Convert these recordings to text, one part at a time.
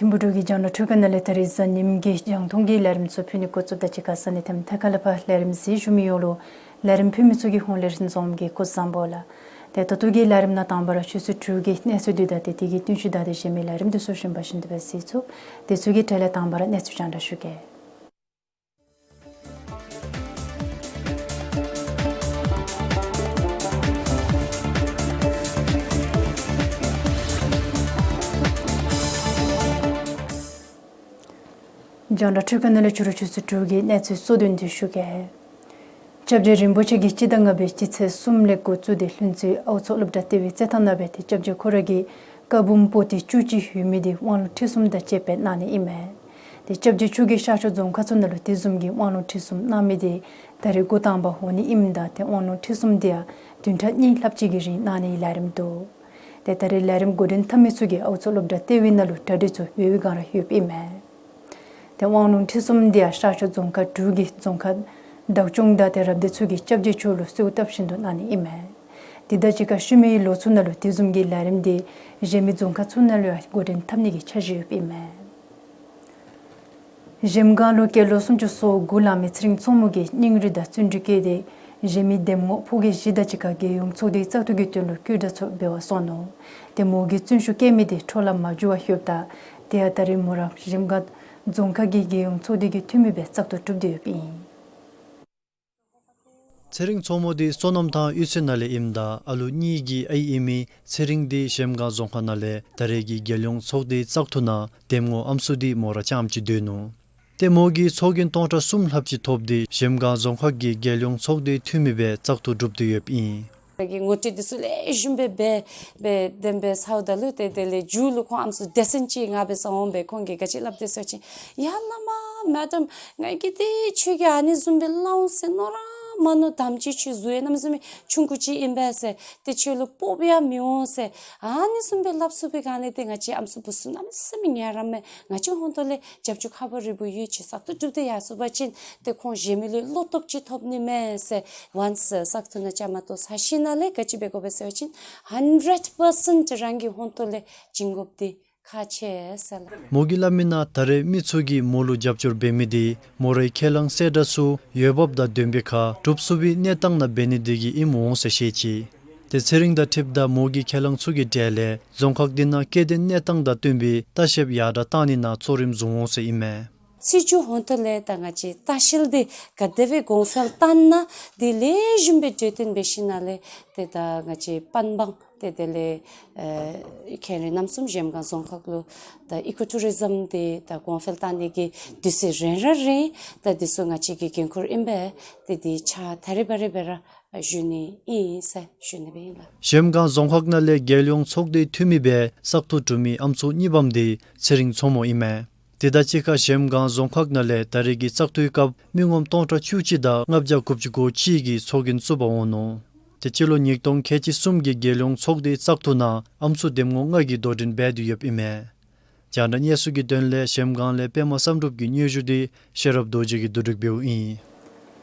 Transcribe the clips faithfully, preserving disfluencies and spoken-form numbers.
ཐིམ་ཕུག་འབྲུག་གི་རྒྱང་བསྒྲགས་འཕྲུལ་ཁང་ནང་ལས་ད་རིས་གཟའ་ཉིམ་གི་རྒྱང་མཐོང་གི་ལས་རིམ་ཚུ་ཕུལ་ནི་འགོ་བཙུགསཔ་ད་གཅིག་ཁར་ས་གནས་དེ་མཐའ་ཁ་ལས་ཕར་ལས་རིམ་གཟིགས་བཞུགས་མི་ཡོངས་ལུ་ལས་རིམ་ཕུལ་མི་ཚུ་གི་ཧོངས་ལས་རིན་འཛོམས་ཀྱིས་སྐུ་གཟུགས་བཟང་པོ་ལགས། ཏེ་ད་ལྟོ་གི་ལས་རིམ་ནང་དང་པ་ར་ཆུ་ཚོད་དྲུག་གི་གནས་ཚུལ་བསྡུས་དང་ཏེ་དེ་གི་བསྟུན་ཞིབ་དང་དེ་གཞན་མི་ལས་རིམ་དེ་ཚུ་གཞན་པ་བཞིན་དུ་སྦེ་གཟིགས་ཚུགས། དེ་ཚུ་གི་གྲས་ལས་དང་པ་ར་གནས་ཚུལ་རྒྱང་བསྒྲགས་ཞུ་གེ། རྒྱང་བསྒྲགས་འཕྲུལ་ཁང་ནང་ལས་ཕྱི་རུ་ཆུ་ཚོད་དྲུག་གི་གནས་ཚུལ་གཙོ་དོན་དེ་ཞུ་གེ། སྐྱབས་རྗེ་རིན་པོ་ཆེ་གིས་སྤྱི་ཟླ་ལྔ་པའི་སྤྱི་ཚེས་གསུམ་ལས་འགོ་བཙུགས་ཏེ་ལྷུན་རྩེ་ཨའུ་མཚོ་སློབ་གྲྭ་ལྟེ་བའི་རྩེད་ཐང་ནང་སྦེ་ཏེ་སྐྱབས་རྗེ་ཁོ་ར་གི་བཀའ་འབུམ་པོ་ཏི་བཅུ་གཅིག་ཡོད་མི་དེ་དབང་ལུང་ཁྲིད་གསུམ་དང་བཅས་པའི་གནང་ནི་ཨིན་མས། ཏེ་སྐྱབས་རྗེ་མཆོག་གིས་ཤར་ཕྱོགས་རྫོང་ཁག་ཚུ་ནང་ལུ་དེ་བཟུམ་གྱི་དབང་ལུང་ཁྲིད་གསུམ་གནང་མི་དེ་ད་རིས་འགོ་དང་པ་འོང་ནི་ཨིནམ་ད་ཏེ་དབང་ལུང་ཁྲིད་གསུམ་དེ་ཡང་བདུན་ཕྲག་གཉིས་ལྷགཔ་ཅིག་གི་རིང་གནང་ནིའི་ལས་རིམ་འདུག། ཏེ་ད་རིས་ལས་རིམ་འགོ་འདྲེན་འཐབ་མི་ཚུ་གིས་ཨའུ་མཚོ་སློབ་གྲྭ་ལྟེ་བའི་ནང་ལུ་གྲ་སྒྲིག་ཚུ་འབད་བའི་བསྒང་ར་ཡོདཔ་ཨིན་མས། ཏེ་དབང་ལུང་ཁྲིད་གསུམ་དེ་ཡང་ཤར་ཕྱོགས་རྫོང་ཁག་དྲུག་གི་རྫོང་ཁག་བདག་སྐྱོང་དང་ཏེ་རབ་སྡེ་ཚུ་གིས་སྐྱབས་རྗེ་མཆོག་ལུ་གསོལཝ་བཏབ་བཞིན་དུ་གནང་ནི་ཨིན་མས། དེ་དང་གཅིག་ཁར་ཤུལ་མའི་ལོ་ཚུ་ནང་ལུ་དེ་བཟུམ་གྱི་ལས་རིམ་དེ་གཞན་མི་རྫོང་ཁག་ཚུ་ནང་ལུ་ཡང་འགོ་འདྲེན་འཐབ་ནི་གི་འཆར་གཞི་ཡོདཔ་ཨིན་མས། གཞལམ་སྒང་ལུ་སྐྱེས་ལོ་སུམ་ཅུ་སོ་དགུ་ལང་མི་ཚེ་རིང་མཚོ་མོ་གིས་སྙིང་རུས་དང་བརྩོན་འགྲུས་བསྐྱེད་དེ་གཞལ་མེད་འདེམས་ངོ་ཕོ་སྐྱེས་བཞི་དང་གཅིག་ཁར་རྒྱལ་ཡོངས་ཚོགས་སྡེའི་བཙག་འཐུ་གི་དོན་ལུ་བསྐྱོད་གྲབས་ཚུ་འབད་བར་སོང་ནུག། ཏེ་མོ་གིས་བརྩོན་ཤུགས་བསྐྱེད་མི་དེ་འཕྲོ་བརླག་མ་འགྱོ་བར་ཡོདཔ་ད་དེ་ཡང་ད་རིས་མོ་ར་གཞལམ་སྒང་རྫོང་ཁག་གི་རྒྱལ་ཡོངས་ཚོགས་སྡེ་གི་འཐུས་མི་སྦེ་བཙག་འཐུ་གྲུབ་སྟེ་ཡོདཔ་ཨིན། ཚེ་རིང་མཚོ་མོ་དེ་སོ་ནམ་ཐང་གཡུས་ཚན་ནང་ལས་ཨིནམ་ད་ཨ་ལུ་གཉིས་ཀྱི་ཨའི་ཨིན་མི་ཚེ་རིང་དེ་གཞལམ་སྒང་རྫོང་ཁག་ནང་ལས་ད་རེས་ཀྱི་རྒྱལ་ཡོངས་ཚོགས་སྡེའི་བཙག་འཐུ་ནང་འདེམས་ངོ་ཨམ་སྲུ་དེ་མོ་ར་རྐྱངམ་ཅིག་སྡོད་ནུག། ཏེ་མོ་གིས་ཚོགས་རྒྱན་སྟོང་ཕྲག་གསུམ་ལྷགཔ་ཅིག་ཐོབ་སྟེ་གཞལམ་སྒང་རྫོང་ཁག་གི་རྒྱལ་ཡོངས་ཚོགས་སྡེའི་འཐུས་མི་སྦེ་བཙག་འཐུ་གྲུབ་སྟེ་ཡོདཔ་ཨིན། ང་གིས་ངོ་སྤྲོད་འདི་ཚུ་ལེགས་ཤོམ་སྦེ་འབད་འབད་བདེན་པའི་ཚཝ་ད་ལུ་ཏེ་དེ་ལས་མཇུག་ལུ་ཁོང་ཨམ་སྲུ་སྡེ་ཚན་ཅིག་ང་འབད་སར་འོང་སྦེ་ཁོང་གིས་ག་ཅི་སླབ་དེས་ཟེར་བ་ཅིན་ཡ་བླ་མ་མེ་ཌམ་ང་གིས་ཏེ་ཁྱོད་ཀྱིས་ཨ་ནི་བཟུམ་སྦེ་སླབ་འོང་ཟེར་མནོ་ར་མ་མནོ། དམ་ཅིག་ཁྱོད་གཟུགས་ཡང་གནམ་མེད་ས་མེད་ཆུང་ཀུ་ཅིག་ཨིན་པས་ཟེར། ཏེ་ཁྱོད་ལུ་སྤོབས་པ་ཡང་མི་འོང་ཟེར། ཨ་ནི་བཟུམ་སྦེ་སླབ་ཚུགས་པའི་སྒང་ལས་ཏེ་ང་བཅས་ཨམ་སྲུ་བུ་ཚུ་གནམ་མེད་ས་མེད་ངལ་རངམ་མས། ང་བཅས་ཧོང་ཏོ་ལས་རྒྱབ་སྐྱོར་ཁག་པོ་རེ་བོ་ཡོད། ཅིག་བཙག་འཐུ་གྲུབ་སྟེ་ཡར་སོང་པ་ཅིན་ཏེ་ཁོང་གཞལ་མི་ལུ་བློ་སྟོབས་ཅིག་ཐོབ་ནི་མས་ཟེར། ཝཱནསི་བཙག་འཐུ་ནང་བཅའ་མར་གཏོགས་ཚར་ཞིནམ་ལས་ག་ཅི་འབད་དགོ་པས་ཟེར་བ་ཅིན་ཧན་ཌེཌ་པར་སེནཊ་རང་གི་ཧོང་ཏོ་ལས་བྱིན་དགོཔ་འདི་ཁག་ཆེ་ཟེར་ལགས། མོ་གིས་སླབ་མི་ནང་ད་རེས་མི་ཚུ་གིས་མོ་ལུ་རྒྱབ་སྐྱོར་འབད་མི་དེ་མོ་རའི་ཁས་བླངས་གསལ་བསྒྲགས་ཚུ་འོས་འབབ་དང་ལྡན་པའི་ཁར་སྒྲུབ་ཚུགས་པའི་གནས་སྟངས་ནང་འབད་ནི་དེ་གིས་ཨིནམ་འོང་ཟེར་བཤད་ཅི། ཏེ་ཚེ་རིང་དང་འཁྲིལཝ་ད་མོ་གི་ཁས་བླངས་ཚུ་གི་གྲས་ལས་རྫོང་ཁག་འདི་ནང་སྐྱེ་ལྡན་གནས་སྟངས་དང་བསྟུན་པའི་ལྟ་བཤལཔ་ཡར་དྲག་གཏང་ནི་ནང་གཙོ་རིམ་བཟུང་འོང་ཟེར་ཨིན་མས། ཚེས་བཅུ་ཧོང་ཏོ་ལས་ད་ང་བཅས་ལྟ་བཤལ་འདི་ག་དེ་སྦེ་གོང་འཕེལ་བཏང་ན་དེ་ལེགས་ཤོམ་སྦེ་གྲོས་བསྟུན་འབད་ཞིནམ་ལས་ཏེ་ད་ང་བཅས་པན་སྦང་ཏེ་དེ་ལས་ཨེ་ཁེ་རེ་རྣམ་གསུམ་གཞལམ་སྒང་རྫོང་ཁག་ལུ་ད་ཨི་ཀོ་ཊུ་རི་ཛིམ་འདི་ད་གོང་འཕེལ་བཏང་ནི་གི་དུས་ཚོད་རན་ར་རན། ད་འདི་ཚུ་ང་བཅས་ཀྱི་འགན་ཁུར་ཨིན་པས། ཏེ་འདི་ཕྱག་ད་རེས་འབད་རེས་འབད་ར་ཞུ་ནི་ཨིན་ཟེར་ཞུ་ནི་སྦེ་ཨིན་ལགས། གཞལམ་སྒང་རྫོང་ཁག་ནང་ལས་རྒྱལ་ཡོངས་ཚོགས་སྡེའི་འཐུས་མི་སྦེ་བཙག་འཐུ་གྲུབ་མི་ཨམ་སྲུ་གཉིས་པམ་དེ་ཚེ་རིང་མཚོ་མོ་ཨིན་མས། དེ་དང་གཅིག་ཁར་གཞལམ་སྒང་རྫོང་ཁག་ནང་ལས་ད་རེས་ཀྱི་བཙག་འཐུའི་སྐབས་མི་ངོམ་སྟོང་ཕྲག་བཅུ་གཅིག་དང་ལྔ་བརྒྱ་དགུ་བཅུ་གོ་གཅིག་གིས་ཚོགས་རྒྱན་བཙུགས་པར་འོང་ནུག། ཏེ་སྤྱི་ལོ་ཉིས་སྟོང་ཁལ་གཅིག་གསུམ་གྱི་རྒྱལ་ཡོངས་ཚོགས་འདུའི་བཙག་འཐུ་ནང་ཨམ་སྲུ་འདེམས་ངོ་ལྔ་གིས་དོ་འགྲན་འབད་དེ་ཡོདཔ་ཨིན་མས། རྒྱང་བསྒྲགས་གནས་ཚུལ་གྱི་དོན་ལས་གཞལམ་སྒང་ལས་པདྨ་བསམ་གྲུབ་ཀྱི་སྙན་ཞུ་འདི་ཤེས་རབ་རྡོ་རྗེ་གིས་བསྡུ་སྒྲིག་འབདཝ་ཨིན།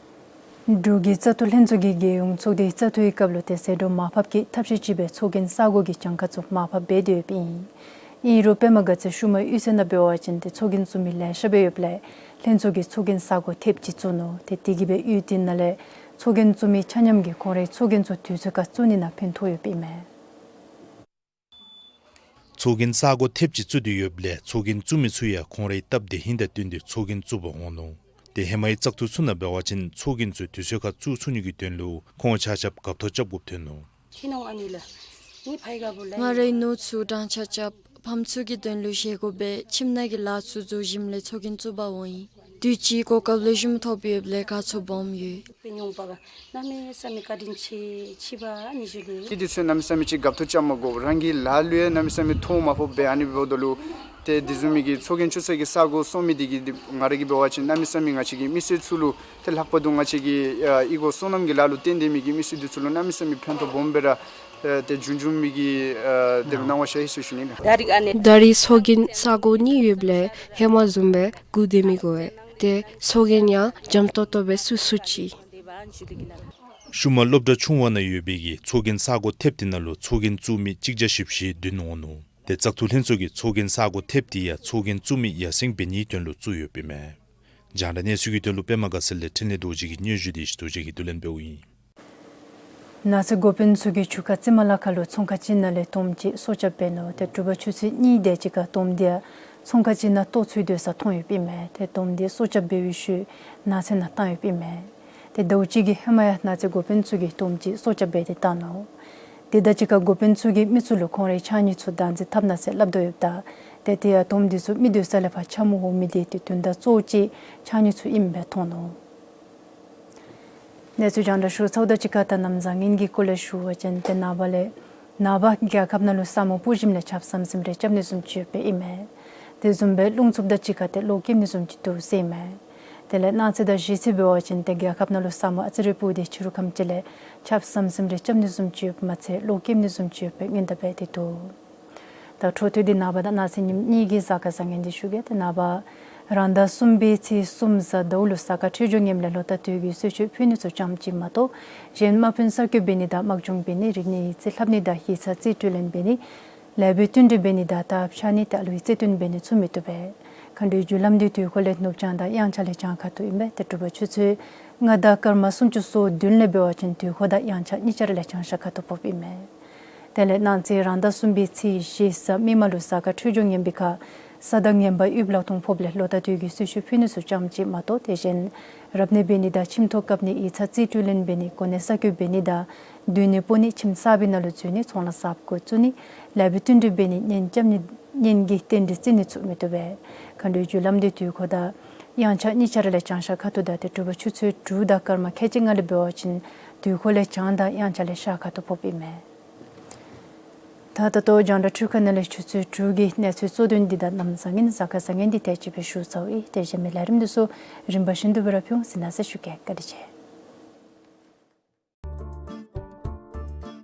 འབྲུག་གི་བཙག་འཐུ་ལྷན་ཚོགས་ཀྱིས་རྒྱལ་ཡོངས་ཚོགས་འདུའི་བཙག་འཐུའི་སྐབས་ལུ་ཏེ་ཟད་འགྲོ་མར་ཕབ་ཀྱི་ཐབས་ཤེས་ཅིག་སྦེ་ཚོགས་རྒྱན་ས་སྒོ་གི་གྱངས་ཁ་ཚུ་མར་ཕབ་འབད་དེ་ཡོདཔ་ཨིན། ཨིན་རུང་པདྨ་དགའ་ཚལ་ཤུལ་མའི་གཡུས་ཚན་ནང་འབད་བ་ཅིན་ཏེ་ཚོགས་རྒྱན་བཙུགས་མི་ལེ་ཤ་སྦེ་ཡོདཔ་ལས་ལྷན་ཚོགས་ཀྱིས་ཚོགས་རྒྱན་ས་སྒོ་ཐེབས་ཅིག་བཙུགས་ནུག། ཏེ་དེ་གིས་སྦེ་གཡུས་དེ་ནང་ལས་ཚོགས་རྒྱན་བཙུགས་མི་ཆ་མཉམ་གྱིས་ཁོང་རའི་ཚོགས་རྒྱན་ཚུ་དུས་ཚོད་ཁར་བཙུགས་ནི་ནང་ཕན་ཐོགས་ཡོདཔ་ཨིན་མས། ཚོགས་རྒྱན་ས་སྒོ་ཐེབས་ཅིག་བཙུགས་ཏེ་ཡོདཔ་ལས་ཚོགས་རྒྱན་བཙུགས་མི་ཚུ་ཡང་ཁོང་རའི་སྟབས་བདེ་ཧིང་དང་བསྟུན་ཏེ་ཚོགས་རྒྱན་བཙུགས་པར་འོང་ནུག། ཏེ་ཧེ་མའི་བཙག་འཐུ་ཚུ་ནང་འབད་བ་ཅིན་ཚོགས་རྒྱན་ཚུ་དུས་ཚོད་ཁར་བཙུགས་ཚུགས་ནི་གི་དོན་ལུ་ཁོང་ཆ་ཁྱབ་འགབ་ཐོ་རྐྱབ་དགོཔ་ཐོན་ནུག། ཁྱི་ནང་ཨ་ནི་ལ། ངེའི་ཕའི་ག་བུ་ལ། ང་རའི་ནོར་ཚུ་གྲངས་ཆ་རྐྱབ་ཕམ་ཚུ་གི་དོན་ལུ་བཞེས་སྒོ་འབད་ཁྱིམ་ནང་གི་ལཱ་ཚུ་བཟོ་ཞིནམ་ལས་ཚོགས་རྒྱན་བཙུགས་པར་འོང་ཡི། དུས་ཅི་གོ་སྐབས་ལེགས་ཤོམ་ཐོབ་ཡོདཔ་ལས་དགའ་ཚོར་སྦོམ་ཡོད། དཔེ་མྱོང་པ་ག་གནམ་མེད་ས་མེད་བཀའ་དྲིན་ཆེ་ཆེ་བ་ཨ་ནི་ཞུ་ལེ། ཁྱི་འདི་ཚུ་གནམ་མེད་ས་མེད་ཅིག་འགབ་ཐོ་རྐྱབ་མ་དགོ། རང་གི་ལཱ་ལུ་ཡང་གནམ་མེད་ས་མེད་ཐོ་མ་ཕོགཔ་སྦེ་ཨ་ནི་འབདཝ་ད་ལུ་ཏེ་དེ་བཟུམ་མའི་གི་ཚོགས་རྒྱན་བཙུགས་ས་གི་ས་སྒོ་སོང་མི་འདི་གིས་ང་ར་གིས་འབད་བ་ཅིན་གནམ་མེད་ས་མེད་ང་བཅས་ཀྱི་མི་སེར་ཚུ་ལུ་ཏེ་ལྷག་པར་དུ་ང་བཅས་ཀྱི་ཨ་ཨི་གོ་སོ་ནམ་གྱི་ལཱ་ལུ་བརྟེན་ཏེ་མི་གི་མི་སེར་འདི་ཚུ་ལུ་གནམ་མེད་ས་མེད་ཕན་ཐོགས་སྦོམ་སྦེ་ར་ཨ་ཏེ་འབྱུང་འབྱུངམ་གི་ཨ་དེ་ལུ་གནང་བ་ཤ་ཡི་ཟེར་ཞུ་ནི་ལགས། ད་རིས་ཨ་ནི་ད་རིས་ཚོགས་རྒྱན་ས་སྒོ་གཉིས་ཡོདཔ་ལས་ཧེ་མ་བཟུམ་སྦེ་སྒུག་སྡོད་མི་དགོ་པས། ཏེ་ཚོགས་རྒྱན་ཡང་འཇམ་ཏོང་ཏོ་སྦེ་བཙུགས་ཚུགས་ཅི། ཤུལ་མ་སློབ་གྲྭ་ཆུང་བ་ནང་ཡོད་པའི་གི་ཚོགས་རྒྱན་ས་སྒོ་ཐེབས་དེ་ནང་ལུ་ཚོགས་རྒྱན་བཙུགས་མི་གཅིག་བརྒྱ་བཞི་བཅུ་ཞེ་བདུན་འོང་ནུག། ཏེ་བཙག་འཐུ་ལྷན་ཚོགས་ཀྱིས་ཚོགས་རྒྱན་ས་སྒོ་ཐེབས་དེ་ཡང་ཚོགས་རྒྱན་བཙུགས་མི་ཡར་སེང་འབད་ནིའི་དོན་ལུ་བཙུགས་ཡོདཔ་ཨིན་མས། རྒྱང་བསྒྲགས་གནས་ཚུལ་གྱི་དོན་ལུ་པདྨ་དགའ་ཚལ་ལས་འཕྲིན་ལས་རྡོ་རྗེ་གི་སྙན་ཞུ་འདི་ཡེ་ཤེས་རྡོ་རྗེ་གིས་བསྡུ་ལེན་འབདཝ་ཨིན། ནགས་ཚལ་འགོ་དཔོན་ཚུ་གིས་ཆུ་ཁ་རྩི་མ་ལ་ཁ་ལུ་ཚོང་ཁང་ཅིག་ནང་ལས་དོམ་ཅིག་སོ་བརྒྱབ་འབད་ནུག། ཏེ་དྲོ་པ་ཆུ་ཚོད་གཉིས་དེ་ཅིག་ཁར་དོམ་དེ་ཚོང་ཁང་ཅིག་ནང་གཏོར་ཚུད་སྡོད་ས་མཐོང་ཡོདཔ་ཨིན་མས། ཏེ་དོམ་དེ་སོ་བརྒྱབ་འབད་བའི་ཤུལ་ནགས་ཚལ་ནང་བཏང་ཡོདཔ་ཨིན་མས། ཏེ་ཟླཝ་གཅིག་གི་ཧེ་མ་ཡང་ནགས་ཚལ་འགོ་དཔོན་ཚུ་གིས་དོམ་ཅིག་སོ་བརྒྱབ་འབད་དེ་བཏང་ནུག། དེ་དང་གཅིག་ཁར་འགོ་དཔོན་ཚུ་གིས་མི་ཚུ་ལུ་ཁོང་རའི་ཕྱགས་སྙིགས་ཚུ་བདག་འཛིན་འཐབ་གནང་ཟེར་སླབ་དོ་ཡོདཔ་ད་ཏེ་དེ་ཡང་དོམ་དེ་ཚུ་མི་སྡོད་ས་ལས་ཕར་འཁྱམ་འོང་མི་དེ་ཏེ་དོན་དག་གཙོ་བོ་ཅིག་ཕྱགས་སྙིགས་ཚུ་ཨིནམ་སྦེ་མཐོང་ནུག། གནས་ཚུལ་རྒྱང་བསྒྲགས་ཞུ་ཚརཝ་དང་གཅིག་ཁར་ད་གནམ་བཟང་ངན་གྱི་སྐོར་ལས་ཞུ་བ་ཅིན་ཏེ་ནངས་པ་ལས་ནངས་པ་རྒྱལ་ཁབ་ནང་ལུ་ས་སྨུག་སྤུབ་ཞིནམ་ལས་ཆརཔ་ཟམ་ཟིམ་རེ་རྐྱབ་ནི་བཟུམ་ཅིག་ཡོདཔ་ཨིན་མས། དེ་བཟུམ་སྦེ་རླུང་འཚུབ་དང་གཅིག་ཁར་ཏེ་གློག་འཁྱུག་ནི་བཟུམ་ཅིག་འདུག་ཟེར་ཨིན་མས། དེ་ལས་གནངས་ཚེ་དང་གཞེས་ཚེ་འབད་བ་ཅིན་ཏེ་རྒྱལ་ཁབ་ནང་ལུ་ས་སྨུག་ཨ་ཙི་རེ་སྤུབ་སྟེ་ཕྱི་རུ་ཁམས་ཅིག་ལས་ཆརཔ་ཟམ་ཟིམ་རེ་རྐྱབ་ནི་བཟུམ་ཅིག་ཡོདཔ་མ་ཚད་གློག་འཁྱུག་ནི་བཟུམ་ཅིག་ཡོདཔ་སྦེ་སྔོན་བརྡ་འབད་དེ་འདུག། ད་འཕྲོ་མཐུད་དེ་ནངས་པ་དང་གནངས་ཚེ་ཉིནམ་གཉིས་ཀྱི་གཟའ་སྐར་བཟང་ངན་འདི་ཞུ་གེ། ཏེ་ནངས་པ་རང་ཟླ་གསུམ་པའི་ཚེས་གསུམ་གཟའ་ཟླཝ་ལུ་གཟའ་སྐར་འཕྲོད་སྦྱོར་ངནམ་ལས་ལོ་ཟླ་དུས་ཀྱི་གསོལ་མཆོད་ཕུལ་ནི་ཚུ་ཙམ་ཅིག་མ་གཏོགས་གཞན་དམག་དཔོན་གསར་བསྐོ་འབད་ནི་དང་དམག་སྦྱོང་འབད་ནི་རིག་གནས་ཡིག་རྩིས་ལྷབ་ནི་དང་ཡིག་ཚང་རྩིས་སྤྲོད་ལེན་འབད་ནི་ལེགས་པའི་བསྟུན་གྲོས་འབད་ནི་དང་ད་ཕྱགས་སྙིགས་དང་ལུས་རྩིས་སྟོན་འབད་ནི་ཚུ་མི་བཏུབ་པས། མཁའ་འགྲོའི་རྒྱུ་ལམ་འདི་དུས་འཁོར་ལས་ནུབ་བྱང་དང་དབྱངས་འཆར་ལས་བྱང་ཁ་ཐུག་ཨིན་པས། ཏེ་དྲོ་པ་ཆུ་ཚོད་ལྔ་དང་སྐར་མ་སུམ་ཅུ་སོ་བདུན་ལས་འབད་བ་ཅིན་དུས་འཁོར་དང་དབྱངས་འཆར་གཉིས་ཆ་ར་ལས་བྱང་ཤར་ཁ་ཐུག་ཕོགཔ་ཨིན་མས། དེ་ལས་གནངས་ཚེ་རང་ཟླ་གསུམ་པའི་ཚེས་བཞི་གཟའ་མིག་དམར་ལུ་གཟའ་སྐར་འཕྲོད་སྦྱོར་ངན་པའི་ཁར་གཟའ་ཟླ་ངན་པ་དབུལ་ལག་མཐོང་ཕོགཔ་ལས་ལོ་ཟླ་དུས་ཀྱི་གསོལ་མཆོད་ཕུལ་ནི་ཚུ་ཙམ་ཅིག་མ་གཏོགས་དེ་བཞིན་རབ་གནས་འབད་ནི་དང་ཁྱིམ་ཐོག་བཀབ་ནི་ཡིག་ཚང་རྩིས་སྤྲོད་ལེན་འབད་ནི་གོ་གནས་གསར་བསྐོ་འབད་ནི་དང་སྡོད་གནས་སྤོ་ནི་ཁྱིམ་གསར་པའི་ནང་ལུ་འཛུལ་ནི་ཚོང་ལཱ་གསརཔ་འགོ་བཙུགས་ནི་ལེགས་པའི་བསྟུན་གྲོས་འབད་ནི་གཉེན་རྐྱབ་ནི་གཉེན་གྱི་རྟེན་འབྲེལ་བརྩི་ནི་ཚུ་མི་བཏུབ་པས། མཁའ་འགྲོའི་རྒྱུ་ལམ་འདི་དུས་འཁོར་དང་དབྱངས་འཆར་གཉིས་ཆ་ར་ལས་བྱང་ཤར་ཁ་ཐུག་ད་ཏེ་དྲོ་པ་ཆུ་ཚོད་དྲུག་དང་སྐར་མ་ཁལ་གཅིག་ལྔ་ལས་འབད་བ་ཅིན་དུས་འཁོར་ལས་བྱང་དང་དབྱངས་འཆར་ལས་ཤར་ཁ་ཐུག་ཕོགཔ་ཨིན་མས། ད་ད་ལྟོ་རྒྱང་བསྒྲགས་འཕྲུལ་ཁང་ནང་ལས་ཆུ་ཚོད་དྲུག་གི་གནས་ཚུལ་གཙོ་དོན་འདི་དང་གནམ་བཟང་ངན་གཟའ་སྐར་བཟང་ངན་འདི་དེ་ཅིག་སྦེ་ཞུ་ཚརཝ་ཨིན། ཏེ་གཞན་མི་ལས་རིམ་འདི་ཚུ་རིམ་པ་བཞིན་དུ་སྦེ་ར་ཕུལ་འོང་ཟེར་མནོ་ཟེར་ཞུ་གེ། བཀའ་དྲིན་ཆེ།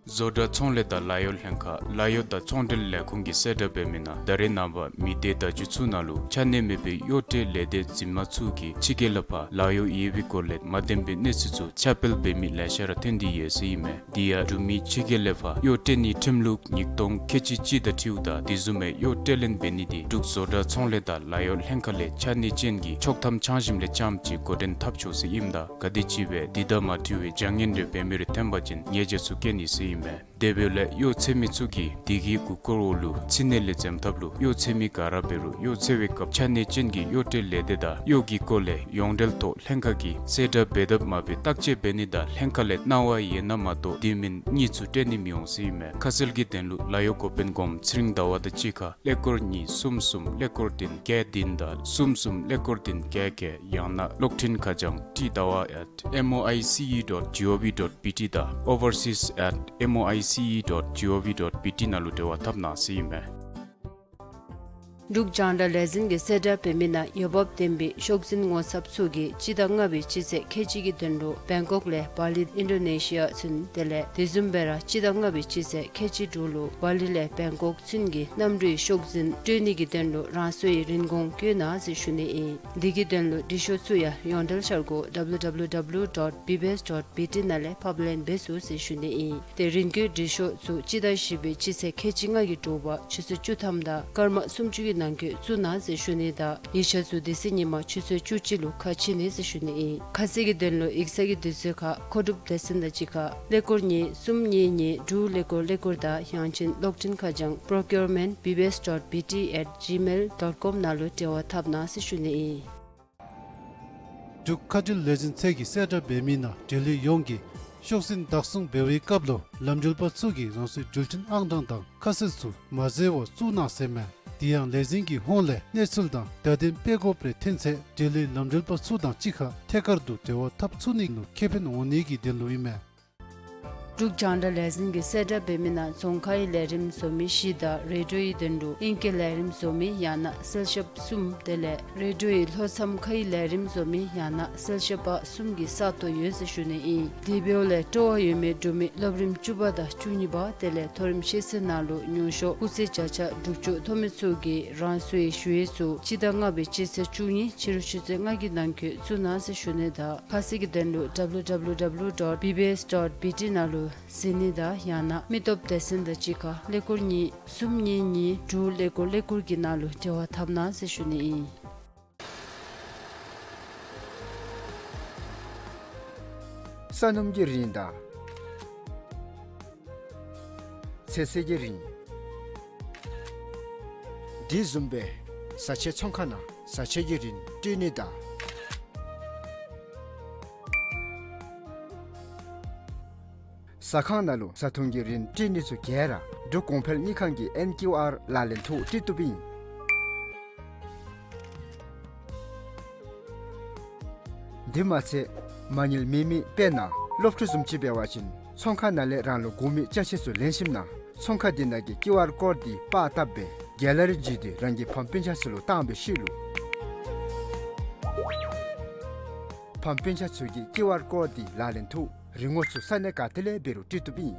བཟོ་གྲྭ་ཚོང་ལས་དང་ལཱ་གཡོག་ལྷན་ཁག་ལཱ་གཡོག་དང་ཚོང་འབྲེལ་ལས་ཁུངས་ཀྱིས་གསལ་བསྒྲགས་འབད་མི་ནང་ད་རེས་ནངས་པ་མི་སྡེ་བརྡ་བརྒྱུད་ཚུ་ནང་ལུ་ཆ་གནས་མེད་པའི་གཡོག་ཏེ་ལས་སྡེ་འཛིན་མ་ཚུ་གིས་ཕྱི་རྒྱལ་ལས་ཕར་ལཱ་གཡོག་ཡོད་པའི་སྐོར་ལས་མ་བདེན་པའི་གནས་ཚུལ་ཚུ་ཁྱབ་སྤེལ་འབད་མི་ལེ་ཤ་ར་ཐོན་ཏེ་ཡོད་ཟེར་ཨིན་མས། དེ་ཡང་འབྲུག་མི་ཕྱི་རྒྱལ་ལས་ཕར་གཡོག་སྤྲོད་ནིའི་ཁྲིམས་ལུགས་ཉིས་སྟོང་ཁལ་གཅིག་གཅིག་དང་འཁྲིལཝ་ད་དེ་བཟུམ་མའི་གཡོག་སྤྲོད་ལེན་འབད་ནི་དེ་འབྲུག་བཟོ་གྲྭ་ཚོང་ལས་དང་ལཱ་གཡོག་ལྷན་ཁག་ལས་ཆ་གནས་ཅན་གྱི་ཆོག་ཐམ་འཆང་ཞིནམ་ལས་རྐྱངམ་ཅིག་འགོ་འདྲེན་འཐབ་ཆོག་ཟེར་ཨིནམ་ད་ག་དེམ་ཅིག་སྦེ་དེ་དང་མ་འཁྲིལ་བའི་བྱ་ངན་རེ་འབད་མི་རེ་ཐོན་པ་ཅིན་ཉེས་བྱ་ཚུ་བཀལ་ནི་ཟེར་ཨིན་མས། དེ་འབདཝ་ལས་གཡོག་འཚོལ་མི་ཚུ་གིས་དེ་གི་མགུ་སྐོར་འོག་ལུ་ཕྱི་ནང་ལས་འཛེམ་ཐབས་ལུ་གཡོག་འཚོལ་མི་ག་ར་འབད་རུང་གཡོག་འཚོལ་བའི་སྐབས་ཆ་གནས་ཅན་གྱི་གཡོག་སྤྲོད་ལས་སྡེ་དང་གཡོག་གི་སྐོར་ལས་ཡོངས་འབྲེལ་ཐོག་ལྷན་ཁག་གིས་གསལ་བསྒྲགས་འབད་དཔ་མ་འབད་བརྟག་དཔྱད་འབད་ནི་དང་ལྷན་ཁག་ལས་གནང་བ་ཡོད་ན་མ་གཏོགས་དེ་མེན་གཉིས་ཚུ་སྤྲོད་ནི་མི་འོང་ཟེར་ཨིན་མས། ཁ་གསལ་གྱི་དོན་ལུ་ལཱ་གཡོག་འགོ་དཔོན་སྒོམ་ཚེ་རིང་ཟླ་བ་དང་གཅིག་ཁར་ཀླད་ཀོར་གཉིས་གསུམ་གསུམ་ཀླད་ཀོར་བདུན་བརྒྱད་བདུན་དང་གསུམ་གསུམ་ཀླད་ཀོར་བདུན་བརྒྱད་བརྒྱད་ཡང་ན་གློག་འཕྲིན་ཁ་བྱང་ཏི་ཟླ་བ་at M O I C E dot G O V dot B T དང་overseas at M O I C E dot G O V dot B T ནང་ལུ་འབྲེལ་བ་འཐབ་གནང་ཟེར་ཨིན་མས། འབྲུག་རྒྱང་བསྒྲགས་ལས་འཛིན་གྱིས་གསལ་བསྒྲགས་འབད་མི་ནང་འོས་འབབ་ལྡན་པའི་ཤོག་འཛིན་ངོ་ཚབ་ཚུ་གིས་སྤྱི་ཟླ་ལྔ་པའི་སྤྱི་ཚེས་ཁལ་གཅིག་གི་དོན་ལུ་བེང་ཀོག་ལས་བ་ལི་ཨིན་ཌོ་ནེ་ཤི་ཡ་ཚུན་དེ་ལས་དེ་བཟུམ་སྦེ་ར་སྤྱི་ཟླ་ལྔ་པའི་སྤྱི་ཚེས་ཁལ་གཅིག་དྲུག་ལུ་བ་ལི་ལས་བེང་ཀོག་ཚུན་གྱི་གནམ་གྲུའི་ཤོག་འཛིན་སྤྲོད་ནི་གི་དོན་ལུ་རང་སོའི་རིན་གོང་བཀོད་གནང་ཟེར་ཞུ་ནི་ཨིན། དེ་གི་དོན་ལུ་འབྲི་ཤོག་ཚུ་ཡང་ཡོངས་འབྲེལ་འཆར་སྒོ་W W W dot B B S dot B T ནང་ལས་ཕབ་ལེན་འབད་ཚུགས་ཟེར་ཞུ་ནི་ཨིན། ཏེ་རིན་བཀོད་འབྲི་ཤོག་ཚུ་སྤྱི་ཟླ་བཞི་པའི་སྤྱི་ཚེས་ཁལ་གཅིག་ལྔ་གི་དྲོ་པ་ཆུ་ཚོད་བཅུ་ཐམ་དང་སྐར་མ་སུམ་ཅུ་གི་ནང་འཁོད་བཙུགས་གནང་ཟེར་ཞུ་ནི་དང་ཡིག་ཆ་ཚུ་དེ་ཚེ་ཉིན་མ་ཆུ་ཚོད་བཅུ་གཅིག་ལུ་ཁ་ཕྱེ་ནི་ཟེར་ཞུ་ནི་ཨིན། ཁ་གསལ་གྱི་དོན་ལུ་ཡིག་ཚང་གི་དུས་ཚོད་ཁར་མཁོ་སྒྲུབ་སྡེ་ཚན་དང་གཅིག་ཁར་ཀླད་ཀོར་གཉིས་གསུམ་གཉིས་གཉིས་དྲུག་ཀླད་ཀོར་ཀླད་ཀོར་དང་ཡང་ཅིན་གློག་འཕྲིན་ཁ་བྱང་procurement B B S dot B T at gmail dot com ནང་ལུ་འབྲེལ་བ་འཐབ་གནང་ཟེར་ཞུ་ནི་ཨིན། འབྲུག་མཁའ་འགྲུལ་ལས་འཛིན་ཚད་ཀྱིས་གསལ་བསྒྲགས་འབད་མི་ནང་འབྲེལ་ཡོད་ཡོངས་ཀྱིས་ཤོག་འཛིན་བདག་བཟུང་འབད་བའི་སྐབས་ལུ་ལམ་འགྲུལ་པ་ཚུ་གིས་རང་སོའི་འགྲུལ་འཕྲིན་ཨང་གྲངས་དང་ཁ་གསལ་ཚུ་མ་བཟོ་བར་བཙུགས་གནང་ཟེར་མས། དེ་ཡང་ལས་འཛིན་གྱི་ཧོངས་ལས་གནས་ཚུལ་དང་བརྡ་དོན་སྤེལ་དགོཔ་རེ་ཐོན་ཚེ་འབྲེལ་ཡོད་ལམ་འགྲུལ་པ་ཚུ་དང་གཅིག་ཁར་ཐད་ཀར་དུ་འབྲེལ་བ་འཐབ་ཚུགས་ནི་ལུ་ཁེ་ཕན་འོང་ནི་གི་དོན་ལུ་ཨིན་མས། འབྲུག་རྒྱང་བསྒྲགས་ལས་འཛིན་གྱིས་གསལ་བསྒྲགས་འབད་མི་ནང་རྫོང་ཁའི་ལས་རིམ་བཟོ་མི་བཞི་དང་རེ་ཌིའོའི་དོན་ལུ་ཨིང་སྐད་ལས་རིམ་བཟོ་མི་ཡང་ན་གསལ་ཞབས་གསུམ་དེ་ལས་རེ་ཌིའོའི་ལྷོ་མཚམས་ཁའི་ལས་རིམ་བཟོ་མི་ཡང་ན་གསལ་ཞབས་པ་གསུམ་གྱི་ས་སྟོང་ཡོད་ཟེར་ཞུ་ནི་ཨིན། དེ་འབདཝ་ལས་སྤྲོ་བ་ཡོད་མི་འབྲུག་མི་སློབ་རིམ་བཅུ་པ་དང་བཅུ་གཉིས་པ་དེ་ལས་མཐོ་རིམ་ཤེས་ཚད་ནང་ལུ་མྱོང་ཤོག་སྐུགས་ཚད་བརྒྱ་ཆ་དྲུག་ཅུ་ཐོབ་མི་ཚུ་གིས་རང་སོའི་ཞུ་ཡིག་ཚུ་སྤྱི་ཟླ་ལྔ་པའི་སྤྱི་ཚེས་བཅུ་གཉིས་ཕྱི་རུ་ཆུ་ཚོད་ལྔ་གི་ནང་འཁོད་བཙུགས་གནང་ཟེར་ཞུ་ནི་དང་ཁ་གསལ་གྱི་དོན་ལུ་W W W dot B B S dot B T ནང་ལུ་གཟིགས་ནི་དང་ཡང་ན་མི་སྟོབས་སྡེ་ཚན་དང་གཅིག་ཁར་ཀླད་ཀོར་གཉིས་གསུམ་གཉིས་གཉིས་དྲུག་ཀླད་ཀོར་ཀླད་ཀོར་གྱི་ནང་ལུ་འབྲེལ་བ་འཐབ་གནང་ཟེར་ཞུ་ནི་ཨིན། ས་སྣུམ་གྱི་རིན་དང་ཚོད་བསྲེ་གི་རིན། དེ་བཟུམ་སྦེ་བཟའ་ཆས་ཚོང་ཁང་ནང་བཟའ་ཆས་ཀྱི་རིན་སྤྲོད་ནི་དང་། ཟ་ཁང་ནང་ལུ་བཟའ་འཐུང་གི་རིན་སྤྲོད་ནི་ཚུ་ག་ར་འབྲུག་གོང་འཕེལ་དངུལ་ཁང་གི་ཨེན་ཀིའུ་ཨར་ལག་ལེན་ཐོག་སྤྲོད་བཏུབ་ཨིན། དེ་མ་ཚད་མ་དངུལ་མེད་མི་དཔེར་ན་སློབ་ཕྲུག་བཟུམ་ཅིག་འབད་བ་ཅིན་ཚོང་ཁང་ནང་ལས་རང་ལུ་དགོ་མི་ཅ་ཆས་ཚུ་ལེན་ཞིནམ་ན་ཚོང་ཁང་དེ་ནང་གི་ཀིའུ་ཨར་ཀོཌ་དེ་པར་བཏབ་སྦེ་གེ་ལ་རི་བརྒྱུད་དེ་རང་གི་ཕམ་སྤུན་ཆ་ཚུ་ལུ་བཏང་བའི་ཤུལ་ལུ་ཕམ་སྤུན་ཆ་ཚུ་གིས་ཀིའུ་ཨར་ཀོཌ་དེ་ལག་ལེན་ཐོག་རིན་གོང་ཚུ་ས་གནས་ག་ཏེ་ལས་འབད་རུང་སྤྲོད་བཏུབ་ཨིན།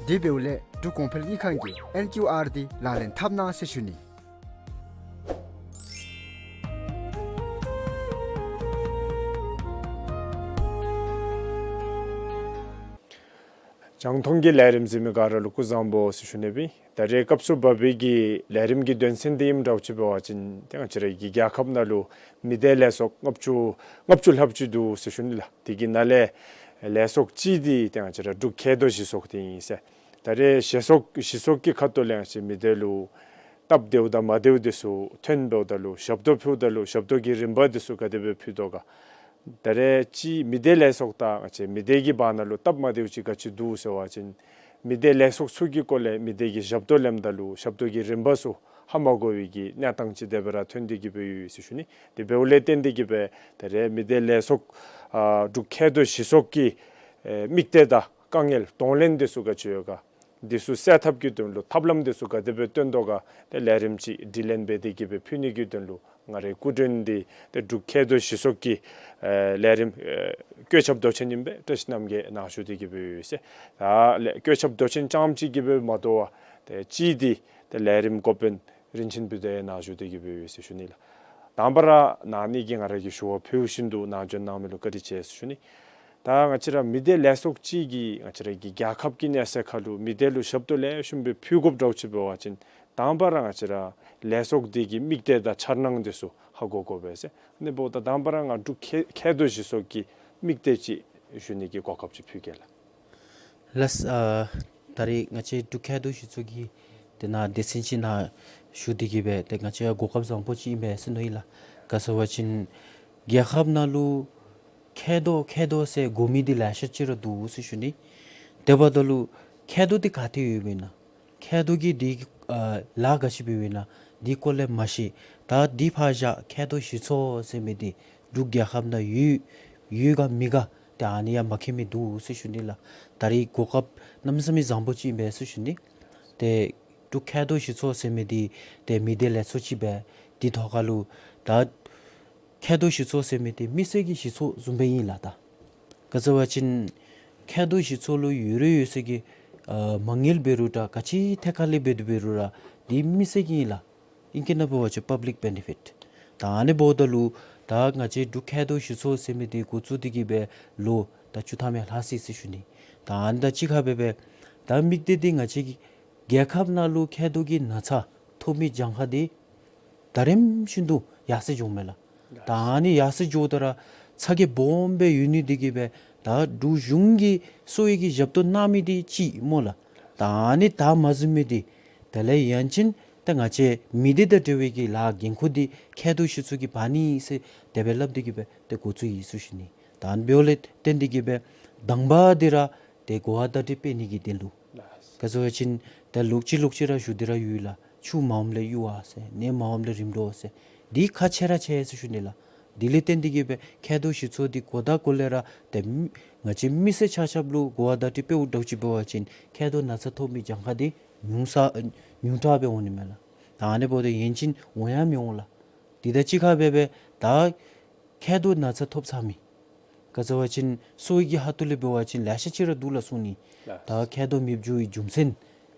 དེ་འབདཝ་ལས་འབྲུག་གོང་འཕེལ་དངུལ་ཁང་གི་ཨེན་ཀིའུ་ཨར་དེ་ལག་ལེན་འཐབ་གནང་ཟེར་ཞུ་ནི། རྒྱང་མཐོང་གི་ལས་རིམ་གཟིགས་མི་ག་ར་ལུ་སྐུ་གཟུགས་བཟང་པོ་ཟེར་ཞུ་ནི་ཨིན། ད་རེས་སྐབས་སུ་བབས་པའི་གི་ལས་རིམ་གྱི་དོན་ཚན་དེ་ཨིནམ་འདྲཝ་ཅིག་འབད་བ་ཅིན་ཏེ་ང་བཅས་རའི་གི་རྒྱལ་ཁབ་ནང་ལུ་མི་སྡེ་ལས་ཚོགས་ལྔ་བཅུ་ལྔ་བཅུ་ལྷགཔ་ཅིག་འདུག་ཟེར་ཞུ་ནི་ལགས། དེ་གི་ནང་ལས་ལས་ཚོགས་གཅིག་དེ་ཏེ་ང་བཅས་ར་འབྲུག་མཁལ་རྡོ་བཞི་ཚོགས་དེ་ཨིན་ཟེར། ད་རེས་བཞི་ཚོགས་བཞི་ཚོགས་ཀྱི་ཁ་ཐུག་ལས་ང་བཅས་མི་སྡེ་ལུ་སྟབས་བདེཝ་དང་མ་བདེཝ་དེ་ཚུ་ཐོན་འབདཝ་ད་ལུ་ཞབས་ཏོག་ཕུལཝ་ད་ལུ་ཞབས་ཏོག་གི་རིམ་པ་དེ་ཚུ་ག་དེ་སྦེ་ཕུལ་དོ་ག། ད་རེས་ཅིག་མི་སྡེ་ལས་ཚོགས་དང་ང་བཅས་མི་སྡེ་གི་བར་ན་ལུ་སྟབས་མ་བདེཝ་ཅིག་ག་ཅི་འདུག་ཟེར་བ་ཅིན་མི་སྡེ་ལས་ཚོགས་ཚུ་གི་སྐོར་ལས་མི་སྡེ་གི་ཞབས་ཏོག་ལེནམ་ད་ལུ་ཞབས་ཏོག་གི་རིམ་པ་ཚུ་ཧ་མ་གོ་བའི་གི་གནས་སྟངས་ཅིག་དེ་སྦེ་ར་ཐོན་ཏེ་གི་སྦེ་ཡོད་ཟེར་ཞུ་ནི། དེ་འབདཝ་ལས་བརྟེན་ཏེ་གི་སྦེ་ད་རེས་མི་སྡེ་ལས་ཚོགས་ཨ་འབྲུག་མཁལ་རྡོ་བཞི་ཚོགས་ཀྱི་ཨེ་དམིགས་གཏད་དང་དཀའ་ངལ་གདོང་ལེན་དེ་ཚུ་ག་ཅི་ཡོད་ག། དེ་ཚུ་སེལ་ཐབས་ཀྱི་དོན་ལུ་ཐབས་ལམ་དེ་ཚུ་ག་དེ་སྦེ་བཏོན་དོ་ག། ཏེ་ལས་རིམ་ཅིག་དྲི་ལན་འབད་དེ་གི་སྦེ་ཕུལ་ནི་གི་དོན་ལུ་ང་རའི་སྐུ་མགྲོན་འདི་ཏེ་འབྲུག་མཁལ་རྡོ་བཞི་ཚོགས་ཀྱི་ཨེ་ལས་རིམ་ཨེ་བཀོད་ཁྱབ་མདོ་ཆེན་ཨིན་པས། བཀྲ་ཤིས་རྣམ་རྒྱལ་ནཱ་བཞུགས་ཏེ་གི་སྦེ་ཡོད་ཟེར། ད་ལས་བཀོད་ཁྱབ་མདོ་ཆེན་རྐྱངམ་ཅིག་གིས་སྦེ་མ་དོ་བར་ཏེ་གཅིག་འདི་ཏེ་ལས་རིམ་འགོ་དཔོན་རིན་ཆེན་བུ་དེ་ནཱ་བཞུགས་ཏེ་གི་སྦེ་ཡོད་ཟེར་ཞུ་ནི་ལགས། དང་པ་ར་ནཱ་ནི་གི་ང་ར་གིས་ཞུ་བ་ཕུལ་བཞིན་དུ་ནཱ་འབྱོན་གནང་མི་ལུ་བཀའ་དྲིན་ཆེ་ཟེར་ཞུ་ནི། ད་ང་བཅས་ར་མི་སྡེ་ལས་ཚོགས་ཅིག་གིས་ང་བཅས་ར་གི་རྒྱལ་ཁབ་ཀྱི་གནས་ཚད་ཁར་ལུ་མི་སྡེ་ལུ་ཞབས་ཏོག་ལེགས་ཤོམ་སྦེ་ཕུལ་དགོཔ་འདྲཝ་ཅིག་འབད་བ་ཅིན་དང་པ་ར་ང་བཅས་ར་ལས་ཚོགས་འདི་གི་དམིགས་གཏད་དང་འཆར་སྣང་དེ་ཚུ་ཧ་གོ་དགོ་པས་ཟེར། ཨ་ནི་འབདཝ་ད་དང་པ་ར་ང་འབྲུག་མཁལ་མཁལ་རྡོ་བཞི་ཚོགས་ཀྱི་དམིགས་གཏད་ཅིག་ཞུ་ནི་གི་གོ་སྐབས་ཅིག་ཕུལ་གེ་ལགས། ལགས། ཨ་ད་རེས་ང་བཅས་འབྲུག་མཁལ་རྡོ་བཞི་ཚོགས་ཀྱི་དེ་ནང་སྡེ་ཚན་ཅིག་ནང་ཞུ་སྟེ་གི་སྦེ་ཏེ་ང་བཅས་གོ་སྐབས་བཟང་པོ་ཅིག་ཨིན་པས་ཟེར་མནོ་ཡི་ལགས། ག་ཟེར་བ་ཅིན་རྒྱལ་ཁབ་ནང་ལུ་མཁལ་རྡོ་མཁལ་རྡོ་ཟེར་དགོ་མི་འདི་ལེ་ཤ་ཅིག་ར་འདུག་ཟེར་ཞུ་ནི། དེ་འབདཝ་ད་ལུ་མཁལ་རྡོ་འདི་ག་ཏེ་ཡོདཔ་ཨིན་ན། མཁལ་རྡོ་གི་འདི་ཨ་ལཱ་ག་ཅི་འབདཝ་ཨིན་ན་འདི་སྐོར་ལས་མ་ཤེས། ད་འདི་ཕར་བཞག། མཁལ་རྡོ་བཞི་ཚོགས་ཟེར་མི་འདི་འབྲུག་རྒྱལ་ཁབ་ནང་ཡོད་ཡོད་ག་མེད་ག། ཏེ་ཨ་ནི་ཡང་མ་མཁྱེན་མི་འདུག་ཟེར་ཞུ་ནི་ལགས། ད་རིས་གོ་སྐབས་གནམ་མེད་ས་མེད་བཟང་པོ་ཅིག་ཨིན་པས་ཟེར་ཞུ་ནི། ཏེ་འབྲུག་མཁལ་རྡོག་ཞིག་ཚོགས་ཟེར་མི་འདི་ཏེ་མི་སྡེ་ལས་ཚོགས་ཅིག་སྦེ་འདི་ཐོག་ཁ་ལུ་ད་མཁལ་རྡོག་ཞིག་ཚོགས་ཟེར་མི་འདི་མི་སེར་གྱི་ཞིག་ཚོགས་བཟུམ་སྦེ་ཨིན་ལགས། ད་ག་ཅི་བ་ཅིན་མཁལ་རྡོག་ཞིག་ཚོགས་ལུ་ཡོད་ར་ཡོད་ས་གི་ཨ་མ་དངུལ་འབད་རུང་འདྲ་ག་ཅི་ཐད་ཁ་ལས་འབད་དེ་འབད་རུང་ར་འདི་མི་སེར་གྱི་ཨིན་ལགས། ཨིང་སྐད་ནང་འབད་བ་ཅིན་པབ་ལིཀ་བེ་ནི་ཕིཊ། ད་ཨ་ནི་འབདཝ་ད་ལུ་ད་ང་བཅས་འབྲུག་མཁལ་རྡོག་ཞིག་ཚོགས་ཟེར་མི་འདི་འགོ་བཙུགས་ཏེ་གི་སྦེ་ལོ་ད་བཅུ་ཐམ་ཡང་ལྷག་སོ་ཡི་ཟེར་ཞུ་ནི། ད་ཨ་ནི་དང་གཅིག་ཁར་སྦེ་སྦེ་ད་དམིགས་གཏད་འདི་ང་བཅས་ཀྱི་རྒྱལ་ཁབ་ནང་ལུ་མཁལ་རྡོག་གི་ན་ཚ་ཐོབ་མི་གྱངས་ཁ་འདི་ད་རིམ་བཞིན་དུ་ཡར་སེང་འགྱོཝ་མས་ལགས། ད་ཨ་ནི་ཡར་སེང་འགྱོཝ་ད་ར་ཚ་གྱང་སྦོམ་སྦེ་ཡོད་ནི་འདི་གིས་སྦེ་ད་འབྲུག་གཞུང་གིས་གསོ་བའི་གི་ཞབས་ཏོག་གནང་མི་འདི་ཅིག་སྨོ་ལགས། ད་ཨ་ནི་ད་མ་བཟུམ་མི་འདི་དེ་ལས་ཡང་ཅིན་ད་ང་བཅས་མི་སྡེ་དང་འབྲེལ་བའི་གི་ལཱ་འགན་ཁུར་འདི་མཁལ་རྡོག་ཞིག་ཚོགས་ཀྱིས་འབག་ནི་ཟེར་དེ་སྦེ་སླབ་སྟེ་གི་སྦེ་ཏེ་འགོ་བཙུགས་ཡི་ཟེར་ཞུ་ནི། ད་ཨ་ནི་འབདཝ་ལས་བརྟེན་ཏེ་གི་སྦེ་དང་པ་འདི་ར་ཏེ་གོ་བ་བརྡ་སྤྲོད་སྤེལ་ནི་གི་དོན་ལུ། ག་ཅི་བ་ཅིན་ད་ལོགས་ཅིག་ལོགས་ཅིག་ར་ཞུ་སྟེ་ར་ཡོད་ལགས། ཆུ་མ་འོངམ་ལས་གཡུར་བ་ཟེར་ནས་མ་འོངམ་ལས་རིམ་གྲོ་ཟེར་འདི་ཁག་ཆེ་ར་ཆེ་ཟེར་ཞུ་ནི་ལགས། དེ་ལས་བརྟེན་ཏེ་གི་སྦེ་མཁལ་རྡོག་ཞིག་ཚོགས་འདི་གོ་བརྡ་གོ་ལས་ར་ཏེ་མི་ང་བཅས་མི་སེར་ཆ་ཁྱབ་ལུ་གོ་བ་བརྡ་སྤྲོད་སྤེལཝ་འདྲཝ་ཅིག་འབད་བ་ཅིན་མཁལ་རྡོག་ན་ཚ་ཐོབ་མི་གྱངས་ཁ་འདི་ཉུང་ས་ཉུང་དྲགས་སྦེ་འོང་ནི་མས་ལགས། ད་ཨ་ནི་འབདཝ་ད་ཡང་ཅིན་འོང་ཡང་མི་འོང་ལགས། དེ་དང་གཅིག་ཁར་སྦེ་སྦེ་ད་མཁལ་རྡོག་ན་ཚ་ཐོབ་ཚར་མི་ག་ཅི་བ་ཅིན་གསོ་བའི་གི་ཁ་ཐུག་ལས་འབད་བ་ཅིན་ལེ་ཤ་ཅིག་ར་འདུག་ལགས་གསུང་ནི། ལགས། ད་མཁལ་རྡོག་མེདཔ་འགྱོ་བའི་རྒྱུ་མཚན་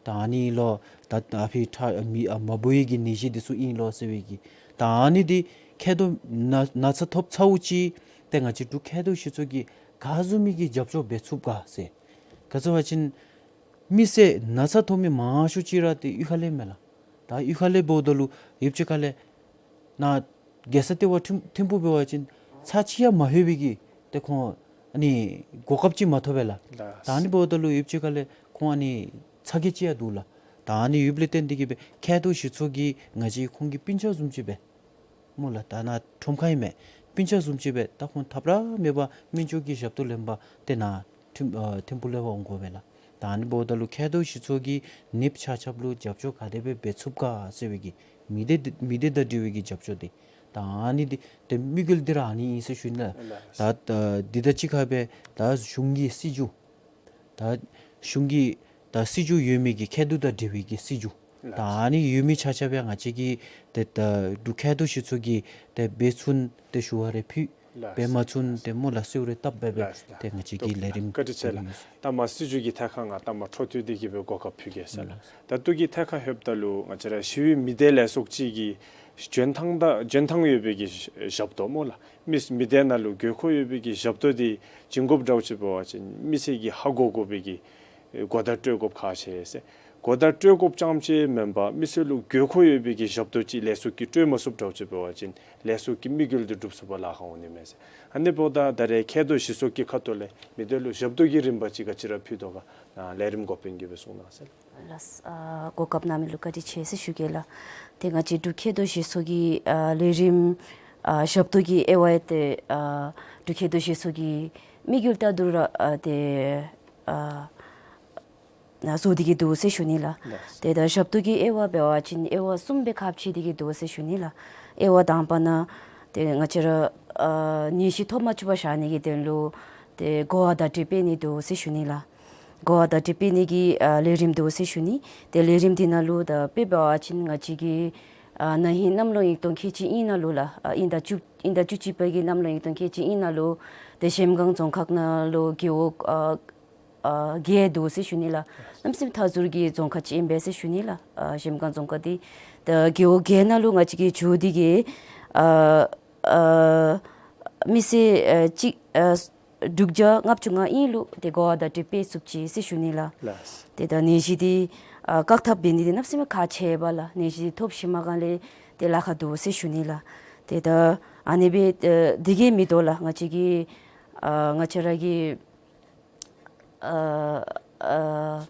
ད་ཨ་ནི་ལོ་ད་ཨ་ཕི་ཁྲག་མི་ཨ་མ་བུ་ཡི་གི་ནད་གཞི་འདི་ཚུ་ཨིན་ལོ་ཟེར་བའི་གི་ད་ཨ་ནི་འདི་མཁལ་རྡོག་ན་ན་ཚ་ཐོབ་ཚརཝ་ཅིག་ཏེ་ང་བཅས་འབྲུག་མཁལ་རྡོག་ཞིག་ཚོགས་ཀྱིས་ག་བཟུམ་མའི་གི་རྒྱབ་སྐྱོར་འབད་ཚུགས་ག་ཟེར། ག་ཅི་བ་ཅིན་མི་སེར་ན་ཚ་ཐོབ་མི་མང་ཤོས་ཅིག་ར་ཏེ་གཡུས་ཁ་ལས་མས་ལགས། ད་གཡུས་ཁ་ལས་འབདཝ་ད་ལུ་ཡུདཔ་ཅིག་ཁ་ལས་ནཱ་རྒྱལ་ས་ལྟེ་བ་ཐིམ་ཐིམ་ཕུག་འབད་བ་ཅིན་ཚར་གཅིག་ཡང་མ་ལྷོད་པའི་གི་ཏེ་ཁོང་ཨ་ནི་གོ་སྐབས་ཅིག་མ་ཐོབ་པས་ལགས། ལགས། ད་ཨ་ནི་འབདཝ་ད་ལུ་ཡུདཔ་ཅིག་ཁ་ལས་ཁོང་ཨ་ནི་ཚ་གྱང་ཅིག་ཡང་འདུག་ལགས། ད་ཨ་ནི་ཡུདཔ་ལས་བརྟེན་ཏེ་གི་སྦེ་མཁལ་རྡོག་ཞིག་ཚོགས་ཀྱིས་ང་བཅས་ཁོང་གི་སྤུན་ཆ་བཟུམ་ཅིག་སྦེ་སྨོ་ལགས། ད་ནཱ་ཁྲོམ་ཁ་ཨིན་མས། སྤུན་ཆ་བཟུམ་ཅིག་སྦེ་ད་ཁོང་ཐབས་ར་མེད་པར་སྨན་བཅོས་ཀྱི་ཞབས་ཏོག་ལེན་པར་ཏེ་ནཱ་ཐིམ་ཨ་ཐིམ་ཕུག་ལས་ཕར་འོང་དགོ་པས་ལགས། ད་ཨ་ནི་འབདཝ་ད་ལུ་མཁལ་རྡོག་ཞིག་ཚོགས་ཀྱིས་ནདཔ་ཆ་ཁྱབ་ལུ་རྒྱབ་སྐྱོར་ག་དེ་སྦེ་འབད་ཚུགས་ག་ཟེར་བའི་གི་མི་སྡེ་མི་སྡེ་དང་འབྲེལ་བའི་གི་རྒྱབ་སྐྱོར་འདི་ད་ཨ་ནི་འདི་ཏེ་དམིགས་ཡུལ་འདི་ར་ཨ་ནི་ཨིན་ཟེར་ཞུ་ནི་ལགས། ད་ད་འདི་དང་གཅིག་ཁར་སྦེ་ད་གཞུང་གི་སྲིད་བྱུས་ད་གཞུང་གི་ད་སྲིད་བྱུས་ཡོད་མི་གི་མཁལ་རྡོག་དང་འབྲེལ་བའི་གི་སྲིད་བྱུས། ད་ཨ་ནི་ཡོད་མི་ཆ་ཁྱབ་ཡང་ང་བཅས་ཀྱི་ཏེ་ད་འབྲུག་མཁལ་རྡོག་ཞིག་ཚོགས་ཀྱིས་ཏེ་འབད་ཚུགས་ན་ཏེ་ཞུ་བ་རེ་ཕུལ། ལགས། འབད་མ་ཚུགས་ན་ཏེ་སྨོ་ལགས་གསོལཝ་རེ་བཏབ་སྦེ་སྦེ་ལགས། ཏེ་ང་བཅས་ཀྱིས་ལས་རིམ་བཀའ་དྲིན་ཆེ་ལགས། ད་མ་སྲིད་བྱུས་ཀྱི་ཐད་ཁར་ང་ད་མ་འཕྲོ་མཐུད་དེ་གི་སྦེ་གོ་སྐབས་ཕུལ་གེ་ཟེར་ལགས། ད་ལྟོ་གི་ཐད་ཁར་ལྷོདཔ་ད་ལུ་ང་བཅས་ར་ཞི་བའི་མི་སྡེ་ལས་ཚོགས་ཅིག་གི་འཇོན་ཐང་དང་འཇོན་ཐང་ཡོད་པའི་གི་ཞབས་ཏོག་སྨོ་ལགས། མི་མི་སྡེ་ནང་ལུ་དགོས་མཁོ་ཡོད་པའི་གི་ཞབས་ཏོག་འདི་བྱིན་དགོཔ་འདྲཝ་ཅིག་འབད་བ་ཅིན་མི་སེར་གྱིས་ཧ་གོ་དགོ་པའི་གི་གོ་བརྡ་སྤྲོད་དགོཔ་ཁག་ཆེ་ཟེར། གོ་བརྡ་སྤྲོད་དགོཔ་ཙམ་ཅིག་མེན་པར་མི་སེར་ལུ་དགོས་མཁོ་ཡོད་པའི་གི་ཞབས་ཏོག་ཅིག་ལས་ཚོགས་ཀྱིས་སྤྲོད་མ་ཚུགསཔ་འདྲཝ་ཅིག་འབད་བ་ཅིན་ལས་ཚོགས་ཀྱི་དམིགས་ཡུལ་འདི་འགྲུབ་ཚུགས་པར་ལཱ་ཁག་འོང་ནི་མས་ཟེར། ཨ་ནི་འབདཝ་ད་ད་རེས་མཁལ་རྡོག་ཞིག་ཚོགས་ཀྱི་ཁ་ཐུག་ལས་མི་སྡེ་ལུ་ཞབས་ཏོག་གི་རིམ་པ་ཅིག་ག་ཅི་ར་ཕུལ་དོ་ག་ལས་རིམ་འགོ་དཔོན་གྱིས་སྦེ་གསུང་གནང་ཟེར། ལགས། ཨ་གོ་སྐབས་གནང་མི་ལུ་བཀའ་དྲིན་ཆེ་ཟེར་ཞུ་གེ་ལགས། ཏེ་ང་བཅས་འབྲུག་མཁལ་རྡོག་ཞིག་ཚོགས་ཀྱི་ཨ་ལས་རིམ་ཨ་ཞབས་ཏོག་གི་དབྱེ་བ་ཡང་ཏེ་ཨ་འབྲུག་མཁལ་རྡོག་ཞིག་ཚོགས་ཀྱི་དམིགས་ཡུལ་ལྟར་དུ་ར་ཨ་ཏེ་ཨ་བཟོ་སྟེ་གི་འདུག་ཟེར་ཞུ་ནི་ལགས། ལགས། ཏེ་ད་ཞབས་ཏོག་གི་དབྱེ་བ་འབད་བ་ཅིན་དབྱེ་བ་གསུམ་སྦེ་ཁ་ཕྱེ་སྟེ་གི་འདུག་ཟེར་ཞུ་ནི་ལགས། དབྱེ་བ་དང་པ་ནང་ཏེ་ང་བཅས་ར་ཨ་ནད་གཞི་ཐོབ་མ་བཅུག་པར་བཞག་ནི་གི་དོན་ལུ་ཏེ་གོ་བ་བརྡ་སྤྲོད་སྤེལ་ནི་འདུག་ཟེར་ཞུ་ནི་ལགས། གོ་བ་བརྡ་སྤྲོད་སྤེལ་ནི་གི་ཨ་ལས་རིམ་འདུག་ཟེར་ཞུ་ནི། ཏེ་ལས་རིམ་འདི་ནང་ལུ་ད་དཔེ་འབད་བ་ཅིན་ང་བཅས་ཀྱི་ཨ་ན་ཧིང་གནམ་ལོ་ཉིས་སྟོང་ཁལ་གཅིག་གཉིས་ནང་ལུ་ལགས་ཨ་དབྱིན་ཟླ་བཅུ་དབྱིན་ཟླ་བཅུ་གཅིག་པའི་གི་གནམ་ལོ་ཉིས་སྟོང་ཁལ་གཅིག་གཉིས་ནང་ལུ་ཏེ་གཞལམ་སྒང་རྫོང་ཁག་ནང་ལུ་རྒེད་འོག་ཨ་ཨ་བརྒྱད་འདུག་ཟེར་ཞུ་ནི་ལགས། གནམ་མེད་ས་མེད་མཐའ་ཟུར་གྱི་རྫོང་ཁག་ཅིག་ཨིན་པས་ཟེར་ཞུ་ནི་ལགས། ཨ་གཞལམ་སྒང་རྫོང་ཁག་འདི་ད་རྒེད་འོག་བརྒྱད་ནང་ལུ་ང་བཅས་ཀྱིས་འགྱོ་སྟེ་གི་ཨ་ཨ་མི་སེར་ཨ་གཅིག་ཨ་དྲུག་བརྒྱ་ལྔ་བཅུ་ང་ལྔ་ལུ་ཏེ་གོ་བ་བརྡ་སྤྲོད་སྤེལ་ཚུགསཔ་ཅིག་ཟེར་ཞུ་ནི་ལགས། ལགས། ཏེ་ད་ནད་གཞི་འདི་ཨ་བཀག་ཐབས་འབད་ནི་འདི་གནམ་མེད་ས་མེད་ཁག་ཆེ་བས་ལགས། ནད་གཞི་འདི་ཐོབ་ཞིནམ་སྒང་ལས་ཏེ་ལཱ་ཁག་འདུག་ཟེར་ཞུ་ནི་ལགས། ཏེ་ད་ཨ་ནི་སྦེ་ཨ་འདི་གིས་མི་དོ་ལགས། ང་བཅས་ཀྱི་ཨ་ང་བཅས་ར་གི་ཨ་ཨ་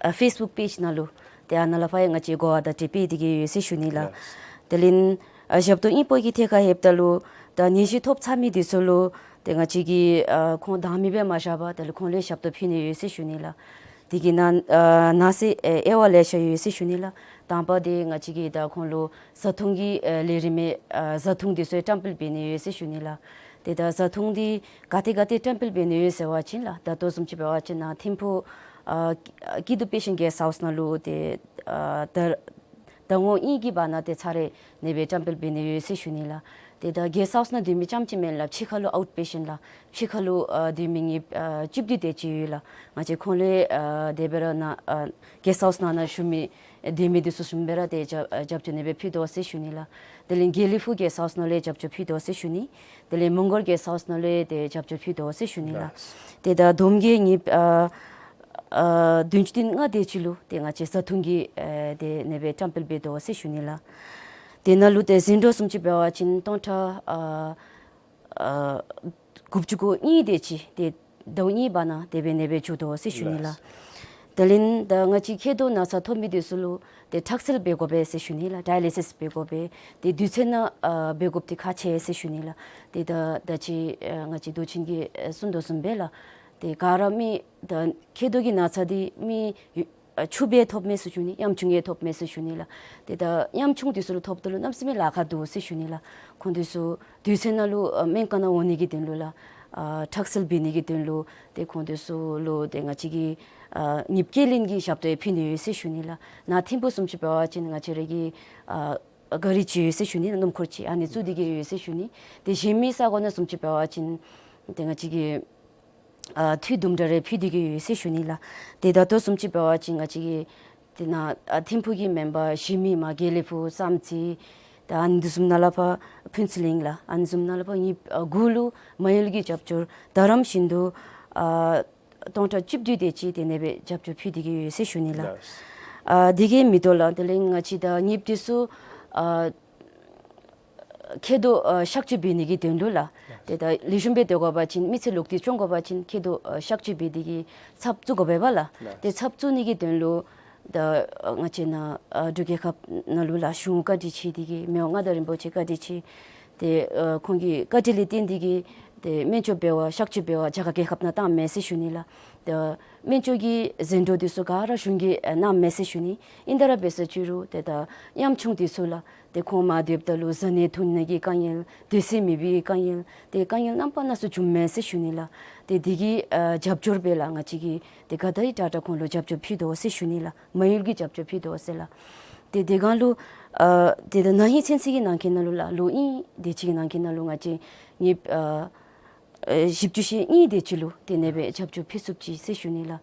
ཨ་ཕེསི་བུཀ་པེཇ་ནང་ལུ་ཏེ་ཨ་ནཱ་ལས་ཕར་ཡང་ང་བཅས་གོ་བ་བརྡ་སྤྲོད་སྤེལ་ཏེ་གི་ཡོད་ཟེར་ཞུ་ནི་ལགས། ལགས། དེ་ལས་ཨ་ཞབས་ཏོག་ཨིན་པའི་གི་ཐད་ཁར་ལྷོདཔ་ད་ལུ་ད་ནད་གཞི་ཐོབ་ཚར་མི་འདི་ཚུ་ལུ་ཏེ་ང་བཅས་ཀྱིས་ཨ་ཁོང་བདའ་མི་སྦེ་མ་བཞག་པར་དེ་ལས་ཁོང་ལུ་ཞབས་ཏོག་ཕུལ་ནི་ཡོད་ཟེར་ཞུ་ནི་ལགས། དེ་གི་ནང་ཨ་ནང་གསེས་ཨེ་དབྱེ་བ་ལེ་ཤ་ཡོད་ཟེར་ཞུ་ནི་ལགས། དང་པ་འདི་ང་བཅས་ཀྱིས་ད་ཁོང་ལུ་བཟའ་འཐུང་གི་ཨ་ལས་རིམ་མའི་ཨ་བཟའ་འཐུང་འདི་ཚུ་བཀྲམ་སྤེལ་འབད་ནི་ཡོད་ཟེར་ཞུ་ནི་ལགས། ཏེ་ད་བཟའ་འཐུང་འདི་ག་ཏེ་ག་ཏེ་བཀྲམ་སྤེལ་འབད་ནི་ཡོད་ཟེར་བ་ཅིན་ལགས། ད་ལྟོ་བཟུམ་ཅིག་འབད་བ་ཅིན་ནཱ་ཐིམ་ཕུག་ཨ་ཀི་ཀིད་པེ་ཤེནཊ་གེསཊ་ཧའུསི་ནང་ལུ་ཏེ་ཨ་ད་ཟླ་ངོ་གཉིས་ཀྱི་བར་ན་ཏེ་ཚར་རེ་ཨ་ནེ་སྦེ་བཀྲམ་སྤེལ་འབད་ནི་ཡོད་ཟེར་ཞུ་ནི་ལགས། ཏེ་ད་གེསཊ་ཧའུསི་ནང་སྡོད་མི་རྐྱངམ་ཅིག་མེན་ལགས། ཕྱི་ཁ་ལུ་ཨའུཊ་པེ་ཤེནཊ་ལགས། ཕྱི་ཁ་ལུ་ཨ་སྡོད་མི་ངེའི་ཨ་བཅུ་བདུན་དེ་ཅིག་ཡོད་ལགས། ང་བཅས་ཁོང་ལུ་ཨ་དེ་སྦེ་ར་ནཱ་ཨ་གེསཊ་ཧའུསི་ནང་ན་བཞུགས་མི་སྡོད་མི་འདི་ཚུ་བཟུམ་སྦེ་ར་ཏེ་རྒྱབ་ཨ་རྒྱབ་སྐྱོར་ཨ་ནེ་སྦེ་ཕུལ་དོ་ཟེར་ཞུ་ནི་ལགས། དེ་ལས་དགེ་ལེགས་ཕུག་གེསཊ་ཧའུསི་ནང་ལས་རྒྱབ་སྐྱོར་ཕུལ་དོ་ཟེར་ཞུ་ནི། དེ་ལས་མོང་སྒར་གེསཊ་ཧའུསི་ནང་ལས་ཏེ་རྒྱབ་སྐྱོར་ཕུལ་དོ་ཟེར་ཞུ་ནི་ལགས། ལགས། ཏེ་ད་བསྡོམས་ཀྱིས་ངེའི་ཨ་ཨ་བདུན་ཅུ་དོན་ལྔ་དེ་ཅིག་ལུ་ཏེ་ང་བཅས་བཟའ་འཐུང་གི་ཨ་དེ་ཨ་ནེ་སྦེ་བཀྲམ་སྤེལ་འབད་དོ་ཟེར་ཞུ་ནི་ལགས། དེ་ནང་ལུ་ཏེ་ཟིང་འཁྲུག་བཟུམ་ཅིག་འབད་བ་ཅིན་སྟོང་ཕྲག་ཨ་ཨ་དགུ་བཅུ་གོ་གཉིས་དེ་ཅིག་ཏེ་ཟླཝ་གཉིས་བར་ན་དེ་སྦེ་ཨ་ནེ་སྦེ་འགྱོ་དོ་ཟེར་ཞུ་ནི་ལགས། ལགས། དེ་ལས་ད་ང་བཅས་མཁལ་རྡོག་ན་ཚ་ཐོབ་མི་འདི་ཚུ་ལུ་ཏེ་ཁྲག་སེལ་འབད་དགོ་པས་ཟེར་ཞུ་ནི་ལགས། ཌའི་ལི་སིས་འབད་དགོ་པས། ཏེ་དུས་ཚོད་ནང་ཨ་འབད་དགོཔ་འདི་ཁག་ཆེ་ཟེར་ཞུ་ནི་ལགས། ཏེ་ད་ད་ཅི་ཨ་ང་བཅས་མདོ་ཆེན་གྱིས་ཨ་གསུང་དོ་བཟུམ་སྦེ་ལགས། ཏེ་ག་ར་མི་ད་མཁལ་རྡོག་གི་ན་ཚ་འདི་མི་ཡུ་ཨ་ཕྱུགཔ་ཡང་ཐོབ་མས་ཟེར་ཞུ་ནི། ཡམ་ཆུང་ཡང་ཐོབ་མས་ཟེར་ཞུ་ནི་ལགས། ཏེ་ད་ཡམ་ཆུང་འདི་ཚུ་ལུ་ཐོབ་ད་ལུ་གནམ་མེད་ས་མེད་ལཱ་ཁག་འདུག་ཟེར་ཞུ་ནི་ལགས། ཁོང་འདི་ཚུ་དུས་ཚོད་ནང་ལུ་ཨ་སྨན་ཁང་ནང་འོང་ནི་གི་དོན་ལུ་ལགས། ཨ་ཁྲག་སེལ་འབད་ནི་གི་དོན་ལུ་ཏེ་ཁོང་འདི་ཚུ་ལུ་ཏེ་ང་བཅས་ཀྱིས་ཨ་ནེབ་སྐྱེལ་ལེན་གྱི་ཞབས་ཏོག་ཡང་ཕུལ་ནི་ཡོད་ཟེར་ཞུ་ནི་ལགས། ནཱ་ཐིམ་ཕུག་བཟུམ་ཅིག་འབད་བ་ཅིན་ང་བཅས་ར་གི་ཨ་ག་རི་ཅིག་ཡོད་ཟེར་ཞུ་ནི། སྣུམ་འཁོར་ཅིག་ཨ་ནི་བཙུགས་ཏེ་གི་ཡོད་ཟེར་ཞུ་ནི། ཏེ་གཞན་མི་ས་གོ་ནང་བཟུམ་ཅིག་འབད་བ་ཅིན་ཏེ་ང་བཅས་ཀྱིས་ཨ་འཐུས་དུམ་གྲ་རེ་ཕུལ་ཏེ་གི་ཡོད་ཟེར་ཞུ་ནི་ལགས། ཏེ་ད་ལྟོ་བཟུམ་ཅིག་འབད་བ་ཅིན་ང་བཅས་ཀྱིས་ཏེ་ནཱ་ཨ་ཐིམ་ཕུག་གི་མེན་པར་གཞན་མི་མར་དགེ་ལེགས་ཕུག་བསམ་རྩེ་ད་ཨ་ནི་བཟུམ་ནང་ལས་ཕར་ཕུན་ཚོགས་གླིང་ལགས། ཨ་ནི་བཟུམ་ནང་ལས་ཕར་ངེའི་ཨ་གུ་ལུ་མ་ཡུལ་གྱི་རྒྱབ་སྐྱོར་ད་རམ་བཞིན་དུ་ཨ་སྟོང་ཕྲག་བཅུ་བདུན་དེ་ཅིག་ཏེ་ཨ་ནེ་སྦེ་རྒྱབ་སྐྱོར་ཕུལ་ཏེ་གི་ཡོད་ཟེར་ཞུ་ནི་ལགས། ལགས། ཨ་དེ་གིས་མི་དོ་ལགས། དེ་ལས་ང་བཅས་ད་ནེབ་འདི་ཚུ་ཨ་མཁལ་རྡོག་ཨ་གཤག་བཅོས་འབད་ནི་གི་དོན་ལུ་ལགས། ཏེ་ད་ལེགས་ཤོམ་སྦེ་སྡོད་དགོ་པ་ཅིན་མི་ཚེ་ལོག་སྟེ་སྐྱོང་དགོ་པ་ཅིན་མཁལ་རྡོག་ཨ་གཤག་བཅོས་འབད་ནི་གི་ཚབ་བཙུགས་དགོ་པས་པ་ལགས། ལགས། ཏེ་ཚབ་བཙུགས་ནི་གི་དོན་ལུ་ད་ཨ་ང་བཅས་ནཱ་ཨ་འབྲུག་རྒྱལ་ཁབ་ནང་ལུ་ལགས་གཞུང་བཀའ་དྲིན་ཆེ་དེ་གིས་མི་དབང་མངའ་བདག་རིན་པོ་ཆེ་བཀའ་དྲིན་ཆེ། ཏེ་ཨ་ཁོང་གི་བཀའ་དྲིན་ལས་བརྟེན་ཏེ་གིས་ཏེ་སྨན་བཅོས་འབད་བར་གཤག་བཅོས་འབད་བར་རྒྱ་གར་རྒྱལ་ཁབ་ནང་བཏངམ་མས་ཟེར་ཞུ་ནི་ལགས། ཏེ་སྨན་བཅོས་ཀྱི་ཟད་འགྲོ་འདི་ཚུ་ག་ར་གཞུང་གིས་ཨ་གནངམ་མས་ཟེར་ཞུ་ནི། ཨིན་ཏེ་ར་འབད་ཟེར་ཅི་རུང་ཏེ་ད་ཡམ་ཆུང་འདི་ཚུ་ལགས། ཏེ་ཁོང་མར་སྡོདཔ་ད་ལུ་བཟའ་ནི་འཐུང་ནི་གི་དཀའ་ངལ་སྡོད་ས་མེད་པའི་དཀའ་ངལ་ཏེ་དཀའ་ངལ་རྣམ་པ་སྣ་ཚོགས་བྱུངམ་མས་ཟེར་ཞུ་ནི་ལགས། ཏེ་དེ་གི་ཨ་རྒྱབ་སྐྱོར་སྦེ་ལགས་ང་བཅས་ཀྱིས་ཏེ་ག་དེ་དྲག་དྲག་ཁོང་ལུ་རྒྱབ་སྐྱོར་ཕུལ་དོ་ཟེར་ཞུ་ནི་ལགས། མ་ཡུལ་གྱི་རྒྱབ་སྐྱོར་ཕུལ་དོ་ཟེར་ལགས། ཏེ་དེ་སྒང་ལུ་ཨ་ཏེ་ད་ན་ཧིང་ཚུན་ཚོད་ཀྱི་ནང་འཁོད་ནང་ལུ་ལགས་ལོ་གཉིས་དེ་ཅིག་གི་ནང་འཁོད་ནང་ལུ་ང་བཅས་ངེའི་ཨ་ཨ་བཞི་བཅུ་ཞེ་གཉིས་དེ་ཅིག་ལུ་ཏེ་ཨ་ནེ་སྦེ་རྒྱབ་སྐྱོར་ཕུལ་ཚུགས་ཅི་ཟེར་ཞུ་ནི་ལགས།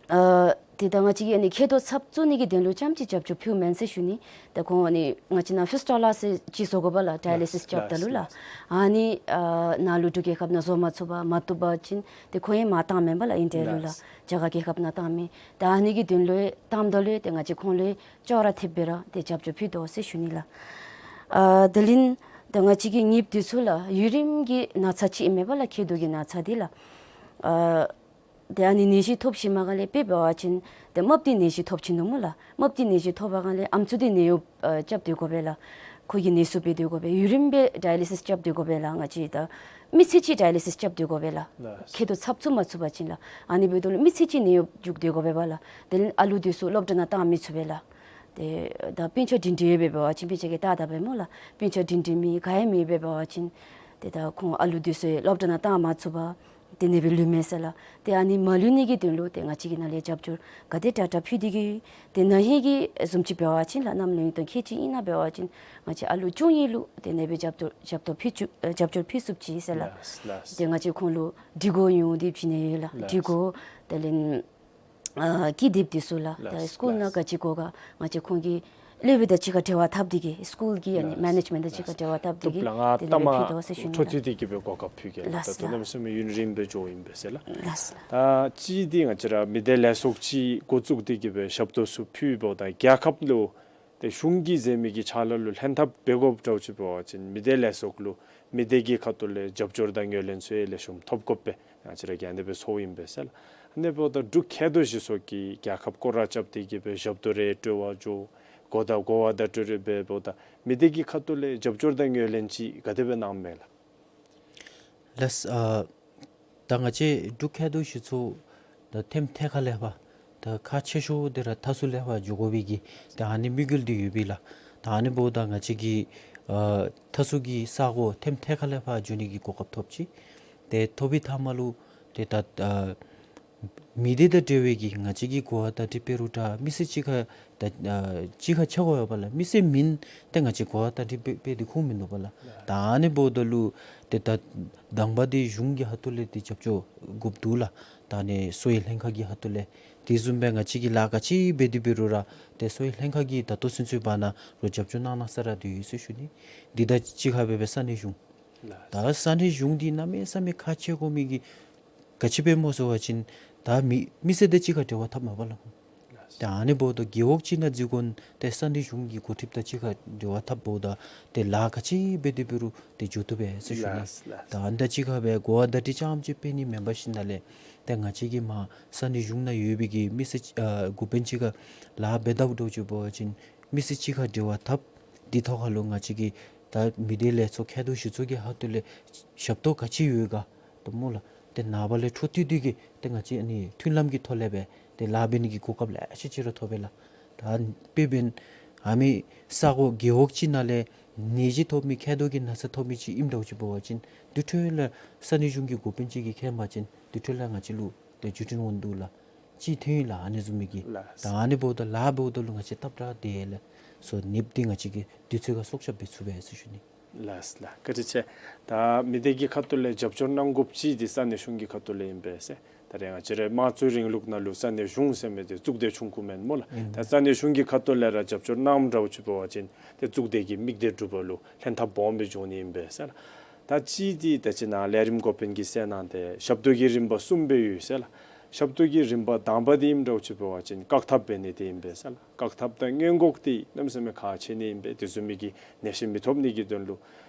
ཨ་ཏེ་ད་ང་བཅས་ཀྱིས་ཨ་ནི་མཁལ་རྡོག་ཚབ་བཙུགས་ནི་གི་དོན་ལུ་རྐྱངམ་ཅིག་རྒྱབ་སྐྱོར་ཕུལཝ་མེན་ཟེར་ཞུ་ནི། ཏེ་ཁོང་ཨ་ནི་ང་བཅས་ནཱ་ཕིས་ཊོ་ལ་ཟེར་ཅིག་བཟོ་དགོ་པས་ལགས། ཌའི་ལི་སིས་རྐྱབ་ད་ལུ་ལགས། ལགས། ཨ་ནི་ཨ་ནཱ་ལུ་འབྲུག་རྒྱལ་ཁབ་ནང་བཟོ་མ་ཚུགས་པར་མ་བཏུབ་པ་ཅིན་ཏེ་ཁོང་ཡང་མར་བཏངམ་མས་པ་ལགས། ཨིན་ཌི་ཡ་ལུ་ལགས། ལགས། རྒྱ་གར་རྒྱལ་ཁབ་ནང་བཏངམ་མས། ད་ཨ་ནི་གི་དོན་ལུ་བཏངམ་ད་ལུ་ཏེ་ང་བཅས་ཁོང་ལུ་ཅོག་ར་འཐདཔ་སྦེ་ར་ཏེ་རྒྱབ་སྐྱོར་ཕུལ་དོ་ཟེར་ཞུ་ནི་ལགས། ཨ་དེ་ལས་ད་ང་བཅས་ཀྱི་ནེབ་འདི་ཚུ་ལགས་ཡུན་རིངམོ་གི་ན་ཚ་ཅིག་ཨིན་མས་པ་ལགས། མཁལ་རྡོག་གི་ན་ཚ་འདི་ལགས། ཨ་ཏེ་ཨ་ནི་ནད་གཞི་ཐོབ་ཞིནམ་ལས་དཔེ་འབད་བ་ཅིན་ཏེ་རྨགཔ་འདི་ནད་གཞི་ཐོབ་ཅི་ནུག་སྨོ་ལགས། རྨགཔ་འདི་ནད་གཞི་ཐོབ་པའི་སྒང་ལས་ཨམ་སྲུ་འདི་ནད་གཡོག་ཨ་རྐྱབ་སྡོད་དགོ་པས་ལགས། ཁོ་གི་ནད་གསོ་འབད་སྡོད་དགོ་པས། ཡུན་རིངམོ་སྦེ་ཌའི་ལི་སིས་རྐྱབ་སྡོད་དགོ་པས་ལགས། ང་བཅས་ད་མི་ཚེ་གཅིག་ཌའི་ལི་སིས་རྐྱབ་སྡོད་དགོ་པས་ལགས། ལགས། མཁལ་རྡོག་ཚབ་བཙུགས་མ་ཚུགས་པ་ཅིན་ལགས། ཨ་ནི་འབདཝ་ད་ལུ་མི་ཚེ་གཅིག་ནད་གཡོག་རྒྱུག་སྡོད་དགོ་པས་པ་ལགས། དེ་ལས་ཨ་ལུ་འདི་ཚུ་སློབ་གྲྭ་ནང་བཏང་མི་ཚུགས་པས་ལགས། ཏེ་ད་སྤུན་ཆ་འདྲིས་འདྲིས་ཡོདཔ་འབད་བ་ཅིན་སྤུན་ཆ་གིས་བལྟ་བལྟ་བས་སྨོ་ལགས། སྤུན་ཆ་འདྲིས་འདྲིས་མེད་ག་ཡང་མེདཔ་འབད་བ་ཅིན་ཏེ་ད་ཁོང་ཨ་ལུ་འདི་ཚུ་སློབ་གྲྭ་ནང་བཏང་མ་ཚུགས་པར་ཏེ་ཨ་ནེ་སྦེ་ལུས་མས་ཟེར་ལགས། ཏེ་ཨ་ནི་མ་ལུས་ནི་གི་དོན་ལུ་ཏེ་ང་བཅས་ཀྱིས་ནཱ་ལས་རྒྱབ་སྐྱོར་ག་དེ་དྲག་དྲག་ཕུལ་ཏེ་གིས་ཏེ་ན་ཧིང་གི་བཟུམ་ཅིག་འབད་བ་ཅིན་ལགས། གནམ་ལོ་ཡུན་དང་ཁལ་གཅིག་ཨིན་ན་འབད་བ་ཅིན་ང་བཅས་ཨ་ལུ་བཅུ་གཉིས་ལུ་ཏེ་ཨ་ནེ་སྦེ་རྒྱབ་སྐྱོར་རྒྱབ་སྐྱོར་ཕུལ་ཚུགས་ཨ་རྒྱབ་སྐྱོར་ཕུལ་ཚུགས་ཅི་ཟེར་ལགས། ལགས་ལགས། ཏེ་ང་བཅས་ཁོང་ལུ་སྒྲིག་གོ་ཡོད་དེ་བྱིན་ནི་ཡོད་ལགས། ལགས། སྒྲིག་གོ་དེ་ལས་ཨ་ཀི་དེབ་འདི་ཚུ་ལགས། ལགས། ད་སི་ཀུལ་ནང་ལགས། ག་ཅི་དགོ་ག་ང་བཅས་ཁོང་གི་སློབ་དཔོན་དང་གཅིག་ཁར་འབྲེལ་བ་འཐབ་སྟེ་གིས་སི་ཀུལ་གྱི་ཨ་ནི་ལགས། མེ་ནེཇ་མེནཊ་དང་གཅིག་ཁར་འབྲེལ་བ་འཐབ་སྟེ་གིས་ཏེ་ཨ་ནེ་སྦེ་ཕུལ་དོ་ཟེར་ཞུ་ནི་ལགས། ལགས་ལགས། ད་གནམ་མེད་ས་མེད་ཡུན་རིངམོ་སྦེ་འགྱོཝ་ཨིན་པས་ཟེར་ལགས། ལགས་ལགས། ད་ཅི་འདི་ང་བཅས་ར་མི་སྡེ་ལས་ཚོགས་ཅིག་འགོ་བཙུགས་ཏེ་གིས་སྦེ་ཞབས་ཏོག་ཚུ་ཕུལཝ་ད་རྒྱལ་ཁབ་ལུ་ཏེ་གཞུང་གིས་མཛད་མི་གི་ཕྱག་ལཱ་ལུ་ལྷན་ཐབས་འབད་དགོཔ་འདྲཝ་ཅིག་འབད་བ་ཅིན་མི་སྡེ་ལས་ཚོགས་ལུ་མི་སྡེ་གི་ཁ་ཐུག་ལས་རྒྱབ་སྐྱོར་དང་ངོས་ལེན་ཚུ་ཡང་ལེགས་ཤོམ་ཐོབ་དགོ་པས། ང་བཅས་ར་གིས་ཨ་ནེ་སྦེ་ཚོརཝ་ཨིན་པས་ཟེར་ལགས། ཨ་ནི་འབདཝ་ད་འབྲུག་མཁལ་རྡོག་གཞི་ཚོགས་ཀྱིས་རྒྱལ་ཁབ་སྐོར་ར་རྐྱབ་སྟེ་གིས་སྦེ་ཞབས་ཏོག་རེ་སྤྲོད་པར་འགྱོ་དགོཔ་དང་གོ་བ་བརྡ་སྤྲོད་རེ་འབད་འབདཝ་ད་མི་སྡེ་གི་ཁ་ཐུག་ལས་རྒྱབ་སྐྱོར་དང་ངོས་ལེན་ཅིག་ག་དེ་སྦེ་གནངམ་མས་ལགས། ལགས། ཨ་ད་ང་བཅས་འབྲུག་མཁལ་རྡོག་གཞི་ཚོགས་ད་ཐེམ་ཐད་ཁ་ལས་ཕར་ ད་ཁག་ཆེ་ཤོས་འདི་ར་མཐའ་ཟུར་ལས་ཕར་འགྱོ་དགོ་པའི་གི་ད་ཨ་ནི་དམིགས་ཡུལ་འདི་ཡོད་པས་ལགས། ད་ཨ་ནི་འབདཝ་ད་ང་བཅས་ཀྱིས་ཨ་མཐའ་ཟུར་གྱི་ས་གོ་ཐེམ་ཐེ་ཁ་ལས་ཕར་འགྱོ་ནི་གི་གོ་སྐབས་ཐོབ་ཅི། ཏེ་ཐོབ་པའི་མཐའ་མ་ལུ་ཏེ་ད་ཨ་མི་སྡེ་དང་འབྲེལ་བའི་གི་ང་བཅས་ཀྱིས་གོ་བ་བརྡ་སྤྲོད་འབད་རུང་འདྲ་མི་སེར་གཅིག་ཁར་ད་ཨ་གཅིག་ཁར་ཕྱད་དགོ་པས་ལགས། མི་སེར་མེན་ཏེ་ང་བཅས་གོ་བ་བརྡ་སྤྲོད་འབད་འབད་དེ་ཁུངས་མིན་འདུག་པས་ལགས། ད་ཨ་ནི་འབདཝ་ད་ལུ་ཏེ་ད་དང་པ་འདི་གཞུང་གི་ཁ་ཐུག་ལས་ཏེ་རྒྱབ་སྐྱོར་དགོཔ་འདུག་ལགས། ད་ཨ་ནི་གསོ་བའི་ལྷན་ཁག་གི་ཁ་ཐུག་ལས། དེ་བཟུམ་སྦེ་ང་བཅས་ཀྱིས་ལཱ་ག་ཅི་འབད་དེ་འབད་རུང་ར་ཏེ་གསོ་བའི་ལྷན་ཁག་གིས་ད་ལྟོ་ཚུན་ཚོད་བར་ན་རོགས་རྒྱབ་སྐྱོར་གནང་གནང་ས་ར་འདི་ཡོད་ཟེར་ཞུ་ནི། འདི་དང་གཅིག་ཁར་སྦེ་སྦེ་ས་གནས་གཞུང་། ད་ས་གནས་གཞུང་འདི་གནམ་མེད་ས་མེད་ཁག་ཆེ་དགོ་མི་གི་ག་ཅི་སྦེ་སྨོ་ཟེར་བ་ཅིན་ད་མི་མི་སེར་དང་གཅིག་ཁར་འབྲེལ་བ་འཐབ་མས་པ་ལགས། ད་ཨ་ནི་འབདཝ་ད་རྒེད་འོག་ཅིག་ནང་འཛུལ་དགོ་ན་ཏེ་ས་གནས་གཞུང་གི་འགོ་ཁྲིདཔ་དང་གཅིག་ཁར་འབྲེལ་བ་འཐབ་འབདཝ་ད་ཏེ་ལཱ་ག་ཅི་འབད་དེ་འབད་རུང་ཏེ་འགྱོ་བཏུབ་པས་ཟེར་ཞུ་ནི། ལགས་ལགས། ད་ཨ་ནི་དང་གཅིག་ཁར་སྦེ་གོ་བ་བརྡ་སྤྲོད་རྐྱངམ་ཅིག་འབད་ནི་མེན་པར་ཞིནམ་ལས་ཏེ་ང་བཅས་ཀྱིས་མར་ས་གནས་གཞུང་ནང་ཡོད་པའི་གི་མི་སེར་ཨ་འགོ་དཔོན་གཅིག་ཁར་ལཱ་འབད་དཝ་འདྲཝ་ཅིག་འབད་བ་ཅིན་མི་སེར་གཅིག་ཁར་འབྲེལ་བ་འཐབ། དེ་ཐོག་ཁ་ལུ་ང་བཅས་ཀྱིས་ད་མི་སྡེ་ལས་ཚོགས་མཁལ་རྡོག་གཞི་ཚོགས་ཀྱི་ཁ་ཐུག་ལས་ཞབས་ཏོག་ག་ཅི་ཡོད་ག་ད་སྨོ་ལགས། ཏེ་ནངས་པ་ལས་འཕྲོ་མཐུད་དེ་གིས་ཏེ་ང་བཅས་ཨ་ནི་མཐུན་ལམ་གྱི་ཐོག་ལས་སྦེ་ཏེ་ལཱ་འབད་ནི་གི་གོ་སྐབས་ལེ་ཤ་ཅིག་ར་ཐོབ་པས་ལགས། ད་དཔེ་འབདན་ཨ་མི་ས་གོ་རྒེད་འོག་ཅིག་ནང་ལས་ནད་གཞི་ཐོབ་མི་མཁལ་རྡོག་གི་ན་ཚ་ཐོབ་མི་ཅིག་ཨིནམ་འདྲཝ་ཅིག་འབད་བ་ཅིན་དེ་འཕྲོ་ལས་ས་གནས་གཞུང་གི་འགོ་དཔོན་ཅིག་གིས་མཁྱེན་པ་ཅིན་དེ་འཕྲོ་ལས་ང་བཅས་ལུ་ཏེ་བརྒྱུད་འཕྲིན་འོང་འདུག་ལགས། ཅིག་ཐོན་ཡི་ལགས་ཨ་ནི་བཟུམ་མའི་གི། ལགས། ད་ཨ་ནི་འབདཝ་ད་ལཱ་འབདཝ་ད་ལུ་ང་བཅས་སྟབས་ར་བདེ་ལགས་སོ། ནདཔ་འདི་ང་བཅས་ཀྱིས་དུས་ཚོད་ཁར་སྲོག་སྐྱབས་འབད་ཚུགས་པས་ཟེར་ཞུ་ནི། ལགས་ལགས། བཀའ་དྲིན་ཆེ། ད་མི་སྡེ་གི་ཁ་ཐུག་ལས་རྒྱབ་སྐྱོར་གནང་དགོཔ་ཅིག་འདི་ས་གནས་གཞུང་གི་ཁ་ཐུག་ལས་ཨིན་པས་ཟེར། ད་རེས་ང་བཅས་རའི་དམངས་གཙོའི་རིང་ལུགས་ནང་ལུ་ས་གནས་གཞུང་ཟེར་མི་འདི་གཙུག་སྡེ་ཆུང་ཀུ་མེན་སྨོ་ལགས། ཨིན། ད་ས་གནས་གཞུང་གི་ཁ་ཐུག་ལས་ར་རྒྱབ་སྐྱོར་གནངམ་འདྲཝ་ཅིག་འབད་བ་ཅིན་ཏེ་གཙུག་སྡེ་གི་དམིགས་གཏད་འགྲུབ་པ་ལུ་ལྷན་ཐབས་སྦོམ་སྦེ་འབྱུང་ནི་ཨིན་པས་ཟེར་ལགས། ད་ཅི་འདི་ད་ཅི་ནཱ་ལས་རིམ་འགོ་དཔོན་གྱིས་གསལ་གནང་སྟེ་ཞབས་ཏོག་གི་རིམ་པ་གསུམ་སྦེ་ཡོད་ཟེར་ལགས། ཞབས་ཏོག་གི་རིམ་པ་དང་པ་འདི་ཨིནམ་འདྲཝ་ཅིག་འབད་བ་ཅིན་བཀག་ཐབས་འབད་ནི་འདི་ཨིན་པས་ཟེར་ལགས། བཀག་ཐབས་དང་སྔོན་འགོག་འདི་གནམ་མེད་ས་མེད་ཁག་ཆེ་ནི་ཨིན་པས། དེ་བཟུམ་མའི་གི་ནད་གཞི་མི་ཐོབ་ནི་གི་དོན་ལུ་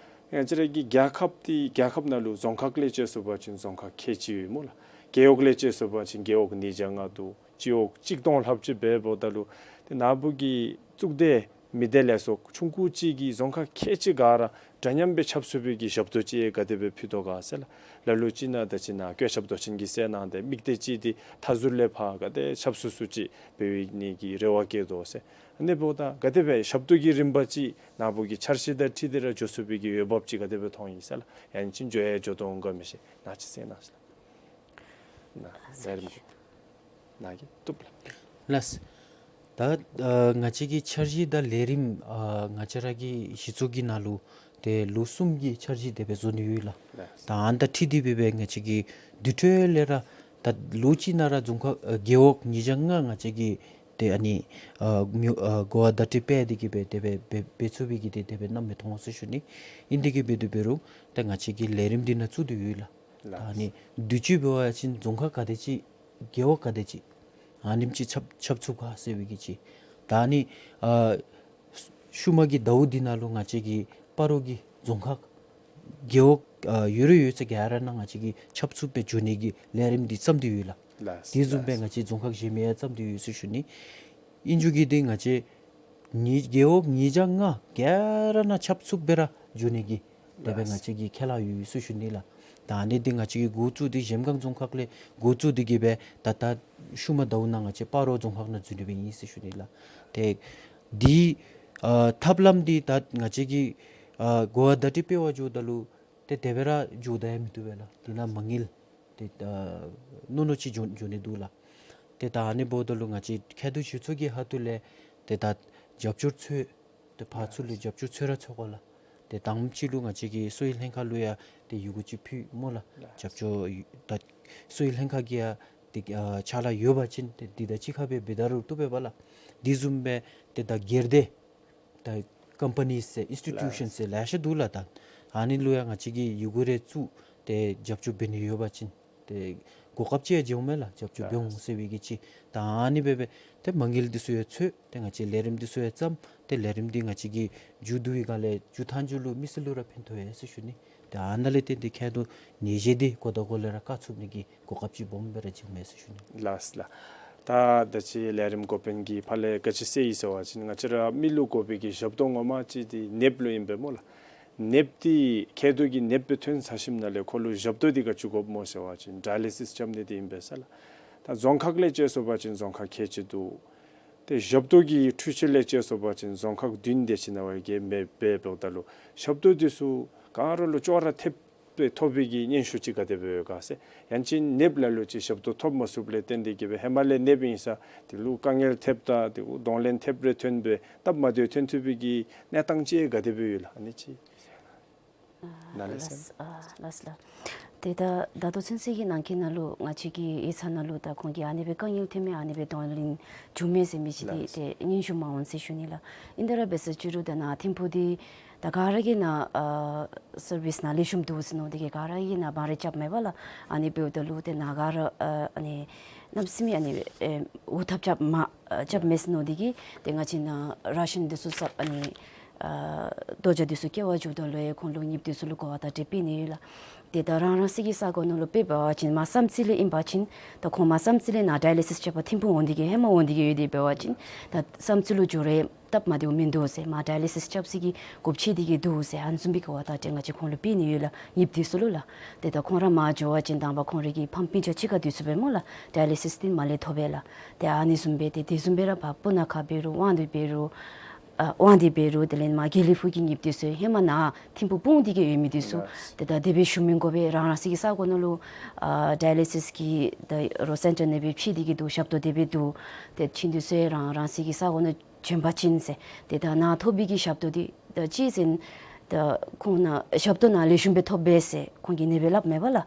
ང་བཅས་ར་གི་རྒྱལ་ཁབ་འདི་རྒྱལ་ཁབ་ནང་ལུ་རྫོང་ཁག་ལས་བཅད་སོང་པ་ཅིན་རྫོང་ཁག་ཁལ་གཅིག་ཡོད་སྨོ་ལགས། རྒེད་འོག་ལས་བཅད་སོང་པ་ཅིན་རྒེད་འོག་ཉིས་བརྒྱ་ལྔ་འདུག། སྤྱི་འོག་གཅིག་སྟོང་ལྷགཔ་ཅིག་འབདཝ་ད་ལུ་ཏེ་ནཱ་བུ་གི་གཙུག་སྡེ་མི་སྡེ་ལས་ཚོགས་ཆུང་ཀུ་ཅིག་གིས་རྫོང་ཁག་ཁལ་གཅིག་ག་ར་འདྲ་མཉམ་སྦེ་ཁྱབ་ཚུགས་པའི་གི་ཞབས་ཏོག་ཅིག་ག་དེ་སྦེ་ཕུལ་དོ་ག་ཟེར་ལགས། ལ་ལུ་ཅིག་ནང་ད་ཅི་ནཱ་བཀོད་ཁྱབ་མདོ་ཆེན་གྱིས་གསལ་གནང་སྟེ་དམིགས་གཏད་ཅིག་འདི་མཐའ་ཟུར་ལས་ཕར་ག་དེ་ཁྱབ་ཚུགས་ཚུགས་ཅིག་འབད་ནི་གི་རེ་བ་བསྐྱེད་དོ་ཟེར། ཨ་ནི་འབདཝ་ད་ག་དེ་སྦེ་ཞབས་ཏོག་གི་རིམ་པ་ཅིག་ནཱ་བུ་གི་འཆར་གཞི་དང་འཁྲིལ་ཏེ་ར་འགྱོ་ཚུགས་པའི་གི་འོས་འབབ་ཅིག་ག་དེ་སྦེ་མཐོང་ཡི་ཟེར་ལགས། ཡང་ཅིན་འགྱོ་ཡང་འགྱོ་དོ་འོང་ག་མི་ཤེས། ནཱ་ཅིག་གསལ་གནང་ཟེར་ལགས། ནཱ་ལས་རིམ་ནཱ་གིས་བཏུབ་ལགས། ལགས། ད་ཨ་ང་བཅས་ཀྱི་འཆར་གཞི་དང་ལས་རིམ་ཨ་ང་བཅས་ར་གི་གཞི་ཚོགས་ཀྱི་ནང་ལུ་ཏེ་ལོ་གསུམ་གྱི་འཆར་གཞི་དེ་སྦེ་བཟོ་ནི་ཡོད་ལགས། ལགས། ད་ཨ་ནི་དང་འཁྲིལ་ཏེ་སྦེ་སྦེ་ང་བཅས་ཀྱིས་དེ་འཕྲོ་ལས་ར་ད་ལོ་གཅིག་ནང་ར་རྫོང་ཁག་ཨ་རྒེད་འོག་ཉིས་བརྒྱ་ལྔ་ང་བཅས་ཀྱིས་ཏེ་ཨ་ནི་ཨ་མི་ཨ་གོ་བ་བརྡ་སྤྲོད་འབད་དེ་གིས་སྦེ་དེ་སྦེ་འབད་འབད་ཚུགས་པའི་གི་དེ་དེ་སྦེ་གནམ་མེད་མཐོང་ཟེར་ཞུ་ནི། ཨིན་དེ་གིས་འབད་དེ་འབད་རུང་ད་ང་བཅས་ཀྱིས་ལས་རིམ་འདི་ནང་བཙུགས་ཏེ་ཡོད་ལགས། ལགས། ད་ཨ་ནི་དུས་ཅི་འབད་བ་ཅིན་རྫོང་ཁག་ག་དེ་ཅིག་རྒེད་འོག་ག་དེ་ཅིག་ཨ་ནེམ་ཅིག་ཁྱབ་ཁྱབ་ཚུགས་ག་ཟེར་བའི་གི་ཅིག། ད་ཨ་ནི་ཨ་ཤུལ་མ་གི་ཟླཝ་འདི་ནང་ལུ་ང་བཅས་ཀྱིས་སྤ་རོ་གི་རྫོང་ཁག་རྒེད་འོག་ཨ་ཡོད་རུང་ཡོད་ཚད་ག་ར་ནང་ང་བཅས་ཀྱིས་ཁྱབ་ཚུགསཔ་སྦེ་འགྱོ་ནི་གི་ལས་རིམ་འདི་བརྩམས་ཏེ་ཡོད་ལགས། ལགས། དེ་བཟུམ་སྦེ་ལགས། ང་བཅས་རྫོང་ཁག་གཞན་མི་ཡང་བརྩམས་ཏེ་ཡོད་ཟེར་ཞུ་ནི། ཨིན་རྒྱུ་གིས་འདི་ང་བཅས་ཉི་རྒེད་འོག་ཉིས་བརྒྱ་ལྔ་ག་ར་ནང་ཁྱབ་ཚུགསཔ་སྦེ་ར་འགྱོ་ནི་གི་དེ་སྦེ་ལགས། ང་བཅས་ཀྱིས་ཁས་བླངས་ཡོད་ཟེར་ཞུ་ནི་ལགས། ད་ཨ་ནི་འདི་ང་བཅས་ཀྱིས་འགོ་བཙུགས་ཏེ་གཞལམ་སྒང་རྫོང་ཁག་ལས་འགོ་བཙུགས་ཏེ་གིས་སྦེ་ད་ད་ཤུལ་མ་ཟླཝ་ནང་ང་བཅས་སྤ་རོ་རྫོང་ཁག་ནང་འཛུལ་ནི་སྦེ་ཨིན་ཟེར་ཞུ་ནི་ལགས། ཏེ་འདི་ཨ་ཐབས་ལམ་འདི་ད་ང་བཅས་ཀྱིས་ཨ་གོ་བ་བརྡ་སྤྲོད་འབད་བར་འགྱོཝ་ད་ལུ་ཏེ་དེ་སྦེ་ར་འགྱོ་ད་ཡང་མི་བཏུབ་པས་ལགས། འདི་ནང་མ་དངུལ་ཏེ་ཨ་ནོ་ནོ་ཅིག་འགྱོ་འགྱོ་ནི་འདུག་ལགས། ཏེ་ད་ཨ་ནི་འབདཝ་ད་ལུ་ང་བཅས་མཁལ་རྡོག་གཞི་ཚོགས་ཀྱི་ཁ་ཐུག་ལས་ཏེ་ད་རྒྱབ་སྐྱོར་འཚོལ་ཏེ་ཕར་ཚུར་ལས་རྒྱབ་སྐྱོར་འཚོལ་ར་འཚོལ་དགོ་ལགས། ཏེ་དང་པ་ཅིག་ལུ་ང་བཅས་ཀྱིས་གསོ་བའི་ལྷན་ཁག་ལུ་ཡང་ཏེ་ཡི་གུ་ཅིག་ཕུལ་སྨོ་ལགས། རྒྱབ་སྐྱོར་ད་གསོ་བའི་ལྷན་ཁག་གིས་ཡང་ཏེ་ཨ་ཕྱག་ལཱ་ཡོད་པ་ཅིན་ཏེ་འདི་དང་གཅིག་ཁར་སྦེ་འབད་ད་རུང་བཏུབ་པས་པ་ལགས། དེ་བཟུམ་སྦེ་ཏེ་ད་སྒེར་སྡེ་ད་ཀམ་པ་ནི་ཟེར་ཨིནསི་ཊི་ཊུ་ཤཱན་ཟེར་ལེ་ཤ་འདུག་ལགས། ད་ཨ་ནི་ལུ་ཡང་ང་བཅས་ཀྱིས་ཡི་གུ་རེ་བཙུགས་ཏེ་རྒྱབ་སྐྱོར་འབད་ནི་ཡོད་པ་ཅིན་ཏེ་གོ་སྐབས་ཅིག་ཡང་བྱིན་འོང་མས་ལགས། རྒྱབ་སྐྱོར་འབད་འོང་ཟེར་བའི་གི་ཅིག། ད་ཨ་ནི་སྦེ་སྦེ་ཏེ་མ་དངུལ་འདི་ཚུ་ཡང་འཚོལ་ཏེ་ང་བཅས་ལས་རིམ་འདི་ཚུ་ཡང་བརྩམས་ཏེ་ལས་རིམ་འདི་ང་བཅས་ཀྱིས་མཇུག་བསྡུ་བའི་སྒང་ལས་མཇུག་མཐའ་མཇུག་ལུ་མི་སེར་ལུ་ར་ཕན་ཐོགས་ཡོད་ཟེར་ཞུ་ནི། ཏེ་ཨ་ནཱ་ལས་བརྟེན་ཏེ་མཁལ་རྡོག་ནད་གཞི་འདི་གོ་ད་གོ་ལས་ར་བཀག་ཚུགས་ནི་གི་གོ་སྐབས་ཅིག་སྦོམ་སྦེ་ར་བྱིན་མས་ཟེར་ཞུ་ནི། ལགས་ལགས། ད་ད་ཅི་ལས་རིམ་འགོ་དཔོན་གྱིས་ཕར་ལས་ག་ཅི་གསལ་ཡི་ཟེར་བ་ཅིན་ང་བཅས་ར་མི་ལུ་དགོ་པའི་གི་ཞབས་ཏོག་ངོ་མ་ཅིག་འདི་ནདཔ་ལུ་ཨིན་པས་སྨོ་ལགས། ནདཔ་འདི་མཁལ་རྡོག་གི་ནདཔ་སྦེ་ཐོན་ཚར་ཞིནམ་ལས་ཁོ་ལུ་ཞབས་ཏོག་འདི་ག་ཅི་དགོཔ་སྨོ་ཟེར་བ་ཅིན་ཌ་ཡ་ལི་སིས་རྐྱབ་ནི་འདི་ཨིན་པས་ཟེར་ལགས། ད་རྫོང་ཁག་ལས་བཅད་སོང་པ་ཅིན་རྫོང་ཁག་ཁལ་གཅིག་འདུག། ཏེ་ཞབས་ཏོག་གི་འཕྲུལ་ཆས་ལས་བཅད་སོང་པ་ཅིན་རྫོང་ཁག་བདུན་དེ་ཅིག་ནང་བའི་གི་མེདཔ་འབདཝ་ད་ལུ་ཞབས་ཏོག་འདི་ཚུ་ག་ར་ལུ་ཅོག་ར་འཐདཔ་སྦེ་ཐོབ་པའི་གི་སྙན་ཞུ་ཅིག་ག་དེ་སྦེ་ཡོད་ག་ཟེར། ཡང་ཅིན་ནདཔ་ལ་ལུ་ཅིག་ཞབས་ཏོག་ཐོབ་མ་ཚུགསཔ་ལས་བརྟེན་ཏེ་གིས་སྦེ་ཧེ་མ་ལས་ནདཔ་ཨིན་ས་དེ་ལུ་དཀའ་ངལ་འཐདཔ་དང་དེ་གདོང་ལེན་འཐདཔ་རེ་ཐོན་སྦེ་སྟབས་མ་བདེཝ་ཐོན་ཐོན་པའི་གི་གནས་སྟངས་ཅིག་ག་དེ་སྦེ་ཡོད་ལགས། ཨ་ནི་ཅིག། ནཱ་ལས་ལགས། ཨ་ལགས་ལགས། ཏེ་ད་ད་ལྟོ་ཚུན་ཚོད་ཀྱི་ནང་འཁོད་ནང་ལུ་ང་བཅས་ཀྱི་ཡིག་ཚང་ནང་ལུ་ད་ཁོང་གིས་ཨ་ནི་སྦེ་དཀའ་ངལ་ཐོན་མི་ཨ་ནི་སྦེ་གདོང་ལེན་བྱུང་མས་ཟེར་མི་ཅིག་འདི་ལགས། ཏེ་སྙན་ཞུ་མ་འོང་ཟེར་ཞུ་ནི་ལགས། ཨིན་ཏེ་ར་འབད་ས་ཅིག་རུང་ད་ནཱ་ཐིམ་ཕུག་འདི་ད་ག་ར་གིས་ནཱ་ཨ་སར་བིསི་ནཱ་ལེགས་ཤོམ་འདུག་ཟེར་མནོ་སྟེ་གིས་ག་ར་གིས་ནཱ་བང་རིམ་རྐྱབ་མས་པ་ལགས། ཨ་ནི་འབདཝ་ད་ལུ་ཏེ་ནཱ་ག་ར་ཨ་ཨ་ནི་གནམ་མེད་ས་མེད་ཨ་ནི་ཨེ་འུ་ཐབས་རྐྱབ་མ་ཨ་རྐྱབ་མས་ཟེར་མནོ་སྟེ་གིས་ཏེ་ང་བཅས་ནཱ་ར་ཤཱན་འདི་ཚུ་ས་ཨ་ནི་ཨ་རྡོ་ཇ་འདི་ཚུ་སྐྱེལ་བར་འགྱོཝ་ད་ལུ་ཡང་ཁོང་ལུ་ཉེཔ་འདི་ཚུ་ལུ་གོ་བརྡ་རེ་སྤེལ་ནི་ཡོད་ལགས། ཏེ་ད་རང་རང་སོའི་གི་ས་གོ་ནང་ལུ་དཔེ་འབད་བ་ཅིན་མར་བསམ་རྩེ་ལས་ཨིན་པ་ཅིན་ད་ཁོང་མར་བསམ་རྩེ་ལས་ནཱ་ཌའི་ལི་སིས་རྐྱབ་པར་ཐིམ་ཕུག་འོང་སྟེ་གིས་ཧེ་མ་འོང་སྟེ་གིས་ཡོད་དེ་འབད་བ་ཅིན་ད་བསམ་རྩེ་ལུ་འགྱོ་རུང་སྟབས་མ་བདེཝ་མིན་འདུག་ཟེར། མར་ཌའི་ལི་སིས་རྐྱབ་སའི་གི་གོ་ཆོད་དེ་གིས་འདུག་ཟེར། ཨ་ནི་བཟུམ་སྦེ་གི་གོ་བརྡ་རེ་ང་བཅས་ཁོང་ལུ་སྤེལ་ནི་ཡོད་ལགས། ཉེཔ་འདི་ཚུ་ལུ་ལགས། ཏེ་ད་ཁོང་ར་མར་འགྱོ་བ་ཅིན་དང་པ་ཁོང་རའི་གི་ཕམ་སྤུན་ཆ་གཅིག་ཁར་སྡོད་ཚུགས་པས་སྨོ་ལགས། ཌའི་ལི་སིས་འདི་མར་ལས་ཐོབ་པས་ལགས། ཏེ་ཨ་ནི་བཟུམ་སྦེ་ཏེ་དེ་བཟུམ་སྦེ་ར་ཕར་སྤུ་ན་ཁ་འབད་རུང་དབང་འདུས་འབད་རུང་ཨ་དབང་འདུས་འབད་རུང་དེ་ལས་མར་དགེ་ལེགས་ཕུག་གི་ཉེཔ་འདི་ཚུ་ཧེ་མ་ནཱ་ཐིམ་ཕུག་སྤུངས་ཏེ་གིས་ཡོད་མི་འདི་ཚུ་ལགས། ཏེ་ད་དེ་སྦེ་ཞུ་མི་དགོ་པས། རང་རང་སོའི་གི་ས་གོ་ནང་ལུ་ཨ་ཌའི་ལི་སིས་ཀྱི་ད་རོགས་སེན་ཊར་ནང་སྦེ་ཕྱད་དེ་གིས་འདུག། ཞབས་ཏོག་དེ་སྦེ་འདུག། ཏེ་ཁྱེད་འདི་ཚུ་རང་རང་སོའི་གི་ས་གོ་ནང་བྱོན་པ་ཅིན་ཟེར། ཏེ་ད་ནཱ་ཐོབ་པའི་གི་ཞབས་ཏོག་འདི་ད་ཅི་ཟེར་ན་ད་ཁོང་ནཱ་ཞབས་ཏོག་ནཱ་ལེགས་ཤོམ་སྦེ་ཐོབ་པས་ཟེར་ཁོང་གིས་ཨ་ནི་སྦེ་སླབ་མས་པ་ལགས།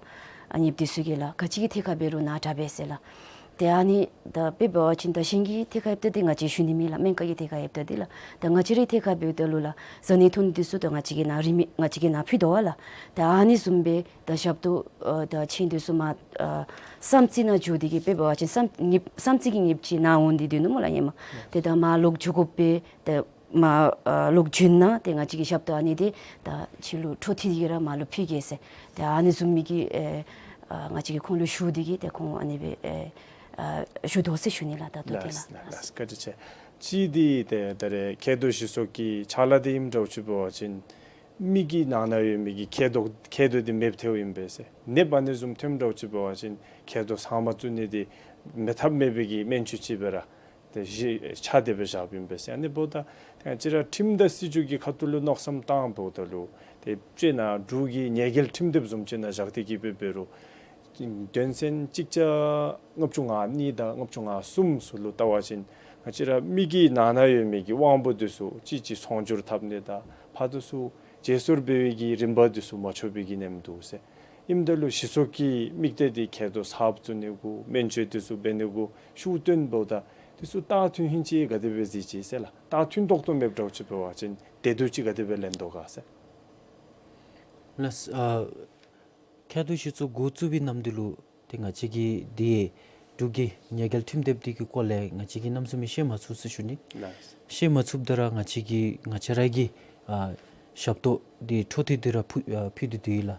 ཨ་ཉེཔ་འདི་ཚུ་གིས་ལགས། ག་ཅི་གི་ཐད་ཁར་འབད་རུང་ནཱ་དྲག་པས་ཟེར་ལགས། ཏེ་ཨ་ནི་ད་དཔེ་འབད་བ་ཅིན་ད་གཞན་གྱི་ཐད་ཁར་ཡོདཔ་ད་འདི་ང་བཅས་ཞུ་ནི་མེད་ལགས། སྨན་ཁང་གི་ཐད་ཁར་ཡོདཔ་ད་འདི་ལགས། ད་ང་བཅས་རའི་ཐད་ཁར་འབདཝ་ད་ལུ་ལགས་བཟའ་ནི་འཐུང་ནི་འདི་ཚུ་ད་ང་བཅས་ཀྱིས་ནཱ་རིན་མེད་ང་བཅས་ཀྱིས་ནཱ་ཕུལ་དོ་བ་ལགས། ད་ཨ་ནི་བཟུམ་སྦེ་ད་ཞབས་ཏོག་ཨ་ད་ཁྱེད་འདི་ཚུ་མར་ཨ་བསམ་རྩེ་ནང་འགྱོ་སྟེ་གིས་དཔེ་འབད་བ་ཅིན་བསམ་ཉེཔ་བསམ་རྩེ་གི་ཉེཔ་ཅིག་ནཱ་འོང་སྟེ་སྡོད་ནུག་སྨོ་ལགས་ཧེ་མ། ཏེ་ད་མར་ལོག་འགྱོ་དགོ་པས། ཏེ་མར་ཨ་ལོག་འགྱོ་ན་ཏེ་ང་བཅས་ཀྱིས་ཞབས་ཏོག་ཨ་ནི་འདི་ད་ཁྱེད་ལུ་འཕྲོ་མཐུད་དེ་གིས་ར་མར་ལུ་ཕུལ་གེ་ཟེར། ཏེ་ཨ་ནི་བཟུམ་མའི་གི་ཨེ་ཨ་ང་བཅས་ཀྱིས་ཁོང་ལུ་ཞུ་སྟེ་གིས་ཏེ་ཁོང་ཨ་ནི་སྦེ་ཨེ་ཨ་ཞུ་དོ་ཟེར་ཞུ་ནི་ལགས། ད་ལྟོ་འདི་ལགས། ལགས་ལགས་ལགས། བཀའ་དྲིན་ཆེ། གཅིག་འདི་ཏེ་ད་རེས་མཁལ་རྡོག་བཞི་ཚོགས་ཀྱི་ཕྱག་ལཱ་འདི་ཨིནམ་འདྲཝ་ཅིག་འབད་བ་ཅིན་མི་གི་ནང་ན་ཡོད་མི་གི་མཁལ་རྡོག་མཁལ་རྡོག་འདི་མེདཔ་ཐལཝ་ཨིན་པས་ཟེར། ནདཔ་ཨ་ནི་བཟུམ་ཐོནམ་འདྲཝ་ཅིག་འབད་བ་ཅིན་མཁལ་རྡོག་ཚང་མ་བཙུགས་ནི་འདི་མེད་ཐབས་མེད་པའི་གི་སྨན་བཅོས་ཅིག་སྦེ་ར་ཏེ་གཞི་ཆགས་ཏེ་སྦེ་བཞགཔ་ཨིན་པས་ཟེར། ཨ་ནི་འབདཝ་ད་ཏེ་ང་བཅས་ར་ཁྲིམས་དང་སྲིད་བྱུས་ཀྱི་ཁ་ཐུག་ལུ་མནོ་བསམ་བཏངམ་ད་ལུ་ཏེ་དཔེར་ན་འབྲུག་གི་ཉེས་འགེལ་ཁྲིམས་དེབ་བཟུམ་ཅིག་ནང་བཞག་སྟེ་གིས་སྦེ་འབད་རུང་དོན་ཚན་གཅིག་བརྒྱ་ལྔ་བཅུ་ང་གཉིས་དང་ལྔ་བཅུ་ང་གསུམ་ཚུ་ལུ་བལྟ་བ་ཅིན་ང་བཅས་ར་མི་གི་ནང་ན་ཡོད་མི་གི་དབང་པོ་འདི་ཚུ་གཅིག་གཅིག་ཚོང་སྒྱུར་འཐབ་ནི་དང་ཕར་འདི་ཚུ་བརྗེ་སོར་འབད་བའི་གི་རིམ་པ་འདི་ཚུ་མ་ཆོག་པའི་གི་ཉེནམ་འདུག་ཟེར། ཨིནམ་ད་ལུ་གཞི་ཚོགས་ཀྱི་དམིགས་གཏད་འདི་མཁལ་རྡོག་གསརཔ་བཙུགས་ནི་གུ་སྨན་བཅོས་འདི་ཚུ་འབད་ནི་གུ་ཤུགས་བཏོན་འབདཝ་ད་འདི་ཚུ་རྟགས་མཐུན་ཧིང་ཅིག་ག་དེ་སྦེ་གཟིགས་ཅི་ཟེར་ལགས། རྟགས་མཐུན་ཏོག་ཏོ་མེདཔ་འདྲཝ་ཅིག་འབད་བ་ཅིན་བདེ་སྡུག་ཅིག་ག་དེ་སྦེ་ལེན་དོ་ག་ཟེར། ལགས། ཨ་མཁལ་རྡོག་བཞི་ཚོགས་འགོ་བཙུགས་པའི་ནམ་དུས་ལུ་ཏེ་ང་བཅས་ཀྱིས་འདི་འབྲུག་གི་ཉེས་འགེལ་ཁྲིམས་དེབ་འདི་གི་སྐོར་ལས་ང་བཅས་ཀྱིས་གནམ་མེད་ས་མེད་ཤེས་མ་ཚུགས་ཟེར་ཞུ་ནི། ལགས། ཤེས་མ་ཚུགསཔ་ད་ར་ང་བཅས་ཀྱིས་ང་བཅས་ར་གིས་ཨ་ཞབས་ཏོག་འདི་འཕྲོ་མཐུད་དེ་ར་ཕུལ་ཨ་ཕུལ་ཏེ་སྡོད་ཡི་ལགས།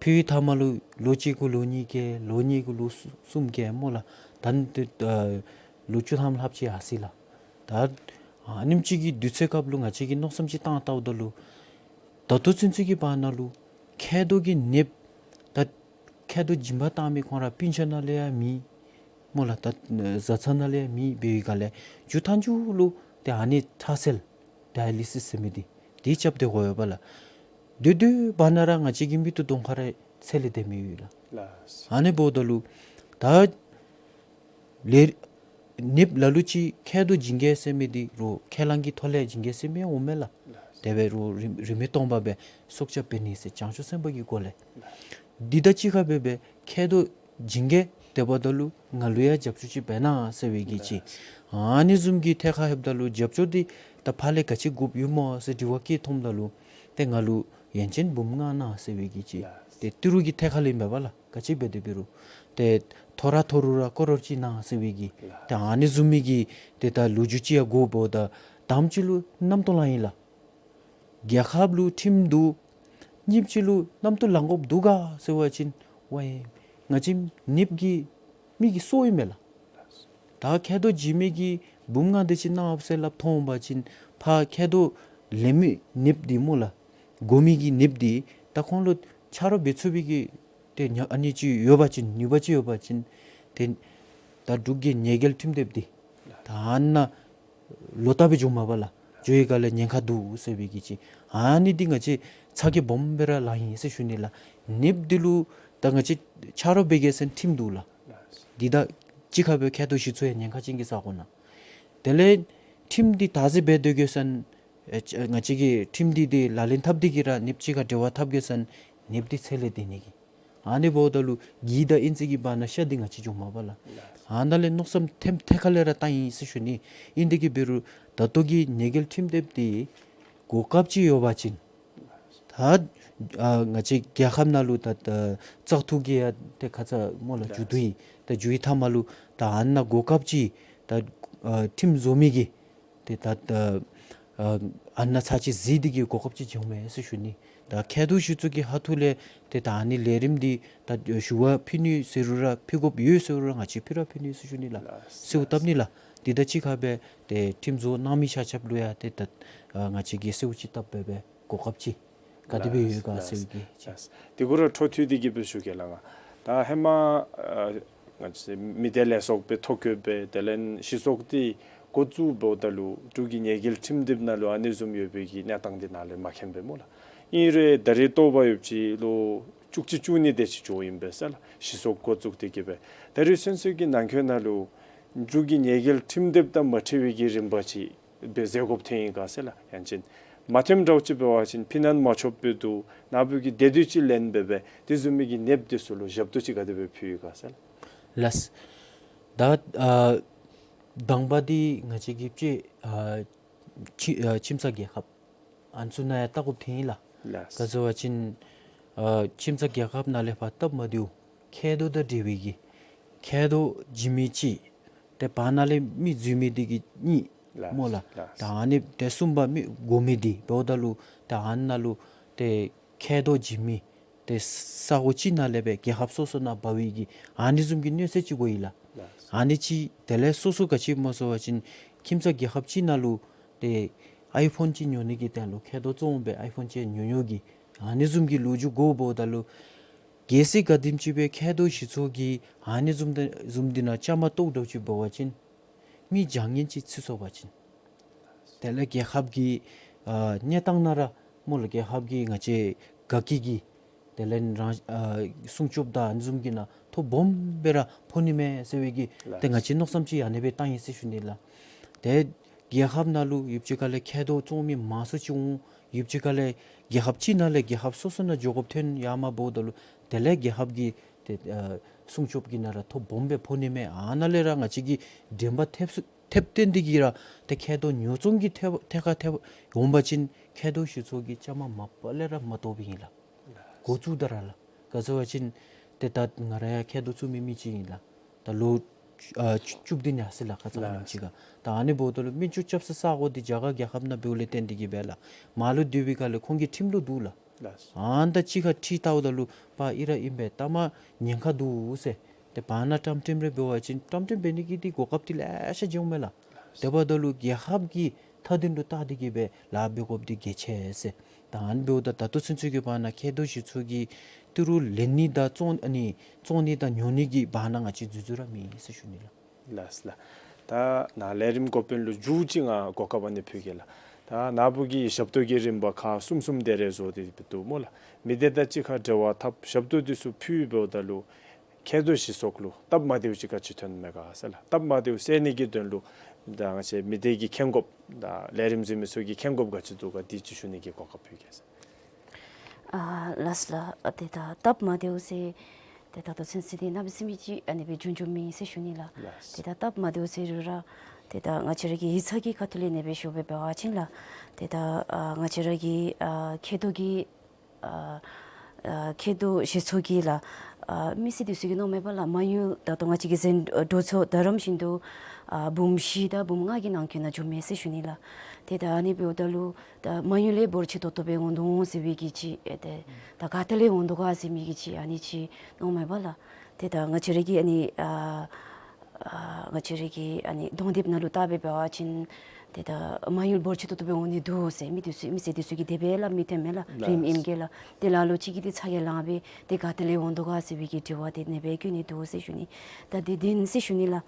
ཕུལ་བའི་མཐའ་མ་ལུ་ལོ་གཅིག་གུ་ལོ་གཉིས་བཀལ་ལོ་གཉིས་གུ་ལོ་གསུ་གསུམ་བཀལ་སྨོ་ལགས། ད་ནི་ཏེ་ཨ་ལོ་བཅུ་ཐམ་ལྷགཔ་ཅིག་ཡར་སོ་ཡི་ལགས། ད་ཨ་ནེམ་ཅིག་གི་དུས་ཚོད་སྐབས་ལུ་ང་བཅས་ཀྱིས་མནོ་བསམ་ཅིག་བཏང་བལྟཝ་ད་ལུ་ད་ལྟོ་ཚུན་ཚོད་ཀྱི་བར་ན་ལུ་མཁལ་རྡོག་གི་ནདཔ་ད་མཁལ་རྡོག་སྦྱིན་པ་བཏང་མི་ཁོང་ར་སྤུན་ཆ་ནང་ལས་ཡང་མེད་སྨོ་ལགས། ད་བཟའ་ཚང་ནང་ལས་ཡང་མེད་འབད་བའི་སྒང་ལས་མཇུག་མཐའ་མཇུག་ལུ་ཏེ་ཨ་ནི་ཁྲག་སེལ་ཌའི་ལི་སིས་ཟེར་མི་འདི་འདི་རྐྱབ་སྟེ་དགོ་ཡོདཔ་ལགས། དེ་དུས་བར་ན་ར་ང་བཅས་ཀྱི་མིག་ཏོ་གདོང་ཁར་ར་ཚད་ལས་འདས་མི་ཡོད་ལགས། ལགས། ཨ་ནི་འབདཝ་ད་ལུ་ད་ལས་ནདཔ་ལ་ལུ་ཅིག་མཁལ་རྡོག་བྱིན་གེ་ཟེར་མི་འདི་རུང་ཁས་བླངས་ཀྱི་ཐོག་ལས་བྱིན་གེ་ཟེར་མི་འོང་མས་ལགས། ལགས། དེ་འབད་རུང་རིན་རིན་མེད་སྟོང་པ་སྦེ་སྲོག་སྐྱབས་འབད་ནི་ཟེར་བྱང་ཆུབ་སེམས་དཔའ་གི་སྒོ་ལས། ལགས། འདི་དང་གཅིག་ཁར་སྦེ་སྦེ་མཁལ་རྡོག་བྱིན་གེ་དེ་འབདཝ་ད་ལུ་ང་ལུ་ཡང་རྒྱབ་སྐྱོར་ཅིག་འབད་གནང་ཟེར་བའི་གི་ཅིག། ལགས། ཨ་ནི་བཟུམ་གྱི་ཐད་ཁར་ལྷོདཔ་ད་ལུ་རྒྱབ་སྐྱོར་འདི་ད་ཕར་ལས་ག་ཅི་དགོཔ་ཡོད་སྨོ་ཟེར་དྲི་བ་བཀོད་ཐོནམ་ད་ལུ་ཏེ་ང་ལུ་ཡོན་ཆེན་འབུམ་ལྔ་གནང་ཟེར་བའི་གི་ཅིག། ལགས། ཏེ་ཏི་རུ་གི་ཐད་ཁར་ལས་མེན་པ་ལགས། ག་ཅི་འབད་དེ་འབད་རུང་ཏེ་ཐོ་ར་ཐོ་རུ་ར་ཀོ་རོར་གཅིག་གནང་ཟེར་བའི་གི། ལགས། ཏེ་ཨ་ནི་བཟུམ་མའི་གི་ཏེ་ད་ལོ་རྒྱུས་ཅིག་ཡང་གོཝ་ད་དང་པ་ཅིག་ལུ་རྣམ་རྟོག་ལང་ཡི་ལགས། རྒྱལ་ཁབ་ལུ་ཁྲིམས་འདུག། གཉིས་པ་ཅིག་ལུ་རྣམ་རྟོག་ལང་དགོཔ་འདུག་ག་ཟེར་བ་ཅིན་ཝའེ་ང་བཅས་ནདཔ་གི་མི་གི་སྲོག་ཨིན་མས་ལགས། ད་མཁལ་རྡོག་བྱིན་མི་གིས་འབུམ་ལྔ་དེ་ཅིག་གནངམ་ཟེར་སླབ་ཐོན་པ་ཅིན་ཕར་མཁལ་རྡོག་ལེན་མི་ནདཔ་འདི་སྨོ་ལགས། དགོ་མི་གི་ནདཔ་འདི་ད་ཁོང་ལུ་ཆ་རོགས་འབད་ཚུགས་པའི་གི་ཏེ་ཉ་ཨ་ནི་ཅིག་ཡོད་པ་ཅིན་ནུས་པ་ཅིག་ཡོད་པ་ཅིན་ ཏེ་ད་འབྲུག་གི་ཉེས་འགེལ་ཁྲིམས་དེབ་འདི་ད་ཨ་ནཱ་ལོག་བལྟ་སྦེ་འགྱོཝ་མས་པ་ལགས། འགྱོ་བའི་སྒང་ལས་ཉེན་ཁ་འདུག་ཟེར་བའི་གི་ཅིག། ཨ་ནི་འདི་ང་བཅས་ཚ་གྱང་སྦོམ་སྦེ་ར་ལངས་ཡི་ཟེར་ཞུ་ནི་ལགས། ནདཔ་འདི་ལུ་ད་ང་བཅས་ཆ་རོགས་འབད་གེ་ཟེར་ཁྲིམས་འདུག་ལགས། འདི་དང་གཅིག་ཁར་སྦེ་མཁལ་རྡོག་གཞི་ཚོགས་ཡང་ཉེན་ཁ་ཅན་གྱི་ས་གོ་ནང་། དེ་ལས་ཁྲིམས་འདི་དག་སེལ་འབད་སྡོད་གེ་ཟེར་ཨེ་ང་བཅས་ཀྱིས་ཁྲིམས་འདི་འདི་ལག་ལེན་འཐབ་སྟེ་གི་ར་ནདཔ་གཅིག་ཁར་འབྲེལ་བ་འཐབ་གེ་ཟེར་ནདཔ་འདི་ཚེ་ལས་འདས་ནི་གི། ཨ་ནི་འབདཝ་ད་ལུ་གི་དང་ཨིན་ཙི་གི་བར་ན་ཤ་འདི་ང་བཅས་འགྱོཝ་མས་པ་ལགས། ཨ་ནཱ་ལས་མནོ་བསམ་ཐེམ་ཐད་ཁ་ལས་ར་བཏང་ཡི་ཟེར་ཞུ་ནི། ཨིན་དེ་གིས་འབད་རུང་ད་ལྟོ་གི་ཉེས་འགེལ་ཁྲིམས་དེབ་འདི་གོ་སྐབས་ཅིག་ཡོད་པ་ཅིན་ད་ཨ་ང་བཅས་རྒྱལ་ཁབ་ནང་ལུ་ད་ད་བཙག་འཐུ་གི་ཡང་ཏེ་ཁ་ཙ་སྨོ་ལགས་མཇུག་བསྡུ་ཡི། ད་མཇུག་བསྡུ་བའི་མཐའ་མ་ལུ་ད་ཨ་ནཱ་གོ་སྐབས་ཅིག་ད་ཨ་ཁྲིམས་བཟོ་མི་གི་ཏེ་ད་ཨ་ཨ་ནཱ་ཚར་གཅིག་གཟིགས་ཏེ་གི་གོ་སྐབས་ཅིག་བྱུངམ་མས་ཟེར་ཞུ་ནི། ད་མཁལ་རྡོག་གཞི་ཚོགས་ཀྱི་ཁ་ཐུག་ལས་ཏེ་ད་ཨ་ནི་ལས་རིམ་འདི་ད་ཞུ་བ་ཕུལ་ནི་ཟེར་རུང་ར་ཕུལ་དགོཔ་ཡོད་ཟེར་རུང་ར་ང་བཅས་ཕུལ་ར་ཕུལ་ནི་ཟེར་ཞུ་ནི་ལགས། ལགས། གསོལཝ་བཏབ་ནི་ལགས། འདི་དང་གཅིག་ཁར་སྦེ་ཏེ་ཁྲིམས་བཟོ་གནང་མི་ཆ་ཁྱབ་ལུ་ཡང་ཏེ་ད་ཨ་ང་བཅས་ཀྱིས་གསོལཝ་ཅིག་བཏབ་སྦེ་སྦེ་གོ་སྐབས་ཅིག་ག་དེ་སྦེ་ཡོད་ག་ཟེར་བའི་གི་ཅིག། ལགས། དེ་གུ་ར་འཕྲོ་མཐུད་དེ་གི་སྦེ་ཞུ་གེ་ལགས། ང་ད་ཧེ་མ་ཨ་ང་བཅས་མི་སྡེ་ལས་ཚོགས་སྦེ་ཐོ་བཀོད་སྦེ་དེ་ལས་གཞི་ཚོགས་འདི་འགོ་བཙུགས་འབདཝ་ད་ལུ་འབྲུག་གི་ཉེས་འགེལ་ཁྲིམས་དེབ་ནང་ལུ་ཨ་ནི་བཟུམ་ཡོད་པའི་གི་གནས་སྟངས་འདི་ནཱ་ལས་མ་མཁྱེན་པས་སྨོ་ལགས། ཨིན་རུང་ད་རེས་ཐོ་བཀོད་ཡོདཔ་ཅིག་ལོ་བཅུ་གཅིག་བཅུ་གཉིས་དེ་ཅིག་འགྱོཝ་ཨིན་པས་ཟེར་ལགས། གཞི་ཚོགས་འགོ་བཙུགས་ཏེ་གི་སྦེ་ད་རེས་ཚུན་ཚོད་ཀྱི་ནང་འཁོད་ནང་ལུ་འབྲུག་གི་ཉེས་འགེལ་ཁྲིམས་དེབ་དང་མ་འཁྲིལ་བའི་གི་རིམ་པ་ཅིག་སྦེ་མཛད་དགོཔ་ཐོན་ཡི་ག་ཟེར་ལགས། ཡང་ཅིན་མ་ཐོནམ་འདྲཝ་ཅིག་འབད་བ་ཅིན་ཕི་ནཱ་མ་ཆོགཔ་སྦེ་འདུག། ནཱ་བུ་གིས་དེ་འདྲ་ཅིག་ལན་འབད་སྦེ་དེ་བཟུམ་མའི་གི་ནདཔ་དེ་ཚུ་ལུ་ཞབས་ཏོག་ཅིག་ག་དེ་སྦེ་ཕུལ་ཡི་ག་ཟེར་ལགས། ལགས། ད་ཨ་དང་པ་འདི་ང་བཅས་ཀྱིས་ཅིག་ཨ་ཁྱིམ་ཨ་ཁྱིམ་ཚང་རྒྱལ་ཁབ་ཨ་ནི་ཚུ་ནང་ཡང་བལྟ་དགོཔ་ཐོན་ཡི་ལགས། ལགས། ག་ཟེར་བ་ཅིན་ཨ་ཁྱིམ་ཚང་རྒྱལ་ཁབ་ནང་ལས་ཕར་སྟབས་མ་བདེཝ་མཁལ་རྡོག་དང་འབྲེལ་བའི་གི་མཁལ་རྡོག་བྱིན་མི་གཅིག། ཏེ་བར་ན་ལས་མི་འཛུལ་མི་འདི་གིས་གཉིས། ལགས། སྨོ་ལགས། ལགས། ད་ཨ་ནི་ཏེ་གསུམ་པ་མི་དགོ་མི་འདི་འབདཝ་ད་ལུ་ད་ཨ་ནཱ་ལུ་ཏེ་མཁལ་རྡོག་བྱིན་མི་ཏེ་ས་གོ་གཅིག་ནང་ལས་སྦེ་རྒྱལ་ཁབ་སོ་སོ་ནང་འབག་པའི་གི་ཨ་ནི་བཟུམ་གྱི་གནས་ཚད་ཅིག་དགོ་ཡི་ལགས། ལགས། ཨ་ནི་ཅིག་དེ་ལས་སོ་སོ་ག་ཅི་སྨོ་ཟེར་བ་ཅིན་ཁྱིམ་ཚང་རྒྱལ་ཁབ་གཅིག་ནང་ལུ་ཏེ་ཨའི་ཕོན་ཅིག་ཉོ་ནི་གི་དོན་ལུ་མཁལ་རྡོག་བཙོང་སྦེ་ཨའི་ཕོན་ཅིག་ཉོ་ཉོཝ་གི་ཨ་ནི་བཟུམ་གྱི་ལོ་རྒྱུས་དགོཔ་འབདཝ་ད་ལུ་གལ་སྲིད་ག་དེམ་ཅིག་སྦེ་མཁལ་རྡོག་གཞི་ཚོགས་ཀྱིས་ཨ་ནི་བཟུམ་དེ་བཟུམ་འདི་ནང་བཅའ་མར་གཏོགས་འདྲཝ་ཅིག་འབད་བ་ཅིན་མི་བྱང་ཉེས་ཅིག་ཚུད་སོང་པ་ཅིན་དེ་ལས་རྒྱལ་ཁབ་ཀྱི་ཨ་གནས་སྟངས་ནང་ར་སྨོ་ལགས་རྒྱལ་ཁབ་ཀྱི་ང་བཅས་དགའ་སྐྱིད་ཀྱི་དེ་ལས་རང་ཨ་སྲུང་སྐྱོབ་དང་ཨ་ནི་བཟུམ་གྱི་ནང་ཐོ་སྦོམ་སྦེ་ར་ཕོག་ནི་མས་ཟེར་བའི་གི་ལགས། ཏེ་ང་བཅས་མནོ་བསམ་ཅིག་ཨ་ནེ་སྦེ་བཏང་ཡི་ཟེར་ཞུ་ནི་ལགས། ཏེ་རྒྱལ་ཁབ་ནང་ལུ་ཡུདཔ་ཅིག་ཁ་ལས་མཁལ་རྡོག་བཙོང་མི་མང་སུ་ཅིག་འོང་། ཡུདཔ་ཅིག་ཁ་ལས་རྒྱལ་ཁབ་གཅིག་ནང་ལས་རྒྱལ་ཁབ་སོ་སོ་ནང་འགྱོ་དགོཔ་ཐོན་ཡར་མར་འབདཝ་ད་ལུ་དེ་ལས་རྒྱལ་ཁབ་ཀྱི་ཏེ་ཨ་སྲུང་སྐྱོབ་ཀྱི་ནང་ར་ཐོ་སྦོམ་སྦེ་ཕོག་ནི་མས། ཨ་ནཱ་ལས་ར་ང་བཅས་ཀྱིས་དྲན་པ་ཐེབས་སུ་ཐེབས་བཏོན་ཏེ་གི་ར་ཏེ་མཁལ་རྡོག་ཉོ་བཙོང་གི་ཐད་ཐད་ཁར་ཐད་འོང་པ་ཅིན་མཁལ་རྡོག་གཞི་ཚོགས་ཀྱིས་བཅའ་མར་མ་པ་ལས་ར་མ་གཏོགས་པའི་ཨིན་ལགས། འགོ་བཙུགས་ད་ར་ལགས། ག་ཟེར་བ་ཅིན་ཏེ་ད་ང་ར་ཡང་མཁལ་རྡོག་བཙུགས་མི་མི་ཅིག་ཨིན་ལགས། ད་ལོ་ཨ་བཅུ་བཅུ་བདུན་ཡར་སོ་ཡི་ལགས་ཁ་ཙ་ལགས། ཉིནམ་ཅིག་ཁར། ད་ཨ་ནི་འབདཝ་ད་ལུ་སྨན་བཅོས་རྐྱབ་སའི་ས་གོ་འདི་རྒྱ་གར་རྒྱལ་ཁབ་ནང་འབདཝ་ལས་བརྟེན་ཏེ་གི་སྦེ་ལགས། མར་ལུ་སྡོད་པའི་སྒང་ལས་ཁོང་གི་ཁྲིམས་ལུ་འདུག་ལགས། ལགས། ཨ་ནི་དང་གཅིག་ཁར་འཁྲིལ་བལྟཝ་ད་ལུ་པ་ཨིན་ར་ཨིན་པས། ད་མར་ཉེན་ཁ་འདུག་ཟེར། ཏེ་བར་ན་བཀྲམ་སྤྲིང་རེ་འབད་བ་ཅིན་བཀྲམ་སྤྲིང་འབད་ནི་གི་འདི་གོ་སྐབས་འདི་ལེ་ཤ་བྱུངམ་མས་ལགས། དེ་འབདཝ་ད་ལུ་རྒྱལ་ཁབ་ཀྱི་མཐའ་དོན་ལུ་བལྟ་སྟེ་གི་སྦེ་ལཱ་འབད་དགོཔ་འདི་གལ་ཆེ་ཟེར། ད་ཨ་ནི་འབདཝ་ད་ད་ལྟོ་ཚུན་ཚོད་ཀྱི་བར་ན་མཁལ་རྡོག་གཞི་ཚོགས་ཀྱིས་ཏི་རུ་ལེན་ནི་དང་བཙོང་ཨ་ནི་བཙོང་ནི་དང་ཉོ་ནི་གི་བར་ན་ང་བཅས་འཛུལ་འཛུལ་ར་མེད་ཟེར་ཞུ་ནི་ལགས། ལགས་ལགས། ད་ནཱ་ལས་རིམ་འགོ་དཔོན་ལུ་མཇུག་ཅིག་ང་གོ་སྐབས་ཨ་ནི་ཕུལ་གེ་ལགས། ད་ནཱ་བུ་གིས་ཞབས་ཏོག་གི་རིམ་པ་ཁག་གསུམ་གསུམ་དེ་རེ་བཟོ་སྟེ་འདུག་སྨོ་ལགས། མི་སྡེ་དང་གཅིག་ཁར་འབྲེལ་བ་འཐབ་ཞབས་ཏོག་འདི་ཚུ་ཕུལ་འབདཝ་ད་ལུ་མཁལ་རྡོག་གཞི་ཚོགས་ལུ་སྟབས་མ་བདེཝ་ཅིག་ག་ཅི་ཐོན་མས་ག་ཟེར་ལགས། སྟབས་མ་བདེཝ་སེལ་ནི་གི་དོན་ལུ་ད་ང་བཅས་མི་སྡེ་གིས་མཁྱེན་དགོཔ་དང་ལས་རིམ་གཟིགས་མི་ཚུ་གིས་མཁྱེན་དགོཔ་ག་ཅི་འདུག་ག་འདི་ཅིག་ཞུ་ནི་གི་གོ་སྐབས་ཕུལ་གེ་ཟེར། ཨ་ལགས་ལགས། ཨ་ཏེ་ད་སྟབས་མ་བདེཝ་ཟེར་ཏེ་ད་ལྟོ་ཚུན་ཚོད་འདི་གནམ་མེད་ས་མེད་ཅིག་ཨ་ནི་སྦེ་བྱུང་བྱུངམ་ཨིན་ཟེར་ཞུ་ནི་ལགས། ལགས། ཏེ་ད་སྟབས་མ་བདེཝ་ཟེར་རུང་ར་ཏེ་ད་ང་བཅས་ར་གི་ཡིག་ཚང་གི་ཁ་ཐུག་ལས་ཨ་ནི་སྦེ་ཞུ་བ་འབད་བ་ཅིན་ལགས། ཏེ་ད་ཨ་ང་བཅས་ར་གི་ཨ་མཁལ་རྡོག་གི་ཨ་ཨ་མཁལ་རྡོག་གཞི་ཚོགས་ཀྱིས་ལགས། ཨ་མི་སེར་འདི་ཚུ་གིས་མནོཝ་མས་པ་ལགས། མ་དངུལ་ད་ལྟོ་ང་བཅས་ཀྱི་གཟེངས་འགྲོ་ཚོགས་ད་རིམ་བཞིན་དུ་ཨ་འབུམ་བཞི་དང་འབུམ་ལྔ་གི་ནང་འཁོད་ནང་འཛུལཝ་མས་ཟེར་ཞུ་ནི་ལགས། ཏེ་ད་ཨ་ནི་འབདཝ་ད་ལུ་ད་མ་དངུལ་ལས་འབོར་ཆེ་ཏོག་ཏོ་སྦེ་འོང་དོ་འོང་ཟེར་བའི་གི་ཅིག་ཨེ་ཏེ་ད་ག་ཏེ་ལས་འོང་དོ་ག་ཟེར་མི་གི་ཅིག་ཨ་ནི་ཅིག་མནོཝ་མས་པ་ལགས། ཏེ་ད་ང་བཅས་ར་གི་ཨ་ནི་ཨ་ ཨ་ང་བཅས་ར་གི་ཨ་ནི་གདོང་དེབ་ནང་ལུ་བལྟ་སྦེ་འབད་བ་ཅིན་ཏེ་ད་མ་དངུལ་འབོར་ཆེ་ཏོག་ཏོ་སྦེ་འོང་ནི་འདུག་ཟེར། མི་འདི་ཚུ་མི་སེར་འདི་ཚུ་གིས་དེ་སྦེ་སླབ་མི་ཐོནམ་མས་ལགས། རིམ་ཨིནམ་གི་ལགས། ཏེ་ལ་ལུ་ཅིག་གིས་ཏེ་ཚ་གྱང་ལང་སྦེ་ཏེ་ག་ཏེ་ལས་འོང་དོ་ག་ཟེར་བའི་གི་དྲི་བ་དེ་ཨ་ནེ་སྦེ་བཀོད་ནི་འདུག་ཟེར་ཞུ་ནི། ད་དེ་བདེན་ཟེར་ཞུ་ནི་ལགས།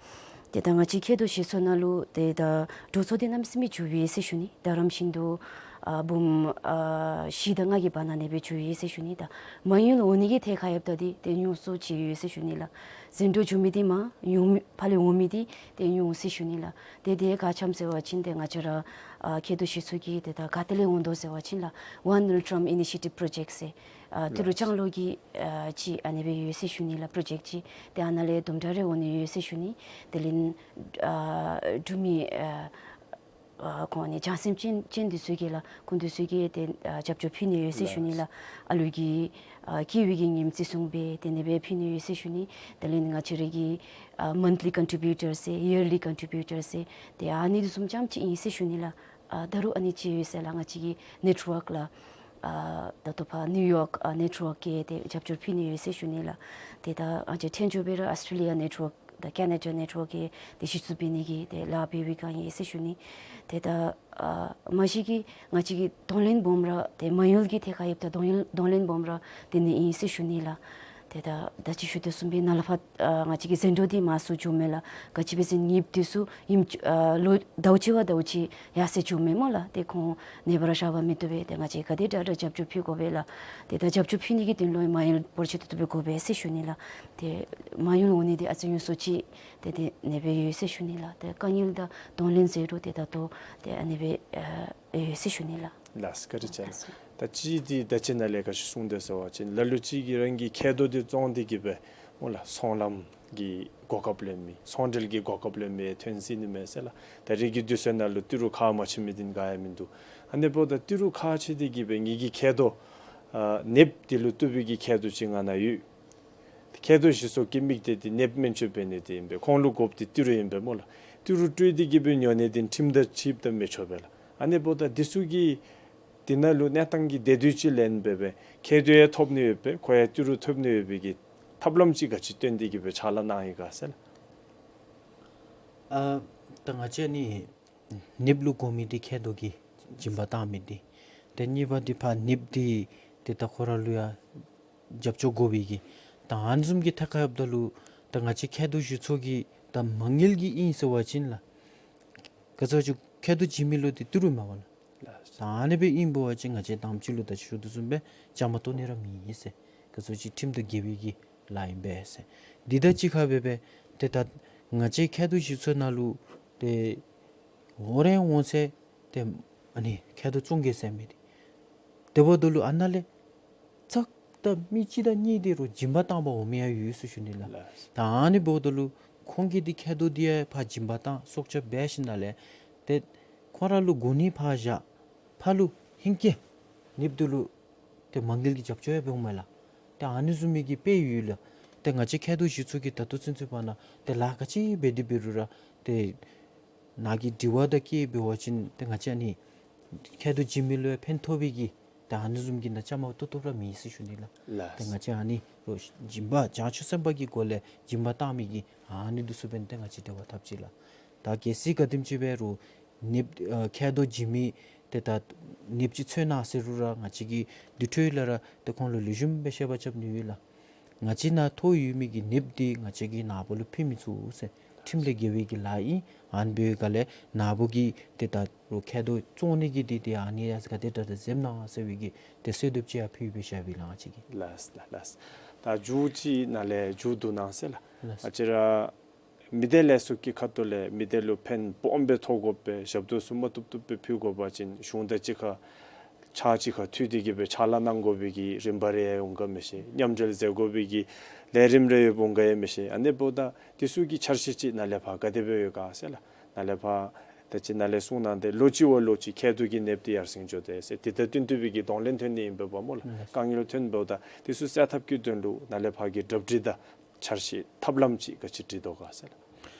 ཏེ་ད་ང་བཅས་མཁལ་རྡོག་བཞེས་ཚོགས་ནང་ལུ་ཏེ་ད་འགྲོ་སོང་འདི་གནམ་མེད་ས་མེད་འགྱོཝ་ཨིན་ཟེར་ཞུ་ནི། ད་རིམ་བཞིན་དུ་ཨ་འབུམ་ཨ་བཞི་དང་ལྔ་གི་བར་ན་ཨ་ནེ་སྦེ་འགྱོཝ་ཨིན་ཟེར་ཞུ་ནི། ད་མ་དངུལ་འོང་ནི་གི་ཐད་ཁར་འབདཝ་ད་འདི་ཏེ་ཉུང་སུ་ཅིག་ཡོད་ཟེར་ཞུ་ནི་ལགས། ཟད་འགྲོ་འགྱོ་མི་འདི་མར་ཡོང་མི་ཕར་ལས་འོང་མི་འདི་ཏེ་ཉུང་ཟེར་ཞུ་ནི་ལགས། ཏེ་དེ་ག་ཅི་སྨོ་ཟེར་བ་ཅིན་ཏེ་ང་བཅས་ར་ཨ་མཁལ་རྡོག་བཞེས་ཚོགས་ཀྱིས་ཏེ་ད་ག་ཏེ་ལས་འོང་དོ་ཟེར་བ་ཅིན་ལགས། One Neeltram Initiative Project ཟེར་ཨ་ཏི་རུ་ལགས། ལྕང་ལོ་གི་ཨ་ཅིག་ཨ་ནེ་སྦེ་ཡོད་ཟེར་ཞུ་ནི་ལགས། པྲོ་ཇེཀཊ་ཅིག། ཏེ་ཨ་ནཱ་ལས་དུམ་གྲ་རེ་འོང་ནི་ཡོད་ཟེར་ཞུ་ནི། དེ་ལས་ཨ་འབྲུག་མི་ཨ་ཨ་ཁོང་ཨ་ནི་བྱང་སེམས་ཅན་ཅན་འདི་ཚུ་གིས་ལགས། ཁོང་འདི་ཚུ་གིས་ཏེ་ཨ་རྒྱབ་སྐྱོར་ཕུལ་ནི་ཡོད་ཟེར་ཞུ་ནི་ལགས། ལགས། ཨ་ལུ་གི་ཨ་སྐྱེ་བའི་གི་ཉིནམ་བརྩི་སྲུང་འབད་དེ་ཨ་ནེ་སྦེ་ཕུལ་ནི་ཡོད་ཟེར་ཞུ་ནི། དེ་ལས་ང་བཅས་ར་གི་ཨ་མཱནཐ་ལི་ཀོན་ཊི་བིའུ་ཊར་ཟེར་ཡར་ལི་ཀོན་ཊི་བིའུ་ཊར་ཟེར་ཏེ་ཨ་ནི་འདི་ཚུ་ཙམ་ཅིག་ཨིན་ཟེར་ཞུ་ནི་ལགས། ཨ་ད་རུང་ཨ་ནི་ཅིག་ཡོད་ཟེར་ལགས། ང་བཅས་ཀྱི་ནེཊ་ཝརཀ་ལགས། ཨ་ད་ལྟོ་ཕར་ནིའུ་ཡོརཀ་ཨ་ནེཊ་ཝརཀ་གིས་ཏེ་རྒྱབ་སྐྱོར་ཕུལ་ནི་ཡོད་ཟེར་ཞུ་ནི་ལགས། ཏེ་ད་ཨ་ཅེ་ཐེན་ཅོ་སྦེ་ར་ཨོསི་ཊྲེ་ལི་ཡ་ནེཊ་ཝརཀ་དང་ཀེ་ན་ཌ་ནེཊ་ཝརཀ་གིས་ཏེ་གཞི་བཙུགས་འབད་ནི་གི་ཏེ་ལཱ་འབད་བའི་བསྒང་ཨིན་ཟེར་ཞུ་ནི། ཏེ་ད་ཨ་མ་གཞི་གིས་ང་བཅས་ཀྱིས་གདོང་ལེན་སྦོམ་ར་ཏེ་མ་དངུལ་གྱི་ཐད་ཁར་འབདཝ་ད་གདོང་ལེན་གདོང་ལེན་སྦོམ་ར་དེ་ནི་ཨིན་ཟེར་ཞུ་ནི་ལགས། ཏེ་ད་ད་ཅི་ཞུ་དོ་བཟུམ་སྦེ་ནཱ་ལས་ཕར་ཨ་ང་བཅས་ཀྱི་ཟད་འགྲོ་འདི་མང་སུ་འགྱོཝ་མས་ལགས། ག་ཅི་འབད་ཟེར་ན་ནདཔ་འདི་ཚུ་ཉིནམ་ཨ་ལོ་ཟླཝ་གཅིག་བ་ཟླཝ་གཅིག་ཡར་སེང་འགྱོཝ་མས་སྨོ་ལགས། ཏེ་ཁོང་ནདཔ་ར་བཞག་པ་མི་བཏུབ་པས། ཏེ་ང་བཅས་ག་དེ་དྲག་དྲག་རྒྱབ་སྐྱོར་ཕུལ་དགོ་པས་ལགས། ཏེ་ད་རྒྱབ་སྐྱོར་ཕུལ་ནི་གི་དོན་ལུ་མ་དངུལ་འབོར་ཆེ་ཏོག་ཏོ་སྦེ་དགོ་པས་ཟེར་ཞུ་ནི་ལགས། ཏེ་མ་དངུལ་འོང་ནི་འདི་ཨ་ཙི་ཉུང་སུ་ཅིག་ཏེ་དེ་ཨ་ནེ་སྦེ་ཡོད་ཟེར་ཞུ་ནི་ལགས། ཏེ་དཀའ་ངལ་དང་གདོང་ལེན་ཟེར་རུང་ཏེ་ད་ལྟོ་ཏེ་ཨ་ནེ་སྦེ་ཨ་ཡོད་ཟེར་ཞུ་ནི་ལགས། ལགས་བཀའ་དྲིན་ཆེ་ལགས། ད་ཅི་འདི་ད་ཅི་ནཱ་ལས་ག་ཅི་གསུངས་དེས་ཟེར་བ་ཅིན་ལ་ལུ་ཅིག་གིས་རང་གི་མཁལ་རྡོག་འདི་བཙོངས་ཏེ་གི་སྦེ་སྨོ་ལགས་ཚོང་ལམ་གྱི་གོ་སྐབས་ལེན་མི་ཚོང་འབྲེལ་གྱི་གོ་སྐབས་ལེན་མི་ཐོན་སྲིད་ནི་མས་ཟེར་ལགས། ད་རིགས་རྒྱུད་འདི་ཚུ་ནང་ལུ་ཏི་རུ་ཁ་མ་ཕྱེ་མི་འདི་ག་ཡང་མིན་འདུག། ཨ་ནི་འབདཝ་ད་ཏི་རུ་ཁ་ཕྱེ་སྟེ་གི་སྦེ་ངེ་གི་མཁལ་རྡོག་ཨ་ནདཔ་འདི་ལུ་བཏུབ་པའི་གི་མཁལ་རྡོག་ཅིག་ང་ནཱ་ཡོད། མཁལ་རྡོག་བཞེས་ཚོགས་ཀྱི་དམིགས་གཏད་འདི་ནདཔ་སྨན་བཅོས་འབད་ནི་འདི་ཨིན་པས། ཁོང་ལུ་དགོཔ་འདི་ཏི་རུ་ཨིན་པས་སྨོ་ལགས། ཏི་རུ་སྤྲོད་དེ་གི་སྦེ་ཉོ་ནི་འདི་ཁྲིམས་དང་འཁྲིལཝ་ད་མི་ཆོག་པས་ལགས། ཨ་ནི་འབདཝ་ད་འདི་ཚུ་གི་འདི་ནང་ལུ་གནས་སྟངས་ཀྱི་བདེ་སྡུག་ཅིག་ལེན་འབད་སྦེ་མཁལ་རྡོག་ཡང་ཐོབ་ནི་ཡོད་པས། ཁོ་ཡང་ཏི་རུ་ཐོབ་ནི་ཡོད་པའི་གི་ཐབས་ལམ་ཅིག་ག་ཅི་སྟོན་ཏེ་གི་སྦེ་ཕྱག་ལཱ་གནང་ཡི་ག་ཟེར་ལགས། ཨ་ད་ང་བཅས་ནི་ནདཔ་ལུ་དགོ་མི་འདི་མཁལ་རྡོག་གི་སྦྱིན་པ་བཏང་མི་འདི། ཏེ་གཉིས་པ་འདི་ཕར་ནདཔ་འདི་ཏེ་ད་ཁོ་ར་ལུ་ཡང་རྒྱབ་སྐྱོར་དགོ་པའི་གི། ད་ཨ་ནི་བཟུམ་གྱི་ཐད་ཁར་འབདཝ་ད་ལུ་ད་ང་བཅས་མཁལ་རྡོག་བཞེས་ཚོགས་ཀྱི་ད་མ་དངུལ་གྱི་ཨིན་ཟེར་བ་ཅིན་ལགས། ག་ཅི་ཅིག་མཁལ་རྡོག་བྱིན་མི་ལུ་འདི་ཏི་རུ་མས་པ་ལགས། ད་ཨ་ནི་སྦེ་ཨིན་པ་ཅིན་ང་བཅས་དང་པ་ཅིག་ལུ་ད་ཅི་ཞུ་དོ་བཟུམ་སྦེ་བཅའ་མར་གཏོགས་ནི་ར་མེད་ཟེར། ག་ཅི་ཅིག་ཁྲིམས་དང་འགལ་བའི་གི་ལཱ་ཨིན་པས་ཟེར། འདི་དང་གཅིག་ཁར་སྦེ་སྦེ་ཏེ་ད་ང་བཅས་མཁལ་རྡོག་བཞེས་ཚོགས་ནང་ལུ་ཏེ་འོང་རན་འོང་ཚེ་ཏེ་ཨ་ནི་མཁལ་རྡོག་བཙོང་གེ་ཟེར་མི་འདི། དེ་འབདཝ་ད་ལུ་ཨ་ནཱ་ལས་ཙག་ད་མི་གཅིག་དང་གཉིས་འདི་རུང་སྦྱིན་པ་བཏང་པར་འོང་མི་ཡང་ཡོད་ཟེར་ཞུ་ནི་ལགས། ལགས། ད་ཨ་ནི་འབདཝ་ད་ལུ་ཁོང་གིས་འདི་མཁལ་རྡོག་འདི་ཡང་ཕར་སྦྱིན་པ་བཏང་གསོག་སྐྱབ་འབད་ཞིནམ་ལས་ཏེ་ཁོང་ར་ལུ་དགོ་ནི་ཕར་བཞག། ཕར་ལུ་ཧིང་སྐལ་ནདཔ་འདི་ལུ་ཏེ་མ་དངུལ་གྱི་རྒྱབ་སྐྱོར་ཡང་འབད་འོང་མས་ལགས། ཏེ་ཨ་ནི་བཟུམ་མའི་གི་དཔེ་ཡོད་ལགས། ཏེ་ང་བཅས་མཁལ་རྡོག་བཞེས་ཚོགས་ཀྱིས་ད་ལྟོ་ཚུན་ཚོད་བར་ན་ཏེ་ལཱ་ག་ཅི་འབད་དེ་འབད་རུང་ར་ཏེ་ནཱ་གི་དྲི་བ་དང་བཀོད་འབད་བ་ཅིན་ཏེ་ང་བཅས་ཨ་ནི་མཁལ་རྡོག་བྱིན་མི་ལུ་ཡང་ཕན་ཐོགས་པའི་གི་ད་ཨ་ནི་བཟུམ་གྱི་ནང་བཅའ་མར་གཏོགས་གཏོགསཔ་ར་མེད་ཟེར་ཞུ་ནི་ལགས། ལགས། ཏེ་ང་བཅས་ཨ་ནི་རོགས་སྦྱིན་པ་བྱང་ཆུབ་སེམས་དཔའ་གི་སྒོ་ལས་སྦྱིན་པ་བཏང་མི་གི་ཨ་ནི་འདི་ཚུ་འབདན་ཏེ་ང་བཅས་འབྲེལ་བ་འཐབ་ཅི་ལགས། ད་གལ་སྲིད་ག་དེམ་ཅིག་འབད་རུང་ནདཔ་ཨ་མཁལ་རྡོག་བྱིན་མི་ཏེ་ད་ནདཔ་ཅིག་འཚོལ་གནང་ཟེར་རུང་ར་ང་བཅས་ཀྱིས་དེ་འཕྲོ་ལས་ར་ཏེ་ཁོང་ལུ་ལེགས་ཤོམ་སྦེ་བཤད་པ་རྐྱབ་ནི་ཡོད་ལགས། ང་བཅས་ནང་ཐོབ་ཡོད་མི་གི་ནདཔ་འདི་ང་བཅས་ཀྱིས་ནཱ་བུ་ལུ་ཕུལ་མི་ཚུགས་ཟེར། ཁྲིམས་ལས་འགལ་བའི་གི་ལཱ་ཨིན། ཨ་ནི་འབད་བའི་སྒང་ལས་ནཱ་བུ་གིས་ཏེ་ད་རུང་མཁལ་རྡོག་བཙོང་ནི་གི་འདི་ཏེ་ཨ་ནི་ཡང་ག་དེ་དྲག་དྲག་འཛེམ་གནང་ཟེར་བའི་གི་ཏེ་གསོལ་འདེབས་ཅིག་ཡང་ཕུལ་སྦེ་བཞག་པས་ལགས་ང་བཅས་ཀྱིས། ལགས་ལགས་ལགས། ད་མཇུག་ཅིག་ནཱ་ལས་མཇུག་བསྡུ་གནང་ཟེར་ལགས། ལགས། ང་བཅས་ར་མི་སྡེ་ལས་ཚོགས་ཀྱི་ཁ་ཐུག་ལས་མི་སྡེ་ལུ་ཕན་སྦོམ་སྦེ་ཐོགས་དགོ་པས། ཞབས་ཏོག་ཚུ་མ་བཏུབ་བཏུབ་སྦེ་ཕུལ་དགོ་པ་ཅིན་གཞུང་དང་གཅིག་ཁར་ཕྱག་གཅིག་ཁར་མཐུད་དེ་གི་སྦེ་ཕྱག་ལཱ་གནང་དགོ་པའི་གི་རིམ་པ་རེ་ཡང་འོང་ག་མི་ཤེས། མཉམ་འབྲེལ་མཛད་དགོ་པའི་གི་ལས་རིམ་རེ་ཡང་འོང་ག་ཡང་མི་ཤེས། ཨ་ནི་འབདཝ་ད་འདི་ཚུ་གི་འཆར་གཞི་ཅིག་ནཱ་ལས་ཕར་ག་དེ་སྦེ་ཡོད་ག་ཟེར་ལགས། ནཱ་ལས་ཕར་ད་ཅི་ནཱ་ལས་གསུངས་གནང་སྟེ་ལོ་གཅིག་བ་ལོ་གཅིག་མཁལ་རྡོག་གི་ནདཔ་འདི་ཡར་སེང་འགྱོ་དེས་ཟེར། དེ་དང་བསྟུན་ཏེ་སྦེ་གི་གདོང་ལེན་ཐོན་ནི་ཨིན་པས་པ་སྨོ་ལགས། ལགས། དཀའ་ངལ་ཐོན་འབདཝ་ད་འདི་ཚུ་སེལ་ཐབས་ཀྱི་དོན་ལུ་ནཱ་ལས་ཕར་གྱི་གྲ་སྒྲིག་དང་འཆར་གཞི་ཐབས་ལམ་ཅིག་ག་ཅི་སྒྲིག་དོ་ག་ཟེར་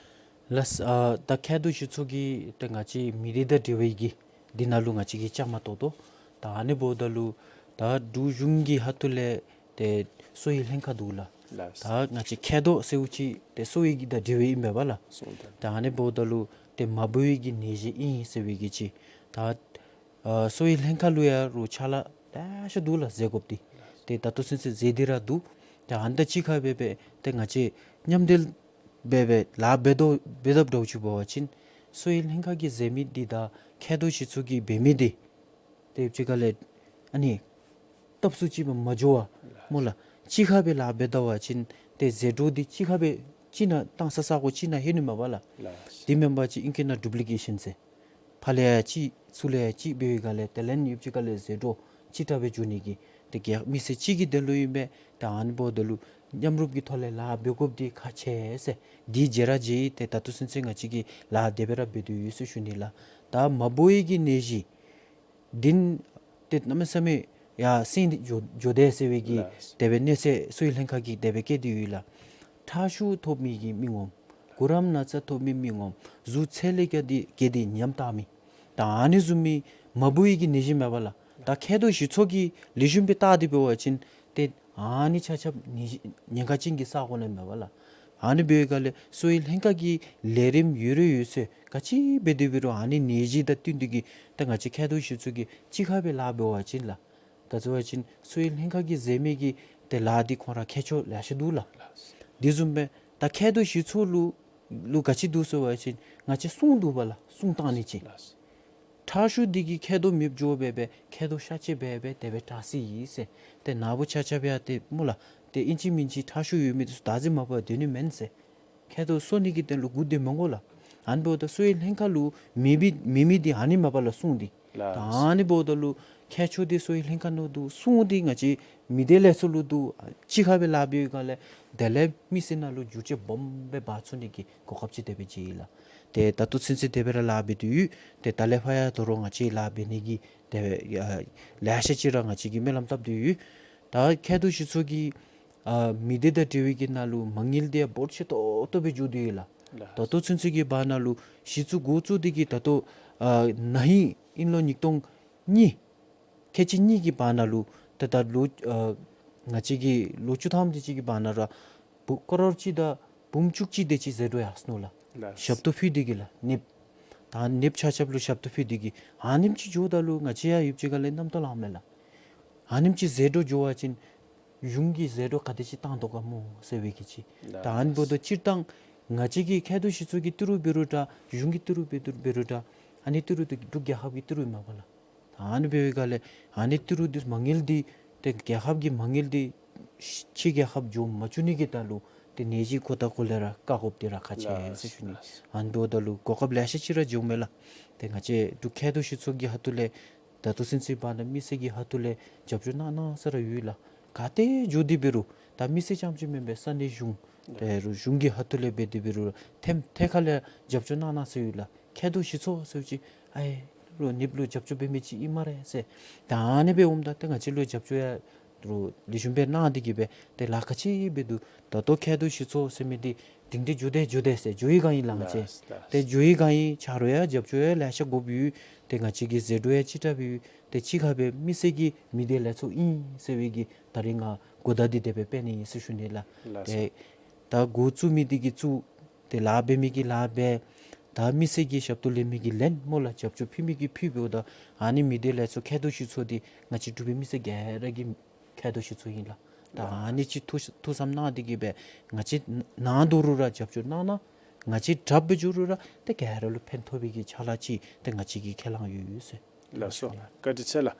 ལགས། ལགས། ཨ་ད་མཁལ་རྡོག་བཞེས་ཚོགས་ཀྱི་ཏེ་ང་བཅས་མི་སྡེ་དང་འབྲེལ་བའི་གི་འདི་ནང་ལུ་ང་བཅས་ཀྱིས་བཅའ་མར་གཏོགས་དོ། ད་ཨ་ནི་འབདཝ་ད་ལུ་ད་འབྲུག་གཞུང་གི་ཁ་ཐུག་ལས་ཏེ་གསོ་བའི་ལྷན་ཁག་འདུག་ལགས། ལགས། ད་ང་བཅས་མཁལ་རྡོག་ཟེརཝ་ཅིག་ཏེ་སོ་ཡི་གི་དང་འབྲེལ་བའི་ཨིན་པས་ལགས། སོ་ཡི་དང་། ད་ཨ་ནི་འབདཝ་ད་ལུ་ཏེ་མ་བུ་ཡི་གི་ནད་གཞི་ཨིན་ཟེར་བའི་གི་ཅིག། ད་ཨ་སོ་ཡི་ལྷན་ཁག་ལུ་ཡང་རོགས་ཕྱག་ལཱ་ལེ་ཤ་འདུག་ལགས། མཛད་དགོཔ་འདི་ཏེ་ད་ལྟོ་ཚུན་ཚོད་མཛད་དེ་ར་འདུག། ད་ཨ་ནི་དང་གཅིག་ཁར་སྦེ་སྦེ་ཏེ་ང་བཅས་མཉམ་འབྲེལ་སྦེ་སྦེ་ལཱ་འབད་དོ་འབད་དཔ་འདྲཝ་ཅིག་འབད་བ་ཅིན་སོ་ཡི་ལྷན་ཁག་གིས་མཛད་མི་འདི་དང་མཁལ་རྡོག་ཞི་ཚོགས་ཀྱིས་འབད་མི་འདི་ཏེ་ཡོདཔ་ཅིག་ཁ་ལས་ཨ་ནི་སྟབས་སུ་ཅིག་སྦེ་མ་འགྱོ་བར་སྨོ་ལགས། གཅིག་ཁར་སྦེ་ལཱ་འབད་ད་པ་ཅིན་ཏེ་ཟད་འགྲོ་འདི་གཅིག་ཁར་སྦེ་གཅིག་ནང་བཏང་ས་ས་གོ་གཅིག་ནང་ལྷོད་ནི་མས་པ་ལགས། ལགས། དེ་མེན་པ་ཅིན་ཨིང་སྐད་ནང་ཌུབ་ལི་ཀེ་ཤཱན་ཟེར། ཕར་ལས་ཡང་གཅིག་ཚུར་ལས་ཡང་གཅིག་འབད་བའི་སྒང་ལས་དེ་ལས་ཡོདཔ་ཅིག་ཁ་ལས་ཟད་འགྲོ་གཅིག་ཁྲ་སྦེ་འགྱོ་ནི་གི་ཏེ་ག་མི་སེར་གཅིག་གི་དོན་ལུ་ཨིན་པས། ད་ཨ་ནི་འབདཝ་ད་ལུ་མཉམ་རུབ་ཀྱི་ཐོག་ལས་ལཱ་འབད་དགོཔ་འདི་ཁག་ཆེ་ཟེར། འདི་བརྗེད་ར་བརྗེད་ཡི། ཏེ་ད་ལྟོ་ཚུན་ཚོད་ང་བཅས་ཀྱིས་ལཱ་དེ་སྦེ་ར་འབད་དེ་ཡོད་ཟེར་ཞུ་ནི་ལགས། ད་མ་བུ་ཡི་གི་ནད་གཞི་འདི་ཏེ་གནམ་མེད་ས་མེད་ཡར་སེང་སྟེ་འགྱོ་འགྱོ་དེས་ཟེར་བའི་གི་ལགས། དེ་སྦེ་གནས་ཚད་སོ་ཡི་ལྷན་ཁག་གིས་དེ་སྦེ་བཀོད་དེ་ཡོད་ལགས། ཁྲག་ཤུགས་ཐོབ་མི་གི་མི་ངོམ། གུ་རམ་ན་ཚ་ཐོབ་མི་མི་ངོམ། གཟུགས་ཚད་ལས་བརྒལ་ཏེ་བརྒལ་ཏེ་ཉམས་བཏགས་མི། ད་ཨ་ནི་བཟུམ་མའི་མ་བུ་ཡི་གི་ནད་གཞི་མས་པ་ལགས། ད་མཁལ་རྡོག་ཞི་ཚོགས་ཀྱིས་ལེགས་ཤོམ་སྦེ་བལྟ་སྟེ་འབད་བ་ཅིན་ཏེ་ཨ་ནི་ཆ་ཁྱབ་ནད་གཞི་ཉེན་ཁ་ཅན་གྱི་ས་གོ་ནང་མས་པ་ལགས། ཨ་ནི་འབད་བའི་སྒང་ལས་སོ་ཡི་ལྷན་ཁག་གིས་ལས་རིམ་ཡོད་རེ་ཡོད་ཚད་ག་ཅི་འབད་དེ་འབད་རུང་ཨ་ནི་ནད་གཞི་དང་བསྟུན་ཏེ་གིས་ད་ང་བཅས་མཁལ་རྡོག་ཞི་ཚོགས་ཀྱིས་གཅིག་ཁར་སྦེ་ལཱ་འབད་བ་ཅིན་ལགས། ག་ཅི་འབད་བ་ཅིན་སོ་ཡི་ལྷན་ཁག་གིས་མཛད་མི་གི་ཏེ་ལཱ་འདི་ཁོང་ར་མཁས་མཆོག་ལེ་ཤ་འདུག་ལགས། དེ་བཟུམ་སྦེ་ད་མཁལ་རྡོག་ཞི་ཚོགས་ལུ་ལུ་ག་ཅི་འདུག་ཟེར་བ་ཅིན་ང་བཅས་སྲུང་འདུག་པ་ལགས། སྲུང་བཏང་ནི་ཅིག། ཁྲག་ཤུགས་འདི་གིས་མཁལ་རྡོག་མེདཔ་འགྱོ་སྦེ་སྦེ་མཁལ་རྡོག་གཤག་བཅོས་འབད་སྦེ་དེ་སྦེ་དྲག་སྲིད་ཡི་ཟེར། ཏེ་ནཱ་བུ་ཆ་ཁྱབ་ཡང་ཏེ་སྨོ་ལགས། ཏེ་ཨིན་ཅི་མིན་ཅི་ཁྲག་ཤུགས་ཡོད་མི་འདི་ཚུ་བདག་འཛིན་མ་འབད་བར་སྡོད་ནི་མེན་ཟེར། མཁལ་རྡོག་གསོ་ནི་གི་དོན་ལུ་སྒུག་སྡོད་མི་དགོ་ལགས། ཨ་ནི་འབདཝ་ད་སོ་ཡི་ལྷན་ཁག་ལུ་མེད་མི་མེད་མི་འདི་ཨ་ནི་མས་པ་ལགས། སྲུང་འདི། ལགས། ད་ཨ་ནི་འབདཝ་ད་ལུ་མཁས་མཆོག་འདི་སོ་ཡི་ལྷན་ཁག་ནང་འདུག། སྲུང་འདི་ང་བཅས་མི་སྡེ་ལས་ཚོགས་ལུ་འདུག། གཅིག་ཁར་སྦེ་ལཱ་འབད་བའི་སྒང་ལས་དེ་ལས་མི་སེར་ནང་ལུ་འགྱུར་བཅོས་སྦོམ་སྦེ་འབག་ཚུགས་ནི་གི་གོ་སྐབས་ཅིག་དེ་སྦེ་མཇལ་ཡི་ལགས། ཏེ་ད་ལྟོ་ཚུན་ཚོད་དེ་སྦེ་ར་ལཱ་འབད་དེ་ཡོད། ཏེ་ད་ལས་ཕར་ཡང་དོ་རུང་ང་བཅས་ལཱ་འབད་ནི་གི་དེ་སྦེ་ཡ་ལེ་ཤ་ཅིག་ར་ང་བཅས་ཀྱིས་སྨོན་ལམ་བཏབ་སྟེ་ཡོད། ད་མཁལ་རྡོག་ཞི་ཚོགས་ཀྱི་ཨ་མི་སྡེ་དང་འབྲེལ་བའི་གི་ནང་ལུ་མ་དངུལ་འདི་འབོར་ཆེ་ཏོག་ཏོ་སྦེ་འགྱོ་དོ་ཡོད་ལགས། ལགས། ད་ལྟོ་ཚུན་ཚོད་ཀྱི་བར་ན་ལུ་གཞི་བཙུགས་འགོ་བཙུགས་འདི་གིས་ད་ལྟོ་ཨ་ན་ཧིང་དབྱིན་ལོ་ཉིས་སྟོང་གཉིས་ཁལ་གཅིག་གཉིས་ཀྱི་བར་ན་ལུ་ད་ད་ལོ་ཨ་ང་བཅས་ཀྱི་ལོ་བཅུ་ཐམ་དེ་ཅིག་གི་བར་ན་ར་བུ་ཀོ་རོར་གཅིག་དང་འབུམ་བཅུ་གཅིག་དེ་ཅིག་ཟད་འགྲོ་ཡར་སོ་ནུག་ལགས། ལགས། ཞབས་ཏོག་ཕུལ་འདི་གིས་ལགས་ནདཔ། ད་ནདཔ་ཆ་ཁྱབ་ལུ་ཞབས་ཏོག་ཕུལ་འདི་གིས་ཨ་ནེམ་ཅིག་འགྱོཝ་ད་ལུ་ང་བཅས་ཡང་ཡོདཔ་ཅིག་ཁ་ལས་རྣམ་རྟོག་ལངམ་མས་ལགས། ཨ་ནེམ་ཅིག་ཟད་འགྲོ་འགྱོ་བ་ཅིན་གཞུང་གིས་ཟད་འགྲོ་ག་དེ་ཅིག་བཏང་དོ་ག་སྨོ་ཟེར་བའི་གི་ཅིག། ད་ཨ་ནི་འབདཝ་ད་སྤྱིར་བཏང་ང་བཅས་ཀྱི་མཁལ་རྡོག་ཞི་ཚོགས་ཀྱི་ཏི་རུ་འབད་རུང་འདྲ་གཞུང་གི་ཏི་རུ་འབད་རུང་འདྲ་ཨ་ནི་ཏི་རུ་འདི་འབྲུག་རྒྱལ་ཁབ་ཀྱི་ཏི་རུ་མས་པ་ལགས། ད་ཨ་ནི་འབད་བའི་སྒང་ལས་ཨ་ནི་ཏི་རུ་འདི་མ་དངུལ་འདི་ཏེ་རྒྱལ་ཁབ་ཀྱི་མ་དངུལ་འདི་ཕྱི་རྒྱལ་ཁབ་འགྱོ་མ་བཅུག་ནི་གི་ད་ལུ་ཏེ་ནད་གཞི་ཁོ་ཐག་ཁོ་ལས་ར་བཀག་དགོཔ་འདི་ར་ཁག་ཆེ་ཟེར་ཞུ་ནི། ལགས། ཨ་ནི་འབདཝ་ད་ལུ་གོ་སྐབས་ལེ་ཤ་ཅིག་ར་འབྱུངམ་མས་ལགས། ཏེ་ང་བཅས་འབྲུག་མཁལ་རྡོག་ཞི་ཚོགས་ཀྱི་ཁ་ཐུག་ལས་ད་ལྟོ་ཚུན་ཚོད་བར་ན་མི་སེར་གྱི་ཁ་ཐུག་ལས་རྒྱབ་སྐྱོར་གནང་གནང་ས་ར་ཡོད་ལགས། ག་ཏེ་འགྱོ་སྟེ་འབད་རུང་ད་མི་སེར་རྐྱངམ་ཅིག་མེན་པར་ས་གནས་གཞུང་ཏེ་རུང་གཞུང་གི་ཁ་ཐུག་ལས་འབད་དེ་འབད་རུང་ཐེམ་ཐེ་ཁ་ལས་རྒྱབ་སྐྱོར་གནང་གནང་ས་ཡོད་ལགས། མཁལ་རྡོག་ཞི་ཚོགས་ཟེརཝ་ཅིག་ཨའེ་རོགས་ནདཔ་ལུ་རྒྱབ་སྐྱོར་འབད་མི་ཅིག་ཨིན་སྨ་རེ་ཟེར། ད་ཨ་ནི་སྦེ་འོངམ་ད་ཏེ་ང་བཅས་ལུ་རྒྱབ་སྐྱོར་ཡང་རོགས་ལེགས་ཤོམ་སྦེ་གནང་འདི་གིས་སྦེ་ཏེ་ལཱ་ག་ཅི་འབད་དོ་ད་ལྟོ་མཁལ་རྡོག་ཞི་ཚོགས་ཟེར་མི་འདི་སྒྲིང་སྒྲི་འགྱོ་དེས་འགྱོ་དེས་ཟེར་འགྱོ་བའི་སྒང་ཨིན་ལགས། ང་བཅས་ལགས། ཏེ་འགྱོ་བའི་སྒང་ཨིན། ཆ་རོགས་ཡང་རྒྱབ་སྐྱོར་ཡང་ལེ་ཤ་དགོཔ་ཡོད། ཏེ་ང་བཅས་ཀྱི་ཟད་འགྲོ་ཡང་ཅིག་དྲགཔ་ཡོད། ཏེ་གཅིག་ཁར་སྦེ་མི་སེར་གྱི་མི་སྡེ་ལས་ཚོགས་ཨིན་ཟེར་བའི་གི་ད་རིས་ང་གོ་བརྡ་འདི་དེ་སྦེ་སྤེལ་ནི་ཨིན་ཟེར་ཞུ་ནི་ལགས། ལགས་སོ། ཏེ་ད་འགོ་བཙུགས་མི་འདི་གིས་བཙུགས། ཏེ་ལཱ་འབད་མི་གིས་ལཱ་འབད། ད་མི་སེར་གྱིས་ཞབས་ཏོག་ལེན་མི་གིས་ལེན་སྨོ་ལགས། རྒྱབ་སྐྱོར་ཕུལ་མི་གིས་ཕུལ་འབདཝ་ད་ཨ་ནི་མི་སྡེ་ལས་ཚོགས་མཁལ་རྡོག་ཞི་ཚོགས་འདི་ང་བཅས་འབྲུག་པའི་མི་སེར་ག་ར་གི་མཁལ་རྡོག་ཞི་ཚོགས་ཨིན་ལགས། ད་ཨ་ནི་ཅིག་ཐུགས་ཐུགས་བསམ་གནང་འདི་གིས་སྦེ་ང་བཅས་ནཱ་འདུག་རུང་ར་རྒྱབ་སྐྱོར་གནང་གནང་། ང་བཅས་དྲགཔ་སྦེ་འགྱོ་རུང་ར་ཏེ་ག་ར་ལུ་ཕན་ཐོགས་པའི་གི་ཕྱག་ལཱ་ཅིག་ཏེ་ང་བཅས་ཀྱིས་ཁས་བླངས་ཡོད་ཟེར། ལགས་སོ། བཀའ་དྲིན་ཆེ་ལགས།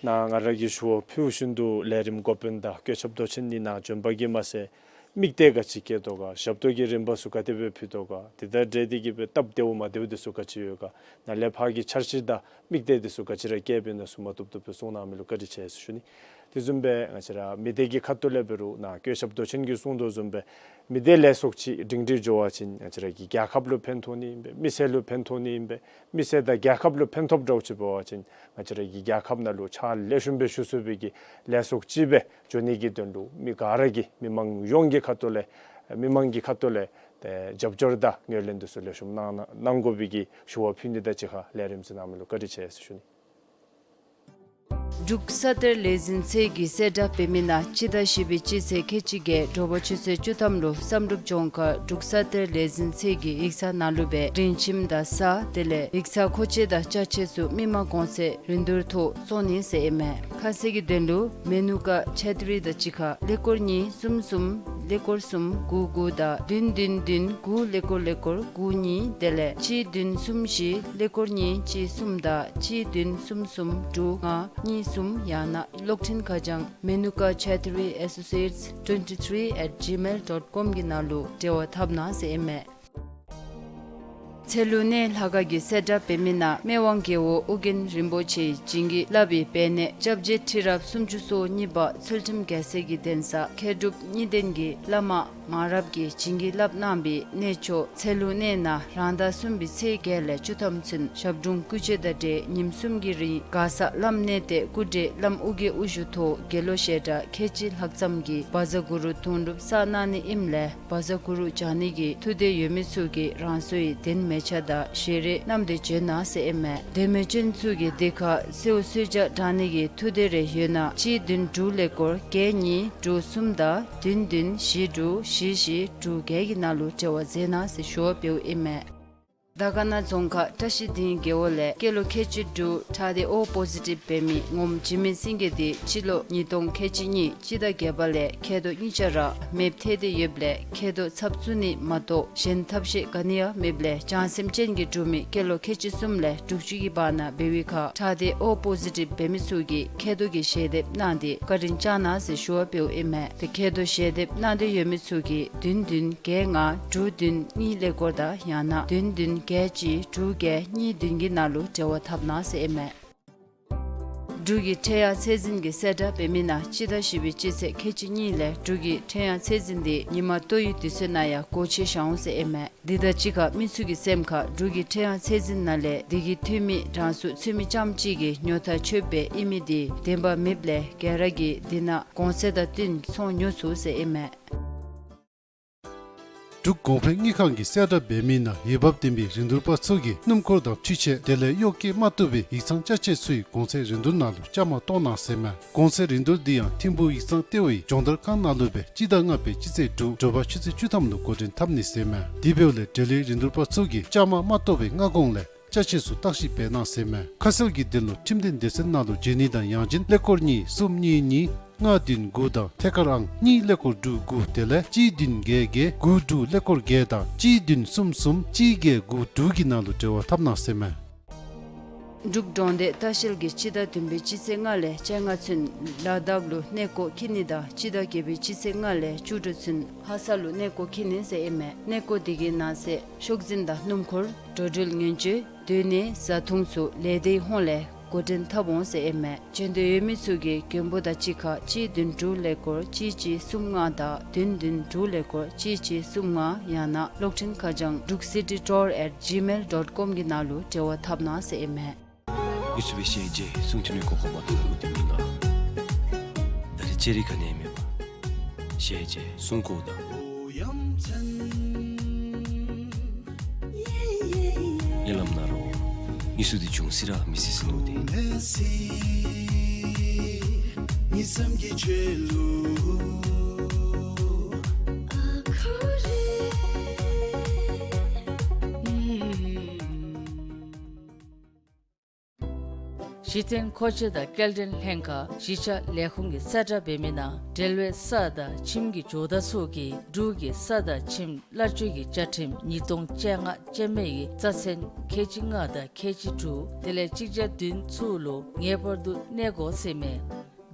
ནཱ་ང་ར་གིས་ཞུ་བ་ཕུལ་བཞིན་དུ་ལས་རིམ་འགོ་དཔོན་དང་བཀོད་ཁྱབ་མདོ་ཆེན་གཉིས་ནཱ་བྱོན་པ་གིས་མ་ཚད་དམིགས་གཏད་ག་ཅི་བསྐྱེད་དོ་ག། ཞབས་ཏོག་གི་རིམ་པ་ཚུ་ག་དེ་སྦེ་ཕུལ་དོ་ག། དེ་དང་འབྲེལ་ཏེ་གིས་སྦེ་སྟབས་བདེཝ་མ་བདེཝ་འདི་ཚུ་ག་ཅི་ཡོད་ག། ནཱ་ལས་ཕར་གྱི་འཆར་གཞི་དང་དམིགས་གཏད་འདི་ཚུ་ག་ཅི་ར་བསྐྱེདཔ་ཨིན་ན་ཚུ་མ་ཐུབ་ཐུབ་སྦེ་གསུང་གནང་མི་ལུ་བཀའ་དྲིན་ཆེ་ཟེར་ཞུ་ནི། དེ་བཟུམ་སྦེ་ང་བཅས་ར་མི་སྡེ་གི་ཁ་ཐུག་ལས་འབད་རུང་ནཱ་བཀོད་ཁྱབ་མདོ་ཆེན་གྱིས་གསུང་དོ་བཟུམ་སྦེ་མི་སྡེ་ལས་ཚོགས་ཅིག་སྒྲིང་སྒྲི་འགྱོ་བ་ཅིན་ང་བཅས་ར་གི་རྒྱལ་ཁབ་ལུ་ཕན་ཐོགས་ནི་ཨིན་པས། མི་སེར་ལུ་ཕན་ཐོགས་ནི་ཨིན་པས། མི་སེར་དང་རྒྱལ་ཁབ་ལུ་ཕན་ཐོགསཔ་འདྲཝ་ཅིག་འབད་བ་ཅིན་ང་བཅས་ར་གི་རྒྱལ་ཁབ་ནང་ལུ་ཕྱག་ལེགས་ཤོམ་སྦེ་ཞུ་ཚུགས་པའི་གི་ལས་ཚོགས་ཅིག་སྦེ་འགྱོ་ནི་གི་དོན་ལུ་མི་ག་ར་གིས་མི་མང་ཡོངས་ཀྱི་ཁ་ཐུག་ལས་མི་མང་གི་ཁ་ཐུག་ལས་ཏེ་རྒྱབ་སྐྱོར་དང་ངོས་ལེན་འདི་ཚུ་ལེགས་ཤོམ་གནང་གནང་དགོ་པའི་གི་ཞུ་བ་ཕུལ་ནི་དང་གཅིག་ཁར་ལས་རིམ་གཟིགས་གནང་མི་ལུ་བཀའ་དྲིན་ཆེ་ཟེར་ཞུ་ནི། འབྲུག་ས་གཏེར་ལས་འཛིན་ཚད་ཀྱིས་གསལ་བསྒྲགས་འབད་མི་ནང་སྤྱི་ཟླ་བཞི་པའི་སྤྱི་ཚེས་ཁལ་གཅིག་བརྒྱད་དྲོ་པ་ཆུ་ཚོད་བཅུ་ཐམ་ལུ་བསམ་གྲུབ་ལྗོངས་མཁར་འབྲུག་ས་གཏེར་ལས་འཛིན་ཚད་ཀྱི་ཡིག་ཚང་ནང་ལུ་སྦེ་སྒྲིང་ཁྱིམ་དང་ས་དེ་ལས་ཡིག་ཚང་མཁོ་ཆས་དང་ཅ་ཆས་ཚུ་མི་མང་གོང་ཚད་རིན་བསྡུར་ཐོག་བཙོང་ནི་ཟེར་ཨིན་མས། ཁ་གསལ་གྱི་དོན་ལུ་མེ་ནུ་ཀ་ཆ་ཏི་རི་དང་གཅིག་ཁར་ཀླད་ཀོར་གཉིས་གསུམ་གསུམ་ཀླད་ཀོར་གསུམ་དགུ་དགུ་དང་བདུན་བདུན་བདུན་དགུ་ཀླད་ཀོར་ཀླད་ཀོར་དགུ་གཉིས་དེ་ལས་གཅིག་བདུན་གསུམ་བཞི་ཀླད་ཀོར་གཉིས་གཅིག་གསུམ་དང་གཅིག་བདུན་གསུམ་གསུམ་དྲུག་ལྔ་གཉིས་གསུམ་ཡང་ན་གློག་འཕྲིན་ཁ་བྱང་མེ་ནུ་ཀ་ཆ་ཏི་རི་ཨེ་སོ་སི་ཨེཊ་ཊུ་ཝེན་ཊི་ཐི་རི་ཨེཊ་ཇི་མེལ་ཌོཊ་ཀོམ་གྱི་ནང་ལུ་འབྲེལ་བ་འཐབ་གནང་ཟེར་ཨིན་མས། ཚལ་ལུ་གནས་ལྷ་ཁང་གིས་གསལ་བསྒྲགས་འབད་མི་ནང་སྨད་དབང་རྒྱལ་པོ་ཨོ་རྒྱན་རིན་པོ་ཆེ་བྱིན་གྱིས་བརླབས་པའི་སྦས་གནས་སྐྱབས་རྗེ་ཁྲི་རབས་སུམ་ཅུ་སོ་གཉིས་པ་ཚུལ་ཁྲིམས་རྒྱལ་མཚན་གྱི་གདན་ས་མཁས་གྲུབ་གཉིས་ལྡན་གྱི་བླ་མ་མང་རབས་ཀྱིས་བྱིན་གྱིས་བརླབས་གནང་བའི་གནས་མཆོག་ཚལ་ལུ་གནས་ནང་རང་ཟླ་གསུམ་པའི་ཚེས་བརྒྱད་ལས་བཅུ་ཐམ་ཚུན་ཞབས་དྲུང་སྐུ་མཆོད་དང་འབྲེལ་ཉིནམ་གསུམ་གྱི་རིང་མགར་ས་བླམ་གནས་བརྟན་སྐུ་བགྲེས་བླམ་ཨོ་རྒྱན་དབུ་བཞུགས་ཐོག་དགེ་སློང་ཞལ་གྲངས་ཁལ་གཅིག་ལྷག་ཙམ་གྱིས་བཛྲ་གུ་རུ་དུང་སྒྲུབ་བསགས་གནང་ནི་ཨིནམ་ལས་བཛྲ་གུ་རུ་སྦྱང་ནི་གི་ཐུགས་འདོད་ཡོད་མི་ཚུ་གིས་རང་སོའི་གདན་མལ་ཆ་དང་ཞལ་རས་བསྣམས་ཏེ་བྱོན་གནང་ཟེར་ཨིན་མས། གདན་མལ་ཅན་ཚུ་གིས་དེ་ཁར་གསོལཝ་གསོལ་ཇ་དྲང་ནི་གི་ཐུགས་འདོད་རེ་ཡོད་ན་གཅིག་བདུན་དྲུག་ཀླད་ཀོར་བརྒྱད་གཉིས་དྲུག་གསུམ་དང་བདུན་བདུན་བཞི་དྲུག་བཞི་བཞི་དྲུག་བརྒྱད་ཀྱི་ནང་ལུ་འབྲེལ་བ་མཛད་གནང་ཟེར་ཞུ་བ་འབདཝ་ཨིན་མས། དར་དཀར་ན་རྫོང་ཁག་བཀྲ་ཤིས་སྡིངས་རྒེད་འོག་ལས་སྐྱེས་ལོ་ཁལ་གཅིག་དྲུག་ཁྲག་སྡེ་ཨོ་པོ་ཟི་ཊིབ་འབད་མི་ངོམ་འཇིགས་མེད་སེང་གེ་དེ་སྤྱི་ལོ་ཉིས་སྟོང་ཁལ་གཅིག་གཉིས་སྤྱི་ཟླ་བརྒྱད་པ་ལས་མཁལ་རྡོག་གཉིས་ཆ་ར་མེདཔ་ཐལ་ཏེ་ཡོདཔ་ལས་མཁལ་རྡོག་ཚབ་བཙུགས་ནི་མ་གཏོགས་གཞན་ཐབས་ཤེས་ག་ནི་ཡང་མེདཔ་ལས་བྱང་སེམས་ཅན་གྱི་འབྲུག་མི་སྐྱེས་ལོ་ཁལ་གཅིག་གསུམ་ལས་དྲུག་ཅུ་གི་བར་ན་འབད་བའི་ཁར་ཁྲག་སྡེ་ཨོ་པོ་ཟི་ཊིབ་འབད་མི་ཚུ་གིས་མཁལ་རྡོག་གི་ཞལ་འདེབས་གནང་སྟེ་བཀའ་དྲིན་བསྐྱང་གནང་ཟེར་ཞུ་བ་འབདཝ་ཨིན་མས། དེ་མཁལ་རྡོག་ཞལ་འདེབས་གནང་འདོད་ཡོད་མི་ཚུ་གིས་བདུན་བདུན་བརྒྱད་ལྔ་དྲུག་བདུན་གཉིས་ཀླད་ཀོར་དང་ཡང་ན་བདུན་བདུན་བརྒྱད་གཅིག་དྲུག་བརྒྱད་གཉིས་བདུན་གྱི་ནང་ལུ་འབྲེལ་བ་འཐབ་གནང་ཟེར་ཨིན་མས། འབྲུག་གི་ཕྲེང་ཡང་ཚད་འཛིན་གྱིས་གསལ་བསྒྲགས་འབད་མི་ནང་སྤྱི་ཟླ་བཞི་པའི་སྤྱི་ཚེས་ཁལ་གཅིག་གཉིས་ལས་འབྲུག་གི་ཕྲེང་ཡང་ཚད་འཛིན་དེ་ཉིན་མ་ལྟོ་ཡི་དུས་ཚོད་ནང་ཡང་སྒོ་ཕྱེ་བཞག་འོང་ཟེར་ཨིན་མས། འདི་དང་གཅིག་ཁར་མི་ཚུ་གི་སེམས་ཁར་འབྲུག་གི་ཕྲེང་ཡང་ཚད་འཛིན་ནང་ལས་འདི་གི་འཐུས་མི་གྲངས་སུ་ཚུད་མི་རྐྱངམ་གཅིག་གིས་ཉོ་ཐངས་འཚོལཝ་ཨིན་མི་དེ་བདེན་པ་མེདཔ་ལས་ག་ར་གིས་འདི་ནང་གོང་ཚད་དང་བསྟུན་ཚོང་ཉོ་ཚུགས་ཟེར་ཨིན་མས། འབྲུག་གོང་འཕེལ་དངུལ་ཁང་གིས་གསལ་བསྒྲགས་འབད་མི་ནང་འོས་འབབ་ལྡན་པའི་རིན་བསྡུར་པ་ཚུ་གིས་སྣུམ་འཁོར་དང་འཕྲུལ་ཆས་དེ་ལས་གཡོག་བཀོལ་མ་བཏུབ་པའི་ཡིག་ཚང་ཅ་ཆས་ཚུའི་གོང་ཚད་རིན་བསྡུར་ནང་ལུ་བཅའ་མར་གཏོགས་གནང་ཟེར་མས། གོང་ཚད་རིན་བསྡུར་འདི་ཡང་ཐིམ་ཕུག་ཡིག་ཚང་ལྟེ་བའི་སྦྱོང་བརྡར་ཁང་ནང་ལུ་སྦེ་སྤྱི་ཟླ་ལྔ་པའི་སྤྱི་ཚེས་དྲུག་དྲོ་པ་ཆུ་ཚོད་བཅུ་ཐམ་ལུ་འགོ་འདྲེན་འཐབ་ནི་ཟེར་མས། དེ་འབདཝ་ལས་འབྲེལ་ཡོད་རིན་བསྡུར་པ་ཚུ་གིས་བཅའ་མར་མ་གཏོགས་པའི་སྔ་གོང་ལས་ཅ་ཆས་ཚུ་བརྟག་ཞིབ་འབད་གནང་ཟེར་མས། ཁ་གསལ་གྱི་དོན་ལུ་ཁྲིམས་ལྡན་སྡེ་ཚན་ནང་ལུ་འབྱོན་ནི་དང་ཡང་ཅིན་ཀླད་ཀོར་གཉིས་གསུམ་གཉིས་གཉིས་ལྔ་བདུན་དགུ་དང་ཐད་ཀར་ཨང་གཉིས་ཀླད་ཀོར་དྲུག་དགུ་དེ་ལས་གཅིག་བདུན་བརྒྱད་བརྒྱད་དགུ་དྲུག་ཀླད་ཀོར་བརྒྱད་དང་གཅིག་བདུན་གསུམ་གསུམ་གཅིག་བརྒྱད་དགུ་དྲུག་གི་ནང་ལུ་འབྲེལ་བ་འཐབ་གནང་ཟེར་མས། འབྲུག་འབྲོག་སྡེ་ལྟ་བཤལ་གྱིས་སྤྱི་ཟླ་བདུན་པའི་སྤྱི་ཚེས་ལྔ་ལས་བཅོ་ལྔ་ཚུན་ལ་དྭགས་ལུ་གནས་སྐོར་འཁྱིད་ནི་དང་སྤྱི་ཟླ་བརྒྱད་པའི་སྤྱི་ཚེས་ལྔ་ལས་བཅུ་དྲུག་ཚུན་ལྷ་ས་ལུ་གནས་སྐོར་འཁྱིད་ནི་ཟེར་ཨིན་མས། གནས་སྐོར་དེ་གི་ནང་གསེས་ཤོག་འཛིན་དང་སྣུམ་འཁོར་འགྲོ་འགྲུལ་ཉེན་བཅོལ་སྡོད་གནས་བཟའ་འཐུང་ཚུ་ལས་སྡེའི་ཧོངས་ལས་འགོ་འདྲེན་འཐབ་འོང་ཟེར་ཨིན་མས། འབྱོན་འདོད་ཡོད་མི་ཚུ་གིས་མགོན་པོ་དང་གཅིག་ཁར་གཅིག་བདུན་དྲུག་ཀླད་ཀོར་གཅིག་གཅིག་གསུམ་ལྔ་དང་བདུན་བདུན་དྲུག་ཀླད་ཀོར་གཅིག་གཅིག་གསུམ་ལྔ་ཡང་ན་གློག་འཕྲིན་ཁ་བྱང་འབྲུག་སི་ཊི་ཊུར་ཨེཊ་ཇི་མེལ་ཌོཊ་ཀོམ་གྱི་ནང་ལུ་འབྲེལ་བ་འཐབ་གནང་ཟེར་ཨིན་མས། མི་ཚུ་སྦེ་ཞལ་མཇལ་གསུང་ཐོས་ནི་གོ་སྐབས་མ་ཐོབ་ལུ་དེ་མི་ནང་ད་རེས་ཅ་རིས་ག་ནི་ཡང་མེད་པར་ཞལ་མཇལ་གསུང་གོཝ་ད་ཉན་ལམ་ན་རོ། ཨིན་སུ་དེ་བྱུང་སི་ར་མི་སི་སི་ནུ་དེ། གཞི་རྟེན་མཁོ་ཆས་དང་སྐྱེལ་འདྲེན་ལྷན་ཁག་གཞིས་ཆགས་ལས་ཁུངས་ཀྱིས་གསལ་བསྒྲགས་འབད་མི་ནང་འབྲེལ་ཡོད་ས་དང་ཁྱིམ་གྱི་ཇོ་བདག་ཚུ་གིས་འབྲུག་གི་ས་དང་ཁྱིམ་གླར་སྤྱོད་ཀྱི་བཅའ་ཁྲིམས་ཉིས་སྟོང་བཅོ་ལྔ་ཅན་མའི་རྩ་ཚན་ཁལ་གཅིག་ལྔ་དང་ཁལ་གཅིག་དྲུག་དེ་ལས་གཅིག་བརྒྱ་བདུན་ཚུ་ལུ་ངེས་པར་དུ་གནས་དགོ་ཟེར་མས།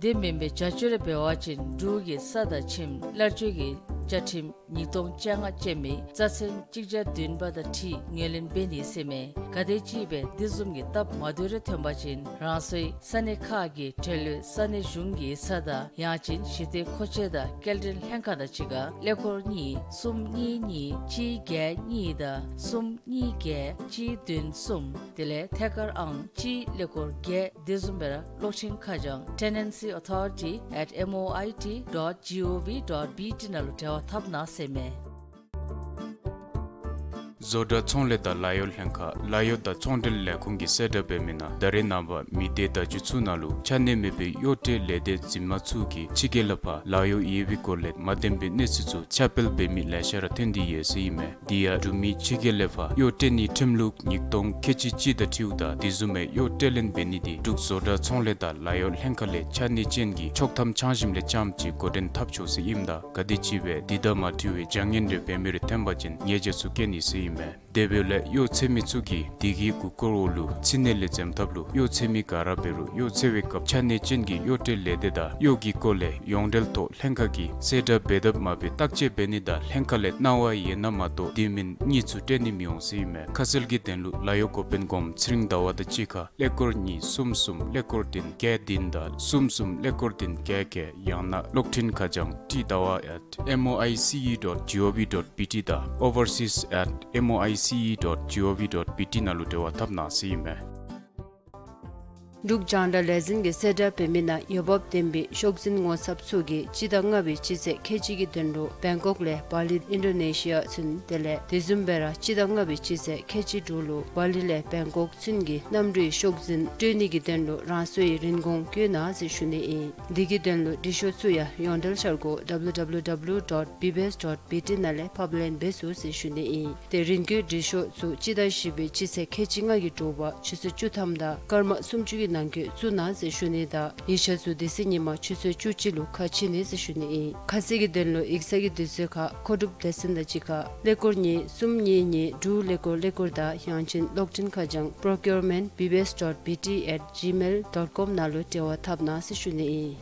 དེ་མེན་པའི་བྱ་སྤྱོད་རེ་འབད་བ་ཅིན་འབྲུག་གི་ས་དང་ཁྱིམ་གླར་སྤྱོད་ཀྱི་བཅའ་ཁྲིམས་ཉིས་སྟོང་བཅོ་ལྔ་ཅན་མའི་རྩ་ཚན་གཅིག་བརྒྱ་བདུན་པ་དང་འཁྲིལ་ངོས་ལེན་འབད་ནི་ཟེར་མས། ག་དེམ་ཅིག་སྦེ་དེ་བཟུམ་གྱི་སྟབས་མ་བདེཝ་རེ་ཐོན་པ་ཅིན་རང་སོའི་ས་གནས་ཁག་གི་འབྲེལ་ཡོད་ས་གནས་གཞུང་གི་ས་དང་ཡང་ཅིན་གཞི་རྟེན་མཁོ་ཆས་དང་སྐྱེལ་འདྲེན་ལྷན་ཁག་དང་གཅིག་ཁར་ཀླད་ཀོར་གཉིས་གསུམ་གཉིས་གཉིས་གཅིག་བརྒྱད་གཉིས་དང་གསུམ་གཉིས་བརྒྱད་གཅིག་བདུན་གསུམ་དེ་ལས་ཐད་ཀར་ཨང་གཅིག་ཀླད་ཀོར་བརྒྱད། དེ་བཟུམ་སྦེ་ར་གློག་འཕྲིན་ཁ་བྱང་tenancy authority at M O I T dot G O V dot B T ནང་ལུ་འབྲེལ་བ་འཐབ་གནང་ཟེར་མས། བཟོ་གྲྭ་ཚོང་ལས་དང་ལཱ་གཡོག་ལྷན་ཁག་ལཱ་གཡོག་དང་ཚོང་འབྲེལ་ལས་ཁུངས་ཀྱིས་གསལ་བསྒྲགས་འབད་མི་ནང་ད་རེས་ནངས་པ་མི་སྡེ་བརྡ་བརྒྱུད་ཚུ་ནང་ལུ་ཆ་གནས་མེད་པའི་གཡོག་ཁྲལ་ལས་སྡེ་འཛིན་མ་ཚུ་གིས་ཕྱི་རྒྱལ་ལས་ཕར་ལཱ་གཡོག་ཡོད་པའི་སྐོར་ལས་མ་བདེན་པའི་གནས་ཚུལ་ཚུ་ཁྱབ་སྤེལ་འབད་མི་ལེ་ཤ་ར་ཐོན་ཏེ་ཡོད་ཟེར་ཨིན་མས། དེ་ཡང་འབྲུག་མི་ཕྱི་རྒྱལ་ལས་ཕར་གཡོག་སྤྲོད་ནིའི་ཁྲིམས་ལུགས་ཉིས་སྟོང་ཁལ་གཅིག་གཅིག་དང་འཁྲིལཝ་ད་དེ་བཟུམ་མའི་གཡོག་སྤྲོད་ལེན་འབད་ནི་དེ་འབྲུག་བཟོ་གྲྭ་ཚོང་ལས་དང་ལཱ་གཡོག་ལྷན་ཁག་ལས་ཆ་གནས་ཅན་གྱི་ཆོག་ཐམ་འཆང་ཞིནམ་ལས་རྐྱངམ་ཅིག་འགོ་འདྲེན་འཐབ་ཆོག་ཟེར་ཨིནམ་ད་ག་དེམ་ཅིག་སྦེ་དེ་དང་མ་འཁྲིལ་བའི་བྱ་ངན་རེ་འབད་མི་རེ་ཐོན་པ་ཅིན་ཉེས་བྱ་ཚུ་བཀལ་ནི་ཟེར་ཨིན་མས། དེ་འབདཝ་ལས་གཡོག་འཚོལ་མི་ཚུ་གིས་དེ་གི་གུ་སྐོར་འོག་ལུ་ཕྱི་ནང་ལས་འཛེམ་ཐབས་ལུ་གཡོག་འཚོལ་མི་ག་ར་འབད་རུང་གཡོག་འཚོལ་བའི་སྐབས་ཆ་གནས་ཅན་གྱི་གཡོག་སྤྲོད་ལས་སྡེ་དང་གཡོག་གི་སྐོར་ལས་ཡོངས་འབྲེལ་ཐོག་ལྷན་ཁག་གིས་གསལ་བསྒྲགས་འབད་དཔ་མ་འབད་བརྟག་དཔྱད་འབད་ནི་དང་ལྷན་ཁག་ལས་གནང་བ་ཡོད་ན་མ་གཏོགས་དེ་མེན་གཉིས་ཚུ་སྤྲོད་ནི་མི་འོང་ཟེར་ཨིན་མས། ཁ་གསལ་གྱི་དོན་ལུ་ལཱ་གཡོག་འགོ་དཔོན་གོངམ་ཚེ་རིང་ཟླ་བ་དང་གཅིག་ཁར་ཀླད་ཀོར་གཉིས་གསུམ་གསུམ་ཀླད་ཀོར་བདུན་བརྒྱད་བདུན་དང་གསུམ་གསུམ་ཀླད་ཀོར་བདུན་བརྒྱད་བརྒྱད། ཡང་ན་གློག་འཕྲིན་ཁ་བྱང་ཏི་ཟླ་བ་at M O I C E dot G O V dot B T དང་overseas at M O I C E dot G O V dot B T ནང་ལུ་འབྲེལ་བ་འཐབ་གནང་ཟེར་ཨིན་མས། འབྲུག་རྒྱང་བསྒྲགས་ལས་འཛིན་གྱིས་གསལ་བསྒྲགས་འབད་མི་ནང་འོས་འབབ་ལྡན་པའི་ཤོག་འཛིན་ངོ་ཚབ་ཚུ་གིས་སྤྱི་ཟླ་ལྔ་པའི་སྤྱི་ཚེས་ཁལ་གཅིག་གི་དོན་ལུ་བེང་ཀོག་ལས་བ་ལི་ཨིན་ཌོ་ནེ་ཤི་ཡ་ཚུན་དེ་ལས་དེ་བཟུམ་སྦེ་ར་སྤྱི་ཟླ་ལྔ་པའི་སྤྱི་ཚེས་ཁལ་གཅིག་དྲུག་ལུ་བ་ལི་ལས་བེང་ཀོག་ཚུན་གྱི་གནམ་གྲུའི་ཤོག་འཛིན་སྤྲོད་ནི་གི་དོན་ལུ་རང་སོའི་རིན་གོང་བཀོད་གནང་ཟེར་ཞུ་ནི་ཨིན། དེ་གི་དོན་ལུ་འབྲི་ཤོག་ཚུ་ཡང་ཡོངས་འབྲེལ་འཆར་སྒོ་W W W dot B B S dot B T ནང་ལས་ཕབ་ལེན་འབད་ཚུགས་ཟེར་ཞུ་ནི་ཨིན། ཏེ་རིན་བཀོད་འབྲི་ཤོག་ཚུ་སྤྱི་ཟླ་བཞི་པའི་སྤྱི་ཚེས་ཁལ་གཅིག་ལྔ་གི་དྲོ་པ་ཆུ་ཚོད་བཅུ་ཐམ་དང་སྐར་མ་སུམ་ཅུ་གི་ནང་འཁོད་བཙུགས་གནང་ཟེར་ཞུ་ནི་དང་ཡིག་ཆ་ཚུ་དེ་ཚེ་ཉིན་མ་ཆུ་ཚོད་བཅུ་གཅིག་ལུ་ཁ་ཕྱེ་ནི་ཟེར་ཞུ་ནི་ཨིན། ཁ་གསལ་གྱི་དོན་ལུ་ཡིག་ཚང་གི་དུས་ཚོད་ཁར་མཁོ་སྒྲུབ་སྡེ་ཚན་དང་གཅིག་ཁར་ཀླད་ཀོར་གཉིས་གསུམ་གཉིས་གཉིས་དྲུག་ཀླད་ཀོར་ཀླད་ཀོར་དང་ཡང་ཅིན་གློག་འཕྲིན་ཁ་བྱང་procurement B B S dot B T at gmail dot com ནང་ལུ་འབྲེལ་བ་འཐབ་གནང་ཟེར་ཞུ་ནི་ཨིན།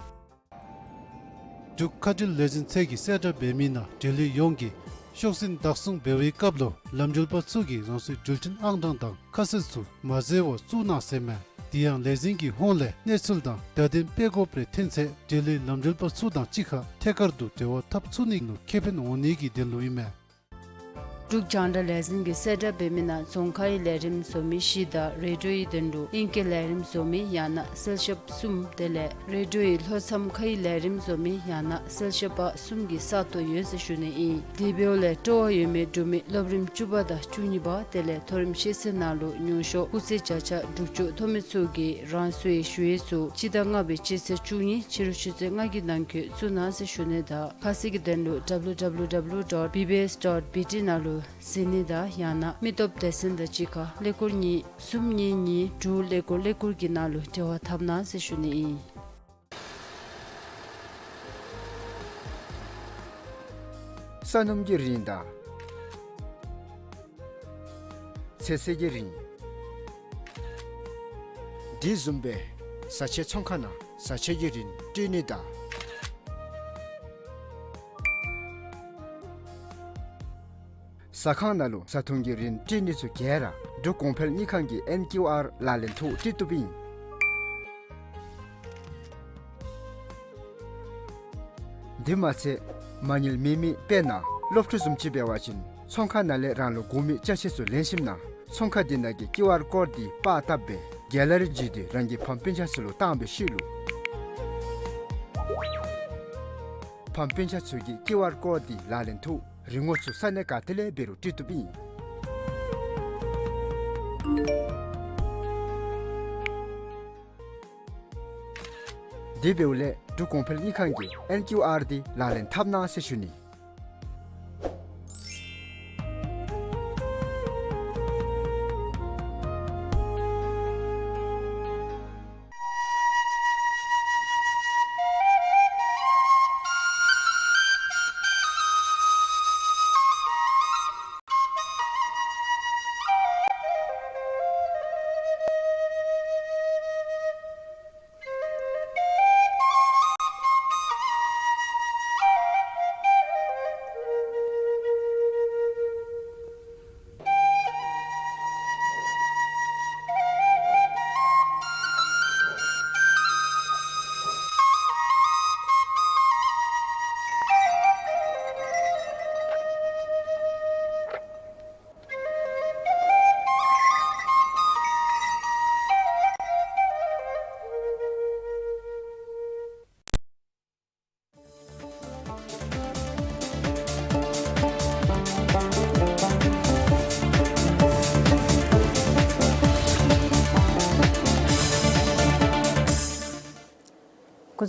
འབྲུག་མཁའ་འགྲུལ་ལས་འཛིན་ཚད་ཀྱིས་གསལ་བསྒྲགས་འབད་མི་ནང་འབྲེལ་ཡོད་ཡོངས་ཀྱིས་ཤོག་འཛིན་བདག་བཟུང་འབད་བའི་སྐབས་ལུ་ལམ་འགྲུལ་པ་ཚུ་གིས་རང་སོའི་འགྲུལ་འཕྲིན་ཨང་གྲངས་དང་ཁ་གསལ་ཚུ་མ་འཛོལ་བར་བཙུགས་གནང་ཟེར་མས། དེ་ཡང་ལས་འཛིན་གྱི་ཧོངས་ལས་གནས་ཚུལ་དང་བརྡ་དོན་སྤེལ་དགོཔ་རེ་ཐོན་ཚེ་འབྲེལ་ཡོད་ལམ་འགྲུལ་པ་ཚུ་དང་གཅིག་ཁར་ཐད་ཀར་དུ་འབྲེལ་བ་འཐབ་ཚུགས་ནི་ལུ་ཁེ་ཕན་འོང་ནི་གི་དོན་ལུ་ཨིན་མས། འབྲུག་རྒྱང་བསྒྲགས་ལས་འཛིན་གྱིས་གསལ་བསྒྲགས་འབད་མི་ནང་རྫོང་ཁའི་ལས་རིམ་བཟོ་མི་བཞི་དང་རེ་ཌི་ཡོའི་དོན་ལུ་ཨིང་སྐད་ལས་རིམ་བཟོ་མི་ཡང་ན་གསལ་ཞབས་གསུམ་དེ་ལས་རེ་ཌི་ཡོའི་ལྷོ་མཚམས་ཁའི་ལས་རིམ་བཟོ་མི་ཡང་ན་གསལ་ཞབས་པ་གསུམ་གྱི་ས་སྟོང་ཡོད་ཟེར་ཞུ་ནི་ཨིན། དེ་འབདཝ་ལས་སྤྲོ་བ་ཡོད་མི་འབྲུག་མི་སློབ་རིམ་བཅུ་པ་དང་བཅུ་གཉིས་པ་དེ་ལས་མཐོ་རིམ་ཤེས་ཚད་ནང་ལུ་ཉུང་ཤོས་སྐུགས་ཚད་བརྒྱ་ཆ་དྲུག་ཅུ་ཐོབ་མི་ཚུ་གིས་རང་སོའི་ཞུ་ཡིག་ཚུ་སྤྱི་ཟླ་ལྔ་པའི་སྤྱི་ཚེས་བཅུ་གཉིས་ཕྱི་རུ་ཆུ་ཚོད་ལྔ་གི་ནང་འཁོད་བཙུགས་གནང་ཟེར་ཞུ་ནི་དང་ཁ་གསལ་གྱི་དོན་ལུ W W W dot B B S dot B T ནང་ལུ་གཟིགས་ནི་དང་ཡང་ན་མི་སྟོབས་སྡེ་ཚན་དང་གཅིག་ཁར་ཀླད་ཀོར་གཉིས་གསུམ་གཉིས་གཉིས་དྲུག་ཀླད་ཀོར་ཀླད་ཀོར་གྱི་ནང་ལུ་འབྲེལ་བ་འཐབ་གནང་ཟེར་ཞུ་ནི་ཨིན། ས་སྣུམ་གྱི་རིན་དང་ཚོད་བསྲེ་གི་རིན། དེ་བཟུམ་སྦེ་བཟའ་ཆས་ཚོང་ཁང་ནང་བཟའ་ཆས་ཀྱི་རིན་སྤྲོད་ནི་དང་ཟ་ཁང་ནང་ལུ་བཟའ་འཐུང་གི་རིན་སྤྲོད་ནི་ཚུ་ག་ར་འབྲུག་གོང་འཕེལ་དངུལ་ཁང་གི་ཨེན་ཀིའུ་ཨར་ལག་ལེན་ཐོག་སྤྲོད་བཏུབ་ཨིན། དེ་མ་ཚད་མ་དངུལ་མེད་མི་དཔེར་ན་སློབ་ཕྲུག་བཟུམ་ཅིག་འབད་བ་ཅིན་ཚོང་ཁང་ནང་ལས་རང་ལུ་དགོ་མི་ཅ་ཆས་ཚུ་ལེན་ཞིནམ་ན་ཚོང་ཁང་དེ་ནང་གི་ཀིའུ་ཨར་ཀོཌ་དེ་པར་བཏབ་སྦེ་གེ་ལ་རི་བརྒྱུད་དེ་རང་གི་ཕམ་སྤུན་ཆ་ཚུ་ལུ་བཏང་བའི་ཤུལ་ལུ་ཕམ་སྤུན་ཆ་ཚུ་གིས་ཀིའུ་ཨར་ཀོཌ་དེ་ལག་ལེན་ཐོག་རིན་གོང་ཚུ་ས་གནས་ག་ཏེ་ལས་འབད་རུང་སྤྲོད་བཏུབ་ཨིན། དེ་འབདཝ་ལས་འབྲུག་གོང་འཕེལ་དངུལ་ཁང་གི་ཨེན་ཀིའུ་ཨར་དེ་ལག་ལེན་འཐབ་གནང་ཟེར་ཞུ་ནི།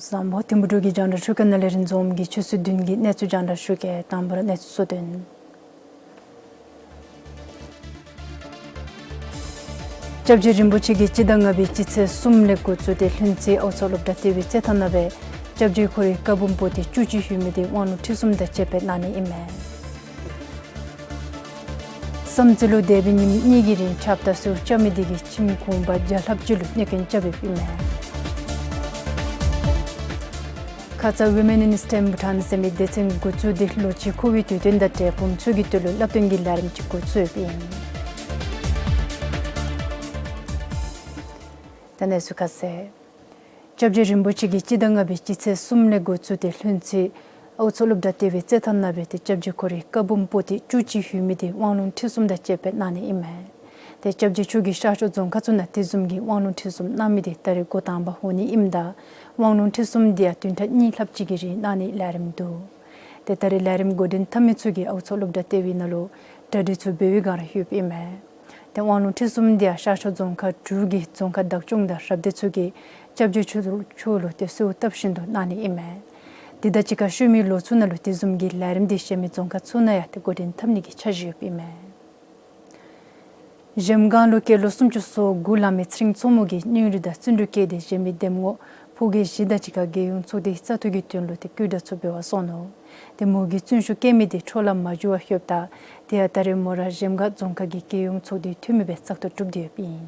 བཟང་པོ་ཐིམ་ཕུ་འབྲུག་གི་རྒྱང་བསྒྲགས་ཁྲུས་ཁང་ནང་ལས་རིན་འཛོམས་ཀྱིས་ཆུ་ཚོད་བདུན་གྱི་གནས་ཚུལ་རྒྱང་བསྒྲགས་ཞུ་གེ། དང་པ་ར་གནས་ཚུལ་གཙོ་དོན། སྐྱབས་རྗེ་རིན་པོ་ཆེ་གིས་སྤྱི་ཟླ་ལྔ་པའི་སྤྱི་ཚེས་གསུམ་ལས་འགོ་བཙུགས་ཏེ་ལྷུན་རྩེ་ཨའུ་མཚོ་སློབ་གྲྭ་ལྟེ་བའི་རྩེད་ཐང་ནང་སྦེ་སྐྱབས་རྗེ་ཁོ་རའི་བཀའ་འབུམ་པོ་ཏི་བཅུ་གཅིག་ཡོད་མི་དེ་དབང་ལུང་ཁྲིད་གསུམ་དང་བཅས་པའི་གནང་ནི་ཨིན་མས། བསམ་རྩེ་ལུ་འདས་པའི་ཉིནམ་གཉིས་ཀྱི་རིང་ཆརཔ་དང་སེརཝ་རྐྱབ་མི་དེ་གིས་ཁྱིམ་གུང་པ་བརྒྱ་ལྷགཔ་ཅིག་ལུ་གནོད་སྐྱོན་རྐྱབ་ཡོདཔ་ཨིན་མས། ཁ་ཙ་Women in STEM Bhutan ཟེར་མི་སྡེ་ཚན་འགོ་བཙུགས་ཏེ་ལོ་གཅིག་འཁོར་བའི་དུས་སྟོན་དང་འབྲེལ་བུམོ་ཚུ་གི་དོན་ལུ་བསླབ་སྟོན་གྱི་ལས་རིམ་ཅིག་འགོ་བཙུགས་ཡོདཔ་ཨིན། ད་གནས་ཚུལ་ཁ་གསལ། སྐྱབས་རྗེ་རིན་པོ་ཆེ་གིས་སྤྱི་ཟླ་ལྔ་པའི་སྤྱི་ཚེས་གསུམ་ལས་འགོ་བཙུགས་ཏེ་ལྷུན་རྩེ་ཨའུ་མཚོ་སློབ་གྲྭ་ལྟེ་བའི་རྩེད་ཐང་ནང་སྦེ་ཏེ་སྐྱབས་རྗེ་ཁོ་རའི་བཀའ་འབུམ་པོ་ཏི་བཅུ་གཅིག་ཡོད་མི་དེ་དབང་ལུང་ཁྲིད་གསུམ་དང་བཅས་པའི་གནང་ནི་ཨིན་མས། ཏེ་སྐྱབས་རྗེ་མཆོག་གིས་ཤར་ཕྱོགས་རྫོང་ཁག་ཚུ་ནང་དེ་བཟུམ་གྱི་དབང་ལུང་ཁྲིད་གསུམ་གནང་མི་དེ་ད་རེས་འགོ་དང་པ་འོང་ནི་ཨིནམ་ད་དབང་ལུང་ཁྲིད་གསུམ་དེ་ཡང་བདུན་ཕྲག་གཉིས་ལྷགཔ་ཅིག་གི་རིང་གནང་ནིའི་ལས་རིམ་འདུག། ཏེ་ད་རེས་ལས་རིམ་འགོ་འདྲེན་འཐབ་མི་ཚུ་གིས་ཨའུ་མཚོ་སློབ་གྲྭ་ལྟེ་བའི་ནང་ལུ་གྲ་སྒྲིག་ཚུ་འབད་བའི་སྒང་ར་ཡོདཔ་ཨིན་མས། ཏེ་དབང་ལུང་ཁྲིད་གསུམ་དེ་ཡང་ཤར་ཕྱོགས་རྫོང་ཁག་དྲུག་གི་རྫོང་ཁག་བདག་སྐྱོང་དང་རབ་སྡེ་ཚུ་གིས་སྐྱབས་རྗེ་མཆོག་ལུ་ཏེ་གསོལཝ་བཏབ་བཞིན་དུ་གནང་ནི་ཨིན་མས། དེ་དང་གཅིག་ཁར་ཤུལ་མའི་ལོ་ཚུ་ནང་ལུ་དེ་བཟུམ་གྱི་ལས་རིམ་དེ་གཞན་མི་རྫོང་ཁག་ཚུ་ནང་ཡང་ཏེ་འགོ་འདྲེན་འཐབ་ནི་གི་འཆར་གཞི་ཡོདཔ་ཨིན་མས། གཞལམ་སྒང་ལུ་སྐྱེས་ལོ་སུམ་ཅུ་སོ་དགུ་ལང་མི་ཚེ་རིང་མཚོ་མོ་གིས་སྙིང་རུས་དང་བརྩོན་འགྲུས་བསྐྱེད་དེ་གཞལ་མེད་འདེམས་ངོ་ཕོ་སྐྱེས་བཞི་དང་གཅིག་ཁར་རྒྱལ་ཡོངས་ཚོགས་སྡེའི་བཙག་འཐུ་གི་དོན་ལུ་ཏེ་བཀོད་གྲྭ་ཚུ་འབད་བར་སོང་ནུག། ཏེ་མོ་གིས་བརྩོན་ཤུགས་བསྐྱེད་མི་དེ་འཕྲོ་བརླག་མ་འགྱོ་བར་ཡོདཔ་ད་དེ་ཡང་ད་རེས་མོ་ར་གཞལམ་སྒང་རྫོང་ཁག་གི་རྒྱལ་ཡོངས་ཚོགས་སྡེའི་འཐུས་མི་སྦེ་བཙག་འཐུ་གྲུབ་སྟེ་ཡོདཔ་ཨིན།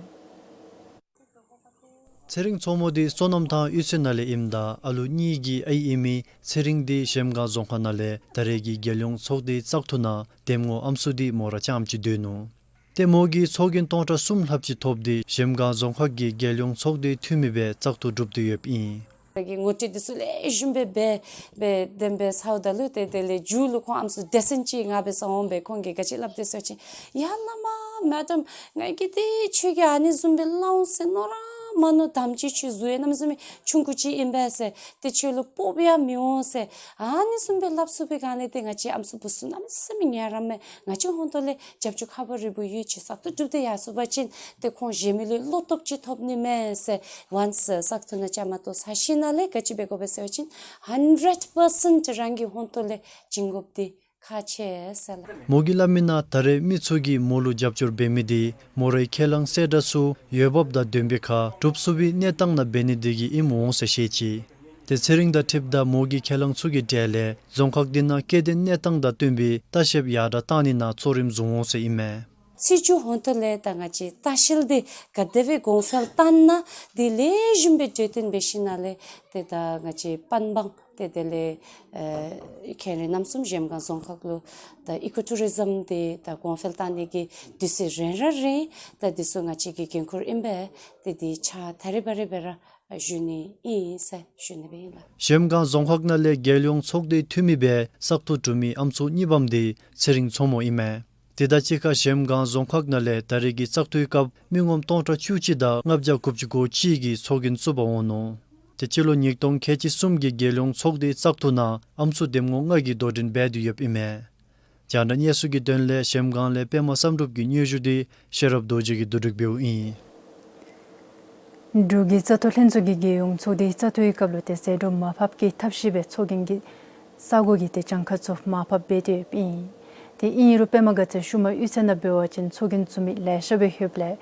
ཚེ་རིང་མཚོ་མོ་དེ་སོ་ནམ་ཐང་གཡུས་ཚན་ནང་ལས་ཨིནམ་ད་ཨ་ལུ་གཉིས་ཀྱི་ཨའི་ཨིན་མི་ཚེ་རིང་དེ་གཞལམ་སྒང་རྫོང་ཁག་ནང་ལས་ད་རེས་ཀྱི་རྒྱལ་ཡོངས་ཚོགས་སྡེའི་བཙག་འཐུ་ནང་འདེམས་ངོ་ཨམ་སྲུ་དེ་མོ་ར་རྐྱངམ་ཅིག་སྡོད་ནུག། ཏེ་མོ་གིས་ཚོགས་རྒྱན་སྟོང་ཕྲག་གསུམ་ལྷགཔ་ཅིག་ཐོབ་སྟེ་གཞལམ་སྒང་རྫོང་ཁག་གི་རྒྱལ་ཡོངས་ཚོགས་སྡེའི་འཐུས་མི་སྦེ་བཙག་འཐུ་གྲུབ་སྟེ་ཡོདཔ་ཨིན། ངོ་སྤྲོད་འདི་ཚུ་ལེགས་ཤོམ་སྦེ་འབད་སྦེ་གདམ་སྦེ་ཚརཝ་ད་ལུ་ཏེ་དེ་ལས་མཇུག་ལུ་ཁོང་ཨམ་སྲུ་སྡེ་ཚན་ཅིག་ང་འབད་སར་འོང་སྦེ་ཁོང་གིས་ག་ཅི་སླབ་དེས་ཟེར་བ་ཅིན་ཡ་བླ་མ་མེ་ཌམ་ང་གིས་ཏེ་ཁྱོད་ཀྱིས་ཨ་ནི་བཟུམ་སྦེ་སླབ་འོང་ཟེར་མནོ་ར་མ་མནོ། དམ་ཅིག་ཁྱོད་གཟུགས་ཡང་གནམ་མེད་ས་མེད་ཆུང་ཀུ་ཅིག་ཨིན་པས་ཟེར། ཏེ་ཁྱོད་ལུ་སྤོབས་ཡང་མི་འོང་ཟེར། ཨ་ནི་བཟུམ་སྦེ་སླབ་ཚུགས་པའི་སྒང་ལས་ཏེ་ང་བཅས་ཨམ་སྲུ་བུ་ཚུ་གནམ་མེད་ས་མེད་ངལ་རངམ་མས། ང་བཅས་ཧོང་ཏོ་ལས་རྒྱབ་སྐྱོར་ཁག་པོ་རེ་བུ་ཡོད། ཁྱོད་བཙག་འཐུ་གྲུབ་སྟེ་ཡར་སོང་པ་ཅིན་ཏེ་ཁོང་གཞན་མི་ལུ་བློ་སྟོབས་ཅིག་ཐོབ་ནི་མས་ཟེར། ཝཱན་སི་བཙག་འཐུ་ནང་བཅའ་མར་གཏོགས་ཚར་ཞིནམ་ལས་ག་ཅི་འབད་དགོ་པས་ཟེར་བ་ཅིན་ཧན་ཌེཌ་པར་སེནཊ་རང་གི་ཧོང་ཏོ་ལས་བྱིན་དགོཔ་འདི་ཁག་ཆེ་ཟེར་སླབ། མོ་གིས་སླབ་མིའི་ནང་ད་རེས་མི་ཚུ་གིས་མོ་ལུ་རྒྱབ་སྐྱོར་འབད་མི་དེ་མོ་རའི་ཁས་བླངས་གསལ་བསྒྲགས་ཚུ་འོས་འབབ་དང་ལྡན་པའི་ཁར་སྒྲུབ་ཚུགས་པའི་གནས་སྟངས་ནང་འབད་ནི་དེ་གིས་ཨིནམ་འོང་ཟེར་བཤད་ཅི། ཏེ་ཚེ་རིང་དང་འཁྲིལཝ་ད་མོ་གི་ཁས་བླངས་ཚུ་གི་གྲས་ལས་རྫོང་ཁག་དེ་ནང་སྐྱེ་ལྡན་གནས་སྟངས་དང་བསྟུན་པའི་ལྟ་བཤལཔ་ཡར་དྲག་བཏང་ནི་ནང་གཙོ་རིམ་བཟུང་འོང་ཟེར་ཨིན་མས། སྲིད་བྱུས་ཧོང་ཏོ་ལས་ད་ང་བཅས་ལྟ་བཤལ་འདི་ག་དེ་སྦེ་གོང་འཕེལ་བཏང་ན་དེ་ལེགས་ཤོམ་སྦེ་གྲོས་བསྟུན་འབད་ཞིནམ་ལས་ཏེ་ད་ང་བཅས་པན་སྦང་ཏེ་དེ་ལས་ཨེ་ཁེ་རེ་རྣམ་གསུམ་གཞལམ་སྒང་རྫོང་ཁག་ལུ་ད་ཨི་ཀོ་ཊུ་རི་ཛིམ་འདི་ད་གོང་འཕེལ་བཏང་ནི་གི་དུས་ཚོད་རན་ར་རན། ད་འདི་ཚུ་ང་བཅས་ཀྱི་འགན་ཁུར་ཨིན་པས། ཏེ་འདི་ཕྱག་ད་རིས་བ་རིས་སྦེ་ར་ཞུ་ནི་ཨིན་ཟེར་ཞུ་ནི་སྦེ་ཨིན་ལགས། གཞལམ་སྒང་རྫོང་ཁག་ནང་ལས་རྒྱལ་ཡོངས་ཚོགས་སྡེའི་འཐུས་མི་སྦེ་བཙག་འཐུ་གྲུབ་མི་ཨམ་སྲུ་གཉིས་པམ་དེ་ཚེ་རིང་མཚོ་མོ་ཨིན་མས། དེ་དང་གཅིག་ཁར་གཞལམ་སྒང་རྫོང་ཁག་ནང་ལས་ད་རེས་ཀྱི་བཙག་འཐུའི་སྐབས་མི་ངོམ་སྟོང་ཕྲག་བཅུ་གཅིག་དང་ལྔ་བརྒྱ་དགུ་བཅུ་གོ་གཅིག་གིས་ཚོགས་རྒྱན་བཙུགས་པར་འོང་ནུག། ཏེ་སྤྱི་ལོ་ཉིས་སྟོང་ཁལ་གཅིག་གསུམ་གྱི་རྒྱལ་ཡོངས་ཚོགས་སྡེའི་བཙག་འཐུ་ནང་ཨམ་སྲུ་འདེམས་ངོ་ལྔ་གིས་དོ་འགྲན་འབད་དེ་ཡོདཔ་ཨིན་མས། རྒྱང་བསྒྲགས་གནས་ཚུལ་གྱི་དོན་ལས་གཞལམ་སྒང་ལས་པདྨ་བསམ་གྲུབ་ཀྱི་སྙན་ཞུ་དེ་ཤེས་རབ་རྡོ་རྗེ་གིས་བསྡུ་སྒྲིག་འབདཝ་ཨིན། འབྲུག་གི་བཙག་འཐུ་ལྷན་ཚོགས་ཀྱིས་རྒྱལ་ཡོངས་ཚོགས་སྡེའི་བཙག་འཐུའི་སྐབས་ལུ་ཏེ་ཟད་འགྲོ་མར་ཕབ་ཀྱི་ཐབས་ཤེས་སྦེ་ཚོགས་རྒྱན་གྱི་ས་གོ་གི་ཏེ་གྱངས་ཁ་ཚུ་མར་ཕབ་འབད་དེ་ཡོདཔ་ཨིན། ཏེ་ཨིན་རུང་པདྨ་དགའ་ཚལ་ཤུལ་མ་གཡུས་ཚན་ནང་འབད་བ་ཅིན་ཚོགས་རྒྱན་བཙུགས་མི་ལེ་ཤ་སྦེ་ཡོདཔ་ལས་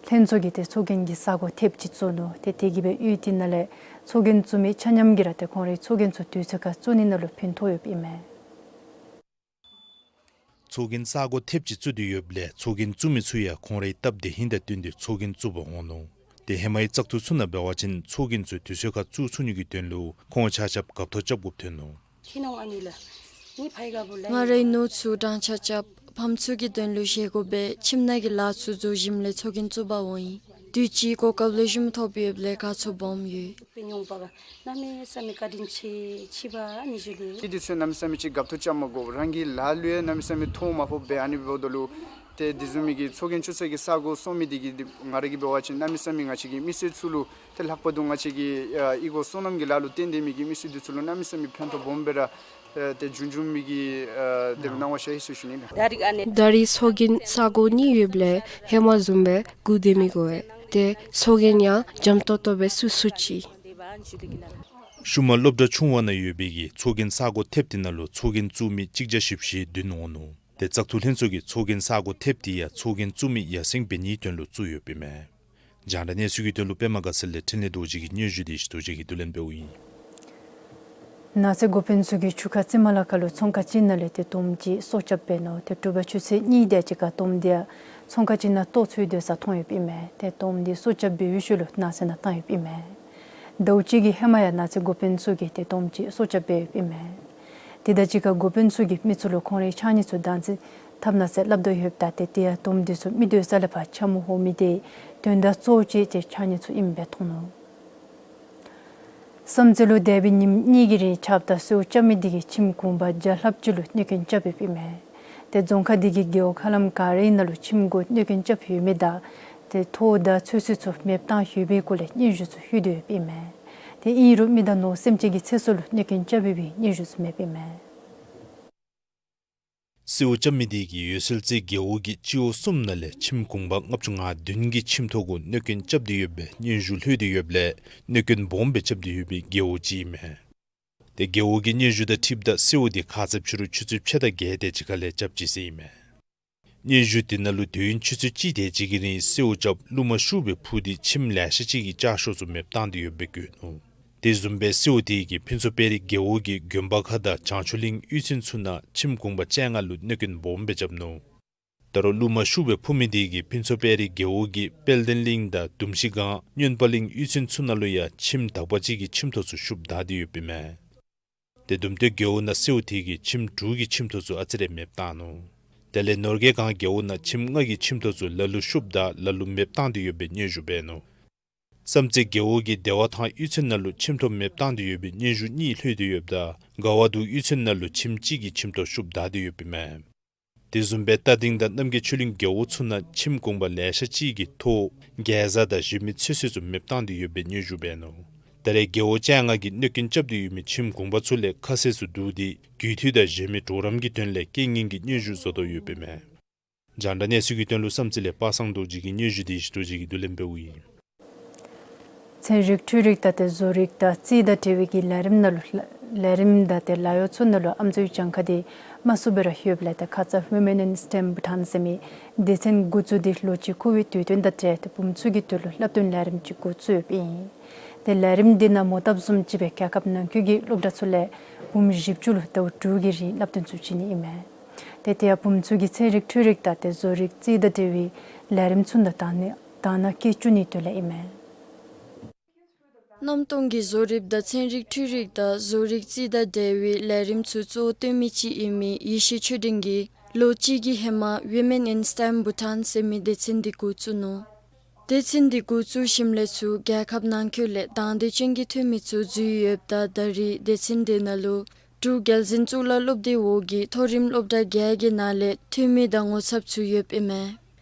ལྷན་ཚོགས་ཀྱིས་ཏེ་ཚོགས་རྒྱན་གྱི་ས་གོ་ཐེབས་ཅིག་བཙུགས་ནུག། ཏེ་དེ་གིས་སྦེ་གཡུས་དེ་ནང་ལས་ཚོགས་རྒྱན་བཙུགས་མི་ཆ་མཉམ་གྱིས་ར་ཏེ་ཁོང་རའི་ཚོགས་རྒྱན་ཚུ་དུས་ཚོད་ཁར་བཙུགས་ནི་ནང་ལུ་ཕན་ཐོགས་ཡོདཔ་ཨིན་མས། ཚོགས་རྒྱན་ས་གོ་ཐེབས་ཅིག་བཙུགས་ཏེ་ཡོདཔ་ལས་ཚོགས་རྒྱན་བཙུགས་མི་ཚུ་ཡང་ཁོང་རའི་སྟབས་བདེ་ཧིང་དང་བསྟུན་ཏེ་ཚོགས་རྒྱན་བཙུགས་པར་འོང་ནུག། ཏེ་ཧེ་མའི་བཙག་འཐུ་ཚུ་ནང་འབད་བ་ཅིན་ཚོགས་རྒྱན་ཚུ་དུས་ཚོད་ཁར་བཙུགས་ཚུགས་ནི་གི་དོན་ལུ་ཁོང་ཆ་ཁྱབ་རྒཔ་ཐོ་རྐྱབ་དགོཔ་ཐོན་ནུག། ང་རའི་ནོར་ཚུ་བགྲང་བྱ་རྐྱབ་ཕམ་ཚུ་གི་དོན་ལུ་བཞེས་སྒོ་འབད་ཁྱིམ་ནང་གི་ལཱ་ཚུ་རྫོགས་ཞིནམ་ལས་ཚོགས་རྒྱན་བཙུགས་པར་འོང་ཡི། དུས་ཅི་གོ་སྐབས་ལེགས་ཤོམ་ཐོབ་ཡོདཔ་ལས་དགའ་ཚོར་སྦོམ་ཡོད། གནམ་མེད་ས་མེད་བཀའ་དྲིན་ཆེ། ཕྱི་པ་ཨ་ནི་ཞུ་ལེ། ཏེ་དུས་ཚོད་གནམ་མེད་ས་མེད་ཅིག་རྒཔ་ཐོ་རྐྱབ་མ་དགོ། རང་གི་ལཱ་ལུ་ཡང་གནམ་མེད་ས་མེད་ཐོ་མ་ཕོགཔ་སྦེ་ཨ་ནི་འབདཝ་ད་ལུ་ཏེ་དེ་བཟུམ་མའི་གི་ཚོགས་རྒྱན་བཙུགས་སའི་གི་ས་གོ་སོང་མི་དེ་གིས་ང་ར་གིས་འབད་བ་ཅིན་གནམ་མེད་ས་མེད་ང་བཅས་ཀྱི་མི་སེར་ཚུ་ལུ་ཏེ་ལྷག་པར་དུ་ང་བཅས་ཀྱི་ཨ་ཨི་གོ་སོ་ནམ་གྱི་ལཱ་ལུ་བརྟེན་ཏེ་མི་གི་མི་སེར་དེ་ཚུ་ལུ་གནམ་མེད་ས་མེད་ཕན་ཐོགས་སྦོམ་སྦེ་ར་ཨ་ཏེ་འབྱུང་འབྱུངམ་གི་ཨ་ཏེ་གནང་བ་ཤར་ཡི་ཟེར་ཞུ་ནི་ལགས། ད་རིས་ཚོགས་རྒྱན་ས་གོ་གཉིས་ཡོདཔ་ལས་ཧེ་མ་བཟུམ་སྦེ་སྒུག་སྡོད་མི་དགོ་པས། ཏེ་ཚོགས་རྒྱན་ཡང་འཇམ་ཏོང་ཏོ་སྦེ་བཙུགས་ཚུགས་ཅི། ཤུལ་མ་སློབ་གྲྭ་ཆུང་བ་ནང་ཡོད་པའི་གི་ཚོགས་རྒྱན་ས་གོ་ཐེབས་དེ་ནང་ལུ་ཚོགས་རྒྱན་བཙུགས་མི་གཅིག་བརྒྱ་བཞི་བཅུ་ཞེ་བདུན་འོང་ནུག། ཏེ་བཙག་འཐུ་ལྷན་ཚོགས་ཀྱིས་ཚོགས་རྒྱན་ས་གོ་ཐེབས་དེ་ཡང་ཚོགས་རྒྱན་བཙུགས་མི་ཡར་སེང་འབད་ནིའི་དོན་ལུ་བཙུགས་ཡོདཔ་ཨིན་མས། རྒྱང་བསྒྲགས་གནས་ཚུལ་གྱི་དོན་ལུ་པདྨ་དགའ་ཚལ་ལས་འཕྲིན་ལས་རྡོ་རྗེ་གི་སྙན་ཞུ་དེ་ཞུ་རྡོ་རྗེ་གིས་བསྡུ་ལེན་འབདཝ་ཨིན། ནགས་ཚལ་འགོ་དཔོན་ཚུ་གིས་ཆུ་ཁ་རྩི་མ་ལ་ཁ་ལུ་ཚོང་ཁང་ཅིག་ནང་ལས་ཏེ་དོམ་ཅིག་སོ་བརྒྱབ་འབད་ནུག། ཏེ་དྲོ་པ་ཆུ་ཚོད་གཉིས་དེ་ཅིག་ཁར་དོམ་དེ་ཡང་ཚོང་ཁང་ཅིག་ནང་གཏོར་ཚུགས་སྡོད་ས་མཐོང་ཡོདཔ་ཨིན་མས། ཏེ་དོམ་དེ་སོ་བརྒྱབ་འབད་བའི་ཤུལ་ལུ་ནགས་ཚལ་ནང་བཏང་ཡོདཔ་ཨིན་མས། ཟླཝ་གཅིག་གི་ཧེ་མ་ཡང་ནགས་ཚལ་འགོ་དཔོན་ཚུ་གིས་ཏེ་དོམ་ཅིག་སོ་བརྒྱབ་འབད་ཡོདཔ་ཨིན་མས། དེ་དང་གཅིག་ཁར་འགོ་དཔོན་ཚུ་གིས་མི་ཚུ་ལུ་ཁོང་རའི་ཕྱགས་སྙིགས་ཚུ་བདག་འཛིན་འཐབ་གནང་ཟེར་སླབ་དོ་ཡོདཔ་ད་ཏེ་དེ་ཡང་དོམ་དེ་ཚུ་མི་སྡོད་ས་ལས་ཕར་ཆ་མོ་ཧོ་མི་དེ་དོན་དག་གཙོ་བོ་ཅིག་ཏེ་ཕྱགས་སྙིགས་ཚུ་ཨིནམ་སྦེ་མཐོང་ནུག། བསམ་རྩེ་ལུ་འདས་པའི་ཉིནམ་གཉིས་ཀྱི་རིང་ཆརཔ་དང་སེརཝ་རྐྱབ་མི་དེ་གིས་ཁྱིམ་གུང་པ་བརྒྱ་ལྷགཔ་ཅིག་ལུ་གནོད་སྐྱོན་རྐྱབ་ཡོདཔ་ཨིན་མས། ཏེ་རྫོང་ཁག་དེ་གི་རྒེད་འོག་ཁ་ལམ་ག་རའི་ནང་ལུ་ཁྱིམ་གུ་གནོད་སྐྱོན་རྐྱབ་ཡོད་མི་དང་ཏེ་ཐོག་དང་ཚོད་བསྲེ་ཚུ་མེདཔ་བཏང་ཡོད་པའི་སྐོར་ལས་སྙན་ཞུ་ཚུ་ལྷོད་དེ་ཡོདཔ་ཨིན་མས། ཏེ་ཨིན་རུང་མི་དང་ནོར་སེམས་ཅན་གྱི་ཚེ་སྲོག་ལུ་གནོད་སྐྱོན་རྐྱབ་ཡོད་པའི་སྙན་ཞུ་ཚུ་མེདཔ་ཨིན་མས། སེརཝ་རྐྱབ་མི་དེ་གིས་འོད་གསལ་རྩེ་རྒེད་འོག་གི་སྤྱི་འོག་གསུམ་ནང་ལས་ཁྱིམ་གུང་པ་ལྔ་བཅུ་ང་བདུན་གྱི་ཁྱིམ་ཐོག་གུ་གནོད་སྐྱོན་རྐྱབ་སྟེ་ཡོད་པའི་སྙན་ཞུ་ལྷོད་དེ་ཡོདཔ་ལས་གནོད་སྐྱོན་སྦོམ་སྦེ་རྐྱབ་སྟེ་ཡོད་པའི་རྒེད་འོག་ཅིག་ཨིན་མས། ཏེ་རྒེད་འོག་གི་སྙན་ཞུ་དང་འཁྲིལཝ་ད་སེརཝ་དེ་ཁ་ཙ་ཕྱི་རུ་ཆུ་ཚོད་ཕྱེད་དང་བརྒྱད་དེ་ཅིག་ཁ་ལས་རྐྱབ་ཅི་ཟེར་ཨིན་མས། སྙན་ཞུ་དེ་ནང་ལུ་དུས་ཡུན་ཆུ་ཚོད་གཅིག་དེ་ཅིག་གི་རིང་སེརཝ་རྐྱབ་རླུང་མ་ཤུགས་སྦེ་འཕུ་སྟེ་ཁྱིམ་ལེ་ཤ་ཅིག་གི་ལྕགས་ཤོག་ཚུ་མེདཔ་བཏང་སྟེ་ཡོདཔ་སྦེ་བཀོད་ནུག། དེ་བཟུམ་སྦེ་སེརཝ་དེ་གིས་ཕུན་ཚོགས་དཔལ་རི་རྒེད་འོག་གི་དགོན་པ་ཁ་དང་བྱང་ཆུབ་གླིང་གཡུས་ཚན་ཚུ་ནང་ཁྱིམ་གུང་པ་བཅོ་ལྔ་ལུ་གནོད་སྐྱོན་སྦོམ་སྦེ་རྐྱབ་ནུག། ད་རུང་རླུང་མ་ཤུགས་སྦེ་འཕུ་མི་དེ་གིས་ཕུན་ཚོགས་དཔལ་རི་རྒེད་འོག་གི་དཔལ་ལྡན་གླིང་དང་གདུམ་ཤིང་སྒང་སྨྱོན་པ་གླིང་གཡུས་ཚན་ཚུ་ནང་ལུ་ཡང་ཁྱིམ་དག་པ་ཅིག་གི་ཁྱིམ་ཐོག་ཚུ་ཤུབས་བདའ་སྟེ་ཡོདཔ་ཨིན་མས། ཏེ་དུམ་སྟོན་རྒེད་འོག་ནང་སེརཝ་དེ་གིས་ཁྱིམ་དྲུག་གི་ཁྱིམ་ཐོག་ཚུ་ཨ་ཙི་རེ་མེདཔ་བཏང་ནུག། དེ་ལས་ནོར་རྒྱས་སྒང་རྒེད་འོག་ནང་ཁྱིམ་ལྔ་གི་ཁྱིམ་ཐོག་ཚུ་ལ་ལུ་ཤུབས་བདའ་ལ་ལུ་མེདཔ་བཏང་སྟེ་ཡོད་པའི་སྙན་ཞུ་འབད་ནུག། བསམ་རྩེ་རྒེད་འོག་གི་བདེ་བ་ཐང་གཡུས་ཚན་ནང་ལུ་ཁྱིམ་ཐོག་མེདཔ་བཏང་སྟེ་ཡོད་པའི་སྙན་ཞུ་གཉིས་ལྷོད་དེ་ཡོདཔ་ད་དགའ་བ་འདུ་གཡུས་ཚན་ནང་ལུ་ཁྱིམ་གཅིག་གི་ཁྱིམ་ཐོག་ཤུབས་བདའ་སྟེ་ཡོདཔ་ཨིན་མས། དེ་བཟུམ་སྦེ་རྟ་སྡིང་དང་རྣམ་རྒྱལ་ཆོས་གླིང་རྒེད་འོག་ཚུ་ནང་ཁྱིམ་གུང་པ་ལེ་ཤ་ཅིག་གི་ཐོག་གེ་ཛ་དང་གཞན་མི་ཚོད་བསྲེ་ཚུ་མེདཔ་བཏང་སྟེ་ཡོད་པའི་སྙན་ཞུ་འབད་ནུག། ད་རེས་རྒེད་འོག་བཅོ་ལྔ་གིས་གནོད་སྐྱོན་རྐྱབ་སྟེ་ཡོད་མི་ཁྱིམ་གུང་པ་ཚུ་ལས་ཁ་གསལ་ཚུ་བསྡུ་སྟེ་རྒུད་འཐུས་དང་གཞན་མི་གྲོགས་རམ་གྱི་དོན་ལས་རྐྱེན་ངན་གྱི་སྙན་ཞུ་བཟོ་དོ་ཡོདཔ་ཨིན་མས། རྒྱང་བསྒྲགས་གནས་ཚུལ་གྱི་དོན་ལུ་བསམ་རྩེ་ལས་པ་སངས་རྡོ་རྗེ་གི་སྙན་ཞུ་དེ་ཞུ་རྡོ་རྗེ་གིས་བསྡུ་ལེན་འབདཝ་ཨིན། ཚན་རིག་འཕྲུལ་རིག་དང་ཏེ་བཟོ་རིག་དང་རྩིས་དང་འབྲེལ་བའི་གི་ལས་རིམ་ནང་ལུ་ལས་རིམ་དང་ཏེ་ལཱ་གཡོག་ཚུ་ནང་ལུ་ཨམ་སྲུའི་གྱངས་ཁ་དེ་དམའ་སུ་སྦེ་ར་ཡོདཔ་ལས་ཏེ་ཁ་ཙ་Women in སི་ཊེམ་བྷུ་ཊཱན་ཟེར་མི་སྡེ་ཚན་འགོ་བཙུགས་ཏེ་ལོ་གཅིག་འཁོར་བའི་དུས་སྟོན་དང་འབྲེལ་ཏེ་བུམོ་ཚུ་གི་དོན་ལུ་བསླབ་སྟོན་ལས་རིམ་ཅིག་འགོ་བཙུགས་ཡོདཔ་ཨིན། ཏེ་ལས་རིམ་དེ་ནང་མོ་བཏབ་བཟུམ་ཅིག་སྦེ་རྒྱལ་ཁབ་ནང་འཁོད་ཀྱི་སློབ་གྲྭ་ཚུ་ལས་བུམོ་བཞི་བཅུ་ལུ་ཟླཝ་དྲུག་གི་རིང་བསླབ་སྟོན་ཚུ་བྱིན་ནི་ཨིན་མས། ཏེ་དེ་ཡང་བུམོ་ཚུ་གིས་ཚན་རིག་འཕྲུལ་རིག་དང་ཏེ་བཟོ་རིག་རྩིས་དང་འབྲེལ་བའི་ལས་རིམ་ཚུ་ནང་དང་ནི་དང་ན་སྐྱེལ་བཅུག་ནིའི་དོན་ལས་ཨིན་མས། གནམ་སྟོང་གི་བཟོ་རིགཔ་དང་ཚན་རིག་འཕྲུལ་རིག་དང་བཟོ་རིག་རྩིས་དང་འབྲེལ་བའི་ལས་རིམ་ཚུ་གཙོ་བོ་སྟོན་མི་ཅིག་ཨིན་མི་ཡེ་ཤེས་ཆོས་སྒྲོན་གྱིས་ལོ་གཅིག་གི་ཧེ་མ་Women in སི་ཊེམ་བྷུ་ཊཱན་ཟེར་མི་སྡེ་ཚན་དེ་འགོ་བཙུགས་ནུག། སྡེ་ཚན་དེ་འགོ་བཙུགས་ཞིནམ་ལས་ཚུར་རྒྱལ་ཁབ་ནང་འཁོད་ལས་དང་འདོད་ཅན་གྱི་འཐུས་མི་ཚུ་འཛུལ་ཡོདཔ་ད་ད་རེས་སྡེ་ཚན་དེ་ནང་ལུ་འབྲུག་རྒྱལ་འཛིན་གཙུག་ལག་སློབ་སྡེ་འོག་གི་མཐོ་རིམ་སློབ་གྲྭ་བརྒྱད་ཀྱི་ནང་ལས་འཐུས་མི་དང་ངོ་ཚབ་ཚུ་ཡོདཔ་ཨིན་མས།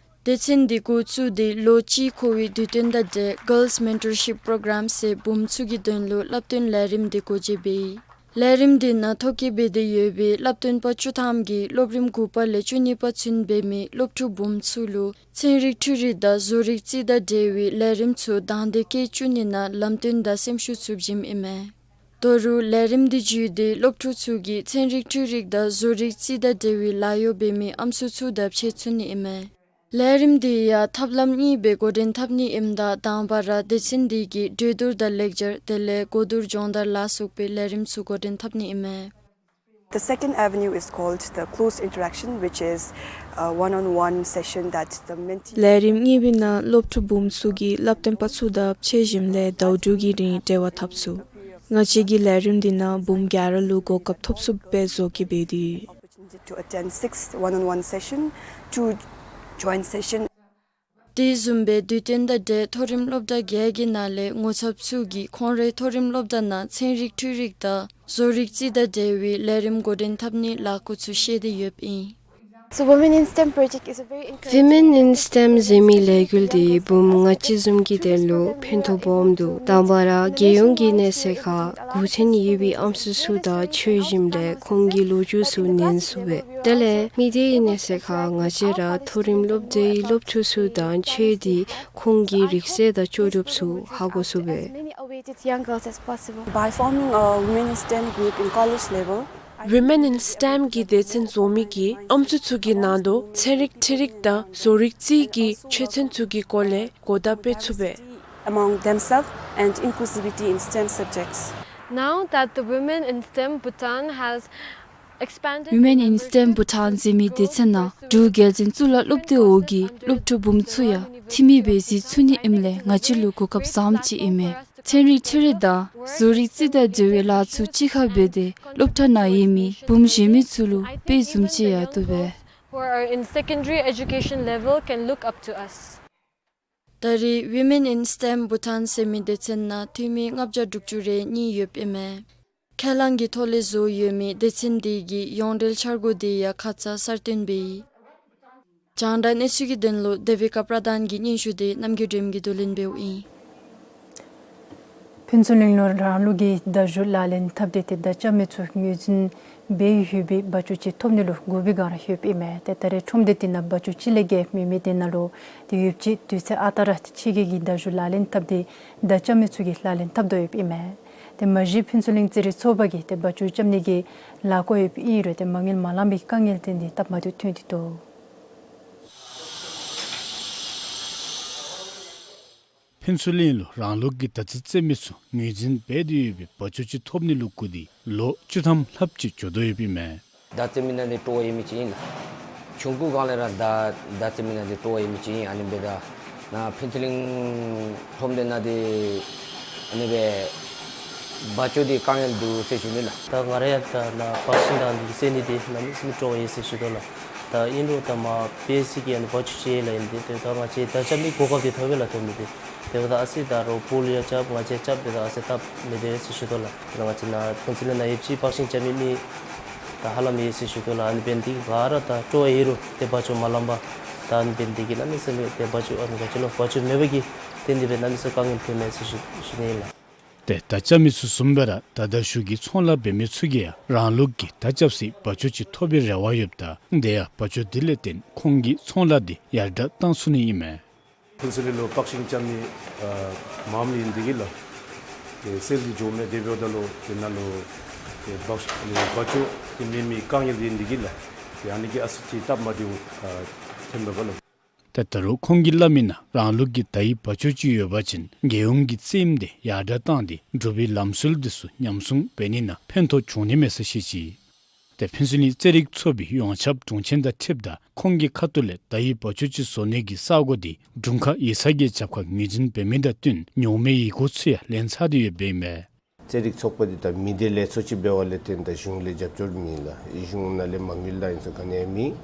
སྡེ་ཚན་དེ་འགོ་བཙུགས་ཏེ་ལོ་གཅིག་འཁོར་བའི་དུས་སྟོན་དང་འབྲེལ་གཱརལསི་མེན་ཊོར་ཤིཔ་པོ་རོ་གྲམ་ཟེར་བུམོ་ཚུ་གི་དོན་ལུ་བསླབ་སྟོན་ལས་རིམ་དེ་འགོ་འབྱེད་འབད་ཡི། ལས་རིམ་དེ་ནང་ཐོ་བཀོད་འབད་དེ་ཡོད་པའི་བསླབ་སྟོན་པ་བཅུ་ཐམ་གྱིས་སློབ་རིམ་དགུ་པ་ལས་བཅུ་གཉིས་པ་ཚུན་འབད་མི་སློབ་ཕྲུག་བུམོ་ཚུ་ལུ་ཚན་རིག་འཕྲུལ་རིག་དང་བཟོ་རིག་རྩིས་དང་འབྲེལ་བའི་ལས་རིམ་ཚུ་དང་འདོད་སྐྱེད་བཅུག་ནི་ནང་ལམ་སྟོན་དང་སེམས་ཤུགས་ཚུ་བྱིནམ་ཨིན་མས། ད་རུང་ལས་རིམ་དེ་བརྒྱུད་དེ་སློབ་ཕྲུག་ཚུ་གིས་ཚན་རིག་འཕྲུལ་རིག་དང་བཟོ་རིག་རྩིས་དང་འབྲེལ་བའི་ལཱ་གཡོག་འབད་མི་ཨམ་སྲུ་ཚུ་དང་ཕྱད་ཚུགས་ནི་ཨིན་མས། ལས་རིམ་དེ་ཡང་ཐབས་ལམ་གཉིས་སྦེ་འགོ་འདྲེན་འཐབ་ནི་ཨིནམ་ད་དང་པ་ར་སྡེ་ཚན་དེ་གིས་གྲོས་བསྡུར་དང་ལེགས་སྦྱར་དེ་ལས་གོ་བསྡུར་སྦྱོང་བརྡར་ལ་སོགས་པའི་ལས་རིམ་ཚུ་འགོ་འདྲེན་འཐབ་ནི་ཨིན་མས། The second avenue is called the close interaction, which is a one-on-one session that the mentee ལས་རིམ་གཉིས་པའི་ནང་སློབ་ཕྲུག་བུམོ་ཚུ་གིས་བསླབ་སྟོན་པ་ཚུ་དང་ཕྱད་ཞིནམ་ལས་ཟླཝ་དྲུག་གི་རིང་འབྲེལ་བ་འཐབ་ཚུགས། ང་བཅས་ཀྱི་ལས་རིམ་དེ་ནང་བུམོ་བརྒྱ་ར་ལུ་གོ་སྐབས་ཐོབ་ཚུགསཔ་སྦེ་བཟོ་བཀོད་འབད་དེ་ཡོད། Opportunity to attend six one-on-one session, two joint session. དེ་བཟུམ་སྦེ་དུས་སྟོན་དང་འབྲེལ་མཐོ་རིམ་སློབ་གྲྭ་བརྒྱད་ཀྱི་ནང་ལས་ངོ་ཚབ་ཚུ་གིས་ཁོང་རའི་མཐོ་རིམ་སློབ་གྲྭ་ནང་ཚན་རིག་འཕྲུལ་རིག་དང་བཟོ་རིག་རྩིས་དང་འབྲེལ་བའི་ལས་རིམ་འགོ་འདྲེན་འཐབ་ནིའི་ལས་འགུལ་ཚུ་བཤད་དེ་ཡོདཔ་ཨིན། So Women in སི་ཊེམ project is a very encouraging Women in སི་ཊེམ་ཟེར་མི་ལས་འགུལ་དེ་བུམོ་ང་བཅས་བཟུམ་གྱི་དོན་ལུ་ཕན་ཐོགས་སྦོམ་འདུག། དང་པ་ར་རྒྱལ་ཡོངས་ཀྱི་གནས་ཚད་ཁར་འགོ་ཁྲིདཔ་ཨིན་པའི་ཨམ་སྲུ་ཚུ་དང་ཕྱད་ཞིནམ་ལས་ཁོང་གི་ལོ་རྒྱུས་ཚུ་ཉན་ཚུགས་པས། དེ་ལས་མི་སྡེའི་གནས་ཚད་ཁར་ང་བཅས་ར་མཐོ་རིམ་སློབ་གྲྭའི་སློབ་ཕྲུག་ཚུ་དང་ཕྱད་དེ་ཁོང་གི་རིག་རྩལ་དང་ལྕོགས་གྲུབ་ཚུ་ཧ་གོ་ཚུགས་པས། With young girls as possible. By forming a women in STEM group in college level, Women in STEM གི་སྡེ་ཚན་བཟོ་མི་གིས་ཨམ་སྲུ་ཚུ་གི་ནང་དུ་ཚན་རིག་འཕྲུལ་རིག་དང་བཟོ་རིག་རྩིས་ཀྱི་ཆོས་ཚན་ཚུ་གི་སྐོར་ལས་གོ་བརྡ་སྤེལ་ཚུགས་པས། Among themselves and inclusivity in STEM subjects. Now that the Women in STEM Bhutan has expanded. Women in STEM Bhutan ཟེར་མི་སྡེ་ཚན་ནང་འབྲུག་རྒྱལ་འཛིན་གཙུག་ལག་སློབ་སྡེ་འོག་གི་སློབ་ཕྲུག་འབུམ་ཚུ་ཡང་འཐུས་མི་སྦེ་གཟིགས་ཚུགས་ནི་ཨིནམ་ལས་ང་བཅས་ལུ་གོ་སྐབས་བཟངམ་ཅིག་ཨིན་མས། ཚན་རིག་འཕྲུལ་རིག་དང་བཟོ་རིག་རྩིས་དང་འབྲེལ་བའི་ལཱ་ཚུ་གཅིག་ཁར་འབད་དེ་སློབ་གྲྭ་ནང་ཡོད་མི་འབུམ་གཞན་མི་ཚུ་ལུ་དཔེ་བཟུམ་ཅིག་ཡང་བཏུབ་པས། Who are in secondary education level can look up to us. ད་རེས་Women in STEM Bhutan ཟེར་མི་སྡེ་ཚན་ནང་འཐུས་མི་ལྔ་བརྒྱ་དྲུག་ཅུ་རེ་གཉིས་ཡོདཔ་ཨིན་མས། ཁས་བླངས་ཀྱི་ཐོག་ལས་བཟོ་ཡོད་མི་སྡེ་ཚན་འདི་གི་ཡོངས་འབྲེལ་འཆར་སྒོ་འདི་ཡང་ཁ་ཙ་གསར་བཏོན་འབད་ཡི། རྒྱང་བསྒྲགས་གནས་ཚུལ་གྱི་དོན་ལུ་དེ་བི་ཀ་པྲ་དཱན་གྱི་སྙན་ཞུ་འདི་རྣམ་རྒྱལ་སྒྲོལམ་གྱིས་བསྡུ་ལེན་འབདཝ་ཨིན། ཕུན་ཚོགས་གླིང་ལུ་རང་ལུགས་ཀྱི་མདའ་གཞུ་ལག་ལེན་འཐབ་སྟེ་ཏེ་མདའ་རྐྱབ་མི་ཚུ་ངོས་འཛིན་འབད་ཡོད་པའི་བ་ཅོ་ཅིག་ཐོབ་ནི་ལུ་འགོ་པའི་སྒང་ར་ཡོདཔ་ཨིན་མས། ཏེ་ད་རེས་ཁྲོམ་སྡེ་འདི་ནང་བ་ཅོ་གཅིག་ལས་བརྒལ་མེད་མི་འདི་ནང་ལུ་ཏེ་ཡོདཔ་ཅིག་དུས་ཚོད་ཨ་རྟག་ར་ཏེ་ཕྱི་རྒྱལ་གྱི་མདའ་གཞུ་ལག་ལེན་འཐབ་སྟེ་མདའ་རྐྱབ་མི་ཚུ་གིས་ལག་ལེན་འཐབ་དོ་ཡོདཔ་ཨིན་མས། ཏེ་མ་གཞི་ཕུན་ཚོགས་གླིང་རྩེད་རིགས་ཚོགས་པ་གིས་ཏེ་བ་ཅོ་རྐྱབ་ནི་གི་ལཱ་བཀོད་ཡོདཔ་ཨིན་རུང་ཏེ་མ་དངུལ་མ་ལང་པའི་དཀའ་ངལ་འདི་ཏེ་སྟབས་མ་བདེཝ་ཐོན་ཏེ་འདུག། ཕུན་ཚོགས་གླིང་ལུ་རང་ལུགས་ཀྱི་མདའ་རྩེད་རྩེད་མི་ཚུ་ངོས་འཛིན་འབད་དེ་ཡོད་པའི་བ་ཅོ་ཅིག་ཐོབ་ནི་ལུ་སྒུག་སྟེ་ལོ་བཅུ་ཐམ་ལྷགཔ་ཅིག་འགྱོ་དོ་ཡོདཔ་ཨིན་མས། མདའ་རྩེད་མི་ནང་འདི་སྤྲོ་བ་ཡོད་མི་ཅིག་ཨིན་ལགས། ཆུང་ཀུ་སྒང་ལས་ར་མདའ་མདའ་རྩེད་མི་ནང་འདི་སྤྲོ་བ་ཡོད་མི་ཅིག་ཨིན། ཨ་ནི་འབདཝ་ད་ནཱ་ཕུན་ཚོགས་གླིང་ཁྲོམ་སྡེ་ནང་འདི་ཨ་ནི་སྦེ་བ་ཅོ་འདི་དཀའ་ངལ་འདུག་ཟེར་ཞུ་ནི་ལགས། ད་ང་ར་ཡང་ད་ནཱ་བག་ཤིང་དང་འདི་རྩེད་ནི་འདི་གནམ་མེད་ས་མེད་སྤྲོ་བ་ཡོད་ཟེར་ཞུ་དོ་ལགས། ད་ཨིན་རུང་ད་མ་དཔེ་ཅིག་གི་ཨ་ནི་བ་ཅོ་ཅིག་ལགས་ཨིན། ཏེ་ད་ང་བཅས་མདའ་རྐྱབ་ནི་གོ་སྐབས་འདི་ཐོབ་པས་ལགས། ཐོབ་མི་འདི་ཏེ་འབདཝ་ད་ཨ་ཙི་ད་རོགས་པོ་ལུ་ཡང་རྐྱབ་ང་བཅས་རྐྱབ་འབདཝ་ད་ཨ་ཙི་སྟབས་མི་བདེ་ཟེར་ཞུ་དོ་ལགས། ད་ང་བཅས་ནཱ་ཕུན་ཚོགས་གླིང་ནང་ཡོདཔ་ཅིག་བག་ཤིང་རྐྱབ་མི་མི་ད་ཧ་ལམ་ཡོད་ཟེར་ཞུ་དོ་ལགས། ཨ་ནི་འབདན་འདི་ག་ར་ད་སྤྲོ་བ་ཡོད་རུང་ཏེ་བ་ཅོ་མ་ལང་པར་ད་ཨ་ནི་འབདན་འདི་གིས་གནམ་མེད་ས་མེད་ཏེ་བ་ཅོ་ཨ་ནི་ག་ཅི་ལོ་བ་ཅོ་མེད་པ་གིས་ཏེ་འདི་སྦེ་གནམ་མེད་ས་མེད་དཀའ་ངལ་ཐོན་མས་ཟེར་ཞུ་ཞུ་ནི་ཨིན་ལགས། ཏེ་མདའ་རྐྱབ་མི་ཚུ་བཟུམ་སྦེ་ར་ད་མདའ་གཞུ་གི་ཚོང་ལཱ་འབད་མི་ཚུ་གིས་ཡང་རང་ལུགས་ཀྱི་མདའ་རྐྱབ་སའི་བ་ཅོ་ཅིག་ཐོབ་པའི་རེ་བ་ཡོདཔ་ད་དེ་ཡང་བ་ཅོ་འདི་ལས་བརྟེན་ཁོང་གི་ཚོང་ལཱ་འདི་ཡར་དྲག་བཏང་ཚུགས་ནི་ཨིན་མས། ཕུན་ཚོགས་གླིང་ལུ་བག་ཤིང་རྐྱབ་མི་ཨ་མངམ་ཨིན་འདི་གིས་ལགས། ཏེ་སེལ་འདི་འགྱོ་མས། དེ་འབདཝ་ད་ལུ་ཏེ་ནཱ་ལུ་ཏེ་བག་ཤིང་བ་ཅོ་འདི་མེད་མི་དཀའ་ངལ་འདི་ཨིན་འདི་གིས་ལགས། ཏེ་ཨ་ནི་གིས་ཨ་ཙི་ཅིག་སྟབས་མ་བདེཝ་ཨ་ཐོནམ་མས་པ་ལགས། ཏེ་ད་རུང་ཁོང་གིས་སླབ་མི་ནང་རང་ལུགས་ཀྱི་མདའ་ཡི་བ་ཅོ་ཅིག་ཡོད་པ་ཅིན་རྒྱལ་ཡོངས་ཀྱི་རྩེདམོ་འདི་ཡར་དྲག་བཏང་སྟེ་འབྲུག་པའི་ལམ་སྲོལ་འདི་ཚུ་ཉམས་སྲུང་འབད་ནི་ནང་ཕན་ཐོགས་འབྱུང་ནི་མས་ཟེར་བཤད་ཅི། ཏེ་ཕུན་ཚོགས་གླིང་རྩེད་རིགས་ཚོགས་པའི་ཡོངས་ཁྱབ་དྲུང་ཆེན་དང་འཁྲིལཝ་ད་ཁོང་གི་ཁ་ཐུག་ལས་མདའ་ཡི་བ་ཅོ་ཅིག་བཟོ་ནི་གི་ས་གོ་འདི་དྲུང་ཁག་ཡིག་ཚང་གི་རྒྱབ་ཁར་ངོས་འཛིན་འབད་མི་དང་བསྟུན་ཉོག་མེད་ཡི་གུ་ཚུ་ཡང་ལེན་ཚར་ཏེ་ཡོདཔ་ཨིན་མས། རྩེད་རིགས་ཚོགས་པ་འདི་ད་མི་སྡེ་ལས་ཚོགས་ཅིག་འབད་བ་ལས་བརྟེན་ད་གཞུང་ལས་རྒྱབ་སྐྱོར་མེད་ལགས། གཞུང་ནང་ལས་མ་དངུལ་དང་ཨིན་ཚུ་ག་ནི་ཡང་མེད།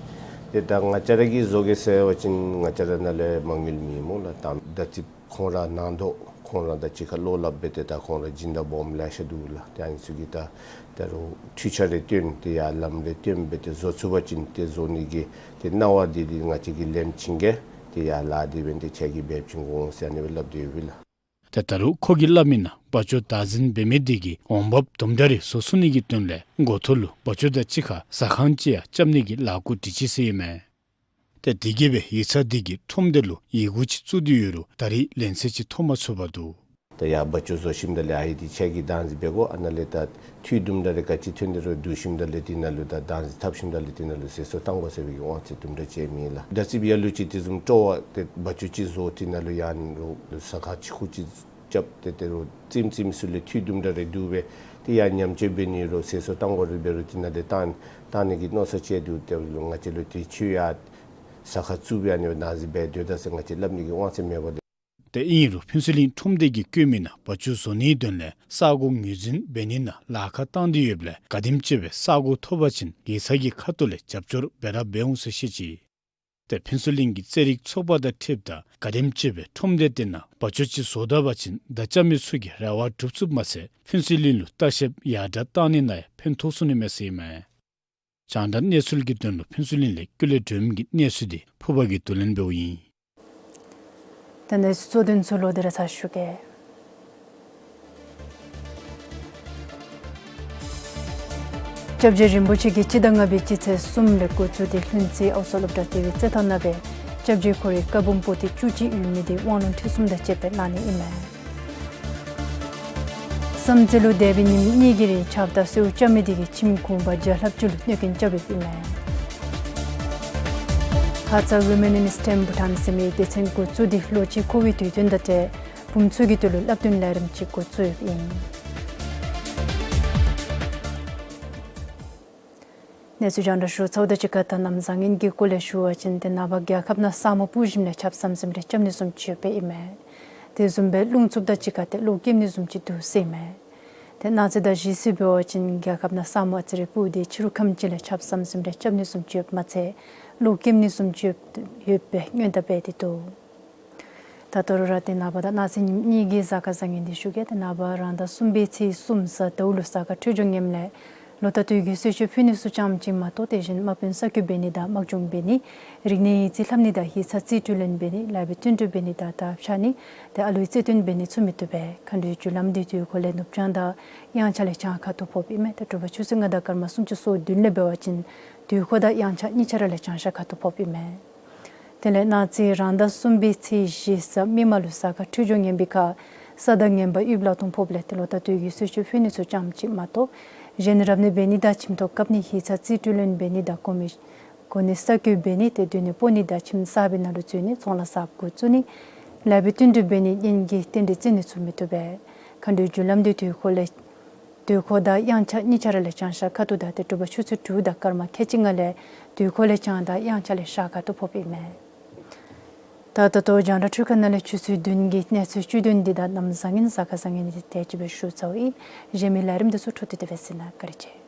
ཏེ་ད་ང་བཅས་ར་གིས་བཟོ་གེ་ཟེར་བ་ཅིན་ང་བཅས་ར་ནང་ལས་མ་དངུལ་མེད་སྨོ་ལགས། ད་མདའ་རྩེདཔ་ཁོང་ར་ནང་དོག་ཁོང་ར་དང་གཅིག་ཁར་བློ་སླབ་སྦེ་ཏེ་ད་ཁོང་ར་སྦྱིན་བདག་སྦོམ་ལེ་ཤ་འདུག་ལགས། ཏེ་ཨ་ནི་ཚུ་གིས་ད་ད་རུང་འཕྲུལ་ཆས་རེ་བཏོན་ཏེ་ཡར་ལམ་རེ་བཏོན་སྦེ་ཏེ་བཟོ་ཚུགས་པ་ཅིན་ཏེ་བཟོ་ནི་གི་ཏེ་གནང་བ་འདི་འདི་ང་བཅས་ཀྱིས་ལེན་བྱིན་གེ། ཏེ་ཡར་ལཱ་འདི་འབདན་ཏེ་ཁྱེད་ཀྱིས་འབད་བྱིན་དགོ་འོང་ཟེར་ཨ་ནི་སྦེ་སླབ་སྟེ་ཡོད་པས་ལགས། ཏེ་ད་རུང་ཁོ་གིས་སླབ་མི་ནང་བ་ཅོ་བདག་འཛིན་འབད་མི་འདི་གིས་འོང་འབབ་དུམ་གྲ་རེ་བཟོ་ཚུགས་ནི་གི་དོན་ལས་འགོ་ཐོག་ལུ་བ་ཅོ་དང་གཅིག་ཁར་ཟ་ཁང་ཅིག་ཡང་རྐྱབ་ནི་གི་ལཱ་འགོ་སྒྲིག་ཅི་ཟེར་ཨིན་མས། ཏེ་དེ་གིས་སྦེ་ཡིག་ཚང་འདི་གིས་ཁྲོམ་སྡེ་ལུ་ཡི་གུ་ཅིག་བཙུགས་ཏེ་ཡོད་རུང་ད་རེས་ལན་གསལ་ཅིག་ཐོབ་མ་ཚུགས་པར་འདུག། ད་ཡར་བ་ཅོ་བཟོ་ཞིནམ་ད་ལས་ཨ་ཡི་འདི་ཁྱེད་ཀྱིས་བདག་འཛིན་འབད་དགོ། ཨ་ནཱ་ལས་ད་འཐུས་དུམ་གྲ་རེ་ག་ཅི་ཐོན་ཏེ་རུང་བསྡུ་ཞིནམ་ད་ལས་དེ་ནང་ལུ་ད་བདག་འཛིན་འཐབ་ཞིནམ་ད་ལས་དེ་ནང་ལུ་ཟད་སོ་བཏང་དགོ་ཟེར་བའི་དབང་ཚད་དུམ་གྲ་ཅིག་མེད་ལགས། མདའ་རྩེདཔ་ལ་ལུ་ཅིག་དེ་བཟུམ་སྤྲོ་བ་ཏེ་བ་ཅོ་ཅིག་བཟོ་དེ་ནང་ལུ་ཡང་རོགས་ཟ་ཁང་ཅིག་ཁུག་ཅིག་རྐྱབ་སྟེ་ཏེ་རོགས་རྩེདམོ་རྩེདཔ་ཚུ་ལས་འཐུས་དུམ་གྲ་རེ་བསྡུ་སྦེ་ཏེ་ཡར་མཉམ་སྤྱོད་འབད་ནི་རོགས་ཟད་སོ་བཏང་དགོ་རུང་འབད་རུང་དེ་ནང་ལས་བཏང་བཏང་ནི་གི་མནོ་བསམ་ཅིག་འདུག། ཏེ་ང་བཅས་ལུ་ཏེ་ཁྱོད་ཡང་ཟ་ཁང་བཙུགས་སྦེ་ཨ་ནི་བདག་འཛིན་འབད་སྡོད་ད་ཟེར་ང་བཅས་སླབ་ནི་གི་དབང་ཚད་མེད་པ་ལས། ཏེ་ཨིན་རུང་ཕུན་ཚོགས་གླིང་ཁྲོམ་སྡེ་གིས་བཀོད་མི་ནང་བ་ཅོ་བཟོ་ནིའི་དོན་ལས་ས་གོ་ངོས་འཛིན་འབད་ནི་ནང་ལཱ་ཁག་བཏང་སྟེ་ཡོདཔ་ལས་ག་དེམ་ཅིག་སྦེ་ས་གོ་ཐོབ་པ་ཅིན་ཡིག་ཚང་གི་ཁ་ཐུག་ལས་རྒྱབ་སྐྱོར་འབད་ར་འབད་འོང་ཟེར་བཤད་ཅི། ཏེ་ཕུན་ཚོགས་གླིང་གི་རྩེད་རིགས་ཚོགས་པ་དང་འཁྲིལཝ་ད་ག་དེམ་ཅིག་སྦེ་ཁྲོམ་སྡེ་དེ་ནང་བ་ཅོ་ཅིག་བཟོ་ད་པ་ཅིན་མདའ་རྐྱབ་མི་ཚུ་གི་རེ་བ་འགྲུབ་ཚུགསཔ་མ་ཚད་ཕུན་ཚོགས་གླིང་ལུ་ལྟ་བཤལཔ་ཡར་དྲག་བཏང་ནི་ནང་ཡང་ཕན་ཐོགས་ཚུགས་ནི་མས་ཟེར་ཨིན་མས། རྒྱང་བསྒྲགས་གནས་ཚུལ་གྱི་དོན་ལུ་ཕུན་ཚོགས་གླིང་ལས་ཀུན་ལེགས་སྒྲོལམ་གྱི་གནས་ཚུལ་འདི་ཕུར་པ་གིས་བསྡུ་ལེན་འབདཝ་ཨིན། ད་གནས་ཚུལ་གཙོ་དོན་ཚུ་ལོག་སྟེ་ར་ཚར་ཞུ་གེ། སྐྱབས་རྗེ་རིན་པོ་ཆེ་གིས་སྤྱི་ཟླ་ལྔ་པའི་སྤྱི་ཚེས་གསུམ་ལས་འགོ་བཙུགས་ཏེ་ལྷུན་རྩེ་ཨའུ་ཚོ་སློབ་གྲྭ་ལྟེ་བའི་རྩེད་ཐང་ནང་སྦེ་སྐྱབས་རྗེ་ཁོ་རའི་བཀའ་འབུམ་པོ་ཏི་བཅུ་གཅིག་ཡོད་མི་འདི་དབང་ལུང་ཁྲིད་གསུམ་དང་བཅས་པའི་གནང་ནི་ཨིན་མས། བསམ་རྩེ་ལུ་འདས་པའི་ཉིནམ་གཉིས་ཀྱི་རིང་ཆརཔ་དང་སེརཝ་རྐྱབ་མི་དེ་གིས་ཁྱིམ་གུང་པ་བརྒྱ་ལྷགཔ་ཅིག་ལུ་གནོད་སྐྱོན་རྐྱབ་ཡོདཔ་ཨིན་མས། ཁ་ཙ་Women in STEM Bhutan ཟེར་མི་སྡེ་ཚན་འགོ་བཙུགས་ཏེ་ལོ་གཅིག་འཁོར་བའི་དུས་སྟོན་དང་འབྲེལ་བུམོ་ཚུ་གི་དོན་ལུ་བསླབ་སྟོན་ལས་རིམ་ཅིག་འགོ་བཙུགས་ཡོདཔ་ཨིན། གནས་ཚུལ་རྒྱང་བསྒྲགས་ཞུ་ཚརཝ་དང་གཅིག་ཁར་ད་གནམ་བཟང་ངན་གྱི་སྐོར་ལས་ཞུ་བ་ཅིན་ཏེ་ནངས་པ་རྒྱལ་ཁབ་ནང་ས་སྨུག་སྤུབས་ཞིནམ་ལས་ཆརཔ་ཟམ་ཟིམ་རེ་རྐྱབ་ནི་བཟུམ་ཅིག་ཡོདཔ་ཨིན་མས། དེ་བཟུམ་སྦེ་རླུང་འཚུབ་དང་གཅིག་ཁར་ཏེ་གློག་འཁྱུག་ནི་བཟུམ་ཅིག་འདུག་ཟེར་ཨིན་མས། ཏེ་གནངས་ཚེ་དང་གཞེས་ཚེ་འབད་བ་ཅིན་རྒྱལ་ཁབ་ནང་ས་སྨུག་ཨ་ཙི་རེ་སྤུབས་ཏེ་ཕྱི་རུ་ཁམས་ཅིག་ལས་ཆརཔ་ཟམ་ཟིམ་རེ་རྐྱབ་ནི་བཟུམ་ཅིག་ཡོདཔ་མ་ཚད་གློག་འཁྱུག་ནི་བཟུམ་ཅིག་ཡོདཔ་སྦེ་སྔོན་བརྡ་འབད་དེ་འདུག། ད་ལྟོ་ར་ཏེ་ནངས་པ་དང་གནངས་ཚེ་ཉིནམ་གཉིས་ཀྱི་གཟའ་སྐར་བཟང་ངན་འདི་ཞུ་གེ། ཏེ་ནངས་པ་རང་ཟླ་གསུམ་པའི་ཚེས་གསུམ་གཟའ་ཟླཝ་ལུ་གཟའ་སྐར་འཕྲོད་སྦྱོར་ངནམ་ལས་ལོ་ཟླ་དུས་ཀྱི་གསོལ་མཆོད་ཕུལ་ནི་ཚུ་ཙམ་ཅིག་མ་གཏོགས་དེ་བཞིན་དམག་དཔོན་གསར་བསྐོ་འབད་ནི་དང་དམག་སྦྱོང་འབད་ནི་རིག་གནས་ཡིག་རྩིས་ལྷབ་ནི་དང་ཡིག་ཚང་རྩིས་སྤྲོད་ལེན་འབད་ནི་ལཱ་འབད་བསྟུན་གྲོས་འབད་ནི་དང་དར་འཕྱར་ནི་ཏེ་ཨ་ལུའི་རྩེད་འགྲན་འབད་ནི་ཚུ་མི་བཏུབ་པས། མཁའ་འགྲོའི་རྒྱུ་ལམ་འདི་དུས་འཁོར་ལས་ནུབ་བྱང་དང་དབྱངས་འཆར་ལས་བྱང་ཁ་ཐུག་ཕོགཔ་ཨིན་མས། ཏེ་དྲོ་པ་ཆུ་ཚོད་ལྔ་དང་སྐར་མ་སུམ་ཅུ་སོ་བདུན་ལས་འབད་བ་ཅིན་དུས་འཁོར་དང་དབྱངས་འཆར་གཉིས་ཆ་ར་ལས་བྱང་ཤར་ཁ་ཐུག་ཕོགཔ་ཨིན་མས། དེ་ལས་གནངས་ཚེ་རང་ཟླ་གསུམ་པའི་ཚེས་བཞི་གཟའ་མིག་དམར་ལུ་གཟའ་སྐར་འཕྲོད་སྦྱོར་ངན་པའི་ཁར་ས་དང་ངན་པ་ཡུདཔ་ལ་ལྟུང་ཕོགཔ་ལས་ཏེ་ལོ་ཟླ་དུས་ཀྱི་གསོལ་མཆོད་ཕུལ་ནི་ཚུ་ཙམ་ཅིག་མ་གཏོགས་གཞན་རབ་གནས་འབད་ནི་དང་ཁྱིམ་ཐོག་བཀབ་ནི་ཡིག་ཚང་རྩིས་སྤྲོད་ལེན་འབད་ནི་དང་གོ་མི་གོ་གནས་གསར་བསྐོ་འབད་ནི་ཏེ་སྡོད་གནས་སྤོ་ནི་དང་ཁྱིམ་གསརཔ་ནང་ལུ་འཛུལ་ནི་ཚོང་ལཱ་གསརཔ་འགོ་བཙུགས་ནི་ལཱ་འབད་བསྟུན་གྲོས་འབད་ནི་གཉེན་གྱི་རྟེན་འབྲེལ་བརྩི་ནི་ཚུ་མི་བཏུབ་པས། མཁའ་འགྲོའི་རྒྱུ་ལམ་འདི་དུས་འཁོར་ལས་དུས་འཁོར་དང་དབྱངས་འཆར་གཉིས་ཆ་ར་ལས་བྱང་ཤར་ཁ་ཐུག་དང་ཏེ་དྲོ་པ་ཆུ་ཚོད་དྲུག་དང་སྐར་མ་ཁལ་གཅིག་ལྔ་ལས་དུས་འཁོར་ལས་བྱང་དང་དབྱངས་འཆར་ལས་ཤར་ཁ་ཐུག་ཕོགཔ་ཨིན་མས། ད་ད་ལྟོ་རྒྱང་བསྒྲགས་འཕྲུལ་ཁང་ནང་ལས་ཆུ་ཚོད་བདུན་གྱི་གནས་ཚུལ་བཅུད་དོན་འདི་དང་གནམ་བཟང་ངན་གཟའ་སྐར་བཟང་ངན་འདི་དེ་ཅིག་སྦེ་ཞུ་ཚརཝ་ཨིན། གཞན་མི་ལས་རིམ་འདི་ཚུ་འཕྲོ་མཐུད་དེ་སྦེ་གཟིགས་གནང་། བཀའ་དྲིན་ཆེ།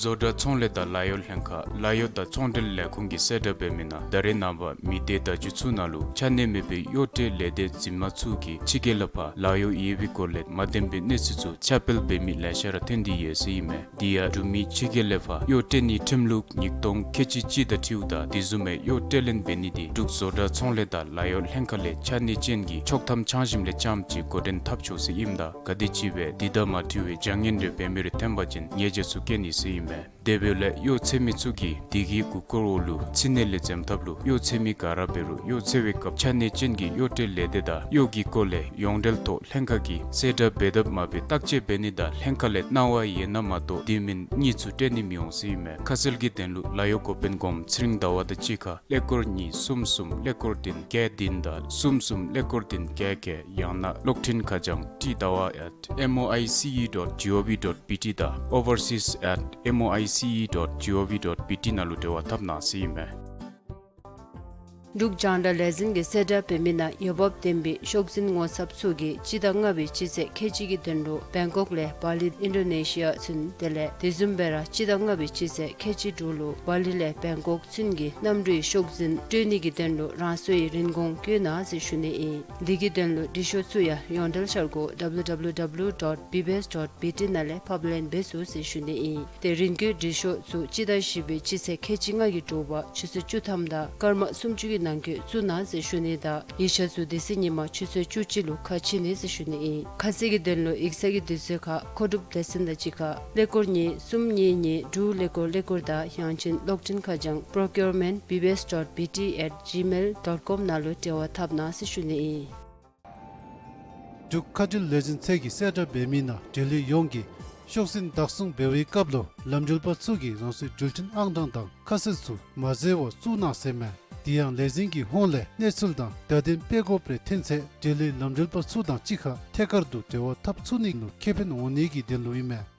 བཟོ་གྲྭ་ཚོང་ལས་དང་ལཱ་གཡོག་ལྷན་ཁག་ལཱ་གཡོག་དང་ཚོང་འབྲེལ་ལས་ཁུངས་ཀྱིས་གསལ་བསྒྲགས་འབད་མི་ནང་ད་རེས་ནངས་པ་མི་སྡེ་བརྡ་བརྒྱུད་ཚུ་ནང་ལུ་ཆ་གནས་མེད་པའི་གཡོག་ཁྲལ་ལས་སྡེ་འཛིན་མ་ཚུ་གིས་ཕྱི་རྒྱལ་ལས་ཕར་ལཱ་གཡོག་ཡོད་པའི་སྐོར་ལས་མ་བདེན་པའི་གནས་ཚུལ་ཚུ་ཁྱབ་སྤེལ་འབད་མི་ལེ་ཤ་ར་ཐོན་ཏེ་ཡོད་ཟེར་ཨིན་མས། དེ་ཡང་འབྲུག་མི་ཕྱི་རྒྱལ་ལས་ཕར་གཡོག་སྤྲོད་ནིའི་ཁྲིམས་ལུགས་ཉིས་སྟོང་ཁལ་གཅིག་གཅིག་དང་འཁྲིལཝ་ད་དེ་བཟུམ་མའི་གཡོག་སྤྲོད་ལེན་འབད་ནི་དེ་འབྲུག་བཟོ་གྲྭ་ཚོང་ལས་དང་ལཱ་གཡོག་ལྷན་ཁག་ལས་ཆ་གནས་ཅན་གྱི་ཆོག་ཐམ་ཚང་ཞིནམ་ལས་ཙམ་ཅིག་འགོ་འདྲེན་འཐབ་ཆོག་ཟེར་ཨིནམ་ད་ག་དེམ་ཅིག་སྦེ་དེ་དང་མ་འཁྲིལ་བའི་བྱ་ངན་རེ་འབད་མི་རེ་ཐོན་པ་ཅིན་ཉེས་བྱ་ཚུ་བཀལ་ནི་ཟེར་ཨིན་མས། དེ་འབདཝ་ལས་གཡོག་འཚོལ་མི་ཚུ་གིས་དེ་གི་མགུ་སྐོར་འོག་ལུ་ཕྱི་ནང་ལས་འཛེམ་ཐབས་ལུ་གཡོག་འཚོལ་མི་ག་ར་འབད་རུང་གཡོག་འཚོལ་བའི་སྐབས་ཆ་གནས་ཅན་གྱི་གཡོག་སྤྲོད་ལས་སྡེ་དང་གཡོག་གི་སྐོར་ལས་ཡོངས་འབྲེལ་ཐོག་ལྷན་ཁག་གིས་གསལ་བསྒྲགས་འབད་དཔ་མ་འབད་བརྟག་དཔྱད་འབད་ནི་དང་ལྷན་ཁག་ལས་གནང་བ་ཡོད་ན་མ་གཏོགས་དེ་མིན་གཉིས་ཚུ་སྤྲོད་ནི་མི་འོང་ཟེར་ཨིན་མས། ཁ་གསལ་གྱི་དོན་ལུ་ལཱ་གཡོག་འགོ་དཔོན་གོངམ་ཚེ་རིང་ཟླ་བ་དང་གཅིག་ཁར་ཀླད་ཀོར་གཉིས་གསུམ་གསུམ་ཀླད་ཀོར་བདུན་བརྒྱད་བདུན་དང་གསུམ་གསུམ་ཀླད་ཀོར་བདུན་བརྒྱད་བརྒྱད། ཡང་ན་གློག་འཕྲིན་ཁ་བྱང་ཊི་ཟླ་བ་at M O I C E dot G O V dot B T དང་overseas at M O I C E dot G O V dot B T ནང་ལུ་འབྲེལ་བ་འཐབ་གནང་ཟེར་ཨིན་མས། འབྲུག་རྒྱང་བསྒྲགས་ལས་འཛིན་གྱིས་གསལ་བསྒྲགས་འབད་མི་ནང་འོས་འབབ་ལྡན་པའི་ཤོག་འཛིན་ངོ་ཚབ་ཚུ་གིས་སྤྱི་ཟླ་ལྔ་པའི་སྤྱི་ཚེས་ཁལ་གཅིག་གི་དོན་ལུ་བེང་ཀོག་ལས་བ་ལི་ཨིན་ཌོ་ནེ་ཤི་ཡ་ཚུན་དེ་ལས་དེ་བཟུམ་སྦེ་ར་སྤྱི་ཟླ་ལྔ་པའི་སྤྱི་ཚེས་ཁལ་གཅིག་དྲུག་ལུ་བ་ལི་ལས་བེང་ཀོག་ཚུན་གྱི་གནམ་གྲུའི་ཤོག་འཛིན་སྤྲོད་ནི་གི་དོན་ལུ་རང་སོའི་རིན་གོང་བཀོད་གནང་ཟེར་ཞུ་ནི་ཨིན། དེ་གི་དོན་ལུ་འབྲི་ཤོག་ཚུ་ཡང་ཡོངས་འབྲེལ་འཆར་སྒོ་W W W dot B B S dot B T ནང་ལས་ཕབ་ལེན་འབད་ཚུགས་ཟེར་ཞུ་ནི་ཨིན། ཏེ་རིན་བཀོད་འབྲི་ཤོག་ཚུ་སྤྱི་ཟླ་བཞི་པའི་སྤྱི་ཚེས་ཁལ་གཅིག་ལྔ་གི་དྲོ་པ་ཆུ་ཚོད་བཅུ་ཐམ་དང་སྐར་མ་སུམ་ཅུ་གི་ནང་འཁོད་བཙུགས་གནང་ཟེར་ཞུ་ནི་དང་ཡིག་ཆ་ཚུ་དེ་ཚེ་ཉིན་མ་ཆུ་ཚོད་བཅུ་གཅིག་ལུ་ཁ་ཕྱེ་ནི་ཟེར་ཞུ་ནི་ཨིན། ཁ་གསལ་གྱི་དོན་ལུ་ཡིག་ཚང་གི་དུས་ཚོད་ཁར་མཁོ་སྒྲུབ་སྡེ་ཚན་དང་གཅིག་ཁར་ཀླད་ཀོར་གཉིས་གསུམ་གཉིས་གཉིས་དྲུག་ཀླད་ཀོར་ཀླད་ཀོར་དང་ཡང་ཅིན་གློག་འཕྲིན་ཁ་བྱང་procurement B B S dot B T at gmail dot com ནང་ལུ་འབྲེལ་བ་འཐབ་གནང་ཟེར་ཞུ་ནི་ཨིན། འབྲུག་མཁའ་འགྲུལ་ལས་འཛིན་ཚད་ཀྱིས་གསལ་བསྒྲགས་འབད་མི་ནང་འབྲེལ་ཡོད་ཡོངས་ཀྱིས་ ཆོག་མཆན་བདག་བཟུང་འབད་བའི་སྐབས་ལུ་ལམ་འགྲུལ་པ་ཚུ་གིས་རང་སོའི་འགྲུལ་འཕྲིན་ཨང་གྲངས་དང་ཁ་གསལ་ཚུ་མ་བཟོ་བར་བཙུགས་གནང་ཟེར་མས། དེ་ཡང་ལས་འཛིན་གྱི་ཧོངས་ལས་གནས་ཚུལ་དང་བརྡ་དོན་སྤེལ་དགོཔ་རེ་ཐོན་ཚེ་འབྲེལ་ཡོད་ལམ་འགྲུལ་པ་ཚུ་དང་གཅིག་ཁར་ཐད་ཀར་དུ་འབྲེལ་བ་འཐབ་ཚུགས་ནི་ལུ་ཁེ་ཕན་འོང་ནི་གི་དོན་ལུ་ཨིན་མས།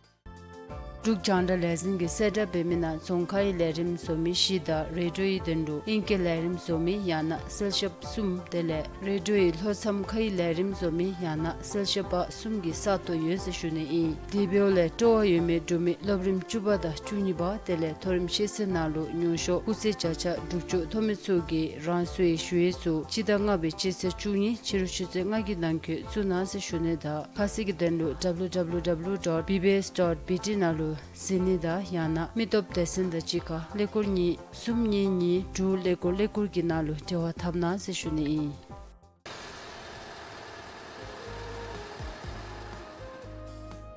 འབྲུག་རྒྱང་བསྒྲགས་ལས་འཛིན་གྱིས་གསལ་བསྒྲགས་འབད་མི་ནང་རྫོང་ཁའི་ལས་རིམ་བཟོ་མི་བཞི་དང་རེ་ཌིའོའི་དོན་ལུ་ཨིང་སྐད་ལས་རིམ་བཟོ་མི་ཡང་ན་གསལ་ཞབས་གསུམ་དེ་ལས་རེ་ཌིའོའི་ལྷོ་མཚམས་ཁའི་ལས་རིམ་བཟོ་མི་ཡང་ན་གསལ་ཞབས་པ་གསུམ་གྱི་ས་སྟོང་ཡོད་ཟེར་ཞུ་ནི་ཨིན། དེ་འབདཝ་ལས་སྤྲོ་བ་ཡོད་མི་འབྲུག་མི་སློབ་རིམ་བཅུ་པ་དང་བཅུ་གཉིས་པ་དེ་ལས་མཐོ་རིམ་ཤེས་ཚད་ནང་ལུ་ཉུང་ཤོས་སྐུགས་ཚད་བརྒྱ་ཆ་དྲུག་ཅུ་ཐོབ་མི་ཚུ་གིས་རང་སོའི་ཞུ་ཡིག་ཚུ་སྤྱི་ཟླ་ལྔ་པའི་སྤྱི་ཚེས་བཅུ་གཉིས་ཕྱི་རུ་ཆུ་ཚོད་ལྔ་གི་ནང་འཁོད་བཙུགས་གནང་ཟེར་ཞུ་ནི་དང་ཁ་གསལ་གྱི་དོན་ལུ་W W W dot B B S dot B T ནང་ལུ་གཟིགས་ནི་དང་ཡང་ན་མི་སྟོབས་སྡེ་ཚན་དང་གཅིག་ཁར་ཀླད་ཀོར་གཉིས་གསུམ་གཉིས་གཉིས་དྲུག་ཀླད་ཀོར་ཀླད་ཀོར་གྱི་ནང་ལུ་འབྲེལ་བ་འཐབ་གནང་ཟེར་ཞུ་ནི་ཨིན།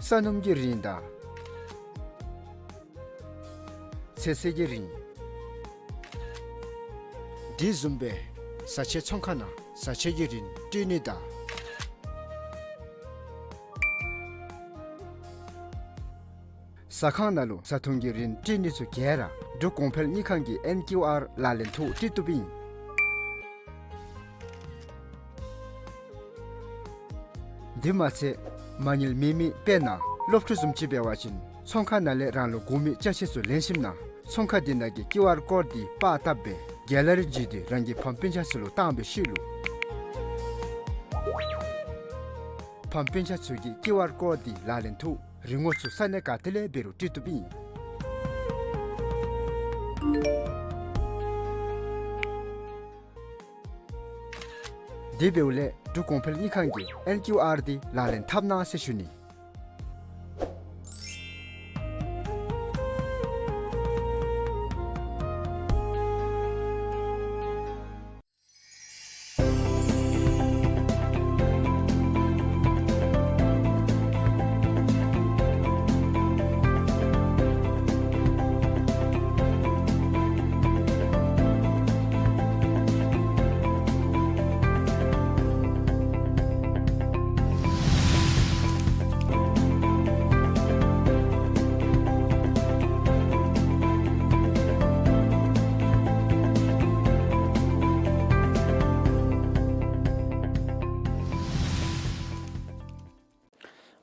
ས་སྣུམ་གྱི་རིན་དང་ཚོད་བསྲེ་གི་རིན། དེ་བཟུམ་སྦེ་བཟའ་ཆས་ཚོང་ཁང་ནང་བཟའ་ཆས་ཀྱི་རིན་སྤྲོད་ནི་དང་། ཟ་ཁང་ནང་ལུ་བཟའ་འཐུང་གི་རིན་སྤྲོད་ནི་ཚུ་ག་ར་འབྲུག་གོང་འཕེལ་དངུལ་ཁང་གི་ཨེན་ཀིའུ་ཨར་ལག་ལེན་ཐོག་སྤྲོད་བཏུབ་ཨིན། དེ་མ་ཚད་མ་དངུལ་མེད་མི་དཔེར་ན་སློབ་ཕྲུག་བཟུམ་ཅིག་འབད་བ་ཅིན་ཚོང་ཁང་ནང་ལས་རང་ལུ་དགོ་མི་ཅ་ཆས་ཚུ་ལེན་ཞིནམ་ན་ཚོང་ཁང་དེ་ནང་གི་ཀིའུ་ཨར་ཀོཌ་འདི་པར་བཏབ་སྦེ་གེ་ལ་རི་བརྒྱུད་དེ་རང་གི་ཕམ་སྤུན་ཆ་ཚུ་ལུ་བཏང་བའི་ཤུལ་ལུ་ཕམ་སྤུན་ཆ་ཚུ་གིས་ཀིའུ་ཨར་ཀོཌ་འདི་ལག་ལེན་ཐོག་རིན་གོང་ཚུ་ས་གནས་ག་ཏེ་ལས་འབད་རུང་སྤྲོད་བཏུབ་ཨིན། དེ་འབདཝ་ལས་འབྲུག་གོང་འཕེལ་དངུལ་ཁང་གི་ཨེན་ཀིའུ་ཨར་འདི་ལག་ལེན་འཐབ་གནང་ཟེར་ཞུ་ནི།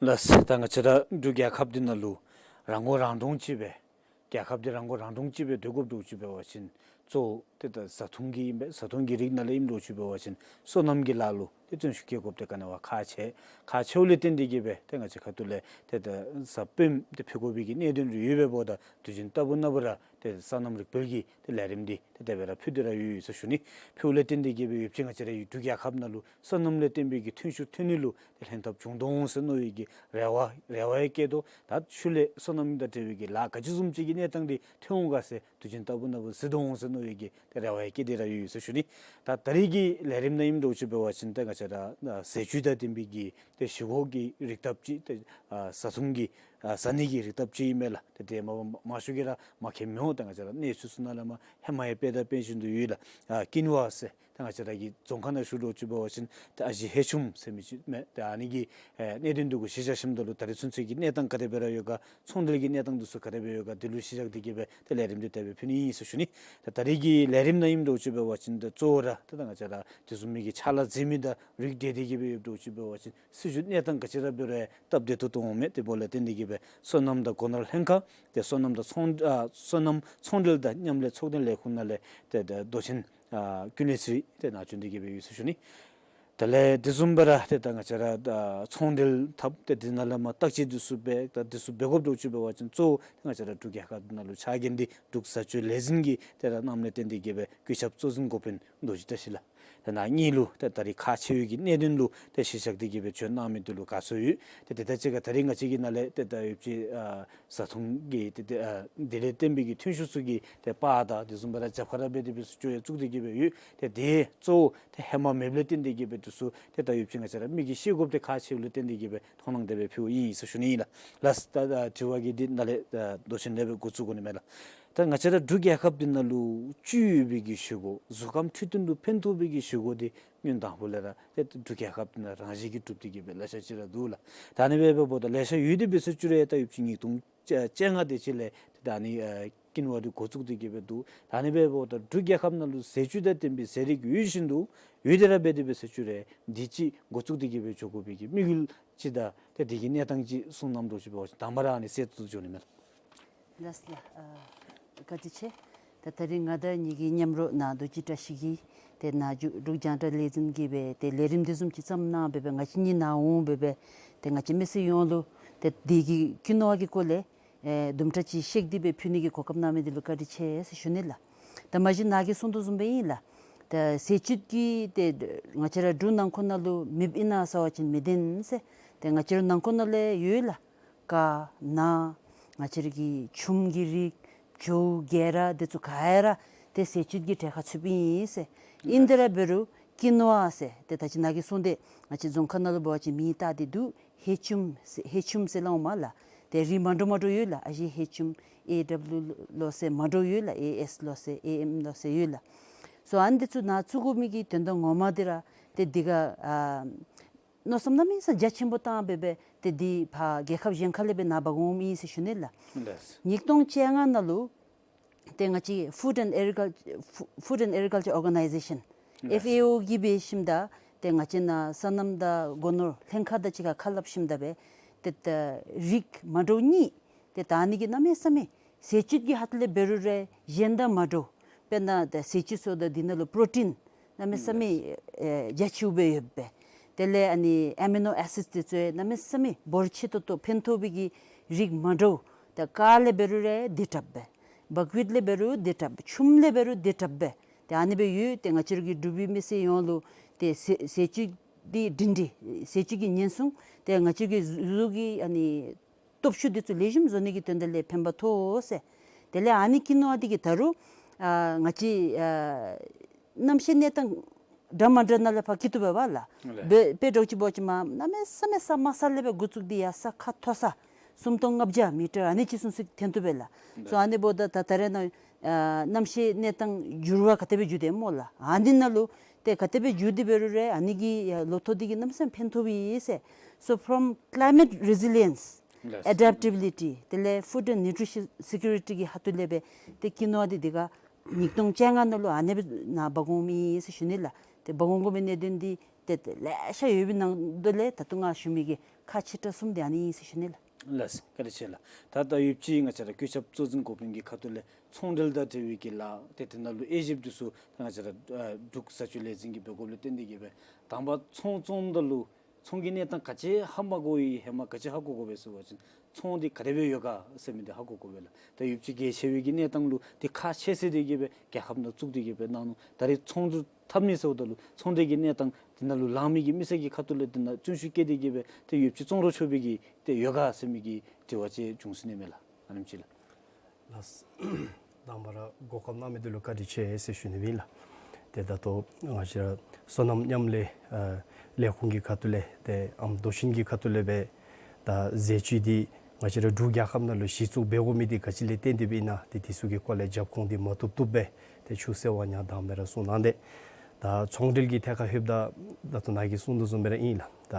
ལགས། ད་ང་བཅས་ར་འབྲུག་རྒྱལ་ཁབ་འདི་ནང་ལུ་རང་མགོ་རང་འདྲོངས་ཅིག་སྦེ་རྒྱལ་ཁབ་འདི་རང་མགོ་རང་འདྲོངས་ཅིག་སྦེ་སྡོད་དགོཔ་འདྲཝ་ཅིག་འབད་བ་ཅིན་གཙོ་བོ་ཏེ་ད་བཟའ་འཐུང་གི་ཨིན་པས། བཟའ་འཐུང་གི་རིགས་ནང་ལས་ཨིནམ་འདྲཝ་ཅིག་འབད་བ་ཅིན་སོ་ནམ་གྱི་ལཱ་ལུ་ཏེ་བརྩོན་ཤུགས་བསྐྱེད་དགོཔ་འདི་ག་ནི་བ་ཁག་ཆེ། ཁག་ཆེཝ་ལས་བརྟེན་ཏེ་གིས་སྦེ་ཏེ་ང་བཅས་ཁ་ཐུག་ལས་ཏེ་ད་ཟ་སྤེནམ་འདི་ཕུལ་དགོ་པའི་གི་གནད་དོན་རེ་ཡོདཔ་འབདཝ་ད་དུས་རྒྱུན་ལྟ་བུ་ན་བུ་ར་ཏེ་སོ་ནམ་རིག་སྤེལ་གྱི་ཏེ་ལས་རིམ་འདི་ཏེ་དེ་སྦེ་ར་ཕུལ་ཏེ་ར་ཡོད་ཡོད་ཟེར་ཞུ་ནི། ཕུལཝ་ལས་བརྟེན་ཏེ་གིས་སྦེ་ཡོདཔ་ཅིག་ང་བཅས་རའི་འབྲུག་རྒྱལ་ཁབ་ནང་ལུ་སོ་ནམ་ལས་བརྟེན་པའི་གི་ཐོན་ཤུགས་ཐོན་ནུས་ལུ་ཏེ་ལྷན་ཐབས་བྱུང་དོ་འོང་ཟེར་མནོ་བའི་གི་རེ་བ་རེ་བ་ཡང་བསྐྱེད་དོ། ད་ཤུལ་ལས་སོ་ནམ་དང་འབྲེལ་བའི་གི་ལཱ་ག་ཅི་བཟུམ་ཅིག་གི་གནས་སྟངས་འདི་ཐོན་འོང་ག་ཟེར་དུས་རྒྱུན་ལྟ་བུ་ན་བུ་གཟིགས་དོ་འོང་ཟེར་མནོ་བའི་གི་ཏེ་རེ་བ་ཡང་བསྐྱེད་དེ་ར་ཡོད་ཡོད་ཟེར་ཞུ་ནི། ད་ད་རེས་ཀྱི་ལས་རིམ་ནང་ཨིནམ་འདྲཝ་ཅིག་འབད་བ་ཅིན་ཏེ་ང་བཅས་ར་ཟས་བཅུད་དང་ལྡན་པའི་གི་ཏེ་བཞེས་སྒོ་གི་རིགས་བཏབ་ཅིག་ཏེ་ཨ་བཟའ་འཐུང་གི་ཨ་བཟའ་ནི་གི་རིགས་བཏབ་ཅིག་ཨིན་མས་ལགས། ཏེ་དེ་མ་མང་ཤོས་ཀྱིས་ར་མ་མཁྱེནམ་འོང་། ཏེ་ང་བཅས་ར་གནས་ཚུལ་ཚུ་ནང་ལས་མར་ཧེ་མ་ཡང་དཔེ་དང་དཔེ་བཞིན་དུ་ཡོད་ལགས། ཨ་ཀིན་ཝ་ཟེར་ཏེ་ང་བཅས་ར་གི་རྫོང་ཁ་ནང་ཞུ་འདྲཝ་ཅིག་འབད་བ་ཅིན་ཏེ་ཨ་ཞེ་ཧེ་ཆུམ་ཟེར་མི་ཅིག་མས། ཏེ་ཨ་ནི་གི་ཨེ་གནད་དོན་འདི་གུ་གཞི་བཞག་ཞིནམ་ད་ལུ་ད་རེས་ཚུན་ཚོད་ཀྱི་གནས་སྟངས་ག་དེ་སྦེ་ར་ཡོད་ག་ཚོང་འབྲེལ་གྱི་གནས་སྟངས་འདི་ཚུ་ག་དེ་སྦེ་ཡོད་ག་འདི་ལུ་གཞི་བཞག་སྟེ་གིས་སྦེ་ཏེ་ལས་རིམ་འདི་དེ་སྦེ་ཕུལ་ནི་ཨིན་ཟེར་ཞུ་ནི། ཏེ་ད་རེས་ཀྱི་ལས་རིམ་ནང་ཨིནམ་འདྲཝ་ཅིག་འབད་བ་ཅིན་ཏེ་གཙོ་བོ་ར་ཏེ་ད་ང་བཅས་ར་དེ་བཟུམ་མའི་གི་ཕྱག་ལཱ་མཛད་མི་དང་རིགས་འབྲེལ་ཏེ་གིས་སྦེ་ཡོདཔ་འདྲཝ་ཅིག་འབད་བ་ཅིན་སྲིད་བྱུས་གནས་སྟངས་ག་ཅི་ར་འབད་རུང་ཡང་སྟབས་བདེ་ཏོག་ཏོ་འོང་མས། དེ་འབདཝ་ལས་བརྟེན་ཏེ་གིས་སྦེ་སོ་ནམ་དང་སྒོ་ནོར་ལྷན་ཁག་ཏེ་སོ་ནམ་དང་ཚོང་ཨ་སོ་ནམ་ཚོང་འབྲེལ་དང་མཉམ་ལས་ཚོགས་སྡེ་ལས་ཁུངས་ནང་ལས་ཏེ་ཏེ་མདོ་ཆེན་ཨ་ཀུན་ལེགས་ཚེ་རིང་ཏེ་ནཱ་བྱོན་ཏེ་གིས་སྦེ་ཡོད་ཟེར་ཞུ་ནི། དེ་ལས་དེ་བཟུམ་སྦེ་ར་ཏེ་ད་ང་བཅས་ར་ཨ་ཚོང་འབྲེལ་འཐབ་ཏེ་དེ་ནང་ལས་མར་བརྟག་དཔྱད་འདི་ཚུ་འབད་ད་འདི་ཚུ་འབད་དགོཔ་འདྲཝ་ཅིག་འབད་བ་ཅིན་གཙོ་བོ་ཏེ་ང་བཅས་ར་འབྲུག་རྒྱལ་ཁབ་ནང་ལུ་ཕྱག་འགན་འདི་འབྲུག་བཟའ་སྤྱོད་ལས་འཛིན་གྱིས་ཏེ་ར་གནངམ་ལས་བརྟེན་ཏེ་གིས་སྦེ་གུས་ཞབས་གཙོ་འཛིན་འགོ་དཔོན་རྡོ་རྗེ་བཀྲ་ཤིས་ལགས། ཏེ་ནཱ་ངེ་ལུ་ཏེ་ད་རེས་ཁག་ཆེ་བའི་གི་གནད་དོན་ལུ་ཏེ་གཞི་བཞག་སྟེ་གིས་སྦེ་བྱོན་གནང་མི་འདི་ལུ་དགའ་ཚོར་ཡོད། ཏེ་དེ་དང་གཅིག་ཁར་ད་རེས་ང་བཅས་ཀྱི་ནང་ལས་ཏེ་ད་ཡོདཔ་ཅིག་ཨ་བཟའ་འཐུང་གི་ཏེ་ཏེ་ཨ་དེ་ལས་བརྟེན་པའི་གི་ཐོན་ཤུགས་ཚུ་གི་ཏེ་པར་དང་དེ་བཟུམ་སྦེ་ར་རྒྱབ་ཁར་ར་འབད་དེ་སྦེ་ཚུ་སྐྱོ་ཡང་བཙུགས་ཏེ་གིས་སྦེ་ཡོད། ཏེ་དེ་གཙོ་བོ་ཏེ་ཧེ་མ་མེདཔ་ལས་བརྟེན་ཏེ་གིས་སྦེ་འདི་ཚུ་ཏེ་ད་ཡོདཔ་ཅིག་ང་བཅས་ར་མི་གིས་ཤེས་དགོཔ་འདི་ཁག་ཆེཝ་ལས་བརྟེན་ཏེ་གིས་སྦེ་མཐོང་སྣང་དེ་སྦེ་ཕུལཝ་ཨིན་ཟེར་ཞུ་ནི་ཨིན་ལགས། ལགས་ད་ད་དྲི་བ་གི་འདི་ནཱ་ལས་ད་མདོ་ཆེན་ལས་སྦེ་འགོ་བཙུགས་དགོ་ནི་མས་ལགས། ད་ང་བཅས་ར་འབྲུག་རྒྱལ་ཁབ་འདི་ནང་ལུ་བཅུད་ཡོད་པའི་གི་བཞེས་སྒོ་གཟུགས་ཁམས་འཕྲོད་བསྟེན་ལུ་ཕན་ཐོགས་པའི་གི་བཞེས་སྒོ་འདི་སྔོན་དང་པོ་ལས་ར་ཏེ་འབྲུག་རྒྱལ་ཁབ་འདི་ནང་རང་བཞིན་གྱིས་གྲུབ་སྟེ་གི་སྦེ་ལེ་ཤ་ཅིག་ར་འདུག་ལགས། ད་ཨ་ནི་སྦེ་འབདཝ་ད་ལེ་ཤ་ཡོད་དེ་འབད་ས་ཅིག་ར་ད་ཡོད་ཅིག་ཉིས་སྟོང་བཅོ་ལྔ་དེ་ཅིག་ལས་ད་ཨ་ནི་ཨ་ཀིན་ཝ་འདི་འགོ་བཙུགས་ཏེ་གི་སྦེ་འདུག། ད་ཨ་ནི་སྦེ་འབདཝ་ད་འབྲུག་རྒྱལ་ཁབ་ནང་ལུ་ཟས་བཅུད་དང་ལྡན་པའི་ཟས་རིགས་ཡོད་བཞིན་དུ་ཡོད་དེ་ར་འབད་དེ་འབད་ས་ཅིག་ར་འདི་ཅིག་འགོ་བཙུགས་ཏེ་གི་སྦེ་འགྱོ་དགོ་པའི་གི་དམིགས་ཡུལ་ཅིག་དང་ཏེ་འདི་གི་གནས་སྟངས་ཅིག་གསུང་གནངམ་འདྲཝ་ཅིག་འབད་བ་ཅིན་དང་པ་ར་ཨ་ནི་གསལ་ཏོག་ཏོ་འགྱོ་ནི་མས་ལགས། ལགས་སོ་ལགས། ཨ་བཀའ་དྲིན་ཆེ། ད་ད་རིས་ང་དང་ངེ་གི་མཉམ་རོགས་ནཱ་རྡོ་རྗེ་བཀྲ་ཤིས་ཀྱིས་ཏེ་ནཱ་འབྲུག་རྒྱང་བསྒྲགས་ལས་འཛིན་གྱིས་སྦེ་ཏེ་ལས་རིམ་འདི་བཟུམ་ཅིག་བརྩམས་གནང་སྦེ་སྦེ་ང་བཅས་གཉིས་ནཱ་འོང་སྦེ་སྦེ་ཏེ་ང་བཅས་མི་སེར་ཡོངས་ལུ་ཏེ་འདི་གི་ཀིན་ཝ་གི་སྐོར་ལས་ཨེ་དུམ་གྲ་ཅིག་བཤད་དེ་སྦེ་ཕུལ་ནི་གི་གོ་སྐབས་གནང་མི་འདི་ལུ་བཀའ་དྲིན་ཆེ་ཟེར་ཞུ་ནི་ལགས། ད་མ་གཞི་ནཱ་གིས་གསུངས་དོ་བཟུམ་སྦེ་ཨིན་ལགས། ད་ཟས་བཅུད་ཀྱི་ཏེ་ང་བཅས་ར་འབྲུག་ནང་འཁོད་ནང་ལུ་མེདཔ་ཨིན་ན་ཟེར་བ་ཅིན་མི་བདེན་ཟེར། ཏེ་ང་བཅས་ར་ནང་འཁོད་ནང་ལས་ཡོད་ལགས། ཀ་ན་ང་བཅས་ར་གི་ཆུམ་གྱི་རིགས་བྱོ་གེ་ར་འདི་ཚུ་ག་ར་ཏེ་ཟས་བཅུད་ཀྱི་གྲས་ཁར་ཚུདཔ་ཨིན་ཟེར། ཨིན་དེ་ར་འབད་རུང་ཀིན་ཝ་ཟེར་ཏེ་ད་ཅི་ནཱ་གིས་གསུངས་ཏེ་ང་བཅས་རྫོང་ཁ་ནང་ལུ་འབད་བ་ཅིན་མིང་བཏགས་ཏེ་འདུག། ཧེ་ཆུམ་ཟེར་ཧེ་ཆུམ་ཟེར་སླབ་འོང་མས་ལགས། ཏེ་རིགས་མ་འདྲཝ་མ་འདྲཝ་ཡོད་ལགས། ཨ་ཞེ་ཧེ་ཆུམ་ཨེ་ཌབ་ལུ་ལོ་ཟེར་མ་འདྲཝ་ཡོད་ལགས། ཨེ་ཨེསི་ལོ་ཟེར་ཨེ་ཨེམ་ལོ་ཟེར་ཡོད་ལགས། སོ་ཨ་ནི་འདི་ཚུ་ནཱ་བཙུགས་དགོ་མི་གི་དོན་དག་ངོ་མ་འདི་ར་ཏེ་འདི་ག་ཨ་མནོ་བསམ་གནམ་མེད་ས་མེད་རྒྱ་ཆེན་པོ་བཏང་སྦེ་སྦེ་ཏེ་འདི་ཕར་རྒྱལ་ཁབ་གཞན་ཁ་ལས་སྦེ་ནཱ་འབག་འོངམ་ཨིན་ཟེར་ཞུ་ནི་ལགས། ལགས། ཉིས་སྟོང་བཅོ་ལྔ་ནང་ལུ་ཏེ་ང་བཅས་Food and Agriculture Food and Agriculture Organization ལགས། ཨེཕ་ཨེ་ཨོ་གིས་འབད་ཞིནམ་ད་ཏེ་ང་བཅས་ནཱ་སོ་ནམ་དང་སྒོ་ནོར་ལྷན་ཁག་དང་གཅིག་ཁར་ཁ་སླབ་ཞིནམ་ད་སྦེ་ཏེ་ད་རིགས་མ་འདྲཝ་གཉིས་ཏེ་ད་ཨ་ནི་གིས་གནམ་མེད་ས་མེད་ཟས་བཅུད་ཀྱི་ཁ་ཐུག་ལས་འབད་རུང་ར་གཞན་དང་མ་འདྲཝ། དཔེར་ན་ད་ཟས་བཅུད་ཚུ་དང་འདི་ནང་ལུ་པྲོ་ཊིན་གནམ་མེད་ས་མེད་ཨེ་རྒྱ་ཆེཝ་སྦེ་ཡོདཔ་སྦེ། དེ་ལས་ཨ་ནི་ཨེ་མི་ནོ་ཨེ་སིཌ་འདི་ཚུ་གནམ་མེད་ས་མེད་འབོར་ཆེ་ཏོག་ཏོ་ཕན་ཐོགས་པའི་གི་རིགས་མ་འདྲཝ། ད་ཀ་ལས་འབད་རུང་ར་བདེ་དྲགས་སྦེ། བག་ཝིཊ་ལས་འབད་རུང་བདེ་དྲགས་སྦེ། ཆུམ་ལས་འབད་རུང་བདེ་དྲགས་སྦེ། ཏེ་ཨ་ནི་སྦེ་ཡོད། ཏེ་ང་བཅས་ར་གི་འབྲུག་པའི་མི་སེར་ཡོངས་ལུ་ཏེ་ཟས་ཟས་བཅུད་འདི་སྒྲིང་སྒྲི་ཟས་བཅུད་ཀྱི་ཉེན་སྲུང་ཏེ་ང་བཅས་ཀྱི་གཟུགས་ཀྱི་ཨ་ནི་སྟོབས་ཤུགས་འདི་ཚུ་ལེགས་ཤོམ་བཟོ་ནི་གི་དོན་དག་ལས་ཕན་པ་ཐོགས་ཟེར། དེ་ལས་ཨ་ནི་ཀིན་ཝ་འདི་གིས་ད་རུང་ཨ་ང་བཅས་ཨ་གནམ་གཤིས་གནས་སྟངས་འདྲ་མ་འདྲ་ནང་ལས་ཕར་སྐྱེ་བཏུབ་པས་ལགས། ལགས། དཔེ་དཔེ་འདྲཝ་ཅིག་འབད་བ་ཅིན་མ་གནམ་མེད་ས་མེད་ས་དམའ་ས་ལས་སྦེ་འགོ་བཙུགས་ཏེ་ཡར་ས་ཁ་མཐོ་ས་སུམ་སྟོང་ལྔ་བརྒྱ་མི་ཊར་ཨ་ནི་ཅིག་ཚུན་ཚོད་ཐོན་བཏུབ་པས་ལགས། ལགས། སོ་ཨ་ནི་འབདཝ་ད་ད་ད་རེས་ནངས་ཨ་གནམ་གཤིས་གནས་སྟངས་འགྱུར་བ་ག་དེ་སྦེ་འགྱུར་ཏེ་སྨོ་ལགས། ཨ་ནི་ནང་ལུ་ཏེ་ག་དེ་སྦེ་འགྱུར་ཏེ་འབད་རུང་ར་ཨ་ནི་གི་ལོ་ཐོག་འདི་གིས་གནམ་མེད་ས་མེད་ཕན་ཐོགས་པས་ཟེར། So from climate resilience, ལགས། Adaptability དེ་ལས་food and nutrition security གི་ཁ་ཐུག་ལས་སྦེ་ཏེ་ཀིན་ཝ་འདི་འདི་ག་ཉིས་སྟོང་བཅོ་ལྔ་ནང་ལུ་ཨ་ནི་སྦེ་ནཱ་འབག་འོངམ་ཨིན་ཟེར་ཞུ་ནི་ལགས། ཏེ་འབག་འོང་དགོ་པའི་གནད་དོན་འདི་ཏེ་ཏེ་ལེ་ཤ་ཡོད་པའི་ནང་དོ་ལས་ད་ལྟོ་ང་ཞུ་མི་གི་ཁག་ཆེ་དྲགས་གསུམ་འདི་ཨ་ནི་ཨིན་ཟེར་ཞུ་ནི་ལགས། ལགས། བཀའ་དྲིན་ཆེ་ལགས། ད་ད་ཡོདཔ་ཅིག་ང་བཅས་ར་བཀོད་ཁྱབ་གཙོ་འཛིན་འགོ་དཔོན་གྱི་ཁ་ཐུག་ལས་ཚོང་འབྲེལ་དང་འབྲེལ་བའི་གི་ལཱ་ཏེ་དེ་ནང་ལུ་དབྱེ་ཞིབ་འདི་ཚུ་ད་ང་བཅས་ར་ཨ་འབྲུག་བཟའ་བཅའ་ལས་འཛིན་གྱིས་འབད་དགོཔ་ལས་བརྟེན་ཏེ་གི་སྦེ་དང་པ་ཚོང་བཙོང་ད་ལུ་ཚོང་གི་གནས་སྟངས་ག་ཅི་ཧ་མ་གོ་བའི་ཧེ་མ་ག་ཅི་ཧ་གོ་དགོ་པས་ཟེར་བ་ཅིན་ཚོང་འདི་ག་དེ་སྦེ་ཡོད་ག་ཟེར་མི་འདི་ཧ་གོ་དགོ་པས་ལགས། ད་ཡོདཔ་ཅིག་གལ་ཆེ་བའི་གི་གནས་སྟངས་ལུ་འདི་ཁག་ཆེ་ཟེར་ཏེ་གི་སྦེ་རྒྱལ་ཁབ་ནང་བཙུགས་ཏེ་གི་སྦེ་གནང་ནུག། ད་རེས་ཚོང་འདི་འཐབ་ནི་ཟེརཝ་ད་ལུ་ཚོང་འདི་གི་གནས་སྟངས་འདི་ནང་ལུ་ལང་མི་གི་མི་སེར་གྱི་ཁ་ཐུག་ལས་འདི་ནང་བརྩོན་ཤུགས་བསྐྱེད་དེ་གི་སྦེ་ཏེ་ཡོདཔ་ཅིག་བཙོང་རུང་ཆོག་པའི་གི་ཏེ་ཡོད་ག་ཟེར་མི་གི་དྲི་བ་ཅིག་བྱུང་སོ་ནི་མས་ལགས། ཨ་ནེམ་ཅིག་ལགས། ལགས། དང་པ་ར་གོ་སྐབས་གནང་མི་འདི་ལུ་བཀའ་དྲིན་ཆེ་ཟེར་ཞུ་ནི་ཨིན་ལགས། ཏེ་ད་ལྟོ་ང་བཅས་ར་སོ་ནམ་མཉམ་ལས་ཨ་ལས་ཁུངས་ཀྱི་ཁ་ཐུག་ལས་ཏེ་ཨམ་རྡོ་ཆེན་གྱི་ཁ་ཐུག་ལས་སྦེ་ད་ཟས་བཅུད་འདི་ང་བཅས་ར་འབྲུག་རྒྱལ་ཁབ་ནང་ལུ་གཞི་བཙུགས་འབད་དགོ་མི་འདི་ག་ཅི་ལས་བརྟེན་ཏེ་སྦེ་ཨིན་ན་ཏེ་འདི་ཚུ་གི་སྐོར་ལས་རྒྱབ་ཁུངས་འདི་མ་བཏུབ་བཏུབ་སྦེ་ཏེ་ཆུ་ཟེར་བ་ཉག་དང་སྦེ་ར་གསུངས་གནང་སྟེ། ད་ཚོང་འབྲེལ་གྱི་ཐད་ཁར་ལྷོདཔ་ད་ད་ལྟོ་ནཱ་གིས་གསུངས་དོ་བཟུམ་སྦེ་ར་ཨིན་ལགས། ད་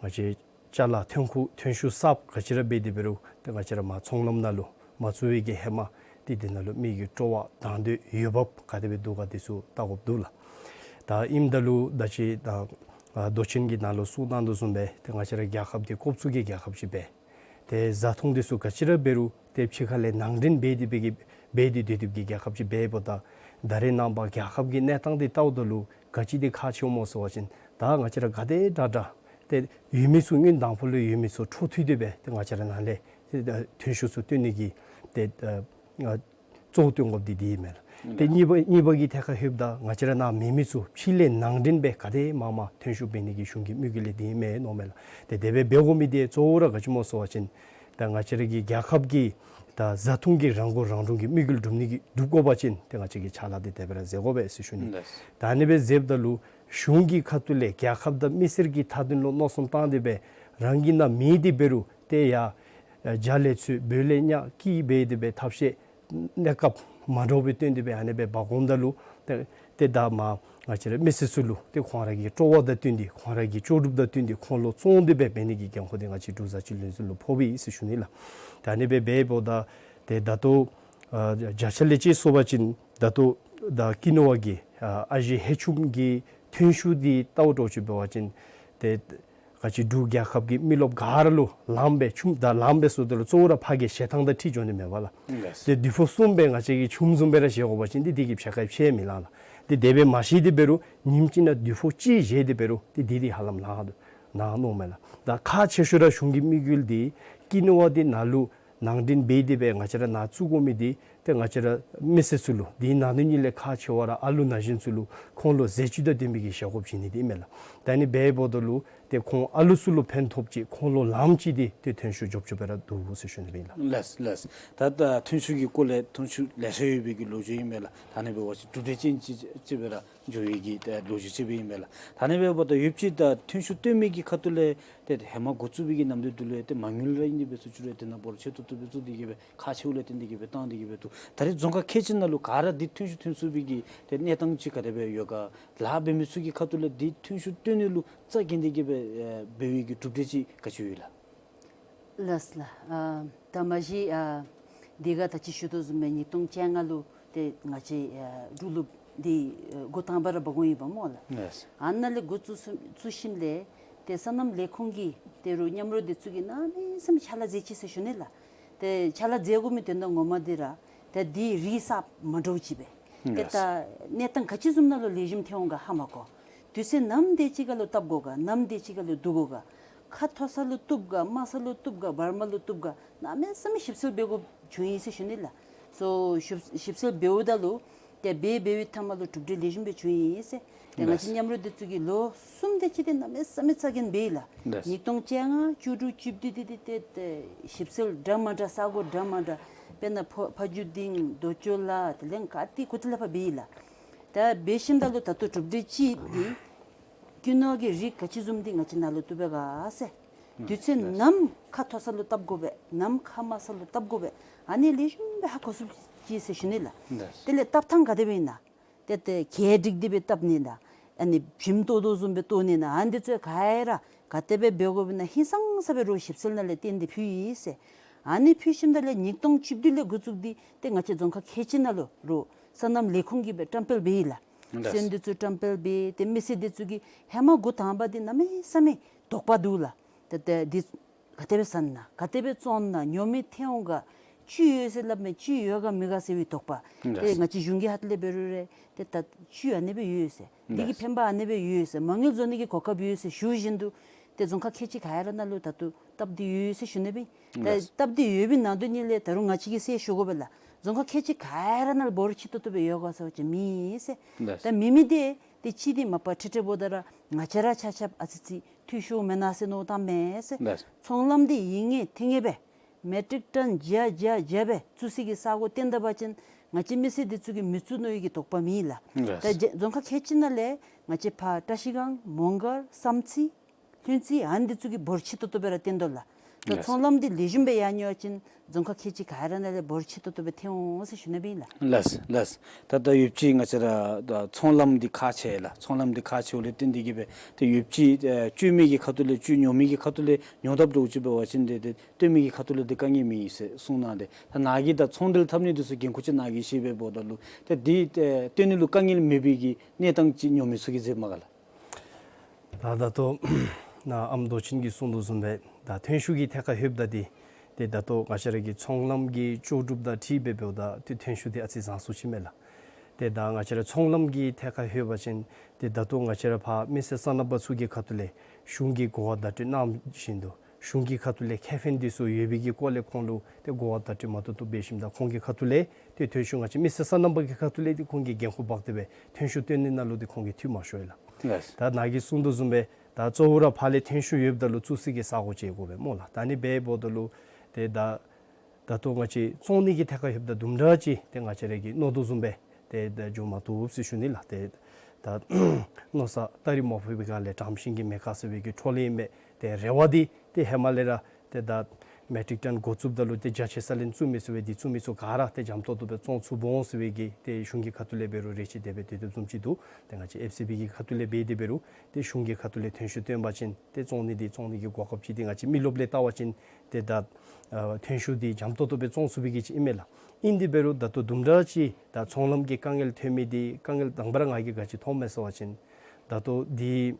ང་བཅས་ཅ་ལ་ཐོན་ཁུངས་ཐོན་ཤུགས་གསརཔ་ག་ཅི་ར་འབད་དེ་འབད་རུང་ཏེ་ང་བཅས་ར་མར་ཚོང་ལམ་ནང་ལུ་མ་བཙུགས་པའི་གི་ཧེ་མ་ཏེ་འདི་ནང་ལུ་མི་གི་སྤྲོ་བ་དང་དོད་འོས་འབབ་ག་དེ་སྦེ་འདུག་ག་འདི་ཚུ་བལྟ་དགོཔ་འདུག་ལགས། ད་ཨིནམ་ད་ལུ་ད་ཅི་ད་ཨ་མདོ་ཆེན་གྱི་ནང་ལུ་གསུངས་གནང་དོ་བཟུམ་སྦེ་ཏེ་ང་བཅས་ར་རྒྱལ་ཁབ་འདི་ཀོབ་ཚུགས་ཀྱི་རྒྱལ་ཁབ་ཅིག་སྦེ་ཏེ་བཟའ་འཐུང་འདི་ཚུ་ག་ཅི་ར་འབད་རུང་ཏེ་ཕྱི་ཁ་ལས་ནང་འདྲེན་འབད་དེ་སྦེ་གི་འབད་དེ་སྡོད་སྡོདཔ་གི་རྒྱལ་ཁབ་ཅིག་འབདཝ་ད་ད་རེས་ནངས་པ་རྒྱལ་ཁབ་ཀྱི་གནས་སྟངས་འདི་བལྟཝ་ད་ལུ་ག་ཅི་འདི་ཁག་ཆེཝ་སྨོ་ཟེར་བ་ཅིན་ད་ང་བཅས་ར་ག་དེ་དྲག་དྲག་ཏེ་ཡོད་མི་ཚུ་སྔོན་དང་པོ་ལས་ཡོད་མི་ཚུ་འཕྲོ་མཐུད་དེ་སྦེ་ཏེ་ང་བཅས་ར་ནང་ལས་ཏེ་ཐོན་ཤུགས་ཚུ་བཏོན་ནི་གི་ཏེ་ཨ་གཙོ་བོ་བཏོན་དགོཔ་འདི་འདི་ཨིན་མས་ལགས། ཏེ་གཉིས་པ་གཉིས་པ་གི་ཐད་ཁར་ལྷོདཔ་ད་ང་བཅས་ར་ནང་མེད་མི་ཚུ་ཕྱི་ལས་ནང་འདྲེན་སྦེ་ག་དེ་མང་མང་ཐོན་ཤུགས་འབད་ནི་གི་གཞུང་གི་དམིགས་ཡུལ་འདི་ཨིན་མས་མནོཝ་མས་ལགས། ཏེ་དེ་སྦེ་འབད་དགོ་མི་འདི་གཙོ་བོ་ར་ག་ཅི་སྨོ་ཟེར་བ་ཅིན་ད་ང་བཅས་ར་གི་རྒྱལ་ཁབ་ཀྱི་ད་བཟའ་འཐུང་གི་རང་མགོ་རང་འདྲོངས་ཀྱི་དམིགས་ཡུལ་འགྲུབ་ནི་གི་འགྲུབ་དགོ་པ་ཅིན་ཏེ་ང་བཅས་ཀྱིས་ཕྱག་ལཱ་འདི་དེ་སྦེ་ར་མཛད་དགོ་པས་ཟེར་ཞུ་ནི། ལགས། ད་ཨ་ནི་སྦེ་མཛདཔ་ད་ལུ་གཞུང་གི་ཁ་ཐུག་ལས་རྒྱལ་ཁབ་དང་མི་སེར་གྱི་མཐའ་དོན་ལུ་མནོ་བསམ་བཏང་སྟེ་སྦེ་རང་གི་ནང་མེད་དེ་འབད་རུང་ཏེ་ཡར་ཨ་རྒྱ་ལས་ཚུར་བོད་ལས་ཉག་ཀི་འབད་དེ་སྦེ་ཐབས་ཤེས་ གནས་སྐབས་མ་འདྲཝ་སྦེ་སྟོན་ཏེ་སྦེ་ཨ་ནི་སྦེ་འབག་འོངམ་ད་ལུ་ཏེ་ཏེ་ད་མ་ང་བཅས་ར་མི་སེར་ཚུ་ལུ་ཏེ་ཁོང་ར་གི་སྤྲོ་བ་དང་བསྟུན་ཏེ་ཁོང་ར་གི་ལྕོགས་གྲུབ་དང་བསྟུན་ཏེ་ཁོང་ལུ་བཙོང་སྟེ་སྦེ་འབད་ནི་གི་འགན་ཁུར་འདི་ང་བཅས་འབྲུག་བཟའ་སྤྱོད་ལྷན་ཚོགས་ལུ་ཕོགཔ་ཨིན་ཟེར་ཞུ་ནི་ལགས། ད་ཨ་ནི་སྦེ་འབདཝ་ད་ཏེ་ད་ལྟོ་ཨ་བརྒྱ་ཆ་ལས་ཅིག་སོང་པ་ཅིན་ད་ལྟོ་ད་ཀི་ནོ་བ་གི་ཨ་ཨ་ཞེ་ཧེ་ཆུམ་གྱི་ཐོན་ཤུགས་འདི་བལྟཝ་འདྲཝ་ཅིག་འབད་བ་ཅིན་ཏེ་ང་བཅས་འབྲུག་རྒྱལ་ཁབ་ཀྱི་མི་རློབས་ག་ར་ལུ་ལངམ་སྦེ་ཆུམ་ད་ལངམ་སྦེ་སོངམ་ད་ལུ་གཙོ་བོ་ར་ཕར་གྱི་ཞལ་ཐང་དང་འཁྲིལ་འགྱོ་ནི་མས་པ་ལགས། ལགས། ཏེ་དུས་ཕོགས་གསུམ་སྦེ་ང་བཅས་ཀྱིས་ཆུམ་བཟུམ་སྦེ་ར་བཞེས་དགོ་པ་ཅིན་ཏེ་འདི་གིས་ཕྱེད་ཀ་ཕྱེད་མི་ལང་ལགས། ཏེ་དེ་སྦེ་མ་བཞེས་ཏེ་འབད་རུང་ཉིནམ་གཅིག་ནང་དུས་ཕོགས་གཅིག་བཞེས་ཏེ་འབད་རུང་ཏེ་འདི་འདི་ཧ་ལམ་ལང་ནུག་ནང་མནོཝ་མས་ལགས། ད་ཁག་ཆེ་ཤོས་ར་གཞུང་གི་དམིགས་ཡུལ་འདི་ཀི་ནོ་བ་འདི་ནཱ་ལུ་ནང་འདྲེན་འབད་དེ་སྦེ་ང་བཅས་ར་ནཱ་བཙུགས་དགོ་མི་འདི་ཏེ་ང་བཅས་ར་མི་སེར་ཚུ་ལུ་དེ་ནང་དོན་ཉིད་ལས་ཁག་ཆེ་བ་ར་ཨ་ལུ་ན་གཞོན་ཚུ་ལུ་ཁོང་ལུ་ཟས་བཅུད་དང་ལྡན་པའི་གི་བཞེས་སྒོ་བྱིན་ནི་འདི་ཨིན་མས་ལགས། ད་ཨ་ནི་སྦེ་འབདཝ་ད་ལུ་ཏེ་ཁོང་ཨ་ལུ་ཚུ་ལུ་ཕན་ཐོགས་ཅིག་ཁོང་ལུ་ལངམ་ཅིག་འདི་ཏེ་ཐོན་ཤུགས་འཇོབ་འཇོབ་སྦེ་ར་འདུག་ཟེར་ཞུ་ནི་སྦེ་ཨིན་ལགས། ལགས་ལགས། ད་ད་ཐོན་ཤུགས་ཀྱི་སྐོར་ལས་ཐོན་ཤུགས་ལེ་ཤ་ཡོད་པའི་གི་ལོ་རྒྱུས་ཨིན་མས་ལགས། ད་ཨ་ནི་སྦེ་འབད་བ་ཅིན་གྲུབ་འབྲས་ཅན་ཅིག་ཅིག་སྦེ་ར་འགྱོ་བའི་གི་ད་ལོ་རྒྱུས་ཅིག་སྦེ་ཨིན་མས་ལགས། ད་ཨ་ནི་སྦེ་འབདཝ་ད་ཡོདཔ་ཅིག་ད་ཐོན་ཤུགས་བཏོན་མི་གི་ཁ་ཐུག་ལས་ཏེ་ཧེ་མ་འགོ་བཙུགས་པའི་གི་ནམ་དུས་དེ་ལུ་ཏེ་མ་དངུལ་ར་ཨིན་ཏེ་སྦེ་ཚུ་ཅིག་ར་ཏེ་ནཱ་འབོར་ཆེ་ཏོག་ཏོ་སྦེ་བཙུགས་ཏེ་གི་སྦེ་ཁག་ཆེཝ་ལས་བརྟེན་ཏེ་གི་སྦེ་བཏང་སྟེ་གི་སྦེ་འདུག། ད་རེས་རྫོང་ཁག་ཁལ་གཅིག་ནང་ལུ་ག་ར་འདི་ཐོན་ཤུགས་ཐོན་ཚུགས་པའི་གི་ཏེ་གནས་སྟངས་ཅིག་ག་དེ་སྦེ་ཡོད་ག། ལཱ་འབད་མི་ཚུ་གི་ཁ་ཐུག་ལས་འདི་ཐོན་ཤུགས་བཏོན་ནི་ལུ་རྩ་འགེངས་ཏེ་གི་སྦེ་ཨེ་འབད་བའི་གི་གྲུབ་འབྲས་ཅིག་ག་ཅི་ཡོད་ལགས། ལགས་ལགས། ཨ་ད་མ་གཞི་ཨ་འདི་ག་ད་ཅི་ཞུ་དོ་བཟུམ་སྦེ་ཉིས་སྟོང་བཅོ་ལྔ་ལུ་ཏེ་ང་བཅས་ཨ་འབྲུག་ལུ་འདི་ཨ་འགོ་དང་པ་ར་འབག་འོང་ཡི་པ་སྨོ་ལགས། ལགས། ཨ་ནཱ་ལས་འགོ་བཙུགས་བཙུགས་ཞིནམ་ལས་ཏེ་སོ་ནམ་ལས་ཁུངས་ཀྱི་ཏེ་རུང་མཉམ་རོགས་འདི་ཚུ་གིས་གནམ་མེད་ས་མེད་ཕྱག་ལཱ་མཛད་ཅི་ཟེར་ཞུ་ནི་ལགས། ཏེ་ཕྱག་ལཱ་མཛད་དགོ་མི་དོན་དག་ངོ་མ་འདི་ར་ཏེ་འདི་རིགས་གསརཔ་མ་འདྲཝ་ཅིག་སྦེ་ཏེ་ལགས། ད་གནས་སྟངས་ག་ཅི་བཟུམ་ནང་ལུ་ལེགས་ཤོམ་ཐལ་འོང་ག་ཧ་མ་གོ། དུས་ཚོད་ནམ་དེ་ཅིག་ཁར་ལུ་བཏབ་དགོ་ག། ནམ་དེ་ཅིག་ཁར་ལུ་བསྡུ་དགོ་ག། ཁ་མཐོ་ས་ལུ་བཏུབ་ག། དམའ་ས་ལུ་བཏུབ་ག། བར་མ་ལུ་བཏུབ་ག། གནམ་མེད་ས་མེད་ཞིབ་འཚོལ་འབད་དགོཔ་བྱུང་ཡི་ཟེར་ཞུ་ནི་ལགས། སོ་ཞིབ་ཞིབ་འཚོལ་འབདཝ་ད་ལུ་ཏེ་འབད་འབད་བའི་མཐའ་མ་ལུ་གྲུབ་འབྲས་ལེགས་ཤོམ་སྦེ་བྱུང་ཡི་ཟེར། ཏེ་ང་བཅས་ལགས། མཉམ་རོགས་འདི་ཚུ་གིས་ལོ་གསུམ་དེ་ཅིག་འདི་གནམ་མེད་ས་མེད་རྩ་འགེངས་འབད་ཡི་ལགས། ལགས། ཉིས་སྟོང་བཅོ་ལྔ་བཅུ་དྲུག་བཅུ་བདུན་འདི་འདི་ཏེ་ཏེ་ཞིབ་འཚོལ་འདྲ་མ་འདྲ་ས་གོ་འདྲ་མ་འདྲ་དཔེར་ན་ཕོ་ཕ་ཇུ་སྡིངས་རྡོ་ཅོ་ལ་དེ་ལས་ག་ཏེ་གུ་ཏེ་ལས་ཕར་འབད་ཡི་ལགས། ད་འབད་ཞིནམ་ད་ལུ་ད་ལྟོ་གྲུབ་འབྲས་ཅིག་འདི་ཀུན་ནོར་གྱི་རིགས་ག་ཅི་བཟུམ་འདི་ང་བཅས་ནཱ་ལུ་བཏུབ་པས་ག་ཟེར། དུས་ཚོད་ནམ་ཁ་མཐོ་ས་ལུ་བཏབ་དགོ་པས། ནམ་ཁ་དམའ་ས་ལུ་བཏབ་དགོ་པས། ཨ་ནི་ལེགས་ཤོམ་སྦེ་ཧ་གོ་ཚུགས་ཅི་ཟེར་ཞུ་ནི་ལགས། ལགས། དེ་ལས་བཏབ་ཐངས་ག་དེ་སྦེ་ཨིན་ན། ཏེ་ཏེ་གྱལ་བསྒྲིགས་ཏེ་སྦེ་བཏབ་ནི་ན། ཨ་ནི་བྱེམ་བཏོག་དོ་བཟུམ་སྦེ་བཏོག་ནི་ན། ཨ་ནི་འདི་ཚུ་ག་ར་ག་དེ་སྦེ་འབད་དགོཔ་ཨིན་ན་ཧིང་སངས་ས་སྦེ་རོགས་ཞིབ་འཚོལ་ནང་ལས་བཏོན་ཏེ་ཕུལ་ཡི་ཟེར། ཨ་ནི་ཕུལ་ཞིནམ་ད་ལས་ཉིས་སྟོང་བཅུ་བདུན་ལས་འགོ་བཙུགས་ཏེ་ཏེ་ང་བཅས་རྫོང་ཁག་ཁལ་གཅིག་ནང་ལུ་རོགས་སོ་ནམ་ལས་ཁུངས་ཀྱིས་སྦེ་བཀྲམ་སྤེལ་འབད་ཡི་ལགས། ལགས། སོན་འདི་ཚུ་བཀྲམ་སྤེལ་འབད། ཏེ་མི་སེར་འདི་ཚུ་གིས་ཧེ་མ་འགོ་དང་པ་འདི་གནམ་མེད་ས་མེད་དོགས་པ་འདུག་ལགས། ཏེ་ཏེ་འདི་ག་དེ་སྦེ་ཟ་ནི་ན། ག་དེ་སྦེ་བཙོང་ནི་ན། ཉོ་མི་ཐོན་འོང་ག། བཅུད་ཡོད་ཟེར་སླབ་མས། བཅུད་ཡོད་ག་མེད་ག་ཟེར་བའི་དོགས་པ། ལགས། ཏེ་ང་བཅས་གཞུང་གི་ཁ་ཐུག་ལས་འབད་རུང་ར་ཏེ་ད་བཅུད་ཨ་ནི་སྦེ་ཡོད་ཟེར། འདི་གི་ལགས། ཕན་པ་ཨ་ནི་སྦེ་ཡོད་ཟེར། མ་དངུལ་བཟོ་ནི་གི་གོ་སྐབས་ཡོད་ཟེར་ཞུ་བཞིན་དུ་ཏེ་རྫོང་ཁག་ཁལ་གཅིག་ག་ར་ནང་ལུ་ད་ལྟོ་བཏབ་སྟེ་ཡོད་ཟེར་ཞུ་ནི་སྦེ། ཏེ་ལགས། བཏབ་སྟེ་ཡོད་པའི་ནང་དོན་ཉིད་ལས་ད་རུང་ང་བཅས་ཀྱིས་ཟེར་ཞུ་དགོ་པས་ལགས། རྫོང་ཁག་ཁལ་གཅིག་ག་ར་ནང་ལུ་འབོར་ཆེ་ཏོག་ཏོ་སྦེ་ཡོད་ག་ཟེར་བ་ཅིན་མེད་ཟེར། ལགས། ད་མེད་མི་འདི་ཏེ་གཅིག་འདི་མ་པ་ཁྲི་ཁྲི་འབདཝ་ད་ར་ང་བཅས་ར་ཆ་ཁྱབ་ཨ་ཙི་ཅིག་འཐུས་ཤོར་མེན་ན་ཟེར་མནོ་བསམ་བཏངམ་མས་ཟེར། ལགས། ཚོང་ལམ་འདི་ཡིན་ངེས་འཐུས་ངེས་སྦེ་མེ་ཊིག་ཊོན་བརྒྱ་བརྒྱ་བརྒྱ་སྦེ་བཙུགས་སའི་གི་ས་གོ་བཏོན་ད་པ་ཅིན་ང་བཅས་མི་སེར་འདི་ཚུ་གིས་མི་བཙུགས་མནོ་བའི་གི་དོགས་པ་མེད་ལགས། ལགས། ད་རྫོང་ཁག་ཁལ་གཅིག་ནང་ལས་ང་བཅས་ཕར་བཀྲ་ཤིས་སྒང་མོང་སྒར་བསམ་རྩེ་ལྷུན་རྩེ་ཨ་ནི་འདི་ཚུ་གིས་འབོར་ཆེ་ཏོག་ཏོ་སྦེ་ར་བཏོན་དོ་ལགས། ད་ལགས། ཚོང་ལམ་འདི་ལེགས་ཤོམ་སྦེ་ཡར་འགྱོ་བ་ཅིན་རྫོང་ཁག་ཁལ་གཅིག་ག་ར་ནང་ལས་འབོར་ཆེ་ཏོག་ཏོ་སྦེ་ཐོན་འོང་ཟེར་ཞུ་ནི་སྦེ་ཨིན་ལགས། ལགས་ལགས། ད་ད་ཡོདཔ་ཅིག་ང་བཅས་ར་ད་ཚོང་ལམ་འདི་ཁག་ཆེ་ལགས། ཚོང་ལམ་འདི་ཁག་ཆེཝ་ལས་བརྟེན་ཏེ་གི་སྦེ་ཏེ་ཡོདཔ་ཅིག་ཨེ་བཙོང་མི་གི་ཁ་ཐུག་ལས་བཙོང་ཉོ་མི་གི་ཁ་ཐུག་ལས་ཉོ་དཔ་འདྲཝ་ཅིག་འབད་བ་ཅིན་ཏེ་ཏེ་བཙོང་མི་གི་ཁ་ཐུག་ལས་ཏེ་དཀའ་ངལ་མེད་ཟེར་གསུངས་གནང་སྟེ། ད་ནཱ་གིས་ད་ཚོང་འབྲེལ་འཐབ་ནི་འདི་ཚུ་འགན་ཁུར་ཅིག་ནཱ་གིས་བཞེས་སྦེ་འབདཝ་ད་ལུ་ཏེ་འདི་ཨེ་བཏོན་ནི་ལུ་དཀའ་ངལ་མེད་པའི་གི་གནས་སྟངས་ཅིག་ཉོ་མི་ཚུ་གིས་མཛདཔ་མས་ག་ལགས། ད་ད་ལྟོ་ནཱ་ཨམ་རྡོ་ཆེན་གྱིས་གསུངས་དོ་བཟུམ་སྦེ་ད་ཐོན་ཤུགས་ཀྱི་ཐད་ཁར་ལྷོདཔ་ད་འདི་ཏེ་ད་ལྟོ་ང་བཅས་ར་གི་ཚོང་ལམ་གྱི་ལྕོགས་གྲུབ་དང་འཁྲིལ་སྦེ་འབདཝ་ད་ཏེ་ཐོན་ཤུགས་འདི་ཨ་ཙི་བཟང་སུ་ཅིག་མས་ལགས། ཏེ་ད་ང་བཅས་ར་ཚོང་ལམ་གྱི་ཐད་ཁར་ལྷོད་པ་ཅིན་ཏེ་ད་ལྟོ་ང་བཅས་ར་ཕར་མི་སེར་སོ་ནམ་པ་ཚུ་གི་ཁ་ཐུག་ལས་གཞུང་གིས་གོ་བ་བརྡ་སྤྲོད་གནང་བཞིན་དུ་གཞུང་གི་ཁ་ཐུག་ལས་ཁེ་ཕན་འདི་ཚུ་ཡོད་པའི་གི་སྐོར་ལས་ཁོང་ལུ་ཏེ་གོ་བ་བརྡ་སྤྲོད་མ་ཏོག་ཏོ་འབད་ཞིནམ་ད་ཁོང་གི་ཁ་ཐུག་ལས་ཏེ་ཐོན་ཤུགས་ང་བཅས་མི་སེར་སོ་ནམ་པ་གི་ཁ་ཐུག་ལས་ཏེ་ཁོང་གིས་འགན་ཁུར་འབག་སྟེ་སྦེ་ཐོན་ཤུགས་བཏོན་ནི་ནང་ལུ་ཏེ་ཁོང་གིས་འཐུས་མ་ཤོར་ཡི་ལགས། ལགས། ད་ནཱ་གིས་གསུངས་དོ་བཟུམ་སྦེ་ད་གཙོ་བོ་ར་ཕར་ལས་ཐོན་ཤུགས་ཡོདཔ་ད་ལུ་བཙུགས་སའི་གི་ས་གོ་ཅིག་དགོ་པས་སྨོ་ལགས། ད་ཨ་ནི་སྦེ་འབདཝ་ད་ལུ་ཏེ་ད་ད་ལྟོ་ང་བཅས་བཙོང་ནི་གི་ཐད་ཁར་ལྷོདཔ་ད་དུམ་གྲ་ཅིག་ཏེ་ང་བཅས་ར་གིས་མནོ་དོ་བཟུམ་སྦེ་ཏེ་ད་འགྱོ་མ་བཏུབ་ཟེར་ཞུ་ནི་ལགས། ཏེ་ད་མནོ་ས་སྟ་རེ་མ་ཕོག་པའི་སྒང་ལས་དྲམ་ཤིང་གི་མེ་ཁ་ཟེར་བའི་གི་འཕྲོ་ལས་ཨིན་པས། ཏེ་རེ་བ་འདི་ཏེ་ཧེ་མ་ལས་ར་ཏེ་ད་ མེ་ཊིག་ཊོན་འགོ་བཙུགསཔ་ད་ལུ་ཏེ་བརྒྱ་ཆ་ས་ལན་བཙུགས་མི་ཚུ་སྦེ་འདི་བཙུགས་མི་ཚུ་ག་ར་ཏེ་འཇམ་ཏོང་ཏོ་སྦེ་བཙོང་ཚུགསཔ་འོང་ཟེར་བའི་གི་ཏེ་གཞུང་གི་ཁ་ཐུག་ལས་འབད་རུང་རེ་ཅིག་དེ་སྦེ་དེ་དེ་བཟུམ་ཅིག་འདུག། ཏེ་ང་བཅས་ཨེཕ་སི་བི་གི་ཁ་ཐུག་ལས་འབད་དེ་འབད་རུང་ཏེ་གཞུང་གི་ཁ་ཐུག་ལས་ཐོན་ཤུགས་བཏོན་པ་ཅིན་ཏེ་བཙོང་ནི་འདི་བཙོང་ནི་གི་གོ་སྐབས་ཅིག་འདི་ང་བཅས་མི་རློབས་ལས་བལྟ་བ་ཅིན་ཏེ་ད་ཨ་ཐོན་ཤུགས་འདི་འཇམ་ཏོང་ཏོ་སྦེ་བཙོང་ཚུགས་པའི་གི་ཅིག་ཨིན་མས་ལགས། ཨིན་དེ་འབད་རུང་ད་ལྟོ་དུམ་གྲ་ཅིག་ད་ཚོང་ལམ་གྱི་དཀའ་ངལ་ཐོན་མི་འདི་དཀའ་ངལ་དང་པ་ར་ང་གིས་ག་ཅི་མཐོངམ་མས་ཟེར་བ་ཅིན་ད་ལྟོ་འདི་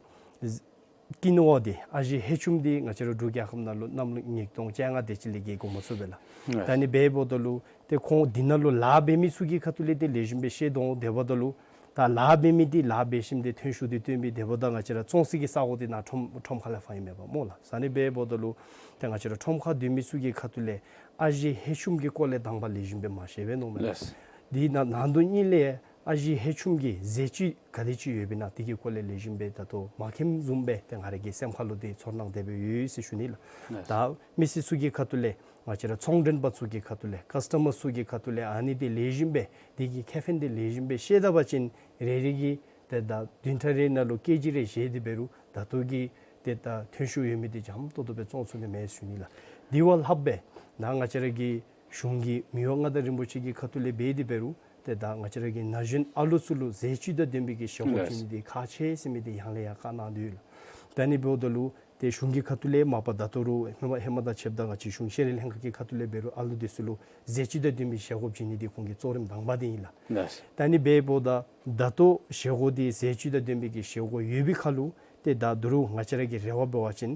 ཀི་ནོ་བ་འདི་ཨ་ཞེ་ཧེ་ཆུམ་འདི་ང་བཅས་ར་འབྲུག་རྒྱལ་ཁབ་ནང་ལུ་གནམ་ལོ་ཉིས་སྟོང་བཅོ་ལྔ་དེ་ཅིག་ལས་ཀྱི་འགོ་མ་བཙུགས་པས་ལགས། ཨ་ད་ནི་འབདཝ་ད་ལུ་ཏེ་ཁོང་འདི་ནང་ལུ་ལཱ་འབད་མི་ཚུ་གི་ཁ་ཐུག་ལས་ཏེ་ལེགས་ཤོམ་སྦེ་ཤེས་དོ། དེ་འབདཝ་ད་ལུ་ད་ལཱ་འབད་མི་འདི་ལཱ་འབད་ཞིནམ་ཏེ་ཐོན་ཤུགས་འདི་བཏོན་མི་དེ་འབདཝ་ད་ང་བཅས་ར་བཙོང་སའི་གི་ས་གོ་འདི་ནཱ་ཁྲོམ་ཁྲོམ་ཁ་ལས་ཕར་ཨིན་མས་པ་སྨོ་ལགས། ཨ་ནི་འབདཝ་ད་ལུ་ཏེ་ང་བཅས་ར་ཁྲོམ་ཁར་སྡོད་མི་ཚུ་གི་ཁ་ཐུག་ལས་ཨ་ཞེ་ཧེ་ཆུམ་གྱི་སྐོར་ལས་དང་པ་ལེགས་ཤོམ་སྦེ་མ་ཤེས་པས་མནོཝ་མས་ལགས། ལགས། འདི་ནང་ནང་དོན་གཉིས་ལས་ཨ་ཞེ་ཧེ་ཆུམ་གྱི་ཟས་བཅུད་ག་དེ་ཅིག་ཡོདཔ་ཨིན་ན་དེ་གི་སྐོར་ལས་ལེགས་ཤོམ་སྦེ་ད་ལྟོ་མ་མཁྱེནམ་བཟུམ་སྦེ་ཏེ་ང་ར་གི་སེམས་ཁ་ལུ་ཏེ་ཚོར་སྣང་དེ་སྦེ་ཡོད་ཟེར་ཞུ་ནི་ལགས། ལགས། ད་མི་སེར་ཚུ་གི་ཁ་ཐུག་ལས་ང་བཅས་ར་ཚོང་མགྲོན་པ་ཚུ་གི་ཁ་ཐུག་ལས་ཀཱསི་ཊ་མར་ཚུ་གི་ཁ་ཐུག་ལས་ཨ་ནི་འདི་ལེགས་ཤོམ་སྦེ་དེ་གི་ཁེ་ཕན་འདི་ལེགས་ཤོམ་སྦེ་ཤེས་ད་པ་ཅིན་རེ་རེ་གིས་ཏེ་ད་བདུན་ཕྲག་རེ་ནང་ལུ་ཀེ་ཇི་རེ་བཞེས་ཏེ་འབད་རུང་ད་ལྟོ་གི་ཏེ་ད་ཐོན་ཤུགས་ཡོད་མི་འདི་འཇམ་ཏོང་ཏོ་སྦེ་བཙོང་ཚུགས་ནི་མས་ཞུ་ནི་ལགས། དེ་བ་ལྷགཔ་སྦེ་ནཱ་ང་བཅས་ར་གི་གཞུང་གི་མི་དབང་མངའ་བདག་རིན་པོ་ཆེ་གི་ཁ་ཐུག་ལས་འབད་དེ་འབད་རུང་ཏེ་ད་ང་བཅས་ར་གི་ན་གཞོན་ཨ་ལུ་ཚུ་ལུ་ཟས་བཅུད་དང་ལྡན་པའི་གི་བཞེས་སྒོ་བྱིན་ནི་འདི་ཁག་ཆེ་ཟེར་མི་འདི་ཡང་ལས་ཡང་བཀའ་གནང་དོ་ཡོད་ལགས། ད་ནི་འབདཝ་ད་ལུ་ཏེ་གཞུང་གི་ཁ་ཐུག་ལས་མ་པ་ད་ལྟོ་རུང་ཧེ་མ་ཧེ་མ་དང་ཕྱདཔ་ད་ང་བཅས་གཞུང་ཤེས་རིག་ལྷན་ཁག་གི་ཁ་ཐུག་ལས་འབད་རུང་ཨ་ལུ་འདི་ཚུ་ལུ་ཟས་བཅུད་དང་ལྡན་པའི་བཞེས་སྒོ་བྱིན་ནི་འདི་ཁོང་གི་གཙོ་རིམ་དང་པ་འདི་ཨིན་ལགས། ལགས། ད་ནི་འབདཝ་ད་ད་ལྟོ་བཞེས་སྒོ་འདི་ཟས་བཅུད་དང་ལྡན་པའི་གི་བཞེས་སྒོ་ཡོད་པའི་ཁར་ལུ་ཏེ་ད་ད་རུང་ང་བཅས་ར་གི་རེ་བ་འབད་བ་ཅིན་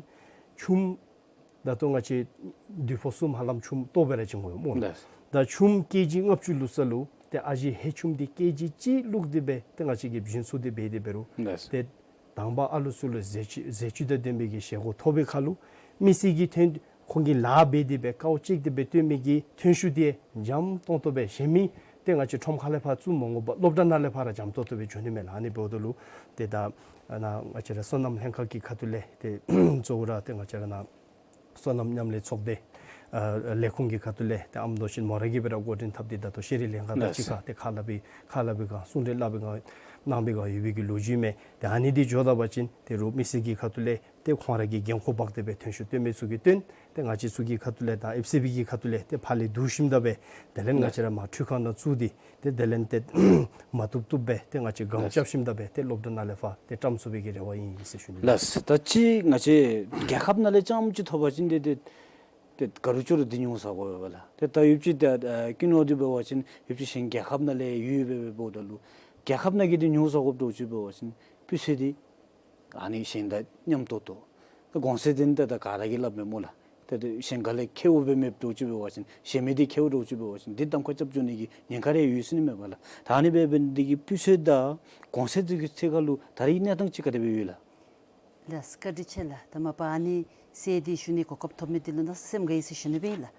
ཆུམ་ད་ལྟོ་ང་བཅས་དུས་ཕོགས་ཚུ་ཧ་ལམ་ཆུམ་ལྟོ་སྦེ་ར་བྱིན་དགོ་སྨོ་ལགས། ལགས། ད་ཆུམ་ཀེ་ཇི་ལྔ་བཅུ་ལུ་ས་ལུ་ཏེ་ཨ་ཞེ་ཧེ་ཆུམ་འདི་ཀེ་ཇི་གཅིག་བླུགས་ཏེ་སྦེ་ཏེ་ང་བཅས་ཀྱིས་བྱིན་ཚུགས་ཏེ་འབད་དེ་འབད་རུང་ལགས། ཏེ་དང་པ་ཨ་ལུ་ཚུ་ལུ་ཟས་བཅུད་ཟས་བཅུད་དང་ལྡན་པའི་གི་བཞེས་སྒོ་ཐོབ་པའི་ཁར་ལུ་མི་སེར་གྱི་ཐོན་ཁོང་གིས་ལཱ་འབད་དེ་སྦེ་དཀའཝ་སྤྱད་དེ་སྦེ་བཏོན་མི་གི་ཐོན་ཤུགས་འདི་འཇམ་ཏོང་ཏོ་སྦེ་གཞན་མི་ཏེ་ང་བཅས་ཁྲོམ་ཁ་ལས་ཕར་བཙུགས་མ་དགོ་པར་སློབ་གྲྭ་ནང་ལས་ཕར་ར་འཇམ་ཏོང་ཏོ་སྦེ་འགྱོ་ནི་མས་ལགས། ཨ་ནི་འབདཝ་ད་ལུ་ཏེ་ད་ནཱ་ང་བཅས་ར་སོ་ནམ་ལྷན་ཁག་གི་ཁ་ཐུག་ལས་ཏེ་གཙོ་བོ་ར་ཏེ་ང་བཅས་ར་ནཱ་སོ་ནམ་མཉམ་ལས་ཚོགས་སྡེ་ཨ་ལས་ཁུངས་ཀྱི་ཁ་ཐུག་ལས་ཏེ་ཨམ་དོ་ཤིན་མོ་ར་གིས་སྦེ་ར་འགོ་འདྲེན་འཐབ་སྟེ་ད་ལྟོ་ཤེས་རིག་ལྷན་ཁག་དང་གཅིག་ཁར་ཏེ་ཁ་སླབ་པའི་ཁ་སླབ་པའི་སྒང་གསུང་གྲོས་སླབ་པའི་སྒང་གནང་པའི་སྒང་ཡོད་པའི་གི་ལོ་རྒྱུས་མས། ཏེ་ཨ་ནི་འདི་འགྱོ་ད་པ་ཅིན་ཏེ་རུང་མི་སེར་གྱི་ཁ་ཐུག་ལས་ཏེ་ཁོང་ར་གིས་འགན་ཁུར་འབག་སྟེ་སྦེ་ཐོན་ཤུགས་བཏོན་མི་ཚུ་གིས་བཏོན། ཏེ་ང་བཅས་ཚུ་གི་ཁ་ཐུག་ལས་དང་ཨེཕ་སི་བི་གི་ཁ་ཐུག་ལས་ཏེ་ཕར་ལས་བསྡུ་ཞིནམ་ད་སྦེ་དེ་ལས་ང་བཅས་ར་མར་འཕྲུལ་ཁང་ནང་བཙུགས་ཏེ་ཏེ་དེ་ལས་ཏེ་མ་བཏུབ་བཏུབ་སྦེ་ཏེ་ང་བཅས་སྒང་རྐྱབ་ཞིནམ་ད་སྦེ་ཏེ་སློབ་གྲྭ་ནང་ལས་ཕར་ཏེ་བཀྲམ་ཚུགས་པའི་གི་རེ་བ་ཨིན་ཟེར་ཞུ་ནི། ལགས། ད་ཅི་ང་བཅས་རྒྱལ་ཁབ་ནང་ལས་རྐྱངམ་ཅིག་ཐོབ་པ་ཅིན་ཏེ་ཏེ་ཏེ་ག་རུང་ཅོག་ར་འདི་ཉོ་ས་དགོ་པས་ལགས། ཏེ་ད་ཡོད་ཅིག་ཏེ་ཨ་ཀི་ནོ་འདི་འབད་བ་ཅིན་ཡོད་ཅིག་གཞན་རྒྱལ་ཁབ་ནང་ལས་ཡོད་པས་འབདཝ་ད་ལུ་རྒྱལ་ཁབ་ནང་གི་འདི་ཉོ་ས་དགོཔ་འདྲཝ་ཅིག་འབད་བ་ཅིན་སྤུས་ཚད་འདི་ཨ་ནི་གཞན་དང་མཉམ་ཏོག་ཏོ། ད་གོང་ཚད་འདི་ད་ད་ག་ར་གིས་སླབ་མས་སྨོ་ལགས། ད་ད་གཞན་ཁ་ལས་ཁེཝ་སྦེ་མེདཔ་འདྲཝ་ཅིག་འབད་བ་ཅིན་གཞན་མི་འདི་ཁེཝ་འདྲཝ་ཅིག་འབད་བ་ཅིན་འདི་གདམ་ཁ་རྐྱབ་འགྱོ་ནི་གི་ཉེན་ཁ་རེ་ཡོད་ཟེར་ནི་མས་པ་ལགས། ད་ཨ་ནི་འབད་འབད་ནི་འདི་གིས་སྤུས་ཚད་དང་གོང་ཚད་འདི་གི་ཐད་ཁར་ལུ་ད་རེས་གནས་སྟངས་ཅིག་ག་དེ་སྦེ་ཡོད་ལགས། ལགས་བཀའ་དྲིན་ཆེ་ལགས། ད་མ་པ་ཨ་ནི་ཟས་འདི་ཞུ་ནི་གོ་སྐབས་ཐོབ་མི་འདི་ལུ་གནམ་མེད་ས་མེད་སེམས་དགའ་ཡི་ཟེར་ཞུ་ནི་སྦེ་ཨིན་ལགས།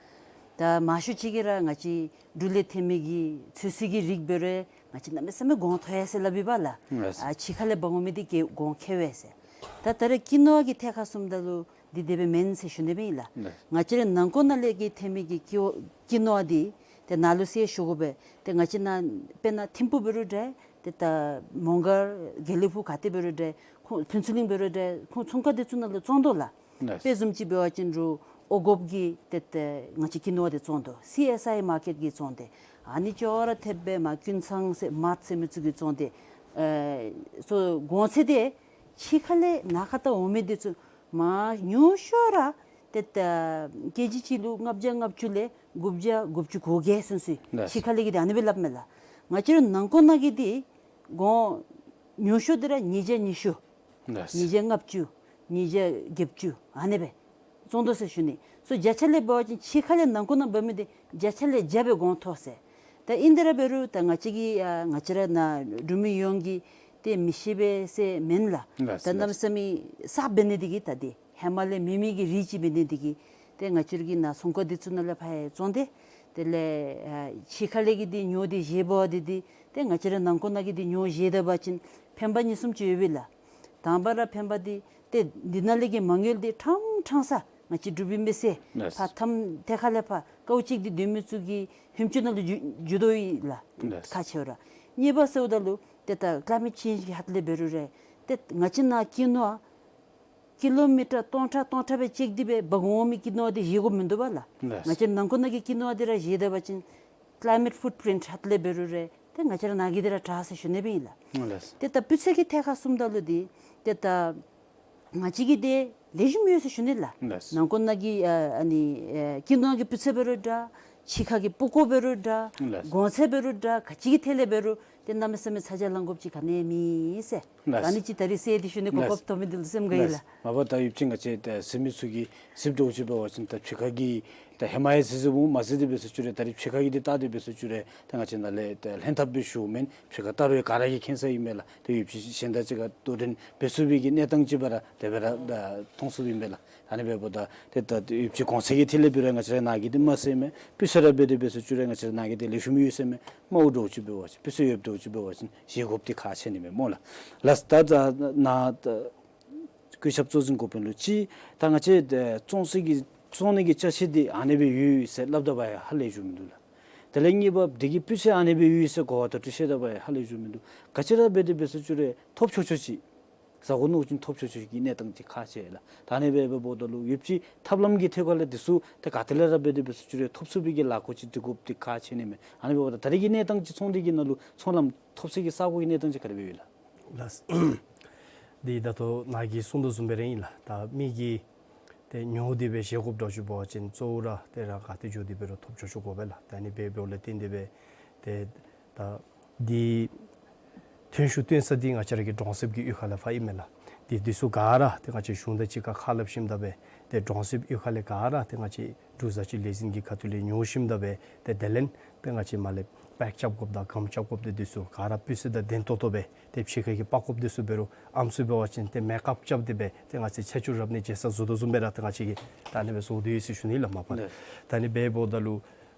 ད་མང་ཤོས་ཅིག་གིས་ར་ང་བཅས་འབྲུག་ལས་ཐོན་མི་གི་ཚོད་བསྲེ་གི་རིགས་འབད་རུང་ང་བཅས་གནམ་མེད་ས་མེད་གོང་མཐོ་ཡི་ཟེར་སླབ་ཨིན་པ་ལགས། ལགས། ཨ་ཕྱི་ཁ་ལས་འབག་འོང་མི་འདི་གིས་གོང་ཁེ་བས་ཟེར། ད་ད་རེས་ཀི་ནོ་བ་གི་ཐད་ཁར་སོངམ་ད་ལུ་འདི་དེ་སྦེ་མེན་ཟེར་ཞུ་ནི་སྦེ་ཨིན་ལགས། ལགས། ང་བཅས་ར་ནང་འཁོད་ནང་ལས་ཀྱི་ཐོན་མི་གི་ཀི་ནོ་བ་འདི་ཏེ་ནཱ་ལུ་ཟེར་ཞུ་དགོ་པས། ཏེ་ང་བཅས་ནཱ་དཔེར་ན་ཐིམ་ཕུག་འབད་རུང་འདྲ། ཏེ་ད་མོང་སྒར་དགེ་ལེགས་ཕུག་ག་ཏེ་འབད་རུང་འདྲ། ཁོང་ཕུན་ཚོགས་གླིང་འབད་རུང་འདྲ། ཁོང་ཚོང་ཁང་འདི་ཚུ་ནང་ལུ་བཙོང་དོ་ལགས། ལགས། དཔེ་བཟུམ་ཅིག་འབད་བ་ཅིན་རུང་ཨོ་དགོན་གྱི་ཏེ་ཏེ་ང་བཅས་ཀི་ནོ་བ་འདི་བཙོང་དོ། སི་ཨེསི་ཨའི་མར་ཀེཊ་གིས་བཙོང་སྟེ་ཨ་ནི་ཅོག་ར་འཐདཔ་སྦེ་མར་ཀུན་བཟང་ཟེར་མརཊ་ཟེར་མི་ཚུ་གིས་བཙོང་སྟེ་ཨེ་སོ་གོང་ཚད་འདི་ཕྱི་ཁ་ལས་ནང་ཁ་ད་འོང་མི་འདི་ཚུ་མར་ཉུང་ཤོས་ར་ཏེ་ད་ཀེ་ཇི་གཅིག་ལུ་ལྔ་བརྒྱ་ལྔ་བཅུ་ལས་དགུ་བརྒྱ་དགུ་བཅུ་གོ་བརྒྱད་ཚུན་ཚོད། ལགས། ཕྱི་ཁ་ལས་ཀྱི་འདི་ཨ་ནི་སྦེ་སླབ་མས་ལགས། ང་བཅས་ར་ནང་འཁོད་ནང་གི་འདི་གོང་ཉུང་ཤོས་འདི་ར་ཉིས་བརྒྱ་ཉི་ཤུ། ལགས། ཉིས་བརྒྱ་ལྔ་བཅུ། ཉིས་བརྒྱ་བརྒྱད་ཅུ་ཨ་ནི་སྦེ་བཙོང་དོ་ཟེར་ཞུ་ནི། སོ་བརྒྱ་ཆ་ལས་འབད་བ་ཅིན་ཕྱི་ཁ་ལས་ནང་འཁོད་ནང་འབག་མི་འདི་བརྒྱ་ཆ་ལས་བརྒྱ་སྦེ་གོང་མཐོ་ཟེར། ད་ཨིན་དེ་ར་འབད་རུང་ད་ང་བཅས་ཀྱི་ཨ་ང་བཅས་ར་ནཱ་འབྲུག་མི་ཡོངས་ཀྱིས་ཏེ་མི་ཤེས་པས་ཟེར་མེན་ལགས། ལགས། ད་གནམ་མེད་ས་མེད་གསརཔ་འབད་ནི་འདི་གིས་ད་འདི་ཧེ་མ་ལས་མེད་མི་གི་རིགས་ཅིག་འབད་ནི་འདི་གིས་ཏེ་ང་བཅས་ར་གི་ནཱ་ཚོང་ཁང་འདི་ཚུ་ནང་ལས་ཕར་ཡང་བཙོང་སྟེ་དེ་ལས་ཨ་ཕྱི་ཁ་ལས་ཀྱི་འདི་ཉོ་སྟེ་བཞེས་འབག་འདི་འདི་ཏེ་ང་བཅས་ར་ནང་འཁོད་ནང་གི་འདི་ཉོ་བཞེས་ད་པ་ཅིན་ཕན་པ་གཉིས་གསུམ་ཅིག་ཡོད་པས་ལགས། དང་པ་ར་ཕན་པ་འདི་ཏེ་འདི་ནང་ལས་ཀྱི་མ་དངུལ་འདི་ཕྲང་ཕྲང་ས་ང་བཅས་འབྲུག་པའི་མི་སེར་ལགས། ཕར་ཐམ་ཐད་ཁ་ལས་ཕར་དཀའཝ་སྤྱད་དེ་སྡོད་མི་ཚུ་གི་ཧོནམ་ཅུ་ནང་ལུ་འགྱོ་འགྱོ་དོ་ཡོད་ལགས། ལགས། ཁག་ཆེཝ་ར། གཉིས་པ་ཟེརཝ་ད་ལུ་ཏེ་ད་ཀླའི་མེཊ་ཅེནཇ་གི་ཧད་ལས་འབད་རུང་ར་ཏེ་ང་བཅས་ནཱ་ཀི་ནོ་བ་ ཀི་ལོ་མི་ཊར་སྟོང་ཕྲག་སྟོང་ཕྲག་སྦེ་ཅེག་འདི་སྦེ་འབག་འོང་མི་ཀི་ནོ་འདི་བཞེས་དགོཔ་མིན་འདུག་པ་ལགས། ལགས། ང་བཅས་ནང་འཁོད་ནང་གི་ཀི་ནོ་འདི་ར་བཞེས་ད་པ་ཅིན་ཀི་ལའི་མེཊ་ཕུཊ་པི་རིནཊ་ཧ་ལས་འབད་རུང་ར་ཏེ་ང་བཅས་ར་ནཱ་གི་འདི་ར་དྲག་ཟེར་ཞུ་ནི་སྦེ་ཨིན་ལགས། ལགས། ཏེ་ད་སྤུས་ཚད་ཀྱི་ཐད་ཁར་གསུངམ་ད་ལུ་འདི་ཏེ་ད་ང་བཅས་ཀྱི་འདི་ལེགས་ཤོམ་ཡོད་ཟེར་ཞུ་ནི་ལགས། ལགས། ནང་འཁོད་ནང་གི་ཨ་ཨ་ནི་ཨེ་ཀི་ནོ་གི་སྤུས་ཚད་འབད་རུང་འདྲ། ཕྱི་ཁ་གི་སྤུས་ཀ་འབད་རུང་འདྲ། ལགས། གོང་ཚད་འབད་རུང་འདྲ། ག་ཅི་གི་ཐད་ལས་འབད་རུང་ཏེ་གནམ་མེད་ས་མེད་ཚ་གྱང་ལང་དགོཔ་ཅིག་ག་ནི་ཡང་མེད་ཟེར། ལགས། ད་ཨ་ནི་ཅིག་ད་རིས་གསལ་ཏེ་ཞུ་ནི་གོ་སྐབས་ཐོབ་མི་འདི་ལུ་སེམས་དགའ་ཡི་ལགས། ལགས། མ་པ་ད་ཡོདཔ་ཅིག་ང་བཅས་ད་གཟིགས་མི་ཚུ་གིས་གཟིགསཔ་འདྲཝ་ཅིག་འབད་བ་ཅིན་ད་ཕྱི་ཁ་གི་ད་ཧེ་མ་ཡང་གཟིགས་གཟིགསཔ་འོང་། མ་གཟིགས་དེ་འབད་ཟེར་ཞུ་རུང་ད་རིས་ཕྱི་ཁ་གི་འདི་བལྟ་དེ་འབད་ཟེར་ཞུ་རུང་ད་ང་བཅས་ནཱ་ལས་ད་ལྷན་ཐབས་སྦེ་ཞུཝ་མེན། ཕྱི་ཁ་བལྟ་རུང་ག་ར་གིས་མཁྱེན་ས་ཨིན་མས་ལགས། ཏེ་ཡོདཔ་ཅིག་གཞན་དང་གཅིག་ཁར་དོ་འགྲན་འབད་ཚུགས་པའི་གི་གནས་སྟངས་ཅིག་སྦེ་ར་དེ་སྦེ་ར་ད་མཐོང་ཚུགསཔ་ཨིན་མས་ལགས། ཨ་ནི་འབདཝ་ད་ཏེ་ད་ཡོདཔ་ཅིག་གོང་ཚད་ཀྱི་ཐད་ལས་འབད་རུང་ང་བཅས་ར་ནཱ་གི་འདི་དམའ་ས་ཨིན་མས། སྤུས་ཚད་ར་འབད་དེ་འབད་ཟེར་ཞུ་རུང་ང་བཅས་ར་ནཱ་གི་འདི་ལེགས་ཤོམ་ཡོད་ཟེར་མས། དམའཝ་འདྲཝ་ཅིག་འབད་བ་ཅིན་སྤུས་ཚད་ཡོདཔ་འདྲཝ་ཅིག་འབད་བ་ཅིན་བཞེས་དགོཔ་འདི་ཁག་ཆེ་ནི་མས་སྨོ་ལགས། ལགས། ད་ད་ནཱ་ད་སྐུ་ཞབས་གཙོ་འཛིན་འགོ་དཔོན་ལུ་ཅིག་ད་ང་བཅས་ད་བཙོང་ས་གི་བཙོང་ནི་གི་ཅ་ཆས་འདི་ཨ་ནི་སྦེ་ཡོད་ཟེར་སླབ་ད་པ་ཡང་ཧ་ལས་ཞུ་མིན་འདུག་ལགས། དེ་ལས་གཉིས་པ་འདི་གི་སྤུས་ཚད་ཨ་ནི་སྦེ་ཡོད་ཟེར་གོ་བ་ད་ལྟོ་བཤད་ད་པ་ཡང་ཧ་ལས་ཞུ་མིན་འདུག། ག་ཅི་ར་འབད་དེ་འབད་ཟེར་ཞུ་རུང་ཐོབ་ཆོག་ཆོག་ཅིག་ཟ་དགོ་མནོ་ཞིན་ཐོབ་ཆོག་ཆོག་གི་གནས་སྟངས་ཅིག་ཁག་ཆེ་ལགས། ད་ཨ་ནི་སྦེ་འབདཝ་ད་ལུ་ཡོདཔ་ཅིག་ཐབས་ལམ་གྱི་ཐད་ཁར་ལས་འདི་ཚུ་ཏེ་ག་ཏེ་ལས་ར་འབད་དེ་འབད་ཟེར་ཞུ་རུང་ཐོབ་ཚུགས་པའི་གི་ལཱ་འགོ་ཅིག་སྒྲིག་དགོཔ་འདི་ཁག་ཆེ་ནི་མས། ཨ་ནི་འབདཝ་ད་ད་རིས་ཀྱི་གནས་སྟངས་ཅིག་ཚོང་འབྲེལ་གྱི་ནང་ལུ་ཚོང་ལམ་ཐོབ་ས་གི་ས་གོ་གི་གནས་སྟངས་ཅིག་ག་དེ་སྦེ་ཡོད་ལགས། ལགས། འདི་ད་ལྟོ་ནཱ་གིས་གསུངས་དོ་བཟུམ་སྦེ་ར་ཨིན་ལགས། ད་མི་གིས་ཏེ་ཉོ་སྟེ་སྦེ་བཞེས་དགོཔ་འདྲཝ་ཅིག་འབད་བ་ཅིན་གཙོ་བོ་ར་ཏེ་ར་ག་ཏེ་འགྱོ་སྟེ་འབད་རུང་ཐོབ་ཆོག་ཆོག་དགོ་པས་ལགས། ད་ཨ་ནི་འབད་འབདཝ་ལས་བརྟེན་ཏེ་སྦེ་ཏེ་ད་འདི་ཐོན་ཤུགས་བཏོན་ས་འདི་ང་བཅས་ར་གི་གྲོང་གསེབ་ཀྱི་གཡུས་ཁ་ལས་ཕར་ཨིན་མས་ལགས། འདི་འདི་ཚུ་ག་ར་ཏེ་ང་བཅས་གཞུང་དང་གཅིག་ཁར་ཁ་སླབ་ཞིནམ་ད་སྦེ་ཏེ་གྲོང་གསེབ་གཡུས་ཁ་ལས་ག་ར་ཏེ་ང་བཅས་འབྲུག་བཟའ་སྤྱོད་ལས་འཛིན་གྱི་ཁ་ཐུག་ལས་ཉོ་ཞིནམ་ད་སྦེ་ཏེ་དེ་ལས་ཏེ་ང་བཅས་མར་ལས་པེཀ་རྐྱབ་དགོཔ་དང་གམ་རྐྱབ་དགོཔ་འདི་འདི་ཚུ་ག་ར་སྤུས་ཚད་དང་ལྡན་ཏོག་ཏོ་སྦེ་ཏེ་ཕྱི་ཁ་གི་པགས་ཀོཔ་འདི་ཚུ་འབད་རུང་ཨམ་སྲུ་འབད་བ་ཅིན་ཏེ་མེཀ་ཨཔ་རྐྱབ་སྟེ་སྦེ་ཏེ་ང་བཅས་ཚེས་བཅུ་རབ་གནས་མཇལ་ས་བཟོ་དོ་བཟུམ་སྦེ་ར་ཏེ་ང་བཅས་ཀྱིས་ད་ཨ་ནི་སྦེ་བཟོ་སྟེ་ཡོད་ཟེར་ཞུ་ནི་ལགས་མ་པ། ལགས། ད་ཨ་ནི་འབདཝ་ད་ལུ་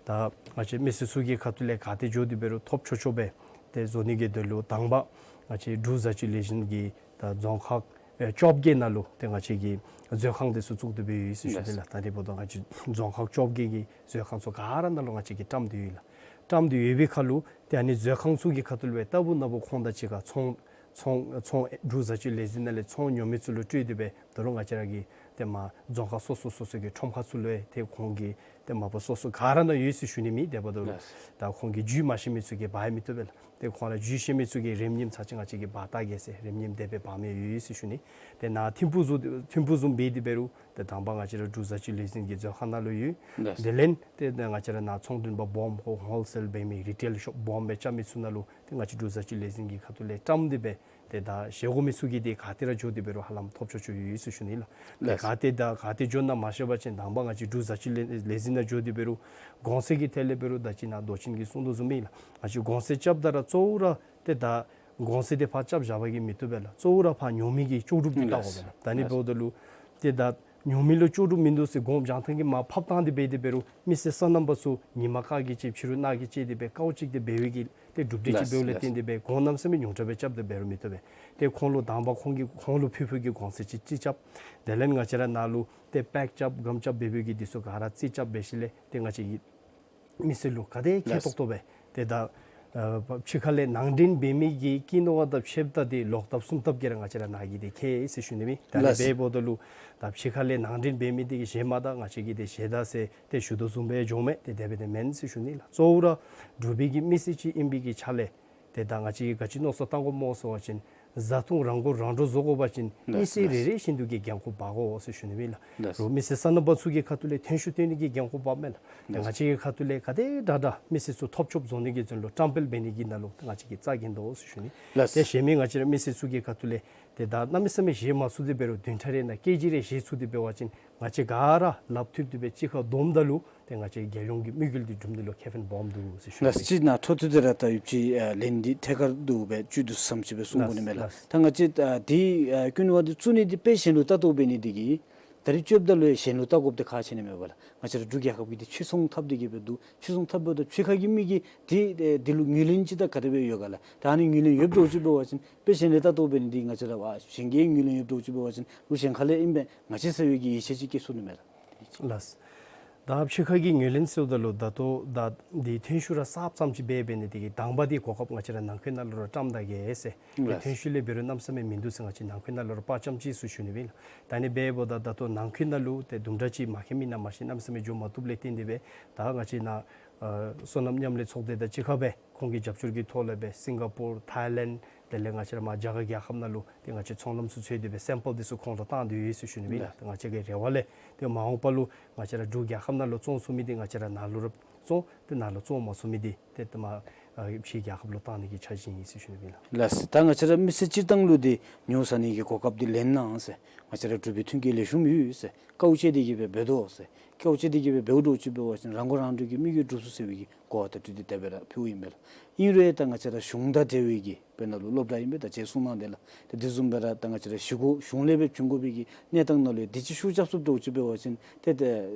ད་ང་བཅས་མི་སེར་ཚུ་གི་ཁ་ཐུག་ལས་ག་ཏེ་འགྱོ་སྟེ་འབད་རུང་ཐོབ་ཆོག་ཆོག་སྦེ་ཏེ་བཟོ་ནི་གི་དོན་ལུ་དང་པ་ང་བཅས་འབྲུག་བཟའ་སྤྱོད་ལས་འཛིན་གྱིས་ད་རྫོང་ཁག་ཨེ་བཅོ་བརྒྱད་ནང་ལུ་ཏེ་ང་བཅས་ཀྱིས་མཛོད་ཁང་འདི་ཚུ་བཙུགས་ཏེ་སྦེ་ཡོད་ཟེར་ཞུ་ནི་ལགས། ད་ཨ་ནི་འབདཝ་ད་ང་བཅས་རྫོང་ཁག་བཅོ་བརྒྱད་ཀྱི་མཛོད་ཁང་ཚུ་ག་ར་ནང་ལུ་ང་བཅས་ཀྱིས་བཀྲམ་སྟེ་ཡོད་ལགས། བཀྲམ་སྟེ་ཡོད་པའི་ཁར་ལུ་ཏེ་ཨ་ནི་མཛོད་ཁང་ཚུ་གི་ཁ་ཐུག་ལུ་སྦེ་ལྟ་བུ་ན་བུ་ཁོང་དང་གཅིག་ཁར་ཚོང་ཚོང་ཚོང་འབྲུག་བཟའ་སྤྱོད་ལས་འཛིན་ནང་ལས་ཚོང་ཉོ་མི་ཚུ་ལུ་སྤྲོད་དེ་སྦེ་ད་རུང་ང་བཅས་ར་གི་ཏེ་མར་རྫོང་ཁག་སོ་སོ་སོ་སོ་གི་ཁྲོམ་ཁ་ཚུ་ལུ་ཏེ་ཁོང་གི་ཏེ་མ་པ་སོ་སོ་ག་ར་ནང་ཡོད་ཟེར་ཞུ་ནི་མེད། དེ་འབདཝ་ད་ལུ་ལགས། ད་ཁོང་གིས་འཇུ་མ་ཤེས་མི་ཚུ་གིས་འབག་ཡང་མི་བཏུབ་པས་ལགས། ཏེ་ཁོང་ར་འཇུ་ཤེས་མི་ཚུ་གིས་རེམ་ཉིམ་ཚར་ཅིག་ང་བཅས་ཀྱིས་འབག་བལྟ་གེ་ཟེར་རེམ་ཉིམ་དེ་སྦེ་འབག་མི་ཡོད་ཟེར་ཞུ་ནི། ཏེ་ནཱ་ཐིམ་ཕུག་བཟུམ་ཐིམ་ཕུག་བཟུམ་འབད་དེ་འབད་རུང་ཏེ་དང་པ་ང་བཅས་ར་འབྲུག་བཟའ་སྤྱོད་ལས་འཛིན་གྱི་མཛོད་ཁང་ནང་ལུ་ཡོད། ལགས། དེ་ལས་ཏེ་ད་ང་བཅས་ར་ནཱ་ཚོང་མགྲོན་པ་སྦོམ་ཁོ་ཧོལ་སེལ་འབད་མི་རི་ཊེལ་ཤོབ་སྦོམ་སྦེ་རྐྱབ་མི་ཚུ་ནང་ལུ་ཏེ་ང་བཅས་འབྲུག་བཟའ་སྤྱོད་ལས་འཛིན་གྱི་ཁ་ཐུག་ལས་བཀྲམ་སྟེ་སྦེ་ཏེ་ད་བཞེས་དགོ་མི་ཚུ་གིས་ཏེ་ག་ཏེ་ར་འགྱོ་སྟེ་འབད་རུང་ཧ་ལམ་ཐོབ་ཆོག་ཆོག་ཡོད་ཟེར་ཞུ་ནི་ལགས། ཏེ་ལགས། ག་ཏེ་ད་ག་ཏེ་འགྱོ་ན་མ་ཤེས་པ་ཅིན་དང་པ་ང་བཅས་འབྲུག་བཟའ་སྤྱོད་ལས་ལས་འཛིན་ནང་འགྱོ་སྟེ་འབད་རུང་གོང་ཚད་ཀྱི་ཐད་ལས་འབད་རུང་ད་ཅི་ནཱ་མདོ་ཆེན་གྱིས་གསུངས་དོ་བཟུམ་སྦེ་ལགས། ང་བཅས་གོང་ཚད་རྐྱབ་ད་ར་གཙོ་བོ་ར་ཏེ་ད་གོང་ཚད་དེ་ཕར་རྐྱབ་བཞག་པ་གིས་མི་བཏུབ་པས་ལགས། གཙོ་བོ་ར་ཕར་ཉོ་མི་གི་ལྕོགས་གྲུབ་འདི་བལྟ་དགོ་པས་ལགས། ལགས། ད་ཨ་ནི་ལགས། འབདཝ་ད་ལུ་ཏེ་ད་ཉོ་མི་ལུ་ལྕོགས་གྲུབ་མིན་འདུག་ཟེར་དགོངསམ་རྒྱང་ཐག་གིས་མར་ཕབ་བཏང་སྟེ་འབད་དེ་འབད་རུང་མི་སེར་སོ་ནམ་པ་ཚུ་ཉིན་མ་དཀར་གྱིས་ཕྱེ་ཕྱི་རུ་ནག་གིས་ཕྱེ་སྟེ་སྦེ་དཀའཝ་སྤྱད་དེ་འབད་བའི་གི་ཏེ་གྲུབ་འབྲས་ཅིག་ལགས། འབདཝ་ལས་ལགས། བརྟེན་ཏེ་སྦེ་གོང་གནམ་མེད་ས་མེད་ཉུང་དྲགས་སྦེ་རྐྱབ་སྟེ་འབད་རུང་མི་བཏུབ་པས། ཏེ་ཁོང་ལུ་དང་པ་ཁོང་གིས་ཁོང་ལུ་ཕུལ་ཕུལཝ་གི་གོང་ཚད་ཅིག་ཅིག་རྐྱབ། དེ་ལས་ང་བཅས་ར་ནཱ་ལུ་ཏེ་པེཀ་རྐྱབ་གམ་རྐྱབ་འབད་བའི་གི་འདི་ཚུ་ག་ར་ཅིག་རྐྱབ་འབད་ཞིནམ་ལས་ཏེ་ང་བཅས་ཀྱིས་མི་སེར་ལུ་ག་དེ་ཁེ་ལགས། ཏོག་ཏོ་སྦེ་ཏེ་ད་ཨ་ཕྱི་ཁ་ལས་ནང་འདྲེན་འབད་མི་གི་ཀི་ནོ་བ་དང་ཕྱདཔ་ད་ཏེ་ལོག་ལྟབ་གསུམ་ལྟབ་ཀྱིས་ར་ང་བཅས་ར་ནཱ་གིས་ཏེ་ཁེ་ཡི་ཟེར་ཞུ་ནི་མས། ད་ཨ་ནི་ལགས། འབདཝ་ད་ལུ་ད་ཕྱི་ཁ་ལས་ནང་འདྲེན་འབད་མི་འདི་གིས་བཞེས་མ་ད་ང་བཅས་ཀྱིས་ཏེ་བཞེས་ད་ཟེར་ཏེ་ཞུ་དོ་བཟུམ་སྦེ་འགྱོཝ་མས། ཏེ་དེ་སྦེ་ཏེ་མེན་ཟེར་ཞུ་ནི་ལགས། གཙོ་བོ་ར་འབྲུག་པའི་གི་མི་སེར་ཅིག་ཨིན་པའི་གི་ཆ་ལས་ཏེ་ད་ང་བཅས་ཀྱིས་ག་ཅི་མནོ་བསམ་བཏང་དགོཔ་སྨོ་ཟེར་བ་ཅིན་བཟའ་འཐུང་རང་མགོ་རང་འདྲོངས་བཟོ་དགོ་པ་ཅིན་ལགས། མི་སེར་ལགས། རེ་རེ་བཞིན་དུ་གི་འགན་ཁུར་འབག་དགོ་ཟེར་ཞུ་ནི་མས་ལགས། ལགས། རོགས་མི་སེར་སོ་ནམ་པ་ཚུ་གི་ཁ་ཐུག་ལས་ཐོན་ཤུགས་བཏོན་ནི་གི་འགན་ཁུར་འབགཔ་མས་ལགས། ལགས། ང་བཅས་ཀྱི་ཁ་ཐུག་ལས་ག་དེ་དྲག་དྲག་མི་སེར་ཚུ་ཐོབ་ཆོགཔ་བཟོ་ནི་གི་དོན་ལུ་བཀྲམ་སྤེལ་འབད་ནི་གི་ནང་ལུ་ང་བཅས་ཀྱིས་རྩ་འགེངས་དོ་ཟེར་ཞུ་ནི། ལགས། ཏེ་གཞན་མི་ང་བཅས་ར་མི་སེར་ཚུ་གི་ཁ་ཐུག་ལས་ཏེ་ད་གནམ་མེད་ས་མེད་བཞེས་མ་ཚུགས་ཏེ་འབད་རུང་བདུན་ཕྲག་རེ་ནང་ཀེ་ཇི་རེ་བཞེས་ཚུགས་ཏེ་འབད་བ་ཅིན་ང་བཅས་ག་ར་ལགཔ་མཐུད་དེ་སྦེ་གཅིག་ཁར་བསྡོམས་ད་ལུ་ཏེ་ང་བཅས་རྒྱལ་ཡོངས་ཀྱི་དམིགས་ཡུལ་འདི་འགྲུབ་ནི་ལུ་ཁེ་ཕན་སྦོམ་འདུག་ཟེར་ཞུ་ནི། ལགས། ཅིག་ནཱ་འཕྲོ་མཐུད་དེ་ར་ད་ཡོདཔ་ཅིག་ཨ་ལན་འདི་ཐད་ཀར་དུ་སྦེ་བཅུད་དུ་ཟེར་བཟུམ་ཅིག་སྦེ་གསུང་དགོ་ནི་མས་ལགས། ལགས། ད་ང་བཅས་ཨ་འདི་ཨ་ཀུན་ནི་བ་འདི་བཙུགས་ནི་འདི་དཔེ་གཞན་ལུ་ལྟ་རྟོག་འབད་ནི་འདི་གིས་ད་རིས་བཅོ་བརྒྱད་ལུ་ཡང་གཞན་ལུ་ལྟ་དགོཔ་འདི་ཁག་ཆེ་ནི་མས་པ་ལགས། ང་བཅས་ར་འབྲུག་རྒྱལ་ཁབ་ཀྱི་འདི་ཕྱིར་ཚོང་འཐབ་སྟེ་གི་སྦེ་འདུག། ཕྱིར་ཚོང་འཐབ་འབདཝ་ད་ཕྱི་ཁ་གི་མི་གིས་འདི་ཨེ་འདི་ལུ་ངོས་ལེན་ཅིག་དང་ག་དེ་སྦེ་ཡོད་ག་ལགས། ད་ཨ་ནི་ངོས་ལེན་ཡོདཔ་འདྲཝ་ཅིག་འབད་བ་ཅིན་དཔེ་གཞན་ལས་ལྟ་རྟོག་འབད་ནི་འདི་ང་བཅས་ར་ཨ་གཞན་གྱིས་ངོས་ལེན་ཡོདཔ་འདྲཝ་ཅིག་འབད་བ་ཅིན་ལུ་གཞན་ཁ་ལས་ཨིན་པས་ང་བཅས་ཟེར་བའི་གི་ཡིད་ཆེས་ཅིག་སྐྱེ་ཚུགས་ནི་མས་ལགས། ལགས། ད་ཕྱི་ཁ་གི་ངོས་ལེན་ཟེརཝ་ད་ལུ་ད་ལྟོ་ད་འདི་ཐོན་ཤུགས་ར་གསརཔ་ཙམ་ཅིག་འབད་འབད་ནི་དེ་གིས་དང་པ་འདི་གོ་སྐབས་ང་བཅས་ར་ནང་འཁོད་ནང་ལུ་ར་བཀྲམ་ད་གེ་ཟེར། ཏེ་ལགས། ཐོན་ཤུགས་ལས་འབད་རུང་གནམ་མེད་ས་མེད་མིན་འདུག་ཟེར་ང་བཅས་ནང་འཁོད་ནང་ལུ་ར་དཔའ་བཅམ་ཅི་ཟེར་ཞུ་ནི་ཨིན་ལགས། ད་ཨ་ནི་འབདཝ་ད་ད་ལྟོ་ནང་འཁོད་ནང་ལུ་ཏེ་དུམ་གྲ་ཅིག་མ་མཁྱེན་མི་ནང་མ་ཤེས་གནམ་མེད་ས་མེད་འགྱོ་མ་བཏུབ་ལས་བརྟེན་ཏེ་སྦེ་ད་ང་བཅས་ནཱ་ཨ་སོ་ནམ་མཉམ་ལས་ཚོགས་སྡེ་དང་གཅིག་ཁར་སྦེ་ཁོང་གི་རྒྱབ་སྐྱོར་གྱི་ཐོག་ལས་སྦེ་སིང་ག་པོར་ཐའི་ལེནཌ་དེ་ལས་ང་བཅས་ར་མར་རྒྱ་གར་རྒྱལ་ཁབ་ནང་ལུ་ཏེ་ང་བཅས་ཚོང་ལམ་ཚུ་འཚོལ་ཏེ་སྦེ་སེམ་པཱལ་འདི་ཚུ་ཁོང་ལུ་བཏང་སྟེ་ཡོད་ཟེར་ཞུ་ནི་ཨིན་ལགས། ལགས། ཏེ་ང་བཅས་ཀྱི་རེ་བ་ལས་ཏེ་མ་འོངས་པ་ལུ་ང་བཅས་ར་འབྲུག་རྒྱལ་ཁབ་ནང་ལུ་བཙོང་ཚུགས་མི་འདི་ང་བཅས་ར་ནཱ་ལུ་ར་བཙོང་ཏེ་ནཱ་ལུ་བཙོང་མ་ཚུགས་མི་འདི་ཏེ་ཏེ་མར་ཨ་ཕྱི་རྒྱལ་ཁབ་ལུ་བཏང་ནི་གི་འཆར་གཞི་ཨིན་ཟེར་ཞུ་ནི་ཨིན་ལགས། ལགས། ད་ང་བཅས་ར་མི་སེར་སྤྱིར་བཏང་ལུ་འདི་ཉོ་ཟ་ནི་གི་གོ་སྐབས་འདི་ལེན་གནང་ཟེར། ང་བཅས་ར་འབྲུག་པའི་མཐུན་རྐྱེན་ལེགས་ཤོམ་ཡོད་ཟེར། དཀའཝ་སྤྱད་དེ་གི་སྦེ་འབད་དོ་ཟེར། དཀའཝ་སྤྱད་དེ་གི་སྦེ་འབདཝ་འདྲཝ་ཅིག་འབད་བ་ཅིན་རང་མགོ་རང་འདྲོངས་ཀྱི་དམིགས་ཡུལ་འགྲུབ་ཚུགས་ཟེར་བའི་གི་གོ་བ་དང་འཁྲིལ་ཏེ་དེ་སྦེ་ར་ཕུལཝ་ཨིན་པས་ལགས། ཨིན་རུང་ད་ང་བཅས་ར་གཞུང་དང་འབྲེལ་བའི་གི་དཔེར་ན་ལུ་སློབ་གྲྭ་ཨིན་པས་ད་ཅི་གསུངས་གནང་དེ་ལགས། ཏེ་དེ་བཟུམ་སྦེ་ར་ད་ང་བཅས་ར་གཞི་གུ་གཞུང་ལས་སྦེ་བྱུང་དགོ་པའི་གི་གནས་སྟངས་ནང་ལུ་འདི་ཅིག་ཤུགས་རྐྱབ་ཚུགསཔ་འདྲཝ་ཅིག་འབད་བ་ཅིན་ཏེ་ཏེ་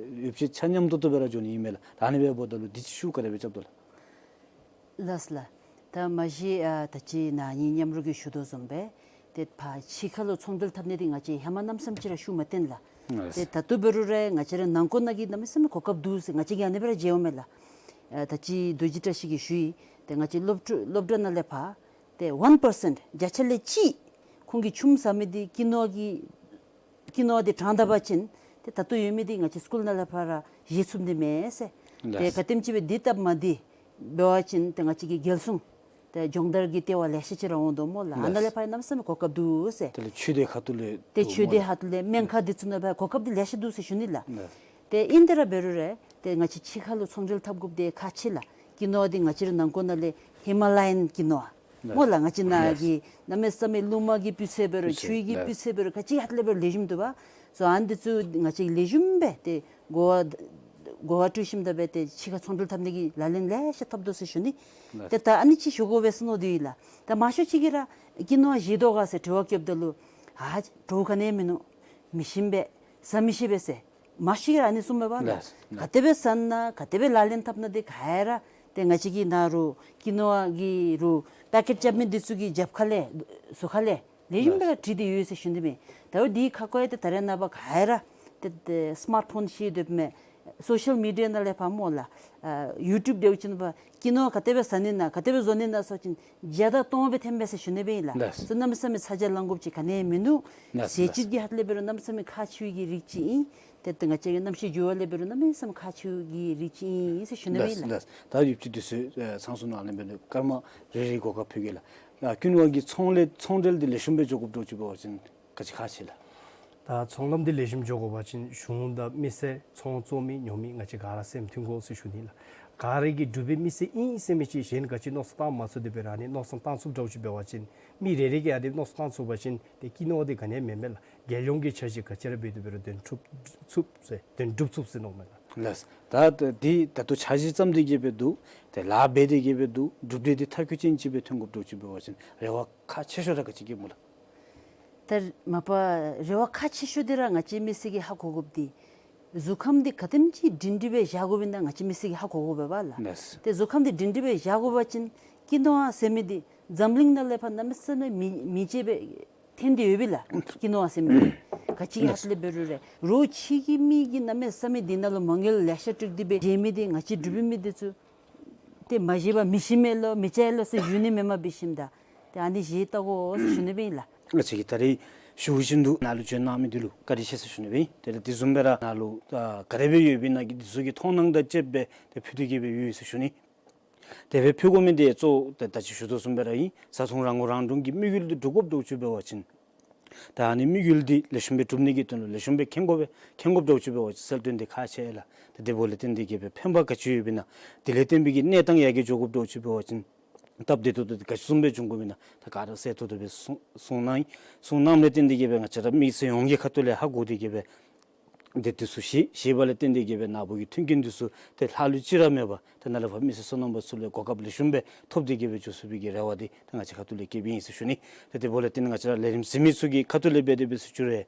ཡོདཔ་ཅིག་ཆ་མཉམ་ཏོག་ཏོ་སྦེ་ར་འགྱོ་ནི་ཨིན་མས་ལགས། ད་ཨ་ནི་སྦེ་འབདཝ་ད་ལུ་འདི་ཅིག་ཤུགས་ག་དེ་སྦེ་རྐྱབ་དོ་ལགས། ལགས་ལགས། ད་མ་གཞི་ཨ་ད་ཅི་ནཱ་ངེའི་མཉམ་རོགས་ཀྱིས་ཞུ་དོ་བཟུམ་སྦེ་ཏེ་ཕར་ཕྱི་ཁ་ལུ་ཚོང་འབྲེལ་འཐབ་ནི་འདི་ང་བཅས་ཧེ་མ་གནམ་མེད་ས་མེད་ཅིག་ར་ཤུགས་མ་བཏོན་ལགས། ལགས། ཏེ་ད་ལྟོ་འབད་རུང་ར་ང་བཅས་ར་ནང་འཁོད་ནང་གི་གནམ་མེད་ས་མེད་གོ་སྐབས་འདུག་ཟེར་ང་བཅས་ཀྱིས་ཨ་ནི་སྦེ་ར་མཇལཝ་མས་ལགས། ཨ་ད་ཅི་རྡོ་རྗེ་བཀྲ་ཤིས་ཀྱིས་ཞུ་ཡི། ཏེ་ང་བཅས་སློབ་ཕྲུག་སློབ་གྲྭ་ནང་ལས་ཕར་ཏེ་ཝན་པར་སེནཊ་བརྒྱ་ཆ་ལས་གཅིག་ཁོང་གིས་ཆུམ་ཟ་མི་འདི་ཀི་ནོ་བ་གི་ཀི་ནོ་བ་འདི་དྲངས་ད་པ་ཅིན་ཏེ་ད་ལྟོ་ཡོད་མི་འདི་ང་བཅས་སི་ཀུལ་ནང་ལས་ཕར་ར་བཞེས་ཚུགས་ནི་མས་ཟེར། ཏེ་ལགས། ག་དེམ་ཅིག་སྦེ་འདི་སྟབས་མ་བདེ་འབད་བ་ཅིན་ཏེ་ང་བཅས་ཀྱི་རྒྱལ་སྲུང་ཏེ་སྦྱོང་བརྡར་གྱི་ལྟེ་བ་ལེ་ཤ་ཅིག་ར་འོང་དོ་སྨོ་ལགས། ཨ་ནཱ་ལས་ལགས། ཕར་གནམ་མེད་ས་མེད་གོ་སྐབས་འདུག་ཟེར། དེ་ལས་ཆོས་སྡེ་ཁ་ཐུག་ལས་ཏེ་འདུག་ཆོས་སྡེ་སྨོ་ལགས། ཁ་ཐུག་ལས་སྨན་ཁང་འདི་ཚུ་ནང་ཕར་གོ་སྐབས་འདི་ལེ་ཤ་འདུག་ཟེར་ཞུ་ནི་ལགས། ལགས། ཏེ་ཨིན་ཏེ་ར་འབད་རུང་ར་ཏེ་ང་བཅས་ཕྱི་ཁ་ལུ་ཚོང་འབྲེལ་འཐབ་དགོཔ་འདི་ཁག་ཆེ་ལགས། ཀི་ནོ་བ་འདི་ང་བཅས་ར་ནང་འཁོད་ནང་ལས་ཧི་མ་ལ་ཡཱན་ཀི་ནོ་བ་ལགས། སྨོ་ལགས། ང་བཅས་ནཱ་ལགས། གི་གནམ་མེད་ས་མེད་རླུང་མ་གི་སྤུས་ཚད་འབད་རུང་སྤུས་ཚད་ཆུའི་གི་ལགས། སྤུས་ཚད་འབད་རུང་ག་ཅི་ཧ་ལས་འབད་རུང་ལེགས་ཤོམ་འདུག་པ། སོ་ཨ་ནི་འདི་ཚུ་ང་བཅས་ལེགས་ཤོམ་སྦེ་ཏེ་གོ་བ་གོ་བ་སྤྲོད་ཞིནམ་ད་སྦེ་ཏེ་ཕྱི་ཁ་ཚོང་འབྲེལ་འཐབ་ནི་གི་ལག་ལེན་ལེ་ཤ་འཐབ་དོ་ཟེར་ཞུ་ནི། ལགས། ཏེ་ད་ཨ་ནི་ཅིག་ཞུ་དགོ་པས་ཟེར་མནོ་དོ་ཡོད་ལགས། ད་མང་ཤོས་ཅིག་གིས་ར་ཀི་ནོ་བ་བཞེས་དོ་ག་ཟེར་དྲི་བ་བཀོདཔ་ད་ལུ་ཨ་བྲོཝ་ག་ནི་ཡང་མིན་ནུག། མི་ཞིམ་པས། ཟ་མི་ཤེས་པས་ཟེར། མང་ཤོས་ཀྱིས་ར་ཨ་ནི་གསུངམ་མས་པ་ལགས། ལགས། ག་དེ་སྦེ་ཟ་ན་ག་དེ་སྦེ་ལག་ལེན་འཐབ་ན་འདི་ག་ར་ཏེ་ང་བཅས་ཀྱི་ནཱ་རུ་ཀི་ནོ་བ་གི་རུ་པེ་ཀེཊ་རྐྱབ་མི་འདི་ཚུ་གི་རྒྱབ་ཁ་ལས་ཟུར་ཁ་ལས་ལེགས་ཤོམ་སྦེ་ར་བྲིས་ཏེ་ཡོད་ཟེར་ཞུ་ནི་མས། ད་རུང་འདི་ཁ་སྐོང་ཡང་ཏེ་ད་རེས་ནངས་པ་ག་ར་ཏེ་ཏེ་སི་མཱཊ་ཕོན་ཤེས་སྡོདཔ་མས། སོ་ཤལ་མི་ཌི་ཡ་ནང་ལས་ཕར་སྨོ་ལགས། ཨ་ཡུ་ཊུབ་འདྲཝ་ཅིག་ནང་ཕར་ཀི་ནོ་བ་ག་དེ་སྦེ་ཟ་ནི་ན་ག་དེ་སྦེ་བཟོ་ནི་ན་ཟེར་བ་ཅིན་བརྒྱ་དང་སྟོང་སྦེ་ཐོནམ་མས་ཟེར་ཞུ་ནི་སྦེ་ཨིན་ལགས། ལགས། སོ་གནམ་མེད་ས་མེད་ཚ་གྱང་ལང་དགོཔ་ཅིག་ག་ནི་ཡང་མིན་ནུག། ལགས། ཟས་བཅུད་ཀྱི་ཧ་ལས་འབད་རུང་གནམ་མེད་ས་མེད་ཁག་ཆེ་བའི་གི་རིགས་ཅིག་ཨིན། ཏེ་ཏེ་ང་བཅས་ཀྱི་གནམ་གཤིས་འགྱུར་བ་ལས་འབད་རུང་གནམ་མེད་ས་མེད་ཁག་ཆེ་བའི་གི་རིགས་ཅིག་ཨིན་ཟེར་ཞུ་ནི་སྦེ་ཨིན་ལགས། ལགས། ད་ཡུདཔ་ཅིག་འདི་ཚུ་ཨེ་ཚང་སོང་ནུག། ཨ་ནི་འབད་ནི་སྐར་མ་རེ་རེ་གོ་སྐབས་ཕུལ་གེ་ལགས། ཨ་ཀུན་དགའ་གི་ཚོང་ལས་ཚོང་འབྲེལ་འདི་ལེགས་ཤོམ་སྦེ་འགྱོ་དགོཔ་འདྲཝ་ཅིག་འབད་བ་ཅིན་ག་ཅི་ཁག་ཆེ་ལགས། ད་ཚོང་ལམ་འདི་ལེགས་ཤོམ་འགྱོ་དགོ་པ་ཅིན་གཞུང་དང་མི་སེར་ཚོང་བཙོང་མི་ཉོ་མི་ང་བཅས་ག་ར་སེམས་མཐུན་དགོ་ཟེར་ཞུ་ནི་ལགས། ག་ར་གིས་འབྲུག་པའི་མི་སེར་ཨིན་ཟེར་མི་ཅིག་གཞན་ག་ཅི་མནོ་བསམ་བཏང་མ་ཚུགས་ཏེ་འབད་རུང་ཨ་ནི་མནོ་བསམ་བཏང་ཚུགསཔ་འདྲཝ་ཅིག་འབད་བ་ཅིན་མི་རེ་རེ་གིས་ཨ་ནི་མནོ་བསམ་བཏང་ཚུགས་པ་ཅིན་ཏེ་ཀི་ནོ་བ་འདི་ག་ནི་ཡང་མེན་མས་ལགས། རྒྱལ་ཡོངས་ཀྱི་འཆར་གཞི་ག་ཅི་ར་འབད་དེ་འབད་རུང་དོན་འགྲུབ་ཚུགས་ཟེར་དོན་འགྲུབ་ཚུགས་ཟེར་མནོཝ་མས་ལགས། ལགས། ད་འདི་ད་ལྟོ་འཆར་གཞི་བརྩམས་ཏེ་གི་སྦེ་འདུག། ཏེ་ལཱ་འབད་དེ་གི་སྦེ་འདུག། འབྲུག་འབྲས་འདི་མཐའ་འཁྱོལ་ཅན་ཅིག་སྦེ་ཐོན་དགོཔ་འདྲཝ་ཅིག་འབད་བ་ཅིན་རེ་བ་ཁག་ཆེ་ཤོས་ར་ག་ཅི་གི་སྨོ་ལགས། ད་མ་པ་རེ་བ་ཁག་ཆེ་ཤོས་འདི་ར་ང་བཅས་མི་སེར་གྱིས་ཧ་གོ་དགོཔ་འདི་གཟུགས་ཁམས་འདི་ག་དེམ་ཅིག་སྒྲིང་སྒྲི་སྦེ་བཞག་དགོཔ་ཨིན་ན་ང་བཅས་མི་སེར་གྱིས་ཧ་གོ་དགོ་པས་པ་ལགས། ལགས། ཏེ་གཟུགས་ཁམས་འདི་སྒྲིང་སྒྲི་སྦེ་བཞག་དགོ་པ་ཅིན་ཀི་ནོ་བ་ཟེར་མི་འདི་འཛམ་གླིང་ནང་ལས་ཕར་གནམ་མེད་ས་མེད་མི་མི་མཇེད་སྦེ་ཐོན་ཏེ་ཡོད་པས་ལགས། ཀི་ནོ་བ་ཟེར་མི་འདི་ག་ཅི་ཧ་ལས་འབད་རུང་ར་རོགས་ཕྱི་གི་མི་གིས་གནམ་མེད་ས་མེད་འདི་ནང་ལུ་མ་དངུལ་ལེ་ཤ་སྤྲོད་དེ་སྦེ་བཞེས་མི་འདི་ང་བཅས་འབྲུག་པའི་མི་འདི་ཚུ་ཏེ་མ་བཞེས་པར་མི་ཤེས་མས་ལོ་མི་བྱ་ལོ་ཟེར་ཞུ་ནི་མེན་མས་འབད་ཞིནམ་ད། ཏེ་ཨ་ནི་བཞེས་བལྟ་དགོ་ཟེར་ཞུ་ནི་སྦེ་ཨིན་ལགས། ང་བཅས་ཀྱིས་ད་རེས་ཞུ་བཞིན་དུ་ནཱ་ལུ་བྱོན་གནང་མི་འདི་ལུ་བཀའ་དྲིན་ཆེ་ཟེར་ཞུ་ནི་སྦེ་ཨིན། དེ་ལས་དེ་བཟུམ་སྦེ་ར་ནཱ་ལུ་ཨ་ག་དེ་སྦེ་ཡོདཔ་ཨིན་ན་གི་འདི་ཚུ་གི་མཐོང་སྣང་དང་བཅསཔ་སྦེ་ཏེ་ཕུལ་ཏེ་གི་སྦེ་ཡོད་ཟེར་ཞུ་ནི། དེ་སྦེ་ཕུལ་དགོ་མི་འདི་གཙོ་བོ་ཏེ་ད་ཅི་ཞུ་དོ་བཟུམ་སྦེ་ར་ཨིན། བཟའ་འཐུང་རང་མགོ་རང་འདྲོངས་ཀྱི་དམིགས་ཡུལ་འདི་འགྲུབ་དགོཔ་འདྲཝ་ཅིག་འབད་བ་ཅིན་ད་ཨ་ནི་དམིགས་ཡུལ་འདི་ལེགས་ཤོམ་སྦེ་འགྲུབ་ནི་གི་དོན་ལུ་ལེགས་ཤོམ་སྦེ་མཁྱེན་དགོ་པས། མཁྱེན་དགོཔ་འདྲཝ་ཅིག་འབད་བ་ཅིན་གསལ་སྟོན་འདི་ཁག་ཆེ་ལགས། ཏེ་དེ་འབདཝ་ལས་བརྟེན་ཏེ་གི་སྦེ་ཕན་པ་ག་ཅི་ཡོདཔ་ཨིན་ན་དེ་ལས་བརྟེན་པའི་གི་གནས་སྟངས་ཡར་རྒྱས་འགྱོ་དགོཔ་འདྲཝ་ཅིག་འབད་བ་ཅིན་སྟབས་བདེ་ཏོག་ཏོ་འདི་ག་ཅི་བཟུམ་སྦེ་འབྱུང་དགོཔ་ཨིན་ན་ད་ག་ར་གསལ་ཏོག་ཏོ་སྦེ་གསུང་གསུང་གནང་ཡི། གསུང་གནངམ་ལས་བརྟེན་ཏེ་གི་སྦེ་ང་བཅས་ར་མི་སེར་ཡོངས་ཀྱི་ཁ་ཐུག་ལས་ཧ་གོ་སྟེ་གི་སྦེ་འདི་འདི་ཚུ་བཞེས་བཞེས་པ་ལས་བརྟེན་ཏེ་གི་སྦེ་ནཱ་བུ་གི་མཐུན་རྐྱེན་འདི་ཚུ་ཏེ་ལྷག་ལུས་ཅིག་ར་མེད་པར་ཏེ་ནཱ་ལས་ཕར་མི་སེར་སོ་ནམ་པ་ཚུ་ལུ་གོ་སྐབས་ལེགས་ཤོམ་སྦེ་ཐོབ་སྟེ་གི་སྦེ་འགྱོ་ཚུགས་པའི་གི་རེ་བ་འདི་ཏེ་ང་བཅས་ཁ་ཐུག་ལས་བསྐྱེདཔ་ཨིན་ཟེར་ཞུ་ནི། ཏེ་དེ་འབདཝ་ལས་བརྟེན་ང་བཅས་ར་ལས་རིམ་གཟིགས་མི་ཚུ་གི་ཁ་ཐུག་ལས་འབད་དེ་སྦེ་ཞུ་རུང་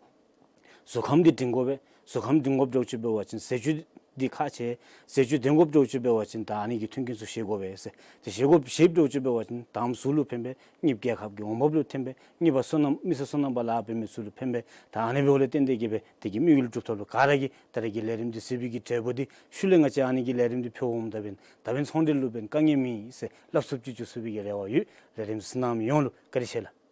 གཟུགས་ཁམས་འདི་སྒྲིང་དགོ་པས། གཟུགས་ཁམས་སྒྲིང་དགོཔ་འདྲཝ་ཅིག་འབད་བ་ཅིན་ཟས་བཅུད་ འདི་ཁག་ཆེ་ཟེར་ཅིག་འདོན་དགོཔ་འདྲཝ་ཅིག་འབད་བ་ཅིན་ད་ཨ་ནི་གི་མཐུན་རྐྱེན་ཚུ་བཞེས་དགོ་པས་ཟེར། ཏེ་བཞེས་དགོཔ་བཞེསཔ་འདྲཝ་ཅིག་འབད་བ་ཅིན་དང་པ་གཟུགས་ལུ་ཕན་པས། གཉིས་པ་རྒྱལ་ཁབ་ཀྱི་འོང་འབབ་ལུ་ཕན་པས། གཉིས་པ་སོ་ནམ་མི་སེར་སོ་ནམ་པ་ལཱ་འབད་མི་ཚུ་ལུ་ཕན་པས། ད་ཨ་ནི་འབདཝ་ལས་བརྟེན་ཏེ་གིས་སྦེ་དེ་གི་དམིགས་ཡུལ་སྒྲུབ་ཐབས་ལུ་ག་ར་གིས་ད་རེས་ཀྱི་ལས་རིམ་འདི་གཟིགས་པའི་གི་འབྲས་བུ་འདི་ཤུལ་ལས་ང་བཅས་ཨ་ནི་གི་ལས་རིམ་འདི་ཕུལ་འོངམ་ད་འབདན་ད་འབདན་ཚོང་འབྲེལ་ལུ་འབདན་དཀའ་ངལ་མེད་ཟེར་སླབ་ཚུགསཔ་ཅིག་འགྱོ་ཚུགས་པའི་གི་རེ་བ་ཡོད། ལས་རིམ་གཟིགས་གནང་མི་ཡོངས་ལུ་བཀའ་དྲིན་ཆེ་ལགས།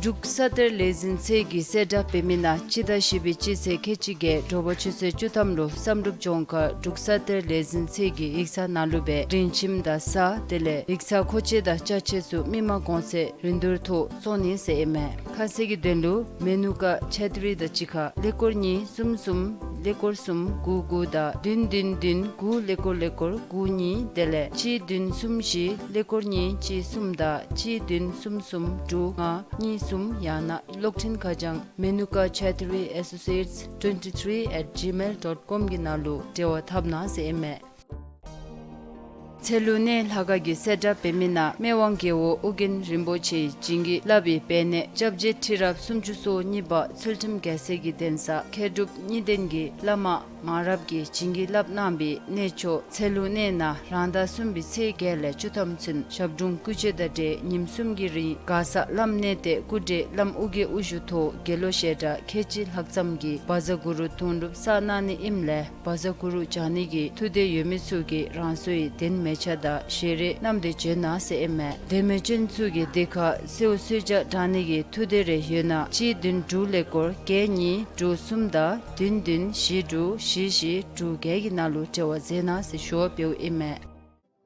འབྲུག་ས་གཏེར་ལས་འཛིན་ཚད་ཀྱི་གསལ་བསྒྲགས་འབད་མི་ནང་སྤྱི་ཟླ་བཞི་པའི་སྤྱི་ཚེས་ཁལ་གཅིག་བརྒྱད་དྲོ་པ་ཆུ་ཚོད་བཅུ་ཐམ་ལུ་བསམ་གྲུབ་ལྗོངས་མཁར་འབྲུག་ས་གཏེར་ལས་འཛིན་ཚད་ཀྱི་ཡིག་ཚང་ནང་ལུ་སྦེ་རིན་ཁྱིམ་དང་ས་དེ་ལས་ཡིག་ཚང་མཁོ་ཆས་དང་ཅ་ཆས་ཚུ་མི་མང་གོང་ཚད་རིན་བསྡུར་ཐོག་བཙོང་ནི་ཟེར་ཨིན་མས། ཁ་གསལ་གྱི་དོན་ལུ་མེ་ནུ་ཀ་ཆེ་ཏི་རི་དང་གཅིག་ཁར་ཀླད་ཀོར་གཉིས་གསུམ་གསུམ་ཀླད་ཀོར་གསུམ་དགུ་དགུ་དང་བདུན་བདུན་བདུན་དགུ་ཀླད་ཀོར་ཀླད་ཀོར་དགུ་གཉིས་དེ་ལས་གཅིག་བདུན་གསུམ་བཞི་ཀླད་ཀོར་གཉིས་གཅིག་གསུམ་དང་གཅིག་བདུན་གསུམ་གསུམ་དྲུག་ལྔ་གཉིས་གསུམ་ཡང་ན་གློག་འཕྲིན་ཁ་བྱང་མེ་ནུ་ཀ་ཆེ་ཏི་རི་ཨེ་སོ་སི་ཨེཊ་ཊུ་ཝེན་ཊི་ཐི་རི་ཨེཊ་ཇི་མེལ་ཌོཊ་ཀོམ་གི་ནང་ལུ་འབྲེལ་བ་འཐབ་གནང་ཟེར་ཨིན་མས། ཚལ་ལུ་གནས་ལྷ་ཁང་གི་གསལ་བསྒྲགས་འབད་མི་ནང་སྨད་དབང་རྒྱལ་པོ་ཨོ་རྒྱན་རིན་པོ་ཆེ་བྱིན་གྱིས་བརླབས་པའི་དཔལ་གནས་སྐྱབས་རྗེ་ཁྲི་རབས་སུམ་ཅུ་སོ་གཉིས་པ་ཚུལ་ཁྲིམས་རྒྱལ་མཚན་གྱི་གདན་ས་མཁས་གྲུབ་གཉིས་ལྡན་གྱི་བླ་མ་མང་རབས་ཀྱིས་བྱིན་གྱིས་བརླབས་གནང་བའི་གནས་མཆོག་ཚལ་ལུ་གནས་ནང་རང་ཟླ་གསུམ་པའི་ཚེས་བརྒྱད་ལས་བཅུ་ཐམ་ཚུན་ཞབས་དྲུང་སྐུ་མཆོད་དང་འབྲེལ་ཉིནམ་གསུམ་གྱི་རིང་མགར་ས་བླམ་གནས་བརྟན་སྐུ་བགྲེས་བླམ་ཨོ་རྒྱན་དབུ་བཞུགས་ཐོག་དགེ་སློང་ཞལ་གྲངས་ཁལ་གཅིག་ལྷག་ཙམ་གྱིས་བཛྲ་གུ་རུ་དུང་སྒྲུབ་བསགས་གནང་ནི་ཨིནམ་ལས་བཛྲ་གུ་རུ་བགྱང་ནི་གི་ཐུགས་འདོད་ཡོད་མི་ཚུ་གིས་རང་སོའི་གདན་མལ་ཆ་དང་ཞལ་རས་བསྣམས་ཏེ་བྱོན་གནང་ཟེར་ཨིན་མས། གདན་མལ་ཅན་ཚུ་གིས་དེ་ཁར་གསོལ་གསོལ་ཇ་དྲང་ནི་གི་ཐུགས་འདོད་རེ་ཡོད་ན་གཅིག་བདུན་དྲུག་ཀླད་ཀོར་བརྒྱད་གཉིས་དྲུག་གསུམ་དང་བདུན་བདུན་བཞི་དྲུག་བཞི་བཞི་དྲུག་བརྒྱད་ཀྱི་ནང་ལུ་འབྲེལ་བ་མཛད་གནང་ཟེར་ཞུ་བ་འབདཝ་ཨིན་མས།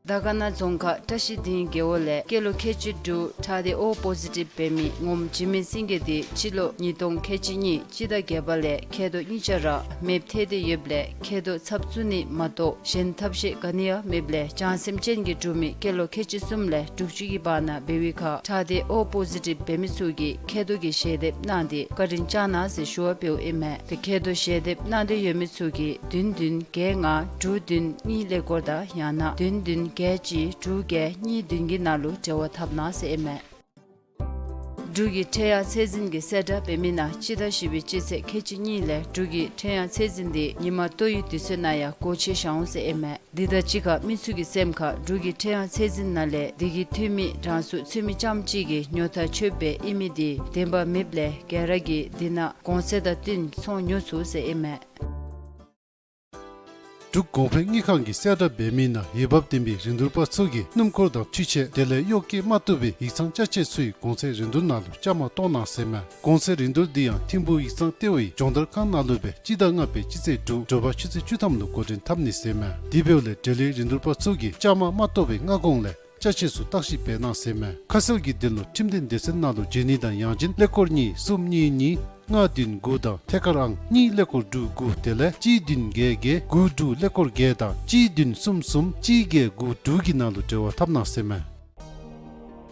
དར་དཀར་ན་རྫོང་ཁག་བཀྲ་ཤིས་སྡིངས་རྒེད་འོག་ལས་སྐྱེས་ལོ་ཁལ་གཅིག་དྲུག་ཁྲག་སྡེ་ཨོ་པོ་ཟི་ཊིབ་འབད་མི་ངོམ་འཇིགས་མེད་སེང་གེ་དེ་སྤྱི་ལོ་ཉིས་སྟོང་ཁལ་གཅིག་གཉིས་སྤྱི་ཟླ་བརྒྱད་པ་ལས་མཁལ་རྡོག་གཉིས་ཆ་ར་མེདཔ་ཐལ་ཏེ་ཡོདཔ་ལས་མཁལ་རྡོག་ཚབ་བཙུགས་ནི་མ་གཏོགས་གཞན་ཐབས་ཤེས་ག་ནི་ཡང་མེདཔ་ལས་བྱང་སེམས་ཅན་གྱི་འབྲུག་མི་སྐྱེས་ལོ་ཁལ་གཅིག་གསུམ་ལས་དྲུག་ཅུ་གི་བར་ན་འབད་བའི་ཁར་ཁྲག་སྡེ་ཨོ་པོ་ཟི་ཊིབ་འབད་མི་ཚུ་གིས་མཁལ་རྡོག་གི་ཞལ་འདེབས་གནང་སྟེ་བཀའ་དྲིན་བསྐྱང་གནང་ཟེར་ཞུ་བ་འབདཝ་ཨིན་མས། དེ་མཁལ་རྡོག་ཞལ་འདེབས་གནང་འདོད་ཡོད་མི་ཚུ་གིས་བདུན་བདུན་བརྒྱད་ལྔ་དྲུག་བདུན་གཉིས་ཀླད་ཀོར་དང་ཡང་ན་བདུན་བདུན་བརྒྱད་གཅིག་དྲུག་བརྒྱད་གཉིས་བདུན་གྱི་ནང་ལུ་འབྲེལ་བ་འཐབ་གནང་ཟེར་ཨིན་མས། འབྲུག་གི་ཁྲལ་གཡར་ཚད་འཛིན་གྱི་གསལ་བསྒྲགས་འབད་མི་ནང་སྤྱི་ཟླ་བཞི་པའི་སྤྱི་ཚེས་ཁལ་གཅིག་གཉིས་ལས་འབྲུག་གི་ཁྲལ་གཡར་ཚད་འཛིན་དེ་ཉིན་མ་ལྟོ་ཡི་དུས་ཚོད་ནང་ཡང་སྒོ་ཕྱེ་བཞག་འོང་ཟེར་ཨིན་མས། འདི་དང་གཅིག་ཁར་མི་ཚུ་གི་སེམས་ཁར་འབྲུག་གི་ཁྲལ་གཡར་ཚད་འཛིན་ནང་ལས་དེ་གི་འཐུས་མི་རང་སོའི་ཚུད་མི་རྐྱངམ་གཅིག་གིས་ཉོ་ཐངས་ཆོདཔ་སྦེ་ཨིན་མི་དེ་བདེན་པ་མེདཔ་ལས་ག་ར་གིས་འདི་ནང་གོང་ཚད་དང་བསྟུན་ཚོང་ཉོ་ཚུགས་ཟེར་ཨིན་མས། འབྲུག་གོང་འཕེལ་དངུལ་ཁང་གི་གསལ་བསྒྲགས་འབད་མི་ནང་འོས་འབབ་ལྡན་པའི་རིན་བསྡུར་པ་ཚུ་གིས་སྣུམ་འཁོར་དང་འཕྲུལ་ཆས་དེ་ལས་གཡོག་བཀོལ་མ་བཏུབ་པའི་ཡིག་ཚང་ཅ་ཆས་ཚུའི་གོང་ཚད་རིན་བསྡུར་ནང་ལུ་བཅའ་མར་གཏོགས་གནང་ཟེར་མས། གོང་ཚད་རིན་བསྡུར་འདི་ཡང་ཐིམ་ཕུག་ཡིག་ཚང་ལྟེ་བའི་སྦྱོང་བརྡར་ཁང་ནང་ལུ་སྦེ་སྤྱི་ཟླ་ལྔ་པའི་སྤྱི་ཚེས་དྲུག་དྲོ་པ་ཆུ་ཚོད་བཅུ་ཐམ་ལུ་འགོ་འདྲེན་འཐབ་ནི་ཟེར་མས། དེ་འབདཝ་ལས་འབྲེལ་ཡོད་རིན་བསྡུར་པ་ཚུ་གིས་བཅའ་མར་མ་གཏོགས་པའི་སྔ་གོང་ལས་ཅ་ཆས་ཚུ་བརྟག་ཞིབ་འབད་གནང་ཟེར་མས། ཁ་གསལ་གྱི་དོན་ལུ་ཁྲིམས་དོན་སྡེ་ཚན་ནང་ལུ་བྱོན་ནི་དང་ཡང་ཅིན་ཀླད་ཀོར་གཉིས་གསུམ་གཉིས་གཉིས་ལྔ་བདུན་དགུ་དང་ཐད་ཀར་ཨང་གཉིས་ཀླད་ཀོར་དྲུག་དགུ་དེ་ལས་གཅིག་བདུན་བརྒྱད་བརྒྱད་དགུ་དྲུག་ཀླད་ཀོར་བརྒྱད་དང་གཅིག་བདུན་གསུམ་གསུམ་གཅིག་བརྒྱད་དགུ་དྲུག་གི་ནང་ལུ་འབྲེལ་བ་འཐབ་གནང་ཟེར་མས།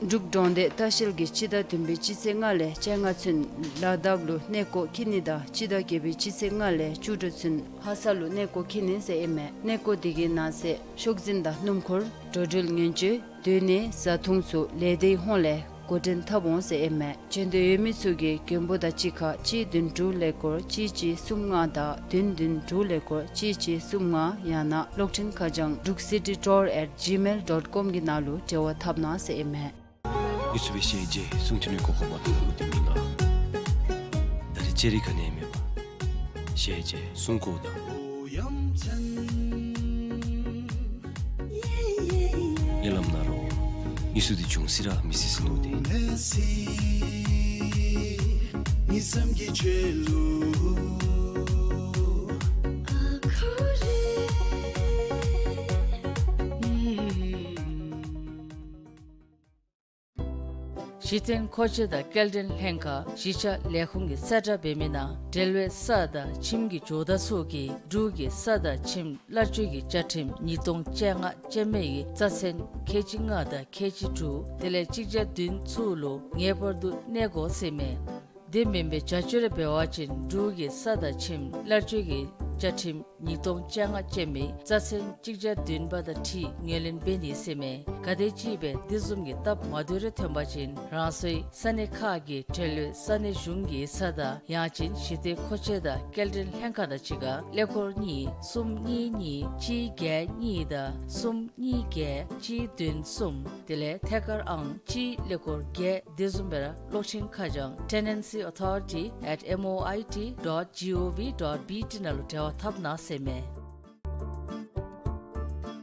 འབྲུག་འབྲོག་སྡེ་ལྟ་བཤལ་གྱིས་སྤྱི་ཟླ་བདུན་པའི་སྤྱི་ཚེས་ལྔ་ལས་བཅོ་ལྔ་ཚུན་ལ་དྭགས་ལུ་གནས་སྐོར་འཁྱིད་ནི་དང་སྤྱི་ཟླ་བརྒྱད་པའི་སྤྱི་ཚེས་ལྔ་ལས་བཅུ་དྲུག་ཚུན་ལྷ་ས་ལུ་གནས་སྐོར་འཁྱིད་ནི་ཟེར་ཨིན་མས། གནས་སྐོར་དེ་གི་ནང་གསེས་ཤོག་འཛིན་དང་སྣུམ་འཁོར་འགྲོ་འགྲུལ་ངན་བྱུས་སྡོད་གནས་བཟའ་འཐུང་ཚུ་ལས་སྡེའི་ཧོངས་ལས་འགོ་འདྲེན་འཐབ་འོང་ཟེར་ཨིན་མས། བྱོན་འདོད་ཡོད་མི་ཚུ་གིས་མགོན་པོ་དང་གཅིག་ཁར་གཅིག་བདུན་དྲུག་ཀླད་ཀོར་གཅིག་གཅིག་གསུམ་ལྔ་དང་བདུན་བདུན་དྲུག་ཀླད་ཀོར་གཅིག་གཅིག་གསུམ་ལྔ་ཡང་ན་གློག་འཕྲིན་ཁ་བྱང་འབྲུག་སི་ཊི་ཊུར་ཨེཊ་ཇི་མེལ་ཌོཊ་ཀོམ་གི་ནང་ལུ་འབྲེལ་བ་འཐབ་གནང་ཟེར་ཨིན་མས། ངེ་ཚུ་སྦེ་ཞལ་མཇལ་གསུང་ཐོས་ནི་གོ་སྐབས་མ་ཐོབ་འོང་དེ་མི་ང་། ད་རེས་ཅ་ལི་ག་ནི་ཡང་མེད་པར་ཞལ་མཇལ་གསུང་གོཝ་ད་ཉེ་ལམ་ན་རོ་ངེ་ཚུ་འདི་འབྱུང་སྲིད་ར་མི་སྲིད་ཟེར་མནོ་སྟེ། གཞི་རྟེན་མཁོ་ཆས་དང་སྐྱེལ་འདྲེན་ལྷན་ཁག་གཞིས་ཆགས་ལས་ཁུངས་ཀྱིས་གསལ་བསྒྲགས་འབད་མི་ནང་འབྲེལ་བའི་ས་དང་ཁྱིམ་གྱི་ཇོ་བདག་ཚུ་གིས་འབྲུག་གི་ས་དང་ཁྱིམ་གླར་སྤྱོད་ཀྱི་བཅའ་ཁྲིམས་ཉིས་སྟོང་བཅོ་ལྔ་ཅན་མའི་རྩ་ཚན་ཁལ་གཅིག་ལྔ་དང་ཁལ་གཅིག་དྲུག་དེ་ལས་གཅིག་བརྒྱ་བདུན་ཚུ་ལུ་ངེས་པར་དུ་གནས་དགོ་ཟེར་མས། དེ་མེན་པའི་བྱ་སྤྱོད་རེ་འབད་བ་ཅིན་འབྲུག་གི་ས་དང་ཁྱིམ་གླར་སྤྱོད་ཀྱི་བཅའ་ཁྲིམས་ཉིས་སྟོང་བཅོ་ལྔ་ཅན་མའི་རྩ་ཚན་གཅིག་བརྒྱ་བདུན་པ་དང་འཁྲིལ་ངོས་ལེན་འབད་ནི་ཟེར་མས། ག་དེམ་ཅིག་སྦེ་དེ་བཟུམ་གྱི་སྟབས་མ་བདེཝ་རེ་ཐོན་པ་ཅིན་རང་སོའི་ས་གནས་ཁག་གི་འབྲེལ་ཡོད་ས་གནས་གཞུང་གི་ས་དང་ཡང་ཅིན་གཞི་རྟེན་མཁོ་ཆས་དང་སྐྱེལ་འདྲེན་ལྷན་ཁག་དང་གཅིག་ཁར་ཀླད་ཀོར་གཉིས་གསུམ་གཉིས་གཉིས་གཅིག་བརྒྱད་གཉིས་དང་གསུམ་གཉིས་བརྒྱད་གཅིག་བདུན་གསུམ་དེ་ལས་ཐད་ཀར་ཨང་གཅིག་ཀླད་ཀོར་བརྒྱད། དེ་བཟུམ་སྦེ་ར་གློག་འཕྲིན་ཁ་བྱང་tenancy authority at M O I T dot G O V dot B T ནང་ལུ་འབྲེལ་བ་འཐབ་གནང་ཟེར་མས།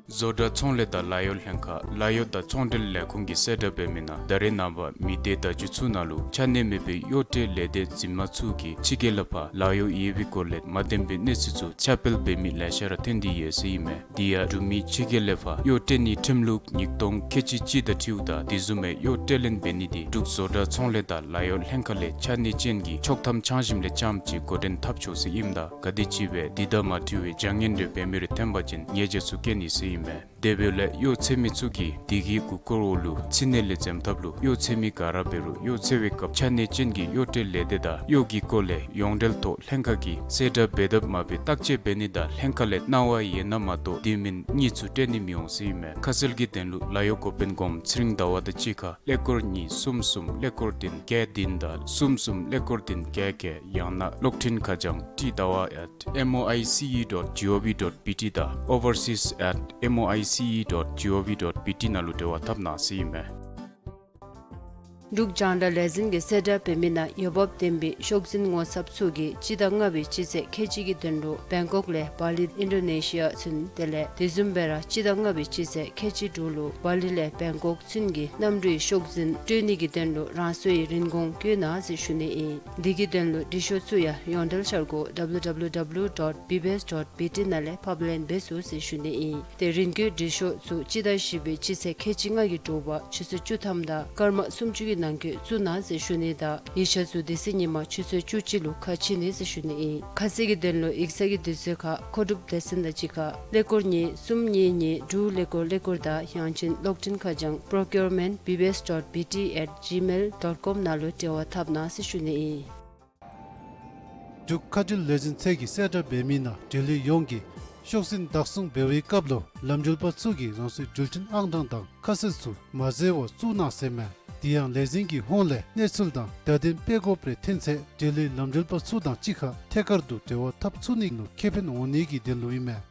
བཟོ་གྲྭ་ཚོང་ལས་དང་ལཱ་གཡོག་ལྷན་ཁག་ལཱ་གཡོག་དང་ཚོང་འབྲེལ་ལས་ཁུངས་ཀྱིས་གསལ་བསྒྲགས་འབད་མི་ནང་ད་རེས་ནངས་པ་མི་སྡེ་བརྡ་བརྒྱུད་ཚུ་ནང་ལུ་ཆ་གནས་མེད་པའི་གཡོག་ཁྲལ་ལས་སྡེ་འཛིན་མ་ཚུ་གིས་ཕྱི་རྒྱལ་ལས་ཕར་ལཱ་གཡོག་ཡོད་པའི་སྐོར་ལས་མ་བདེན་པའི་གནས་ཚུལ་ཚུ་ཁྱབ་སྤེལ་འབད་མི་ལེ་ཤ་ར་ཐོན་ཏེ་ཡོད་ཟེར་ཨིན་མས། དེ་ཡང་འབྲུག་མི་ཕྱི་རྒྱལ་ལས་ཕར་གཡོག་སྤྲོད་ནིའི་ཁྲིམས་ལུགས་ཉིས་སྟོང་ཁལ་གཅིག་གཅིག་དང་འཁྲིལཝ་ད་དེ་བཟུམ་མའི་གཡོག་སྤྲོད་ལེན་འབད་ནི་དེ་འབྲུག་བཟོ་གྲྭ་ཚོང་ལས་དང་ལཱ་གཡོག་ལྷན་ཁག་ལས་ཆ་གནས་ཅན་གྱི་ཆོག་ཐམ་ཚང་ཞིནམ་ལས་རྐྱངམ་ཅིག་འགོ་འདྲེན་འཐབ་ཆོག་ཟེར་ཨིནམ་ད་ག་དེམ་ཅིག་སྦེ་དེ་དང་མ་འཁྲིལ་བའི་བྱ་ངན་རེ་འབད་མི་རེ་ཐོན་པ་ཅིན་ཉེས་ཆད་ཚུ་བཀལ་ནི་ཟེར་ཨིན་མས། དེ་འབདཝ་ལས་གཡོག་ཚད་མི་ཚུ་གིས་དེ་གི་གུ་སྐོར་འོག་ལུ་ཕྱི་ནང་ལས་འཛེམ་ཐབས་ལུ་གཡོག་ཚད་མི་ག་ར་འབད་རུང་གཡོག་འཚོལ་བའི་སྐབས་ཆ་གནས་ཅན་གྱི་གཡོག་སྤྲོད་ལས་སྡེ་དང་གཡོག་གི་སྐོར་ལས་ཡོངས་འབྲེལ་ཐོག་ལྷན་ཁག་གིས་གསལ་བསྒྲགས་འབད་དཔ་མ་འབད་བརྟག་དཔྱད་འབད་ནི་དང་ལྷན་ཁག་ལས་གནང་བ་ཡོད་ན་མ་གཏོགས་དེ་མེན་གཉིས་ཚུ་སྤྲོད་ནི་མི་འོང་ཟེར་ཨིན་མས། ཁ་གསལ་གྱི་དོན་ལུ་ལཱ་གཡོག་འགོ་དཔོན་སྒོམ་ཚེ་རིང་ཟླ་བ་དང་གཅིག་ཁར་ཀླད་ཀོར་གཉིས་གསུམ་གསུམ་ཀླད་ཀོར་བདུན་བརྒྱད་བདུན་དང་གསུམ་གསུམ་ཀླད་ཀོར་བདུན་བརྒྱད་བརྒྱད་ཡང་ན་གློག་འཕྲིན་ཁ་བྱང་ཊི་ཟླ་བ་at M O I C E dot G O V dot B T དང་overseas at M O I C E dot G O V dot B T ནང་ལུ་འབྲེལ་བ་འཐབ་གནང་ཟེར་ཨིན་མས། འབྲུག་རྒྱང་བསྒྲགས་ལས་འཛིན་གྱིས་གསལ་བསྒྲགས་འབད་མི་ནང་འོས་འབབ་ལྡན་པའི་ཤོག་འཛིན་ངོ་ཚབ་ཚུ་གིས་སྤྱི་ཟླ་ལྔ་པའི་སྤྱི་ཚེས་ཁལ་གཅིག་གི་དོན་ལུ་བེང་ཀོག་ལས་བ་ལི་ཨིན་ཌོ་ནེ་ཤི་ཡ་ཚུན་དེ་ལས་དེ་བཟུམ་སྦེ་ར་སྤྱི་ཟླ་ལྔ་པའི་སྤྱི་ཚེས་ཁལ་གཅིག་དྲུག་ལུ་བ་ལི་ལས་བེང་ཀོག་ཚུན་གྱི་གནམ་གྲུའི་ཤོག་འཛིན་སྤྲོད་ནི་གི་དོན་ལུ་རང་སོའི་རིན་གོང་བཀོད་གནང་ཟེར་ཞུ་ནི་ཨིན། དེ་གི་དོན་ལུ་འབྲི་ཤོག་ཚུ་ཡང་ཡོངས་འབྲེལ་འཆར་སྒོ་W W W dot B B S dot B T ནང་ལས་ཕབ་ལེན་འབད་ཚུགས་ཟེར་ཞུ་ནི་ཨིན། ཏེ་རིན་བཀོད་འབྲི་ཤོག་ཚུ་སྤྱི་ཟླ་བཞི་པའི་སྤྱི་ཚེས་ཁལ་གཅིག་ལྔ་གི་དྲོ་པ་ཆུ་ཚོད་བཅུ་ཐམ་དང་སྐར་མ་སུམ་ཅུ་གི་ནང་འཁོད་བཙུགས་གནང་ཟེར་ཞུ་ནི་དང་ཡིག་ཆ་ཚུ་དེ་ཚེ་ཉིན་མ་ཆུ་ཚོད་བཅུ་གཅིག་ལུ་ཁ་ཕྱེ་ནི་ཟེར་ཞུ་ནི་ཨིན། ཁ་གསལ་གྱི་དོན་ལུ་ཡིག་ཚང་གི་དུས་ཚོད་ཁར་མཁོ་སྒྲུབ་སྡེ་ཚན་དང་གཅིག་ཁར་ཀླད་ཀོར་གཉིས་གསུམ་གཉིས་གཉིས་དྲུག་ཀླད་ཀོར་ཀླད་ཀོར་དང་ཡང་ཅིན་གློག་འཕྲིན་ཁ་བྱང་procurement B B S dot B T at gmail dot com ནང་ལུ་འབྲེལ་བ་འཐབ་གནང་ཟེར་ཞུ་ནི་ཨིན། འབྲུག་མཁའ་འགྲུལ་ལས་འཛིན་ཚད་ཀྱིས་གསལ་བསྒྲགས་འབད་མི་ནང་འབྲེལ་ཡོད་ཡོངས་ཀྱིས་ཤོག་འཛིན་བདག་བཟུང་འབད་བའི་སྐབས་ལུ་ལམ་འགྲུལ་པ་ཚུ་གིས་རང་སོའི་འགྲུལ་འཕྲིན་ཨང་གྲངས་དང་ཁ་གསལ་ཚུ་མ་བཟོ་བར་བཙུགས་གནང་ཟེར་མས། དེ་ཡང་ལས་འཛིན་གྱི་ཧོངས་ལས་གནས་ཚུལ་དང་བརྡ་དོན་སྤེལ་དགོཔ་རེ་ཐོན་ཚེ་འབྲེལ་ཡོད་ལམ་འགྲུལ་པ་ཚུ་དང་གཅིག་ཁར་ཐད་ཀར་དུ་འབྲེལ་བ་འཐབ་ཚུགས་ནི་ལུ་ཁེ་ཕན་འོང་ནི་གི་དོན་ལུ་ཨིན་མས།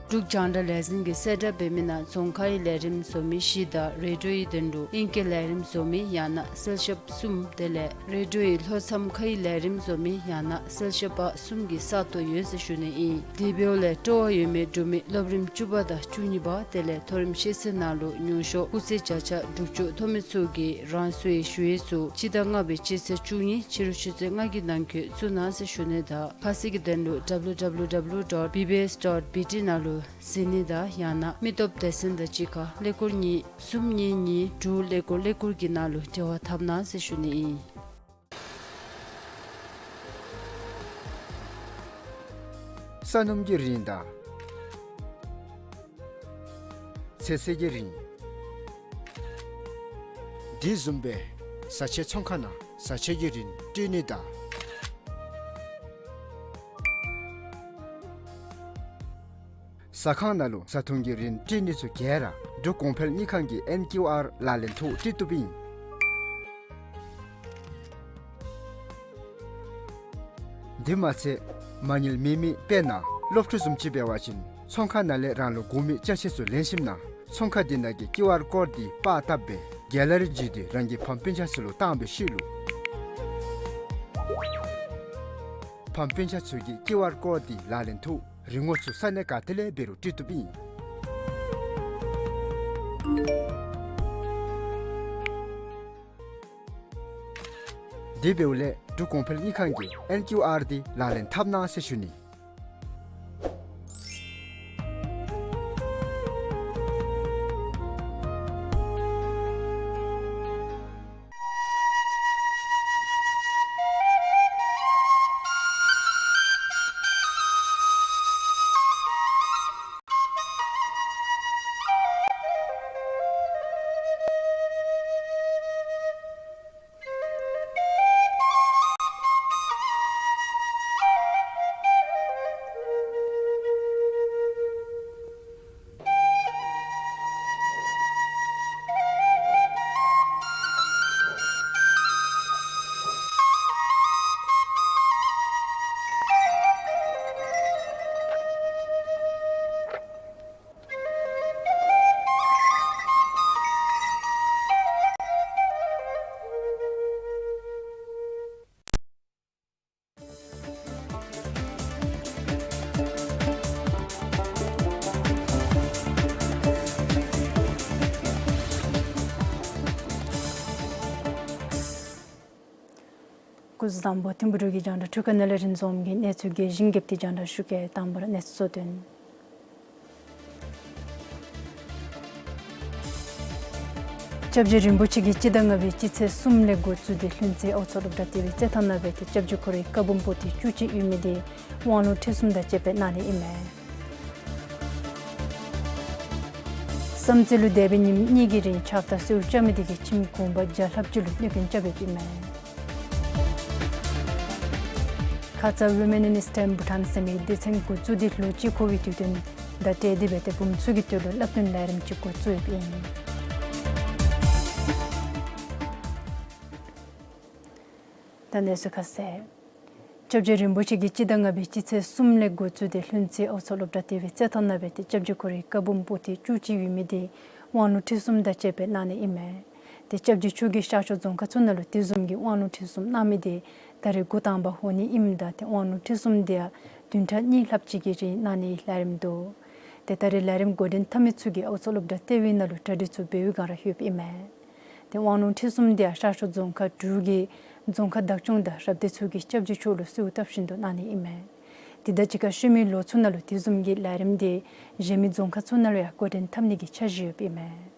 འབྲུག་རྒྱང་བསྒྲགས་ལས་འཛིན་གྱིས་གསལ་བསྒྲགས་འབད་མི་ནང་རྫོང་ཁའི་ལས་རིམ་བཟོ་མི་བཞི་དང་རེ་ཌིའོའི་དོན་ལུ་ཨིང་སྐད་ལས་རིམ་བཟོ་མི་ཡང་ན་གསལ་ཞབས་གསུམ་དེ་ལས་རེ་ཌིའོའི་ལྷོ་མཚམས་ཁའི་ལས་རིམ་བཟོ་མི་ཡང་ན་གསལ་ཞབས་པ་གསུམ་གྱི་ས་སྟོང་ཡོད་ཟེར་ཞུ་ནི་ཨིན། དེ་འབདཝ་ལས་སྤྲོ་བ་ཡོད་མི་འབྲུག་མི་སློབ་རིམ་བཅུ་པ་དང་བཅུ་གཉིས་པ་དེ་ལས་མཐོ་རིམ་ཤེས་ཚད་ནང་ལུ་མྱོང་ཤོག་སྐུགས་ཚད་བརྒྱ་ཆ་དྲུག་ཅུ་ཐོབ་མི་ཚུ་གིས་རང་སོའི་ཞུ་ཡིག་ཚུ་སྤྱི་ཟླ་ལྔ་པའི་སྤྱི་ཚེས་བཅུ་གཉིས་ཕྱི་རུ་ཆུ་ཚོད་ལྔ་གི་ནང་འཁོད་བཙུགས་གནང་ཟེར་ཞུ་ནི་དང་ཁ་གསལ་གྱི་དོན་ལུ W W W dot B B S dot B T ནང་ལུ་གཟིགས་ནི་དང་ཡང་ན་མི་སྟོབས་སྡེ་ཚན་དང་གཅིག་ཁར་ཀླད་ཀོར་གཉིས་གསུམ་གཉིས་གཉིས་དྲུག་ཀླད་ཀོར་ཀླད་ཀོར་གྱི་ནང་ལུ་འབྲེལ་བ་འཐབ་གནང་ཟེར་ཞུ་ནི་ཨིན། ས་སྣུམ་གྱི་རིན་དང་ཚོད་བསྲེ་གི་རིན། དེ་བཟུམ་སྦེ་བཟའ་ཆས་ཚོང་ཁང་ནང་བཟའ་ཆས་ཀྱི་རིན་སྤྲོད་ནི་དང་། ཟ་ཁང་ནང་ལུ་བཟའ་འཐུང་གི་རིན་སྤྲོད་ནི་ཚུ་ག་ར་འབྲུག་གོང་འཕེལ་དངུལ་ཁང་གི་ཨེན་ཀིའུ་ཨར་ལག་ལེན་ཐོག་སྤྲོད་བཏུབ་ཨིན། དེ་མ་ཚད་མ་དངུལ་མེད་མི་དཔེར་ན་སློབ་ཕྲུག་བཟུམ་ཅིག་འབད་བ་ཅིན་ཚོང་ཁང་ནང་ལས་རང་ལུ་དགོ་མི་ཅ་ཆས་ཚུ་ལེན་ཞིནམ་ན་ཚོང་ཁང་དེ་ནང་གི་ཀིའུ་ཨར་ཀོཌ་དེ་པར་བཏབ་སྦེ་གེ་ལ་རི་བརྒྱུད་དེ་རང་གི་ཕམ་སྤུན་ཆ་ཚུ་ལུ་བཏང་བའི་ཤུལ་ལུ་ཕམ་སྤུན་ཆ་ཚུ་གིས་ཀིའུ་ཨར་ཀོཌ་དེ་ལག་ལེན་ཐོག་རིན་གོང་ཚུ་ས་གནས་ག་ཏེ་ལས་འབད་རུང་སྤྲོད་བཏུབ་ཨིན། དེ་འབདཝ་ལས་འབྲུག་གོང་འཕེལ་དངུལ་ཁང་གི་ཨེན་ཀིའུ་ཨར་དེ་ལག་ལེན་འཐབ་གནང་ཟེར་ཞུ་ནི། སྐུ་གཟུགས་བཟང་པོ། ཐིམ་ཕུ་འབྲུག་གི་རྒྱང་བསྒྲགས་འཕྲུལ་ཁང་ནང་ལས་རིན་འཛོམས་ཀྱིས་གནས་ཚུལ་རྒྱས་ཤིང་རྒྱས་པ་དེ་རྒྱང་བསྒྲགས་ཞུ་གེ། དང་པ་ར་གནས་ཚུལ་གཙོ་དོན། སྐྱབས་རྗེ་རིན་པོ་ཆེ་གིས་སྤྱི་ཟླ་ལྔ་པའི་སྤྱི་ཚེས་གསུམ་ལས་འགོ་བཙུགས་ཏེ་ལྷུན་རྩེ་ཨའུ་མཚོ་སློབ་གྲྭ་ལྟེ་བའི་རྩེད་ཐང་ནང་སྦེ་ཏེ་སྐྱབས་རྗེ་ཁོ་རའི་བཀའ་འབུམ་པོ་ཏི་བཅུ་གཅིག་ཡོད་མི་དེ་དབང་ལུང་ཁྲིད་གསུམ་དང་བཅས་པའི་གནང་ནི་ཨིན་མས། བསམ་རྩེ་ལུ་འདས་པའི་ཉིནམ་གཉིས་ཀྱི་རིང་ཆརཔ་དང་སེརཝ་རྐྱབ་མི་དེ་གིས་ཁྱིམ་གུང་པ་བརྒྱ་ལྷགཔ་ཅིག་ལུ་གནོད་སྐྱོན་རྐྱབ་ཡོདཔ་ཨིན་མས། ཁ་ཙ་Women in STEM Bhutan ཟེར་མི་སྡེ་ཚན་འགོ་བཙུགས་ཏེ་ལོ་གཅིག་འཁོར་བའི་དུས་སྟོན་དང་འབྲེལ་ཏེ་སྦེ་ཏེ་བུམོ་ཚུ་གི་དོན་ལུ་བསླབ་སྟོན་ལས་རིམ་ཅིག་འགོ་བཙུགས་ཡོདཔ་ཨིན། ད་གནས་ཚུལ་ཁ་གསལ། སྐྱབས་རྗེ་རིན་པོ་ཆེ་གིས་སྤྱི་ཟླ་ལྔ་པའི་སྤྱི་ཚེས་གསུམ་ལས་འགོ་བཙུགས་ཏེ་ལྷུན་རྩེ་ཨའུ་མཚོ་སློབ་གྲྭ་ལྟེ་བའི་རྩེད་ཐང་ནང་སྦེ་ཏེ་སྐྱབས་རྗེ་ཁོ་རའི་བཀའ་འབུམ་པོ་ཏི་བཅུ་གཅིག་ཡོད་མི་དེ་དབང་ལུང་ཁྲིད་གསུམ་དང་བཅས་པའི་གནང་ནི་ཨིན་མས། ཏེ་སྐྱབས་རྗེ་མཆོག་གིས་ཤར་ཕྱོགས་རྫོང་ཁག་ཚུ་ནང་ལུ་དེ་བཟུམ་གྱི་དབང་ལུང་ཁྲིད་གསུམ་གནང་མི་དེ་ད་རེས་འགོ་དང་པ་འོང་ནི་ཨིནམ་ད་ཏེ་དབང་ལུང་ཁྲིད་གསུམ་དེ་ཡང་བདུན་ཕྲག་གཉིས་ལྷགཔ་ཅིག་གི་རིང་གནང་ནིའི་ལས་རིམ་འདུག། ཏེ་ད་རེས་ལས་རིམ་འགོ་འདྲེན་འཐབ་མི་ཚུ་གིས་ཨའུ་མཚོ་སློབ་གྲྭ་ལྟེ་བའི་ནང་ལུ་གྲ་སྒྲིག་ཚུ་འབད་བའི་སྒང་ར་ཡོདཔ་ཨིན་མས། ཏེ་དབང་ལུང་ཁྲིད་གསུམ་དེ་ཡང་ཤར་ཕྱོགས་རྫོང་ཁག་དྲུག་གི་རྫོང་ཁག་བདག་སྐྱོང་དང་རབ་སྡེ་ཚུ་གིས་སྐྱབས་རྗེ་མཆོག་ལུ་གསོལཝ་བཏབ་བཞིན་དུ་གནང་ནི་ཨིན་མས། དེ་དང་གཅིག་ཁར་ཤུལ་མའི་ལོ་ཚུ་ནང་ལུ་དེ་བཟུམ་གྱི་ལས་རིམ་དེ་གཞན་མི་རྫོང་ཁག་ཚུ་ནང་ལུ་ཡང་འགོ་འདྲེན་འཐབ་ནི་གི་འཆར་གཞི་ཡོདཔ་ཨིན་མས།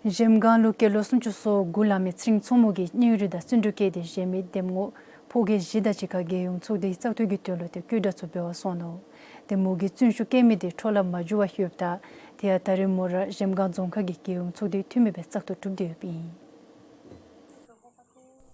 གཞལམ་སྒང་ལུ་སྐྱེས་ལོ་སུམ་ཅུ་སོ་དགུ་ལང་མི་ཚེ་རིང་མཚོ་མོ་གིས་སྙིང་རུས་དང་བརྩོན་འགྲུས་བསྐྱེད་དེ་གཞན་མི་འདེམས་ངོ་ཕོ་སྐྱེས་བཞི་དང་གཅིག་ཁར་རྒྱལ་ཡོངས་ཚོགས་སྡེའི་བཙག་འཐུ་གི་དོན་ལུ་ཏེ་བཀོད་གྲྭ་ཚུ་འབད་བར་སོང་ནུག། ཏེ་མོ་གིས་བརྩོན་ཤུགས་བསྐྱེད་མི་དེ་འཕྲོ་བརླག་མ་འགྱོ་བར་ཡོདཔ་ད་ཏེ་ཡང་ད་རེས་མོ་ར་གཞལམ་སྒང་རྫོང་ཁག་གི་རྒྱལ་ཡོངས་ཚོགས་སྡེའི་འཐུས་མི་སྦེ་བཙག་འཐུ་གྲུབ་སྟེ་ཡོདཔ་ཨིན།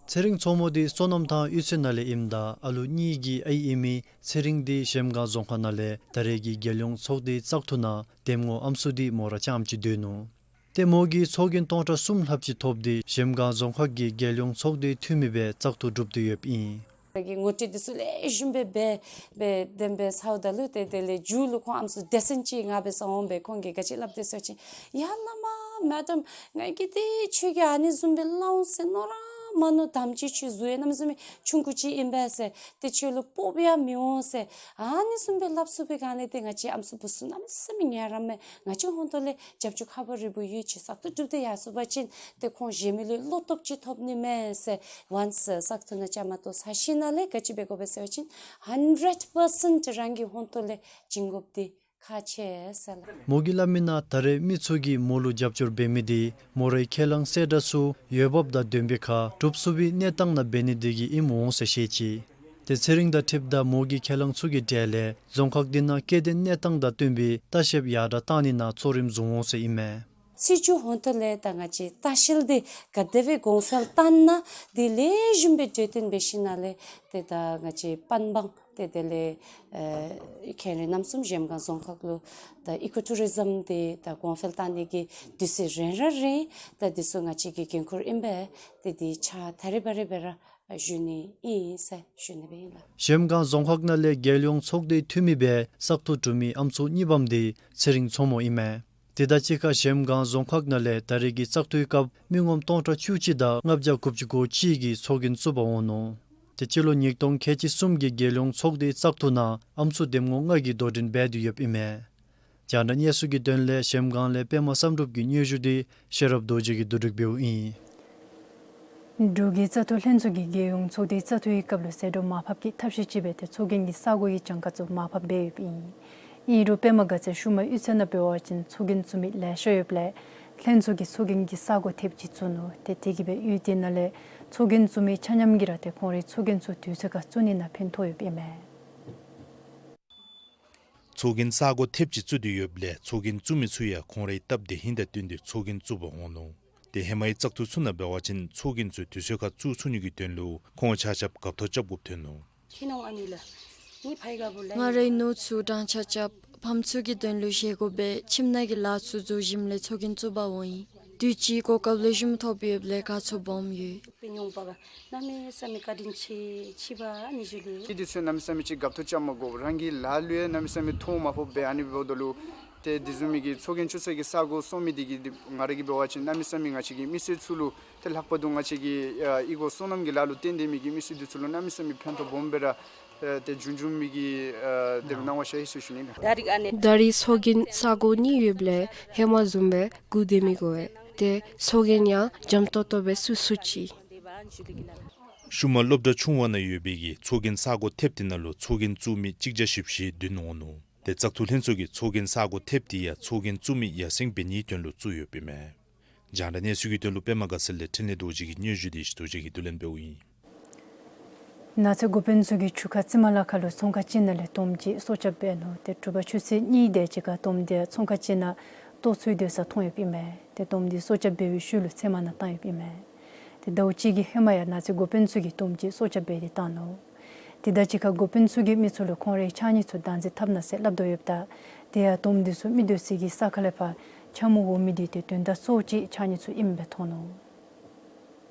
ཚེ་རིང་མཚོ་མོ་དེ་སོ་ནམ་ཐང་གཡུས་ཚན་ནང་ལས་ཨིནམ་ད་ཨ་ལུ་གཉིས་ཀྱི་ཨའི་ཨིན་མི་ཚེ་རིང་དེ་གཞལམ་སྒང་རྫོང་ཁག་ནང་ལས་ད་རེས་ཀྱི་རྒྱལ་ཡོངས་ཚོགས་སྡེའི་བཙག་འཐུ་ནང་འདེམས་ངོ་ཨམ་སྲུ་དེ་མོ་ར་རྐྱངམ་ཅིག་སྡོད་ནུག། ཏེ་མོ་གིས་ཚོགས་རྒྱན་སྟོང་ཕྲག་གསུམ་ལྷགཔ་ཅིག་ཐོབ་སྟེ་གཞལམ་སྒང་རྫོང་ཁག་གི་རྒྱལ་ཡོངས་ཚོགས་སྡེའི་འཐུས་མི་སྦེ་བཙག་འཐུ་གྲུབ་སྟེ་ཡོདཔ་ཨིན། ད་གི་ངོ་སྤྲོད་འདི་ཚུ་ལེགས་ཤོམ་སྦེ་འབད་སྦེ་དེམ་སྦེ་ཚརཝ་ད་ལུ་ཏེ་དེ་ལས་མཇུག་ལུ་ཁོང་ཨམ་སྲུ་སྡེ་ཚན་ཅིག་ང་འབད་སར་འོང་སྦེ་ཁོང་གིས་ག་ཅི་སླབ་དེས་ཟེར་བ་ཅིན་ཡ་བླ་མ་མེ་ཌམ་ང་གིས་ཏེ་ཁྱོད་ཀྱིས་ཨ་ནི་བཟུམ་སྦེ་སླབ་འོང་ཟེར་མནོ་ར་མ་མནོ། དམ་ཅིག་ཁྱོད་གཟུགས་ཡང་གནམ་མེད་ས་མེད་ཆུང་ཀུ་ཅིག་ཨིན་པས་ཟེར། ཏེ་ཁྱོད་ལུ་སྤོབས་ཡང་མི་འོང་ཟེར། ཨ་ནི་བཟུམ་སྦེ་སླབ་ཚུགས་པའི་སྒང་ལས་ཏེ་ང་བཅས་ཨམ་སྲུ་བུ་ཚུ་གནམ་མེད་ས་མེད་ངལ་རངམ་མས། ང་བཅས་ཧོང་ཏོ་ལས་རྒྱབ་སྐྱོར་ཁག་པོ་རེ་བོ་ཡོད། ཅིག་བཙག་འཐུ་གྲུབ་སྟེ་ཡར་སོང་པ་ཅིན་ཏེ་ཁོང་གཞན་མི་ལུ་བློ་སྟོབས་ཅིག་ཐོབ་ནི་མས་ཟེར་ཝཱན་སི་བཙག་འཐུ་ནང་བཅའ་མར་གཏོགས་ཚར་ཞིནམ་ལས་ག་ཅི་འབད་དགོ་པས་ཟེར་བ་ཅིན་ཧན་ཌེཌ་པར་སེནཊ་རང་གི་ཧོང་ཏོ་ལས་བྱིན་དགོཔ་འདི་ཁག་ཆེ་ཟེར་སླབ། མོ་གིས་སླབ་མི་ནང་ད་རེས་མི་ཚུ་གིས་མོ་ལུ་རྒྱབ་སྐྱོར་འབད་མི་དེ་མོ་རའི་ཁས་བླངས་གསལ་བསྒྲགས་ཚུ་འོས་འབབ་དང་ལྡནམ་སྦེ་ཁར་སྒྲུབ་ཚུགས་པའི་གནས་སྟངས་ནང་འབད་ནི་དེ་གིས་ཨིནམ་འོང་ཟེར་བཤད་ཅི། ཏེ་ཚེ་རིང་དང་འཁྲིལཝ་ད་མོ་གི་ཁས་བླངས་ཚུ་གི་གྲས་ལས་རྫོང་ཁག་འདི་ནང་སྐྱེ་ལྡན་གནས་སྟངས་དང་བསྟུན་པའི་ལྟ་བཤལཔ་ཡར་དྲག་གཏང་ནི་ནང་གཙོ་རིམ་བཟུང་འོང་ཟེར་ཨིན་མས། ཚེས་བཅུ་ཧོང་ཏོ་ལས་ད་ང་བཅས་ལྟ་བཤལ་འདི་ག་དེ་སྦེ་གོང་འཕེལ་བཏང་ན་འདི་ལེགས་ཤོམ་སྦེ་གྲོས་བསྟུན་འབད་ཞིནམ་ལས་ཏེ་ད་ང་བཅས་པན་སྦང་ཏེ་དེ་ལས་ཨེ་ཁེ་རེ་རྣམ་གསུམ་གཞལམ་སྒང་རྫོང་ཁག་ལུ་ད་ཨི་ཀོ་ཊུ་རི་ཛིམ་འདི་ད་གོང་འཕེལ་བཏང་ནི་གི་དུས་ཚོད་རན་ར་རན། ད་འདི་ཚུ་ང་བཅས་ཀྱི་འགན་ཁུར་ཨིན་པས། ཏེ་འདི་ཕྱག་ད་རེས་འབད་རེས་འབད་ར་ཞུ་ནི་ཨིན་ཟེར་ཞུ་ནི་སྦེ་ཨིན་ལགས། གཞལམ་སྒང་རྫོང་ཁག་ནང་ལས་རྒྱལ་ཡོངས་ཚོགས་སྡེའི་འཐུས་མི་སྦེ་བཙག་འཐུ་གྲུབ་མི་ཨམ་སྲུ་གཉིས་པམ་འདི་ཚེ་རིང་མཚོ་མོ་ཨིན་མས། དེ་དང་གཅིག་ཁར་གཞལམ་སྒང་རྫོང་ཁག་ནང་ལས་ད་རེས་ཀྱི་བཙག་འཐུའི་སྐབས་མི་ངོམ་སྟོང་ཕྲག་བཅུ་གཅིག་དང་ལྔ་བརྒྱ་དགུ་བཅུ་གོ་གཅིག་གིས་ཚོགས་རྒྱན་བཙུགས་པར་འོང་ནུག། ཏེ་སྤྱི་ལོ་ཉིས་སྟོང་ཁལ་གཅིག་གསུམ་གྱི་རྒྱལ་ཡོངས་ཚོགས་སྡེའི་བཙག་འཐུ་ནང་ཨམ་སྲུ་འདེམས་ངོ་ལྔ་གིས་དོ་འགྲན་འབད་དེ་ཡོདཔ་ཨིན་མས། རྒྱང་བསྒྲགས་གནས་ཚུལ་གྱི་དོན་ལས་གཞལམ་སྒང་ལས་པདྨ་བསམ་གྲུབ་ཀྱི་སྙན་ཞུ་དེ་ཤེས་རབ་རྡོ་རྗེ་གིས་བསྡུ་སྒྲིག་འབདཝ་ཨིན། འབྲུག་གི་བཙག་འཐུ་ལྷན་ཚོགས་ཀྱིས་རྒྱལ་ཡོངས་ཚོགས་སྡེའི་བཙག་འཐུའི་སྐབས་ལུ་ཟད་འགྲོ་མར་ཕབ་ཀྱི་ཐབས་ཤེས་ཅིག་སྦེ་ཏེ་ཚོགས་རྒྱན་གྱི་ས་སྒོ་གི་གྱངས་ཁ་ཚུ་མར་ཕབ་འབད་ཡོདཔ་ཨིན། ཨིན་རུང་པདྨ་དགའ་ཚལ་ཤུལ་མའི་གཡུས་ཚན་ནང་འབད་བ་ཅིན་ཚོགས་རྒྱན་བཙུགས་མི་ལེ་ཤ་ཡོདཔ་ལས་ལྷན་ཚོགས་ཀྱིས་ཚོགས་རྒྱན་གྱི་ས་སྒོ་ཐེབས་ཅིག་བཙུགས་ནུག། ཏེ་དེ་གིས་སྦེ་གཡུས་དེ་ནང་ལས་ཚོགས་རྒྱན་བཙུགས་མི་ཆ་མཉམ་གྱིས་ར་ཏེ་ཁོང་རའི་ཚོགས་རྒྱན་ཚུ་དུས་ཚོད་ཁར་བཙུགས་ནི་ནང་ཕན་ཐོགས་ཡོདཔ་ཨིན་མས། ཚོགས་རྒྱན་ས་སྒོ་ཐེབས་ཅིག་བཙུགས་ཏེ་ཡོདཔ་ལས་ཚོགས་རྒྱན་བཙུགས་མི་ཚུ་ཡང་ཁོང་རའི་སྟབས་བདེ་ཧིང་དང་བསྟུན་ཏེ་ཚོགས་རྒྱན་བཙུགས་པར་འོང་ནུག། ཏེ་ཧེ་མའི་བཙག་འཐུ་ཚུ་ནང་འབད་བ་ཅིན་ཚོགས་རྒྱན་ཚུ་དུས་ཚོད་ཁར་བཙུགས་ཚུགས་ནི་གི་དོན་ལུ་ཁོང་ཆ་ཁྱབ་འགབ་ཐོག་རྐྱབ་དགོཔ་ཐོན་ནུག། ང་རའི་ནུ་ཚུ་གྲངས་ཆ་རྐྱབ་ཕམ་ཚུ་གི་དོན་ལུ་བཞེས་སྒོ་འབད་ཁྱིམ་ནང་གི་ལཱ་ཚུ་རྫོགས་ཞིནམ་ལས་ཚོགས་རྒྱན་བཙུགས་པར་འོང་ཡི། དུས་ཅི་གོ་སྐབས་ལེགས་ཤོམ་ཐོབ་ཡོདཔ་ལས་དགའ་ཚོར་སྦོམ་ཡོད། གནམ་མེད་ས་མེད་བཀའ་དྲིན་ཆེ། ཕྱི་པ་ནི་ཞུ་ལེ། ཏེ་དུས་ཚོད་གནམ་མེད་ས་མེད་ཅིག་འགབ་ཐོག་རྐྱབ་མ་དགོ། རང་གི་ལཱ་ལུ་ཡང་གནམ་མེད་ས་མེད་ཐོ་མ་ཕོགཔ་སྦེ་ཨ་ནི་འབདཝ་ད་ལུ་ཏེ་དེ་བཟུམ་མའི་གི་ཚོགས་རྒྱན་བཙུགས་ས་གི་ས་སྒོ་སོང་མི་དེ་གིས་ང་ར་གིས་འབད་བ་ཅིན་གནམ་མེད་ས་མེད་ང་བཅས་ཀྱི་མི་སེར་ཚུ་ལུ་ཏེ་ལྷག་པར་དུ་ང་བཅས་ཀྱི་ཨ་ཨི་གོ་སོ་ནམ་གྱི་ལཱ་ལུ་བརྟེན་ཏེ་མི་གི་མི་སེར་འདི་ཚུ་ལུ་གནམ་མེད་ས་མེད་ཕན་ཐོགས་སྦོམ་སྦེ་ར་ཨ་ཏེ་འབྱུང་འབྱུངམ་གི་ཨ་དེ་སྦེ་གནང་བ་ཤར་ཡི་ཟེར་ཞུ་ནི་ལགས། ད་རིས་ཚོགས་རྒྱན་ས་སྒོ་གཉིས་ཡོདཔ་ལས་ཧེ་མ་བཟུམ་སྦེ་སྒུག་སྡོད་མི་དགོ་པས། ཏེ་ཚོགས་རྒྱན་ཡང་འཇམ་ཏོང་ཏོ་སྦེ་བཙུགས་ཚུགས་ཅི། ཤུལ་མ་སློབ་གྲྭ་ཆུང་བ་ནང་ཡོད་པའི་གི་ཚོགས་རྒྱན་ས་གོ་ཐེབས་དེ་ནང་ལུ་ཚོགས་རྒྱན་བཙུགས་མི་གཅིག་བརྒྱ་བཞི་བཅུ་ཞེ་བདུན་འོང་ནུག། ཏེ་བཙག་འཐུ་ལྷན་ཚོགས་ཀྱིས་ཚོགས་རྒྱན་ས་གོ་ཐེབས་དེ་ཡང་ཚོགས་རྒྱན་བཙུགས་མི་ཡར་སེང་འབད་ནིའི་དོན་ལུ་བཙུགས་ཡོདཔ་ཨིན་མས། རྒྱང་བསྒྲགས་གནས་ཚུལ་གྱི་དོན་ལུ་པདྨ་དགའ་ཚལ་ལས་འཕྲིན་ལས་རྡོ་རྗེ་གི་སྙན་ཞུ་དེ་ཞུ་རྡོ་རྗེ་གིས་བསྡུ་ལེན་འབདཝ་ཨིན། ནགས་ཚལ་འགོ་དཔོན་ཚུ་གིས་ཆུ་ཁ་རྩི་མ་ལ་ཁ་ལུ་ཚོང་ཁང་ཅིག་ནང་ལས་དོམ་ཅིག་སྲོག་སྐྱབས་འབད་ནུག། ཏེ་དྲོ་པ་ཆུ་ཚོད་གཉིས་དེ་ཅིག་ཁར་དོམ་དེ་ཚོང་ཁང་ཅིག་ནང་གཏོར་ཚུགས་སྡོད་ས་མཐོང་ཡོདཔ་ཨིན་མས། ཏེ་དོམ་དེ་སྲོག་སྐྱབས་འབད་བའི་ཤུལ་ལུ་ཚེར་མ་ནང་བཏང་ཡོདཔ་ཨིན་མས། ཏེ་ཟླཝ་གཅིག་གི་ཧེ་མ་ཡང་ནགས་ཚལ་འགོ་དཔོན་ཚུ་གིས་དོམ་ཅིག་སྲོག་སྐྱབས་འབད་དེ་བཏང་ནུག། ཏེ་ད་ཅིག་ཁར་འགོ་དཔོན་ཚུ་གིས་མི་ཚུ་ལུ་ཁོང་རའི་ཕྱགས་སྙིགས་ཚུ་བདག་འཛིན་འཐབ་གནང་ཟེར་སླབ་དོ་ཡོདཔ་ད། དེ་ཡང་དོམ་དེ་ཚུ་མི་སྡོད་ས་གི་ས་ཁ་ལས་ཕར་འཕྱག་མུ་འོང་མི་དེ་ཏེ་དོན་དག་གཙོ་བོ་ཅིག་ཕྱགས་སྙིགས་ཚུ་ཨིནམ་སྦེ་མཐོང་ནུག།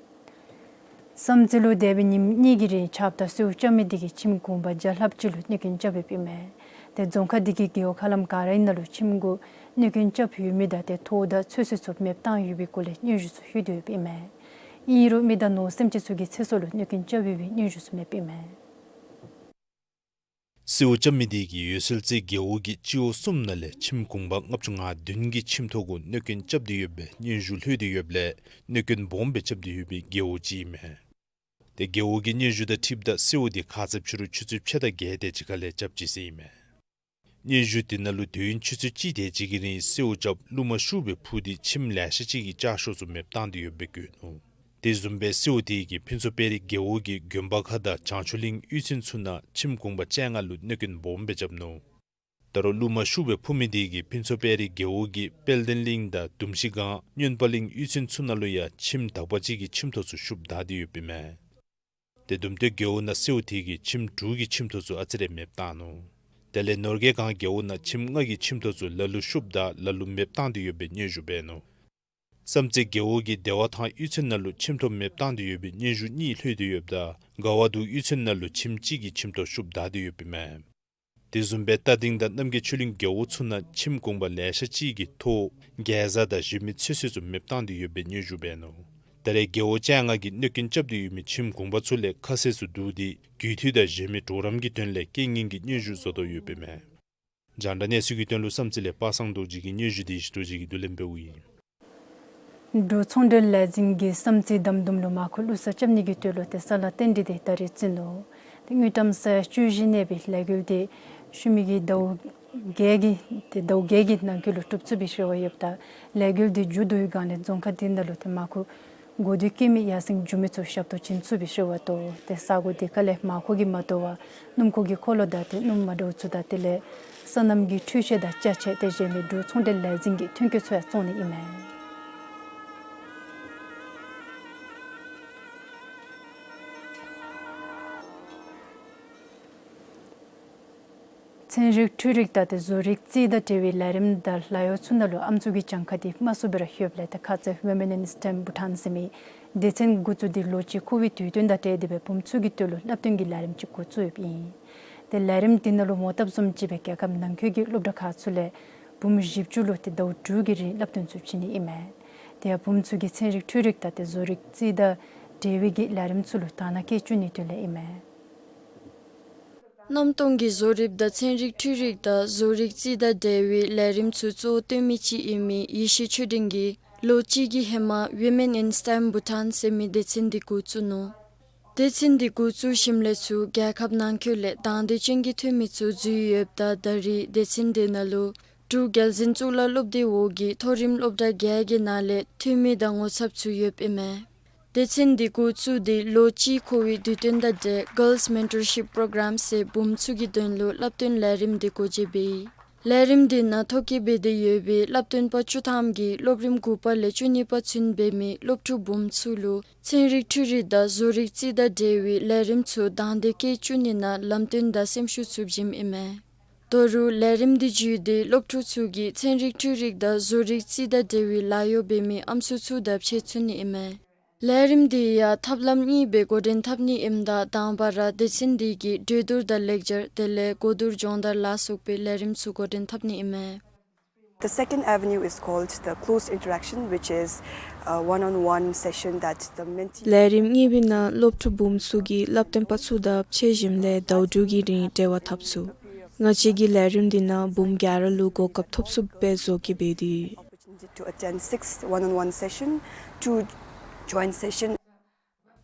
བསམ་རྩེ་ལུ་འདས་པའི་ཉིནམ་གཉིས་ཀྱི་རིང་ཆརཔ་དང་སེརཝ་རྐྱབ་མི་དེ་གིས་ཁྱིམ་གུང་པ་བརྒྱ་ལྷགཔ་ཅིག་ལུ་གནོད་སྐྱོན་རྐྱབ་ཡོདཔ་ཨིན་མས། ཏེ་རྫོང་ཁག་དེ་གི་རྒེད་འོག་ཁ་ལམ་ག་རའི་ནང་ལུ་ཁྱིམ་གུ་གནོད་སྐྱོན་རྐྱབ་ཡོད་མི་དང་ཏེ་ཐོག་དང་ཚོད་བསྲེ་ཚུ་མེདཔ་བཏང་ཡོད་པའི་སྐོར་ལས་སྙན་ཞུ་ཚུ་ལྷོད་དེ་ཡོདཔ་ཨིན་མས། ཨིན་རུང་མི་དང་ནོར་སེམས་ཅན་ཚུ་གི་ཚེ་སྲོག་ལུ་གནོད་སྐྱོན་རྐྱབ་ཡོད་པའི་སྙན་ཞུ་ཚུ་མེདཔ་ཨིན་མས། སེརཝ་རྐྱབ་མི་དེ་གིས་འོད་གསལ་རྩེ་རྒེད་འོག་གི་སྤྱི་འོག་གསུམ་ནང་ལས་ཁྱིམ་གུང་པ་ལྔ་བཅུ་ང་བདུན་གྱི་ཁྱིམ་ཐོག་གུ་གནོད་སྐྱོན་རྐྱབ་སྟེ་ཡོད་པའི་སྙན་ཞུ་ལྷོད་དེ་ཡོདཔ་ལས་གནོད་སྐྱོན་སྦོམ་སྦེ་རྐྱབ་སྟེ་ཡོད་པའི་རྒེད་འོག་ཅིག་ཨིན་མས། ཏེ་རྒེད་འོག་གི་སྙན་ཞུ་དང་འཁྲིལཝ་ད་སེརཝ་དེ་ཁ་ཙ་ཕྱི་རུ་ཆུ་ཚོད་ཕྱེད་དང་བརྒྱད་དེ་ཅིག་ཁ་ལས་རྐྱབ་ཅི་ཟེར་ཨིན་མས། སྙན་ཞུ་དེ་ནང་ལུ་དུས་ཡུན་ཆུ་ཚོད་གཅིག་དེ་ཅིག་གི་རིང་སེརཝ་རྐྱབ་རླུང་མ་ཤུགས་སྦེ་འཕུ་སྟེ་ཁྱིམ་ལེ་ཤ་ཅིག་གི་ལྕགས་ཤོག་ཚུ་མེདཔ་བཏང་སྟེ་ཡོདཔ་སྦེ་བཀོད་ནུག། དེ་བཟུམ་སྦེ་སེརཝ་དེ་གིས་ཕུན་ཚོགས་དཔལ་རི་རྒེད་འོག་གི་དགོན་པ་ཁ་དང་བྱང་ཆུབ་གླིང་གཡུས་ཚན་ཚུ་ནང་ཁྱིམ་གུང་པ་བཅོ་ལྔ་ལུ་གནོད་སྐྱོན་སྦོམ་སྦེ་རྐྱབ་ནུག། ད་རུང་རླུང་མ་ཤུགས་སྦེ་འཕུ་མི་དེ་གིས་ཕུན་ཚོགས་དཔལ་རི་རྒེད་འོག་གི་དཔལ་ལྡན་གླིང་དང་གདུམ་ཤིང་སྒང་སྨྱོན་པ་གླིང་གཡུས་ཚན་ཚུ་ནང་ལུ་ཡང་ཁྱིམ་དག་པ་ཅིག་གི་ཁྱིམ་ཐོག་ཚུ་ཤུབས་བདའ་སྟེ་ཡོདཔ་ཨིན་མས། ཏེ་དུམ་སྟོན་རྒེད་འོག་ནང་སེརཝ་དེ་གིས་ཁྱིམ་དྲུག་གི་ཁྱིམ་ཐོག་ཚུ་ཨ་ཙི་རེ་མེདཔ་བཏང་ནུག། དེ་ལས་ནོར་རྒྱས་སྒང་རྒེད་འོག་ནང་ཁྱིམ་ལྔ་གི་ཁྱིམ་ཐོག་ཚུ་ལ་ལུ་ཤུབས་བདའ་ལ་ལུ་མེདཔ་བཏང་སྟེ་ཡོད་པའི་སྙན་ཞུ་འབད་ནུག། བསམ་རྩེ་རྒེད་འོག་གི་བདེ་བ་ཐང་གཡུས་ཚན་ནང་ལུ་ཁྱིམ་ཐོག་མེདཔ་བཏང་སྟེ་ཡོད་པའི་སྙན་ཞུ་གཉིས་ལྷོད་དེ་ཡོདཔ་ད་དགའ་བ་འདུ་གཡུས་ཚན་ནང་ལུ་ཁྱིམ་གཅིག་གི་ཁྱིམ་ཐོག་ཤུབས་བདའ་སྟེ་ཡོདཔ་ཨིན་མས། དེ་བཟུམ་སྦེ་རྟ་སྡིང་དང་རྣམ་རྒྱལ་ཆོས་གླིང་རྒེད་འོག་ཚུ་ནང་ཁྱིམ་གུང་པ་ལེ་ཤ་ཅིག་གི་ཐོག་གེ་ཛ་དང་གཞན་མི་ཚོད་བསྲེ་ཚུ་མེདཔ་བཏང་སྟེ་ཡོད་པའི་སྙན་ཞུ་འབད་ནུག། ད་རེས་རྒེད་འོག་བཅོ་ལྔ་གིས་གནོད་སྐྱོན་རྐྱབ་སྟེ་ཡོད་མི་ཁྱིམ་གུང་པ་ཚུ་ལས་ཁ་གསལ་ཚུ་བསྡུ་སྟེ་རྒུད་འཐུས་དང་གཞན་མི་གྲོགས་རམ་གྱི་དོན་ལས་རྐྱེན་ངན་གྱི་སྙན་ཞུ་བཟོ་དོ་ཡོདཔ་ཨིན་མས། རྒྱང་བསྒྲགས་གནས་ཚུལ་གྱི་དོན་ལུ་བསམ་རྩེ་ལས་པ་སངས་རྡོ་རྗེ་གི་སྙན་ཞུ་དེ་ཞུ་རྡོ་རྗེ་གིས་བསྡུ་ལེན་འབདཝ་ཨིན། འབྲུག་ཚོང་འབྲེལ་ལས་འཛིན་གྱིས་བསམ་རྩེ་འདམ་དུམ་ལུ་མར་ཁུ་བླུགས་ས་རྐྱབ་ནི་གི་དོན་ལུ་ཏེ་ས་ལཱ་བཏོན་ཏེ་ཏེ་ད་རེས་བརྩིས་ནུག། ཏེ་དངུལ་ཀྲམ་ས་ཡ་བཅུ་བཞི་གནས་པའི་ལས་འགུལ་དེ་ཤུལ་མི་གི་ཟླཝ་བརྒྱད་ཀྱི་ཏེ་ཟླཝ་བརྒྱད་ཀྱི་ནང་འཁོད་ལུ་གྲུབ་ཚུགས་པའི་རེ་བ་ཡོདཔ་ད་ལས་འགུལ་དེ་མཇུག་བསྡུ་བའི་སྒང་ལས་རྫོང་ཁག་དེ་ནང་ལུ་ཏེ་མར་ཁུ་གོ་དོན་བཀོད་མི་ཡར་སེང་འགྱོ་མི་ཚུ་ཞབས་ཏོག་བྱིན་ཚུགས་པའི་རེ་བ་འདུག། ཏེ་ས་གོ་དེ་ཁ་ལས་མར་ཁུ་གིས་མ་དོ་བར་སྣུམ་འཁོར་གྱི་འཁོར་ལོ་དང་ཏེ་སྣུམ་མ་འདྲཝ་ཚུ་དང་དེ་ལས་སོ་ནམ་གྱི་འཕྲུལ་ཆས་དང་ཅ་ཆས་དེ་བཟུམ་མའི་འབྲུག་ཚོང་འབྲེལ་ལས་འཛིན་གྱིས་ཐོན་སྐྱེད་ཚུ་ཡང་བཙོང་ནི་ཨིན་མས། ཚན་རིག་འཕྲུལ་རིག་དང་ཏེ་བཟོ་རིག་རྩིས་དང་འབྲེལ་བའི་ལས་རིམ་དང་ལཱ་གཡོག་ཚུ་ནང་ལུ་ཨམ་སྲུ་གི་གྱངས་ཁ་དེ་དམའ་སུ་སྦེ་ར་ལྷོདཔ་ལས་ཏེ་ཁ་ཙ་Women in སི་ཊེམ་བྷུ་ཊཱན་ཟེར་མི་སྡེ་ཚན་འགོ་བཙུགས་ཏེ་ལོ་གཅིག་འཁོར་བའི་དུས་སྟོན་དང་འབྲེལ་ཏེ་སྦེ་བུམོ་ཚུ་གི་དོན་ལུ་བསླབ་སྟོན་གྱི་ལས་རིམ་ཅིག་འགོ་བཙུགས་ཡོདཔ་ཨིན། ཏེ་ལས་རིམ་དེ་ནང་ལུ་མོ་བཏབ་བཟུམ་ཅིག་སྦེ་རྒྱལ་ཁབ་ནང་འཁོད་ཀྱི་སློབ་གྲྭ་ཁག་ཚུ་ལས་བུམོ་བཞི་བཅུ་ལུ་ཏེ་ཟླཝ་དྲུག་གི་རིང་བསླབ་སྟོན་ཚུ་བྱིན་ནི་ཨིན་མས། དེ་ཡང་བུམོ་ཚུ་གིས་ཚན་རིག་འཕྲུལ་རིག་དང་ཏེ་བཟོ་རིག་རྩིས་དང་འབྲེལ་བའི་གི་ལས་རིམ་ཚུ་ལུ་དང་འདོད་བསྐྱེད་བཅུག་ནིའི་དོན་ལས་ཨིན་མས། གནམ་སྟོང་གི་བཟོ་རིག་དང་ཚན་རིག་འཕྲུལ་རིག་དང་བཟོ་རིག་རྩིས་དང་འབྲེལ་བའི་ལས་རིམ་ཚུ་གཙོ་བོ་སྟོན་མི་ཅིག་ཨིན་མི་ཡེ་ཤེས་ཆོས་སྒྲོན་གྱིས་ལོ་གཅིག་གི་ཧེ་མ་Women in སི་ཊེམ་བྷུ་ཊཱན་ཟེར་མི་སྡེ་ཚན་དེ་འགོ་བཙུགས་ནུག། སྡེ་ཚན་དེ་འགོ་བཙུགས་ཞིནམ་ལས་ཚུར་རྒྱལ་ཁབ་ནང་འཁོད་ལས་དང་འདོད་ཅན་གྱི་འཐུས་མི་ཚུ་འཛུལ་ཡོདཔ་ད་ད་རེས་སྡེ་ཚན་དེ་ནང་ལུ་འབྲུག་རྒྱལ་འཛིན་གཙུག་ལག་སློབ་སྡེ་འོག་གི་མཐོ་རིམ་སློབ་གྲྭ་བརྒྱད་ཀྱི་ནང་ལས་འཐུས་མི་དང་ངོ་ཚབ་ཚུ་ཡོདཔ་ཨིན་མས། སྡེ་ཚན་དེ་འགོ་བཙུགས་ཏེ་ལོ་གཅིག་འཁོར་བའི་དུས་སྟོན་དང་འབྲེལ་Girls Mentorship Program ཟེར་བུམོ་ཚུ་གི་དོན་ལུ་བསླབ་སྟོན་ལས་རིམ་དེ་འགོ་འབྱེད་འབད་ཡི། ལས་རིམ་དེ་ནང་ཐོ་བཀོད་འབད་དེ་ཡོད་པའི་བསླབ་སྟོན་པ་བཅུ་ཐམ་གྱིས་སློབ་རིམ་དགུ་པ་ལས་བཅུ་གཉིས་པ་ཚུན་འབད་མི་སློབ་ཕྲུག་བུམོ་ཚུ་ལུ་ཚན་རིག་འཕྲུལ་རིག་དང་བཟོ་རིག་རྩིས་དང་འབྲེལ་བའི་ལས་རིམ་ཚུ་དང་འདོད་བསྐྱེད་བཅུག་ནི་ནང་ལམ་སྟོན་དང་སེམས་ཤུགས་ཚུ་བྱིནམ་ཨིན་མས། ད་རུང་ལས་རིམ་དེ་བརྒྱུད་དེ་སློབ་ཕྲུག་ཚུ་གིས་ཚན་རིག་འཕྲུལ་རིག་དང་བཟོ་རིག་རྩིས་དང་འབྲེལ་བའི་ལཱ་གཡོག་འབད་མི་ཨམ་སྲུ་ཚུ་དང་ཕྱད་ཚུགས་ནི་ཨིན་མས། ལས་རིམ་དེ་ཡང་ཐབས་ལམ་གཉིས་སྦེ་འགོ་འདྲེན་འཐབ་ནི་ཨིནམ་ད་དང་པ་ར་སྡེ་ཚན་དེ་གིས་གྲོས་བསྡུར་དང་ལེགས་སྦྱར་དེ་ལས་གོ་བསྡུར་སྦྱོང་བརྡར་ལ་སོགས་པའི་ལས་རིམ་ཚུ་འགོ་འདྲེན་འཐབ་ནི་ཨིན་མས། The second avenue is called the close interaction, which is a one-on-one session that the mentee ལས་རིམ་གཉིས་པའི་ནང་སློབ་ཕྲུག་བུམོ་ཚུ་གིས་བསླབ་སྟོན་པ་ཚུ་དང་ཕྱད་ཞིནམ་ལས་ཟླཝ་དྲུག་གི་རིང་འབྲེལ་བ་འཐབ་ཚུགས། ང་བཅས་ཀྱི་ལས་རིམ་དེ་ནང་བུམོ་ག་ར་ལུ་གོ་སྐབས་ཐོབ་ཚུགསཔ་སྦེ་བཟོ་བཀོད་འབད་དེ་ཡོད། Opportunity to attend six one-on-one session, two joint session.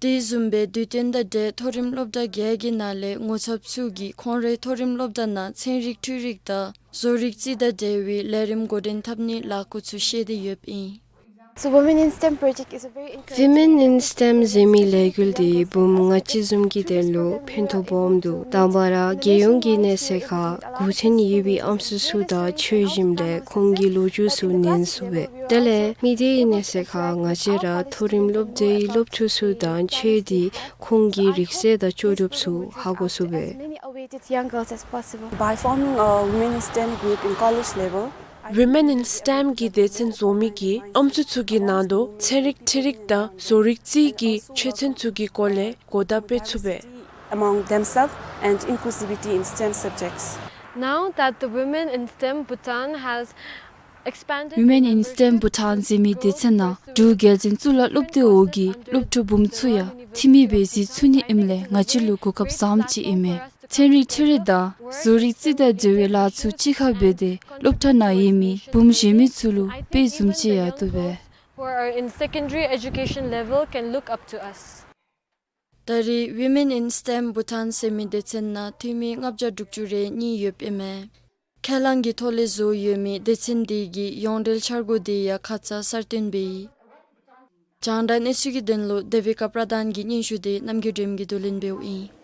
དེ་བཟུམ་སྦེ་དུས་སྟོན་དང་འབྲེལ་མཐོ་རིམ་སློབ་གྲྭ་བརྒྱད་ཀྱི་ནང་ལས་ངོ་ཚབ་ཚུ་གིས་ཁོང་རའི་མཐོ་རིམ་སློབ་གྲྭ་ནང་ཚན་རིག་འཕྲུལ་རིག་དང་བཟོ་རིག་རྩིས་དང་འབྲེལ་བའི་ལས་རིམ་འགོ་འདྲེན་འཐབ་ནི་ལཱ་འགོ་བཙུགས་བཞག་སྟེ་ཡོདཔ་ཨིན། So Women in STEM project is a very encouraging Women in STEM ཟེར་མི་ལས་འགུལ་འདི་བུམོ་ང་བཅས་བཟུམ་གྱི་དོན་ལུ་ཕན་ཐོགས་སྦོམ་འདུག། དང་པ་ར་རྒྱལ་ཡོངས་ཀྱི་གནས་ཚད་ཁར་འགོ་འདྲེན་ཡོད་པའི་ཨམ་སྲུ་ཚུ་དང་ཆོས་ཞིནམ་ལས་ཁོང་གི་ལོ་རྒྱུས་ཚུ་ཉན་ཚུགས་པས། དེ་ལས་མི་སྡེའི་གནས་ཚད་ཁར་ང་བཅས་ར་མཐོ་རིམ་སློབ་གྲྭའི་སློབ་ཕྲུག་ཚུ་དང་ཆོས་འདི་ཁོང་གི་རིག་རྩལ་དང་ལྕོགས་གྲུབ་ཚུ་ཧ་གོ་ཚུགས་པས། As many awaited young girls as possible. By forming a Women in STEM group in college level, I Women in STEM གི་སྡེ་ཚན་བཟོ་མི་གིས་ཨམ་སྲུ་ཚུ་གི་ནང་དུ་ཚན་རིག་འཕྲུལ་རིག་དང་བཟོ་རིག་རྩིས་ཀྱི་ཆོས་ཚན་ཚུ་གི་སྐོར་ལས་གོ་བརྡ་སྤེལ་ཚུགས་པས། Among themselves and inclusivity in STEM subjects. Now that the Women in STEM Bhutan has expanded Women in STEM Bhutan ཟེར་མི་སྡེ་ཚན་ནང་འབྲུག་རྒྱལ་བཙུན་གཙུག་ལག་སློབ་སྡེ་འོག་གི་སློབ་ཕྲུག་བུམོ་ཚུ་ཡང་འཐུས་མི་སྦེ་གཟིགས་ཚུགས་ནི་ཨིནམ་ལས་ང་བཅས་ལུ་གོ་སྐབས་བཟངམ་ཅིག་ཨིན་མས། ཚན་རིག་འཕྲུལ་རིག་དང་བཟོ་རིག་རྩིས་དང་འབྲེལ་བའི་ལཱ་ཚུ་གཅིག་ཁར་འབད་དེ་སློབ་གྲྭ་ནང་ཡོད་མི་བུམོ་གཞན་མི་ཚུ་ལུ་དཔེ་བཟུམ་ཅིག་ཡང་བཏུབ་པས། Who are in secondary education level can look up to us. ད་རེས་Women in STEM Bhutan ཟེར་མི་སྡེ་ཚན་ནང་འཐུས་མི་ལྔ་བརྒྱ་དྲུག་ཅུ་རེ་གཉིས་ཡོདཔ་ཨིན་མས། ཁས་བླངས་ཀྱི་ཐོག་ལས་བཟོ་ཡོད་མི་སྡེ་ཚན་འདི་གི་ཡོངས་འབྲེལ་འཆར་སྒོ་འདི་ཡང་ཁ་ཙ་གསར་བཏོན་འབད་ཡི། རྒྱང་བསྒྲགས་གནས་ཚུལ་གྱི་དོན་ལུ་དེ་བི་ཀ་པྲ་དཱན་གྱི་སྙན་ཞུ་འདི་རྣམ་རྒྱལ་སྒྲོལམ་གྱིས་བསྡུ་ལེན་འབདཝ་ཨིན།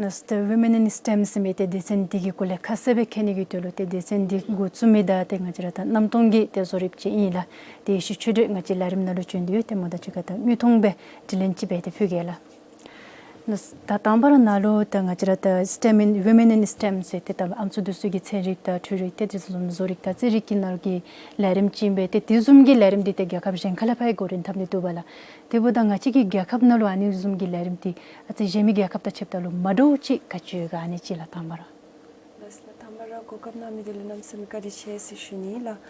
ལགས་སོ། ཏེ་Women in STEM ཟེར་མི་ཏེ་སྡེ་ཚན་འདི་གི་སྐོར་ལས་ཁ་གསལ་སྦེ་མཁྱེན་ནི་གི་དོན་ལུ་ཏེ་སྡེ་ཚན་འདི་འགོ་བཙུགས་མི་དང་ཏེ་ང་བཅས་ར་ད་རྣམ་རྟོག་གི་ཏེ་བཟོ་རིགཔ་ཅིག་ཨིན་ལགས། ཏེ་ཡེ་ཤེས་ཆོས་སྒྲོན་ང་བཅས་ལས་རིམ་ནང་ལུ་བྱོན་ཏེ་ཡོད། ཏེ་མོ་དང་གཅིག་ཁར་ད་དངོས་མཐོང་སྦེ་དྲི་ལན་ཅིག་འབད་དེ་ཕུལ་གེ་ལགས། ལགས་སོ། ད་དང་པ་ར་ནཱ་ལུ་ད་ང་བཅས་ར་ད་STEM in Women in STEM ཟེར་ཏེ་ད་ཨམ་སྲུ་འདི་ཚུ་གི་ཚན་རིག་དང་འཕྲུལ་རིག་ཏེ་དེ་བཟུམ་བཟོ་རིག་དང་རྩིས་རིག་གི་ནང་གི་ལས་རིམ་ཅིག་ཨིན་པས། ཏེ་དེ་བཟུམ་གྱི་ལས་རིམ་འདི་ཏེ་རྒྱལ་ཁབ་གཞན་ཁ་ལས་ཕར་འགོ་འདྲེན་འཐབ་ནི་འདུག་པ་ལགས། དེ་འབདཝ་ད་ང་བཅས་ཀྱི་རྒྱལ་ཁབ་ནང་ལུ་ཨ་ནི་བཟུམ་གྱི་ལས་རིམ་འདི་ཨ་ཙི་གཞན་མི་རྒྱལ་ཁབ་དང་ཕྱདཔ་ད་ལུ་མ་འདྲཝ་ཅིག་ག་ཅི་ཡོད་ག་ཨ་ནི་ཅིག་ལགས་དང་པ་ར། ལགས་སོ་ལགས། དང་པ་ར་གོ་སྐབས་གནང་མི་འདི་ལུ་གནམ་མེད་ས་མེད་བཀའ་དྲིན་ཆེ་ཟེར་ཞུ་ནི་ལགས།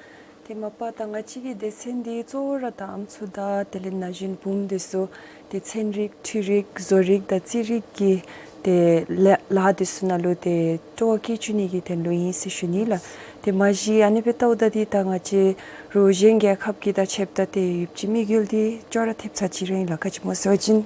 ཏེ་མ་པ་ད་ང་བཅས་ཀྱི་སྡེ་ཚན་འདི་གཙོ་བོ་ར་ད་ཨམ་སྲུ་དང་དེ་ལས་ན་གཞོན་བུམོ་འདི་ཚུ་ཏེ་ཚན་རིག་འཕྲུལ་རིག་བཟོ་རིག་དང་རྩིས་རིག་གི་ཏེ་ལཱ་ལཱ་འདི་ཚུ་ནང་ལུ་ཏེ་སྤྲོ་བ་བསྐྱེད་བཅུག་ནི་གི་དོན་ལུ་ཨིན་ཟེར་ཞུ་ནི་ལགས། ཏེ་མ་གཞི་ཨ་ནི་སྦེ་ལྟཝ་ད་འདི་ད་ང་བཅས་རོགས་གཞན་རྒྱལ་ཁབ་ཀྱི་དང་ཕྱདཔ་ད་ཏེ་ཡོདཔ་ཅིག་དམིགས་ཡུལ་འདི་ཅོག་ར་འཐདཔ་ཚར་ཅིག་ར་ཨིན་ལགས། ག་ཅི་སྨོ་ཟེར་བ་ཅིན་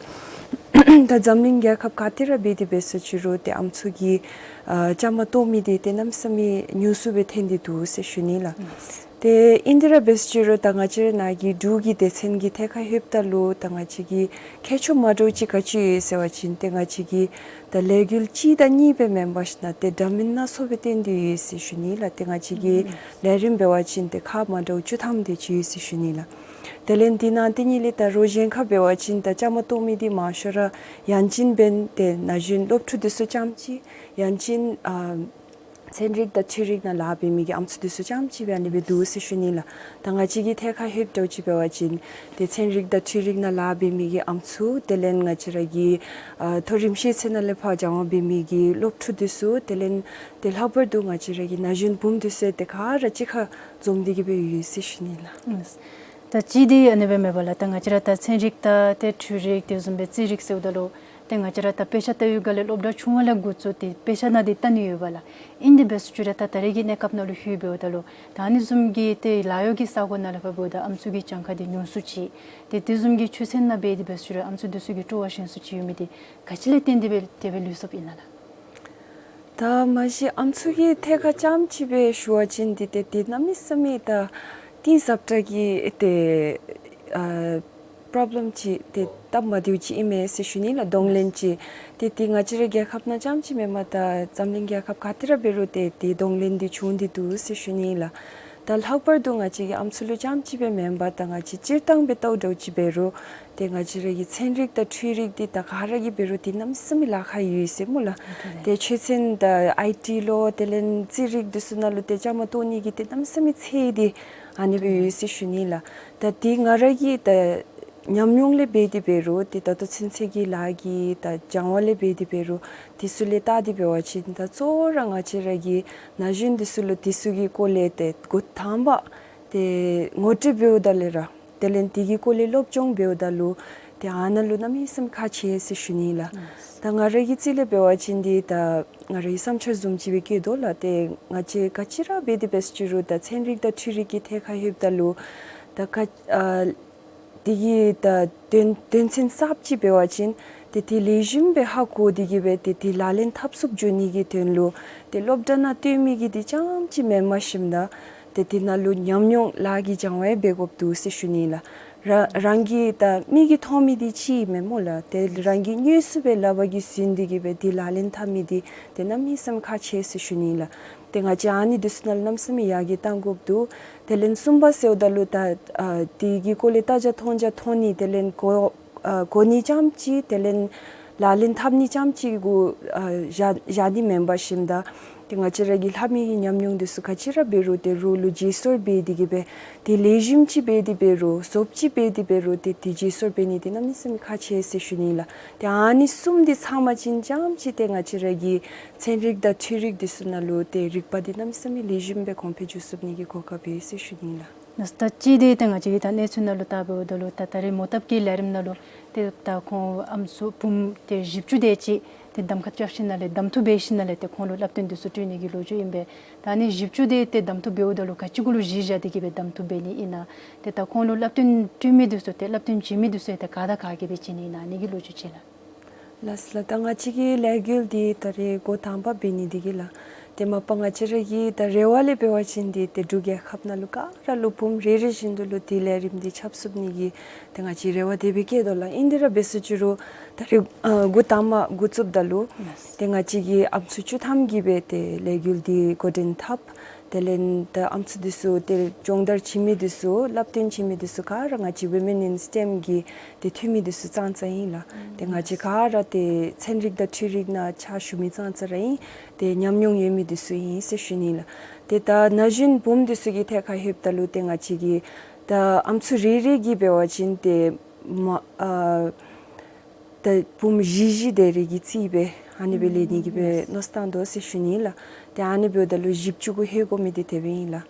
ད་འཛམ་གླིང་རྒྱལ་ཁབ་ག་ཏེ་ར་འབད་དེ་འབད་སོང་ཅི་རུང་ཏེ་ཨམ་སྲུ་གི་ཨ་བཅའ་མར་གཏོགས་མི་འདི་ཏེ་གནམ་མེད་ས་མེད་ཉུང་སུ་སྦེ་ཐོན་ཏེ་འདུག་ཟེར་ཞུ་ནི་ལགས། ཏེ་ཨིན་དེ་ར་འབད་སོང་ཅི་རུང་ད་ང་བཅས་ར་ནཱ་གི་འབྲུག་གི་སྡེ་ཚན་གྱི་ཐད་ཁར་ལྷོདཔ་ད་ལུ་ད་ང་བཅས་ཀྱི་ཁྱད་ཆོས་མ་འདྲཝ་ཅིག་ག་ཅི་ཡོད་ཟེར་བ་ཅིན་ཏེ་ང་བཅས་ཀྱི་ད་ལས་འགུལ་གཅིག་དང་གཉིས་སྦེ་མེན་པར་ཞིན་ན་ཏེ་འདྲ་མིན་སྣ་ཚོགས་སྦེ་བཏོན་ཏེ་ཡོད་ཟེར་ཞུ་ནི་ལགས། ཏེ་ང་བཅས་ཀྱི་ལས་རིམ་འབད་བ་ཅིན་ཏེ་ཁག་མ་འདྲཝ་བཅུ་ཐམ་དེ་ཅིག་ཡོད་ཟེར་ཞུ་ནི་ལགས། དེ་ལས་འདི་ནང་དེ་ཉིད་ལས་ད་རོགས་གཞན་ཁར་འབད་བ་ཅིན་ད་བཅའ་མར་གཏོགས་མི་འདི་མང་ཤོས་ར་ཡང་ཅིན་འབདན་ཏེ་ན་གཞོན་སློབ་ཕྲུག་འདི་ཚུ་རྐྱངམ་ཅིག་ཡང་ཅིན་ཨ་ཚན་རིག་དང་འཕྲུལ་རིག་ནང་ལཱ་འབད་མི་གི་ཨམ་སྲུ་འདི་ཚུ་རྐྱངམ་ཅིག་སྦེ་ཨ་ནི་སྦེ་འདུག་ཟེར་ཞུ་ནི་ལགས། ད་ང་བཅས་ཀྱི་ཐད་ཁར་ལྷོདཔ་འདྲཝ་ཅིག་འབད་བ་ཅིན་ཏེ་ཚན་རིག་དང་འཕྲུལ་རིག་ནང་ལཱ་འབད་མི་གི་ཨམ་སྲུ་དེ་ལས་ང་བཅས་ར་གི་ཨ་མཐོ་རིམ་ཤེས་ཚད་ནང་ལས་ཕར་སྦྱང་བ་འབད་མི་གི་སློབ་ཕྲུག་འདི་ཚུ་དེ་ལས་ཏེ་ལྷག་པར་དུ་ང་བཅས་ར་གི་ན་གཞོན་བུམོ་འདི་ཚུ་ཏེ་ག་ར་གཅིག་ཁར་འཛོམས་ཏེ་གི་སྦེ་ཡོད་ཟེར་ཞུ་ནི་ལགས། ད་ཅི་འདི་ཨ་ནི་སྦེ་མེན་པ་ལགས། ད་ང་བཅས་ར་ད་ཚན་རིག་དང་ཏེ་འཕྲུལ་རིག་དེ་བཟུམ་སྦེ་རྩིས་རིག་ཟེརཝ་ད་ལུ་ཏེ་ང་བཅས་ར་ད་དཔེ་ཆ་ལྟ་བའི་སྒང་ལས་སློབ་གྲྭ་ཆུང་བ་ལས་འགོ་བཙུགས་ཏེ་དཔེ་ཆ་ནང་འདི་ལྟ་ནི་ཡོད་པ་ལགས། ཨིན་དེ་འབད་སོང་ཅི་རུང་ད་ད་རེས་ཀྱི་གནས་སྐབས་ནང་ལུ་ལྷོད་འབདཝ་ད་ལུ་ད་ཨ་ནི་བཟུམ་གྱི་ཏེ་ལཱ་གཡོག་གི་ས་གོ་ནང་ལས་ཕར་འབདཝ་ད་ཨམ་སྲུ་གི་གྱངས་ཁ་འདི་ཉུང་སུ་ཅིག་ཏེ་དེ་བཟུམ་གྱི་ཆོས་ཚན་ནང་འབད་དེ་འབད་སོང་ཅི་རུང་ཨམ་སྲུ་འདི་ཚུ་གི་སྤྲོ་བ་ཞན་སུ་ཅིག་ཡོད་མི་འདི་ག་ཅི་ལས་བརྟེན་ཏེ་སྦེ་དེ་སྦེ་ལུས་སོངམ་ཨིན་ན་ལགས། ད་མ་གཞི་ཨམ་སྲུ་གི་ཐད་ཁར་རྐྱངམ་ཅིག་སྦེ་ཞུ་བ་ཅིན་འདི་ཏེ་ཏེ་གནམ་མེད་ས་མེད་ད་གཏིང་ཟབ་དྲགས་ཀྱི་ཏེ་ཨ་པོརོབ་ལེམ་ཅིག་ཏེ་སྟབས་མ་བདེཝ་ཅིག་ཨིན་མས་ཟེར་ཞུ་ནི་ལགས། གདོང་ལེན་ཅིག་ཏེ་ཏེ་ང་བཅས་རའི་རྒྱལ་ཁབ་ནང་རྐྱངམ་ཅིག་མེན་པར་ད་འཛམ་གླིང་རྒྱལ་ཁབ་ག་ཏེ་ར་འབད་རུང་ཏེ་ཏེ་གདོང་ལེན་འདི་བྱུང་སྟེ་འདུག་ཟེར་ཞུ་ནི་ལགས། ད་ལྷག་པར་དུ་ང་བཅས་ཀྱི་ཨམ་སྲུ་ལུ་རྐྱངམ་ཅིག་སྦེ་མེན་པར་ད་ང་བཅས་སྤྱིར་བཏང་སྦེ་ལྟཝ་འདྲཝ་ཅིག་འབད་རུང་ཏེ་ང་བཅས་ར་གི་ཚན་རིག་དང་འཕྲུལ་རིག་འདི་ད་ག་ར་གིས་འབད་རུང་ཏེ་གནམ་མེད་ས་མེད་ལཱ་ཁག་ཡོད་ཟེར་སྨོ་ལགས། ཏེ་ཆོས་ཚན་དང་ཨའི་ཊི་ལོ་དེ་ལས་རྩིས་རིག་འདི་ཚུ་ནང་ལུ་ཏེ་བཅའ་མར་གཏོགས་ནི་གི་ཏེ་གནམ་མེད་ས་མེད་ཚད་འདི་ཨ་ནི་སྦེ་ཡོད་ཟེར་ཞུ་ནི་ལགས། ད་འདི་ང་ར་གི་ད་ཉམས་མྱོང་ལས་འབད་དེ་འབད་རུང་ཏེ་ད་ལྟོ་ཚུན་ཚོད་ཀྱི་ལཱ་གི་ད་སྦྱང་བ་ལས་འབད་དེ་འབད་རུང་འདི་ཚུ་ལས་བལྟ་སྟེ་འབད་བ་ཅིན་ད་གཙོ་བོ་ར་ང་བཅས་ར་གི་ན་གཞོན་འདི་ཚུ་ལུ་འདི་ཚུ་གི་སྐོར་ལས་ཏེ་འགོ་དང་པ་ཏེ་ངོ་སྤྲོད་འབདཝ་ད་ལས་ར་དེ་ལས་འདི་གི་སྐོར་ལས་སློབ་སྦྱོང་འབདཝ་ད་ལུ་ཏེ་ཨ་ནཱ་ལུ་གནམ་མེད་ས་མེད་ཁག་ཆེ་ཟེར་ཞུ་ནི་ལགས། ད་ང་ར་གི་རྩིས་ལས་འབད་བ་ཅིན་འདི་ད་ང་རའི་བསམ་འཆར་བཟུམ་ཅིག་སྦེ་བཀོད་དོ་ལགས། ཏེ་ང་བཅས་ག་ཅི་ར་འབད་དེ་འབད་སོང་ཅི་རུང་ད་ཚན་རིག་དང་འཕྲུལ་རིག་གི་ཐད་ཁར་ལྷོདཔ་ད་ལུ་ད་ག་ཨ་ དེ་གི་ད་དོན་དོན་ཚན་གསརཔ་ཅིག་འབད་བ་ཅིན་ཏེ་དེ་ལེགས་ཤོམ་སྦེ་ཧ་གོ་སྟེ་གི་སྦེ་ཏེ་དེ་ལག་ལེན་འཐབ་ཚུགསཔ་འགྱོ་ནི་གི་དོན་ལུ་ཏེ་སློབ་གྲྭ་ནང་སྟོན་མི་གི་དེ་རྐྱངམ་ཅིག་མེན་པར་ཞིནམ་ད་ཏེ་དེ་ནང་ལུ་ཉམས་མྱོང་ལཱ་གི་སྦྱང་བ་ཡང་འབད་དགོཔ་འདུག་ཟེར་ཞུ་ནི་ལགས། ར་རང་གི་ད་མིག་གིས་མཐོང་མི་དེ་ཅིག་མེན་སྨོ་ལགས། ཏེ་རང་གིས་དངོས་སུ་སྦེ་ལག་པ་གིས་བཟུང་སྟེ་གི་སྦེ་དེ་ལག་ལེན་འཐབ་མི་དེ་ཏེ་གནམ་མེད་ས་མེད་ཁག་ཆེ་ཟེར་ཞུ་ནི་ལགས། ཏེ་ང་བཅས་ཨ་ནི་དེ་ཚུ་ནང་ལུ་གནམ་མེད་ས་མེད་ཡར་རྒྱས་གཏང་དགོཔ་འདུག། དེ་ལས་གསུམ་པ་ཟེརཝ་ད་ལུ་ད་ཨ་དེ་གི་སྐོར་ལས་ལྟ་རྒྱ་མཐོང་རྒྱ་མཐོང་ནི་དེ་ལས་གོ་ཨ་གོ་ནི་རྐྱངམ་ཅིག་དེ་ལས་ལག་ལེན་འཐབ་ནི་རྐྱངམ་ཅིག་གུ་ཨ་བཞག་བཞག་ནི་མེན་པར་ཞིནམ་ད་ཏེ་ང་བཅས་ར་གི་ལྷབ་མི་གི་ཉམས་མྱོང་དེ་ཚུ་ག་ཅི་ར་འབད་རུང་ཏེ་རོགས་ལུ་བརྗེ་སོར་འབད་དེ་གི་སྦེ་ཏེ་ལེགས་ཤོམ་ཅིག་འབད་དེ་འབད་རུང་བཟོཔ་ཅིག་འབད་དེ་འབད་རུང་ཏེ་དེ་བརྗེ་སོར་འབད་ནི་དེ་གནམ་མེད་ས་མེད་ཁག་ཆེ་ཟེར་ཞུ་ནི་ལགས། ཏེ་ཨ་ནི་གསུམ་དེ་ཚང་པ་ཅིན་རྐྱངམ་ཅིག་ཏེ་ང་བཅས་ར་གི་ཚན་རིག་དང་འཕྲུལ་རིག་དེ་ཚུ་ནང་ལུ་ཏེ་རིག་པ་དེ་གནམ་མེད་ས་མེད་ལེགས་ཤོམ་སྦེ་གོང་འཕེལ་འགྱོ་ཚུགས་ནི་གི་གོ་སྐབས་ཡོད་ཟེར་ཞུ་ནི་ལགས། ནཱ་ད་ཅི་དེ་ད་ང་བཅས་ཀྱིས་ད་གནས་ཚུལ་ནང་ལུ་བལྟ་འབདཝ་ད་ལུ་ད་ད་རེས་མོ་བཏབ་ཀྱི་ལས་རིམ་ནང་ལུ་ཏེ་ད་ཁོང་ཨམ་སྲུ་བུམོ་ཏེ་བཞི་བཅུ་དེ་ཅིག་ཏེ་གདམ་ཁ་རྐྱབ་ཞིནམ་ལས་གདམ་འཐུ་འབད་ཞིནམ་ལས་ཏེ་ཁོང་ལུ་བསླབ་སྟོན་དེ་ཚུ་སྤྲོད་ནི་གི་ལོ་རྒྱུས་ཨིན་པས། ད་ཨ་ནི་བཞི་བཅུ་དེ་ཏེ་གདམ་འཐུ་འབདཝ་ད་ལུ་ག་ཅི་གུ་ལུ་གཞི་བཞག་སྟེ་གི་སྦེ་གདམ་འཐུ་འབད་ནི་ཨིན་ན། ཏེ་ད་ཁོང་ལུ་བསླབ་སྟོན་སྤྲོད་མི་དེ་ཚུ་ཏེ་བསླབ་སྟོན་བྱིན་མི་དེ་ཚུ་ཡང་ཏེ་ག་དང་ག་གིས་སྦེ་བྱིན་ནི་ཨིན་ན་ཨ་ནི་གི་ལོ་རྒྱུས་ཅིག་ལགས། ལགས་སོ་ལགས། ད་ང་བཅས་ཀྱི་ལས་འགུལ་འདི་ད་རེས་འགོ་དང་པ་འབད་ནི་འདི་གིས་ལགས། ཏེ་མ་པ་ང་བཅས་ར་གི་ད་རེ་བ་ལས་འབད་བ་ཅིན་འདི་ཏེ་འབྲུག་རྒྱལ་ཁབ་ནང་ལུ་ག་ར་ལུ་བུམོ་རེ་རེ་བཞིན་དུ་ལུ་འདི་ལས་རིམ་འདི་ཁྱབ་ཚུགས་ནི་གི་ཏེ་ང་བཅས་རེ་བ་དེ་སྦེ་བསྐྱེད་དོ་ལགས། ཨིན་དེ་ར་འབད་ཟེར་ཅི་རུང་ད་རེས་ཨ་འགོ་དང་པ་འགོ་བཙུགསཔ་ད་ལུ་ཏེ་ང་བཅས་ཀྱི་ཨམ་སྲུ་བཅུ་ཐམ་གིས་སྦེ་ཏེ་ལས་འགུལ་འདི་འགོ་འདྲེན་འཐབ། དེ་ལས་ད་ཨམ་སྲུ་དེ་ཚུ་ཏེ་སྦྱོང་བརྡར་བྱིན་མི་དེ་ཚུ་བསླབ་སྟོན་བྱིན་མི་དེ་ཚུ་ག་ར་ང་བཅས་Women in STEM གི་ཏེ་འཐུས་མི་དེ་ཚུ་ཙང་ཙ་ཨིན་ལགས། ཏེ་ང་བཅས་ག་ར་ཏེ་ཚན་རིག་དང་འཕྲུལ་རིག་ནང་ཕྱག་ཞུ་མི་ཙང་ཙ་ར་ཨིན། ཏེ་ཉམས་མྱོང་ཡོད་མི་དེ་ཚུ་ཨིན་ཟེར་ཞུ་ནི་ལགས། ཏེ་ད་ན་གཞོན་བུམོ་དེ་ཚུ་གི་ཐད་ཁར་ལྷོདཔ་ད་ལུ་ཏེ་ང་བཅས་ཀྱི་ད་ཨམ་སྲུ་རེ་རེ་གིས་འབད་བ་ཅིན་ཏེ་མ་ཨ་ད་བུམོ་བཞི་བཞི་དེ་རེ་གིས་རྩིས་སྦེ་ཨ་ནི་སྦེ་ལེན་ནི་གི་སྦེ་མནོ་བསམ་བཏང་དོ་ཟེར་ཞུ་ནི་ལགས། ཏེ་ཨ་ནི་འབདཝ་ད་ལུ་བཞི་བཅུ་གུ་ལྷོད་དགོ་མི་འདི་དེ་སྦེ་ཨིན་ལགས།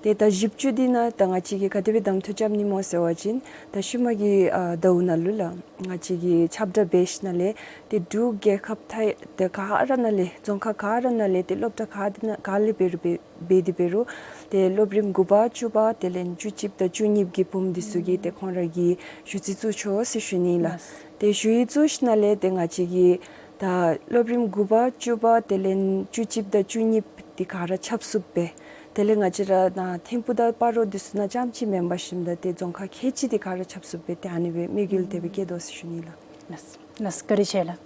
ཏེ་ད་བཞི་བཅུ་འདི་ནང་ད་ང་བཅས་ཀྱིས་ག་དེ་སྦེ་གདམ་འཐུ་རྐྱབ་ནི་སྨོ་ཟེར་བ་ཅིན་ད་ཤུལ་མ་གི་ཨ་ཟླཝ་ནང་ལུ་ལགས་ང་བཅས་ཀྱིས་ཁྱབ་བསྒྲགས་འབད་ཞིནམ་ལས་ཏེ་འབྲུག་རྒྱལ་ཁབ་མཐའ་ཡས་ཏེ་ག་ར་ནང་ལས་རྫོང་ཁག་ག་ར་ནང་ལས་ཏེ་སློབ་གྲྭ་ག་དེ་ནང་ག་ལས་འབད་རུང་འབད་འབད་དེ་འབད་རུང་ཏེ་སློབ་རིམ་དགུ་པ་བཅུ་པ་དེ་ལས་བཅུ་གཅིག་དང་བཅུ་གཉིས་ཀྱི་བུམོ་དེ་ཚུ་གིས་ཏེ་ཁོང་ར་གི་ཞུ་རྩིས་བཙུགས་ཆོག་ཟེར་ཞུ་ནི་ལགས། ཏེ་ཞུ་ཡིག་བཙུགས་ཞིནམ་ལས་ཏེ་ང་བཅས་ཀྱིས་ད་སློབ་རིམ་དགུ་པ་བཅུ་པ་དེ་ལས་བཅུ་གཅིག་དང་བཅུ་གཉིས་འདི་ག་ར་ཁྱབ་ཚུགསཔ་སྦེ་དེ་ལས་ང་བཅས་ར་ནཱ་ཐིམ་ཕུག་དང་སྤ་རོ་དེ་ཚུ་ནང་རྐྱངམ་ཅིག་མེན་པར་ཞིནམ་ད་ཏེ་རྫོང་ཁག་ཁལ་གཅིག་འདི་ག་ར་ཁྱབ་ཚུགསཔ་སྦེ་ཏེ་ཨ་ནི་སྦེ་དམིགས་ཡུལ་དེ་སྦེ་བསྐྱེད་དོ་ཟེར་ཞུ་ནི་ལགས། ལགས་ལགས་བཀའ་དྲིན་ཆེ་ལགས།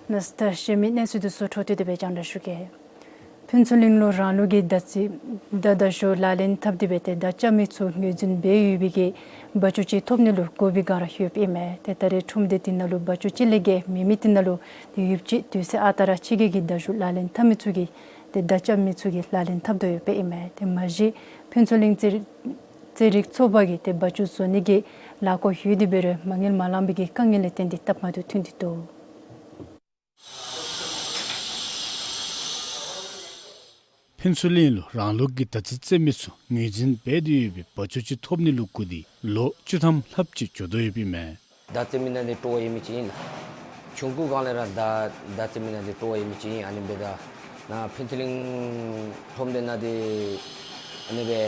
ལགས་ད་གཞན་མི་གནས་ཚུལ་དེ་ཚུ་འཕྲོ་མཐུད་དེ་སྦེ་རྒྱང་བསྒྲགས་ཞུ་གེ། ཕུན་ཚོགས་གླིང་ལུ་རང་ལུགས་ཀྱི་མདའ་རྩེད་མདའ་རྟ་ཤོག་ལག་ལེན་འཐབ་སྟེ་སྦེ་ཏེ་མདའ་རྐྱབ་མི་ཚུ་ངོས་འཛིན་འབད་ཡོད་པའི་གི་བ་ཅོ་ཅིག་ཐོབ་ནི་ལུ་དགོ་པའི་སྒང་ར་ཡོདཔ་ཨིན་མས། ཏེ་ད་རེས་ཁྲོམ་སྡེ་འདི་ནང་ལུ་བ་ཅོ་ཅིག་ལས་བརྒལ་མེད་མི་འདི་ནང་ལུ་ཏེ་ཡོདཔ་ཅིག་དུས་ཚོད་ཨ་རྟག་ར་ཕྱི་རྒྱལ་གྱི་མདའ་ཤོག་ལག་ལེན་འཐབ་མི་ཚུ་གིས་ཏེ་མདའ་རྐྱབ་མི་ཚུ་གིས་ལག་ལེན་འཐབ་དོ་ཡོདཔ་ཨིན་མས། ཏེ་མ་གཞི་ཕུན་ཚོགས་གླིང་རྩེད་རྩེད་རིགས་ཚོགས་པ་གིས་ཏེ་བ་ཅོ་བཟོ་ནི་གི་ལས་སྒོ་ཡོད་དེ་འབད་རུང་མ་དངུལ་མ་ལང་པའི་གི་དཀའ་ངལ་ལས་བརྟེན་ཏེ་སྟབས་མ་བདེཝ་ཐོན་ཏེ་འདུག། ཕུན་ཚོགས་གླིང་ལུ་རང་ལུགས་ཀྱི་མདའ་རྩེད་རྩེད་མི་ཚུ་ངོས་འཛིན་འབད་དེ་ཡོད་པའི་བ་ཅོ་ཅིག་ཐོབ་ནི་ལུ་བསྒུགས་ཏེ་ལོ་བཅུ་ཐམ་ལྷགཔ་ཅིག་འགྱོ་དོ་ཡོདཔ་ཨིན་མས། མདའ་རྩེད་མི་ནང་འདི་སྤྲོ་བ་ཡོད་མི་ཅིག་ཨིན་ལགས། ཆུང་ཀུ་སྒང་ལས་ར་མདའ་མདའ་རྩེད་མི་ནང་འདི་སྤྲོ་བ་ཡོད་མི་ཅིག་ཨིན། ཨ་ནི་འབདཝ་ད་ནཱ་ཕུན་ཚོགས་གླིང་ཁྲོམ་སྡེ་ནང་འདི་ཨ་ནི་སྦེ་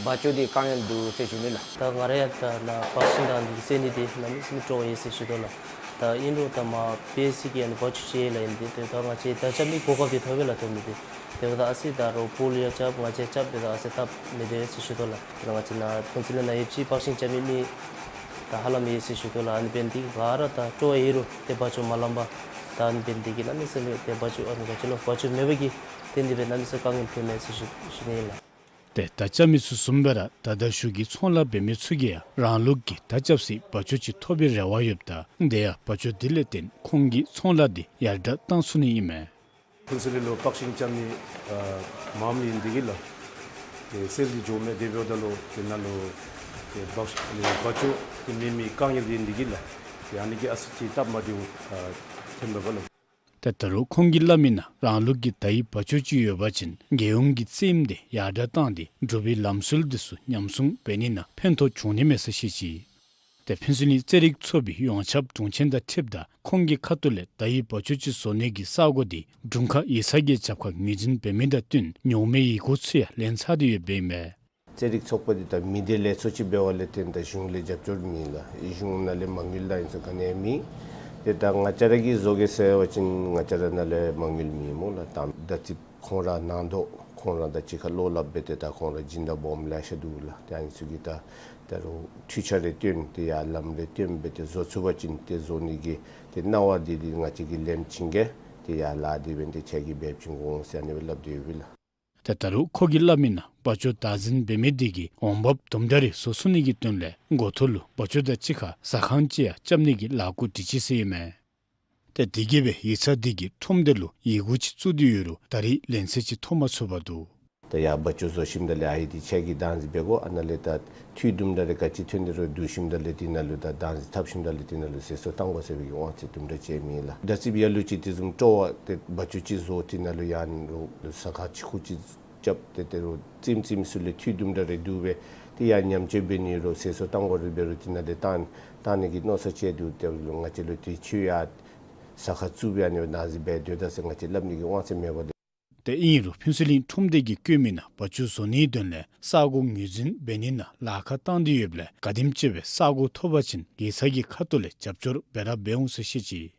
བ་ཅོ་འདི་དཀའ་ངལ་འདུག་ཟེར་ཞུ་ནི་ལགས། ད་ང་ར་ཡང་ད་ནཱ་བག་ཤིང་དང་འདི་རྩེད་ནི་འདི་གནམ་མེད་ས་མེད་སྤྲོ་བ་ཡོད་ཟེར་ཞུ་དོ་ལགས། ད་ཨིན་རུང་ད་མ་དཔེ་སྲིད་ཀྱི་ཨ་ནི་བ་ཅོ་ཅིག་ལགས། ཨིན་ཏེ་ད་ང་བཅས་མདའ་རྐྱབ་མི་གོ་སྐབས་འདི་ཐོབ་པས་ལགས། ཐོབ་མི་འདི་དེ་འབདཝ་ད་ཨ་ཙི་ད་རོགས་སྤུ་ལུ་ཡང་རྐྱབ་ང་བཅས་རྐྱབ་འབདཝ་ད་ཨ་ཙི་སྟབས་མི་བདེ་ཟེར་ཞུ་དོ་ལགས། ད་ང་བཅས་ནཱ་ཕུན་ཚོགས་གླིང་ནང་ཡོདཔ་ཅིག་བག་ཤིང་རྐྱབ་མི་མི་ད་ཧ་ལམ་ཡོད་ཟེར་ཞུ་དོ་ལགས། ཨ་ནི་འབད་ནི་འདི་གིས་ག་ར་ད་སྤྲོ་བ་ཡོད་རུང་ཏེ་བ་ཅོ་མ་ལང་པར་ད་ཨ་ནི་འབད་ནི་འདི་གིས་གནམ་མེད་ས་མེད་ཏེ་བ་ཅོ་ཨ་ནི་ག་ཅི་ལོ་བ་ཅོ་མེད་པ་གིས་ཏེ་འདི་སྦེ་གནམ་མེད་ས་མེད་དཀའ་ངལ་ཐོན་མས་ཟེར་ཞུ་ཞུ་ནི་ཨིན་ལགས། ཏེ་མདའ་རྐྱབ་མི་ཚུ་བཟུམ་སྦེ་ར་མདའ་དང་ཤོག་གི་ཚོང་ལཱ་འབད་མི་ཚུ་གིས་ཡང་རང་ལུགས་ཀྱི་མདའ་རྐྱབ་སའི་བ་ཅོ་ཅིག་ཐོབ་པའི་རེ་བ་ཡོདཔ་ད་དེ་ཡང་བ་ཅོ་འདི་ལས་བརྟེན་ཁོང་གི་ཚོང་ལཱ་འདི་ཡར་དྲག་གཏང་ཚུགས་ནི་ཨིན་མས། ཕུན་ཚོགས་གླིང་ལུ་བག་ཤིང་རྐྱབ་ནི་ཨ་མངམ་ཨིན་འདི་གིས་ལགས། ཏེ་སེལ་གྱི་འགྱོ་མི་དེ་འབདཝ་ད་ལུ་དེ་ནང་ལུ་ཏེ་བག་ཤིང་བ་ཅོ་དེ་མེད་མི་དཀའ་ངལ་འདི་ཨིན་འདི་གིས་ལགས། ཏེ་ཨ་ནི་གིས་ཨ་ཙི་ཅིག་སྟབས་མ་བདེཝ་ཨ་ཐོནམ་མས་པ་ལགས། ཏེ་ད་རུང་ཁོང་གིས་སླབ་མི་ནང་རང་ལུགས་ཀྱི་མདའ་ཡི་བ་ཅོ་ཅིག་ཡོད་པ་ཅིན་རྒྱལ་ཡོངས་ཀྱི་རྩེདམོ་དེ་ཡར་དྲག་བཏང་སྟེ་འབྲུག་པའི་ལམ་སྲོལ་དེ་ཚུ་ཉམས་སྲུང་འབད་ནི་ནང་ཕན་ཐོགས་འབྱུང་ནི་མས་ཟེར་བཤད་ཅི། ཏེ་ཕུན་ཚོགས་གླིང་རྩེད་རིགས་ཚོགས་པའི་ཡོངས་ཁྱབ་དྲུང་ཆེན་དང་འཁྲིལཝ་ད་ཁོང་གི་ཁ་ཐུག་ལས་མདའ་ཡི་བ་ཅོ་ཅིག་བཟོ་ནི་གི་ས་གོ་དེ་དྲུང་ཁག་ཡིག་ཚང་གི་རྒྱབ་ཁར་ངོས་འཛིན་འབད་མི་དང་བསྟུན་ཉོག་མེད་ཡི་གུ་ཚུ་ཡང་ལེན་ཚར་ཏེ་ཡོདཔ་ཨིན་མས། རྩེད་རིགས་ཚོགས་པ་འདི་ད་མི་སྡེ་ལས་ཚོགས་ཅིག་འབདཝ་ལས་བརྟེན་ད་གཞུང་ལས་རྒྱབ་སྐྱོར་མེད་ལགས། གཞུང་ནང་ལས་མ་དངུལ་དང་ཨིན་ཟེར་ག་ནི་ཡང་མེད། ཏེ་ད་ང་བཅས་ར་གིས་བཟོ་གེ་ཟེར་བ་ཅིན་ང་བཅས་ར་ནང་ལས་མ་དངུལ་མེད་སྨོ་ལགས། ད་ད་རྩིགཔ་ཁོང་ར་ནང་དོག་ཁོང་ར་དང་གཅིག་ཁར་བློ་སླབ་སྦེ་ཏེ་ད་ཁོང་ར་སྦྱིན་བདག་སྦོམ་ལེ་ཤ་འདུག་ལགས། ཏེ་ཨ་ནི་ཚུ་གིས་ད་ད་རུང་འཕྲུལ་ཆས་རེ་བཏོན་ཏེ་ཡར་ལམ་རེ་བཏོན་སྦེ་ཏེ་བཟོ་ཚུགས་པ་ཅིན་ཏེ་བཟོ་ནི་གི་ཏེ་གནང་བ་འདི་འདི་ང་བཅས་ཀྱིས་ལེན་བྱིན་གེ། ཏེ་ཡར་ལས་དེ་འབདན་ཏེ་ཁྱེད་ཀྱིས་འབད་བྱིན་དགོ་འོང་ཟེར་ཨ་ནི་སྦེ་སླབ་སྟེ་ཡོད་པས་ལགས། ཏེ་ད་རུང་ཁོ་གིས་སླབ་མི་ནང་བ་ཅོ་བདག་འཛིན་འབད་མི་འདི་གིས་འོང་འབབ་དུམ་གྲ་རེ་བཟོ་ཚུགས་ནི་གི་དོན་ལས་འགོ་ཐོག་ལུ་བ་ཅོ་དང་གཅིག་ཁར་ཟ་ཁང་ཅིག་ཡང་རྐྱབ་ནི་གི་ལས་འགུལ་སྒྲིག་ཅི་ཟེར་ཨིན་མས། ཏེ་དེ་གིས་སྦེ་ཡིག་ཚང་འདི་གིས་ཁྲོམ་སྡེ་ལུ་ཡི་གུ་ཅིག་བཙུགས་ཏེ་ཡོད་རུང་ད་རེས་ལན་གསལ་ཅིག་ཐོབ་མ་ཚུགས་པར་འདུག། ད་ཡར་བ་ཅོ་བཟོ་ཞིནམ་ད་ལས་ཨ་ཡི་འདི་ཁྱེད་ཀྱིས་བདག་འཛིན་འབད་དགོ། ཨ་ནཱ་ལས་ད་འཐུས་དུམ་གྲ་རེ་ག་ཅི་ཐོན་ཏེ་རུང་བསྡུ་ཞིནམ་ད་ལས་དེ་ནང་ལུ་ད་བདག་འཛིན་འཐབ་ཞིནམ་ད་ལས་དེ་ནང་ལུ་ཟད་སོ་བཏང་དགོ་ཟེར་བའི་གི་དབང་ཚད་དུམ་གྲ་ཅིག་མེད་ལགས། ད་རྩིགཔ་ལ་ལུ་ཅིག་དེ་བཟུམ་སྤྲོ་བ་ཏེ་བ་ཅོ་ཅིག་བཟོ་དེ་ནང་ལུ་ཡང་རུང་ཟ་ཁང་ཅིག་ཁུག་ཅིག་རྐྱབ་སྟེ་ཏེ་རུང་རྩེདམོ་རྩེདམོ་ཚུ་ལས་འཐུས་དུམ་གྲ་རེ་བསྡུ་སྦེ་ཏེ་ཡར་ཉམས་བཅོས་འབད་ནི་རུང་ཟད་སོ་བཏང་དགོ་རུང་འབད་རུང་དེ་ནང་ལས་བཏང་བཏང་ནི་གི་མནོ་བསམ་ཅིག་འདུག། ཏེ་ང་བཅས་ལུ་དེ་ཚུ་ཡང་ཟ་ཁང་བཙུགས་སྦེ་ཨ་ནི་སྦེ་བདག་འཛིན་འབད་སྡོད་ད་ཟེར་ང་བཅས་སླབ་ནི་གི་དབང་ཚད་མེད་པ་ལས། ཏེ་ཨིན་རུང་ཕུན་ཚོགས་གླིང་ཁྲོམ་སྡེ་གིས་བཀོད་མི་ནང་བ་ཅོ་བཟོ་ནིའི་དོན་ལས་ས་གོ་ངོས་འཛིན་འབད་ནི་ནང་ལཱ་ཁག་བཏང་སྟེ་ཡོདཔ་ལས་ག་དེམ་ཅིག་སྦེ་ས་གོ་ཐོབ་པ་ཅིན་ཡིག་ཚང་གི་ཁ་ཐུག་ལས་རྒྱབ་སྐྱོར་འབད་ར་འབད་འོང་ཟེར་བཤད་ཅི།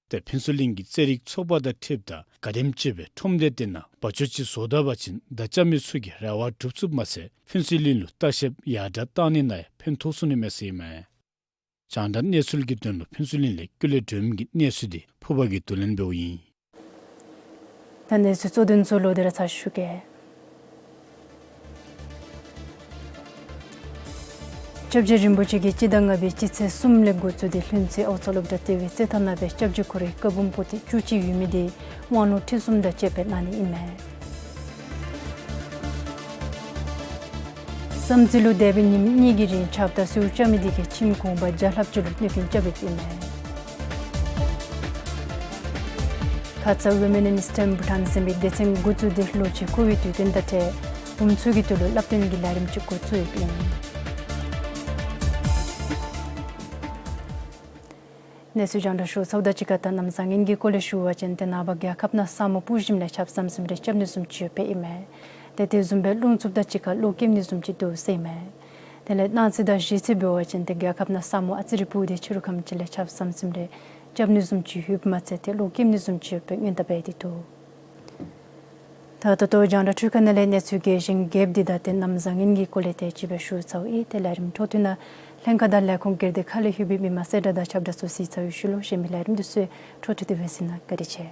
ཏེ་ཕུན་ཚོགས་གླིང་གི་རྩེད་རིགས་ཚོགས་པ་དང་འཁྲིལཝ་ད་ག་དེམ་ཅིག་སྦེ་ཁྲོམ་སྡེ་དེ་ནང་བ་ཅོ་ཅིག་བཟོ་ད་པ་ཅིན་བདག་རྐྱབ་མི་ཚུ་གི་རེ་བ་སྒྲུབ་ཚུགསཔ་མ་ཚད་ཕུན་ཚོགས་གླིང་ལུ་ལྟ་བཤལཔ་ཡར་དྲགས་བཏང་ནི་ནང་ཡང་ཕན་ཐོགས་ཚུགས་ནི་མས་ཟེར་ཨིན་མས། རྒྱང་བསྒྲགས་གནས་ཚུལ་གྱི་དོན་ལུ་ཕུན་ཚོགས་གླིང་ལས་ཀུན་ལེགས་སྒྲོལམ་གྱི་གནས་ཚུལ་འདི་ཕུར་པ་གིས་བསྡུ་ལེན་འབདཝ་ཨིན། ད་གནས་ཚུལ་གཙོ་དོན་ཚུ་ལོག་སྟེ་ར་ཚར་ཞུ་གེ། སྐྱབས་རྗེ་རིན་པོ་ཆེ་གིས་སྤྱི་ཟླ་ལྔ་པའི་སྤྱི་ཚེས་གསུམ་ལས་འགོ་བཙུགས་ཏེ་ལྷུན་རྩེ་ཨའུ་ཚོ་ལུ་བདའ་སྟེ་སྦེ་རྩེད་ཐང་ནང་སྦེ་སྐྱབས་རྗེ་ཁོ་རའི་བཀའ་འབུམ་པོ་ཏི་བཅུ་གཅིག་ཡོད་མི་འདི་དབང་ལུང་ཁྲིད་གསུམ་དང་བཅས་པ་གནང་ནི་ཨིན་མས། བསམ་རྩེ་ལུ་འདས་པའི་ཉིནམ་གཉིས་ཀྱི་རིང་ཆརཔ་དང་སེརཝ་རྐྱབ་མི་འདི་གིས་ཁྱིམ་གུང་པ་བརྒྱ་ལྷགཔ་ཅིག་ལུ་གནོད་སྐྱོན་རྐྱབ་ཡོདཔ་ཨིན་མས། ཁ་ཙ་Women in STEM Bhutan ཟེར་མི་སྡེ་ཚན་འགོ་བཙུགས་ཏེ་ལོ་གཅིག་འཁོར་བའི་དུས་སྟོན་དང་འཁྲིལ་བུམོ་ཚུ་གི་དོན་ལུ་བསླབ་སྟོན་གྱི་ལས་རིམ་ཅིག་འགོ་བཙུགས་ཡོདཔ་ཨིན། གནས་ཚུལ་རྒྱང་བསྒྲགས་ཞུ་ཚརཝ་དང་གཅིག་ཁར་ད་གནམ་བཟང་ངན་གྱི་སྐོར་ལས་ཞུ་བ་ཅིན་ཏེ་ནངས་པ་རྒྱལ་ཁབ་ནང་ས་སྨུག་སྤུབས་ཞིནམ་ལས་ཆརཔ་ཟམ་ཟིམ་རེ་རྐྱབ་ནི་བཟུམ་ཅིག་ཡོདཔ་ཨིན་མས། ཏེ་དེ་བཟུམ་སྦེ་རླུང་འཚུབ་དང་གཅིག་ཁར་གློག་འཁྱུག་ནི་བཟུམ་ཅིག་འདུག་ཟེར་ཨིན་མས། དེ་ལས་གནངས་ཚེ་དང་གཞེས་ཚེ་འབད་བ་ཅིན་ཏེ་རྒྱལ་ཁབ་ནང་ས་སྨུག་ཨ་ཙི་རེ་སྤུབས་ཏེ་ཕྱི་རུ་ཁམས་ཅིག་ལས་ཆརཔ་ཟམ་ཟིམ་རེ་རྐྱབ་ནི་བཟུམ་ཅིག་ཡོདཔ་མ་ཚད་ཏེ་གློག་འཁྱུག་ནི་བཟུམ་ཅིག་ཡོདཔ་སྦེ་སྔོན་བརྡ་འབད་དེ་འདུག། ད་ད་ལྟོ་རྒྱང་བསྒྲགས་འཕྲུལ་ཁང་ནང་ལས་གནས་ཚུལ་རྒྱས་ཤིང་རྒྱསཔ་འདི་དང་ཏེ་གནམ་བཟང་ངན་གྱི་སྐོར་ལས་དེ་ཅིག་སྦེ་ཞུ་ཚརཝ་ཨིན། ཏེ་ལས་རིམ་འཕྲོ་མཐུད་ནང་ལྷན་ཁག་དང་ལས་ཁུངས་སྒེར་སྡེ་ཁག་ལས་ལྷོད་པའི་མི་མང་གསལ་བསྒྲགས་དང་ཁྱབ་བསྒྲགས་ཚུ་གཟིགས་ཚར་བའི་ཤུལ་ལུ་གཞན་མི་ལས་རིམ་འདི་ཚུ་འཕྲོ་མཐུད་དེ་སྦེ་གཟིགས་གནང་། བཀའ་དྲིན་ཆེ།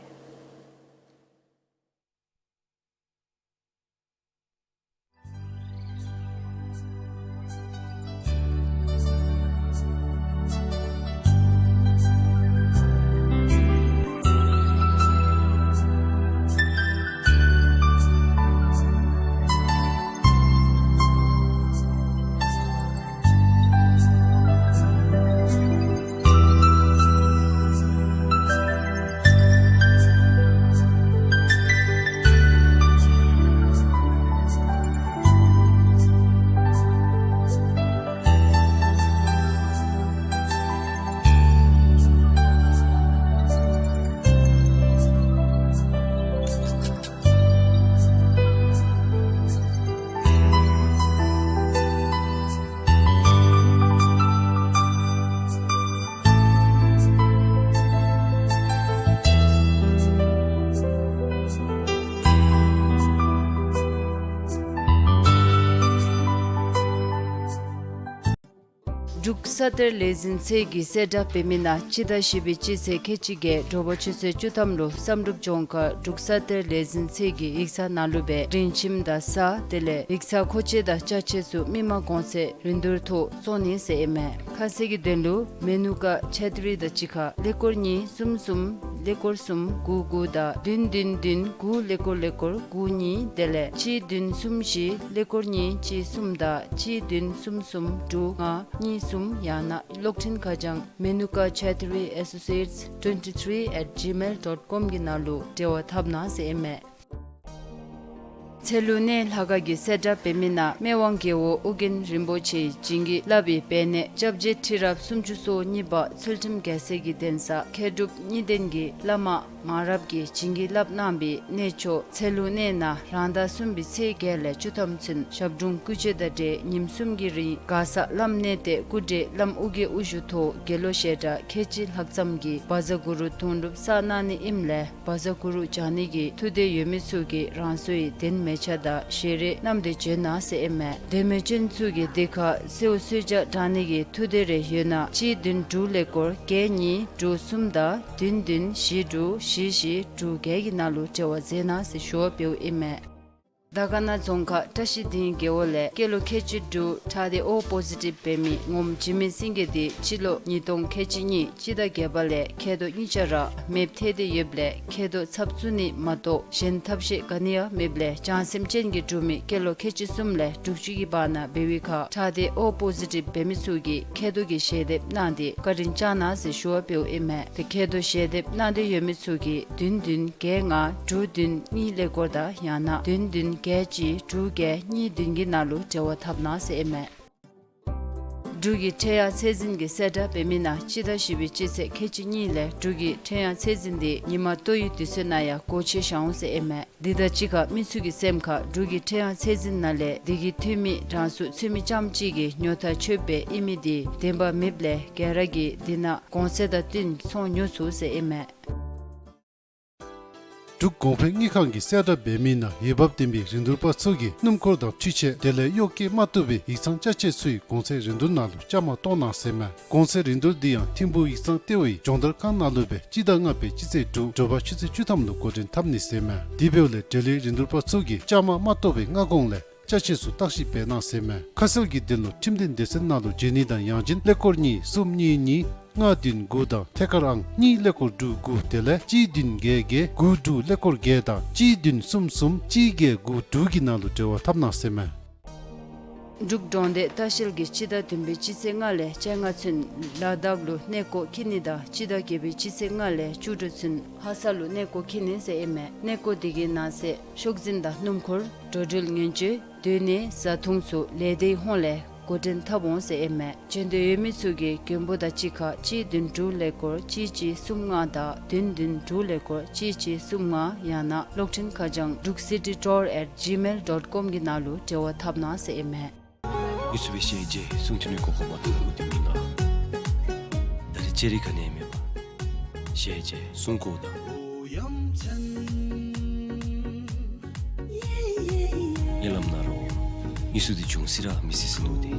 འབྲུག་ས་གཏེར་ལས་འཛིན་ཚད་ཀྱི་གསལ་བསྒྲགས་འབད་མི་ནང་སྤྱི་ཟླ་བཞི་པའི་སྤྱི་ཚེས་ཁལ་གཅིག་བརྒྱད་དྲོ་པ་ཆུ་ཚོད་བཅུ་ཐམ་ལུ་བསམ་གྲུབ་ལྗོངས་མཁར་འབྲུག་ས་གཏེར་ལས་འཛིན་ཚད་ཀྱི་ཡིག་ཚང་ནང་ལུ་སྦེ་སྒྲིང་ཁྱིམ་དང་ས་དེ་ལས་ཡིག་ཚང་མཁོ་ཆས་དང་ཅ་ཆས་ཚུ་མི་མང་གོང་ཚད་རིན་བསྡུར་ཐོག་བཙོང་ནི་ཟེར་ཨིན་མས། ཁ་གསལ་གྱི་དོན་ལུ་མེ་ནུ་ཀ་ཆེ་ཏི་རི་དང་གཅིག་ཁར་ཀླད་ཀོར་གཉིས་གསུམ་གསུམ་ཀླད་ཀོར་གསུམ་དགུ་དགུ་དང་བདུན་བདུན་བདུན་དགུ་ཀླད་ཀོར་ཀླད་ཀོར་དགུ་གཉིས་དེ་ལས་གཅིག་བདུན་གསུམ་བཞི་ཀླད་ཀོར་གཉིས་གཅིག་གསུམ་དང་གཅིག་བདུན་གསུམ་གསུམ་དྲུག་ལྔ་གཉིས་གསུམ་ཡང་ན་གློག་འཕྲིན་ཁ་བྱང་མེ་ནུ་ཀ་ཆེ་ཏི་རི་ཨེ་སོ་སི་ཨེཊ་ཊུ་ཝེན་ཊི་ཐི་རི་ཨེཊ་ཇི་མེལ་ཌོཊ་ཀོམ་གི་ནང་ལུ་འབྲེལ་བ་འཐབ་གནང་ཟེར་ཨིན་མས། ཚལ་ལུ་གནས་ལྷ་ཁང་གི་གསལ་བསྒྲགས་འབད་མི་ནང་སྨད་དབང་རྒྱལ་པོ་ཨོ་རྒྱན་རིན་པོ་ཆེ་བྱིན་གྱིས་བརླབས་པའི་སྦས་གནས་སྐྱབས་རྗེ་ཁྲི་རབས་སུམ་ཅུ་སོ་གཉིས་པ་ཚུལ་ཁྲིམས་རྒྱལ་མཚན་གྱི་གདན་ས་མཁས་གྲུབ་གཉིས་ལྡན་གྱི་བླ་མ་ མང་རབས་ཀྱིས་བྱིན་གྱིས་བརླབས་གནང་བའི་གནས་མཆོག་ཚེ་ལུ་གནས་ན་རང་ཟླ་གསུམ་པའི་ཚེས་བརྒྱད་ལས་བཅུ་ཐམ་ཚུན་ཞབས་དྲུང་སྐུ་མཆོད་དང་འབྲེལ་ཉིནམ་གསུམ་གྱི་རིང་མགར་ས་བླམ་གནས་བརྟན་སྐུ་བགྲེས་བླམ་ཨོ་རྒྱན་དབུ་བཞུགས་ཐོག་དགེ་སློང་བཤད་གྲྭ་ཁལ་གཅིག་ལྷག་ཙམ་གྱིས་བཛྲ་གུ་རུ་དུང་སྒྲུབ་བསགས་གནང་ནི་ཨིནམ་ལས་བཛྲ་གུ་རུ་སྦྱང་ནི་གི་ཐུགས་འདོད་ཡོད་མི་ཚུ་གིས་རང་སོའི་གདན་མལ་ཆ་དང་ཞལ་རས་བསྣམས་ཏེ་བྱོན་གནང་ཟེར་ཨིན་མས། གདན་མལ་བྱོན་མི་ཚུ་གིས་འདི་ཁར་གསོལཝ་གསོལ་ཇ་དྲང་ནི་གི་ཐུགས་འདོད་རེ་ཡོད་ན་གཅིག་བདུན་དྲུག་ཀླད་ཀོར་བརྒྱད་གཉིས་དྲུག་གསུམ་དང་བདུན་བདུན་བཞི་དྲུག་བཞི་བཞི་དྲུག་བརྒྱད་ཀྱི་ནང་ལུ་འབྲེལ་བ་མཛད་གནང་ཟེར་ཞུ་བ་འབདཝ་ཨིན་མས། དར་དཀར་ན་རྫོང་ཁག་བཀྲ་ཤིས་སྡིངས་རྒེད་འོག་ལས་སྐྱེས་ལོ་ཁལ་གཅིག་དྲུག་ཁྲག་སྡེ་ཨོ་པོ་ཟི་ཊིབ་འབད་མི་ངོམ་འཇིགས་མེད་སེང་གེ་འདི་སྤྱི་ལོ་ཉིས་སྟོང་ཁལ་གཅིག་གཉིས་སྤྱི་ཟླ་བརྒྱད་པ་ལས་མཁལ་རྡོག་གཉིས་ཆ་ར་མེདཔ་ཐལ་ཏེ་ཡོདཔ་ལས་མཁལ་རྡོག་ཚབ་བཙུགས་ནི་མ་གཏོགས་གཞན་ཐབས་ཤེས་ག་ནི་ཡང་མེདཔ་ལས་བྱང་སེམས་ཅན་གྱིས་དྲུང་མི་སྐྱེས་ལོ་ཁལ་གཅིག་གསུམ་ལས་དྲུག་ཅུ་གི་བར་ན་འབད་བའི་ཁར་ཁྲག་སྡེ་ཨོ་པོ་ཟི་ཊིབ་འབད་མི་ཚུ་གིས་མཁལ་རྡོག་གི་ཞལ་འདེབས་གནང་སྟེ་བཀའ་དྲིན་བསྐྱང་གནང་ཟེར་ཞུ་བ་འབདཝ་ཨིན་མས། དེ་མཁལ་རྡོག་ཞལ་འདེབས་གནང་འདོད་ཡོད་མི་ཚུ་གིས་བདུན་བདུན་བརྒྱད་ལྔ་དྲུག་བདུན་གཉིས་ཀླད་ཀོར་དང་ཡང་ན་བདུན་བདུན་བརྒྱད་གཅིག་དྲུག་བརྒྱད་གཉིས་བདུན་གྱི་ནང་ལུ་འབྲེལ་བ་འཐབ་གནང་ཟེར་ཨིན་མས། འབྲུག་གི་ཕྲེང་ཡང་ཚད་འཛིན་གྱི་གསལ་བསྒྲགས་འབད་མི་ནང་སྤྱི་ཟླ་བཞི་པའི་སྤྱི་ཚེས་ཁལ་གཅིག་གཉིས་ལས་འབྲུག་གི་ཕྲེང་ཡང་ཚད་འཛིན་འདི་ཉིན་མ་ལྟོ་ཡི་དུས་ཚོད་ནང་ཡང་སྒོ་ཕྱེ་བཞག་འོང་ཟེར་ཨིན་མས། འདི་དང་གཅིག་ཁར་མི་ཚུ་གི་སེམས་ཁར་འབྲུག་གི་ཕྲེང་ཡང་ཚད་འཛིན་ནང་ལས་འདི་གི་འཐུས་མི་གྲངས་སུ་ཚུད་མི་རྐྱངམ་གཅིག་གིས་ཉོ་ཐང་ཆོདཔ་སྦེ་ཨིན་མི་འདི་བདེན་པ་མེདཔ་ལས་ག་ར་གིས་འདི་ནང་གོང་ཚད་དང་བསྟུན་ཚོང་ཉོ་ཚུགས་ཟེར་ཨིན་མས། འབྲུག་གོང་འཕེལ་དངུལ་ཁང་གིས་གསལ་བསྒྲགས་འབད་མི་ནང་འོས་འབབ་ལྡན་པའི་རིན་བསྡུར་པ་ཚུ་གིས་སྣུམ་འཁོར་དང་འཕྲུལ་ཆས་དེ་ལས་གཡོག་བཀོལ་མ་བཏུབ་པའི་ཡིག་ཚང་ཅ་ཆས་ཚུའི་གོང་ཚད་རིན་བསྡུར་ནང་ལུ་བཅའ་མར་གཏོགས་གནང་ཟེར་མས། གོང་ཚད་རིན་བསྡུར་འདི་ཡང་ཐིམ་ཕུག་ཡིག་ཚང་ལྟེ་བའི་སྦྱོང་བརྡར་ཁང་ནང་ལུ་སྦེ་སྤྱི་ཟླ་ལྔ་པའི་སྤྱི་ཚེས་དྲུག་དྲོ་པ་ཆུ་ཚོད་བཅུ་ཐམ་ལུ་འགོ་འདྲེན་འཐབ་ནི་ཟེར་མས། དེ་འབདཝ་ལས་འབྲེལ་ཡོད་རིན་བསྡུར་པ་ཚུ་གིས་བཅའ་མར་མ་གཏོགས་པའི་སྔ་གོང་ལས་ཅ་ཆས་ཚུ་བརྟག་ཞིབ་འབད་གནང་ཟེར་མས། ཁ་གསལ་གྱི་དོན་ལུ་ཁྲིམས་དོན་སྡེ་ཚན་ནང་ལུ་འབྱོན་ནི་དང་ཡང་ཅིན་ཀླད་ཀོར་གཉིས་གསུམ་གཉིས་གཉིས་ལྔ་བདུན་དགུ་དང་ཐད་ཀར་ཨང་གཉིས་ཀླད་ཀོར་དྲུག་དགུ་དེ་ལས་གཅིག་བདུན་བརྒྱད་བརྒྱད་དགུ་དྲུག་ཀླད་ཀོར་བརྒྱད་དང་གཅིག་བདུན་གསུམ་གསུམ་གཅིག་བརྒྱད་དགུ་དྲུག་གི་ནང་ལུ་འབྲེལ་བ་འཐབ་གནང་ཟེར་མས། འབྲུག་འབྲོང་སྡེ་ལྟ་བཤལ་གྱིས་སྤྱི་ཟླ་བདུན་པའི་སྤྱི་ཚེས་ལྔ་ལས་བཅོ་ལྔ་ཚུན་ལ་དྭགས་ལུ་གནས་སྐོར་འཁྱིད་ནི་དང་སྤྱི་ཟླ་བརྒྱད་པའི་སྤྱི་ཚེས་ལྔ་ལས་བཅུ་དྲུག་ཚུན་ལྷ་ས་ལུ་གནས་སྐོར་འཁྱིད་ནི་ཟེར་ཨིན་མས། གནས་སྐོར་འདི་གི་ནང་གསེས་ཤོག་འཛིན་དང་སྣུམ་འཁོར་འགྲོ་འགྲུལ་ངན་བྱུས་སྡོད་གནས་བཟའ་འཐུང་ཚུ་ལས་སྡེའི་ཧོངས་ལས་འགོ་འདྲེན་འཐབ་འོང་ཟེར་ཨིན་མས། འབྱོན་འདོད་ཡོད་མི་ཚུ་གིས་མགོན་པོ་དང་གཅིག་ཁར་གཅིག་བདུན་དྲུག་ཀླད་ཀོར་གཅིག་གཅིག་གསུམ་ལྔ་དང་བདུན་བདུན་དྲུག་ཀླད་ཀོར་གཅིག་གཅིག་གསུམ་ལྔ་ཡང་ན་གློག་འཕྲིན་ཁ་བྱང་འབྲུག་སི་ཊི་ཊུར་ཨེཊ་ཇི་མེལ་ཌོཊ་ཀོམ་གྱི་ནང་ལུ་འབྲེལ་བ་འཐབ་གནང་ཟེར་ཨིན་མས། མི་ཚུ་སྦེ་ཞལ་མཇལ་གསུང་ཐོས་ནི་གོ་སྐབས་མ་ཐོབ་པའི་དུས་ནི་ལགས། ད་རེས་ཅ་ལ་ག་ནི་ཡང་མེད་པར་ཞལ་མཇལ་གསུང་གོཝ་ད་ཉེ་ལམ་ན་རོ་ངེ་སུ་འདི་བྱུང་སི་ར་མི་སི་སི་ནུ་ཏེ།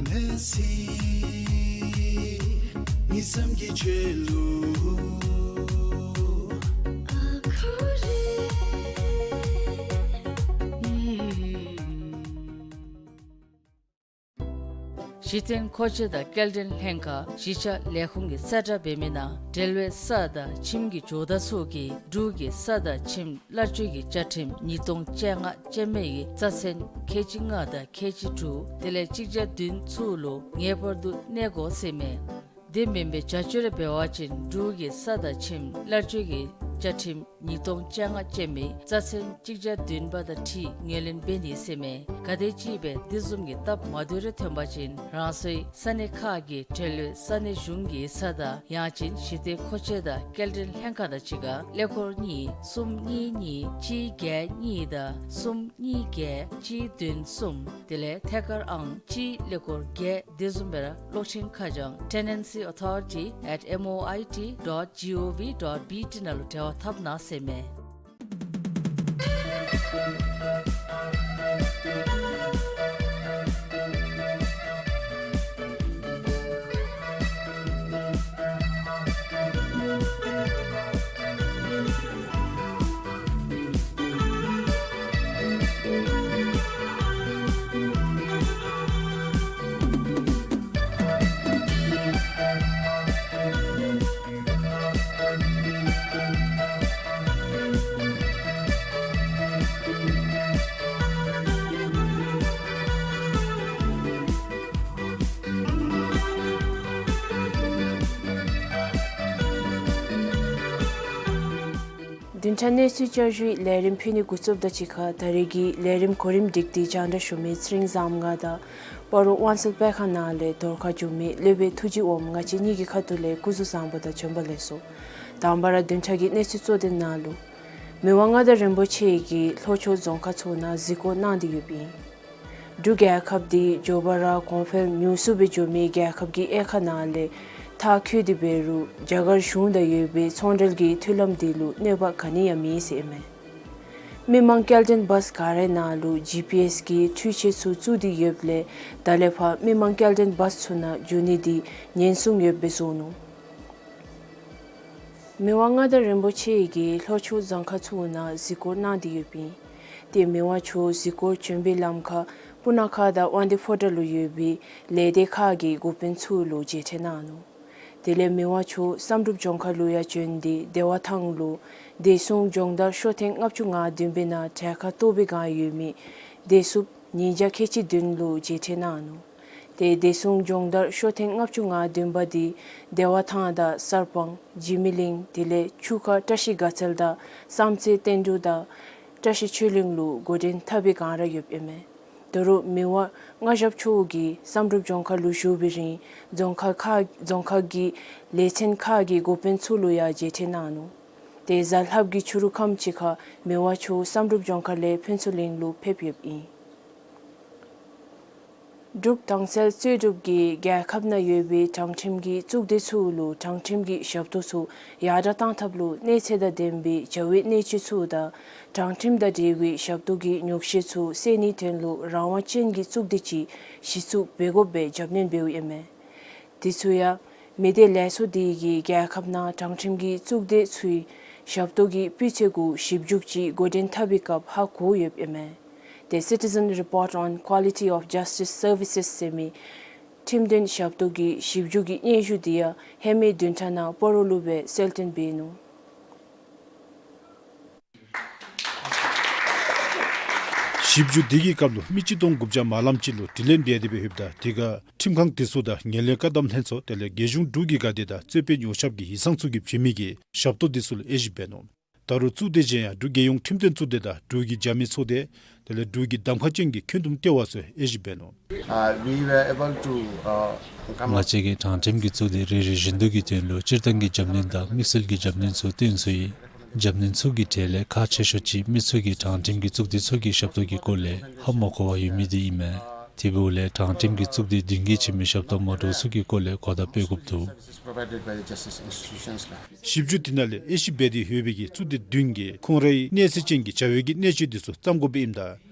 གཞི་རྟེན་མཁོ་ཆས་དང་སྐྱེལ་འདྲེན་ལྷན་ཁག་གཞིས་ཆགས་ལས་ཁུངས་ཀྱིས་གསལ་བསྒྲགས་འབད་མི་ནང་འབྲེལ་ཡོད་ས་དང་ཁྱིམ་གྱི་ཇོ་བདག་ཚུ་གིས་འབྲུག་གི་ས་དང་ཁྱིམ་གླར་སྤྱོད་ཀྱི་བཅའ་ཁྲིམས་ཉིས་སྟོང་བཅོ་ལྔ་ཅན་མའི་རྩ་ཚན་ཁལ་གཅིག་ལྔ་དང་ཁལ་གཅིག་དྲུག་དེ་ལས་གཅིག་བརྒྱ་བདུན་ཚུ་ལུ་ངེས་པར་དུ་གནས་དགོ་ཟེར་མས། དེ་མེན་པའི་བྱ་སྤྱོད་རེ་འབད་བ་ཅིན་འབྲུག་གི་ས་དང་ཁྱིམ་གླར་སྤྱོད་ཀྱི་བཅའ་ཁྲིམས་ཉིས་སྟོང་བཅོ་ལྔ་ཅན་མའི་རྩ་ཚན་གཅིག་བརྒྱ་བདུན་པ་དང་འཁྲིལ་ངོས་ལེན་འབད་ནི་ཟེར་མས། ག་དེམ་ཅིག་སྦེ་དེ་བཟུམ་གྱི་སྟབས་མ་བདེཝ་རེ་ཐོན་པ་ཅིན་རང་སོའི་ས་གནས་ཁག་གི་འབྲེལ་ཡོད་ས་གནས་གཞུང་གི་ས་དང་ཡང་ཅིན་གཞི་རྟེན་མཁོ་ཆས་དང་སྐྱེལ་འདྲེན་ལྷན་ཁག་དང་གཅིག་ཁར་ཀླད་ཀོར་གཉིས་གསུམ་གཉིས་གཉིས་གཅིག་བརྒྱད་གཉིས་དང་གསུམ་གཉིས་བརྒྱད་གཅིག་བདུན་གསུམ་དེ་ལས་ཐད་ཀར་ཨང་གཅིག་ཀླད་ཀོར་བརྒྱད། དེ་བཟུམ་སྦེ་ར་གློག་འཕྲིན་ཁ་བྱང་tenancy authority at M O I T dot G O V dot B T ནང་ལུ་འབྲེལ་བ་འཐབ་གནང་ཟེར་མས། བདུན་ཕྲག་གནས་ཚུལ་བསྐྱར་ཞུའི་ལས་རིམ་ཕུལ་ནི་འགོ་བཙུགསཔ་དང་གཅིག་ཁར་ད་རེས་ཀྱི་ལས་རིམ་གོ་རིམ་སྒྲིག་སྟེ་སྤྱན་འདྲེན་ཞུ་མི་ཚེ་རིང་བཟངམོ་ང་དང་སྤ་རོ་དབང་གསལ་དཔེ་ཁང་ནང་ལས་དོར་ཁ་བསྒྱུར་མི་སློབ་དཔོན་ཐུགས་རྗེ་འོགམ་ང་བཅས་གཉིས་ཀྱི་ཁ་ཐུག་ལས་སྐུ་གཟུགས་བཟང་པོ་དང་བྱོན་པ་ལེགས་སོ། དང་པ་ར་བདུན་ཕྲག་གི་གནས་ཚུལ་གཙོ་དོན་ནང་ལུ། མི་དབང་མངའ་བདག་རིན་པོ་ཆེ་གིས་ལྷོ་ཕྱོགས་རྫོང་ཁག་ཚུ་ནང་གཟིགས་སྐོར་གནང་སྟེ་ཡོདཔ་ཨིན། འབྲུག་རྒྱལ་ཁབ་འདི་མགྱོགས་པ་ར་གོང་འཕེལ་མྱུར་སུ་སྦེ་འགྱོ་མི་རྒྱལ་ཁབ་ཀྱི་དབྱེ་ཁག་ནང་ལས་མཐར་འཁྱོལ་ཏེ་འབད་རུང་རྒྱ་གར་གཞུང་དང་ཡོད་པའི་ཚོང་འབྲེལ་གྱི་མཐུན་ལམ་འདི་ལུ་གནོད་པ་ག་ནི་ཡང་མེད་ཟེར་ཨིན་མས། མི་མང་སྐྱེལ་འདྲེན་བཱསི་ག་རའི་ནང་ལུ་ཇི་པི་ཨེསི་གི་འཕྲུལ་ཆས་ཚུ་བཙུགས་ཏེ་ཡོདཔ་ལས་ད་ལས་ཕར་མི་མང་སྐྱེལ་འདྲེན་བཱསི་ཚུ་ནང་འགྱོ་ནི་འདི་ཉེན་སྲུང་ཡོདཔ་སྦེ་བཟོ་ནུག། མི་དབང་མངའ་བདག་རིན་པོ་ཆེ་གིས་ལྷོ་ཕྱོགས་རྫོང་ཁག་ཚུ་ནང་གཟིགས་སྐོར་གནང་སྟེ་ཡོདཔ་ཨིན། ཏེ་མི་དབང་མཆོག་གཟིགས་སྐོར་བྱོན་པའི་ལམ་ཁར་སྤུ་ན་ཁ་དང་དབང་འདུས་ཕོ་བྲང་ལུ་ཡོད་པའི་ལས་སྡེ་ཁག་གི་འགོ་དཔོན་ཚུ་ལུ་མཇལ་ཕྲད་གནང་ནུག། དེ་ལས་མི་དབང་མཆོག་བསམ་གྲུབ་ལྗོངས་མཁར་ལུ་ཡང་བྱོན་ཏེ་བདེ་བ་ཐང་ལུ་བདེ་སྲུང་སྦྱོང་བརྡར་ཤོག་ཐེངས་ལྔ་བཅུ་ང་བདུན་པའི་ནང་གྲལ་ཁར་གཏོགས་པའི་སྒང་ཡོད་མི་བདེ་སྲུངཔ་ཉིས་བརྒྱ་ཁལ་གཅིག་བདུན་ལུ་མཇལ་ཕྲད་གནང་ནུག། ཏེ་བདེ་སྲུང་སྦྱོང་བརྡར་ཤོག་ཐེངས་ལྔ་བཅུ་ང་བདུན་པ་འདི་བདེ་བ་ཐང་དང་གསར་སྤང་འཇིགས་མེད་གླིང་དེ་ལས་ཆུ་ཁ་བཀྲ་ཤིས་དགའ་ཚལ་དང་བསམ་རྩེ་བསྟན་འབྲུག་དང་བཀྲ་ཤིས་ཆོས་གླིང་ལུ་འགོ་འདྲེན་འཐབ་པའི་སྒང་ར་ཡོདཔ་ཨིན་མས། ད་རུང་མི་དབང་མངའ་ཞབས་མཆོག་གིས་བསམ་གྲུབ་ལྗོངས་མཁར་ལུ་བཞུགས་པའི་རིང་རྫོང་ཁག་ཁག་རྫོང་ཁག་གི་ལས་ཚན་ཁག་གི་འགོ་དཔོན་ཚུ་ལུ་ཡང་མཇལ་ཕྲད་གནང་ནུག། ཏེ་གཟའ་ལྷགཔ་གི་ཕྱི་རུ་ཁམས་ཅིག་ཁར་མི་དབང་མཆོག་བསམ་གྲུབ་ལྗོངས་མཁར་ལས་ཕུན་ཚོགས་གླིང་ལུ་ཕེབས་ཡོདཔ་ཨིན། འབྲུག་དྭངས་གསལ་རྩོད་སྒྲུབ་ཀྱིས་རྒྱལ་ཁབ་ནང་ཡོད་པའི་དྲང་ཁྲིམས་ཀྱི་གཙུག་སྡེ་ཚུ་ལུ་དྲང་ཁྲིམས་ཀྱི་ཞབས་ཏོག་ཚུ་ཡར་དྲག་གཏང་ཐབས་ལུ་གནས་ཚད་དང་ལྡན་པའི་བྱ་བའི་གནས་སྤྱོད་ཚུ་དང་དྲང་ཁྲིམས་དང་འབྲེལ་བའི་ཞབས་ཏོག་གི་ཉོགས་བཤད་ཚུ་སེལ་ནིའི་དོན་ལུ་རང་དབང་ཅན་གྱི་གཙུག་སྡེ་ཅིག་གཞི་བཙུགས་འབད་དགོཔ་སྦེ་རྒྱབ་སྣོན་འབདཝ་ཨིན་མས། དེ་ཚུ་ཡང་མི་སྡེ་ལས་ཚོགས་དེ་གིས་རྒྱལ་ཁབ་ནང་དྲང་ཁྲིམས་ཀྱི་གཙུག་སྡེ་ཚུའི་ཞབས་ཏོག་གི་སྤུས་ཚད་གུ་ཞིབ་འཇུག་ཅིག་འགོ་འདྲེན་འཐབ་པའི་སྐབས་ཧ་གོ་ཡོདཔ་ཨིན་མས། The Citizen Report on Quality of Justice Services ཟེར་མི་ཁྲིམས་དོན་ཞབས་ཏོག་གི་ཞིབ་འཇུག་གི་སྙན་ཞུ་དེ་ཡང་ཧེ་མའི་བདུན་ཕྲག་ནང་སྤ་རོ་ལུ་སྦེ་གསལ་སྟོན་འབད་ནུག། ཞིབ་འཇུག་དེ་གི་སྐབས་ལུ་མི་ཆིག་སྟོང་དགུ་བརྒྱ་མ་ལམ་ཅིག་ལུ་དྲི་ལན་འབད་དེ་སྦེ་ཡོདཔ་ད་དེ་ཁར་ཁྲིམས་ཁང་དེ་ཚུ་དང་ངན་ལྷད་བཀག་སྡོམ་ལྷན་ཚོགས་དེ་ལས་རྒྱལ་གཞུང་འབྲུག་གི་འགག་སྡེ་དང་རྩོད་དཔོན་ཉོ་ཆཔ་གི་ཡིག་ཚང་ཚུ་གིས་བྱིན་མི་གི་ཞབས་ཏོག་དེ་ཚུ་ལུ་དབྱེ་ཞིབ་འབད་ནུག། ད་རུང་གཙུག་སྡེ་གཞན་ཡང་འབྲུག་རྒྱལ་ཡོངས་ཁྲིམས་དོན་གཙུག་སྡེ་དང་འབྲུག་གི་རྒྱབ་མི་ཚོགས་སྡེ་དེ་ལས་འབྲུག་གི་གདམ་ཁ་ཅན་གྱི་འཁོན་འདུམ་ལྟེ་བ་ཚུ་དབྱེ་ཞིབ་འབད་ནུག། Uh, we were able to, uh, come ང་བཅས་ཀྱིས་དྲང་ཁྲིམས་ཀྱི་གཙུག་སྡེ་རེ་རེ་བཞིན་དུ་གི་དོན་ལུ་སྤྱིར་བཏང་གི་རྒྱབ་སྣོན་དང་དམིགས་བསལ་གྱི་རྒྱབ་སྣོན་ཚུ་བཏོན་ཚུགས་ཡི། རྒྱབ་སྣོན་ཚུ་གི་གྲས་ལས་ཁག་ཆེ་ཤོས་ཅིག་མི་ཚུ་གིས་དྲང་ཁྲིམས་ཀྱི་གཙུག་སྡེ་ཚུ་གི་ཞབས་ཏོག་གི་སྐོར་ལས་ཧ་མ་གོ་བར་ཡོད་མི་དེ་ཨིན་མས། དེ་འབདཝ་ལས་དྲང་ཁྲིམས་ཀྱི་གཙུག་སྡེ་བདུན་གྱིས་བྱིན་མི་ཞབས་ཏོག་མ་འདྲཝ་ཚུ་གི་སྐོར་ལས་གོ་བརྡ་སྤེལ་དགོཔ་འདུག། Provided by the justice institutions ལགས། ཞིབ་འཇུག་དེ་ནང་ལས་དབྱེ་ཞིབ་འབད་དེ་ཡོད་པའི་གི་གཙུག་སྡེ་བདུན་གྱིས་ཁོང་རའི་གནས་ཚད་ཅན་གྱི་བྱ་བའི་གི་གནས་སྤྱོད་དེ་ཚུ་བརྩམ་དགོཔ་ཨིནམ་ད་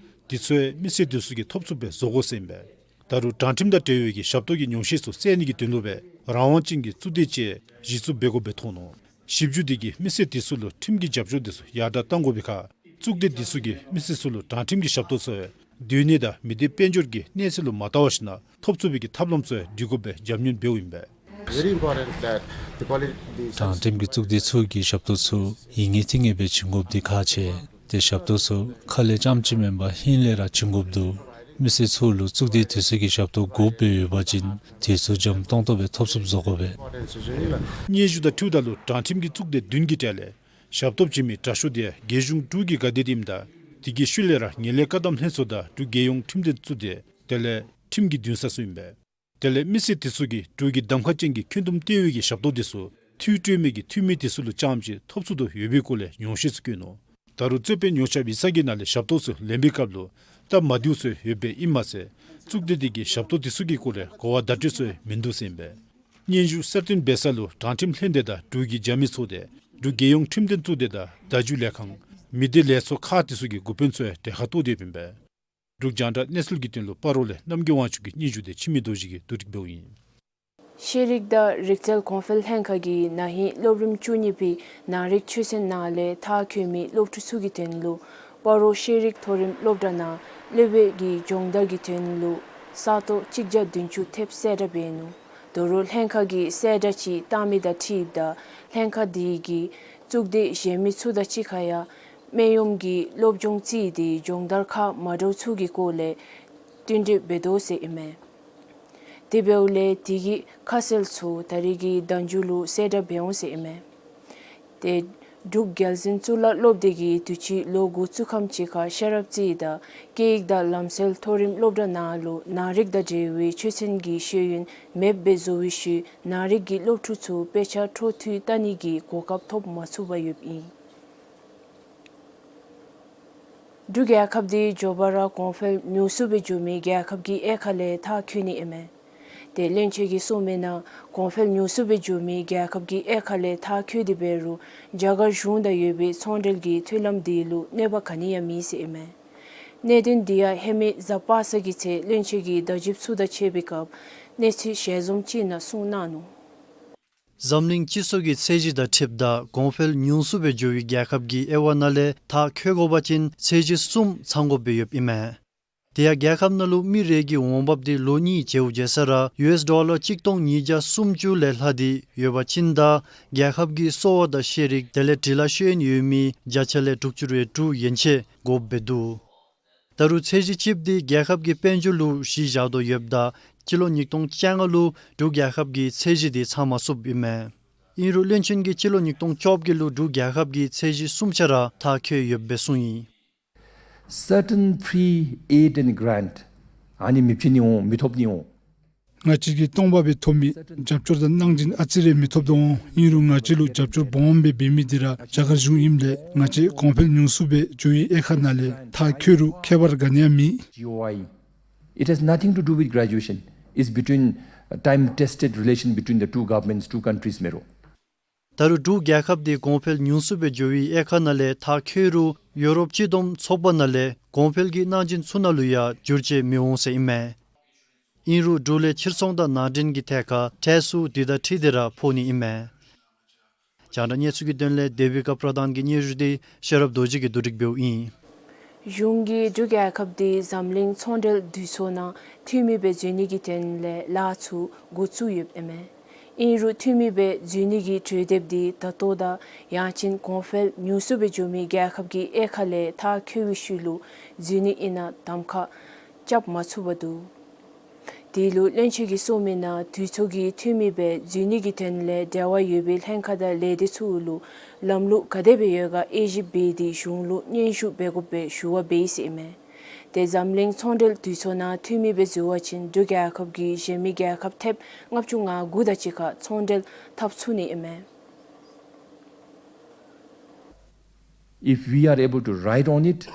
དེ་ཚུ་མི་སེར་དེ་ཚུ་གིས་ཐོབ་ཚུགསཔ་སྦེ་བཟོ་དགོ་ཟེར་ཨིན་པས། ད་རུང་དྲང་ཁྲིམས་དང་འབྲེལ་བའི་གི་ཞབས་ཏོག་གི་ཉོགས་བཤད་ཚུ་སེལ་ནི་གི་དོན་ལུ་སྦེ་རང་དབང་ཅན་གྱི་གཙུག་སྡེ་ཅིག་གཞི་བཙུགས་འབད་དགོཔ་སྦེ་མཐོང་ནུག། ཞིབ་འཇུག་དེ་གིས་མི་སེར་དེ་ཚུ་ལུ་ཁྲིམས་ཀྱི་རྒྱབ་སྐྱོར་དེ་ཚུ་ཡར་དྲག་གཏང་དགོ་པའི་ཁར་གཙུག་སྡེ་དེ་ཚུ་གིས་མི་སེར་ཚུ་ལུ་དྲང་ཁྲིམས་ཀྱི་ཞབས་ཏོག་ཚུ་སྡོད་གནས་དང་མི་སྡེ་དཔལ་འབྱོར་གྱི་གནས་ཚད་ལུ་མ་བལྟ་བར་ཞིན་ན་ཐོབ་ཚུགས་པའི་གི་ཐབས་ལམ་ཚུ་སྒྲིག་དགོཔ་སྦེ་རྒྱབ་སྣོན་འབདཝ་ཨིན་པས། Very important that the quality དྲང་ཁྲིམས་ཀྱི་གཙུག་སྡེ་ཚུ་གིས་ཞབས་ཏོག་ཚུ་ཡིན་ངེས་ཐིང་ངེས་སྦེ་བྱིན་དགོཔ་འདི་ཁག་ཆེ། ཏེ་ཞབས་ཏོག་ཚུ་ཁ་ལས་རྐྱངམ་ཅིག་མེན་པར་ཧིང་ལས་ར་བྱིན་དགོཔ་འདུག། མི་སེར་ཚུ་ལུ་གཙུག་སྡེ་དེ་ཚུ་གིས་ཞབས་ཏོག་དགོཔ་སྦེ་ཡོད་པ་ཅིན་དེ་ཚུ་འཇམ་ཏོང་ཏོ་སྦེ་ཐོབ་ཚུགསཔ་བཟོ་དགོ་པས། སྙན་ཞུ་དང་འཁྲིལཝ་ད་ལུ་དྲང་ཁྲིམས་ཀྱི་གཙུག་སྡེ་བདུན་གྱི་གྲས་ལས་ཞབས་ཏོག་བྱིན་མི་དྲག་ཤོས་དེ་རྒྱལ་གཞུང་འབྲུག་གི་འགག་སྡེ་འདི་ཨིནམ་ད་དེ་གི་ཤུལ་ལས་ར་ངན་ལྷད་བཀག་སྡོམ་ལྷན་ཚོགས་དང་འབྲུག་རྒྱལ་ཡོངས་ཁྲིམས་དོན་གཙུག་སྡེ་དེ་ལས་ཁྲིམས་ཀྱི་འདུན་ས་ཚུ་ཨིན་པས། དེ་ལས་མི་སེར་དེ་ཚུ་གིས་འབྲུག་གི་གདམ་ཁ་ཅན་གྱི་འཁོན་འདུམ་ལྟེ་བའི་གི་ཞབས་ཏོག་དེ་ཚུ་འཐུས་སྤྲོད་མི་གི་འཐུས་མི་དེ་ཚུ་ལུ་རྐྱངམ་ཅིག་ཐོབ་ཚུགས་དོ་ཡོད་པའི་སྐོར་ལས་ཉོགས་བཤད་ཚུ་བཀོད་ནུག། ད་རུང་རྩོད་དཔོན་ཉོ་ཆ་ཡིག་ཚང་གི་ནང་ལས་ཞབས་ཏོག་ཚུ་ལེན་པའི་སྐབས་ལུ་སྟབས་མ་བདེཝ་ཚུ་ཡོདཔ་ཨིནམ་མ་ཚད་གཙུག་སྡེ་དེ་གིས་ཞབས་ཏོག་དེ་ཚུ་གི་སྐོར་ལས་གོ་བ་བརྡ་སྤྲོད་ཚུ་མིན་འདུག་ཟེར་ཨིན་པས། སྙན་ཞུ་གསལ་སྟོན་འབད་ས་ལུ་དྲང་ཁྲིམས་ལྷན་སྡེ་དང་འབྲུག་གི་རྒྱབ་མི་ཚོགས་སྡེ་འབྲུག་རྒྱལ་ཡོངས་ཁྲིམས་དོན་གཙུག་སྡེ་དང་བརྡ་བརྒྱུད་ལས་ཁང་མི་སྡེ་ལས་ཚོགས་ཁག་དེ་ཚུ་གི་འགོ་དཔོན་ཚུ་ཡང་གྲལ་ཁར་གཏོགས་ཏེ་ཡོདཔ་ཨིན་པས། འབྲུག་རྒྱང་བསྒྲགས་གནས་ཚུལ་གྱི་དོན་ལུ་སྤ་རོ་ལས་རྣམ་རྒྱལ་དབང་ཕྱུག་གི་སྙན་ཞུ་དེ་འཆི་མེད་རྡོ་རྗེ་གིས་བསྡུ་སྒྲིག་འབདཝ་ཨིན། ཤེས་རིག་དང་རིག་རྩལ་གོང་འཕེལ་ལྷན་ཁག་གིས་ན་ཧིང་སློབ་རིམ་བཅུ་གཉིས་པའི་ནང་རིག་ཆོས་ཚན་ནང་ལས་མཐར་འཁྱོལ་མི་སློབ་ཕྲུག་ཚུ་གི་དོན་ལུ་སྤ་རོ་ཤེས་རིག་མཐོ་རིམ་སློབ་གྲྭ་ནང་སློབ་དཔོན་གྱི་སྦྱོང་བརྡར་གྱི་དོན་ལུ་ས་སྟོང་གཅིག་བརྒྱ་བདུན་ཅུ་ཐེབས་གསལ་བསྒྲགས་འབད་ནུག། ད་རུང་ལྷན་ཁག་གིས་གསལ་བསྒྲགས་ཅིག་བཏང་མི་དང་འཁྲིལཝ་ད་ལྷན་ཁག་དེ་གིས་གཙུག་སྡེ་གཞན་མི་ཚུ་དང་གཅིག་ཁར་ཡང་སྨན་གཡོགམོ་གི་སློབ་སྦྱོང་རྩིས་ཏེ་སྦྱོང་བརྡར་ཁག་མ་འདྲཝ་ཚུ་གི་སྐོར་ལས་བསྟུན་གྲོས་འབད་དོ་ཟེར་ཨིན་མས། དེ་འབདཝ་ལས་དེ་གི་ཁ་གསལ་ཚུ་ད་རིས་ཀྱི་ཟླ་མཇུག་ལུ་གསལ་བསྒྲགས་འབད་འོང་ཟེར་ཨིན་མས། ཏེ་ འབྲུག་རྒྱལ་འཛིན་གཙུག་ལག་སློབ་སྡེ་གིས་དུས་ཅི་ལོ་འགོ་བཙུགས་ཁམས་ཅིག་ཁར་ཤེས་རབ་རྩེ་དང་སྐད་ཡིག་དང་ལམ་སྲོལ་མཐོ་རིམ་སློབ་གྲྭ་ནང་ལུ་ནང་རིག་དང་འབྲེལ་བའི་ཆོས་ཚན་གྱི་ཤེས་ཡོན་མེདཔ་སྦེ་བཟོ་བའི་ཤུལ་ནང་རིག་གི་སློབ་ཕྲུག་ཚུ་དཔེ་ཆ་འཕྲོ་མཐུད་བལྟ་ནི་གི་གོ་སྐབས་ཐོབ་མ་ཚུགས་པར་ཡོདཔ་ཨིན། འབྲུག་རྒྱལ་ཁབ་འདི་མགྱོགས་པ་ར་གོང་འཕེལ་མྱུར་སུ་སྦེ་འགྱོ་མི་རྒྱལ་ཁབ་ཀྱི་དབྱེ་ཁ་ལས་མཐར་འཁྱོལ་ནི་ཨིན་མས། ཏེ་བློན་ཆེན་གྱིས་གསུངས་མི་ནང་གོང་འཕེལ་མྱུར་སུ་སྦེ་འགྱོ་མི་རྒྱལ་ཁབ་ཀྱི་དབྱེ་ཁ་ལས་མཐར་འཁྱོལ་ཏེ་འབད་རུང་རྒྱ་གར་གཞུང་དང་ཡོད་པའི་ཚོང་འབྲེལ་གྱི་མཐུན་ལམ་འདི་ལུ་གནོད་པ་ག་ནི་ཡང་མེད་ཟེར་ཨིན་མས། གནད་དོན་འདི་ཡང་ཧེ་མའི་གཟའ་པ་སངས་ཀྱི་ཚེ་བློན་ཆེན་གྱིས་བརྡ་བརྒྱུདཔ་ཚུ་དང་ཕྱད་པའི་སྐབས་གནས་ཚུལ་ཞལ་འཛོམས་ཅིག་ནང་གསུངས་གནང་ནུག། འཛམ་གླིང་སྤྱི་ཚོགས་ཀྱི་ཚད་གཞི་དང་འཁྲིལཝ་ད་གོང་འཕེལ་མྱུར་སུ་སྦེ་འགྱོ་བའི་རྒྱལ་ཁབ་ཀྱི་དབྱེ་བ་ནང་ལས་མཐར་འཁྱོལ་དགོ་པ་ཅིན་ཚད་གཞི་གསུམ་ཚང་དགོཔ་སྦེ་ཡོདཔ་ཨིན་མས། དེ་ཡང་རྒྱལ་ཁབ་ནང་ལུ་མི་རེ་གི་འོང་འབབ་འདི་ལོ་གཉིས་བྱེཝ་བྱེ་ས་ར་ཡུ་ཨེསི་ཌོ་ལར་གཅིག་སྟོང་ཉིས་བརྒྱ་སུམ་ཅུ་ལས་ལྷག་སྟེ་ཡོད་པ་ཅིན་དང་རྒྱལ་ཁབ་ཀྱི་གསོ་བ་དང་ཤེས་རིག་དེ་ལས་འབྲི་ལྷག་ཤེས་ཡོན་ཡོད་མི་བརྒྱ་ཆ་ལས་དྲུག་ཅུ་རེ་དྲུག་ཡན་ཆད་དགོཔ་སྦེ་འདུག། ད་རུང་ཚད་གཞི་གཅིགཔ་འདི་རྒྱལ་ཁབ་ཀྱི་དཔལ་འབྱོར་ལུ་གཞི་བཞག་དོ་ཡོདཔ་ད་སྤྱི་ལོ་ཉིས་སྟོང་བཅོ་ལྔ་ལུ་འབྲུག་རྒྱལ་ཁབ་ཀྱི་ཚད་གཞི་འདི་ཚང་མ་ཚུདཔ་ཨིན་མས། ཨིན་རུང་བློན་ཆེན་གྱིས་སྤྱི་ལོ་ཉིས་སྟོང་བཅོ་བརྒྱད་ལུ་འབྲུག་རྒྱལ་ཁབ་ཀྱི་ཚད་གཞི་གསུམ་ཆ་ར་མཐར་འཁྱོལ་ཡོདཔ་སྦེ་གསུངས་ཡི། Certain free aid and grant ཨ་ནི་མི་བྱིན་ནི་འོང་མི་ཐོབ་ནི་འོང་། ང་བཅས་ཀྱིས་སྟོང་པ་སྦེ་ཐོབ་མི་རྒྱབ་སྐྱོར་དང་གནང་སྦྱིན་ཨ་ཙི་རེ་མི་ཐོབ་དོ་འོང་། ཨིན་རུང་ང་བཅས་ལུ་རྒྱབ་སྐྱོར་སྦོམ་སྦེ་འབད་མི་འདི་ར་རྒྱ་གར་གཞུང་ཨིནམ་ལས་ང་བཅས་གོང་འཕེལ་མྱུར་སུ་སྦེ་འགྱོ་བའི་དབྱེ་ཁ་ནང་ལས་མཐར་འཁྱོལ་རུང་ཁྱད་པར་ག་ནི་ཡང་མེད། G O I. It has nothing to do with graduation. It's between, uh, time tested relation between the two governments, two countries མེན་ན། ད་རུང་འབྲུག་རྒྱལ་ཁབ་འདི་གོང་འཕེལ་མྱུར་སུ་སྦེ་འགྱོ་བའི་དབྱེ་ཁ་ནང་ལས་མཐར་འཁྱོལ་རུང་ཡུ་རོབ་སྤྱི་བསྡོམས་ཚོགས་པ་ནང་ལས་གོང་འཕེལ་གྱི་གནང་སྦྱིན་ཚུ་ནང་ལུ་ཡང་འགྱུར་བཅོས་མི་འོང་ཟེར་ཨིན་མས། ཨིན་རུང་འབྲུག་ལས་ཕྱིར་ཚོང་དང་ནང་འདྲེན་གྱི་ཐད་ཁར་ཁྲལ་ཚུ་དེ་དང་འཁྲིལ་ཏེ་ར་ཕོག་ནི་ཨིན་མས། རྒྱང་བསྒྲགས་གནས་ཚུལ་གྱི་དོན་ལས་དེ་བི་ཀ་པྲ་དཱན་གྱི་སྙན་ཞུ་འདི་ཤེས་རབ་རྡོ་རྗེ་གིས་བསྡུ་སྒྲིག་འབདཝ་ཨིན། གཞུང་གིས་འབྲུག་རྒྱལ་ཁབ་འདི་འཛམ་གླིང་ཚོང་འབྲེལ་འཐུས་ཚོགས་ནང་འཐུས་མི་སྦེ་འཛུལ་ནི་གི་དོན་ལས་ལཱ་ཚུ་འགོ་བཙུགས་ཡོདཔ་ཨིན་མས། ཨིན་རུང་འཐུས་མི་སྦེ་འཛུལ་ནི་གི་གྲོས་འདེབས་འདི་ད་ལྟོ་དང་ཡང་ཅིན་གོང་འཕེལ་མྱུར་སུ་སྦེ་འགྱོ་མི་རྒྱལ་ཁབ་ཀྱི་དབྱེ་ཁ་ལས་མཐར་འཁྱོལ་བའི་ཤུལ་ལུ་འཛུལ་ནི་ཨིན་ན་གདམ་ཁ་རྐྱབ་མ་ཚུགས་པར་འདུག། དེ་ལུ་བློན་ཆེན་གྱིས་གསུངས་མི་ནང་འཐུས་ཚོགས་ཀྱི་འཐུས་མི་སྦེ་འཛུལ་ནི་གི་དོན་ལས་འབྲེལ་བ་ཡོད་པའི་ལྷན་ཁག་དང་ལས་སྡེ་ཚུ་ལུ་ལམ་ལུགས་ག་དེ་སྦེ་ཡོད་ག་དབྱེ་ཞིབ་འབད་དེ་གཞུང་ལུ་སྙན་ཞུ་འབད་དགོཔ་སྦེ་ཞུ་བ་འབད་ཡི་ཟེར་ཨིན་མས། ཏེ་འཛམ་གླིང་ཚོང་འབྲེལ་འཐུས་ཚོགས་ནང་འཐུས་མི་སྦེ་འཛུལ་བ་ཅིན་འབྲུག་རྒྱལ་ཁབ་ཀྱིས་གཞན་མི་རྒྱལ་ཁབ་ཐེབས་ལྔ་བཅུ་ང་དགུ་དང་གཅིག་ཁར་ཚོང་འབྲེལ་འཐབ་ཚུགས་ནི་ཨིན་མས། If we are able to ride on it,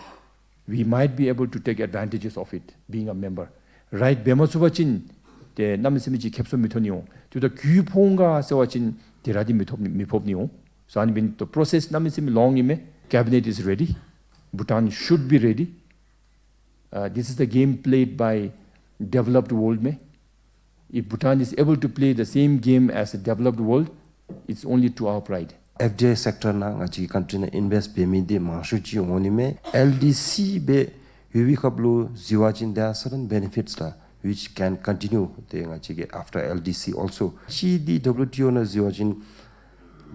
we might be able to take advantages of it, being a member. Ride འབད་མ་ཚུགས་པ་ཅིན་ཏེ་གནམ་མེད་ས་མེད་ཅིག་ཁེབ་སང་མི་ཐོན་ནི་འོང་། དེ་ད་གུ་ཕོག་འོང་ག་ཟེར་བ་ཅིན་དེ་ར་འདི་མི་ཐོབ་ནི་མི་ཕོག་ནི་འོང་། So ཨ་ནི་འབད་ནི་ད་process གནམ་མེད་ས་མེད་long ཨིན་མས། Cabinet is ready. Bhutan should be ready. Uh, this is the game played by developed world མས། If Bhutan is able to play the same game as the developed world, it's only to our pride. F D I sector ནང་ང་བཅས་ཀྱི་country ནང་ཨིན་བེསཊ་འབད་མི་འདི་མང་ཤོས་ཅིག་འོང་ནི་མས། L D C སྦེ་ཡོད་པའི་སྐབས་ལུ་འཛུལ་བ་ཅིན་there are certain benefits ལགས་which can continue ཏེ་ང་བཅས་ཀྱི་after L D C also. ཅིག་འདི་W T O ནང་འཛུལ་བ་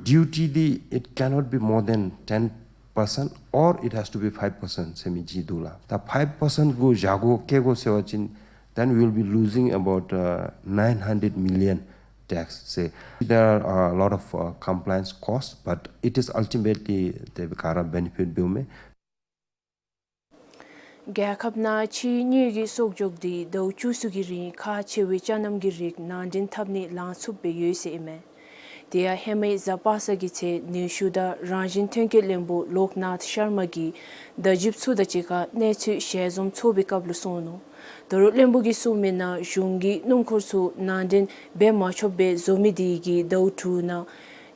ཅིན་duty འདི་it cannot be more than ten percent or it has to be five percent ཟེར་མི་ཅིག་འདུག་ལགས། ད་five percent གུ་བཞག་དགོ་བཀལ་དགོ་ཟེར་བ་ཅིན then we will be losing about, uh, nine hundred million tax ཟེར། There are a lot of, uh, compliance costs, but it is ultimately དེ་ག་ར་benefit འབདཝ་མས། རྒྱལ་ཁབ་ནང་ཕྱིའི་དངུལ་གྱི་གསོག་འཇོག་འདི་ཟླཝ་བཅུ་གསུམ་གྱི་རིང་ཁག་ཆེ་བའི་ཅ་རྣམ་གྱི་རིགས་ནང་འདྲེན་འཐབ་ནི་ལང་ཚུགསཔ་སྦེ་ཡོད་ཟེར་ཨིན་མས། དེ་ཡང་ཧེ་མའི་གཟའ་པ་སངས་ཀྱི་ཚེ་ནུས་ཤུགས་དང་རང་བཞིན་ཐོན་སྐྱེད་བློན་པོ་ལོག་ནཱཐ་ཤར་མ་གིས་བརྡ་བརྒྱུདཔ་ཚུ་དང་གཅིག་ཁར་གནས་ཚུལ་ཞལ་འཛོམས་ཚོགས་པའི་སྐབས་ལུ་གསུངས་ནུག། ད་རུང་བློན་པོ་གིས་གསུངས་མི་ནང་གཞུང་གིས་སྣུམ་འཁོར་ཚུ་ནང་འདྲེན་འབད་མ་ཆོགཔ་སྦེ་བཟོ་མི་དེ་གིས་ཟླཝ་དྲུག་ནང་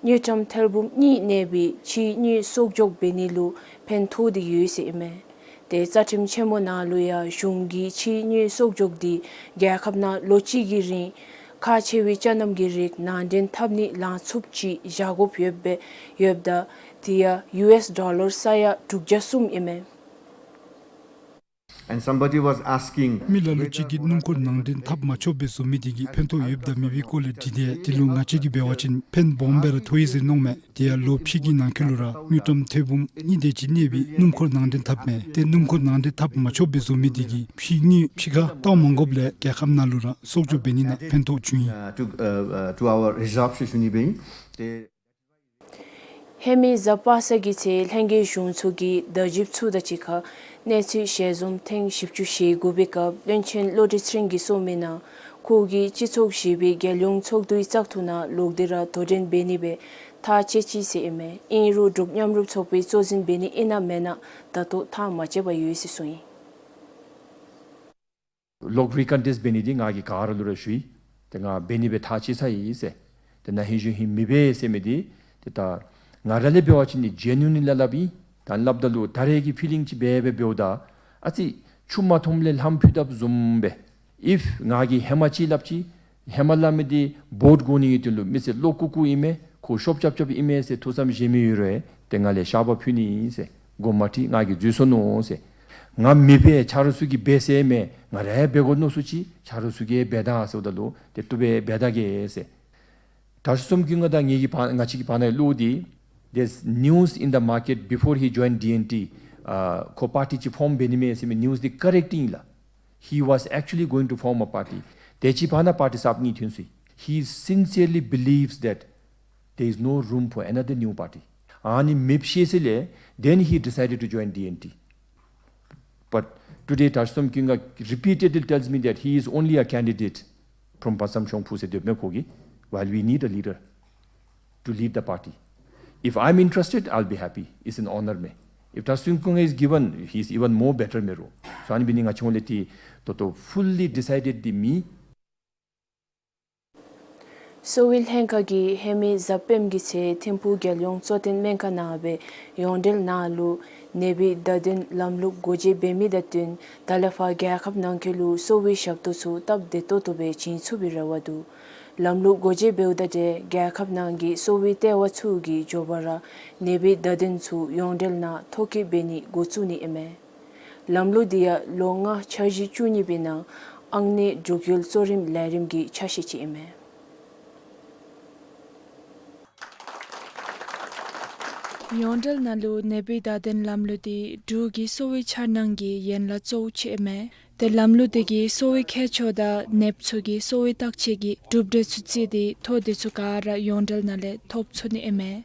དངུལ་ཀྲམ་ཐེར་འབུམ་གཉིས་གནས་པའི་ཕྱིའི་དངུལ་གསོག་འཇོག་འབད་ནི་ལུ་ཕན་ཐོགས་ཏེ་ཡོད་ཟེར་ཨིན་མས། ཏེ་རྩ་ཁྲིམས་ཆེན་མོ་ནང་ལུ་ཡང་གཞུང་གིས་ཕྱིའི་དངུལ་གསོག་འཇོག་འདི་རྒྱལ་ཁབ་ནང་ལོ་གཅིག་གི་རིང་ཁག་ཆེ་བའི་ཅ་རྣམ་གྱི་རིགས་ནང་འདྲེན་འཐབ་ནི་ལང་ཚུགསཔ་ཅིག་བཞག་དགོཔ་ཡོདཔ་སྦེ་ཡོདཔ་ད་དེ་ཡང་ཡུ་ཨེསི་ཌོ་ལར་ས་ཡ་དྲུག་བརྒྱ་གསུམ་ཨིན་མས། And somebody was asking མི་ལ་ལུ་ཅིག་གིས་སྣུམ་འཁོར་ནང་འདྲེན་འཐབ་མ་ཆོགཔ་སྦེ་བཟོ་མི་དེ་གིས་ཕན་ཐོགས་ཡོདཔ་དང་མེད་པའི་སྐོར་ལས་དྲིས་ཏེ་དེ་ལུ་ང་བཅས་ཀྱིས་འབད་བ་ཅིན་ཕན་སྦོམ་སྦེ་ར་ཐོགས་ཡི་ཟེར་མནོཝ་མས། དེ་ཡང་ལོ་ཕྱེད་ཀྱི་ནང་འཁོད་ལུ་ར་དངུལ་ཀྲམ་ཐེར་འབུམ་གཉིས་དེ་ཅིག་གནས་པའི་སྣུམ་འཁོར་ནང་འདྲེན་འཐབ་མས། ཏེ་སྣུམ་འཁོར་ནང་འདྲེན་འཐབ་མ་ཆོགཔ་སྦེ་བཟོ་མི་དེ་གིས་ཕྱིའི་དངུལ་ཕྱི་ཁར་བཏང་མ་དགོཔ་ལས་རྒྱལ་ཁབ་ནང་ལུ་ར་གསོག་འཇོག་འབད་ནི་ནང་ཕན་ཐོགས་བྱུང་ཡི། Uh, to, uh, uh, to our reserve ཟེར་ཞུ་ནི་སྦེ་ཨིན། ཏེ་ ཧེ་མའི་གཟའ་པ་སངས་ཀྱི་ཚེ་ལྷན་རྒྱས་གཞུང་ཚོགས་ཀྱི་བརྡ་བརྒྱུདཔ་ཚུ་དང་གཅིག་ཁར་གནས་ཚུལ་ཞལ་འཛོམས་ཐེངས་བཞི་བཅུ་ཞེ་དགུ་པའི་སྐབས་བློན་ཆེན་བློ་གྲོས་ཚེ་རིང་གིས་གསུངས་མིའི་ནང་ཁོ་གིས་སྤྱི་ཚོགས་བཞི་པའི་རྒྱལ་ཡོངས་ཚོགས་འདུའི་བཙག་འཐུ་ནང་ལོག་སྟེ་ར་དོ་འགྲན་འབད་ནི་སྦེ་ཐག་བཅད་ཅི་ཟེར་ཨིན་མས། ཨིན་རུང་འབྲུག་མཉམ་རུབ་ཚོགས་པའི་གཙོ་འཛིན་འབད་ནི་ཨིན་ན་མེན་ན་ད་ལྟོ་ཐག་མ་བཅད་པར་ཡོད་ཟེར་གསུངས་ཡི། ལོག་རི་ཀོན་ཊེསཊ་འབད་ནི་འདི་ང་གིས་ག་ར་ལུ་ར་ཞུ་ཡི། ཏེ་ང་འབད་ནི་སྦེ་ཐག་བཅད་ཚར་ཡི་ཟེར། ཏེ་ན་ཧིང་གཞེས་ཧིང་མི་འབད་ཟེར་མི་འདི་ཏེ་ད་ང་ར་ལས་འབད་བ་ཅིན་ནི་ཇེ་ནུ་ནི་ལ་སླབ་ཨིན། ད་སླབ་ད་ལུ་ད་རེས་ཀྱི་ཕི་ལིང་ཅིག་འབད་འབད་འབདཝ་ད་ཨ་ཙི་ཆུ་མ་འཐུངམ་ལས་ལྷམ་ཕུད་དཔ་བཟུམ་སྦེ། ཨིཕ་ང་གིས་ཧེ་མ་ཅིག་སླབ་ཅི། ཧེ་མ་སླབ་མི་འདི་བོཊ་དགོ་ནི་གི་དོན་ལུ་མི་སེར་བློ་ཀུ་ཀུ་ཨིན་མས། ཁོ་ཤོབ་རྐྱབ་རྐྱབ་ཨིན་མས་ཟེར་ཐུགས་བསམ་བཞེས་མི་ཡོད་རུང་ཏེ་ང་ལས་བཤགས་པ་ཕུལ་ནི་ཨིན་ཟེར། དགོངསམ་མ་ཁྲེལ། ང་གིས་འཛོལ་སོ་ནུག་ཟེར། ང་མི་འབད། ཆ་རོགས་ཚུ་གིས་འབད་ཟེར་མས། ང་ར་ཡང་འབད་དགོ་མནོ་སོ་ཅི། ཆ་རོགས་ཚུ་གིས་འབད་ད་ཟེརཝ་ད་ལུ་ཏེ་བཏུབ་པས་འབད་ད་གེ་ཟེར། དྲག་ཤོས་ཚོམ་ཀུན་དགའ་དང་ངེ་གི་བར་ང་བཅས་ཀྱི་བར་ན་གློག་འདི་there's news in the market before he joined D N T. ཨ་ཁོ་པར་ཊི་ཅིག་ཕོརམ་འབད་ནི་མས་ཟེར་མི་ནིའུསི་འདི་ཀོ་རེཀཊ་ཨིན་ལགས། He was actually going to form a party. དེ་ཅིག་བར་ན་པར་ཊི་གསརཔ་གཉིས་ཐོན་སོ་ཡི། He sincerely believes that there is no room for another new party. ཨ་ནི་མེདཔ་ཤེས་ས་ལས་then he decided to join D N T. But today དྲག་ཤོས་ཚོམ་ཀུན་དགའ་repeatedly tells me that he is only a candidate from Pancham Shongphu ཟེར་སྡོདཔ་མས་ཁོ་གིས། While we need a leader to lead the party. If I'm interested, I'll be happy. It's an honor མས། If དྲག་ཤོས་ཚོམ་ཀུན་དགའ is given, he's even more better མས་རོགས། སོ་ཨ་ནི་འབད་ནི་ང་བཅས་ཧོང་ལས་ཏེ་ད་ལྟོ་fully decided འདི་མེད། གསོ་བའི་ལྷན་ཁག་གིས་ཧེ་མའི་གཟའ་སྤེནམ་གྱི་ཚེ་ཐིམ་ཕུག་རྒྱལ་ཡོངས་གཙོ་བསྟེན་སྨན་ཁང་ནང་སྦེ་ཡོངས་འབྲེལ་ནང་ལུ་ནད་པའི་བརྡ་དོན་ལམ་ལུགས་སྒོ་འབྱེད་འབད་མི་དང་བསྟུན་ད་ལས་ཕར་རྒྱལ་ཁབ་ནང་འཁོད་ལུ་གསོ་བའི་ཞབས་ཏོག་ཚུ་སྟབས་བདེ་ཏོག་ཏོ་སྦེ་བྱིན་ཚུགས་པའི་རེ་བ་འདུག། ལམ་ལུགས་སྒོ་འབྱེད་འབདཝ་ད་ཏེ་རྒྱལ་ཁབ་ནང་གི་གསོ་བའི་ལྟེ་བ་ཚུ་གིས་མགྱོགས་པ་ར་ནད་པའི་བརྡ་དོན་ཚུ་ཡོངས་འབྲེལ་ནང་ཐོ་བཀོད་འབད་ནི་འགོ་བཙུགས་ནི་ཨིན་མས། ལམ་ལུགས་འདི་ཡང་ལོ་ལྔ་འཆར་གཞི་བཅུ་གཉིས་པའི་ནང་ཨང་གནས་འབྲུག་ཡུལ་གཙོ་རིམ་ལས་རིམ་གྱི་ཆ་ཤས་ཅིག་ཨིན་མས། ཡོངས་འབྲེལ་ནང་ལུ་ནད་པའི་བརྡ་དོན་ལམ་ལུགས་འདི་འབྲུག་གི་གསོ་བའི་འཆར་སྣང་གི་ཡན་ལག་གཙོ་བོ་ཅིག་ཨིན་མས། ཏེ་ལམ་ལུགས་འདི་གིས་གསོ་བའི་ཁྱད་ཆོས་དང་ནདཔ་ཚུ་གི་གསོ་བའི་བརྟག་དཔྱད་ཀྱི་གྲུབ་འབྲས་ཚུ་བརྩིས་ཏེ་ཐོ་འདི་ཚུ་ག་ར་ཡོངས་འབྲེལ་ནང་ལས་ཐོབ་ཚུགས་ནི་ཨིན་མས།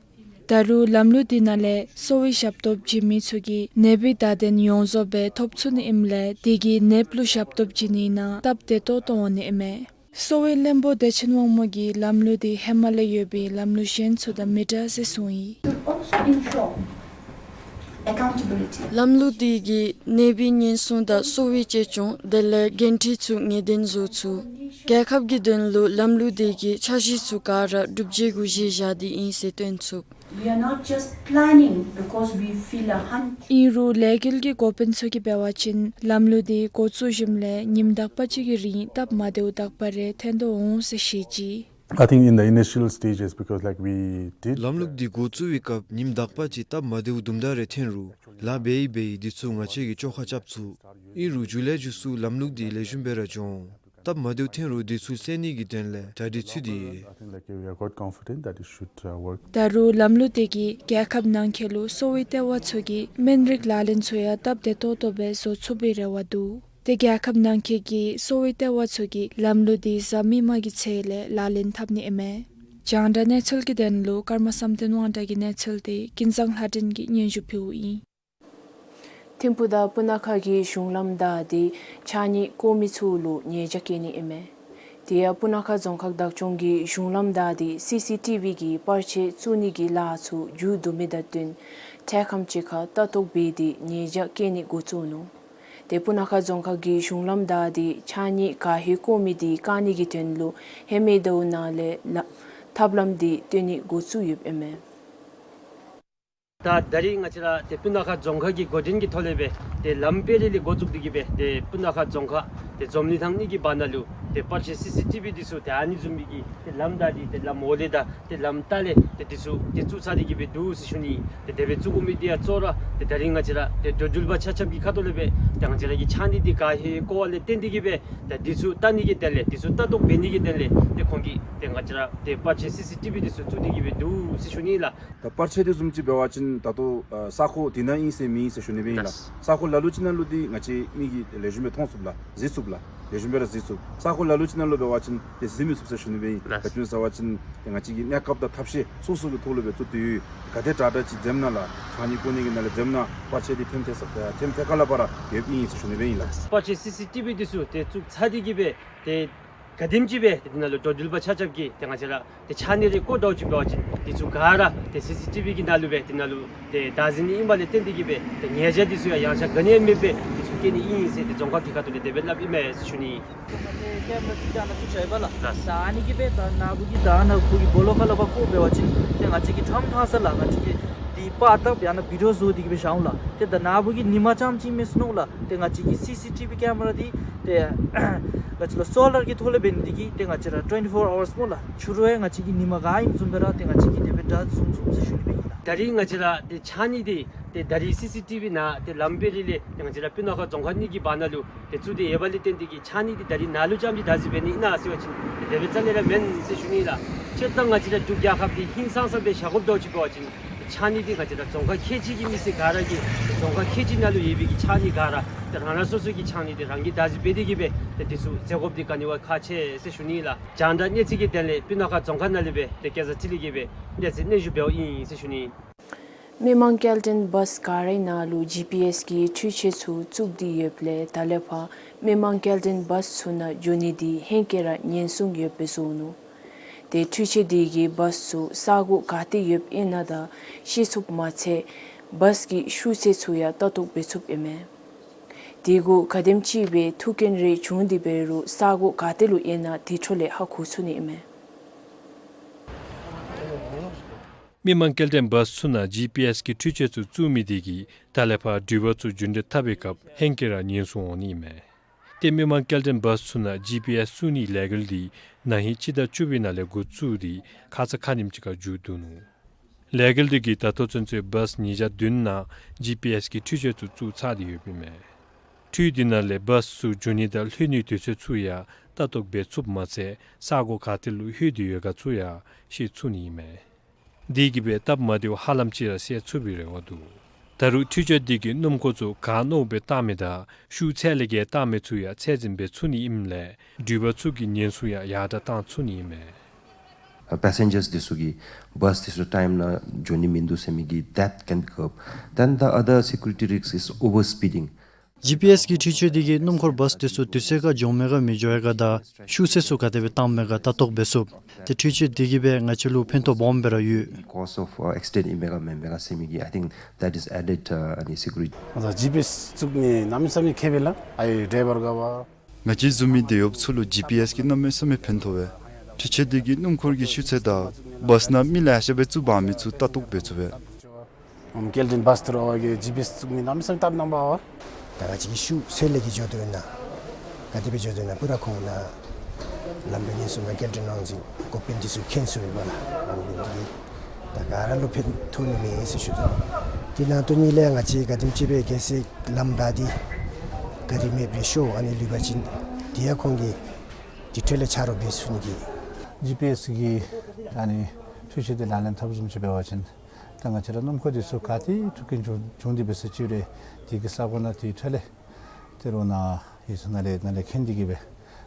ད་རུང་ལམ་ལུགས་འདི་ནང་ལས་གསོ་བའི་ཞབས་ཏོག་བྱིན་མི་ཚུ་གིས་ནད་པའི་བརྡ་དོན་ཡོངས་རྫོགས་སྦེ་ཐོབ་ཚུགས་ནི་ཨིནམ་ལས་དེ་གིས་ནདཔ་ལུ་ཞབས་ཏོག་བྱིན་ནི་ནང་སྟབས་བདེ་ཏོག་ཏོ་འོང་ནི་ཨིན་མས། གསོ་བའི་བློན་པོ་བདེ་ཆེན་དབང་མོ་གིས་ལམ་ལུགས་འདི་ཧེ་མ་ལས་ཡོད་པའི་ལམ་ལུགས་གཞན་ཚུ་དང་མི་འདྲ་ཟེར་གསུངས་ཡི། Should also ensure accountability. ལམ་ལུགས་འདི་གིས་ནད་པའི་ཉེན་སྲུང་དང་གསོ་བའི་གཅེས་སྐྱོང་དེ་ལས་འགན་འཁྲི་ཚུ་ངེས་གཏན་བཟོ་ཚུགས། རྒྱལ་ཁབ་ཀྱི་དོན་ལུ་ལམ་ལུགས་འདི་གིས་འཆར་གཞི་ཚུ་ག་ར་སྒྲུབ་བྱེད་གུ་གཞི་བཞག་སྟེ་ཨིན་ཟེར་སྟོན་ཚུགས། We are not just planning because we feel a hunch. ཨིན་རུང་ལས་འགུལ་གྱི་འགོ་དཔོན་ཚུ་གིས་འབད་བ་ཅིན་ལམ་ལུགས་འདི་འགོ་བཙུགས་ཞིནམ་ལས་ཉིནམ་དག་པ་ཅིག་གི་རིང་སྟབས་མ་བདེཝ་དག་པ་རེ་ཐོན་དོ་འོང་ཟེར་བཤད་ཅི། I think in the initial stages, because, like, we did, ལམ་ལུགས་འདི་འགོ་བཙུགས་པའི་སྐབས་ཉིནམ་དག་པ་ཅིག་སྟབས་མ་བདེཝ་དུམ་གྲ་རེ་ཐོན་རུང་ལཱ་འབད་ཡི་འབད་ཡི་འདི་ཚུ་ང་བཅས་ཀྱིས་བཅོ་ཁ་རྐྱབ་ཚུགས། ཨིན་རུང་མཇུག་ལས་མཇུག་སུ་ལམ་ལུགས་འདི་ལེགས་ཤོམ་སྦེ་ར་འགྱོ་འོང་། སྟབས་མ་བདེཝ་ཐོན་རུང་འདི་ཚུ་སེལ་ནི་གི་དོན་ལས་གྲ་སྒྲིག་ཚུད་དེ་ཡོད། I think, like, we are quite confident that it should, uh, work. ད་རུང་ལམ་ལུགས་འདི་གིས་རྒྱལ་ཁབ་ནང་འཁོད་ལུ་གསོ་བའི་ལྟེ་བ་ཚུ་གི་སྨན་རིགས་ལག་ལེན་ཚུ་ཡང་སྟབས་བདེ་ཏོག་ཏོ་སྦེ་བཟོ་ཚུགས་པའི་རེ་བ་འདུག། ཏེ་རྒྱལ་ཁབ་ནང་འཁོད་ཀྱི་གསོ་བའི་ལྟེ་བ་ཚུ་གིས་ལམ་ལུགས་འདི་གཟའ་མིག་དམར་གྱི་ཚེས་ལས་ལག་ལེན་འཐབ་ནི་ཨིན་མས། རྒྱང་བསྒྲགས་གནས་ཚུལ་གྱི་དོན་ལུ་ཀརྨ་བསམ་གཏན་དབང་གྲགས་ཀྱི་གནས་ཚུལ་འདི་ཀུན་བཟང་ལྷ་སྒྲོན་གྱིས་སྙན་ཞུ་ཕུལཝ་ཨིན། ཐིམ་ཕུག་དང་སྤུ་ན་ཁ་གི་གཞུང་ལམ་བདའ་སྟེ་ཕྱགས་སྙིགས་བཀོ་མི་ཚུ་ལུ་ཉེས་བྱ་བཀལ་ནི་ཨིན་མས། དེ་ཡང་སྤུ་ན་ཁ་རྫོང་ཁག་བདག་སྐྱོང་གིས་གཞུང་ལམ་བདའ་སྟེ་སི་སི་ཊི་བི་གི་པར་ཆས་བཙུགས་ནི་གི་ལཱ་ཚུ་མཇུག་བསྡུ་མི་དང་བསྟུན་འཕྲལ་ཁམས་ཅིག་ཁར་ལྟ་རྟོག་འབད་དེ་ཉེས་བྱ་བཀལ་ནི་འགོ་བཙུགས་ནུག། ཏེ་སྤུ་ན་ཁ་རྫོང་ཁག་གིས་གཞུང་ལམ་བདའ་སྟེ་ཕྱགས་སྙིགས་ག་ཧེ་བཀོ་མི་འདི་བཀག་ནི་གི་དོན་ལུ་ཧེ་མའི་ཟླཝ་ནང་ལས་ལ་ཐབས་ལམ་འདི་སྟོན་ནི་འགོ་བཙུགས་ཡོདཔ་ཨིན་མས། ད་ད་རིས་ང་བཅས་ར་ཏེ་སྤུ་ན་ཁ་རྫོང་ཁག་གི་འགོ་འདྲེན་གྱི་ཐོག་ལས་སྦེ་ཏེ་ལམ་སྤེལ་རེས་ལས་འགོ་བཙུགས་ཏེ་གིས་སྦེ་ཏེ་སྤུ་ན་ཁ་རྫོང་ཁག་ཏེ་འཛོམས་གླིང་ཐང་གཉིས་ཀྱི་བར་ན་ལུ་ཏེ་པར་ཆས་སི་སི་ཊི་བི་འདི་ཚུ་ཏེ་ཨ་ནི་བཟུམ་མའི་གི་ཏེ་ལམ་བདའ་སྟེ་ཏེ་ལམ་འོག་ལས་དང་ཏེ་ལམ་ལྟག་ལས་ཏེ་འདི་ཚུ་ཏེ་བཙུགས་ཚར་ཏེ་གིས་སྦེ་འདུག་ཟེར་ཞུ་ནི། ཏེ་དེ་སྦེ་བཙུགས་དགོ་མི་འདི་ཡང་གཙོ་བོ་ར་ཏེ་ད་རིས་ང་བཅས་ར་ཏེ་འགྲོ་འགྲུལ་པ་ཆ་ཁྱབ་ཀྱི་ཁ་ཐུག་ལས་སྦེ་ཏེ་ང་བཅས་ར་གི་ཕྱགས་སྙིགས་འདི་ག་ཧེ་བཀོ་བ་ལས་བརྟེན་ཏེ་གིས་སྦེ་ཏེ་འདི་ཚུ་བལྟ་ནི་གི་དོན་ལས་འདི་ཚུ་ལྟ་རྟོག་འབད་ནི་གི་དོན་ལས་ཏེ་ཁོང་གིས་ཏེ་ང་བཅས་ར་ཏེ་པར་ཆས་སི་སི་ཊི་བི་འདི་ཚུ་བཙུགས་ཏེ་གིས་སྦེ་འདུག་ཟེར་ཞུ་ནི་ལགས། ད་པར་ཆས་འདི་བཟུམ་ཅིག་འབད་བ་ཅིན་ད་ལྟོ་ཨ་ས་ཁོངས་འདི་ནང་ཨིན་ཟེར་མེན་ཟེར་ཞུ་ནི་སྦེ་ཨིན་ལགས། ལགས། ས་ཁོངས་ལ་ལུ་ཅིག་ནང་ལུ་འདི་ང་བཅས་མིག་གིས་ལེགས་ཤོམ་སྦེ་མཐོང་ཚུགས་ལགས། གཟིགས་ཚུགས་ལགས། ལེགས་ཤོམ་སྦེ་ར་གཟིགས་ཚུགས། ས་གོ་ལ་ལུ་ཅིག་ནང་ལུ་འབད་བ་ཅིན་ཏེ་གཟིགས་མི་ཚུགས་ཟེར་ཞུ་ནི་སྦེ་ཨིན། ལགས། ག་ཅི་སྨོ་ཟེར་བ་ཅིན་ཏེ་ང་བཅས་ཀྱི་གནས་སྐབས་དང་ཐབས་ཤེས་སོ་སོ་གི་ཐོག་ལུ་སྦེ་བཙུགས་ཏེ་ཡོད། ག་དེ་དྲག་དྲག་ཅིག་འཛེམ་ན་ལགས། ཕྱགས་སྙིགས་བཀོ་ནི་གི་ནང་ལས་འཛེམ་ན་པར་ཆས་འདི་ཐེམ་ཐེ་ས་ཐེམ་ཐེ་ཁ་ལས་ཕར་ཡོདཔ་ཨིན་ཟེར་ཞུ་ནི་སྦེ་ཨིན་ལགས། པར་ཆས་སི་སི་ཊི་བི་འདི་ཚུ་ཏེ་བཙུགས་ཚར་ཏེ་གི་སྦེ་ཏེ་ག་དེམ་ཅིག་སྦེ་ཏེ་འདི་ནང་ལུ་འགྲོ་འགྲུལ་པ་ཆ་ཁྱབ་ཀྱིས་ཏེ་ང་བཅས་ར་ཏེ་ཕྱགས་སྙིགས་རེ་བཀོ་འདྲཝ་ཅིག་འབད་བ་ཅིན་འདི་ཚུ་ག་ར་ཏེ་སི་སི་ཊི་བི་གི་ནང་ལུ་སྦེ་འདི་ནང་ལུ་ཏེ་བདག་འཛིན་ཨིན་པ་ལས་བརྟེན་ཏེ་གི་སྦེ་ཏེ་ཉེས་བྱ་འདི་ཚུ་ཡང་ཡང་ཆ་ག་ནི་ཡང་མེད་པར་འདི་ཚུ་བཀལ་ནི་ཨིན་ཟེར་ཏེ་རྫོང་ཁག་གི་ཁ་ཐུག་ལས་དེ་སྦེ་སླབ་ཨིན་མས་ཟེར་ཞུ་ནི། ཏེ་ང་བཅས་ཀེམ་ར་འདི་ད་ནཱ་བཙུགས་བཞག་ཡོད་པ་ལགས། ལགས། ད་ཨ་ནི་གིས་སྦེ་ད་ནཱ་བུ་གིས་ད་ནཱ་ཁོ་གི་སྦོ་ལོགས་ཁ་ལས་ཕར་བཀོ་འབད་བ་ཅིན་ཏེ་ང་བཅས་ཀྱིས་ཁྲམ་ཐང་ས་ལགས་ང་བཅས་ཀྱིས་འདི་པར་བཏབ་ཡང་ན་བི་ཌིའོ་བཟོ་སྟེ་གི་སྦེ་བཞག་འོང་ལགས། ཏེ་ད་ནཱ་བུ་གིས་ཉིནམ་རྐྱངམ་ཅིག་མེན་ཟེར་མནོ་ལགས། ཏེ་ང་བཅས་ཀྱི་སི་སི་ཊི་བི་ཀེམ་ར་འདི་ཏེ་ག་ཅི་ལོ་སོ་ལར་གྱི་ཐོག་ལས་འབད་ནི་འདི་གིས་ཏེ་ང་བཅས་ར་ཊུ་ཝེན་ཊི་ཕོར་ཨ་ཝརསི་སྨོ་ལགས། ཕྱི་རུ་ཡང་ང་བཅས་ཀྱིས་ཉིནམ་ག་ཨིནམ་བཟུམ་སྦེ་ར་ཏེ་ང་བཅས་ཀྱིས་དེ་སྦེ་འདྲ་བཟུང་ཚུགས་ཟེར་ཞུ་ནི་སྦེ་ཨིན་ལགས། ད་རིས་ང་བཅས་ར་ཏེ་ཕྱགས་སྙིགས་འདི་ཏེ་ད་རིས་སི་སི་ཊི་བི་ནང་ཏེ་ལམ་བེ་རི་ལས་ཏེ་ང་བཅས་ར་སྤུ་ན་ཁ་རྫོང་ཁག་གཉིས་ཀྱི་བར་ན་ལུ་ཏེ་བཙུགས་ཏེ་ཡོད་པ་ལས་བརྟེན་ཏེ་གི་ཕྱགས་སྙིགས་འདི་ད་རིས་ནཱ་ལུ་རྐྱངམ་ཅིག་བདག་འཛིན་འབད་ནི་ཨིན་ན་ཟེར་བ་ཅིན་ཏེ་དེ་སྦེ་རྩ་ལས་ར་མེན་ཟེར་ཞུ་ནི་ལགས། སྤྱིར་བཏང་ང་བཅས་ར་འབྲུག་རྒྱལ་ཁབ་འདི་ཧིང་སངས་ས་སྦེ་བཞག་དགོཔ་འདྲཝ་ཅིག་འབད་བ་ཅིན་ཏེ་ཕྱགས་སྙིགས་འདི་ང་བཅས་ར་རྫོང་ཁག་ཁལ་གཅིག་གི་མི་སེར་ག་ར་གིས་རྫོང་ཁག་ཁལ་གཅིག་ནང་ལུ་ཡོད་པའི་གི་ཕྱགས་སྙིགས་ག་ར་ཏེ་རང་རང་སོ་སོ་གི་ཕྱགས་སྙིགས་འདི་རང་གིས་བདག་འཛིན་འབད་དེ་གི་སྦེ་ཏེ་འདི་ཚུ་བཟོ་དགོཔ་འདི་ག་ནི་བ་ཁག་ཆེ་ཟེར་ཞུ་ནི་ལགས། རྒྱང་བསྒྲགས་གནས་ཚུལ་གྱི་དོན་ལས་སྤུ་ན་ཁ་རྫོང་ཁག་ནང་ལས་སྦེ་ཏེ་སྐལ་བཟང་ཚེ་རིང་གིས་སྦེ་གནས་ཚུལ་སྙན་ཞུ་འབདཝ་ཨིན་ཟེར་ཞུ་ནི། མི་མང་སྐྱེལ་འདྲེན་བཱསི་ག་རའི་ནང་ལུ་ཇི་པི་ཨེསི་གི་འཕྲུལ་ཆས་ཚུ་བཙུགས་ཏེ་ཡོདཔ་ལས་ད་ལས་ཕར་མི་མང་སྐྱེལ་འདྲེན་བཱསི་ཚུ་ནང་འགྱོ་ནི་འདི་ཧེང་སྐལ་ར་ཉེན་སྲུང་ཡོདཔ་སྦེ་བཟོ་ནུག། ཏེ་འཕྲུལ་ཆས་འདི་གིས་བཱསི་ཚུ་ས་གོ་ག་ཏེ་ཡོདཔ་ཨིན་ན་དང་ཤེས་ཚུགསཔ་མ་ཚད་བཱསི་གི་ཤུགས་ཚད་ཚུ་ཡང་ལྟ་རྟོག་འབད་ཚུགསཔ་ཨིན་མས། དེ་གུ་ག་དེམ་ཅིག་སྦེ་ཐུག་རྐྱེན་རེ་བྱུང་སྟེ་འབད་རུང་ས་གོ་ག་ཏེ་ལུ་ཨིན་ན་དེ་འཕྲོ་ལས་ཧ་གོ་ཚུགས་ནི་ཨིན་མས། མི་མང་སྐྱེལ་འདྲེན་བཱསི་ཚུ་ནང་ཇི་པི་ཨེསི་གི་འཕྲུལ་ཆས་ཚུ་བཙུགས་མི་དེ་གིས་ད་ལས་ཕར་འགྲུལ་པ་ཚུ་རྒྱུན་འགྲུལ་འཐབ་པའི་སྐབས་ཧེང་སྐལ་ར་ཉེན་སྲུང་འོང་ནི་ཨིན་མས། ཏེ་མི་མང་སྐྱེལ་འདྲེན་བཱསི་ཚུ་ནང་ཇི་པི་ཨེསི་བཙུགས་ནིའི་ལས་འགུལ་འདི་ན་ཧིང་སྤྱི་ཟླ་བཅུ་པའི་ནང་ལས་འགོ་བཙུགས་ཏེ་ཁ་ཙ་ཁ་ཉིནམ་ཅིག་ཁར་མཇུག་བསྡུ་ནུག། ལས་འགུལ་འདི་གིས་ད་ལྟོ་ཚུན་ཚོད་བཱསི་ཉིས་བརྒྱ་བདུན་ནང་ཇི་པི་ཨེསི་གི་འཕྲུལ་ཆས་ཚུ་བཙུགས་ཚར་ཏེ་ཡོདཔ་ཨིན་མས། འཕྲུལ་འདི་ནང་ལས་བཱསི་ཚུ་འགྱོ་ནི་དང་ལྷོད་ནིའི་དུས་ཚོད་ཚུ་ཡང་ལྟ་རྟོག་འབད་ཚུགསཔ་མ་ཚད་ས་གོ་ག་ཏེ་ལུ་ལྷོད་དེ་ཡོད་ག་ཚུ་ཡང་ཤེས་ཚུགས་ནི་ཨིན་མས། དེ་གིས་སྦེ་སྟབས་མ་བདེཝ་ཧ་ལམ་ཅིག་ར་བསལ་ཚུགས་པའི་རེ་བ་འདུག། ད་རུང་འཕྲུལ་ཆས་འདི་གིས་སྣུམ་འཁོར་ཚུ་ག་མནོཝ་སྦེ་བཏང་མི་དང་ཤུགས་ཚད་ལས་བརྒལ་བཏང་མི་ཚུ་ཡང་ཚད་འཛིན་འབད་ཚུགས་ནི་ཨིནམ་ལས་འགྲུལ་པ་ཚུ་གི་ཉེན་སྲུང་ཡང་ཡར་དྲག་བཏང་ཚུགས་ནི་ཨིན་མས། ཨ་པེ་སེན་ཇརསི་འདི་ཚུ་གིས་བཱསི་འདི་ཚུ་ཊའིམ་ནང་འགྱོ་ནི་མིན་འདུག་ཟེར་མི་གི་that can curb. Then the other security risk is overspeeding. ཇི་པི་ཨེསི་གི་འཕྲུལ་ཆས་འདི་གིས་སྣུམ་འཁོར་བཱསི་འདི་ཚུ་དུས་ཚོད་ཁར་འགྱོ་མས་ག་མི་འགྱོ་ཡ་ག་དང་ཤུགས་ཚད་ཚུ་ག་དེ་སྦེ་བཏང་མས་ག་ལྟ་རྟོག་འབད་ཚུགས། ཏེ་འཕྲུལ་ཆས་འདི་གིས་སྦེ་ང་བཅས་ལུ་ཕན་ཐོགས་སྦོམ་སྦེ་ར་ཡོད། Cause of, uh, accident ཨིན་མས་ག་མེན་མས་ག་ཟེར་མི་གི་I think that is added, uh, any security. ཨ་ད་ཇི་པི་ཨེསི་བཙུགས་ནི་གནམ་མེད་ས་མེད་ཁེ་ཕན་ལགས། ཨའི་ཌའི་བར་ག་བ། ང་བཅས་བཟུམ་མའི་འདི་ཡོདཔ་ཚུ་ལུ་ཇི་པི་ཨེསི་གིས་གནམ་མེད་ས་མེད་ཕན་ཐོགས་པས། འཕྲུལ་ཆས་འདི་གིས་སྣུམ་འཁོར་གྱི་ཤུགས་ཚད་དང་བཱསི་ནང་མི་ལེ་ཤ་སྦེ་བཙུགས་འབག་མི་ཚུ་ལྟ་རྟོག་འབད་ཚུགས་པས། ཨམ་སྐྱེལ་འདྲེན་བཱསི་ཏེ་ར་འོ་གི་ཇི་པི་ཨེསི་བཙུགས་ནི་གནམ་མེད་ས་མེད་སྟབས་གནང་བ་བ། ད་ང་བཅས་ཀྱི་ཤུགས་ཚད་ལས་བརྒལ་འགྱོ་དོ་ན་ག་དེ་སྦེ་འགྱོ་དོ་ན་པུ་ར་ཁོང་ནཱ་ལམ་སྦེ་ཉེན་སྲུང་དང་སྐྱེལ་འདྲེན་དབང་འཛིན་འགོ་དཔོན་འདི་ཚུ་མཁྱེན་ཚུགས་པས་ལགས། ཨ་ནི་འདི་གིས་ད་ག་ར་ལུ་ཕན་ཐོགས་ནི་མས་ཟེར་ཞུ་དོ། དེ་ནང་དོན་ཉིད་ལས་ང་བཅས་ག་དེམ་ཅིག་སྦེ་གལ་སྲིད་ལམ་བདའ་སྟེ་ག་རི་མེདཔ་སྦེ་ཤོར་ཨ་ནི་ལུས་པ་ཅིན་དེ་ཡང་ཁོང་གིས་དེ་འཕྲོ་ལས་ཆ་རོགས་འབད་ཚུགས་ནི་གི། ཇི་པི་ཨེསི་གི་ཨ་ནི་འཕྲུལ་ཆས་འདི་ལག་ལེན་འཐབ་བཟུམ་ཅིག་འབད་བ་ཅིན་ད་ང་བཅས་ར་སྣུམ་འཁོར་འདི་ཚུ་ག་ཏེ་ཐུག་རྐྱེན་བྱུང་བྱུང་སྟེ་འབད་ས་ཅིག་རུང་དེ་གི་ས་གོ་ནང་དེ་འཕྲོ་ལས་ཏེ་རོགས་ནཱ་ཡིག་ཚང་ནང་ལས་ནཱ་ལས་མཁྱེན་ཏེ་གི་སྦེ་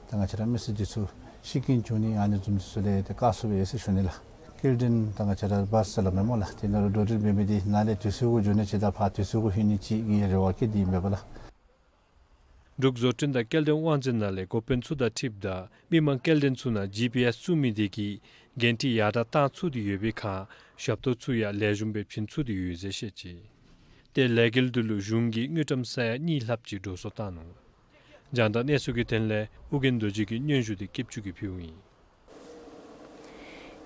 ད་ང་བཅས་ར་མི་སེར་འདི་ཚུ་ཤི་རྐྱེན་བྱུང་ནི་ཨ་ནི་བཟུམ་འདི་ཚུ་ལས་ཏེ་བཀག་ཚུགས་པས་ཟེར་ཞུ་ནི་ལགས། སྐྱེལ་འདྲེན་ད་ང་བཅས་ར་བཱསི་ཟེར་སླབ་མས་སྨོ་ལགས། དེ་ནང་ལུ་འགྲོ་འགྲུལ་འབད་མི་འདི་ནཱ་ལས་དུས་ཚོད་གུ་འགྱོ་ནི་ཅིག་དང་ཕར་དུས་ཚོད་གུ་ལྷོད་ནི་ཅིག་གི་རེ་བ་བསྐྱེད་དེ་ཨིན་པས་ལགས། འབྲུག་བཟོ་སྐྲུན་དང་སྐྱེལ་འདྲེན་དབང་འཛིན་ནང་ལས་འགོ་དཔོན་ཚུ་དང་འཁྲིལཝ་ད་མི་མང་སྐྱེལ་འདྲེན་ཚུ་ནང་ཇི་པི་ཨེསི་བཙུགས་མི་དེ་གིས་འགན་འཁྲི་ཡར་དྲག་བཏང་ཚུགས་ཏེ་ཡོད་པའི་ཁར་ཞབས་ཏོག་ཚུ་ཡང་ལེགས་ཤོམ་སྦེ་བྱིན་ཚུགས་ཏེ་ཡོད་ཟེར་བཤད་ཅི། ཏེ་ལས་འགུལ་འདི་ལུ་གཞུང་གིས་དངུལ་ཀྲམ་ས་ཡ་གཉིས་ལྷགཔ་ཅིག་འགྲོ་སོང་བཏང་ནུག། རྒྱང་བསྒྲགས་གནས་ཚུལ་གྱི་དོན་ལས་ཨོ་རྒྱན་རྡོ་རྗེ་གི་སྙན་ཞུ་འདི་སྐྱིད་ཆུ་གིས་ཕུལཝ་ཨིན།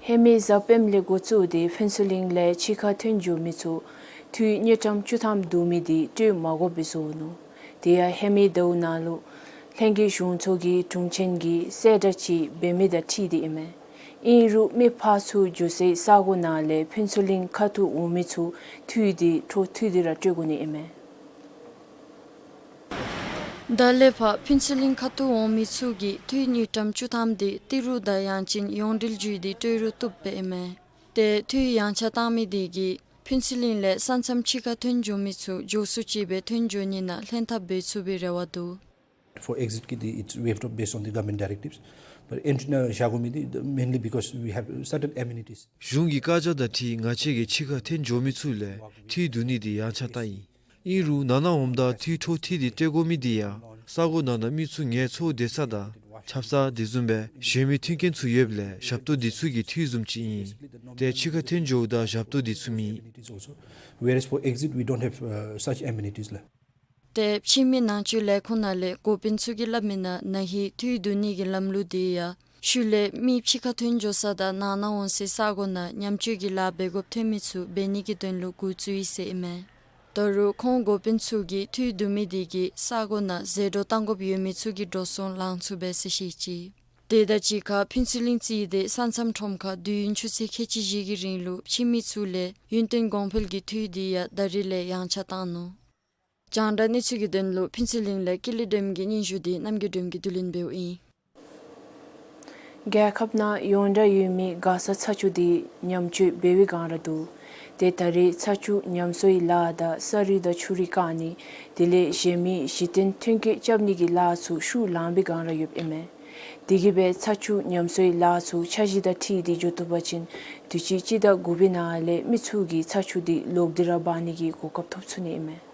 ཧེ་མའི་གཟའ་སྤེནམ་ལས་འགོ་བཙུགས་ཏེ་ཕུན་ཚོགས་གླིང་ལས་ཕྱི་ཁར་ཐོན་འགྱོ་མི་ཚུ་འཐུས་དངུལ་ཀྲམ་བཅུ་ཐམ་བསྡུ་མི་འདི་སྤྲོད་མ་དགོཔ་སྦེ་བཟོ་ནུག། དེ་ཡང་ཧེ་མའི་ཟླཝ་ནང་ལུ་ལྷན་རྒྱས་གཞུང་ཚོགས་ཀྱི་དྲུང་ཆེན་གྱིས་གསལ་བསྒྲགས་ཅིག་འབད་མི་དང་འཁྲིལ་ཏེ་ཨིན་མས། ཨིན་རུང་མི་ཕར་ཚུར་འགྱོ་སའི་ས་གོ་ནང་ལས་ཕུན་ཚོགས་གླིང་ཁ་ཐུག་འོང་མི་ཚུ་འཐུས་འདི་འཕྲོ་མཐུད་དེ་ར་སྤྲོད་དགོ་ནི་ཨིན་མས། ད་ལས་ཕར་ཕུན་ཚོགས་གླིང་ཁ་ཐུག་འོང་མི་ཚུ་གིས་འཐུས་དངུལ་ཀྲམ་བཅུ་ཐམ་འདི་ཏི་རུ་དང་ཡང་ཅིན་ཡོངས་འབྲེལ་བརྒྱུད་དེ་སྤྲོད་རུང་བཏུབ་པས་ཨིན་མས། ཏེ་འཐུས་ཡང་ཆ་བཏང་མི་དེ་གིས་ཕུན་ཚོགས་གླིང་ལས་ས་མཚམས་ཕྱི་ཁར་ཐོན་འགྱོ་མི་ཚུ་མགྱོགས་སུ་ཅིག་སྦེ་ཐོན་འགྱོ་ནི་ནང་ལྷན་ཐབས་འབད་ཚུགས་པའི་རེ་བ་འདུག། For exit གི་འདི་it's waived off based on the government directives. But entry ནང་བཞག་དགོ་མི་འདི་mainly because we have certain amenities. གཞུང་གི་བཀའ་རྒྱ་དང་འཁྲིལ་ང་བཅས་ཀྱི་ཕྱི་ཁར་འཐོན་འགྱོ་མི་ཚུ་ལས་འཐུས་བསྡུ་ནི་འདི་ཡངས་ཆག་བཏང་ཡི། ཨིན་རུང་ནང་ན་འོངམ་ད་འཐུས་འཕྲོ་མཐུད་དེ་སྤྲོད་དགོ་མི་འདི་ཡང་ས་གོ་ནང་ན་མི་ཚུ་ངལ་འཚོ་སྡོད་ས་དང་ཆབ་གསང་དེ་བཟུམ་སྦེ་གཞན་མི་མཐུན་རྐྱེན་ཚུ་ཡོདཔ་ལས་ཞབས་ཏོག་འདི་ཚུ་གི་འཐུས་བཟུམ་ཅིག་ཨིན། ཏེ་ཕྱི་ཁར་འཐོན་འགྱོཝ་ད་ཞབས་ཏོག་འདི་ཚུ་མེད། Whereas for exit, we don't have, uh, such amenities ལགས། ཏེ་ཕྱི་མི་ནང་འཛུལ་ལས་ཁུངས་ནང་ལས་འགོ་དཔོན་ཚུ་གིས་སླབ་མི་ནང་ན་ཧིང་འཐུས་བསྡུ་ནི་གི་ལམ་ལུགས་འདི་ཡང་ཤུལ་ལས་མི་ཕྱི་ཁར་འཐོན་འགྱོ་ས་དང་ནང་ན་འོང་སའི་ས་གོ་ནང་ཉམས་བཅོས་ཀྱི་ལཱ་འབད་དགོཔ་ཐོན་མི་ཚུ་འབད་ནི་གི་དོན་ལུ་འགོ་བཙུགས་ཡི་ཟེར་ཨིན་མས། ད་རུང་ཁོང་འགོ་དཔོན་ཚུ་གིས་འཐུས་བསྡུ་མི་འདི་གིས་ས་གོ་ནང་ཟད་འགྲོ་བཏང་དགོཔ་ཡོད་མི་ཚུ་གི་འགྲོ་སོང་ལང་ཚུགས་པས་ཟེར་བཤད་ཅི། དེ་དང་གཅིག་ཁར་ཕུན་ཚོགས་གླིང་རྩིས་སྡེ་ས་མཚམས་ཁྲོམ་ཁར་དུས་ཡུན་ཆུ་ཚོད་ཁལ་གཅིག་བཞི་གི་རིང་ལུ་ཕྱི་མི་ཚུ་ལས་ཡུན་བརྟན་གོང་འཕེལ་གྱི་འཐུས་འདི་ཡང་ད་རེས་ལས་ཡངས་ཆག་བཏང་ནུག། རྒྱང་བསྒྲགས་གནས་ཚུལ་གྱི་དོན་ལུ་ཕུན་ཚོགས་གླིང་ལས་ཀུན་ལེགས་སྒྲོལམ་གྱི་སྙན་ཞུ་འདི་རྣམ་རྒྱལ་སྒྲོལམ་གྱིས་བསྡུ་ལེན་འབདཝ་ཨིན། རྒྱལ་ཁབ་ནང་ཡོངས་གྲགས་ཡོད་མི་མགར་ས་ཚ་ཆུ་འདི་ཉམས་བཅོས་འབད་བའི་སྒང་ར་འདུག། ཏེ་ད་རེས་ཚ་ཆུ་ཉམས་གསོའི་ལཱ་དང་ས་རུད་དང་ཆུ་རུད་བཀག་ནི་དེ་ལས་གཞན་མི་གཞི་རྟེན་མཐུན་རྐྱེན་རྐྱབ་ནི་གི་ལཱ་ཚུ་ཤུགས་ལངས་པའི་སྒང་ར་ཡོདཔ་ཨིན་མས། དེ་གིས་སྦེ་ཚ་ཆུ་ཉམས་གསོའི་ལཱ་ཚུ་འཆར་གཞི་དང་འཁྲིལ་ཏེ་འགྱོ་བཏུབ་པ་ཅིན་དུས་ཅི་སྤྱི་ཟླ་དགུ་པའི་ནང་ལས་མི་ཚུ་གིས་ཚ་ཆུ་འདི་ལོག་སྟེ་ར་འབག་ནི་གི་གོ་སྐབས་ཐོབ་ཚུགས་ནི་ཨིན་མས།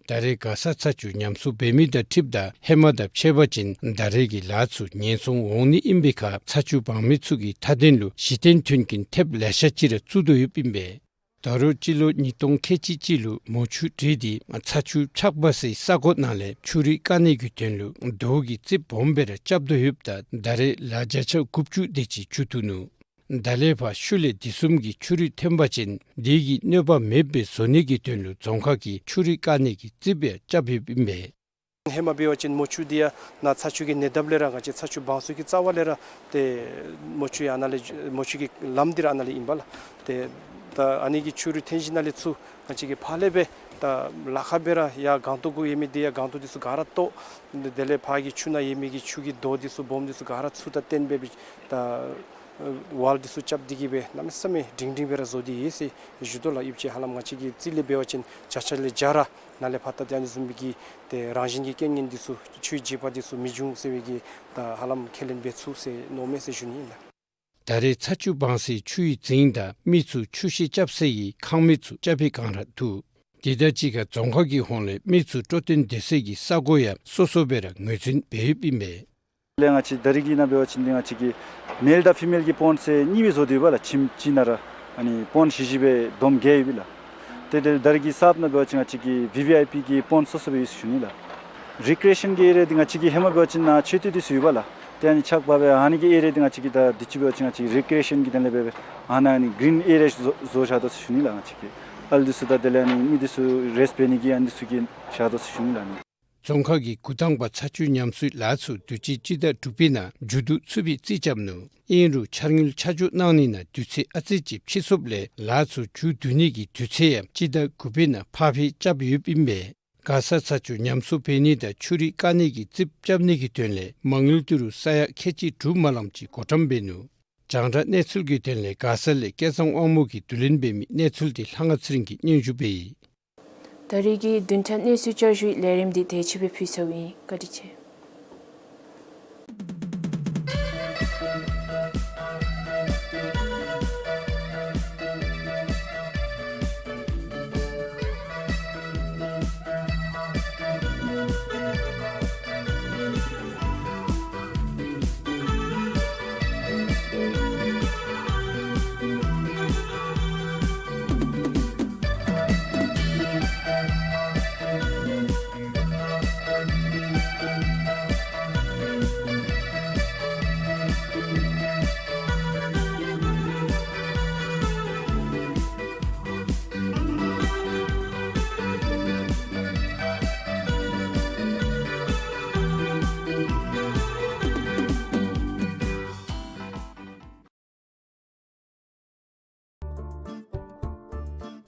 ད་རེས་མགར་ས་ཚ་ཆུ་ཉམས་གསོ་འབད་མི་དང་འཁྲིལཝ་ད་ཧེ་མ་དང་ཕྱད་པ་ཅིན་ད་རེས་ཀྱི་ལཱ་ཚུ་ཉེན་སྲུང་འོང་ནི་ཨིན་པའི་ཁར་ཚ་ཆུ་འབག་མི་ཚུ་གི་མཐའ་དོན་ལུ་གཞི་རྟེན་མཐུན་རྐྱེན་ཐེབས་ལེ་ཤ་ཅིག་ར་བཙུགས་དོ་ཡོདཔ་ཨིན་པས། ད་རུང་སྤྱི་ལོ་ཉིས་སྟོང་ཁལ་གཅིག་གཅིག་ལུ་མོ་ཆུ་བྲུས་ཏེ་ཚ་ཆུ་ཆག་འབག་སའི་ས་གོ་ནང་ལས་ཆུ་རུད་བཀག་ནི་གི་དོན་ལུ་རྡོ་གི་རྩིགཔ་སྦོམ་སྦེ་ར་རྐྱབ་དོ་ཡོདཔ་ད་ད་རེས་ལཱ་བརྒྱ་ཆ་དགུ་བཅུ་དེ་ཅིག་མཇུག་བསྡུ་ནུག། ད་ལས་ཕར་ཤུལ་ལས་དེ་བཟུམ་གྱི་ཆུ་རུད་ཐོན་པ་ཅིན་དེ་གི་གནོད་པ་མེདཔ་སྦེ་བཟོ་ནི་གི་དོན་ལུ་རྫོང་ཁག་གིས་ཆུ་རུད་བཀག་ནི་གི་རྩིགཔ་ཡང་རྐྱབ་ཡོདཔ་ཨིན་པས། ཧེ་མ་འབད་བ་ཅིན་མོ་ཆུ་འདི་ཡང་ནཱ་ཚ་ཆུ་གི་ཉེ་འདབས་ལས་ར་ང་བཅས་ཚ་ཆུ་འབག་ས་གི་རྩ་བ་ལས་ར་ཏེ་མོ་ཆུ་ཡང་ཨ་ནཱ་ལས་མོ་ཆུ་གི་ལམ་འདི་ར་ཨ་ནཱ་ལས་ཨིན་པས་ལགས། ཏེ་ད་ཨ་ནི་གི་ཆུ་རུད་འཐོན་ཞིནམ་ལས་ཚུར་ང་བཅས་ཀྱིས་ཕར་ལས་སྦེ་ད་ལཱ་ཁག་སྦེ་ར་ཡར་སྒང་ཏོག་གུ་ཡོད་མི་འདི་ཡང་སྒང་ཏོག་འདི་ཚུ་ག་ར་བཏོག། དེ་ལས་ཕར་གྱི་ཆུ་ནང་ཡོད་མི་གི་ཆུ་གི་རྡོ་འདི་ཚུ་སྦོམ་འདི་ཚུ་ག་ར་ཚུར་ད་བཏོན་སྦེ་ད་ཝཱལ་འདི་ཚུ་རྐྱབ་སྟེ་གིས་སྦེ་གནམ་མེད་ས་མེད་སྒྲིང་སྒྲིང་སྦེ་ར་བཟོ་སྟེ་ཡོད་ཟེར་ཞུ་དོ་ལགས། ཨིན་ཅི་ཧ་ལམ་ང་བཅས་ཀྱི་རྩིས་ལས་འབད་བ་ཅིན་བརྒྱ་ཆ་ལས་བརྒྱ་ར་ནཱ་ལས་ཕར་ད་ཏེ་ཨ་ནི་བཟུམ་མའི་གི་ཏེ་རང་བཞིན་གྱི་རྐྱེན་ངན་འདི་ཚུ་ཆུའི་རྗེས་དཔག་འདི་ཚུ་མི་འབྱུང་ཟེར་བའི་གི་ད་ཧ་ལམ་ཁས་ལེན་འབད་ཚུགས་ཟེར་མནོཝ་མས་ཟེར་ཞུ་ནི་ཨིན་ལགས། ད་རེས་ཚ་ཆུ་འབག་སའི་ཆུའི་རྫིང་དང་མི་ཚུ་ཆུ་ཤེལ་རྐྱབ་སའི་ཁང་མིག་ཚུ་རྐྱབ་པའི་སྒང་ར་འདུག། དེ་དང་གཅིག་ཁར་རྫོང་ཁག་གི་ཧོངས་ལས་མི་ཚུ་སྤྲོ་སྟོན་སྡོད་སའི་ས་གོ་ཡང་སོ་སོ་སྦེ་ར་ངོས་འཛིན་འབད་ཡོདཔ་ཨིན་པས། ལས་ང་བཅས་ད་རེས་ཀྱི་ནང་འབད་བ་ཅིན་འདི་ང་བཅས་ཀྱི་མེལ་དང་ཕི་མེལ་གྱི་པོནཌ་ཟེར་གཉིས་སྦེ་བཟོ་སྟེ་ཡོད་པས་ལགས། ཁྱིམ་གཅིག་ནང་ར་ཨ་ནི་པོནཌ་བཞི་བཞི་སྦེ་བསྡོམས་བརྒྱད་ཡོད་པས་ལགས། ཏེ་དེ་ད་རེས་ཀྱི་གསརཔ་ནང་འབད་བ་ཅིན་ང་བཅས་ཀྱི་བི་བི་ཨའི་པི་གི་པོནཌ་སོ་སོ་སྦེ་ཡོད་ཟེར་ཞུ་ནི་ལགས། རི་ཀི་རི་ཨེ་ཤཱན་གྱི་ཨེ་རི་ཡ་འདི་ང་བཅས་ཀྱི་ཧེ་མ་འབད་བ་ཅིན་ནཱ་མཆོད་རྟེན་འདི་ཚུ་ཡོད་པས་ལགས། ཏེ་ཨ་ནི་ཆག་འབག་སྦེ་ཨ་ནི་གི་ཨེ་རི་ཡ་འདི་ང་བཅས་ཀྱིས་ད་དུས་ཅི་འབད་བ་ཅིན་ང་བཅས་ཀྱིས་རི་ཀི་རི་ཨེ་ཤཱན་གྱི་དོན་ལས་འབད་སྦེ་ཨ་ནཱ་ཨ་ནི་གི་རིན་ཨེ་རི་ཡ་བཟོ་བཟོ་བཞག་དོ་ཟེར་ཞུ་ནི་ལགས། ང་བཅས་ཀྱིས་ཨ་ལུ་འདི་ཚུ་དང་དེ་ལས་ཨ་ནི་མི་འདི་ཚུ་རེསཊ་འབད་ནི་གི་ཨ་ནི་འདི་ཚུ་གི་བཞག་དོ་ཟེར་ཞུ་ནི་ལགས། ཨ་ནི་རྫོང་ཁག་གི་འགོ་དང་པ་ཚ་ཆུ་ཉམས་གསོའི་ལཱ་ཚུ་དུས་ཅི་སྤྱི་ཟླ་དྲུག་པའི་ནང་མཇུག་བསྡུ་ཚུགས་པའི་རྩིས་རྐྱབ་ནུག། ཨིན་རུང་འཆར་དངུལ་ཆ་འཇོག་གནང་ནི་ནང་དུས་ཚོད་ཨ་ཙི་ཅིག་ཕྱིས་སོངམ་ལས་ལཱ་ཚུ་མཇུག་བསྡུ་ནི་གི་དུས་ཚོད་ཡང་སྤྱི་ཟླ་དགུ་པའི་ནང་ཕར་འཕུལ་རྐྱབ་ཡོདཔ་ཨིན་པས། མགར་ས་ཚ་ཆུ་ཉམས་གསོ་འབད་ནི་དང་ཆུ་རུད་བཀག་ནི་གི་རྩིགཔ་རྐྱབ་ནི་གི་དོན་ལས་མ་དངུལ་ཏི་རུ་ས་ཡ་ཁལ་གཅིག་དྲུག་མ་ལངམ་ཅིག་བགོ་བཀྲམ་འབད་ནུག། རྒྱང་བསྒྲགས་གནས་ཚུལ་གྱི་དོན་ལས་མགར་ས་ལས་སྐལ་བཟང་དབང་མོ་གིས་བསྡུ་ལེན་འབད་མི་གནས་ཚུལ་འདི་ལྷ་དབང་ཚེ་རིང་གིས་སྙན་ཞུ་འབད་ཡི། ད་རེས་ཀྱི་བདུན་ཕྲག་གནས་ཚུལ་བསྐྱར་ཞུའི་ལས་རིམ་འདི་དེ་ཅིག་སྦེ་ཕུལ་ཚརཝ་ཨིན། བཀའ་དྲིན་ཆེ།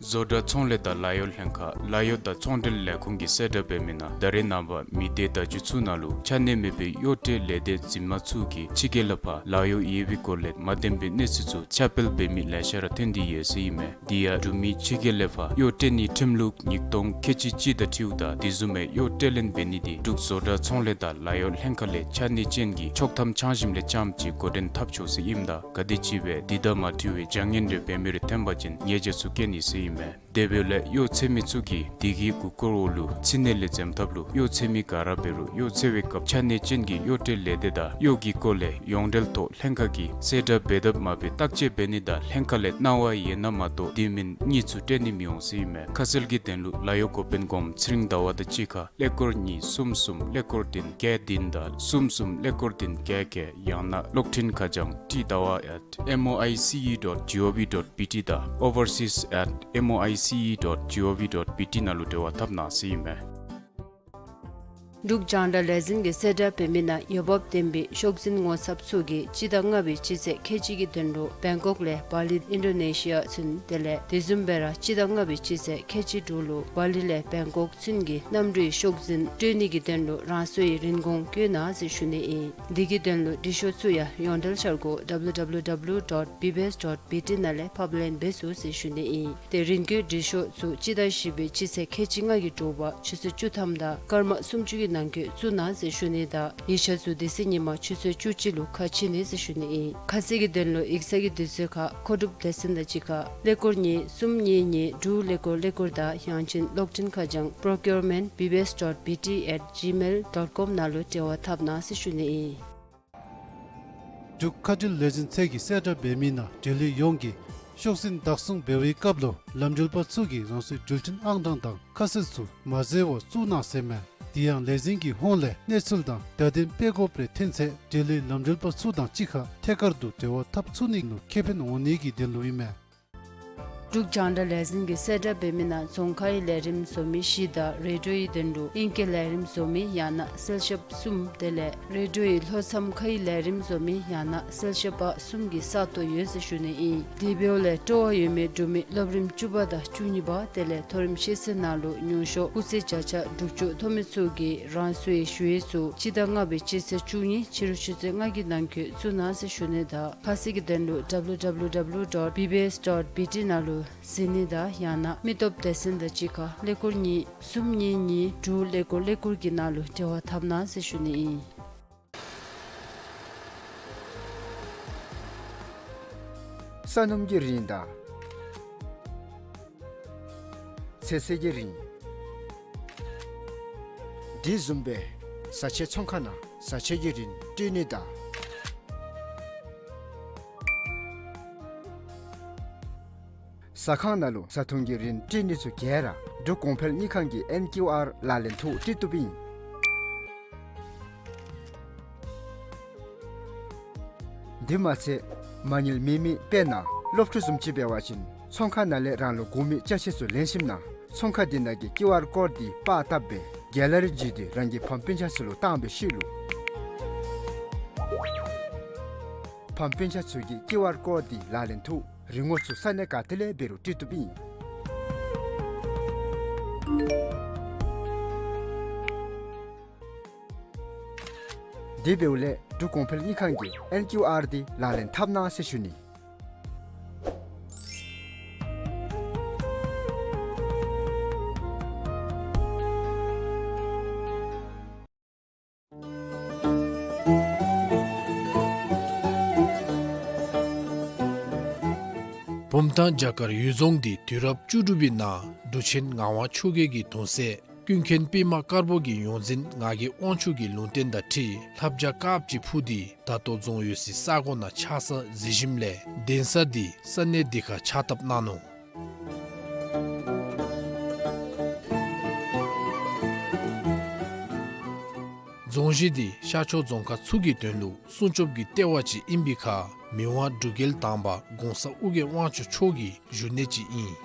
བཟོ་གྲྭ་ཚོང་ལས་དང་ལཱ་གཡོག་ལྷན་ཁག་ལཱ་གཡོག་དང་ཚོང་འབྲེལ་ལས་ཁུངས་ཀྱིས་གསལ་བསྒྲགས་འབད་མི་ནང་ད་རེས་ནངས་པ་མི་སྡེ་བརྡ་བརྒྱུད་ཚུ་ནང་ལུ་ཆ་གནས་མེད་པའི་གཡོག་ཁྲལ་ལས་སྡེ་འཛིན་མ་ཚུ་གིས་ཕྱི་རྒྱལ་ལས་ཕར་ལཱ་གཡོག་ཡོད་པའི་སྐོར་ལས་མ་བདེན་པའི་གནས་ཚུལ་ཚུ་ཁྱབ་སྤེལ་འབད་མི་ལེ་ཤ་ར་ཐོན་ཏེ་ཡོད་ཟེར་ཨིན་མས། དེ་ཡང་འབྲུག་མི་ཕྱི་རྒྱལ་ལས་ཕར་གཡོག་སྤྲོད་ནིའི་ཁྲིམས་ལུགས་ཉིས་སྟོང་ཁལ་གཅིག་གཅིག་དང་འཁྲིལཝ་ད་དེ་བཟུམ་མའི་གཡོག་སྤྲོད་ལེན་འབད་ནི་དེ་འབྲུག་བཟོ་གྲྭ་ཚོང་ལས་དང་ལཱ་གཡོག་ལྷན་ཁག་ལས་ཆ་གནས་ཅན་གྱི་ཆོག་ཐམ་འཆང་ཞིནམ་ལས་རྐྱངམ་ཅིག་འགོ་འདྲེན་འཐབ་ཆོག་ཟེར་ཨིནམ་ད་ག་དེམ་ཅིག་སྦེ་དེ་དང་མ་འཁྲིལ་བའི་བྱ་ངན་རེ་འབད་མི་རེ་ཐོན་པ་ཅིན་ཉེས་བྱ་ཚུ་བཀལ་ནི་ཟེར་ཨིན་མས། དེ་འབདཝ་ལས་གཡོག་འཚོལ་མི་ཚུ་གིས་དེ་གི་གུ་སྐོར་འོག་ལུ་ཚིག་གནས་ལས་འཛེམ་ཐབས་ལུ་གཡོག་འཚོལ་མི་ག་ར་འབད་རུང་གཡོག་འཚོལ་བའི་སྐབས་ཆ་གནས་ཅན་གྱི་གཡོག་སྤྲོད་ལས་སྡེ་དང་གཡོག་གི་སྐོར་ལས་ཡོངས་འབྲེལ་ཐོག་ལྷན་ཁག་གིས་གསལ་བསྒྲགས་འབད་དཔ་མ་འབད་བརྟག་དཔྱད་འབད་ནི་དང་ལྷན་ཁག་ལས་གནང་བ་ཡོད་ན་མ་གཏོགས་དེ་མིན་གཉིས་ཚུ་སྤྲོད་ནི་མི་འོང་ཟེར་ཨིན་མས། ཁ་གསལ་གྱི་དོན་ལུ་ལཱ་གཡོག་འགོ་དཔོན་གོངམ་ཚེ་རིང་ཟླ་བ་དང་གཅིག་ཁར་ཀླད་ཀོར་གཉིས་གསུམ་གསུམ་ཀླད་ཀོར་བདུན་བརྒྱད་བདུན་དང་གསུམ་གསུམ་ཀླད་ཀོར་བདུན་བརྒྱད་བརྒྱད། ཡང་ན་གློག་འཕྲིན་ཁ་བྱང་ཊི་ཟླ་བ་at M O I C E dot G O V dot B T དང་overseas at M O I C E dot G O V dot B T ནང་ལུ་འབྲེལ་བ་འཐབ་གནང་ཟེར་ཨིན་མས། འབྲུག་རྒྱང་བསྒྲགས་ལས་འཛིན་གྱིས་གསལ་བསྒྲགས་འབད་མི་ནང་འོས་འབབ་ལྡན་པའི་ཤོག་འཛིན་ངོ་ཚབ་ཚུ་གིས་སྤྱི་ཟླ་ལྔ་པའི་སྤྱི་ཚེས་ཁལ་གཅིག་གི་དོན་ལུ་བེང་ཀོག་ལས་བ་ལི་ཨིན་ཌོ་ནེ་ཤི་ཡ་ཚུན་དེ་ལས་དེ་བཟུམ་སྦེ་ར་སྤྱི་ཟླ་ལྔ་པའི་སྤྱི་ཚེས་ཁལ་གཅིག་དྲུག་ལུ་བ་ལི་ལས་བེང་ཀོག་ཚུན་གྱི་གནམ་གྲུའི་ཤོག་འཛིན་སྤྲོད་ནི་གི་དོན་ལུ་རང་སོའི་རིན་གོང་བཀོད་གནང་ཟེར་ཞུ་ནི་ཨིན། དེ་གི་དོན་ལུ་འབྲི་ཤོག་ཚུ་ཡང་ཡོངས་འབྲེལ་འཆར་སྒོ་W W W dot B B S dot B T ནང་ལས་ཕབ་ལེན་འབད་ཚུགས་ཟེར་ཞུ་ནི་ཨིན། ཏེ་རིན་བཀོད་འབྲི་ཤོག་ཚུ་སྤྱི་ཟླ་བཞི་པའི་སྤྱི་ཚེས་ཁལ་གཅིག་ལྔ་གི་དྲོ་པ་ཆུ་ཚོད་བཅུ་ཐམ་དང་སྐར་མ་སུམ་ཅུ་གི་ནང་འཁོད་བཙུགས་གནང་ཟེར་ཞུ་ནི་དང་ཡིག་ཆ་ཚུ་དེ་ཚེ་ཉིན་མ་ཆུ་ཚོད་བཅུ་གཅིག་ལུ་ཁ་ཕྱེ་ནི་ཟེར་ཞུ་ནི་ཨིན། ཁ་གསལ་གྱི་དོན་ལུ་ཡིག་ཚང་གི་དུས་ཚོད་ཁར་མཁོ་སྒྲུབ་སྡེ་ཚན་དང་གཅིག་ཁར་ཀླད་ཀོར་གཉིས་གསུམ་གཉིས་གཉིས་དྲུག་ཀླད་ཀོར་ཀླད་ཀོར་དང་ཡང་ཅིན་གློག་འཕྲིན་ཁ་བྱང་procurement B B S dot B T at gmail dot com ནང་ལུ་འབྲེལ་བ་འཐབ་གནང་ཟེར་ཞུ་ནི་ཨིན། འབྲུག་མཁའ་འགྲུལ་ལས་འཛིན་ཚད་ཀྱིས་གསལ་བསྒྲགས་འབད་མི་ནང་འབྲེལ་ཡོད་ཡོངས་ཀྱིས་ཤོག་འཛིན་བདག་བཟུང་འབད་བའི་སྐབས་ལུ་ལམ་འགྲུལ་པ་ཚུ་གིས་རང་སོའི་འགྲུལ་འཕྲིན་ཨང་གྲངས་དང་ཁ་གསལ་ཚུ་མ་འཛོལ་བར་བཙུགས་གནང་ཟེར་མས། དེ་ཡང་ལས་འཛིན་གྱི་ཧོངས་ལས་གནས་ཚུལ་དང་བརྡ་དོན་སྤེལ་དགོཔ་རེ་ཐོན་ཚེ་འབྲེལ་ཡོད་ལམ་འགྲུལ་པ་ཚུ་དང་གཅིག་ཁར་ཐད་ཀར་དུ་འབྲེལ་བ་འཐབ་ཚུགས་ནི་ལུ་ཁེ་ཕན་འོང་ནི་གི་དོན་ལུ་ཨིན་མས། འབྲུག་རྒྱང་བསྒྲགས་ལས་འཛིན་གྱིས་གསལ་བསྒྲགས་འབད་མི་ནང་རྫོང་ཁའི་ལས་རིམ་བཟོ་མི་བཞི་དང་རེ་ཌི་ཡོའི་དོན་ལུ་ཨིང་སྐད་ལས་རིམ་བཟོ་མི་ཡང་ན་གསལ་ཞབས་གསུམ་དེ་ལས་རེ་ཌི་ཡོའི་ལྷོ་མཚམས་ཁའི་ལས་རིམ་བཟོ་མི་ཡང་ན་གསལ་ཞབས་པ་གསུམ་གྱི་ས་སྟོང་ཡོད་ཟེར་ཞུ་ནི་ཨིན། དེ་འབདཝ་ལས་སྤྲོ་བ་ཡོད་མི་འབྲུག་མི་སློབ་རིམ་བཅུ་པ་དང་བཅུ་གཉིས་པ་དེ་ལས་མཐོ་རིམ་ཤེས་ཚད་ནང་ལུ་ཉུང་ཤོས་སྐུགས་ཚད་བརྒྱ་ཆ་དྲུག་ཅུ་ཐོབ་མི་ཚུ་གིས་རང་སོའི་ཞུ་ཡིག་ཚུ་སྤྱི་ཟླ་ལྔ་པའི་སྤྱི་ཚེས་བཅུ་གཉིས་ཕྱི་རུ་ཆུ་ཚོད་ལྔ་གི་ནང་འཁོད་བཙུགས་གནང་ཟེར་ཞུ་ནི་དང་ཁ་གསལ་གྱི་དོན་ལུ W W W dot B B S dot B T ནང་ལུ་གཟིགས་ནི་དང་ཡང་ན་མི་སྟོབས་སྡེ་ཚན་དང་གཅིག་ཁར་ཀླད་ཀོར་གཉིས་གསུམ་གཉིས་གཉིས་དྲུག་ཀླད་ཀོར་ཀླད་ཀོར་གྱི་ནང་ལུ་འབྲེལ་བ་འཐབ་གནང་ཟེར་ཞུ་ནི་ཨིན། ས་སྣུམ་གྱི་རིན་དང་ཚོད་བསྲེ་གི་རིན། དེ་བཟུམ་སྦེ་བཟའ་ཆས་ཚོང་ཁང་ནང་བཟའ་ཆས་ཀྱི་རིན་སྤྲོད་ནི་དང་ཟ་ཁང་ནང་ལུ་བཟའ་འཐུང་གི་རིན་སྤྲོད་ནི་ཚུ་ག་ར་འབྲུག་གོང་འཕེལ་དངུལ་ཁང་གི་ཨེན་ཀིའུ་ཨར་ལག་ལེན་ཐོག་སྤྲོད་བཏུབ་ཨིན། དེ་མ་ཚད་མ་དངུལ་མེད་མི་དཔེར་ན་སློབ་ཕྲུག་བཟུམ་ཅིག་འབད་བ་ཅིན་ཚོང་ཁང་ནང་ལས་རང་ལུ་དགོ་མི་ཅ་ཆས་ཚུ་ལེན་ཞིནམ་ན་ཚོང་ཁང་དེ་ནང་གི་ཀིའུ་ཨར་ཀོཌ་དེ་པར་བཏབ་སྦེ་གེ་ལ་རི་བརྒྱུད་དེ་རང་གི་ཕམ་སྤུན་ཆ་ཚུ་ལུ་བཏང་བའི་ཤུལ་ལུ་ཕམ་སྤུན་ཆ་ཚུ་གིས་ཀིའུ་ཨར་ཀོཌ་དེ་ལག་ལེན་ཐོག་རིན་གོང་ཚུ་ས་གནས་ག་ཏེ་ལས་འབད་རུང་སྤྲོད་བཏུབ་ཨིན། དེ་འབདཝ་ལས་འབྲུག་གོང་འཕེལ་དངུལ་ཁང་གི་ཨེན་ཀིའུ་ཨར་དེ་ལག་ལེན་འཐབ་གནང་ཟེར་ཞུ་ནི། བུམ་ཐང་བྱ་དཀར་གཡུལ་རྫོང་འདི་དུས་རབས་བཅུ་དྲུག་པའི་ནང་འབྲུག་ཆེན་ངག་དབང་ཆོས་རྒྱལ་གྱི་གདུང་སྲས་ཀུན་མཁྱེན་པདྨ་དཀར་པོ་གི་ཡོངས་འཛིན་ངག་གི་དབང་ཕྱུག་གི་ལུང་བསྟན་དང་འཁྲིལ་ལྷ་བྱ་དཀརཔོ་ཅིག་འཕུར་ཏེ་ད་ལྟོ་རྫོང་ཡོད་སའི་ས་གོ་ནང་ཆགས་ས་གཟིགས་ཞིནམ་ལས་གདན་ས་འདི་ས་གནས་འདི་ཁར་ཕྱག་བཏབ་གནང་ནུག། རྫོང་གཞི་འདི་ཤར་ཕྱོགས་རྫོང་ཁག་ཚུ་གི་དོན་ལུ་སྲུང་སྐྱོབ་ཀྱི་ལྟེ་བ་ཅིག་ཨིན་པའི་ཁར་མི་དབང་འབྲུག་རྒྱལ་དང་པ་གོང་ས་ཨོ་རྒྱན་དབང་ཕྱུག་མཆོག་གི་བཞུགས་གནས་ཅིག་ཨིན།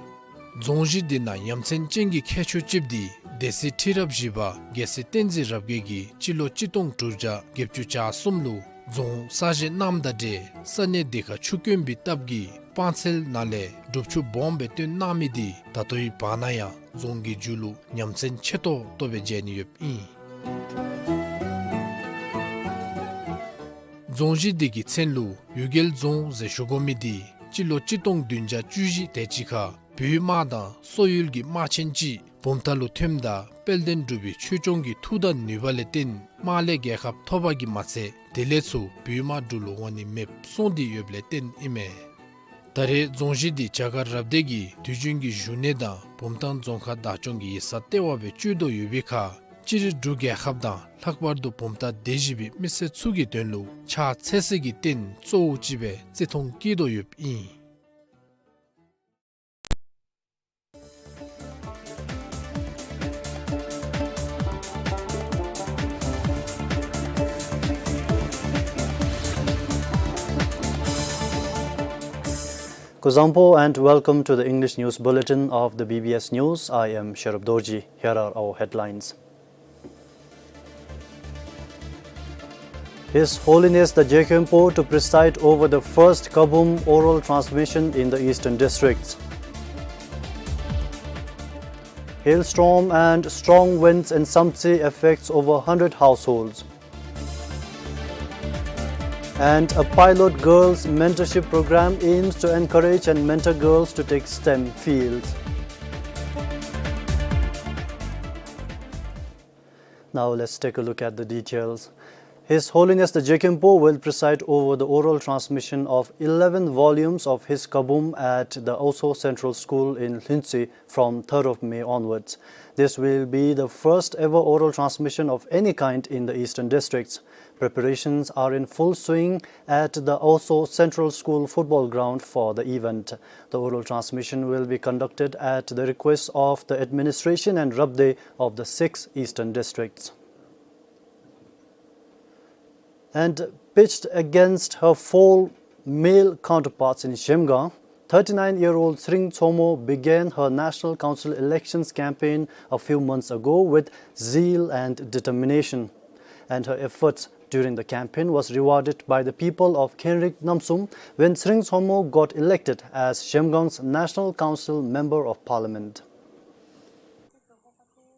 རྫོང་གཞི་འདི་ནང་ཡ་མཚན་ཅན་གྱི་ཁྱད་ཆོས་ཅིག་འདི་སྡེ་སྲིད་ཁྲི་རབས་བཞི་པ་རྒྱལ་སྲས་བསྟན་འཛིན་རབ་རྒྱས་ཀྱིས་སྤྱི་ལོ་གཅིག་སྟོང་དྲུག་བརྒྱ་བརྒྱད་ཅུ་གྱ་གསུམ་ལུ་རྫོང་གསར་བཞེངས་གནངམ་དང་འབྲེལ་ས་གནས་འདི་ཁར་ཆུ་དཀོན་པའི་སྟབས་ཀྱིས་ དཔང་ཚལ་ནང་ལས་སྒྲུབ་ཆུ་སྦོམ་སྦེ་བཏོན་གནང་མི་འདི་ད་ལྟོའི་བར་ན་ཡང་རྫོང་གི་རྒྱུད་ལུ་ཉམས་ཚད་ཆེ་ཏོག་ཏོ་སྦེ་མཇལ་ནི་ཡོདཔ་ཨིན། རྫོང་གཞི་འདི་གི་མཚན་ལུ་གཡུལ་རྒྱལ་རྫོང་ཟེར་ཞུ་དགོ་མི་འདི་སྤྱི་ལོ་གཅིག་སྟོང་བདུན་བརྒྱ་བཅུ་བཞི་དེ་ཅིག་ཁར་བོད་དམག་དང་སོག་ཡུལ་གྱི་དམག་ཆེན་ཅིག་བུམ་ཐང་ལུ་ཐོནམ་ད་དཔལ་ལྡན་འབྲུག་པའི་ཆོས་སྐྱོང་གི་མཐུ་དང་ནུས་པ་ལས་བརྟེན་དམག་ལས་རྒྱལ་ཁ་ཐོབ་པ་གིས་མ་ཚད་དེ་ལས་ཚུར་བོད་དམག་འབྲུག་ལུ་འོང་ནི་མེདཔ་སོང་སྟེ་ཡོདཔ་ལས་བརྟེན་ཨིན་མས། ད་རེས་རྫོང་གཞི་འདི་བྱ་དཀར་རབ་སྡེ་གི་དུས་རྒྱུན་གྱི་བཞུགས་གནས་དང་བུམ་ཐང་རྫོང་ཁག་བདག་སྐྱོང་གི་ཡིག་ཚང་ལྟེ་བ་སྦེ་སྤྱོད་དོ་ཡོད་པའི་ཁར་སྤྱིར་འབྲུག་རྒྱལ་ཁབ་དང་ལྷག་པར་དུ་བུམ་ཐང་སྡེ་བཞི་པའི་མི་སེར་ཚུ་གི་དོན་ལུ་ཕྱག་འཚལ་སའི་རྟེན་གཙོ་བོ་ཅིག་སྦེ་བརྩི་མཐོང་བསྐྱེད་དོ་ཡོདཔ་ཨིན། Kuzuzangpo and welcome to the English News Bulletin of the B B S News. I am Sherub Dorji. Here are our headlines. His Holiness the Jekyempo to preside over the first Kabum oral transmission in the Eastern Districts. Hailstorm and strong winds in Samtse affects over hundred households. And a pilot girls mentorship program aims to encourage and mentor girls to take STEM fields. Now let's take a look at the details. His Holiness the Jekyempo will preside over the oral transmission of eleven volumes of his Kabum at the Aoso Central School in Lhuentse from third of May onwards. This will be the first ever oral transmission of any kind in the Eastern Districts. Preparations are in full swing at the Aoso Central School football ground for the event. The oral transmission will be conducted at the request of the administration and Rabde of the six Eastern Districts. And pitched against her four male counterparts in Zhemgang, thirty-nine-year-old Tshering Tshomo began her National Council elections campaign a few months ago with zeal and determination. And her efforts during the campaign was rewarded by the people of Khenrik Namsum when Tshering Tshomo got elected as Zhemgang's National Council Member of Parliament.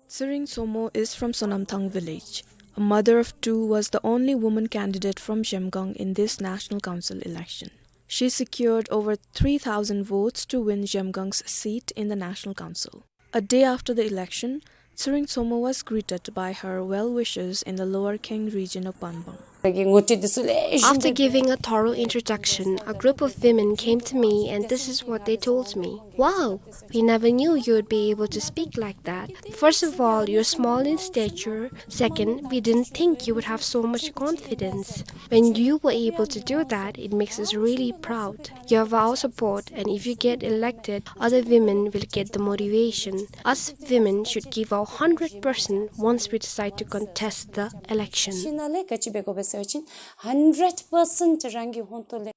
Tshering Tshomo is from Sonamthang village. A mother of two, was the only woman candidate from Zhemgang in this National Council election. She secured over three thousand votes to win Zhemgang's seat in the National Council. A day after the election, Tshering Tshomo was greeted by her well-wishers in the Lower Keng region of Banbang. After giving a thorough introduction, a group of women came to me and this is what they told me. "Wow, we never knew you would be able to speak like that. First of all, you're small in stature. Second, we didn't think you would have so much confidence. When you were able to do that, it makes us really proud. You have our support, and if you get elected, other women will get the motivation. Us women should give our hundred percent once we decide to contest the election."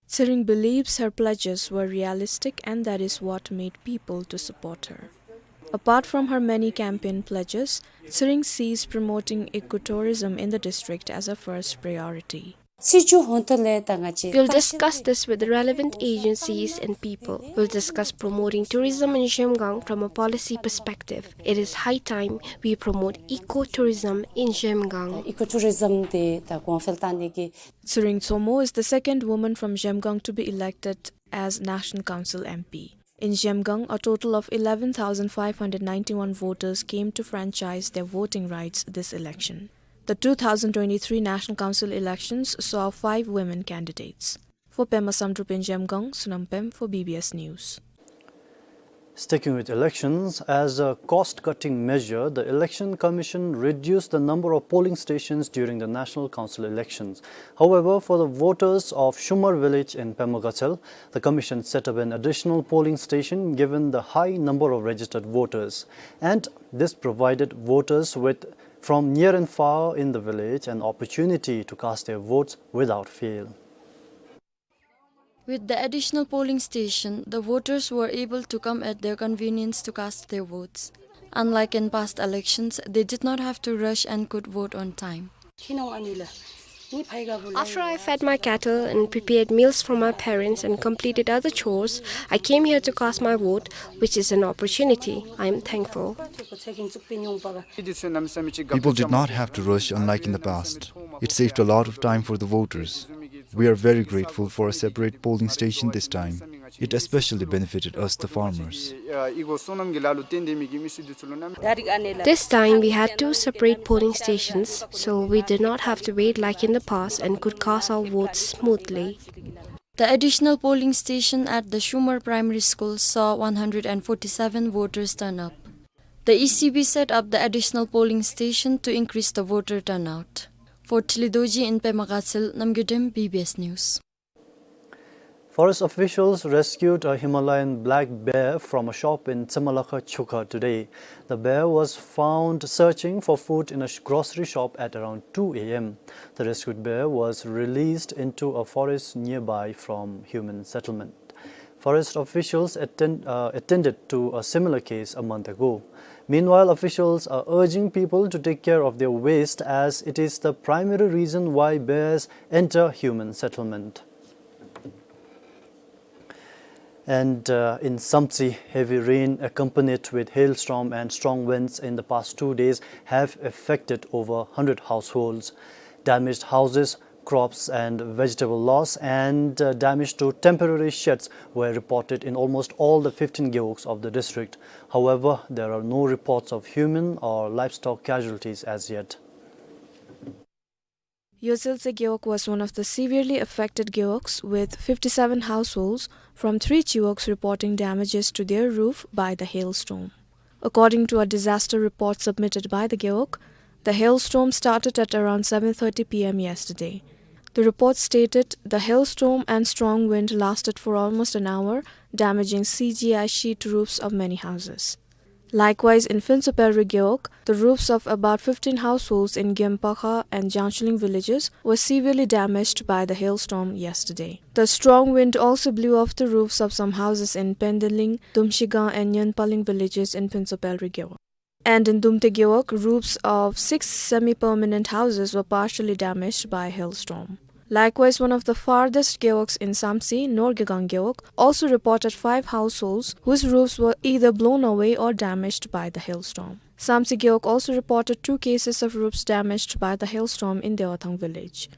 Tshering believes her pledges were realistic, and that is what made people to support her. Apart from her many campaign pledges, Tshering sees promoting ecotourism in the district as a first priority. We'll discuss this with the relevant agencies and people. We'll discuss promoting tourism in Zhemgang from a policy perspective. It is high time we promote ecotourism in Zhemgang. Tshering Tshomo is the second woman from Zhemgang to be elected as National Council M P. In Zhemgang, a total of eleven thousand five hundred ninety-one voters came to franchise their voting rights this election. The two thousand twenty-three National Council elections saw five women candidates. For Pema Samdrup in Zhemgang, Sonam Pem for B B S News. Sticking with elections, as a cost-cutting measure, the Election Commission reduced the number of polling stations during the National Council elections. However, for the voters of Shumar village in Pema Gatshel, the commission set up an additional polling station given the high number of registered voters. And this provided voters with, from near and far in the village, an opportunity to cast their votes without fail. With the additional polling station, the voters were able to come at their convenience to cast their votes. Unlike in past elections, they did not have to rush and could vote on time. After I fed my cattle and prepared meals for my parents and completed other chores, I came here to cast my vote, which is an opportunity. I am thankful. People did not have to rush, unlike in the past. It saved a lot of time for the voters. We are very grateful for a separate polling station this time. It especially benefited us, the farmers. This time we had two separate polling stations, so we did not have to wait like in the past and could cast our votes smoothly. The additional polling station at the Shumar Primary School saw one hundred forty-seven voters turn up. The E C B set up the additional polling station to increase the voter turnout. For Thili Dorji in Pema Gatshel, Namgay Dem, B B S News. Forest officials rescued a Himalayan black bear from a shop in Tsemalakha Chukha today. The bear was found searching for food in a sh-, grocery shop at around two A M. The rescued bear was released into a forest nearby from human settlement. Forest officials attend-, uh, attended to a similar case a month ago. Meanwhile, officials are urging people to take care of their waste, as it is the primary reason why bears enter human settlement. And, uh, in Samtse, heavy rain accompanied with hailstorm and strong winds in the past two days have affected over hundred households. Damaged houses, crops and vegetable loss, and, uh, damage to temporary sheds were reported in almost all the fifteen gewogs of the district. However, there are no reports of human or livestock casualties as yet. Yoseltse gewog was one of the severely affected gewogs, with fifty-seven households from three chiwogs reporting damages to their roof by the hailstorm. According to a disaster report submitted by the gewog, the hailstorm started at around seven thirty P M yesterday. The report stated the hailstorm and strong wind lasted for almost an hour, damaging C G I sheet roofs of many houses. Likewise, in Phuntsupelri gewog, the roofs of about fifteen households in Gempakha and Jangshulin villages were severely damaged by the hailstorm yesterday. The strong wind also blew off the roofs of some houses in Pendeling, Dumshigang and Nyenpaling villages in Phuntsupelri gewog. And in Dumte gewog, roofs of six semi-permanent houses were partially damaged by a hailstorm. Likewise, one of the farthest gewogs in Samtse, Norgegang gewog, also reported five households whose roofs were either blown away or damaged by the hailstorm. Samtse gewog also reported two cases of roofs damaged by the hailstorm in Dewathang village.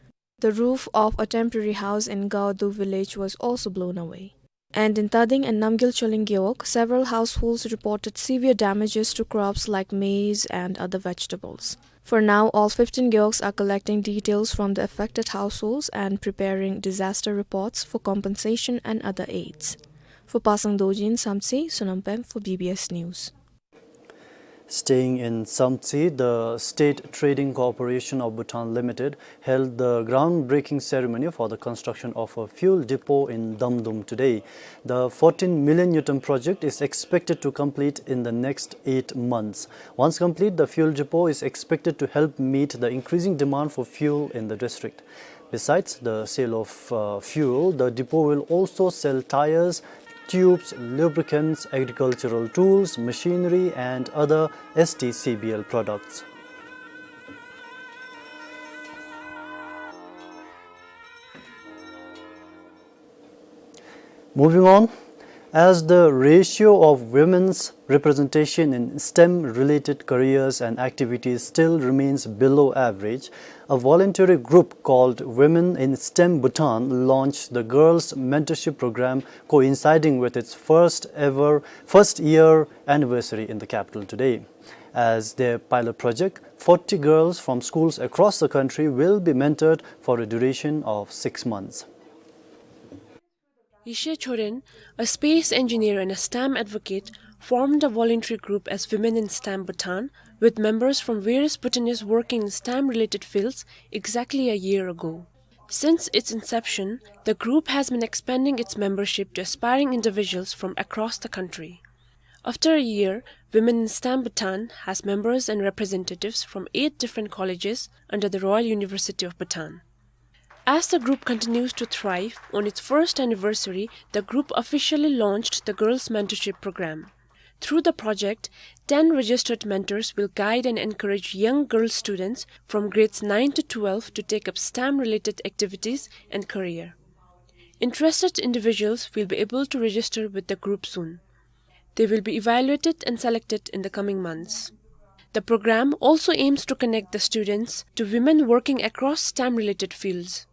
The roof of a temporary house in Gaodu village was also blown away. And in Tading and Namgyel Choling gewog, several households reported severe damages to crops like maize and other vegetables. For now, all fifteen gewogs are collecting details from the affected households and preparing disaster reports for compensation and other aids. For Pasang Dorji in Samtse, Sonam Pem for B B S News. Staying in Samtse, the State Trading Corporation of Bhutan Limited held the groundbreaking ceremony for the construction of a fuel depot in Damdum today. The fourteen million ngultrum project is expected to complete in the next eight months. Once complete, the fuel depot is expected to help meet the increasing demand for fuel in the district. Besides the sale of, uh, fuel, the depot will also sell tires, tubes, lubricants, agricultural tools, machinery, and other S T C B L products. Moving on, as the ratio of women's representation in STEM-related careers and activities still remains below average, a voluntary group called Women in STEM Bhutan launched the Girls Mentorship Program, coinciding with its first ever, first year anniversary in the capital today. As their pilot project, forty girls from schools across the country will be mentored for a duration of six months. Yishe Choren, a space engineer and a STEM advocate, formed a voluntary group as Women in STEM Bhutan, with members from various Bhutanese working in STEM-related fields exactly a year ago. Since its inception, the group has been expanding its membership to aspiring individuals from across the country. After a year, Women in STEM Bhutan has members and representatives from eight different colleges under the Royal University of Bhutan. As the group continues to thrive, on its first anniversary, the group officially launched the Girls Mentorship Program. Through the project, ten registered mentors will guide and encourage young girl students from grades nine to twelve to take up STEM related activities and career. Interested individuals will be able to register with the group soon. They will be evaluated and selected in the coming months. The program also aims to connect the students to women working across STEM related fields.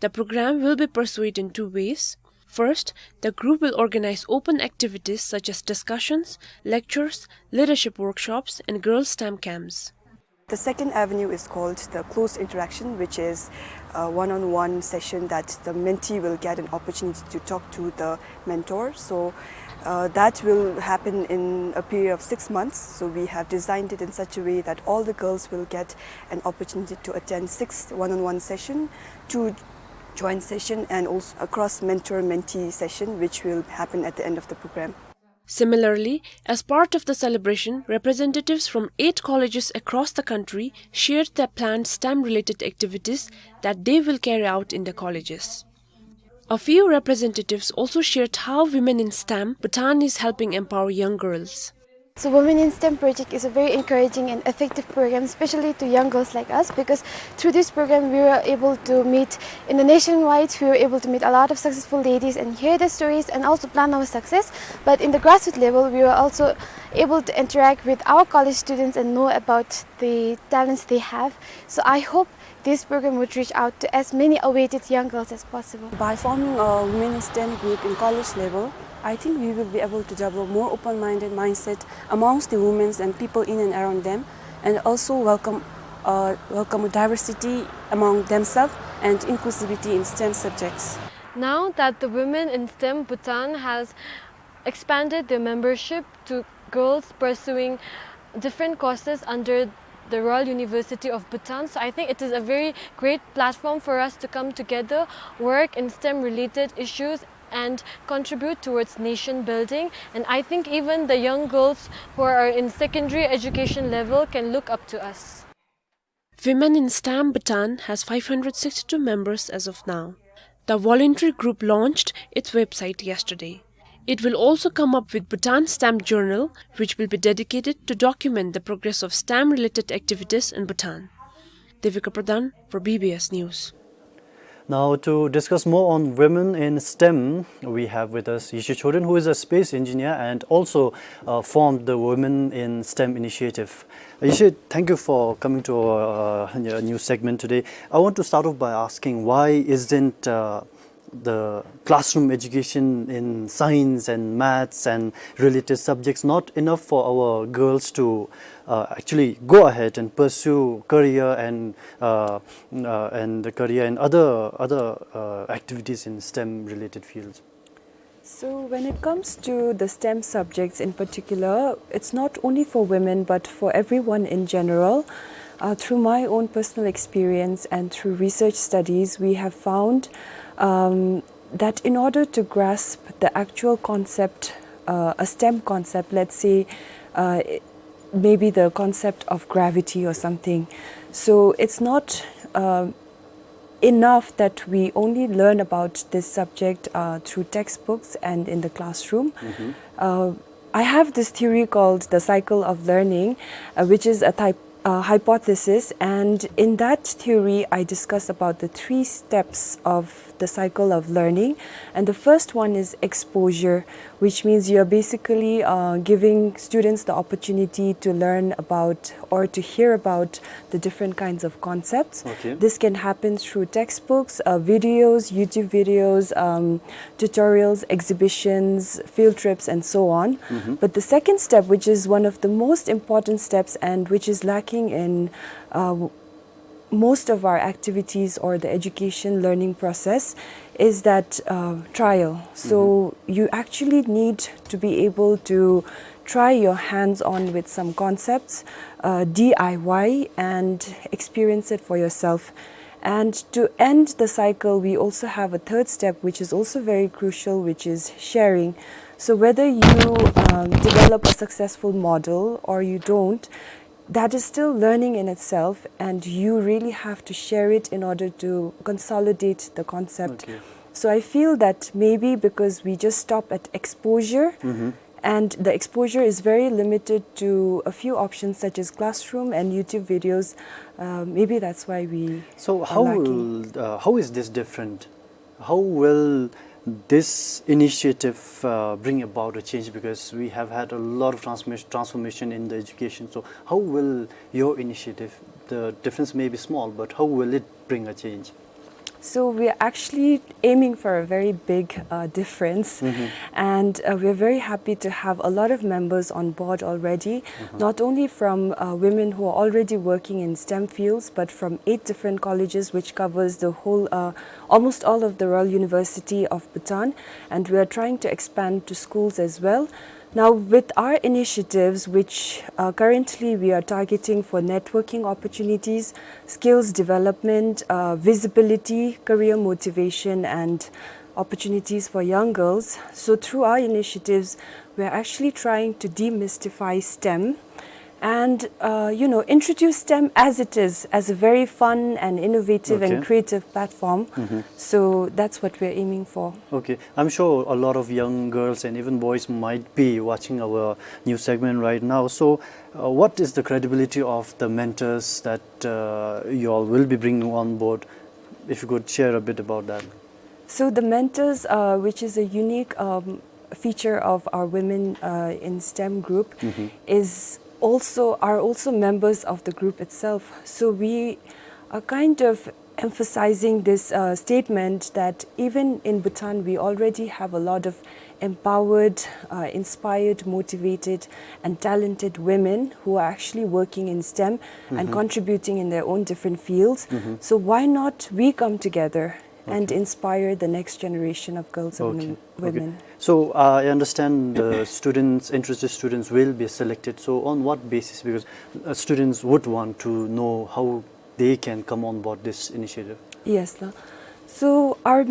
The program will be pursued in two ways. First, the group will organize open activities such as discussions, lectures, leadership workshops, and girls STEM camps. The second avenue is called the closed interaction, which is a one-on-one session that the mentee will get an opportunity to talk to the mentor. So uh, that will happen in a period of six months. So we have designed it in such a way that all the girls will get an opportunity to attend six one-on-one session, two joint session, and also a cross mentor mentee session, which will happen at the end of the program. Similarly, as part of the celebration, representatives from eight colleges across the country shared their planned STEM related activities that they will carry out in their colleges. A few representatives also shared how Women in STEM Bhutan is helping empower young girls. So Women in STEM project is a very encouraging and effective program, especially to young girls like us, because through this program we were able to meet in the nationwide, we were able to meet a lot of successful ladies and hear their stories and also plan our success. But in the grassroots level, we were also able to interact with our college students and know about the talents they have. So I hope this program would reach out to as many awaited young girls as possible. By forming a Women in STEM group in college level, I think we will be able to develop more open-minded mindset amongst the women and people in and around them, and also welcome, uh, welcome diversity among themselves and inclusivity in STEM subjects. Now that the Women in STEM Bhutan has expanded their membership to girls pursuing different courses under the Royal University of Bhutan. So I think it is a very great platform for us to come together, work in STEM related issues, and contribute towards nation building. And I think even the young girls who are in secondary education level can look up to us. Women in STEM Bhutan has five hundred sixty-two members as of now. The voluntary group launched its website yesterday. It will also come up with Bhutan STEM Journal, which will be dedicated to document the progress of STEM related activities in Bhutan. Devika Pradhan for B B S News. Now, to discuss more on women in STEM, we have with us Yeshe Choden, who is a space engineer and also, uh, formed the Women in STEM initiative. Yeshe, thank you for coming to our, uh, news segment today. I want to start off by asking, why isn't, uh, the classroom education in science and maths and related subjects not enough for our girls to, uh, actually go ahead and pursue career and, uh, uh, and the career and other, other, uh, activities in STEM related fields? So when it comes to the STEM subjects in particular, it's not only for women but for everyone in general. Uh, through my own personal experience and through research studies, we have found, um, that in order to grasp the actual concept, uh, a STEM concept, let's say, uh, maybe the concept of gravity or something. So it's not, uh, enough that we only learn about this subject, uh, through textbooks and in the classroom. Uh, I have this theory called the cycle of learning, uh, which is a type, uh, hypothesis, and in that theory, I discuss about the three steps of the cycle of learning. And the first one is exposure, which means you're basically, uh, giving students the opportunity to learn about or to hear about the different kinds of concepts. Okay. This can happen through textbooks, uh, videos, YouTube videos, um, tutorials, exhibitions, field trips, and so on. But the second step, which is one of the most important steps and which is lacking in, uh, most of our activities or the education learning process is that, uh, trial. So you actually need to be able to try your hands on with some concepts, uh, D I Y, and experience it for yourself. And to end the cycle, we also have a third step, which is also very crucial, which is sharing. So whether you, um, develop a successful model or you don't, that is still learning in itself, and you really have to share it in order to consolidate the concept. Okay. So I feel that maybe because we just stop at exposure, And the exposure is very limited to a few options such as classroom and YouTube videos. Uh, maybe that's why we So are how lacking. Will, uh, how is this different? How will this initiative, uh, bring about a change? Because we have had a lot of transformation, transformation in the education. So how will your initiative, the difference may be small, but how will it bring a change? So we are actually aiming for a very big, uh, difference. Mm-hmm. And, uh, we are very happy to have a lot of members on board already, mm-hmm, not only from, uh, women who are already working in STEM fields, but from eight different colleges, which covers the whole, uh, almost all of the Royal University of Bhutan. And we are trying to expand to schools as well. Now, with our initiatives, which, uh, currently we are targeting for networking opportunities, skills development, uh, visibility, career motivation, and opportunities for young girls. So through our initiatives, we're actually trying to demystify STEM and, uh, you know, introduce STEM as it is, as a very fun and innovative and Okay. creative platform. Mm-hmm. So that's what we're aiming for. Okay, I'm sure a lot of young girls and even boys might be watching our news segment right now. So, uh, what is the credibility of the mentors that, uh, you all will be bringing on board? If you could share a bit about that. So the mentors, uh, which is a unique, um, feature of our women, uh, in STEM group, Mm-hmm. is also, are also members of the group itself. So we are kind of emphasizing this, uh, statement that even in Bhutan, we already have a lot of empowered, uh, inspired, motivated, and talented women who are actually working in STEM and Mm-hmm. contributing in their own different fields. Mm-hmm. So why not we come together and Okay. inspire the next generation of girls and Okay. Okay. women? So, uh, I understand the students, interested students will be selected. So on what basis? Because, uh, students would want to know how they can come on board this initiative. Yes, sir. So our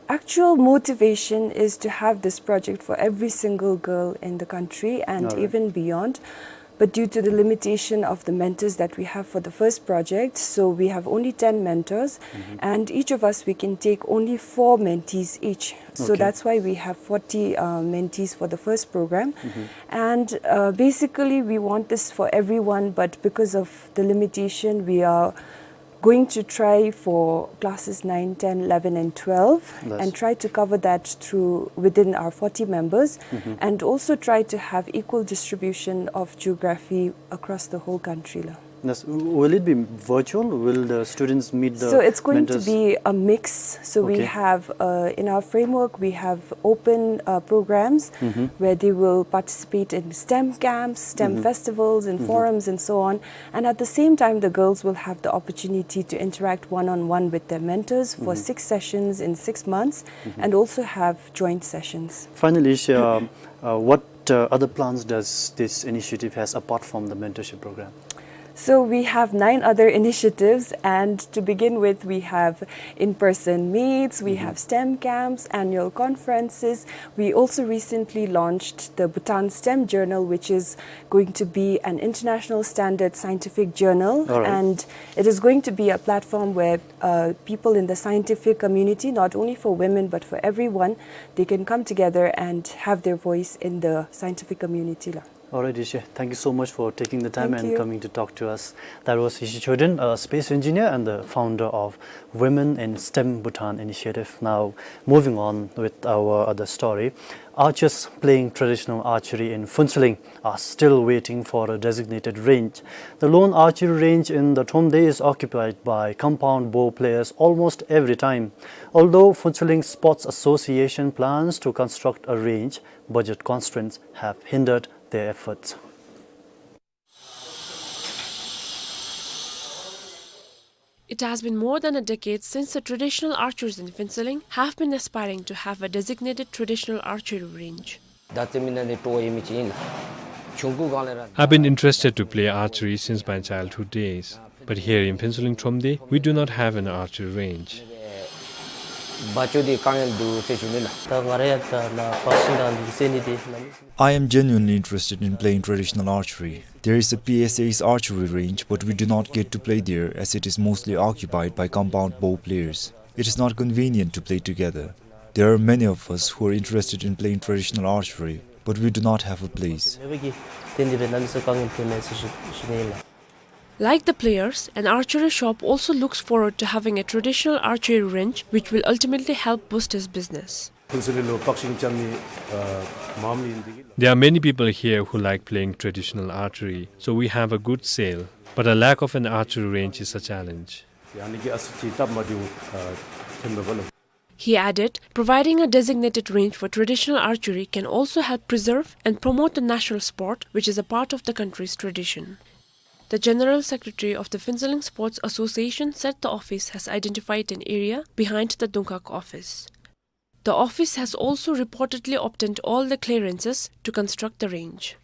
actual motivation is to have this project for every single girl in the country and All right. even beyond. But due to the limitation of the mentors that we have for the first project, so we have only ten mentors, Mm-hmm. and each of us, we can take only four mentees each. So Okay. that's why we have forty, uh, mentees for the first program. Mm-hmm. And, uh, basically, we want this for everyone, but because of the limitation, we are going to try for classes nine, ten, eleven, and twelve, Yes. and try to cover that through within our forty members, Mm-hmm. and also try to have equal distribution of geography across the whole country, la. Yes. W-, will it be virtual? Will the students meet the So it's going to mentors? be a mix. So we Okay. have, uh, in our framework, we have open, uh, programs Mm-hmm. where they will participate in STEM camps, STEM Mm-hmm. festivals, and Mm-hmm. forums, and so on. And at the same time, the girls will have the opportunity to interact one-on-one with their mentors for Mm-hmm. six sessions in six months, Mm-hmm. and also have joint sessions. Finally, Isha, uh, what, uh, other plans does this initiative has apart from the mentorship program? So we have nine other initiatives, and to begin with, we have in-person meets, we Mm-hmm. have STEM camps, annual conferences. We also recently launched the Bhutan STEM Journal, which is going to be an international standard scientific journal, All right. and it is going to be a platform where, uh, people in the scientific community, not only for women but for everyone, they can come together and have their voice in the scientific community, la. All right, Isha, thank you so much for taking the time Thank and you. coming to talk to us. That was Isha Chodin, a space engineer and the founder of Women in STEM Bhutan initiative. Now, moving on with our other story. Archers playing traditional archery in Phuentsholing are still waiting for a designated range. The lone archery range in the Thromde is occupied by compound bow players almost every time. Although Phuentsholing Sports Association plans to construct a range, budget constraints have hindered their efforts. It has been more than a decade since the traditional archers in Phuentsholing have been aspiring to have a designated traditional archery range. ད་ཙེ་མི་ན་ནི་ཏོ་ཡེ་མི་ཅིག་ཨིན་ལགས། ཆུང་ཀུ་སྒང་ལས་ར། I've been interested to play archery since my childhood days, but here in Phuentsholing Thromde, we do not have an archery range. བ་ཅོ་དེ་གང་ཡང་འདུག་ཟེར་ཞུ་ནི་ལགས། ད་ང་ར་ཡང་ད་ལགས་བ་ཤིང་དང་འདི་ཟེར་ནི་དེ་ལགས། I am genuinely interested in playing traditional archery. There is a P S A's archery range, but we do not get to play there as it is mostly occupied by compound bow players. It is not convenient to play together. There are many of us who are interested in playing traditional archery, but we do not have a place. Like the players, an archery shop also looks forward to having a traditional archery range, which will ultimately help boost his business. There are many people here who like playing traditional archery, so we have a good sale. But a lack of an archery range is a challenge. He added, providing a designated range for traditional archery can also help preserve and promote the national sport, which is a part of the country's tradition. The General Secretary of the Phuentsholing Sports Association said the office has identified an area behind the Dungkhag office. The office has also reportedly obtained all the clearances to construct the range.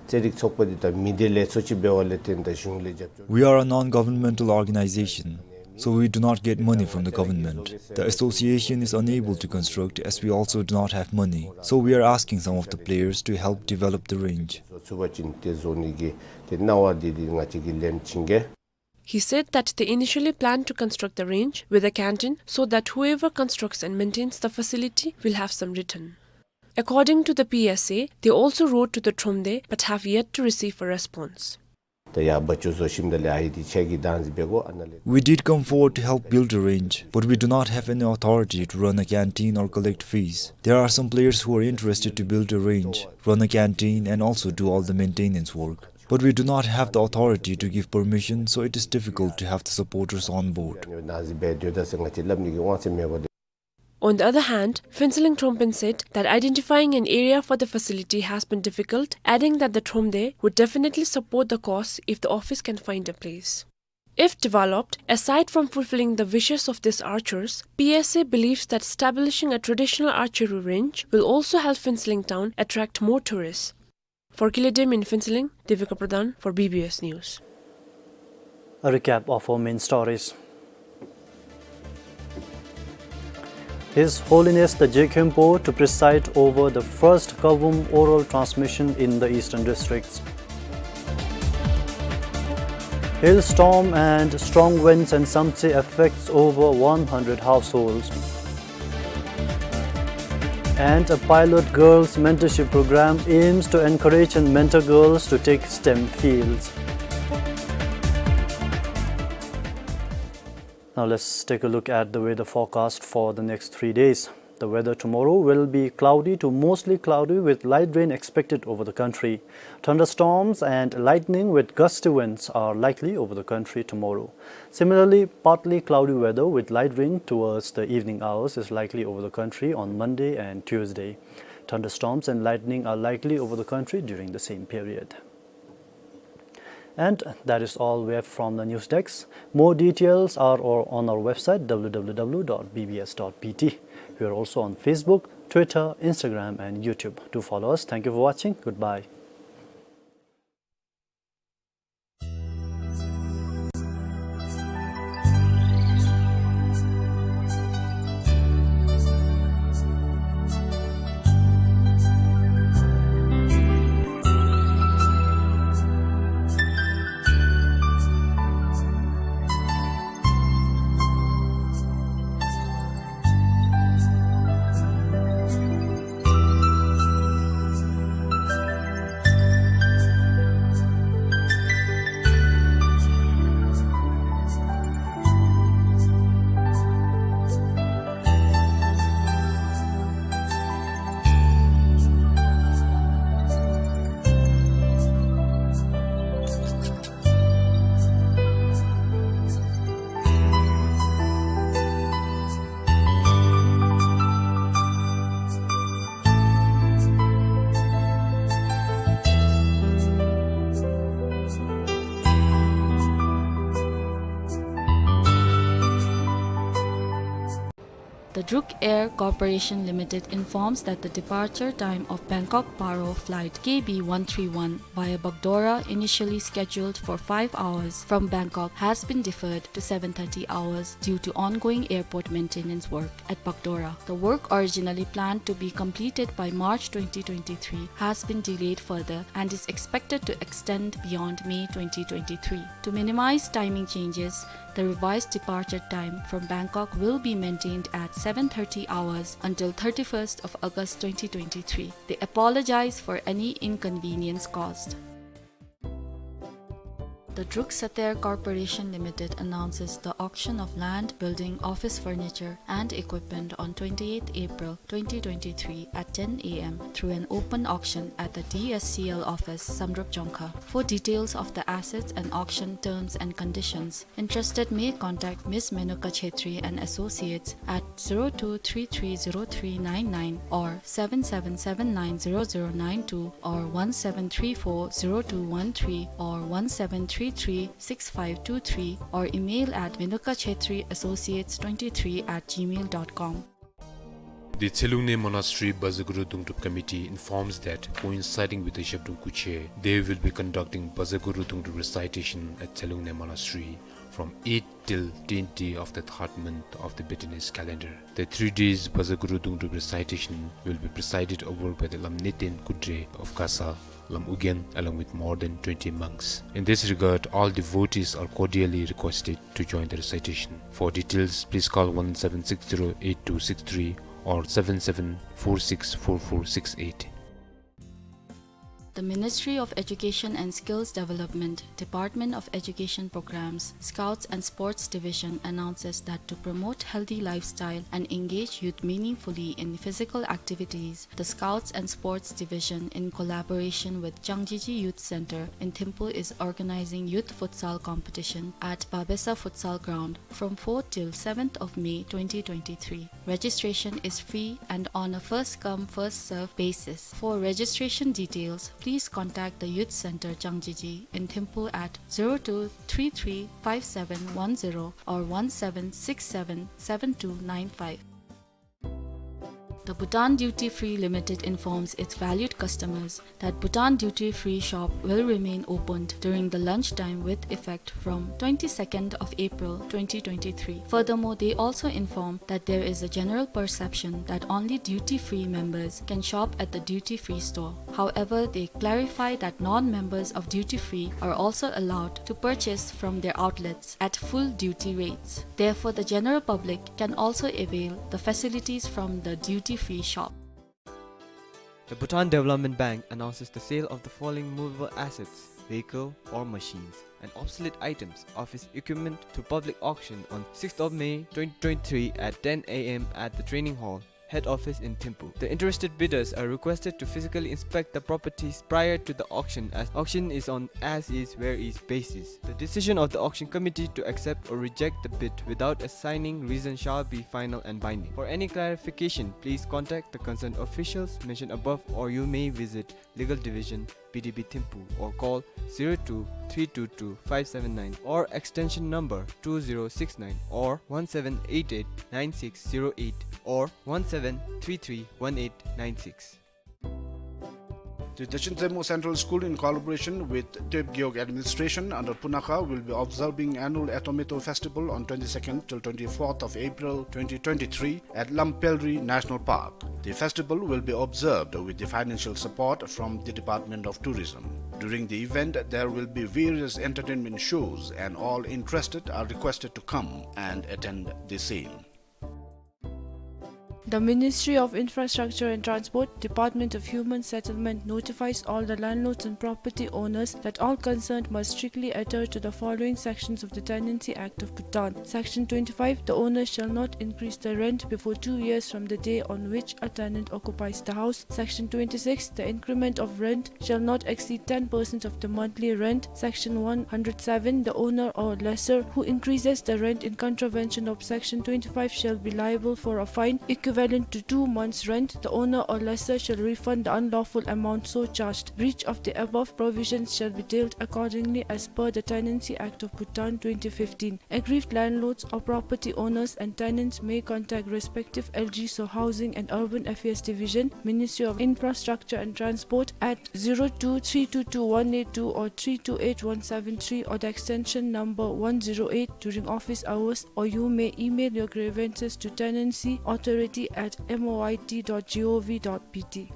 རྩེད་རིགས་ཚོགས་པ་འདི་དང་མི་སྡེ་ལས་ཚོགས་ཅིག་འབད་བ་ལས་བརྟེན་ད་གཞུང་ལས་རྒྱབ་སྐྱོར། We are a non-governmental organization, so we do not get money from the government. The association is unable to construct as we also do not have money. So we are asking some of the players to help develop the range. བཟོ་ཚུགས་པ་ཅིན་ཏེ་བཟོ་ནི་གི་ཏེ་གནང་བ་འདི་འདི་ང་བཅས་ཀྱིས་ལེན་བྱིན་གེ། He said that they initially plan to construct the range with a canteen so that whoever constructs and maintains the facility will have some return. According to the P S A, they also wrote to the Thromde but have yet to receive a response. ད་ཡར་བ་ཅུ་བཟོ་ཞིནམ་ད་ལས་ཨ་ཧི་འདི་ཆ་གི་དང་ཟི་འབད་དགོ་ཨ་ན་ལས། We did come forward to help build a range, but we do not have any authority to run a canteen or collect fees. There are some players who are interested to build a range, run a canteen, and also do all the maintenance work. But we do not have the authority to give permission, so it is difficult to have the supporters on board. དང་ཟི་འབད་སྡོད་ད་ཟེར་ང་བཅས་སླབ་ནི་གི་དབང་ཚད་མེད་པ་དེ། On the other hand, Phuentsholing Thrompen said that identifying an area for the facility has been difficult, adding that the Thromde would definitely support the cause if the office can find a place. If developed, aside from fulfilling the wishes of these archers, P S A believes that establishing a traditional archery range will also help Phuentsholing town attract more tourists. For Kile Dem in Phuentsholing, Devika Pradhan for B B S News. A recap of our main stories. His Holiness the Je Khenpo to preside over the first Kavum oral transmission in the eastern districts. Hailstorm and strong winds and Samtse affects over one hundred households. And a pilot girls mentorship program aims to encourage and mentor girls to take STEM fields. Now let's take a look at the weather forecast for the next three days. The weather tomorrow will be cloudy to mostly cloudy with light rain expected over the country. Thunderstorms and lightning with gusty winds are likely over the country tomorrow. Similarly, partly cloudy weather with light rain towards the evening hours is likely over the country on Monday and Tuesday. Thunderstorms and lightning are likely over the country during the same period. And that is all we have from the news desk. More details are o-, on our website, w w w dot b b s dot b t. We are also on Facebook, Twitter, Instagram, and YouTube. Do follow us. Thank you for watching. Goodbye. The Druk Air Corporation Limited informs that the departure time of Bangkok Paro flight K B one three one via Bagdogra, initially scheduled for five hours from Bangkok, has been deferred to seven thirty hours due to ongoing airport maintenance work at Bagdogra. The work originally planned to be completed by March twenty twenty-three has been delayed further and is expected to extend beyond May twenty twenty-three. To minimize timing changes, The revised departure time from Bangkok will be maintained at seven thirty hours until thirty-first of August twenty twenty-three. They apologize for any inconvenience caused. The Druk Satyair Corporation Limited announces the auction of land, building, office furniture, and equipment on twenty-eighth April twenty twenty-three at ten A M through an open auction at the D S C L office, Samdrup Jongkha. For details of the assets and auction terms and conditions, interested may contact Miss Menuka Chhetri and Associates at zero two three three zero three nine nine or seven seven seven nine zero zero nine two or one seven three four zero two one three or one seven three three six five two three or email at menuka chhetri associates twenty-three at gmail dot com. The Tshilhungne Monastery Bhajan Guru Dungdrup Committee informs that, coinciding with the Zhabdrung Kuche, they will be conducting Bhajan Guru Dungdrup recitation at Tshilhungne Monastery from eight till twenty of the third month of the Bhutanese calendar. The three days Bhajan Guru Dungdrup recitation will be presided over by the Lam Neten Kudre of Gasa, Lam Ugyen, along with more than twenty monks. In this regard, all devotees are cordially requested to join the recitation. For details, please call one seven six zero eight two six three or seven seven four six four four six eight. The Ministry of Education and Skills Development, Department of Education Programs, Scouts and Sports Division announces that to promote healthy lifestyle and engage youth meaningfully in physical activities, the Scouts and Sports Division, in collaboration with Changjiji Youth Center in Thimphu, is organizing youth futsal competition at Babesa Futsal Ground from fourth till seventh of May twenty twenty-three. Registration is free and on a first come, first serve basis. For registration details, please contact the Youth Center Changjiji in Thimphu at zero two three three five seven one zero or one seven six seven seven two nine five. The Bhutan Duty Free Limited informs its valued customers that Bhutan Duty Free Shop will remain opened during the lunch time with effect from twenty-second of April twenty twenty-three. Furthermore, they also inform that there is a general perception that only duty-free members can shop at the duty-free store. However, they clarify that non-members of duty-free are also allowed to purchase from their outlets at full duty rates. Therefore, the general public can also avail the facilities from the duty-free shop. The Bhutan Development Bank announces the sale of the following movable assets, vehicle or machines, and obsolete items, office equipment to public auction on sixth of May twenty twenty-three at ten A M at the training hall, head office in Thimphu. The interested bidders are requested to physically inspect the properties prior to the auction, as auction is on as is where is basis. The decision of the auction committee to accept or reject the bid without assigning reason shall be final and binding. For any clarification, please contact the concerned officials mentioned above, or you may visit Legal Division, B D B Thimphu, or call zero two three two two five seven nine or extension number two zero six nine or one seven eight eight nine six zero eight or one seven three three one eight nine six. The Dechen Tseimo Central School, in collaboration with Tuep Gewog Administration under Punakha, will be observing annual Atometo Festival on twenty-second till twenty-fourth of April twenty twenty-three at Lampelri National Park. The festival will be observed with the financial support from the Department of Tourism. During the event, there will be various entertainment shows, and all interested are requested to come and attend the same. The Ministry of Infrastructure and Transport, Department of Human Settlement notifies all the landlords and property owners that all concerned must strictly adhere to the following sections of the Tenancy Act of Bhutan. Section twenty-five, the owner shall not increase the rent before two years from the day on which a tenant occupies the house. Section twenty-six, the increment of rent shall not exceed ten percent of the monthly rent. Section one hundred seven, the owner or lessor who increases the rent in contravention of Section twenty-five shall be liable for a fine equivalent to two months' rent. The owner or lessor shall refund the unlawful amount so charged. Breach of the above provisions shall be dealt accordingly as per the Tenancy Act of Bhutan twenty fifteen. Aggrieved landlords or property owners and tenants may contact respective L G S O Housing and Urban Affairs Division, Ministry of Infrastructure and Transport at zero two three two two one eight two or three two eight one seven three or the extension number one zero eight during office hours, or you may email your grievances to tenancy authority at M O I T dot G O V dot B T.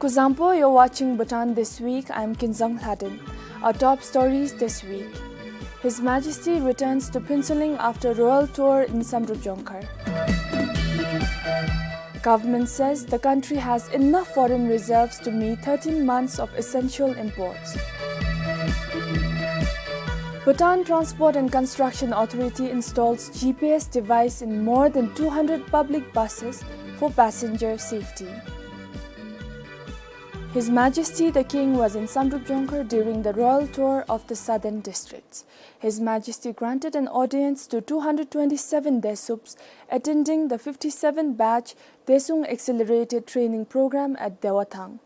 Kuzuzangpo, you're watching Bhutan This Week. I'm Kinzang Lhaden. Our top stories this week. His Majesty returns to Phuentsholing after royal tour in Samdrup Jongkhar. Government says the country has enough foreign reserves to meet thirteen months of essential imports. Bhutan Transport and Construction Authority installs G P S device in more than two hundred public buses for passenger safety. His Majesty the King was in Samdrup Jongkhar during the royal tour of the southern districts. His Majesty granted an audience to two hundred twenty-seven Desuups attending the fifty-seven batch Desung Accelerated Training Program at Dewathang.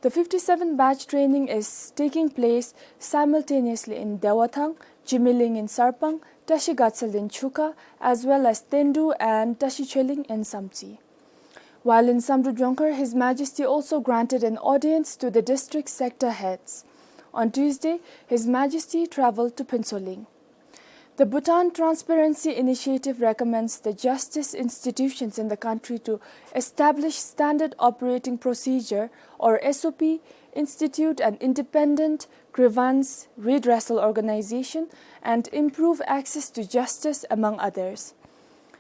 The fifty-seven batch training is taking place simultaneously in Dewathang, Jimileng in Sarpang, Tashi Gatsal in Chukha, as well as Tendu and Tashi Choeling in Samtse. While in Samdrup Jongkhar, His Majesty also granted an audience to the district sector heads. On Tuesday, His Majesty travelled to Phuentsholing. The Bhutan Transparency Initiative recommends the justice institutions in the country to establish standard operating procedure, or S O P, institute an independent grievance redressal organization, and improve access to justice, among others.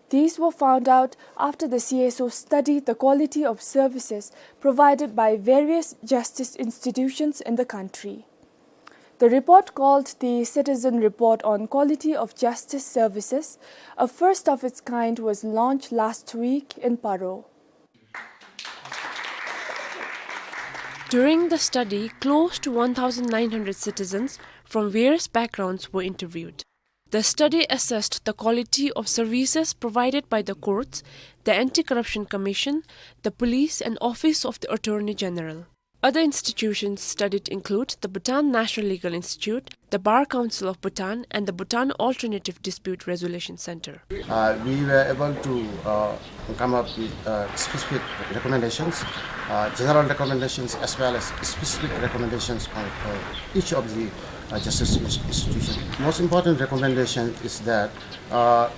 These were found out after the C S O studied the quality of services provided by various justice institutions in the country. The report, called the Citizen Report on Quality of Justice Services, a first of its kind, was launched last week in Paro. During the study, close to one thousand nine hundred citizens from various backgrounds were interviewed. The study assessed the quality of services provided by the courts, the Anti-Corruption Commission, the police, and Office of the Attorney General. Other institutions studied include the Bhutan National Legal Institute, the Bar Council of Bhutan, and the Bhutan Alternative Dispute Resolution Center. Uh, we were able to, uh, come up with, uh, specific recommendations, uh, general recommendations as well as specific recommendations on, uh, each of the, uh, justice ins-, institution. Most important recommendation is that, uh,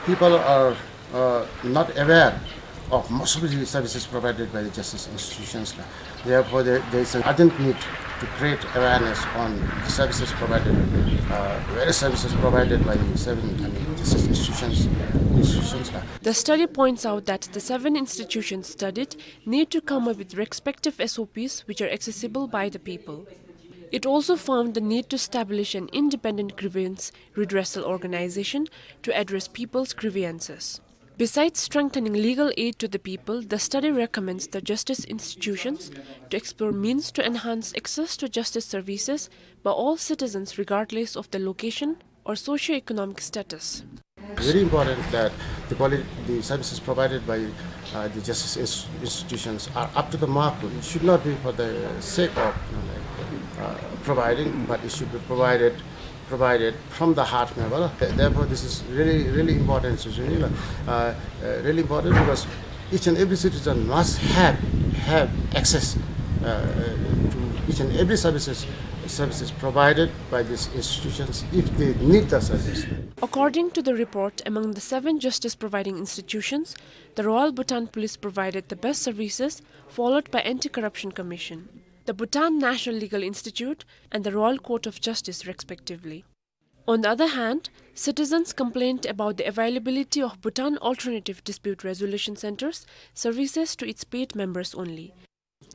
people are, uh, not aware of most of the services provided by the justice institutions. Therefore, there, there is an urgent need to create awareness on the services provided, uh, various services provided by the seven, I mean, justice institutions, institutions. The study points out that the seven institutions studied need to come up with respective S O Ps which are accessible by the people. It also found the need to establish an independent grievance redressal organization to address people's grievances. Besides strengthening legal aid to the people, the study recommends the justice institutions to explore means to enhance access to justice services by all citizens regardless of their location or socio-economic status. Very important that the quality, the services provided by, uh, the justice ins-, institutions are up to the mark. It should not be for the sake of, you know, like, uh, providing, but it should be provided, provided from the heart, you know. Th-, therefore, this is really, really important, you know, uh, uh, really important because each and every citizen must have, have access, uh, to each and every services, services provided by these institutions if they need the service. According to the report, among the seven justice providing institutions, the Royal Bhutan Police provided the best services, followed by Anti-Corruption Commission, the Bhutan National Legal Institute, and the Royal Court of Justice, respectively. On the other hand, citizens complained about the availability of Bhutan Alternative Dispute Resolution Center's services to its paid members only.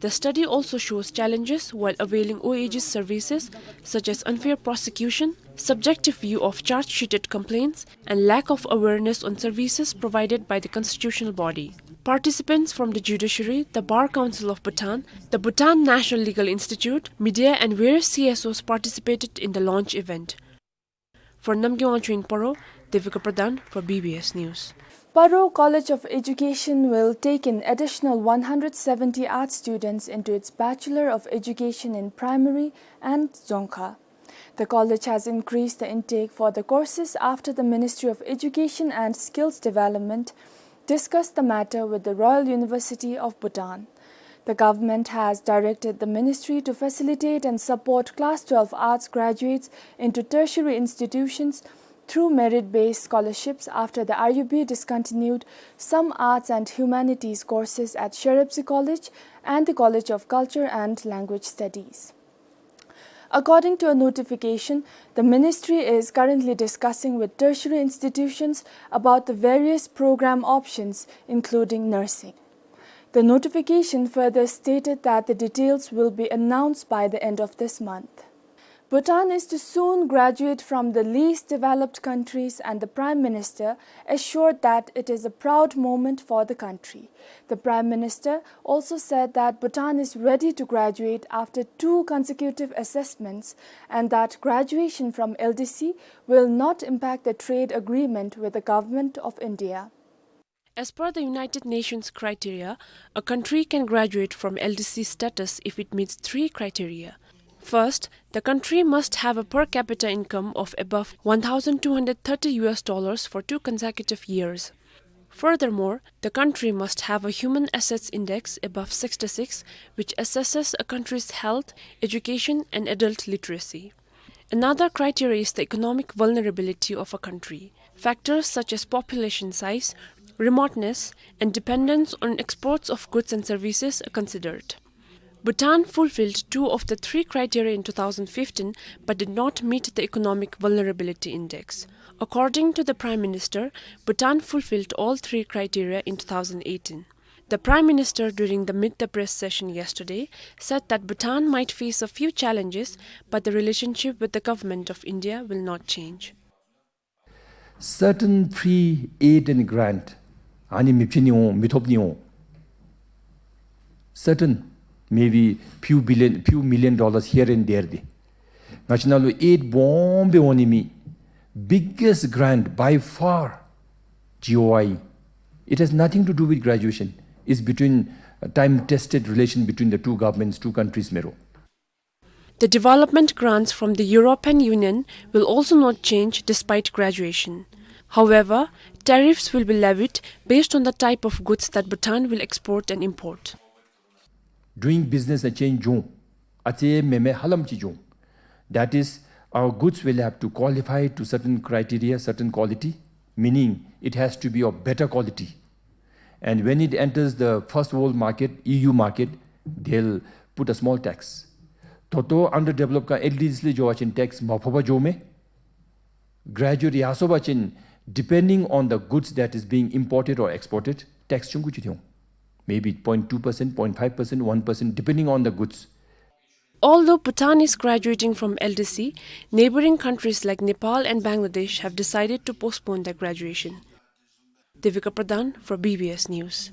The study also shows challenges while availing O A G's services, such as unfair prosecution, subjective view of charge-sheeted complaints, and lack of awareness on services provided by the constitutional body. Participants from the judiciary, the Bar Council of Bhutan, the Bhutan National Legal Institute, media, and various C S Os participated in the launch event. For Namgay Wangchuk in Paro, Devika Pradhan for B B S News. Paro College of Education will take in additional one hundred seventy art students into its Bachelor of Education in Primary and Dzongkha. The college has increased the intake for the courses after the Ministry of Education and Skills Development discussed the matter with the Royal University of Bhutan. The government has directed the ministry to facilitate and support Class twelve Arts graduates into tertiary institutions through merit-based scholarships after the R U B discontinued some arts and humanities courses at Sherepsi College and the College of Culture and Language Studies. According to a notification, the ministry is currently discussing with tertiary institutions about the various program options, including nursing. The notification further stated that the details will be announced by the end of this month. Bhutan is to soon graduate from the least developed countries, and the Prime Minister assured that it is a proud moment for the country. The Prime Minister also said that Bhutan is ready to graduate after two consecutive assessments and that graduation from L D C will not impact the trade agreement with the Government of India. As per the United Nations criteria, a country can graduate from L D C status if it meets three criteria. First, the country must have a per capita income of above one thousand two hundred thirty U S dollars for two consecutive years. Furthermore, the country must have a human assets index above sixty-six, which assesses a country's health, education, and adult literacy. Another criteria is the economic vulnerability of a country. Factors such as population size, remoteness, and dependence on exports of goods and services are considered. Bhutan fulfilled two of the three criteria in two thousand fifteen but did not meet the economic vulnerability index. According to the Prime Minister, Bhutan fulfilled all three criteria in two thousand eighteen. The Prime Minister, during the Meet the Press session yesterday, said that Bhutan might face a few challenges, but the relationship with the Government of India will not change. Certain free aid and grant, ཨ་ནི་མི་བྱིན་ནི་འོང་། མི་ཐོབ་ནི་འོང་། Certain, maybe few billion, few million dollars here and there འདི། ང་བཅས་ནང་ལུ་aid སྦོམ་སྦེ་འོང་ནི་མེད། Biggest grant by far, G O I. It has nothing to do with graduation. It's between, uh, time-tested relation between the two governments, two countries མེན་ན། The development grants from the European Union will also not change despite graduation. However, tariffs will be levied based on the type of goods that Bhutan will export and import. Doing business ཨ་ཅེན་འབྱུང་། ཨ་ཙི་མེན་མེན་ཧ་ལམ་ཅིག་འབྱུང་། That is, our goods will have to qualify to certain criteria, certain quality, meaning it has to be of better quality. And when it enters the first world market, E U market, they'll put a small tax. ད་ལྟོ་underdeveloped ཁ་ཨེལ་ཌི་སི་ལུ་འགྱོ་བ་ཅིན་tax མ་ཕོགཔ་འགྱོཝ་མས། Graduate ཡར་སོང་པ་ཅིན་depending on the goods that is being imported or exported, tax ཆུང་ཀུ་ཅིག་ཐོན། Maybe point two percent, point five percent, one percent, depending on the goods. Although Bhutan is graduating from L D C, neighboring countries like Nepal and Bangladesh have decided to postpone their graduation. Devika Pradhan for B B S News.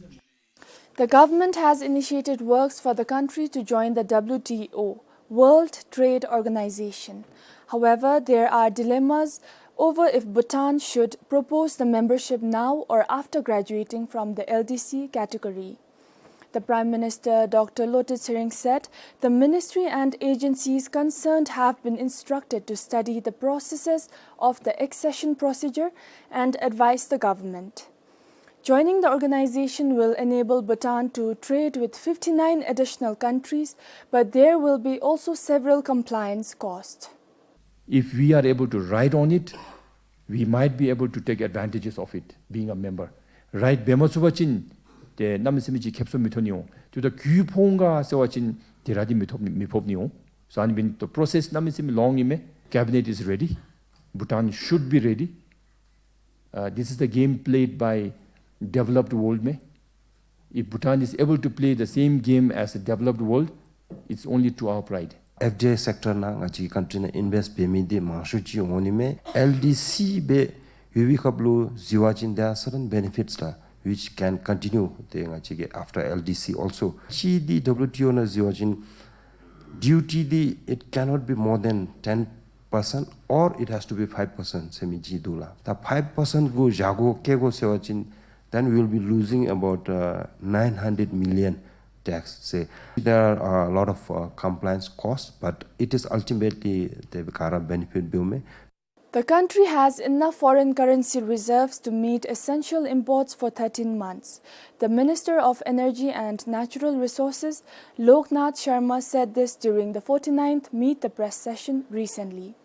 The government has initiated works for the country to join the W T O, World Trade Organization. However, there are dilemmas over if Bhutan should propose the membership now or after graduating from the L D C category. The Prime Minister, Doctor Lotay Tshering, said the ministry and agencies concerned have been instructed to study the processes of the accession procedure and advise the government. Joining the organization will enable Bhutan to trade with fifty-nine additional countries, but there will be also several compliance costs. If we are able to ride on it, we might be able to take advantages of it, being a member. Ride འབད་མ་ཚུགས་པ་ཅིན་ཏེ་གནམ་མེད་ས་མེད་ཅིག་ཁེབ་སང་མི་ཐོན་ནི་འོང་། དེ་ད་གུ་ཕོག་ག་ཟེར་བ་ཅིན་དེ་ར་འདི་མི་ཐོབ་མི་ཕོག་ནི་འོང་། So ཨ་ནི་འབདཝ་ད་process གནམ་མེད་ས་མེད་long ཨིན་མས། Cabinet is ready. Bhutan should be ready. Uh, this is the game played by developed world མས། If Bhutan is able to play the same game as the developed world, it's only to our pride. F D I sector ནང་ང་བཅས་ཀྱི་country ནང་invest འབད་མི་འདི་མང་ཤོས་ཅིག་འོང་ནི་མས། L D C སྦེ་ཡོད་པའི་སྐབས་ལུ་གཟིགས་པ་ཅིན་there are certain benefits ལགས་which can continue ཏེ་ང་བཅས་ཀྱི་after L D C also. གཅིག་འདི་W T O ནང་གཟིགས་པ་ཅིན་duty འདི་it cannot be more than ten percent or it has to be five percent ཟེར་མི་ཅིག་འདུག་ལགས། ད་five percent གུ་བཞག་དགོ་བཀལ་དགོ་ཟེར་བ་ཅིན then we will be losing about, uh, nine hundred million tax ཟེར། There are a lot of, uh, compliance costs, but it is ultimately དེ་ག་ར་benefit འབདཝ་མས། The country has enough foreign currency reserves to meet essential imports for thirteen months. The Minister of Energy and Natural Resources, Loknath Sharma, said this during the forty-ninth Meet the Press session recently.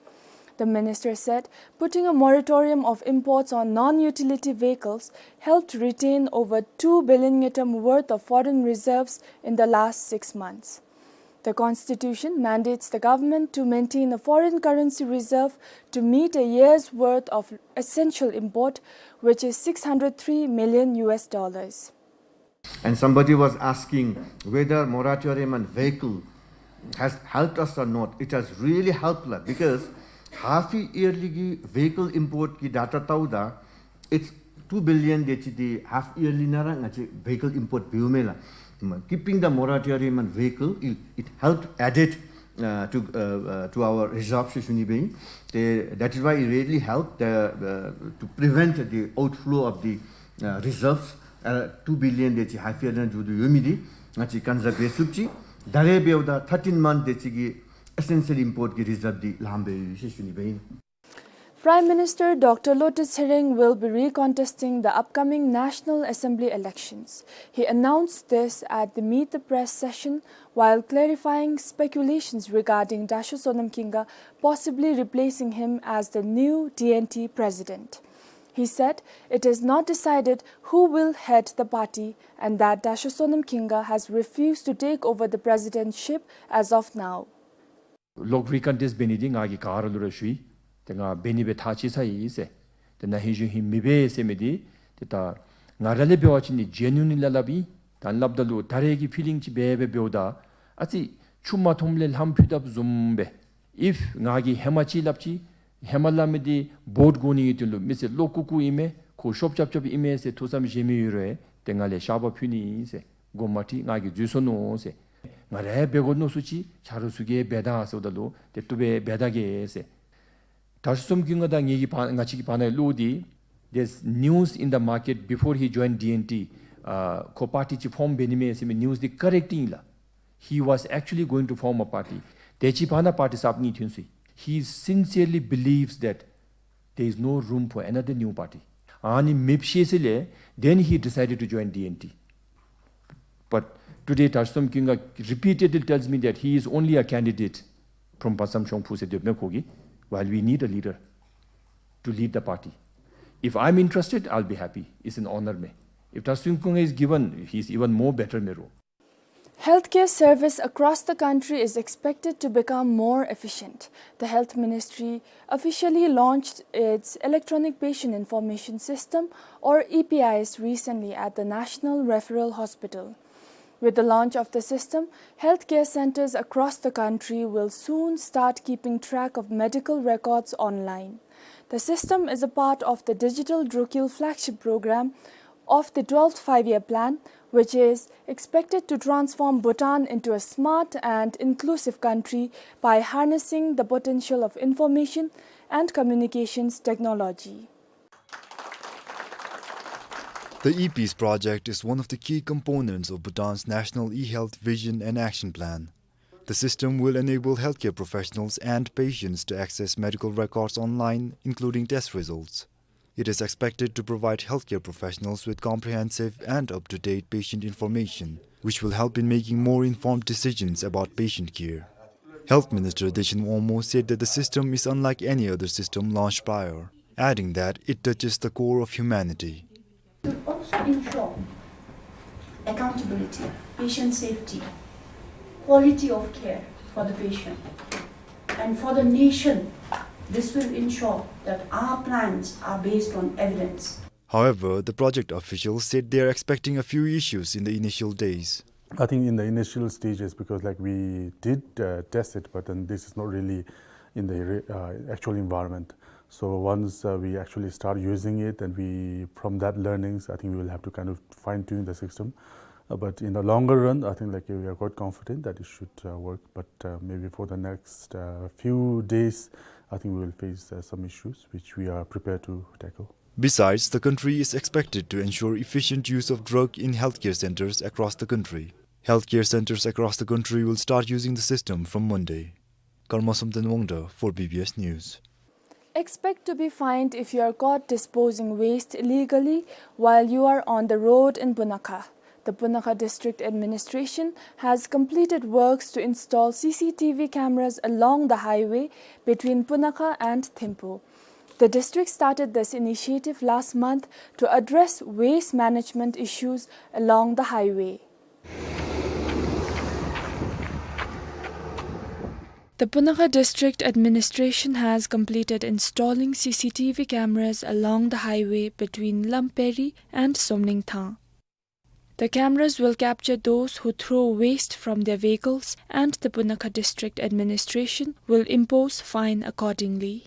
The minister said putting a moratorium of imports on non-utility vehicles helped retain over two billion ngultrum worth of foreign reserves in the last six months. The constitution mandates the government to maintain a foreign currency reserve to meet a year's worth of essential import, which is six hundred three million U S dollars. And somebody was asking whether moratorium on vehicle has helped us or not. It has really helped us because half yearly གི་vehicle import གི་data བལྟཝ་ད་it's two billion དེ་ཅིག་དེ་half yearly ནང་ར་ང་བཅས་vehicle import འབདཝ་མས་ལགས། Keeping the moratorium on vehicle, it, it helped added uh, to, uh, uh, to our reserves ཞེས་ཞུ་ནི་སྦེ་ཨིན། དེ་that is why it really helped uh, uh, to prevent the outflow of the uh, reserves. ཨ་two billion དེ་ཅིག་half yearly ནང་འགྱོ་དོ་ཡོད་མི་འདི་ང་བཅས་conserve འབད་ཚུགས་ཅི། ད་རེས་འབདཝ་ད་thirteen month དེ་ཅིག་གི་essential import གི་reserve འདི་ལངམ་སྦེ་ཡོད་ཟེར་ཞུ་ནི་སྦེ་ཨིན། Prime Minister Doctor Lotay Tshering will be recontesting the upcoming National Assembly elections. He announced this at the Meet the Press session while clarifying speculations regarding Dasho Sonam Khinga possibly replacing him as the new D N T president. He said it is not decided who will head the party and that Dasho Sonam Khinga has refused to take over the presidentship as of now. ལོག་recontest འབད་ནི་འདི་ང་གིས་ག་ར་ལུ་ར་ཞུ་ཡི། ཏེ་ང་འབད་ནི་སྦེ་ཐག་བཅད་ཚར་ཡི་ཟེར། ཏེ་ན་ཧིང་གཞེས་ཧིང་མི་འབད་ཟེར་མི་འདི་ཏེ་ད་ང་ར་ལས་འབད་བ་ཅིན་ནི་genuinely སླབ་ཨིན། ད་སླབ་ད་ལུ་ད་རེས་ཀྱི་feeling ཅིག་འབད་འབད་འབདཝ་ད་ཨ་ཙི་ཆུ་མ་མཐོངམ་ལས་ལྷམ་ཕུད་དཔ་བཟུམ་སྦེ། If ང་གིས་ཧེ་མ་ཅིག་སླབ་ཅི། ཧེ་མ་སླབ་མི་འདི་vote དགོ་ནི་གི་དོན་ལུ་མི་སེར་བློ་ལྐུག་ལྐུག་ཨིན་མས། ཁོ་ཤོབ་རྐྱབ་རྐྱབ་ཨིན་མས་ཟེར་ཐུགས་བསམ་བཞེས་མི་ཡོད་རུང་ཏེ་ང་ལས་བཤགས་པ་ཕུལ་ནི་ཨིན་ཟེར། དགོངསམ་མ་ཁྲེལ། ང་གིས་འཛོལ་སོ་ནུག་ཟེར། ང་ར་འབད་དགོ་མནོ་སུ་ཅིག་ཆ་རོགས་ཚུ་གིས་འབད་ད་ཟེརཝ་ད་ལུ་ཏེ་བཏུབ་པས་འབད་ད་གེ་ཟེར། དར་ཤོམ་ཀུན་དགའ་དང་ངེ་གི་བར་ང་བཅས་ཀྱི་བར་ན་ལུ་འདི་there's news in the market before he joined D N T ཨ་ཁོ་party ཅིག་form འབད་ནི་མས་ཟེར་མི་news འདི་correct ཨིན་ལགས། He was actually going to form a party. དེ་ཅིག་བར་ན་party གསརཔ་གཉིས་ཐོན་སོ་ཡི། He sincerely believes that there is no room for another new party. ཨ་ནི་མེདཔ་ཤེས་ཟེར་ལས་then he decided to join D N T. But today དར་ཤོམ་ཀུན་དགའ་repeatedly tells me that he is only a candidate from བར་མཚམས་ཤོང་ཕུ་ཟེར་སྡོདཔ་མས་ཁོ་གིས། While we need a leader to lead the party. If I'm interested, I'll be happy. It's an honor མས། If དར་ཤོམ་ཀུན་དགའ is given, he's even more better མས་རོགས། Healthcare service across the country is expected to become more efficient. The Health Ministry officially launched its Electronic Patient Information System, or E P I S, recently at the National Referral Hospital. With the launch of the system, healthcare centers across the country will soon start keeping track of medical records online. The system is a part of the Digital Drukgyal flagship program of the twelfth Five-Year Plan, which is expected to transform Bhutan into a smart and inclusive country by harnessing the potential of information and communications technology. The E P I S project is one of the key components of Bhutan's National e-Health Vision and Action Plan. The system will enable healthcare professionals and patients to access medical records online, including test results. It is expected to provide healthcare professionals with comprehensive and up-to-date patient information, which will help in making more informed decisions about patient care. Health Minister Deshing Wangmo said that the system is unlike any other system launched prior, adding that it touches the core of humanity. It will also ensure accountability, patient safety, quality of care for the patient. And for the nation, this will ensure that our plans are based on evidence. However, the project officials said they are expecting a few issues in the initial days. I think in the initial stages, because, like, we did uh, test it, but then this is not really in the re- uh, actual environment. So once uh, we actually start using it, and we from that learnings, I think we will have to kind of fine tune the system. Uh, but in the longer run, I think, like, we are quite confident that it should uh, work. But uh, maybe for the next uh, few days, I think we will face uh, some issues which we are prepared to tackle. Besides, the country is expected to ensure efficient use of drug in healthcare centers across the country. Healthcare centers across the country will start using the system from Monday. Karma Somten Wangda for B B S News. Expect to be fined if you are caught disposing waste illegally while you are on the road in Bunakha. The Punakha District Administration has completed works to install C C T V cameras along the highway between Punakha and Thimphu. The district started this initiative last month to address waste management issues along the highway. The Punakha District Administration has completed installing C C T V cameras along the highway between Lamperi and Somningthang. The cameras will capture those who throw waste from their vehicles, and the Punakha District Administration will impose fine accordingly.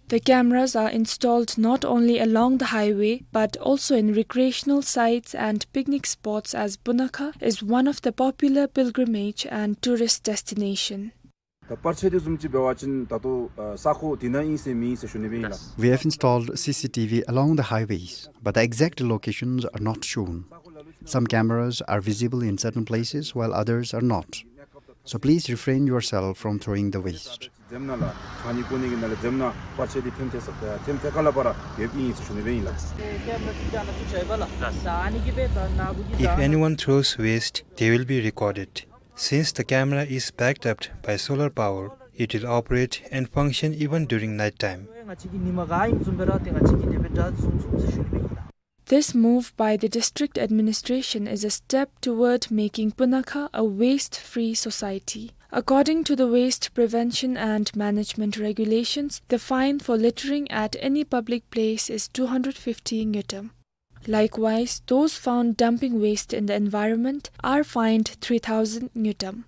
The cameras are installed not only along the highway, but also in recreational sites and picnic spots, as Punakha is one of the popular pilgrimage and tourist destination. ད་པར་ཆས་འདི་བཟུམ་ཅིག་འབད་བ་ཅིན་ད་ལྟོ་ཨ་ས་ཁོངས་འདི་ནང་ཨིན་ཟེར་མེད་ཟེར་ཞུ་ནི་སྦེ་ཨིན་ལགས། We have installed C C T V along the highways, but the exact locations are not shown. Some cameras are visible in certain places while others are not. So please refrain yourself from throwing the waste. འཛེམ་ནང་ལགས་ཁ་ནི་ཀུ་ནི་གི་ནང་ལས་འཛེམ་ནང་པར་ཆས་འདི་ཐེམ་ཐེ་ས་ཐེམ་ཐེ་ཁ་ལས་ཕར་ཡོདཔ་ཨིན་ཟེར་ཞུ་ནི་སྦེ་ཨིན་ལགས། If anyone throws waste, they will be recorded. Since the camera is backed up by solar power, it will operate and function even during night time. This move by the district administration is a step toward making Punakha a waste-free society. According to the Waste Prevention and Management Regulations, the fine for littering at any public place is two hundred fifty ngultrum. Likewise, those found dumping waste in the environment are fined three thousand ngultrum.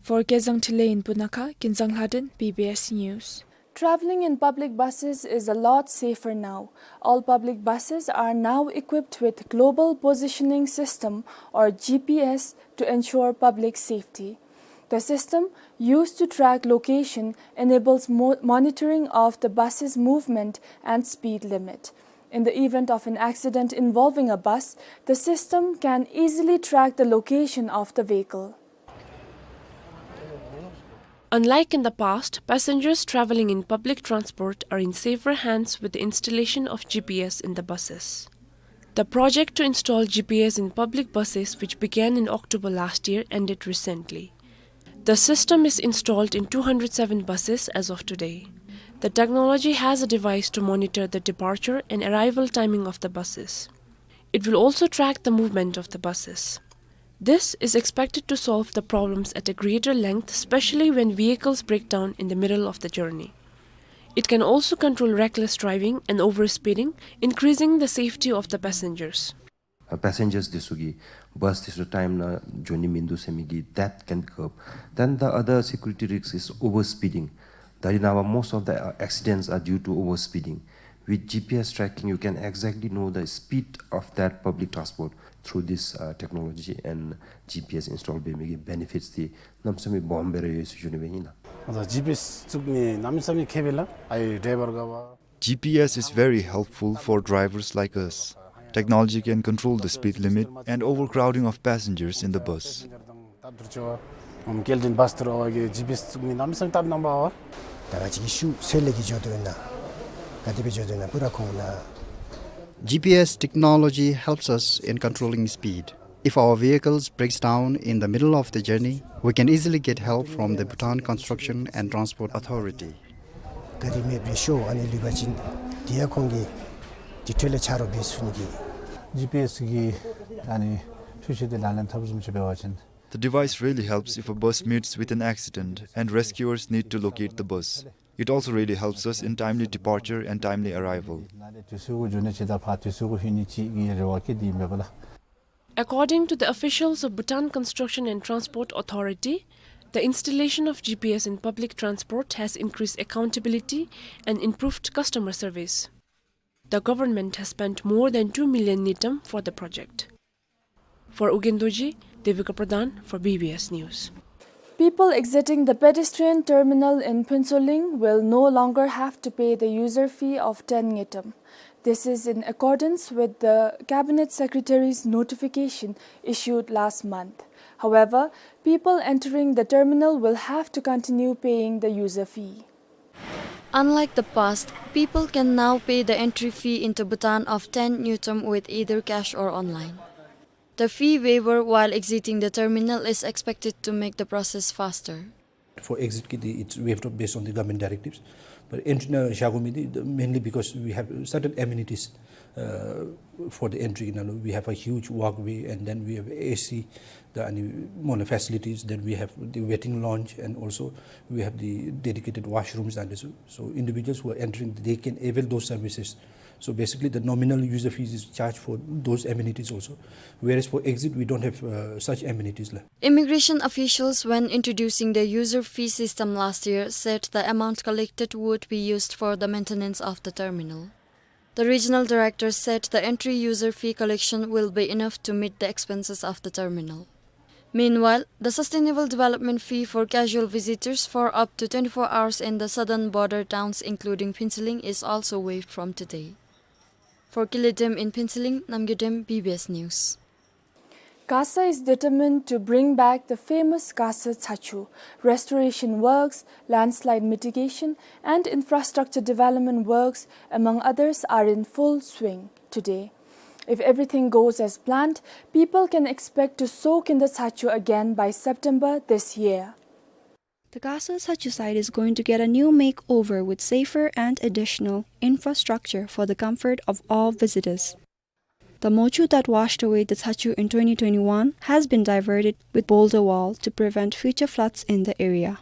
For Kezang Tilley in Punakha, Kinzang Lhaden, B B S News. Traveling in public buses is a lot safer now. All public buses are now equipped with global positioning system or G P S to ensure public safety. The system, used to track location, enables mo-, monitoring of the bus's movement and speed limit. In the event of an accident involving a bus, the system can easily track the location of the vehicle. Unlike in the past, passengers traveling in public transport are in safer hands with the installation of G P S in the buses. The project to install G P S in public buses, which began in October last year, ended recently. The system is installed in two hundred seven buses as of today. The technology has a device to monitor the departure and arrival timing of the buses. It will also track the movement of the buses. This is expected to solve the problems at a greater length, especially when vehicles break down in the middle of the journey. It can also control reckless driving and overspeeding, increasing the safety of the passengers. ཨ་པེ་སེན་ཇརས་འདི་ཚུ་གིས་བཱས་འདི་ཚུ་ཊའིམ་ནང་འགྱོ་ནི་མིན་འདུག་ཟེར་མི་གི་that can curb. Then the other security risk is overspeeding. ད་རེས་ནངས་པ་most of the uh, accidents are due to overspeeding. With G P S tracking, you can exactly know the speed of that public transport through this uh, technology and G P S install འབད་མི་གི་benefits འདི་གནམ་མེད་ས་མེད་སྦོམ་སྦེ་ར་ཡོད་ཟེར་ཞུ་ནི་སྦེ་ཨིན་ལགས། ཨ་ད་ཇི་པི་ཨེསི་བཙུགས་ནི་གནམ་མེད་ས་མེད་མཁསཔ་ཨིན་ལགས། ཨའི་ཌའི་བར་ག་བ། G P S is very helpful for drivers like us. Technology can control the speed limit and overcrowding of passengers in the bus. ད་བསྡུར་བྱ་བ་སྐྱེལ་འདྲེན་བཱས་འདི་ར་ཨ་ནི་གི་ཇི་པི་ཨེསི་བཙུགས་ནི་གནམ་མེད་ས་མེད་སྟབས་བདེ་པས། ད་ག་ཅི་གི་ཤུལ་ལས་ཀྱི་འགྱོ་དོ་ཨིན་ན་ག་དེ་སྦེ་འགྱོ་དོ་ཨིན་ན་པུ་ར་ཁོང་ན། G P S technology helps us in controlling speed. If our vehicles breaks down in the middle of the journey, we can easily get help from the Bhutan Construction and Transport Authority. ག་རི་མེདཔ་སྦེ་ཤོར་ཨ་ནི་ལུས་པ་ཅིན་དེ་ཡང་ཁོང་གིས་དེ་འཕྲོ་ལས་ཆ་རོགས་འབད་ཚུགས་ནི་གི། ཇི་པི་ཨེསི་གིས་ཨ་ནི་ཤུལ་ཤུལ་ཏེ་ལག་ལེན་འཐབ་བཟུམ་ཅིག་འབད་བ་ཅིན། The device really helps if a bus meets with an accident and rescuers need to locate the bus. It also really helps us in timely departure and timely arrival. ནཱ་ལས་དུས་ཚོད་གུ་འགྱོ་ནི་ཅིག་དང་ཕར་དུས་ཚོད་གུ་ལྷོད་ནི་ཅིག་གི་རེ་བ་བསྐྱེད་དེ་ཨིན་པས་ལགས། According to the officials of Bhutan Construction and Transport Authority, the installation of G P S in public transport has increased accountability and improved customer service. The government has spent more than two million ngultrum for the project. For Ugyen Dorji, Devika Pradhan for B B S News. People exiting the pedestrian terminal in Phuentsholing will no longer have to pay the user fee of ten ngultrum. This is in accordance with the Cabinet Secretary's notification issued last month. However, people entering the terminal will have to continue paying the user fee. Unlike the past, people can now pay the entry fee into Bhutan of ten ngultrum with either cash or online. The fee waiver while exiting the terminal is expected to make the process faster. For exit ki, the, it's waived off based on the government directives. But entry ནང་བཞག་དགོ་མི་འདི, the, mainly because we have certain amenities, uh, for the entry. You know, we have a huge walkway, and then we have A C, the, ཨ་ནི་མོ་ན་facilities, then we have the waiting lounge, and also we have the dedicated washrooms and so, so individuals who are entering, they can avail those services. So basically, the nominal user fees is charged for those amenities also. Whereas for exit, we don't have, uh, such amenities la. Immigration officials, when introducing the user fee system last year, said the amount collected would be used for the maintenance of the terminal. The regional director said the entry user fee collection will be enough to meet the expenses of the terminal. Meanwhile, the sustainable development fee for casual visitors for up to twenty-four hours in the southern border towns, including Phuentsholing, is also waived from today. For Kile Dem in Phuentsholing, Namgay Dem, B B S News. KASA is determined to bring back the famous KASA Tsachu. Restoration works, landslide mitigation, and infrastructure development works, among others, are in full swing today. If everything goes as planned, people can expect to soak in the Tsachu again by September this year. The KASA Tsachu site is going to get a new makeover with safer and additional infrastructure for the comfort of all visitors. The mochu that washed away the Tsachu in twenty twenty-one has been diverted with boulder wall to prevent future floods in the area.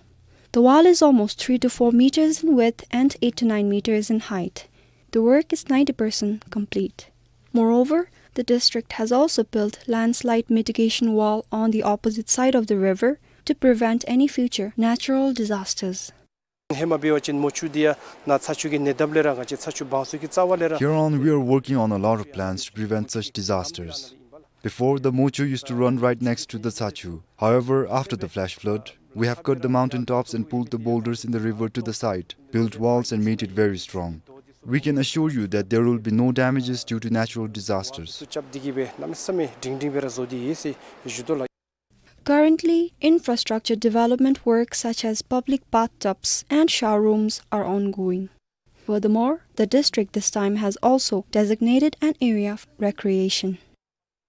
The wall is almost three to four meters in width and eight to nine meters in height. The work is ninety percent complete. Moreover, the district has also built landslide mitigation wall on the opposite side of the river to prevent any future natural disasters. ཧེ་མ་འབད་བ་ཅིན་མོ་ཆུ་འདི་ཡང་ནཱ་ཚ་ཆུ་གི་ཉེ་འདབས་ལས་ར་ང་བཅས་ཚ་ཆུ་སྦང་ས་གི་རྩ་བ་ལས་ར། Here on, we are working on a lot of plans to prevent such disasters. Before, the Mocho used to run right next to the Tsachu. However, after the flash flood, we have cut the mountain tops and pulled the boulders in the river to the side, built walls and made it very strong. We can assure you that there will be no damages due to natural disasters. སུ་རྐྱབ་སྟེ་གི་སྦེ་གནམ་མེད་ས་མེད་སྒྲིང་སྒྲིང་སྦེ་ར་བཟོ་སྟེ་ཡོད་ཟེར་ཞུ་དོ་ལགས། Currently, infrastructure development works such as public bathtubs and shower rooms are ongoing. Furthermore, the district this time has also designated an area of recreation.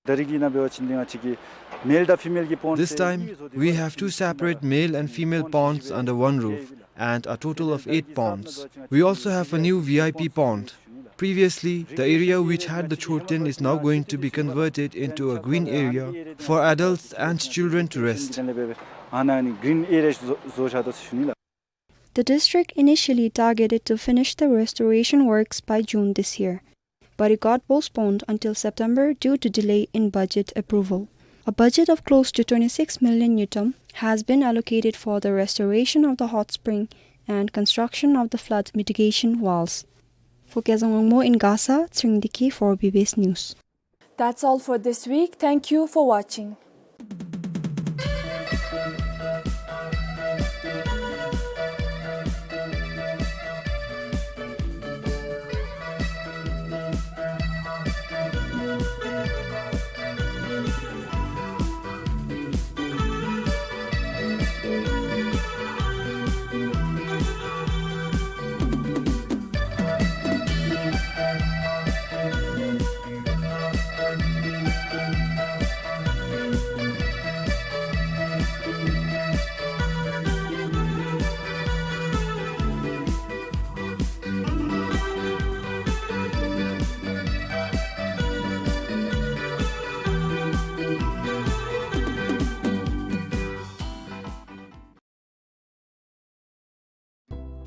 ད་རིས་ཀྱི་ནང་འབད་བ་ཅིན་ང་བཅས་ཀྱི་male དང་female གྱི་pond This time, we have two separate male and female ponds under one roof, and a total of eight ponds. We also have a new V I P pond. Previously, the area which had the Choten is now going to be converted into a green area for adults and children to rest. ཨ་ནཱ་ནི་green area བཟོ་བཟོ་བཞག་དོ་ཟེར་ཞུ་ནི་ལགས། The district initially targeted to finish the restoration works by June this year, but it got postponed until September due to delay in budget approval. A budget of close to twenty-six million ngultrum has been allocated for the restoration of the hot spring and construction of the flood mitigation walls. For Kezang Wangmo in Gasa, Tshering Deki for B B S News. That's all for this week. Thank you for watching.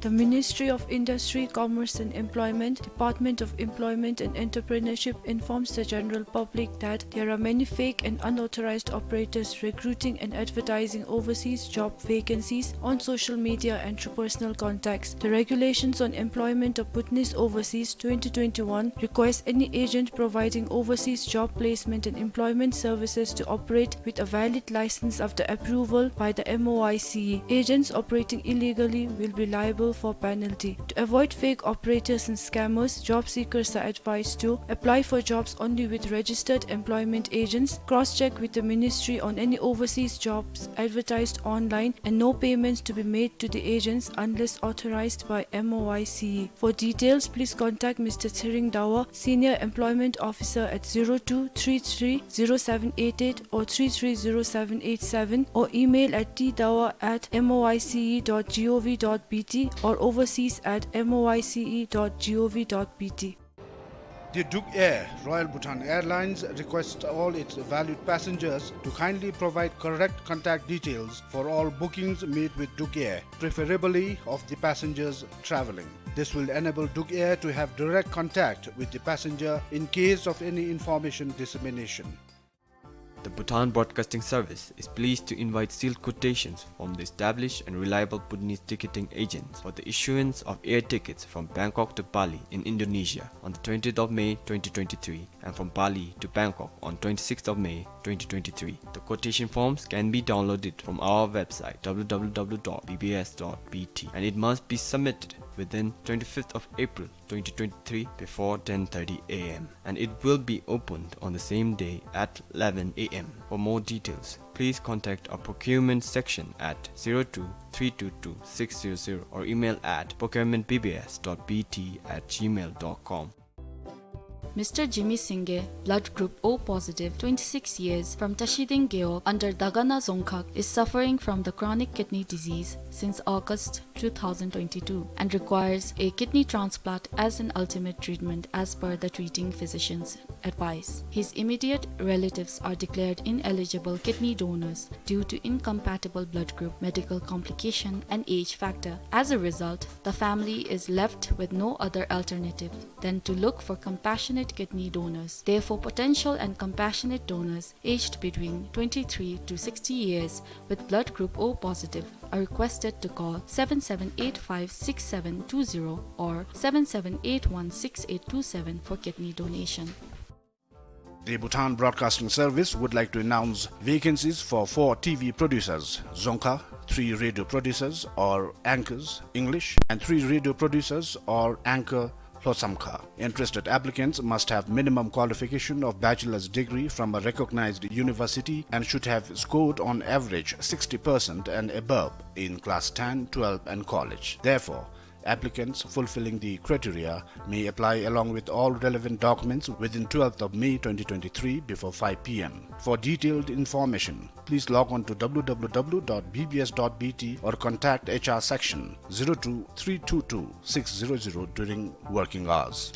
The Ministry of Industry, Commerce and Employment, Department of Employment and Entrepreneurship informs the general public that there are many fake and unauthorized operators recruiting and advertising overseas job vacancies on social media and through personal contacts. The Regulations on Employment of Bhutanese Overseas twenty twenty-one requires any agent providing overseas job placement and employment services to operate with a valid license after approval by the M O I C E. Agents operating illegally will be liable for penalty. To avoid fake operators and scammers, job seekers are advised to apply for jobs only with registered employment agents, cross-check with the ministry on any overseas jobs advertised online, and no payments to be made to the agents unless authorized by M O I C E. For details, please contact Mister Tshering Dawa, Senior Employment Officer, at zero two three three zero seven eight eight or three three zero seven eight seven, or email at t dawa at m o i c e dot g o v dot b t or overseas at m o i c e dot g o v dot b t. The Duk Air, Royal Bhutan Airlines, requests all its valued passengers to kindly provide correct contact details for all bookings made with Duk Air, preferably of the passengers traveling. This will enable Duk Air to have direct contact with the passenger in case of any information dissemination. The Bhutan Broadcasting Service is pleased to invite sealed quotations from the established and reliable Bhutanese ticketing agents for the issuance of air tickets from Bangkok to Bali in Indonesia on the twentieth of May twenty twenty-three and from Bali to Bangkok on twenty-sixth of May twenty twenty-three. The quotation forms can be downloaded from our website w w w dot b b s dot b t, and it must be submitted within twenty-fifth of April twenty twenty-three before ten thirty a m, and it will be opened on the same day at eleven a m. For more details, please contact our procurement section at zero two three two two six zero zero or email at procurement b b s dot b t at gmail dot com. Mister Jimmy Singye, blood group O positive, twenty-six years, from Tashiding Gewog under Dagana Dzongkhag, is suffering from the chronic kidney disease since August two thousand twenty-two and requires a kidney transplant as an ultimate treatment as per the treating physician's advice. His immediate relatives are declared ineligible kidney donors due to incompatible blood group, medical complication, and age factor. As a result, the family is left with no other alternative than to look for compassionate kidney donors. Therefore, potential and compassionate donors aged between twenty-three to sixty years with blood group O positive are requested to call seven seven eight five six seven two zero or seven seven eight one six eight two seven for kidney donation. The Bhutan Broadcasting Service would like to announce vacancies for four T V producers, Dzongkha, three radio producers or anchors, English, and three radio producers or anchor, Lhotshamkha. Interested applicants must have minimum qualification of bachelor's degree from a recognized university and should have scored on average sixty percent and above in class ten, twelve and college. Therefore, applicants fulfilling the criteria may apply along with all relevant documents within twelfth of May twenty twenty-three before five p m. For detailed information, please log on to w w w dot b b s dot b t or contact H R section zero two three two two six zero zero during working hours.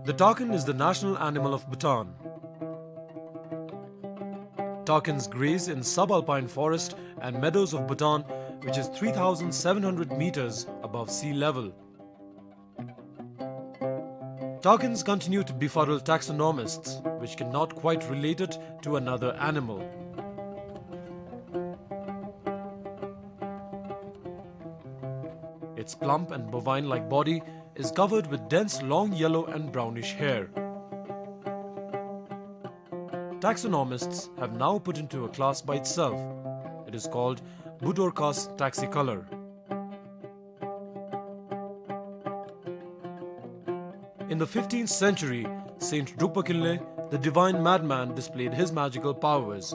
The takin is the national animal of Bhutan. Takins graze in subalpine forest and meadows of Bhutan, which is three thousand seven hundred meters above sea level. Takins continue to befuddle taxonomists, which cannot quite relate it to another animal. Its plump and bovine-like body is covered with dense long yellow and brownish hair. Taxonomists have now put into a class by itself. It is called Budorcas taxicolor. In the fifteenth century, Saint Drukpa Kinley, the divine madman, displayed his magical powers.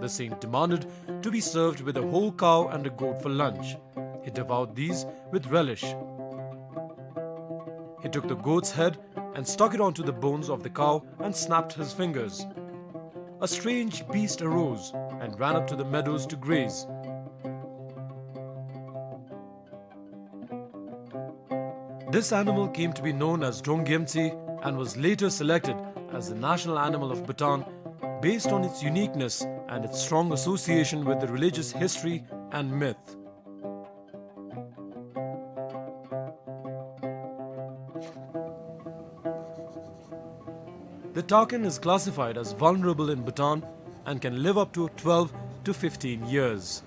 The saint demanded to be served with a whole cow and a goat for lunch. He devoured these with relish. He took the goat's head and stuck it onto the bones of the cow and snapped his fingers. A strange beast arose and ran up to the meadows to graze. This animal came to be known as Drongyemtsi and was later selected as the national animal of Bhutan based on its uniqueness and its strong association with the religious history and myth. The takin is classified as vulnerable in Bhutan and can live up to twelve to fifteen years.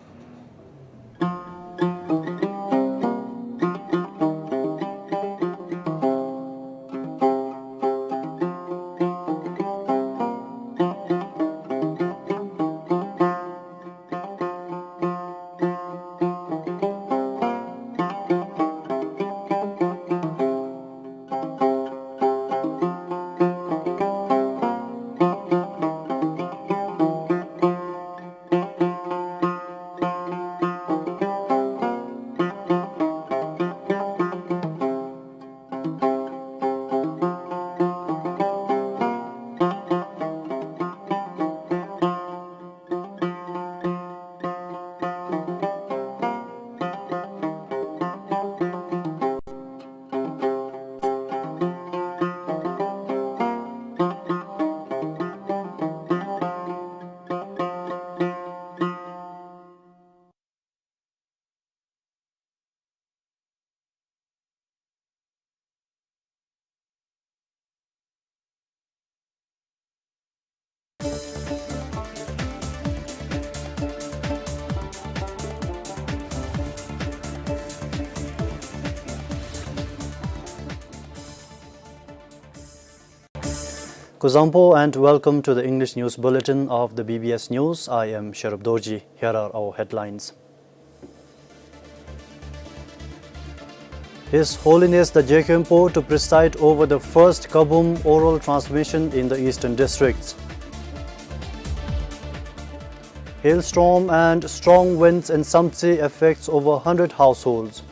Kuzuzangpo and welcome to the English News Bulletin of the B B S News. I am Sherub Dorji. Here are our headlines. His Holiness the Jekhenpo to preside over the first Kabum oral transmission in the Eastern Districts. Hailstorm and strong winds in Samtse affects over hundred households.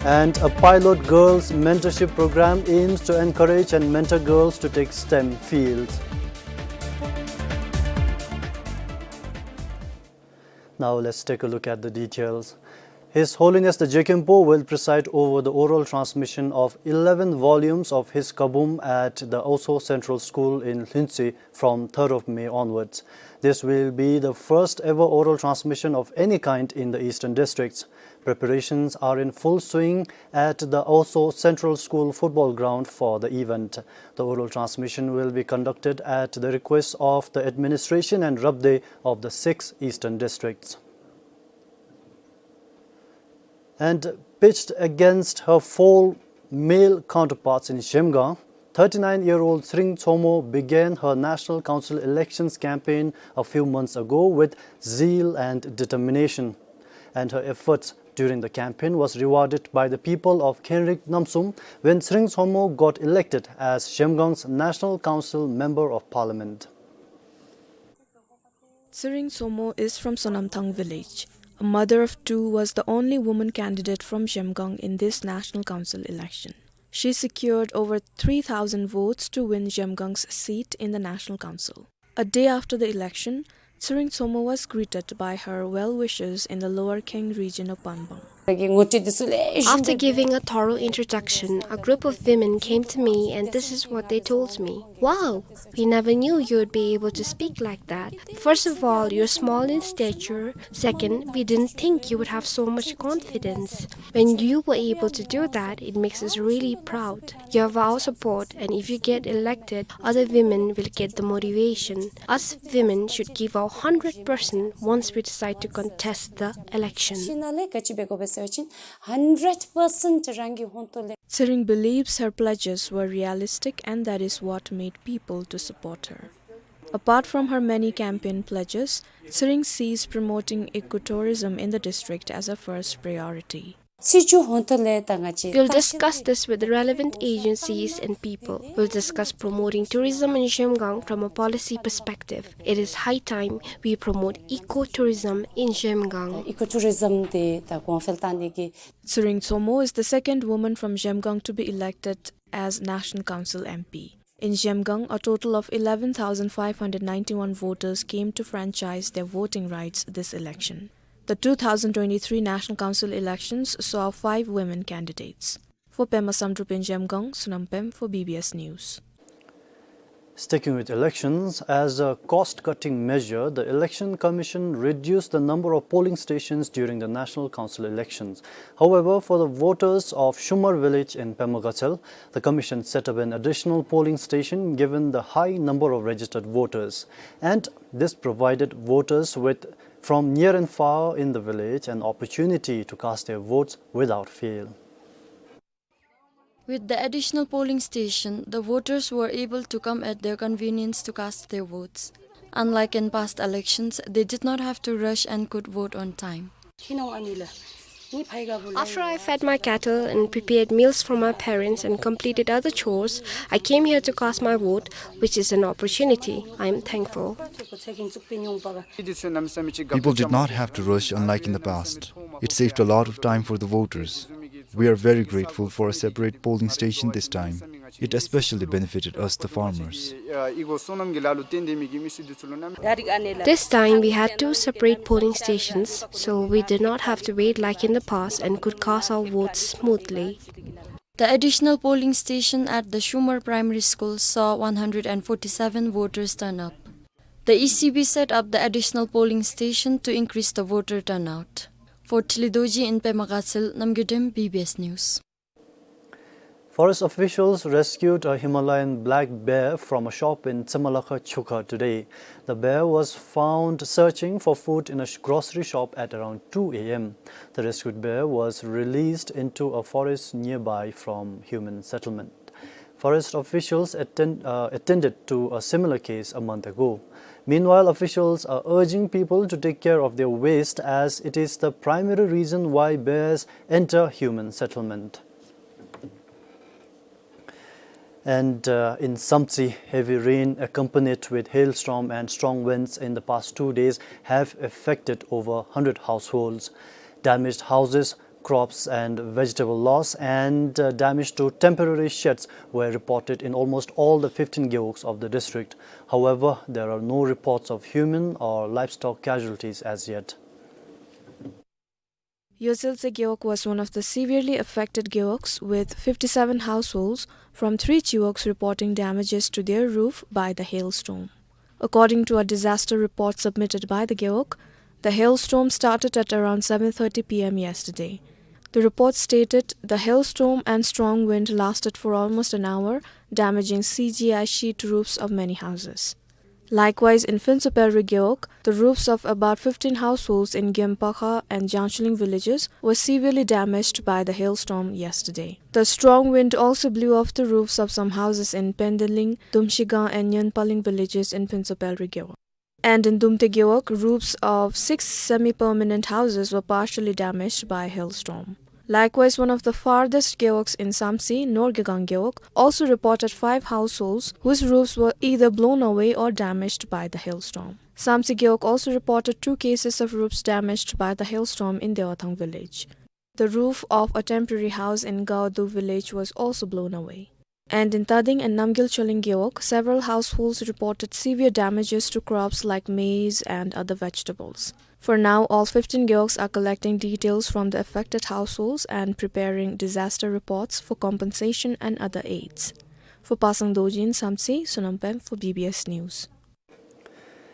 And a pilot girls mentorship program aims to encourage and mentor girls to take STEM fields. Now let's take a look at the details. His Holiness the Jekhenpo will preside over the oral transmission of eleven volumes of his Kabum at the Aoso Central School in Lhuentse from third of May onwards. This will be the first ever oral transmission of any kind in the Eastern Districts. Preparations are in full swing at the Aoso Central School football ground for the event. The oral transmission will be conducted at the request of the administration and rabdeh of the six Eastern Districts. And pitched against her four male counterparts in Zhemgang, thirty-nine-year-old Tshering Tshomo began her National Council elections campaign a few months ago with zeal and determination. And her efforts during the campaign was rewarded by the people of Khenrik Namsum when Tshering Tshomo got elected as Zhemgang's National Council Member of Parliament. Tshering Tshomo is from Sonamthang village. A mother of two, was the only woman candidate from Zhemgang in this National Council election. She secured over three thousand votes to win Zhemgang's seat in the National Council. A day after the election, Tshering Tshomo was greeted by her well-wishers in the Lower Kheng region of Banbang. After giving a thorough introduction, a group of women came to me and this is what they told me. "Wow, we never knew you would be able to speak like that. First of all, you're small in stature. Second, we didn't think you would have so much confidence. When you were able to do that, it makes us really proud. You have our support, and if you get elected, other women will get the motivation. Us women should give our hundred percent once we decide to contest the election." Tshering believes her pledges were realistic and that is what made people to support her. Apart from her many campaign pledges, Tshering sees promoting ecotourism in the district as a first priority. We'll discuss this with the relevant agencies and people. We'll discuss promoting tourism in Zhemgang from a policy perspective. It is high time we promote ecotourism in Zhemgang. Tshering Tshomo is the second woman from Zhemgang to be elected as National Council M P. In Zhemgang, a total of eleven thousand five hundred ninety-one voters came to franchise their voting rights this election. The two thousand twenty-three National Council elections saw five women candidates. For Pema Samdrup in Zhemgang, Sonam Pem for B B S News. Sticking with elections, as a cost-cutting measure, the Election Commission reduced the number of polling stations during the National Council elections. However, for the voters of Shumar village in Pema Gatshel, the commission set up an additional polling station given the high number of registered voters. And this provided voters with, from near and far in the village, an opportunity to cast their votes without fail. With the additional polling station, the voters were able to come at their convenience to cast their votes. Unlike in past elections, they did not have to rush and could vote on time. After I fed my cattle and prepared meals for my parents and completed other chores, I came here to cast my vote, which is an opportunity. I am thankful. People did not have to rush, unlike in the past. It saved a lot of time for the voters. We are very grateful for a separate polling station this time. It especially benefited us, the farmers. This time we had two separate polling stations, so we did not have to wait like in the past and could cast our votes smoothly. The additional polling station at the Shumar Primary School saw one hundred and forty-seven voters turn up. The E C B set up the additional polling station to increase the voter turnout. For Tili Dorji in Pema Gatshel, Namgay Dem, B B S News. Forest officials rescued a Himalayan black bear from a shop in Tsemalakha Chukha today. The bear was found searching for food in a sh-, grocery shop at around two A M. The rescued bear was released into a forest nearby from human settlement. Forest officials attend-, uh, attended to a similar case a month ago. Meanwhile, officials are urging people to take care of their waste, as it is the primary reason why bears enter human settlement. And, uh, in Samtse, heavy rain accompanied with hailstorm and strong winds in the past two days have affected over hundred households. Damaged houses, crops and vegetable loss, and, uh, damage to temporary sheds were reported in almost all the fifteen gewogs of the district. However, there are no reports of human or livestock casualties as yet. Yoseltse gewog was one of the severely affected gewogs, with fifty-seven households from three chiwogs reporting damages to their roof by the hailstorm. According to a disaster report submitted by the gewog, the hailstorm started at around seven thirty P M yesterday. The report stated the hailstorm and strong wind lasted for almost an hour, damaging C G I sheet roofs of many houses. Likewise, in Phuntsupelri gewog, the roofs of about fifteen households in Gempakha and Jangshulin villages were severely damaged by the hailstorm yesterday. The strong wind also blew off the roofs of some houses in Pendaling, Dumshigang and Nyenpaling villages in Phuntsupelri gewog. And in Dumte gewog, roofs of six semi-permanent houses were partially damaged by hailstorm. Likewise, one of the farthest gewogs in Samtse, Norgegang gewog, also reported five households whose roofs were either blown away or damaged by the hailstorm. Samtse gewog also reported two cases of roofs damaged by the hailstorm in Dewathang village. The roof of a temporary house in Gaodu village was also blown away. And in Tading and Namgyel Choling gewog, several households reported severe damages to crops like maize and other vegetables. For now, all fifteen gewogs are collecting details from the affected households and preparing disaster reports for compensation and other aids. For Pasang Dorji in Samtse, Sonam Pem for B B S News.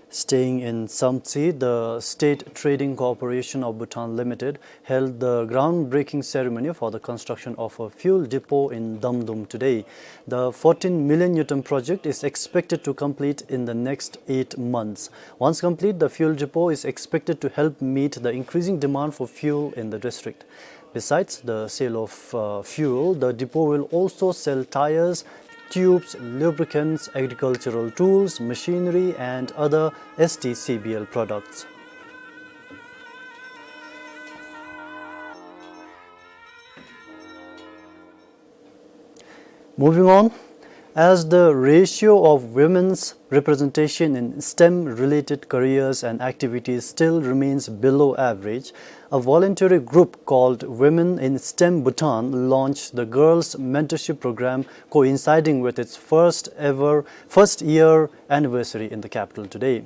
Staying in Samtse, the State Trading Corporation of Bhutan Limited held the groundbreaking ceremony for the construction of a fuel depot in Damdum today. The fourteen million ngultrum project is expected to complete in the next eight months. Once complete, the fuel depot is expected to help meet the increasing demand for fuel in the district. Besides the sale of, uh, fuel, the depot will also sell tires, tubes, lubricants, agricultural tools, machinery, and other S T C B L products. Moving on, as the ratio of women's representation in STEM-related careers and activities still remains below average, a voluntary group called Women in STEM Bhutan launched the Girls Mentorship Program, coinciding with its first ever, first year anniversary in the capital today.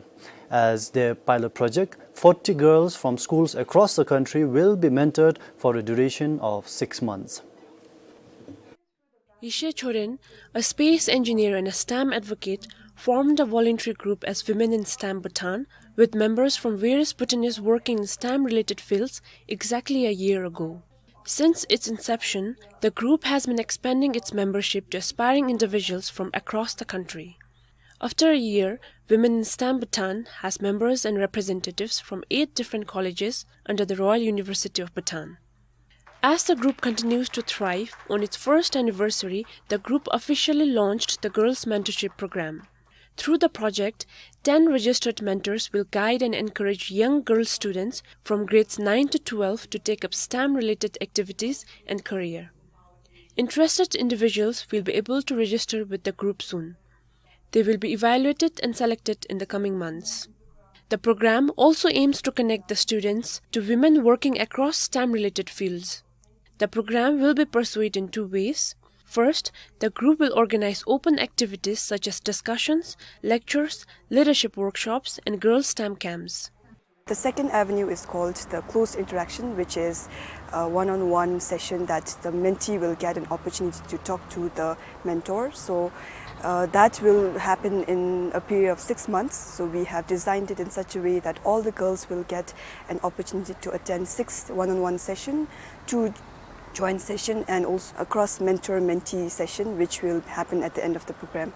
As their pilot project, forty girls from schools across the country will be mentored for a duration of six months. Yishe Choren, a space engineer and a STEM advocate, formed a voluntary group as Women in STEM Bhutan, with members from various Bhutanese working in STEM related fields exactly a year ago. Since its inception, the group has been expanding its membership to aspiring individuals from across the country. After a year, Women in STEM Bhutan has members and representatives from eight different colleges under the Royal University of Bhutan. As the group continues to thrive, on its first anniversary, the group officially launched the Girls Mentorship Program. Through the project, ten registered mentors will guide and encourage young girl students from grades nine to twelve to take up STEM related activities and career. Interested individuals will be able to register with the group soon. They will be evaluated and selected in the coming months. The program also aims to connect the students to women working across STEM related fields. The program will be pursued in two ways. First, the group will organize open activities such as discussions, lectures, leadership workshops, and girls STEM camps. The second avenue is called the closed interaction, which is a one-on-one session that the mentee will get an opportunity to talk to the mentor. So uh, that will happen in a period of six months. So we have designed it in such a way that all the girls will get an opportunity to attend six one-on-one session, two joint session, and also a cross mentor mentee session, which will happen at the end of the program.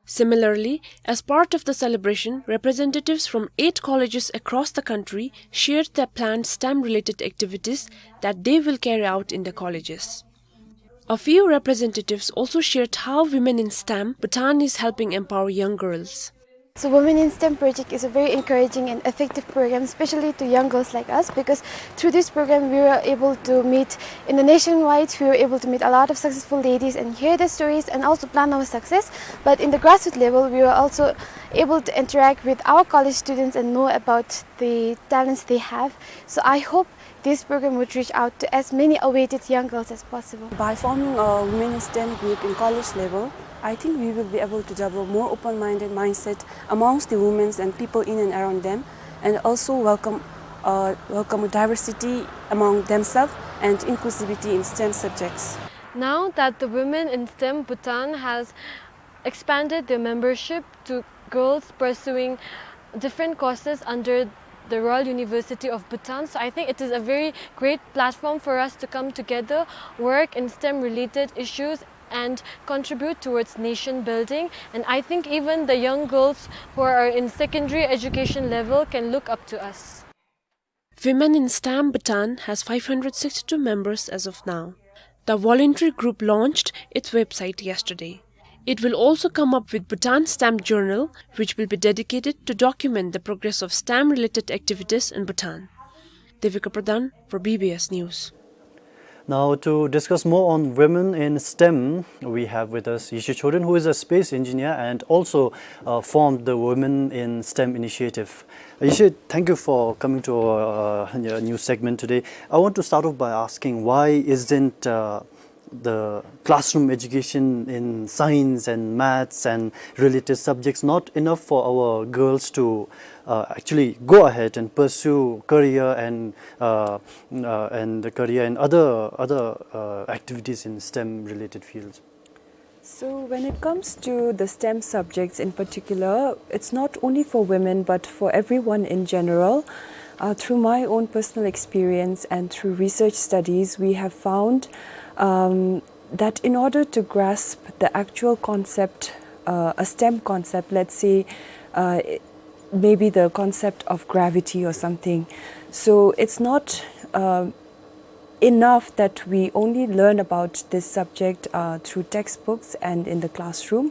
Similarly, as part of the celebration, representatives from eight colleges across the country shared their planned STEM related activities that they will carry out in their colleges. A few representatives also shared how Women in STEM Bhutan is helping empower young girls. So Women in STEM project is a very encouraging and effective program, especially to young girls like us, because through this program we were able to meet, in the nationwide, we were able to meet a lot of successful ladies and hear their stories and also plan our success. But in the grassroots level, we were also able to interact with our college students and know about the talents they have. So I hope this program would reach out to as many awaited young girls as possible. By forming a Women in STEM group in college level, I think we will be able to develop more open-minded mindset amongst the women and people in and around them, and also welcome, uh, welcome diversity among themselves and inclusivity in STEM subjects. Now that the Women in STEM Bhutan has expanded their membership to girls pursuing different courses under the Royal University of Bhutan. So I think it is a very great platform for us to come together, work in STEM related issues, and contribute towards nation building. And I think even the young girls who are in secondary education level can look up to us. Women in STEM Bhutan has five hundred sixty-two members as of now. The voluntary group launched its website yesterday. It will also come up with Bhutan STEM Journal, which will be dedicated to document the progress of STEM related activities in Bhutan. Devika Pradhan for B B S News. Now, to discuss more on women in STEM, we have with us Yeshe Choden, who is a space engineer and also uh, formed the Women in STEM initiative. Yeshe, thank you for coming to our uh, new segment today. I want to start off by asking, why isn't uh, the classroom education in science and maths and related subjects not enough for our girls to uh, actually go ahead and pursue career and uh, uh, and the career and other other uh, activities in STEM related fields? So when it comes to the STEM subjects in particular, it's not only for women but for everyone in general. Uh, through my own personal experience and through research studies, we have found um, that in order to grasp the actual concept, uh, a STEM concept, let's say, uh, maybe the concept of gravity or something. So it's not uh, enough that we only learn about this subject uh, through textbooks and in the classroom.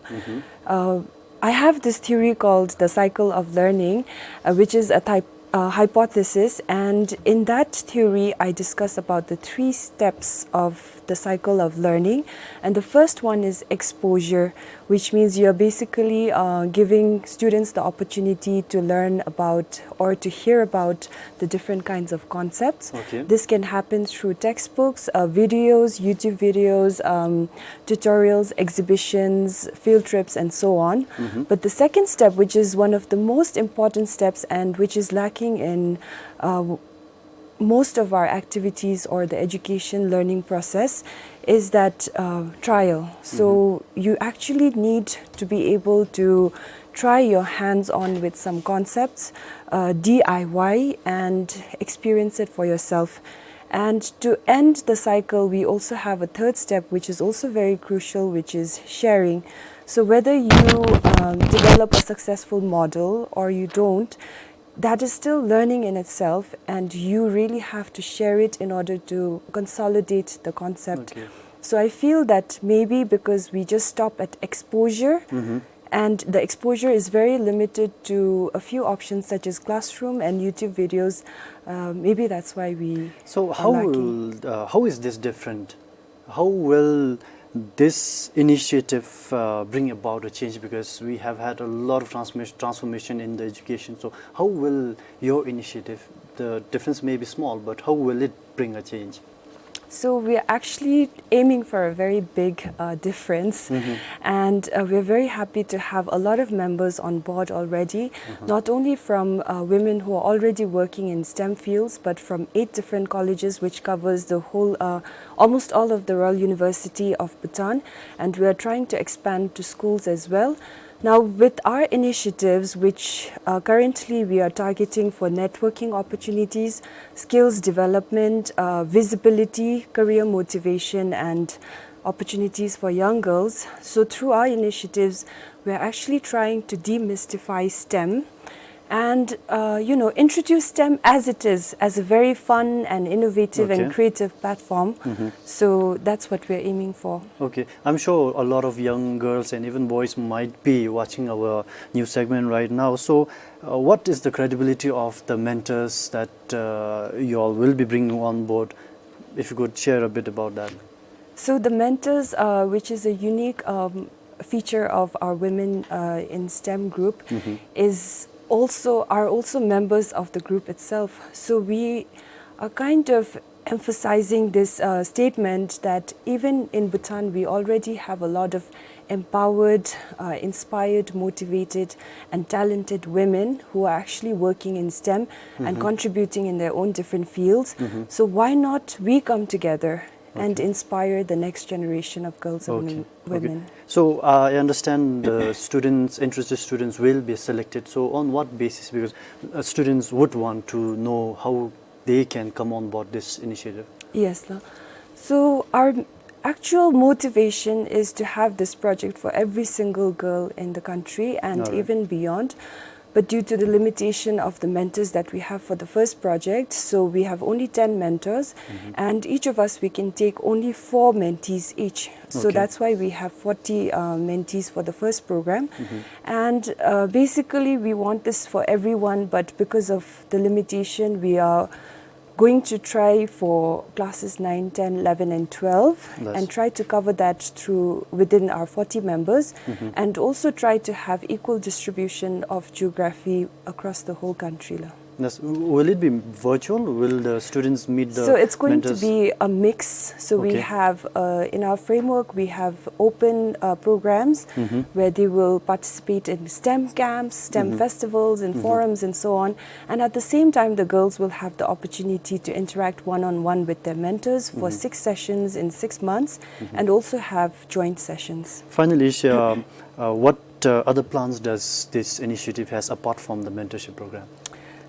Uh, I have this theory called the cycle of learning, uh, which is a type uh, hypothesis, and in that theory I discuss about the three steps of the cycle of learning. And the first one is exposure, which means you're basically uh, giving students the opportunity to learn about or to hear about the different kinds of concepts. Okay. This can happen through textbooks, uh, videos, YouTube videos, um, tutorials, exhibitions, field trips, and so on. Mm-hmm. But the second step, which is one of the most important steps and which is lacking in uh, most of our activities or the education learning process, is that uh, trial. So mm-hmm. You actually need to be able to try your hands on with some concepts, uh, D I Y, and experience it for yourself. And to end the cycle, we also have a third step, which is also very crucial, which is sharing. So whether you, um, develop a successful model or you don't, that is still learning in itself, and you really have to share it in order to consolidate the concept. Okay. So I feel that maybe because we just stop at exposure, Mm-hmm. and the exposure is very limited to a few options such as classroom and YouTube videos, uh, maybe that's why we So are how lacking. Will, uh, how is this different? How will this initiative, uh, bring about a change? Because we have had a lot of transformation, transformation in the education. So how will your initiative, the difference may be small, but how will it bring a change? So we are actually aiming for a very big, uh, difference. Mm-hmm. And, uh, we're very happy to have a lot of members on board already, Mm-hmm. not only from, uh, women who are already working in STEM fields, but from eight different colleges, which covers the whole, uh, almost all of the Royal University of Bhutan. And we are trying to expand to schools as well. Now, with our initiatives, which, uh, currently we are targeting for networking opportunities, skills development, uh, visibility, career motivation, and opportunities for young girls. So through our initiatives, we're actually trying to demystify STEM and, uh, you know, introduce STEM as it is, as a very fun and innovative and Okay. creative platform. Mm-hmm. So that's what we're aiming for. Okay, I'm sure a lot of young girls and even boys might be watching our new segment right now. So, uh, what is the credibility of the mentors that, uh, you all will be bringing on board? If you could share a bit about that. So the mentors, uh, which is a unique, um, feature of our women, uh, in STEM group, Mm-hmm. is also, are also members of the group itself. So we are kind of emphasizing this, uh, statement that even in Bhutan, we already have a lot of empowered, uh, inspired, motivated, and talented women who are actually working in STEM and Mm-hmm. contributing in their own different fields. Mm-hmm. So why not we come together and Okay. inspire the next generation of girls and Okay. women? Okay. So, uh, I understand the students, interested students will be selected. So on what basis? Because, uh, students would want to know how they can come on board this initiative. Yes, sir. So our actual motivation is to have this project for every single girl in the country and All right. even beyond. But due to the limitation of the mentors that we have for the first project, so we have only ten mentors, Mm-hmm. and each of us, we can take only four mentees each. So Okay. that's why we have forty, uh, mentees for the first program. Mm-hmm. And, uh, basically, we want this for everyone, but because of the limitation, we are going to try for classes nine, ten, eleven, and twelve, Nice. and try to cover that through within our forty members, Mm-hmm. and also try to have equal distribution of geography across the whole country, la. Yes. W-, will it be virtual? Will the students meet the So it's going to mentors? be a mix. So we Okay. have, uh, in our framework, we have open, uh, programs Mm-hmm. where they will participate in STEM camps, STEM Mm-hmm. festivals, and Mm-hmm. forums, and so on. And at the same time, the girls will have the opportunity to interact one-on-one with their mentors for Mm-hmm. six sessions in six months, Mm-hmm. and also have joint sessions. Finally, Isha, um, uh, what, uh, other plans does this initiative has apart from the mentorship program?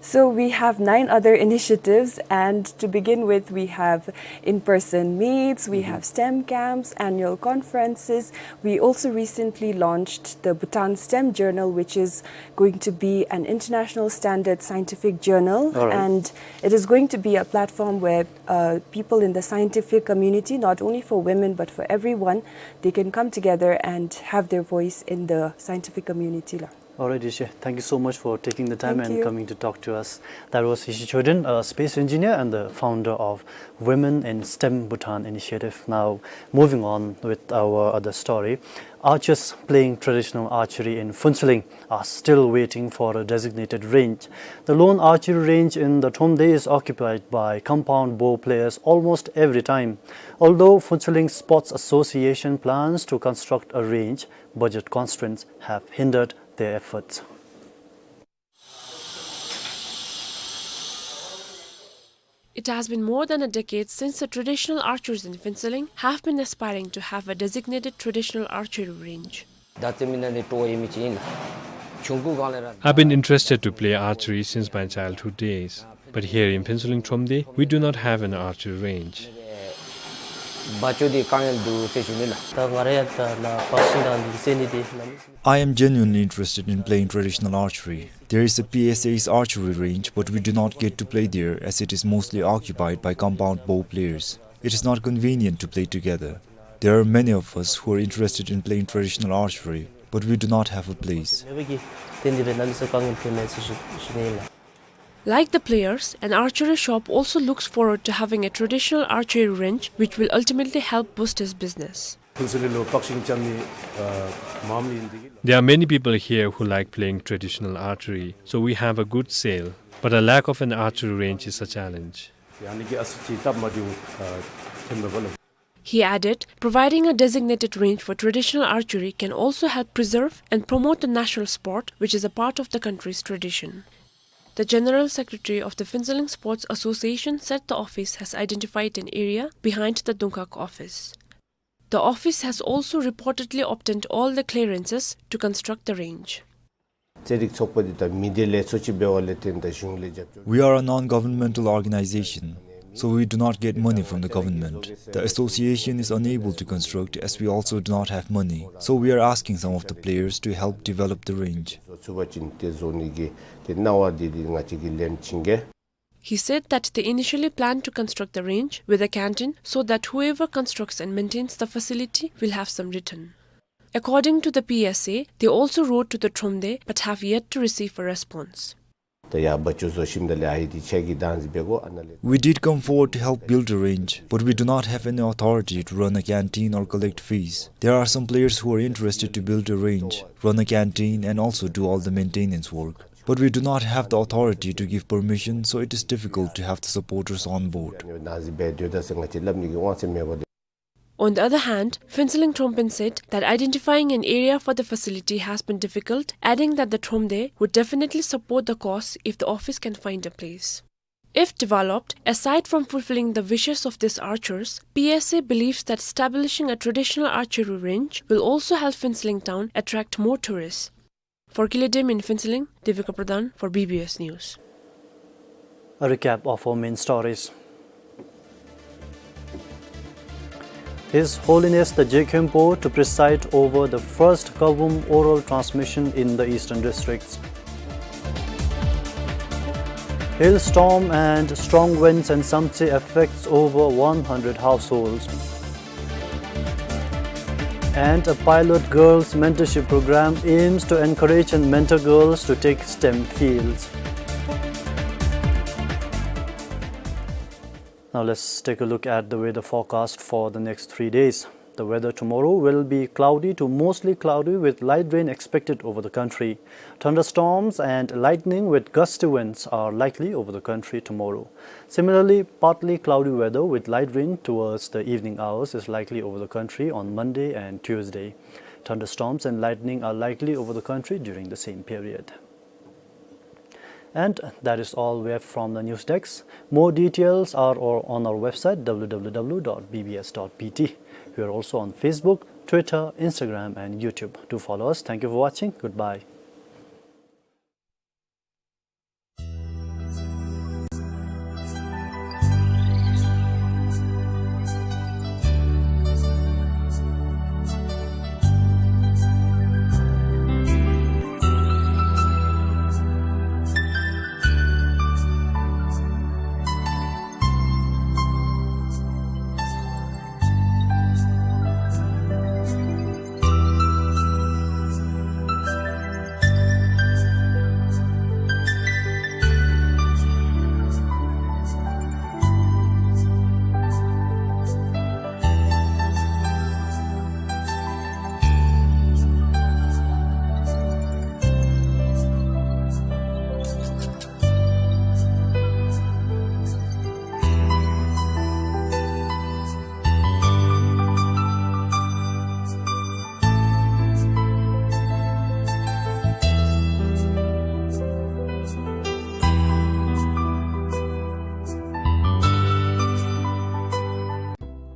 So we have nine other initiatives, and to begin with, we have in-person meets, we Mm-hmm. have STEM camps, annual conferences. We also recently launched the Bhutan STEM Journal, which is going to be an international standard scientific journal, All right. and it is going to be a platform where, uh, people in the scientific community, not only for women but for everyone, they can come together and have their voice in the scientific community, la. All right, Ishe, thank you so much for taking the time Thank and you. coming to talk to us. That was Ishe Chodron, a space engineer and the founder of Women in STEM Bhutan Initiative. Now, moving on with our other story. Archers playing traditional archery in Phuentsholing are still waiting for a designated range. The lone archery range in the Thromde is occupied by compound bow players almost every time. Although Phuentsholing Sports Association plans to construct a range, budget constraints have hindered their efforts. It has been more than a decade since the traditional archers in Phuentsholing have been aspiring to have a designated traditional archery range. ད་ལྟའི་མི་ནང་ནས་སྤྲོ་བ་ཡོད་མི་ཅིག་ཨིན་ལགས། I've been interested to play archery since my childhood days, but here in Phuentsholing Thromde, we do not have an archery range. I am genuinely interested in playing traditional archery. There is a P S A's archery range, but we do not get to play there as it is mostly occupied by compound bow players. It is not convenient to play together. There are many of us who are interested in playing traditional archery, but we do not have a place. Like the players, an archery shop also looks forward to having a traditional archery range, which will ultimately help boost his business. There are many people here who like playing traditional archery, so we have a good sale. But a lack of an archery range is a challenge. He added, providing a designated range for traditional archery can also help preserve and promote the national sport, which is a part of the country's tradition. The General Secretary of the Phuentsholing Sports Association said the office has identified an area behind the Dungkhag office. The office has also reportedly obtained all the clearances to construct the range. We are a non-governmental organization, so we do not get money from the government. The association is unable to construct as we also do not have money, so we are asking some of the players to help develop the range. He said that they initially planned to construct the range with a canteen so that whoever constructs and maintains the facility will have some return. According to the P S A, they also wrote to the Thromde but have yet to receive a response. We did come forward to help build a range, but we do not have any authority to run a canteen or collect fees. There are some players who are interested to build a range, run a canteen, and also do all the maintenance work. But we do not have the authority to give permission, so it is difficult to have the supporters on board. On the other hand, Phuentsholing Thrompen said that identifying an area for the facility has been difficult, adding that the Thromde would definitely support the cause if the office can find a place. If developed, aside from fulfilling the wishes of these archers, P S A believes that establishing a traditional archery range will also help Phuentsholing town attract more tourists. For Kile Dem in Phuentsholing, Devika Pradhan for B B S News. A recap of our main stories. His Holiness the Je Khenpo to preside over the first Kavum oral transmission in the eastern districts. Hailstorm and strong winds and Samtse affects over one hundred households. And a pilot girls mentorship program aims to encourage and mentor girls to take STEM fields. Now let's take a look at the weather forecast for the next three days. The weather tomorrow will be cloudy to mostly cloudy with light rain expected over the country. Thunderstorms and lightning with gusty winds are likely over the country tomorrow. Similarly, partly cloudy weather with light rain towards the evening hours is likely over the country on Monday and Tuesday. Thunderstorms and lightning are likely over the country during the same period. And that is all we have from the news desk. More details are o-, on our website, W W W dot B B S dot B T. We are also on Facebook, Twitter, Instagram, and YouTube. Do follow us. Thank you for watching. Goodbye.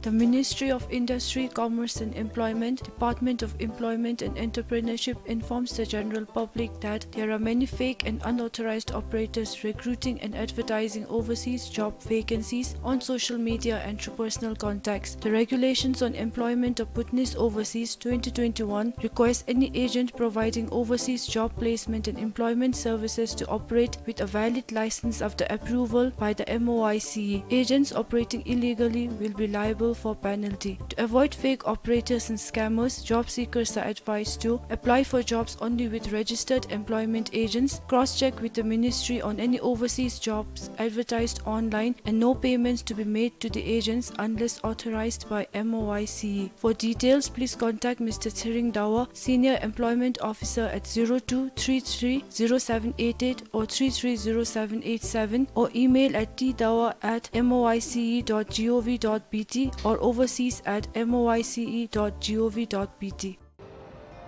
The Ministry of Industry, Commerce and Employment, Department of Employment and Entrepreneurship informs the general public that there are many fake and unauthorized operators recruiting and advertising overseas job vacancies on social media and through personal contacts. The Regulations on Employment of Bhutanese Overseas twenty twenty-one requires any agent providing overseas job placement and employment services to operate with a valid license after approval by the M O I C E. Agents operating illegally will be liable for penalty. To avoid fake operators and scammers, job seekers are advised to apply for jobs only with registered employment agents, cross-check with the ministry on any overseas jobs advertised online, and no payments to be made to the agents unless authorized by M O I C E. For details, please contact Mister Tshering Dawa, Senior Employment Officer, at zero two three three zero seven eight eight or three three zero seven eight seven, or email at t dawa at M O I C E dot gov dot B T or overseas at M O I C E dot gov dot B T.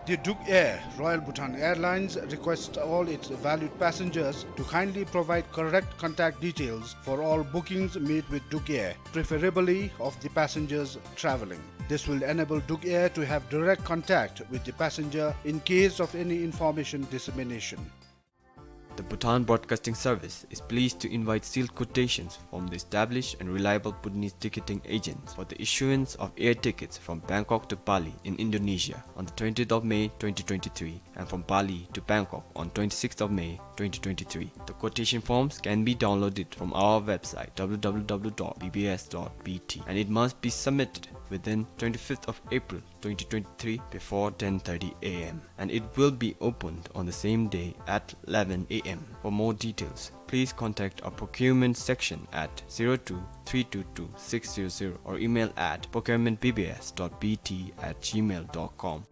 The Druk Air, Royal Bhutan Airlines, requests all its valued passengers to kindly provide correct contact details for all bookings made with Druk Air, preferably of the passengers traveling. This will enable Druk Air to have direct contact with the passenger in case of any information dissemination. The Bhutan Broadcasting Service is pleased to invite sealed quotations from the established and reliable Bhutanese ticketing agents for the issuance of air tickets from Bangkok to Bali in Indonesia on the twentieth of May twenty twenty-three and from Bali to Bangkok on twenty-sixth of May twenty twenty-three. The quotation forms can be downloaded from our website, W W W dot B B S dot B T, and it must be submitted within twenty-fifth of April twenty twenty-three before ten thirty A M, and it will be opened on the same day at eleven A M. For more details, please contact our procurement section at zero two three two two six zero zero or email at procurement B B S dot B T at gmail dot com.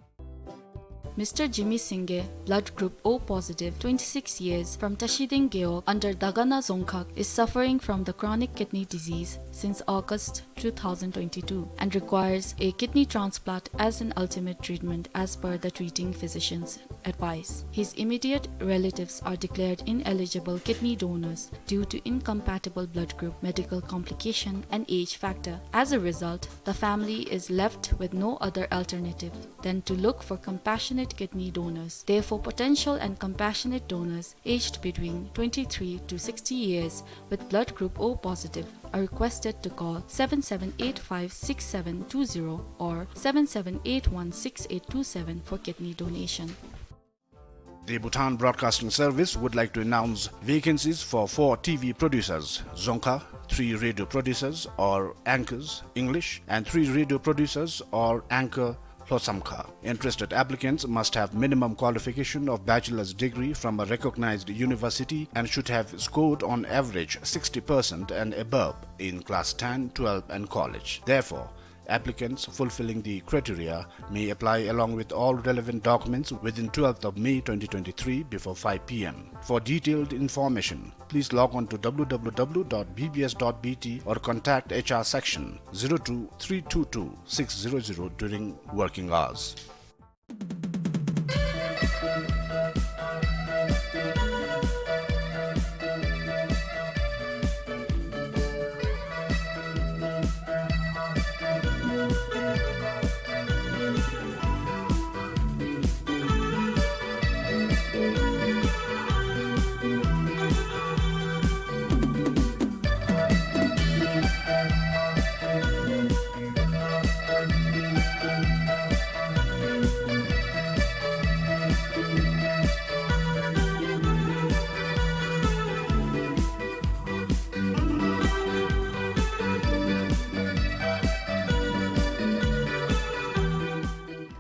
Mister Jimmy Singye, blood group O positive, twenty-six years, from Tashiding Gewog under Dagana Dzongkhag, is suffering from the chronic kidney disease since August two thousand twenty-two and requires a kidney transplant as an ultimate treatment as per the treating physician's advice. His immediate relatives are declared ineligible kidney donors due to incompatible blood group, medical complication, and age factor. As a result, the family is left with no other alternative than to look for compassionate kidney donors. Therefore, potential and compassionate donors aged between twenty-three to sixty years with blood group O positive are requested to call seven seven eight five six seven two zero or seven seven eight one six eight two seven for kidney donation. The Bhutan Broadcasting Service would like to announce vacancies for four T V producers, Dzongkha, three radio producers or anchors, English, and three radio producers or anchor, Lhotshamkha. Interested applicants must have minimum qualification of bachelor's degree from a recognized university and should have scored on average sixty percent and above in class ten, twelve and college. Therefore, applicants fulfilling the criteria may apply along with all relevant documents within twelfth of May twenty twenty-three before five P M. For detailed information, please log on to W W W dot B B S dot B T or contact H R section zero two three two two six zero zero during working hours.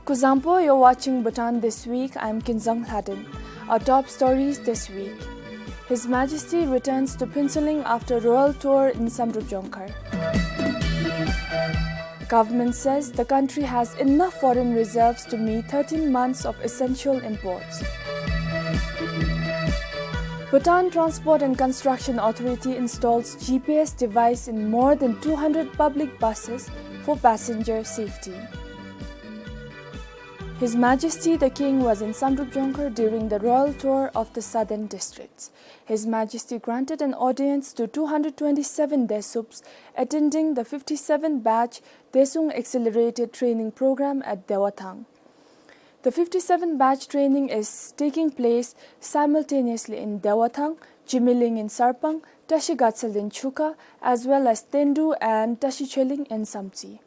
Kuzuzangpo, you're watching Bhutan This Week. I'm Kinzang Lhaden. Our top stories this week. His Majesty returns to Phuentsholing after royal tour in Samdrup Jongkhar. Government says the country has enough foreign reserves to meet thirteen months of essential imports. Bhutan Transport and Construction Authority installs G P S device in more than two hundred public buses for passenger safety. His Majesty the King was in Samdrup Jongkhar during the royal tour of the southern districts. His Majesty granted an audience to two hundred twenty-seven Desups attending the fifty-seven batch Desung Accelerated Training Program at Dewathang. The fifty-seven batch training is taking place simultaneously in Dewathang, Jimiling in Sarpang, Tashi Gatsal in Chukha, as well as Tendu and Tashi Choeling in Samtse.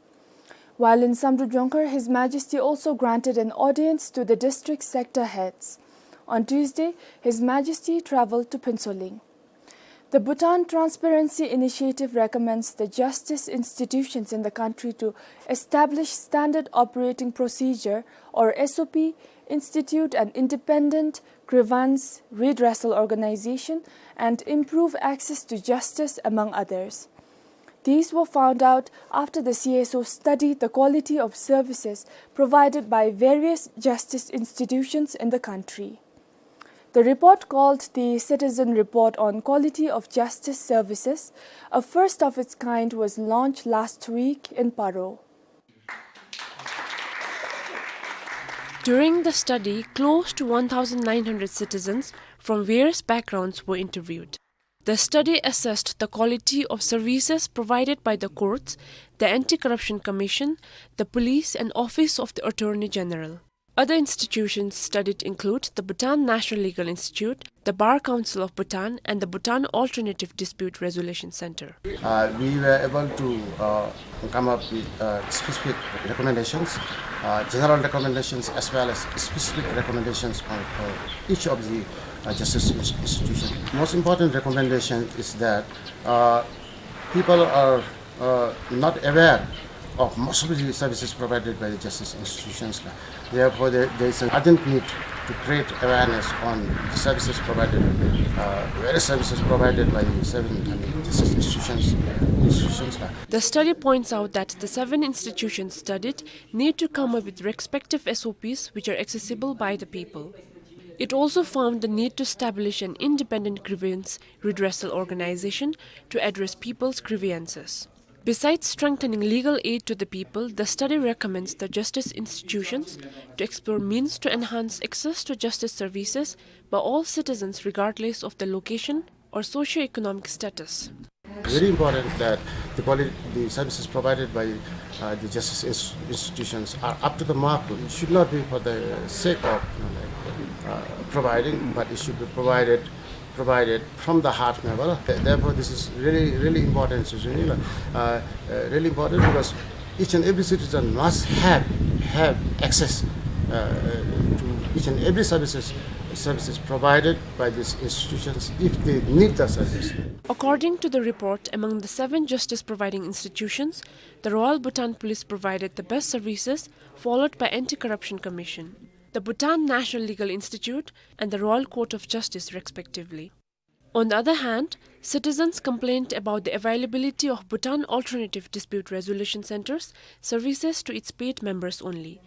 While in Samdrup Jongkhar, His Majesty also granted an audience to the district sector heads. On Tuesday, His Majesty travelled to Phuentsholing. The Bhutan Transparency Initiative recommends the justice institutions in the country to establish standard operating procedure, or S O P, institute an independent grievance redressal organization, and improve access to justice, among others. These were found out after the C S O studied the quality of services provided by various justice institutions in the country. The report, called the Citizen Report on Quality of Justice Services, a first of its kind, was launched last week in Paro. During the study, close to one thousand nine hundred citizens from various backgrounds were interviewed. The study assessed the quality of services provided by the courts, the Anti-Corruption Commission, the police, and Office of the Attorney General. Other institutions studied include the Bhutan National Legal Institute, the Bar Council of Bhutan, and the Bhutan Alternative Dispute Resolution Center. Uh, we were able to, uh, come up with, uh, specific recommendations, uh, general recommendations, as well as specific recommendations on, uh, each of the, uh, justice ins-, institution. Most important recommendation is that, uh, people are, uh, not aware of most of the services provided by the justice institutions. Therefore, there, there is an urgent need to create awareness on the services provided, uh, various services provided by the seven, I mean, justice institutions, institutions. The study points out that the seven institutions studied need to come up with respective S O Ps which are accessible by the people. It also found the need to establish an independent grievance redressal organization to address people's grievances. Besides strengthening legal aid to the people, the study recommends the justice institutions to explore means to enhance access to justice services by all citizens regardless of the location or socio-economic status. Very important that the quali-, the services provided by, uh, the justice ins-, institutions are up to the mark. It should not be for the sake of, you know, like, uh, providing, but it should be provided provided from the heart, never. Th-, therefore, this is really, really important, uh, uh, really important because each and every citizen must have, have access, uh, to each and every services, services provided by these institutions if they need the service. According to the report, among the seven justice providing institutions, the Royal Bhutan Police provided the best services, followed by Anti-Corruption Commission, the Bhutan National Legal Institute, and the Royal Court of Justice, respectively. On the other hand, citizens complained about the availability of Bhutan Alternative Dispute Resolution Centers services to its paid members only.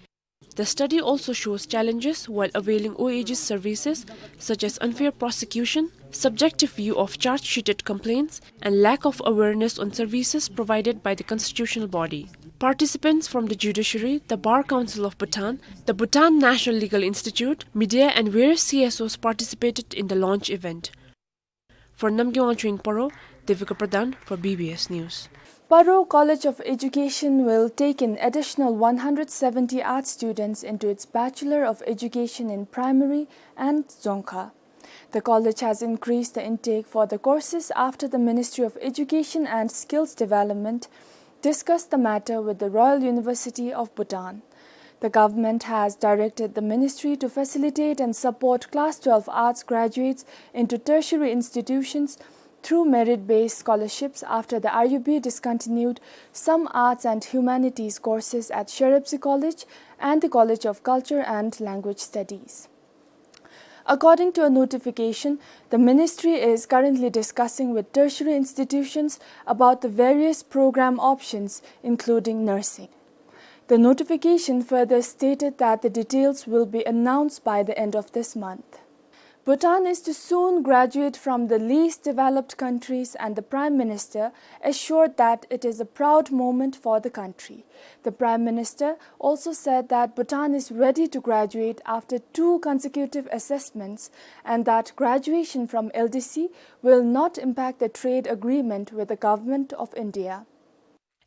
The study also shows challenges while availing O A G's services, such as unfair prosecution, subjective view of charge-sheeted complaints, and lack of awareness on services provided by the constitutional body. Participants from the judiciary, the Bar Council of Bhutan, the Bhutan National Legal Institute, media, and various C S Os participated in the launch event. For Namgay Wangchuk in Paro, Devika Pradhan for B B S News. Paro College of Education will take in additional one hundred seventy art students into its Bachelor of Education in Primary and Dzongkha. The college has increased the intake for the courses after the Ministry of Education and Skills Development discussed the matter with the Royal University of Bhutan. The government has directed the ministry to facilitate and support Class twelve Arts graduates into tertiary institutions through merit-based scholarships after the R U B discontinued some arts and humanities courses at Sherepsi College and the College of Culture and Language Studies. According to a notification, the ministry is currently discussing with tertiary institutions about the various program options, including nursing. The notification further stated that the details will be announced by the end of this month. Bhutan is to soon graduate from the least developed countries, and the Prime Minister assured that it is a proud moment for the country. The Prime Minister also said that Bhutan is ready to graduate after two consecutive assessments and that graduation from L D C will not impact the trade agreement with the Government of India.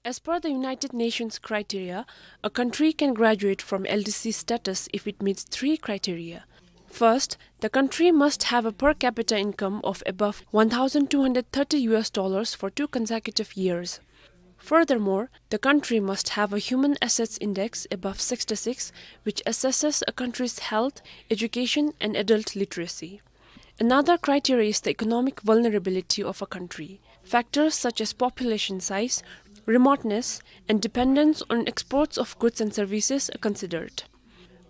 As per the United Nations criteria, a country can graduate from L D C status if it meets three criteria. First, the country must have a per capita income of above one thousand two hundred thirty U S dollars for two consecutive years. Furthermore, the country must have a human assets index above sixty-six, which assesses a country's health, education, and adult literacy. Another criteria is the economic vulnerability of a country. Factors such as population size, remoteness, and dependence on exports of goods and services are considered.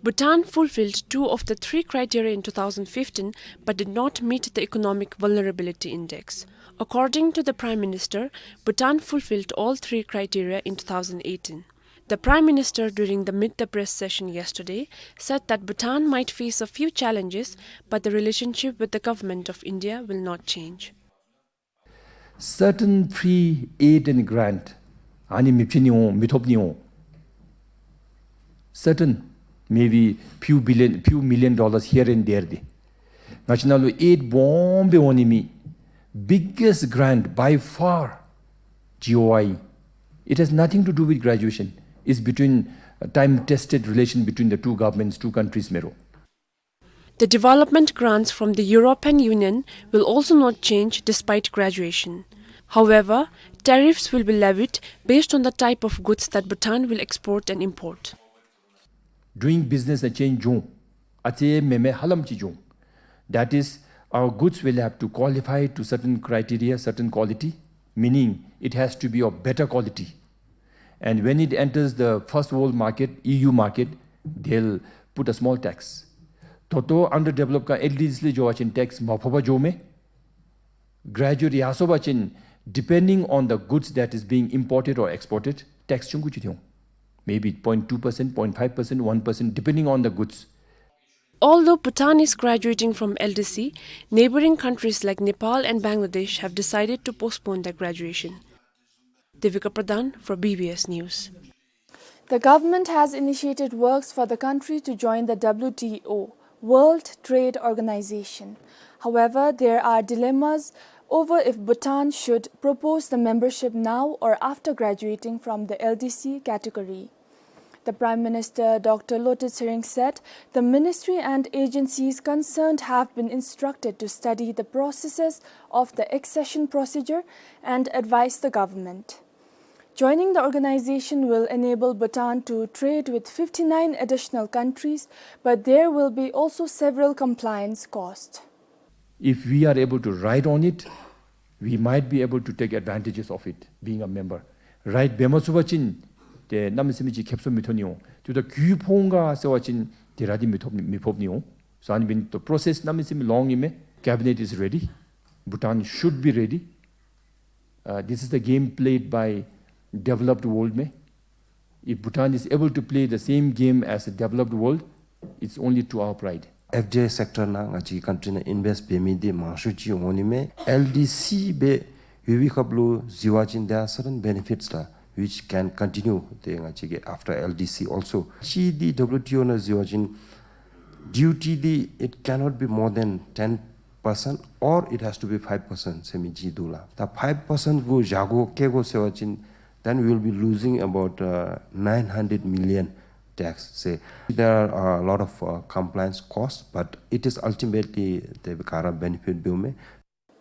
Bhutan fulfilled two of the three criteria in two thousand fifteen but did not meet the economic vulnerability index. According to the Prime Minister, Bhutan fulfilled all three criteria in two thousand eighteen. The Prime Minister, during the Meet the Press session yesterday, said that Bhutan might face a few challenges, but the relationship with the Government of India will not change. Certain free aid and grant ཨ་ནི་མི་བྱིན་ནི་འོང་མི་ཐོབ་ནི་འོང་། Certain, maybe few billion, few million dollars here and there འདི། ང་བཅས་ནང་ལུ་aid སྦོམ་སྦེ་འོང་ནི་མེད། Biggest grant by far, G O I. It has nothing to do with graduation. It's between, uh, time-tested relation between the two governments, two countries མེན་རུང་། The development grants from the European Union will also not change despite graduation. However, tariffs will be levied based on the type of goods that Bhutan will export and import. Doing business ལུ་change འབྱུང་། ཨ་ཙི་མེན་མེན་ཧ་ལམ་ཅིག་འབྱུང་། That is, our goods will have to qualify to certain criteria, certain quality, meaning it has to be of better quality. And when it enters the first world market, E U market, they'll put a small tax. ད་ལྟོ་underdeveloped ཁར་L D C ལས་འགྱོ་བ་ཅིན་tax མ་ཕོག་པར་འགྱོཝ་མས། Graduate ཡར་སོང་པ་ཅིན་depending on the goods that is being imported or exported, tax ཆུང་ཀུ་ཅིག་ཐོན། Maybe point two percent, point five percent, one percent, depending on the goods. Although Bhutan is graduating from L D C, neighboring countries like Nepal and Bangladesh have decided to postpone their graduation. Devika Pradhan for B B S News. The government has initiated works for the country to join the W T O, World Trade Organization. However, there are dilemmas over if Bhutan should propose the membership now or after graduating from the L D C category. The Prime Minister, Doctor Lotay Tshering, said the ministry and agencies concerned have been instructed to study the processes of the accession procedure and advise the government. Joining the organization will enable Bhutan to trade with fifty-nine additional countries, but there will be also several compliance costs. If we are able to ride on it, we might be able to take advantages of it, being a member. Ride འབད་མ་ཚུགས་པ་ཅིན་ཏེ་གནམ་མེད་ས་མེད་ཅིག་ཁེབ་སང་མི་ཐོན་ནི་འོང་། དེ་ད་གུ་ཕོག་འོང་ག་ཟེར་བ་ཅིན་དེ་ར་འདི་མི་ཐོབ་ནི་མི་ཕོག་ནི་འོང་། So ཨ་ནི་འབདན་the process གནམ་མེད་ས་མེད་long ཨིན་མས། Cabinet is ready. Bhutan should be ready. Uh, this is the game played by developed world མས། If Bhutan is able to play the same game as the developed world, it's only to our pride. F D I sector ནང་ང་བཅས་ཀྱི་country ནང་invest འབད་མི་འདི་མང་ཤོས་ཅིག་འོང་ནི་མས། L D C སྦེ་ཡོད་པའི་སྐབས་ལུ་གཟིགས་པ་ཅིན་there are certain benefits ལགས། Which can continue ཏེ་ང་བཅས་ཀྱི་after L D C also. གཅིག་འདི་W T O ནང་གཟིགས་པ་ཅིན་duty འདི་it cannot be more than ten percent or it has to be five percent ཟེར་མི་ཅིག་འདུག་ལགས། ད་five percent གུ་བཞག་དགོ་བཀལ་དགོ་ཟེར་བ་ཅིན then we will be losing about, uh, nine hundred million tax ཟེར། There are a lot of, uh, compliance costs, but it is ultimately དེ་ག་ར་benefit འབདཝ་མས།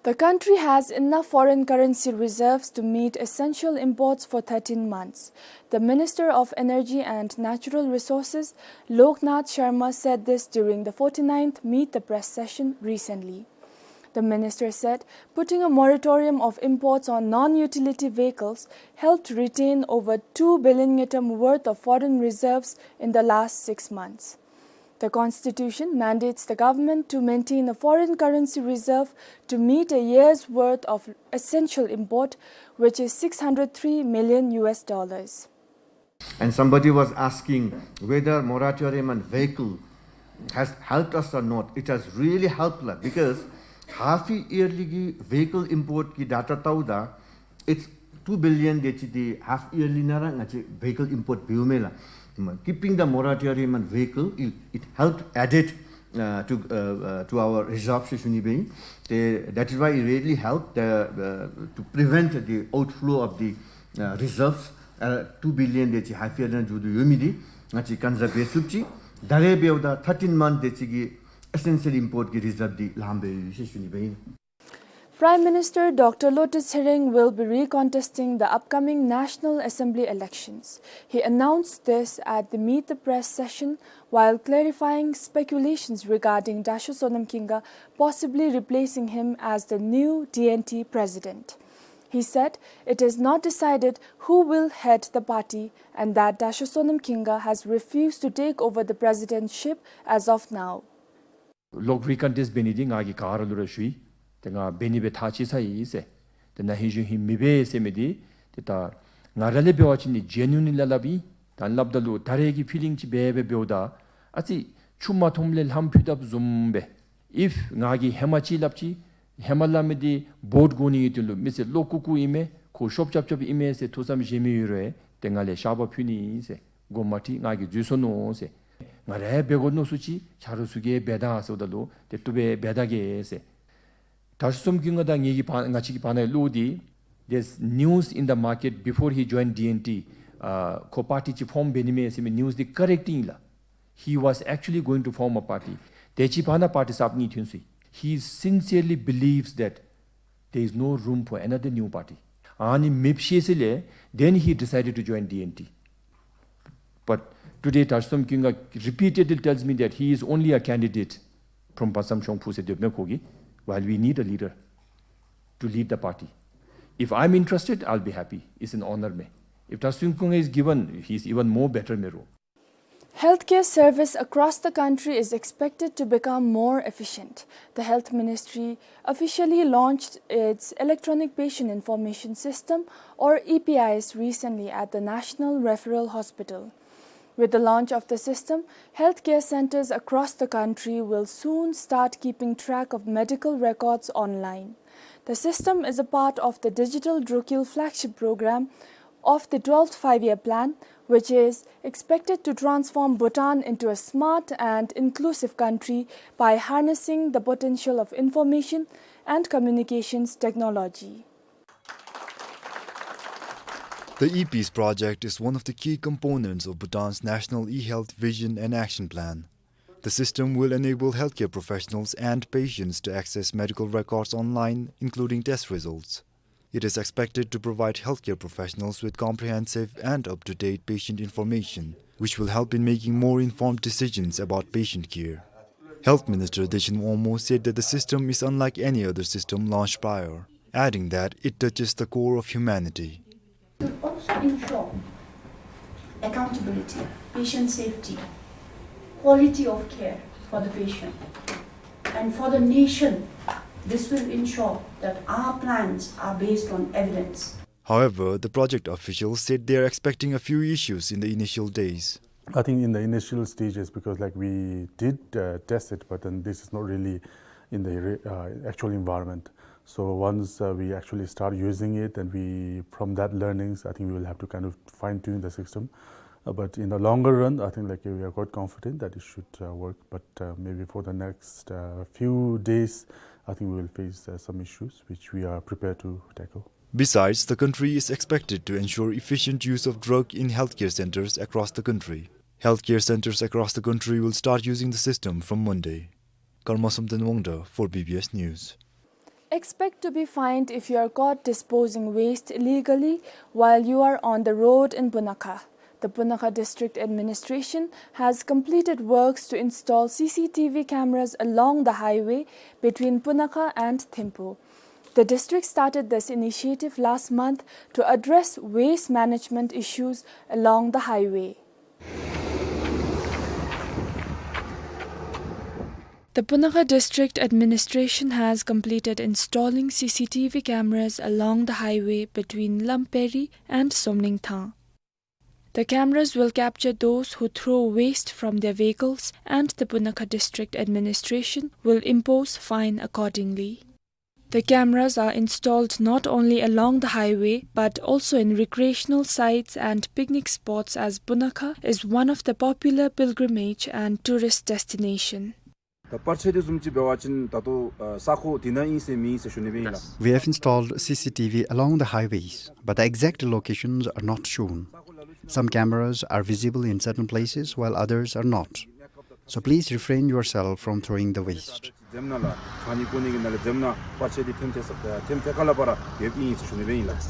The country has enough foreign currency reserves to meet essential imports for thirteen months. The Minister of Energy and Natural Resources, Loknath Sharma, said this during the forty-ninth Meet the Press session recently. The minister said putting a moratorium of imports on non-utility vehicles helped retain over two billion ngultrum worth of foreign reserves in the last six months. The constitution mandates the government to maintain a foreign currency reserve to meet a year's worth of essential import, which is six hundred three million U S dollars. And somebody was asking whether moratorium on vehicle has helped us or not, it has really helped lah, because half yearly གི་vehicle import གི་data བལྟཝ་ད་it's two billion དེ་ཅིག་འདི་half yearly ནང་ར་ང་བཅས་vehicle import འབདཝ་མས་ལགས། Keeping the moratorium on vehicle, it, it helped added, uh, to, uh, uh, to our reserves ཞེས་ཞུ་ནི་སྦེ་ཨིན། དེ་that is why it really helped, uh, uh, to prevent the outflow of the, uh, reserves, uh, two billion དེ་ཅིག་half yearly ནང་འགྱོ་དོ་ཡོད་མི་འདི་ང་བཅས་conserve འབད་ཚུགས་ཅི། ད་རེས་འབདཝ་ད་thirteen month དེ་ཅིག་གི་essential import གི་reserve འདི་ལངམ་སྦེ་ཡོད་ཟེར་ཞུ་ནི་སྦེ་ཨིན། Prime Minister Doctor Lotay Tshering will be recontesting the upcoming National Assembly elections. He announced this at the Meet the Press session while clarifying speculations regarding Dasho Sonam Khinga possibly replacing him as the new D N T president. He said it is not decided who will head the party and that Dasho Sonam Khinga has refused to take over the presidentship as of now. ལོག་recontest འབད་ནི་འདི་ང་གིས་ག་ར་ལུ་ར་ཞུ་ཡི། ཏེ་ང་འབད་ནི་སྦེ་ཐག་བཅད་ཚར་ཡི་ཟེར། ཏེ་ན་ཧིང་གཞེས་ཧིང་མི་འབད་ཟེར་མི་འདི་ཏེ་ད་ང་ར་ལས་འབད་བ་ཅིན་ནི་genuinely སླབ་ཨིན། ད་སླབ་ད་ལུ་ད་རེས་ཀྱི་feeling ཅིག་འབད་འབད་འབདཝ་ད་ཨ་ཙི་ཆུ་མ་མཐོངམ་ལས་ལྷམ་ཕུད་དཔ་བཟུམ་སྦེ། If ང་གིས་ཧེ་མ་ཅིག་སླབ་ཅི། ཧེ་མ་སླབ་མི་འདི་vote དགོ་ནི་གི་དོན་ལུ་མི་སེར་བློ་ཀུ་ཀུ་ཨིན་མས། ཁོ་ཤོབ་རྐྱབ་རྐྱབ་ཨིན་མས་ཟེར་ཐུགས་བསམ་བཞེས་མི་ཡོད་རུང་ཏེ་ང་ལས་བཤགས་པ་ཕུལ་ནི་ཨིན་ཟེར། དགོངསམ་མ་ཁྲེལ། ང་གིས་འཛོལ་སོ་ནུག་ཟེར། ང་ར་འབད་དགོ་མནོ་ཚུགས་ཅི། ཆ་རོགས་ཚུ་གིས་འབད་ད་ཟེརཝ་ད་ལུ་ཏེ་བཏུབ་པས་འབད་ད་གེ་ཟེར། དྲག་ཤོས་ཚོམ་ཀུན་དགའ་དང་ངེ་གི་བར་ང་བཅས་ཀྱི་བར་ན་ལུ་འདི་there's news in the market before he joined D N T, uh, ཁོ་party ཅིག་form འབད་ནི་མས་ཟེར་མི་news འདི་correct ཨིན་ལགས། He was actually going to form a party. དེ་ཅིག་བར་ན་party གསརཔ་གཉིས་ཐོན་སོ་ཡི། He sincerely believes that there is no room for another new party. ཨ་ནི་མེདཔ་ཤེས་ས་ལས་then he decided to join D N T. But today དྲག་ཤོས་ཚོམ་ཀུན་དགའ་repeatedly tells me that he is only a candidate from Bhasam Shongphu ཟེར་སྡོདཔ་མས་ཁོ་གིས། While we need a leader to lead the party. If I'm interested, I'll be happy. It's an honor མས། If དྲག་ཤོས་ཚོམ་ཀུན་དགའ is given, he's even more better མས་རོགས། Healthcare service across the country is expected to become more efficient. The Health Ministry officially launched its Electronic Patient Information System, or E P I S, recently at the National Referral Hospital. With the launch of the system, healthcare centers across the country will soon start keeping track of medical records online. The system is a part of the Digital Drukgyal flagship program of the twelfth Five-Year Plan, which is expected to transform Bhutan into a smart and inclusive country by harnessing the potential of information and communications technology. The E P I S project is one of the key components of Bhutan's National e-Health Vision and Action Plan. The system will enable healthcare professionals and patients to access medical records online, including test results. It is expected to provide healthcare professionals with comprehensive and up-to-date patient information, which will help in making more informed decisions about patient care. Health Minister Dechen Wangmo said that the system is unlike any other system launched prior, adding that it touches the core of humanity. It will also ensure accountability, patient safety, quality of care for the patient. And for the nation, this will ensure that our plans are based on evidence. However, the project officials said they are expecting a few issues in the initial days. I think in the initial stages, because, like, we did, uh, test it, but then this is not really in the re-, uh, actual environment. So once, uh, we actually start using it, and we, from that learnings, I think we will have to kind of fine-tune the system. Uh, but in the longer run, I think, like, we are quite confident that it should, uh, work. But, uh, maybe for the next, uh, few days, I think we will face, uh, some issues which we are prepared to tackle. Besides, the country is expected to ensure efficient use of drug in healthcare centers across the country. Healthcare centers across the country will start using the system from Monday. Karma Samten Wangda for B B S News. Expect to be fined if you are caught disposing waste illegally while you are on the road in Punakha. The Punakha District Administration has completed works to install C C T V cameras along the highway between Punakha and Thimphu. The district started this initiative last month to address waste management issues along the highway. The Punakha District Administration has completed installing C C T V cameras along the highway between Lamperi and Somlingthang. The cameras will capture those who throw waste from their vehicles, and the Punakha District Administration will impose fine accordingly. The cameras are installed not only along the highway, but also in recreational sites and picnic spots, as Punakha is one of the popular pilgrimage and tourist destination. ད་པར་ཆས་འདི་བཟུམ་ཅིག་འབད་བ་ཅིན་ད་ལྟོ་ཨ་ས་ཁོངས་འདི་ནང་ཨིན་ཟེར་མེད་ཟེར་ཞུ་ནི་སྦེ་ཨིན་ལགས། We have installed C C T V along the highways, but the exact locations are not shown. Some cameras are visible in certain places while others are not. So please refrain yourself from throwing the waste. འཛེམ་ན་ལགས་ཚང་ནི་ཀུ་ནི་གི་ནང་ལས་འཛེམ་ན་པར་ཆས་འདི་ཐེམ་ཐེ་ས་ཐེམ་ཐེ་ཁ་ལ་པར་ཡོདཔ་ཨིན་ཟེར་ཞུ་ནི་སྦེ་ཨིན་ལགས།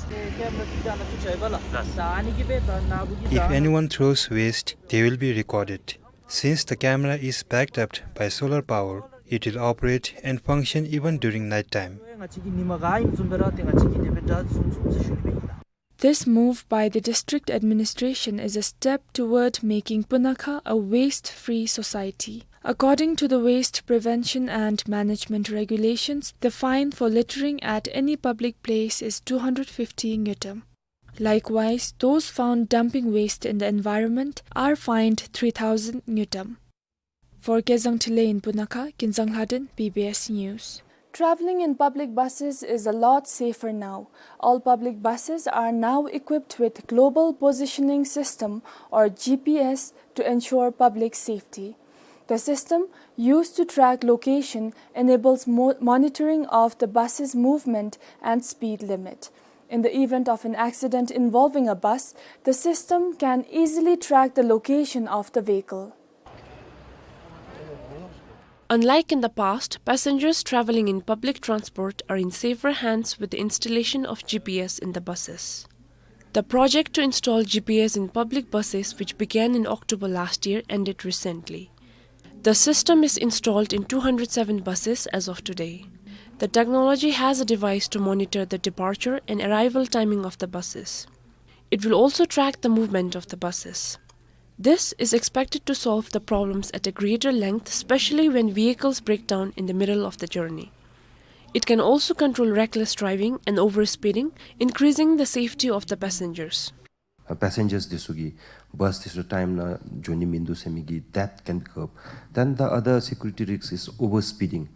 If anyone throws waste, they will be recorded. Since the camera is backed up by solar power, it will operate and function even during night time. This move by the district administration is a step toward making Punakha a waste-free society. According to the Waste Prevention and Management Regulations, the fine for littering at any public place is two hundred fifty ngultrum. Likewise, those found dumping waste in the environment are fined three thousand ngultrum. For Kezang Tilley in Punakha, Kinzang Lhaden, B B S News. Traveling in public buses is a lot safer now. All public buses are now equipped with global positioning system, or G P S, to ensure public safety. The system, used to track location, enables mo-, monitoring of the bus's movement and speed limit. In the event of an accident involving a bus, the system can easily track the location of the vehicle. Unlike in the past, passengers traveling in public transport are in safer hands with the installation of G P S in the buses. The project to install G P S in public buses, which began in October last year, ended recently. The system is installed in two hundred seven buses as of today. The technology has a device to monitor the departure and arrival timing of the buses. It will also track the movement of the buses. This is expected to solve the problems at a greater length, especially when vehicles break down in the middle of the journey. It can also control reckless driving and overspeeding, increasing the safety of the passengers. ཨ་པེ་སེན་ཇརས་འདི་ཚུ་གིས་བཱས་འདི་ཚུ་ཊའིམ་ནང་འགྱོ་ནི་མིན་འདུག་ཟེར་མི་གི་death can be curb. Then the other security risk is overspeeding.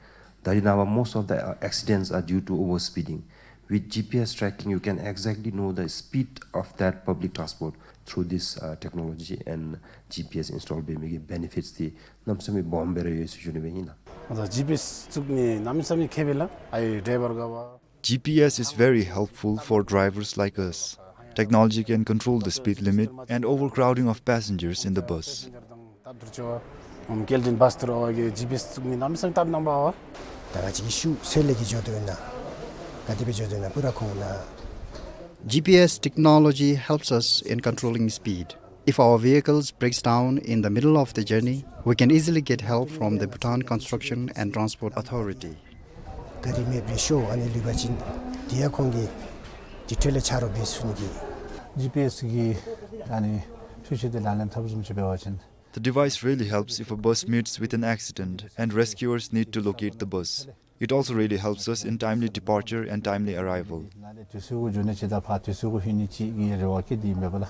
ད་རེས་ནངས་པ་most of the uh, accidents are due to overspeeding. With G P S tracking, you can exactly know the speed of that public transport through this uh, technology and G P S install འབད་མི་གི་benefits འདི་གནམ་མེད་ས་མེད་སྦོམ་སྦེ་ར་ཡོད་ཟེར་ཞུ་ནི་སྦེ་ཨིན་ལགས། ཨ་ད་ཇི་པི་ཨེསི་བཙུགས་ནི་གནམ་མེད་ས་མེད་ཁེ་ཕན་ལགས། ཨའི་ཌའི་བར་ག་བ། G P S is very helpful for drivers like us. Technology can control the speed limit and overcrowding of passengers in the bus. ད་ད་རུང་ཅིག་སྦེ་སྐྱེལ་འདྲེན་བཱས་ཐུར་ཨ་བ་གི་ཇི་པི་ཨེསི་བཙུགས་ནི་གནམ་མེད་ས་མེད་སྟབས་བདེ་མས་པ། ད་ག་ཅི་གི་ཤུལ་ལས་ཀྱི་འགྱོ་དོ་ཨིན་ན་ག་དེ་སྦེ་འགྱོ་དོ་ཨིན་ན་པུ་ར་ཁོང་ན། G P S technology helps us in controlling speed. If our vehicles breaks down in the middle of the journey, we can easily get help from the Bhutan Construction and Transport Authority. ག་རི་མེདཔ་སྦེ་ཤོར་ཨ་ནི་ལུས་པ་ཅིན་དེ་ཡང་ཁོང་གིས་དེ་འཕྲོ་ལས་ཆ་རོགས་འབད་ཚུགས་ནི་གི། ཇི་པི་ཨེསི་གིས་ཨ་ནི་འཕྲུལ་ཆས་འདི་ལག་ལེན་འཐབ་བཟུམ་ཅིག་འབད་བ་ཅིན། The device really helps if a bus meets with an accident and rescuers need to locate the bus. It also really helps us in timely departure and timely arrival. ནཱ་ལས་དུས་ཚོད་གུ་འགྱོ་ནི་ཅིག་དང་ཕར་དུས་ཚོད་གུ་ལྷོད་ནི་ཅིག་གི་རེ་བ་བསྐྱེད་དེ་ཨིན་པས་ལགས།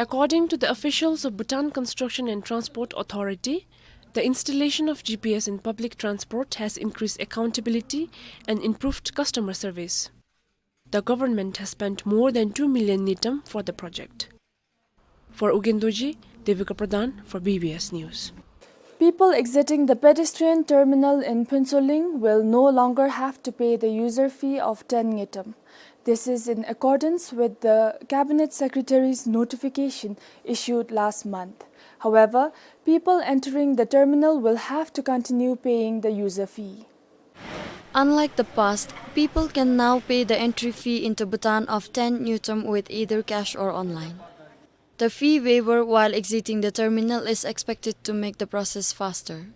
According to the officials of Bhutan Construction and Transport Authority, the installation of G P S in public transport has increased accountability and improved customer service. The government has spent more than two million ngultrum for the project. For Ugyen Dorji, Devika Pradhan for B B S News. People exiting the pedestrian terminal in Phuentsholing will no longer have to pay the user fee of ten ngultrum. This is in accordance with the Cabinet Secretary's notification issued last month. However, people entering the terminal will have to continue paying the user fee. Unlike the past, people can now pay the entry fee into Bhutan of ten ngultrum with either cash or online. The fee waiver while exiting the terminal is expected to make the process faster.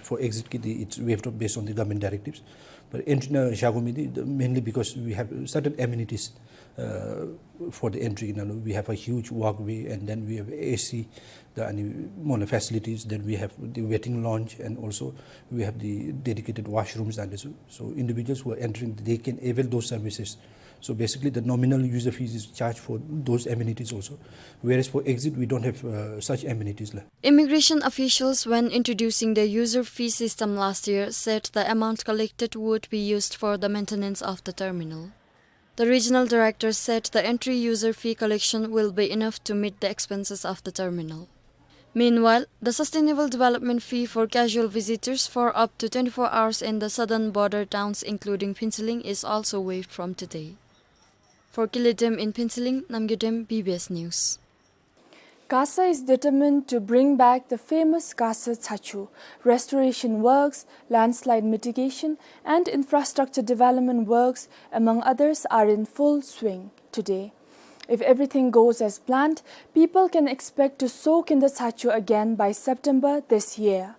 For exit key, the, it's waived off based on the government directives. But entry ནང་བཞག་དགོ་མི་འདི་mainly because we have certain amenities uh, for the entry. You know, we have a huge walkway, and then we have A C, the ཨ་ནི་མོ་ལགས་facilities. Then we have the waiting lounge, and also we have the dedicated washrooms. And so, so individuals who are entering, they can avail those services. So basically, the nominal user fees is charged for those amenities also, whereas for exit, we don't have, uh, such amenities la. Immigration officials, when introducing the user fee system last year, said the amount collected would be used for the maintenance of the terminal. The regional director said the entry user fee collection will be enough to meet the expenses of the terminal. Meanwhile, the sustainable development fee for casual visitors for up to twenty-four hours in the southern border towns, including Phuentsholing, is also waived from today. For Kile Dem in Phuentsholing, Namgay Dem, B B S News. KASA is determined to bring back the famous KASA Tsachu. Restoration works, landslide mitigation, and infrastructure development works, among others, are in full swing today. If everything goes as planned, people can expect to soak in the Tsachu again by September this year.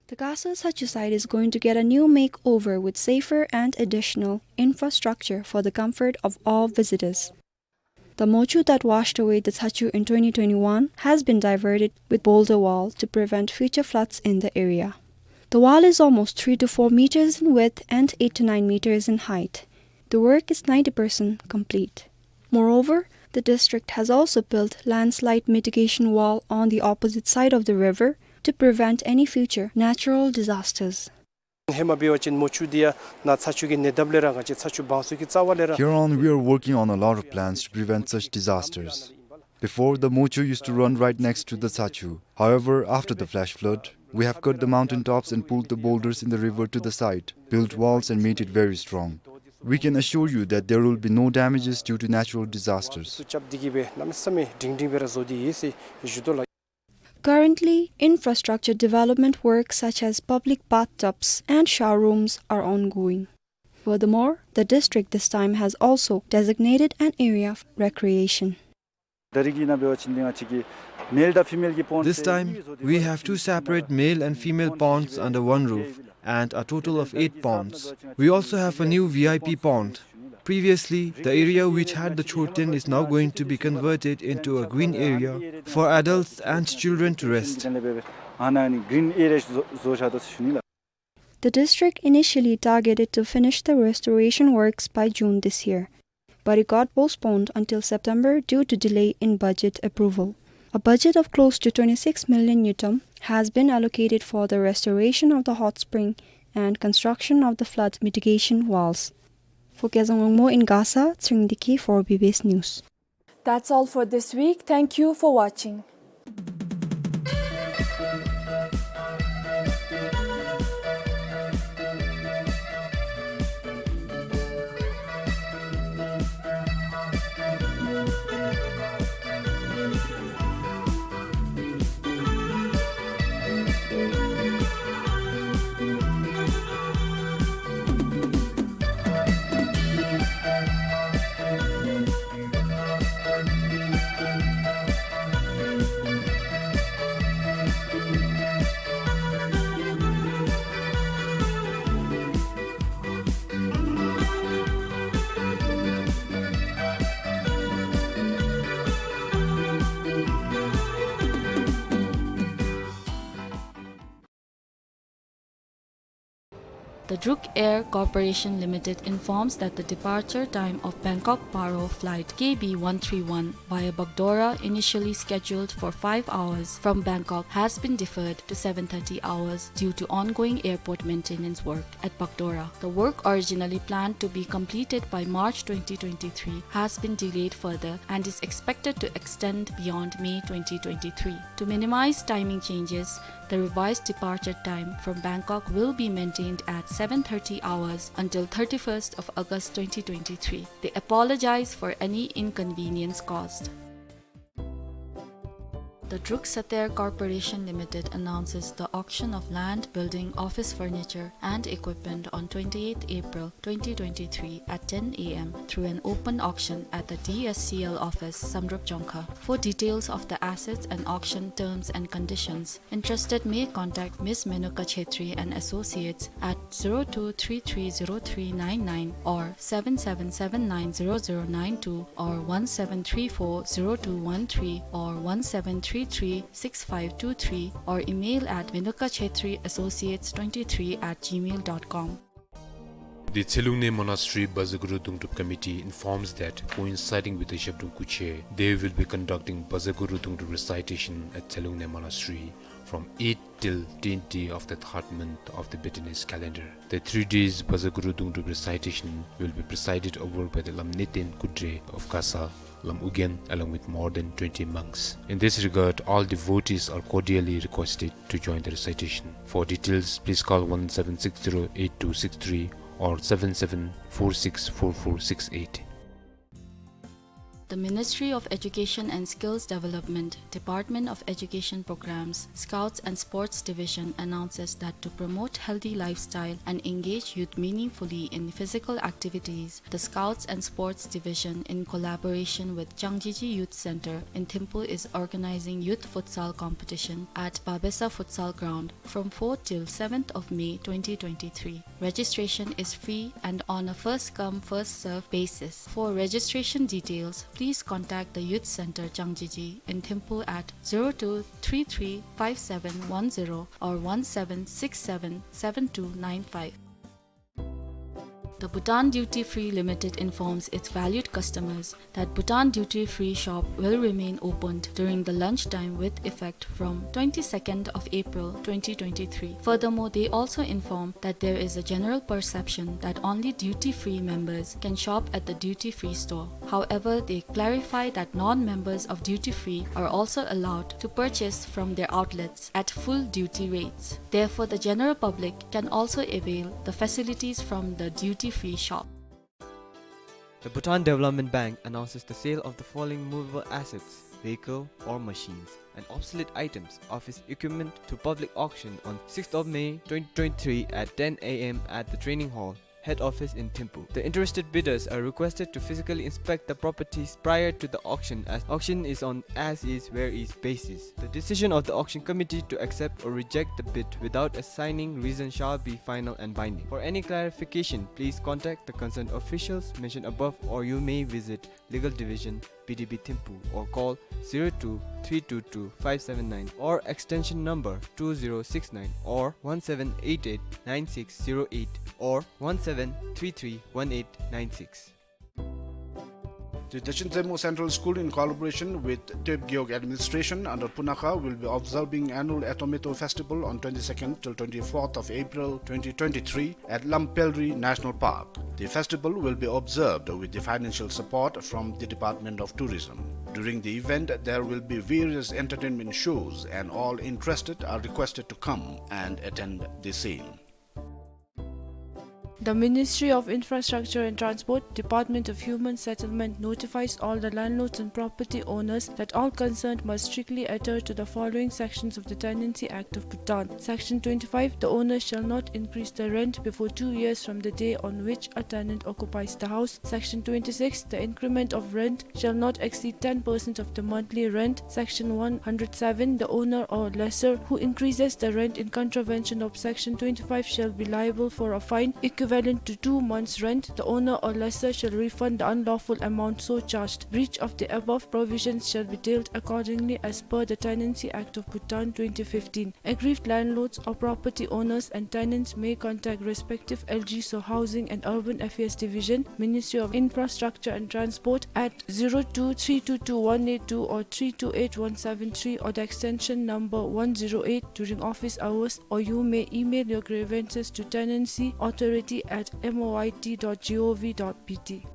The KASA Tsachu site is going to get a new makeover with safer and additional infrastructure for the comfort of all visitors. The mochu that washed away the Tsachu in twenty twenty-one has been diverted with boulder wall to prevent future floods in the area. The wall is almost three to four meters in width and eight to nine meters in height. The work is ninety percent complete. Moreover, the district has also built landslide mitigation wall on the opposite side of the river to prevent any future natural disasters. ཧེ་མ་འབད་བ་ཅིན་མོ་ཆུ་འདི་ཡང་ནཱ་ཚ་ཆུ་གི་ཉེ་འདབས་ལས་ར་ང་བཅས་ཚ་ཆུ་བང་སོ་གི་རྩ་བ་ལས་ར། Here on, we are working on a lot of plans to prevent such disasters. Before, the Mochu used to run right next to the Tsachu. However, after the flash flood, we have cut the mountain tops and pulled the boulders in the river to the side, built walls and made it very strong. We can assure you that there will be no damages due to natural disasters. སུ་རྐྱབ་སྟེ་གི་སྦེ་གནམ་མེད་ས་མེད་སྒྲིང་སྒྲིང་སྦེ་ར་བཟོ་སྟེ་ཡོད་ཟེར་ཞུ་དོ་ལགས། Currently, infrastructure development works such as public bathtubs and shower rooms are ongoing. Furthermore, the district this time has also designated an area of recreation. This time, we have two separate male and female ponds under one roof and a total of eight ponds. We also have a new V I P pond. Previously, the area which had the chotyan is now going to be converted into a green area for adults and children to rest. The district initially targeted to finish the restoration works by June this year, but it got postponed until September due to delay in budget approval. A budget of close to twenty-six million ngultrum has been allocated for the restoration of the hot spring and construction of the flood mitigation walls. For Kezang Wangmo in Gasa, Tshering Deki for B B S News. That's all for this week. Thank you for watching. The Druk Air Corporation Limited informs that the departure time of Bangkok Paro flight K B one three one via Bagdogra, initially scheduled for five hours from Bangkok, has been deferred to seven thirty hours due to ongoing airport maintenance work at Bagdogra. The work, originally planned to be completed by March twenty twenty-three, has been delayed further and is expected to extend beyond May twenty twenty-three. To minimize timing changes, the revised departure time from Bangkok will be maintained at seven thirty hours until thirty-first of August twenty twenty-three. They apologize for any inconvenience caused. The Druk Sathair Corporation Limited announces the auction of land, building, office furniture and equipment on twenty-eighth April twenty twenty-three at ten A M through an open auction at the D S C L office, Samdrup Jongkha. For details of the assets and auction terms and conditions, interested may contact Miss Menuka Chhetri and Associates at zero two three three zero three nine nine or seven seven seven nine zero zero nine two or one seven three four zero two one three or one seven three three six five two three or email at menuka chhetri associates twenty-three at gmail dot com. The Tselungne Monastery Bazaguru Dungdrup Committee informs that, coinciding with the Zhabdrung Kuche, they will be conducting Bazaguru Dungdrup recitation at Tselungne Monastery from eight till ten day of the third month of the Bhutanese calendar. The three days Bazaguru Dungdrup recitation will be presided over by the Lamneten Kudre of Kasa, Lam Ugyen, along with more than twenty monks. In this regard, all devotees are cordially requested to join the recitation. For details, please call one seven six zero eight two six three or seven seven four six four four six eight. The Ministry of Education and Skills Development, Department of Education Programs, Scouts and Sports Division announces that to promote healthy lifestyle and engage youth meaningfully in physical activities, the Scouts and Sports Division, in collaboration with Changjeji Youth Center in Thimphu, is organizing youth futsal competition at Babesa Futsal Ground from fourth till seventh of May twenty twenty-three. Registration is free and on a first come, first serve basis. For registration details, please contact the Youth Center Changjeji in Thimphu at zero two three three five seven one zero or one seven six seven seven two nine five. The Bhutan Duty Free Limited informs its valued customers that Bhutan Duty Free Shop will remain opened during the lunch time with effect from twenty-second of April twenty twenty-three. Furthermore, they also inform that there is a general perception that only duty-free members can shop at the duty-free store. However, they clarify that non-members of duty-free are also allowed to purchase from their outlets at full duty rates. Therefore, the general public can also avail the facilities from the duty-free shop. The Bhutan Development Bank announces the sale of the following movable assets, vehicle or machines, and obsolete items, office equipment to public auction on sixth of May twenty twenty-three at ten A M at the training hall, head office in Thimphu. The interested bidders are requested to physically inspect the properties prior to the auction, as auction is on as is where is basis. The decision of the auction committee to accept or reject the bid without assigning reason shall be final and binding. For any clarification, please contact the concerned officials mentioned above, or you may visit Legal Division, B D B Thimphu, or call zero two three two two five seven nine or extension number two zero six nine or one seven eight eight nine six zero eight or one seven three three one eight nine six. The Dechen Zemo Central School, in collaboration with Tuep Gewog Administration under Punakha, will be observing annual Etometo Festival on twenty-second till twenty-fourth of April twenty twenty-three at Lampelri National Park. The festival will be observed with the financial support from the Department of Tourism. During the event, there will be various entertainment shows, and all interested are requested to come and attend the same. The Ministry of Infrastructure and Transport, Department of Human Settlement notifies all the landlords and property owners that all concerned must strictly adhere to the following sections of the Tenancy Act of Bhutan. Section twenty-five, the owner shall not increase the rent before two years from the day on which a tenant occupies the house. Section twenty-six, the increment of rent shall not exceed ten percent of the monthly rent. Section one hundred seven, the owner or lessor who increases the rent in contravention of Section twenty-five shall be liable for a fine equivalent to two months' rent. The owner or lessor shall refund the unlawful amount so charged. Breach of the above provisions shall be dealt accordingly as per the Tenancy Act of Bhutan twenty fifteen. Aggrieved landlords or property owners and tenants may contact respective L G S O Housing and Urban Affairs Division, Ministry of Infrastructure and Transport at zero two three two two one eight two or three two eight one seven three or the extension number one zero eight during office hours, or you may email your grievances to tenancy authority at M O I T dot G O V dot B T.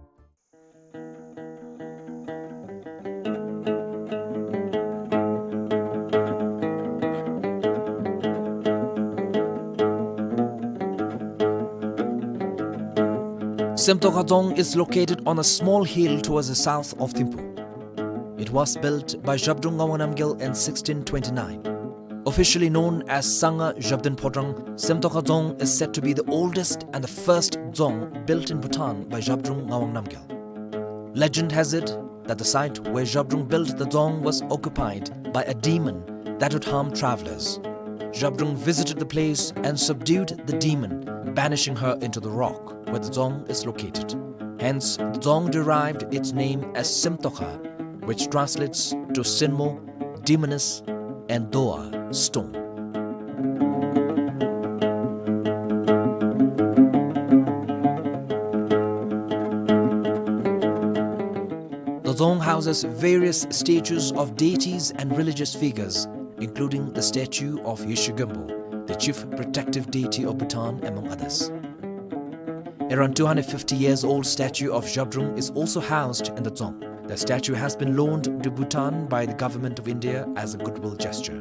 Semtokha Dzong is located on a small hill towards the south of Thimphu. It was built by Zhabdrung Ngawang Namgyal in sixteen twenty-nine. Officially known as Sangha Zhabdrung Phodrang, Semtokha Dzong is said to be the oldest and the first dzong built in Bhutan by Zhabdrung Ngawang Namgyal. Legend has it that the site where Zhabdrung built the dzong was occupied by a demon that would harm travelers. Zhabdrung visited the place and subdued the demon, banishing her into the rock where the dzong is located. Hence, the dzong derived its name as Semtokha, which translates to Sinmo, demoness, and Doa, stone. houses various statues of deities and religious figures, including the statue of Yeshe Gumpo, the chief protective deity of Bhutan, among others. Around two hundred fifty years old statue of Zhabdrung is also housed in the dzong. The statue has been loaned to Bhutan by the government of India as a goodwill gesture.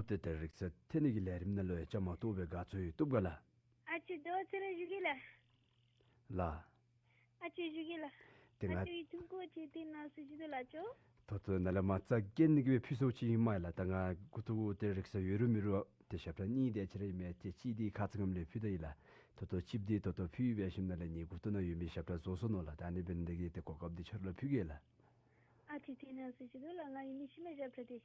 ཏེ་ད་རིང་ས་ཐེངས་ཀྱི་ལས་རིམ་ནང་ལུ་ཡང་བཅའ་མར་གཏོགས་པའི་དགའ་ཚོར་ཡོད་བཏུབ་ག་ལགས། ཨ་ཅེ་ད་ཚེ་རིང་ཞུ་གེ་ལགས། ལགས། ཨ་ཅེ་ཞུ་གེ་ལགས། ཏེ་ང་ཨ་ཅེ་ཡུ་ཊུབ་གུ་ཅིག་ཏེ་ནང་ཟེར་ཞུ་དོ་ལགས་ཅོ། ད་ལྟོ་ནཱ་ལས་མར་རྩ་འགེངས་ནི་གི་སྦེ་ཕུལ་སོ་ཅིག་ཨིན་མས་ལགས། ད་ང་མགུ་ཏོ་གུ་ཏེ་རིང་ས་ཡོད་རུང་མེད་རུང་ཏེ་ཞབས་ཁྲ་གཉིས་དེ་ཅིག་ར་ཨིན་མས། ཏེ་གཅིག་འདི་ཁ་ཙ་ངམ་ལས་ཕུལ་ད་ཡི་ལགས། ད་ལྟོ་གཅིག་འདི་ད་ལྟོ་ཕུལ་ཡོད་པའི་ཞིནམ་ལས་ངེའི་མགུ་ཏོ་ནང་ཡོད་མི་ཞབས་ཁྲ་རྫོགས་སོ་ནུག་ལགས། ད་ཨ་ནི་འབད་ནི་དེ་གིས་ཏེ་གོ་སྐབས་འདི་ཁྱོད་ར་ལུ་ཕུལ་གེ་ལགས། ཨ་ཅེ་ཏེ་ནང་ཟེར་ཞུ་དོ་ལགས། ང་ཡོད་མི་ཤུལ་མའི་ཞབས་ཁྲ་འདི།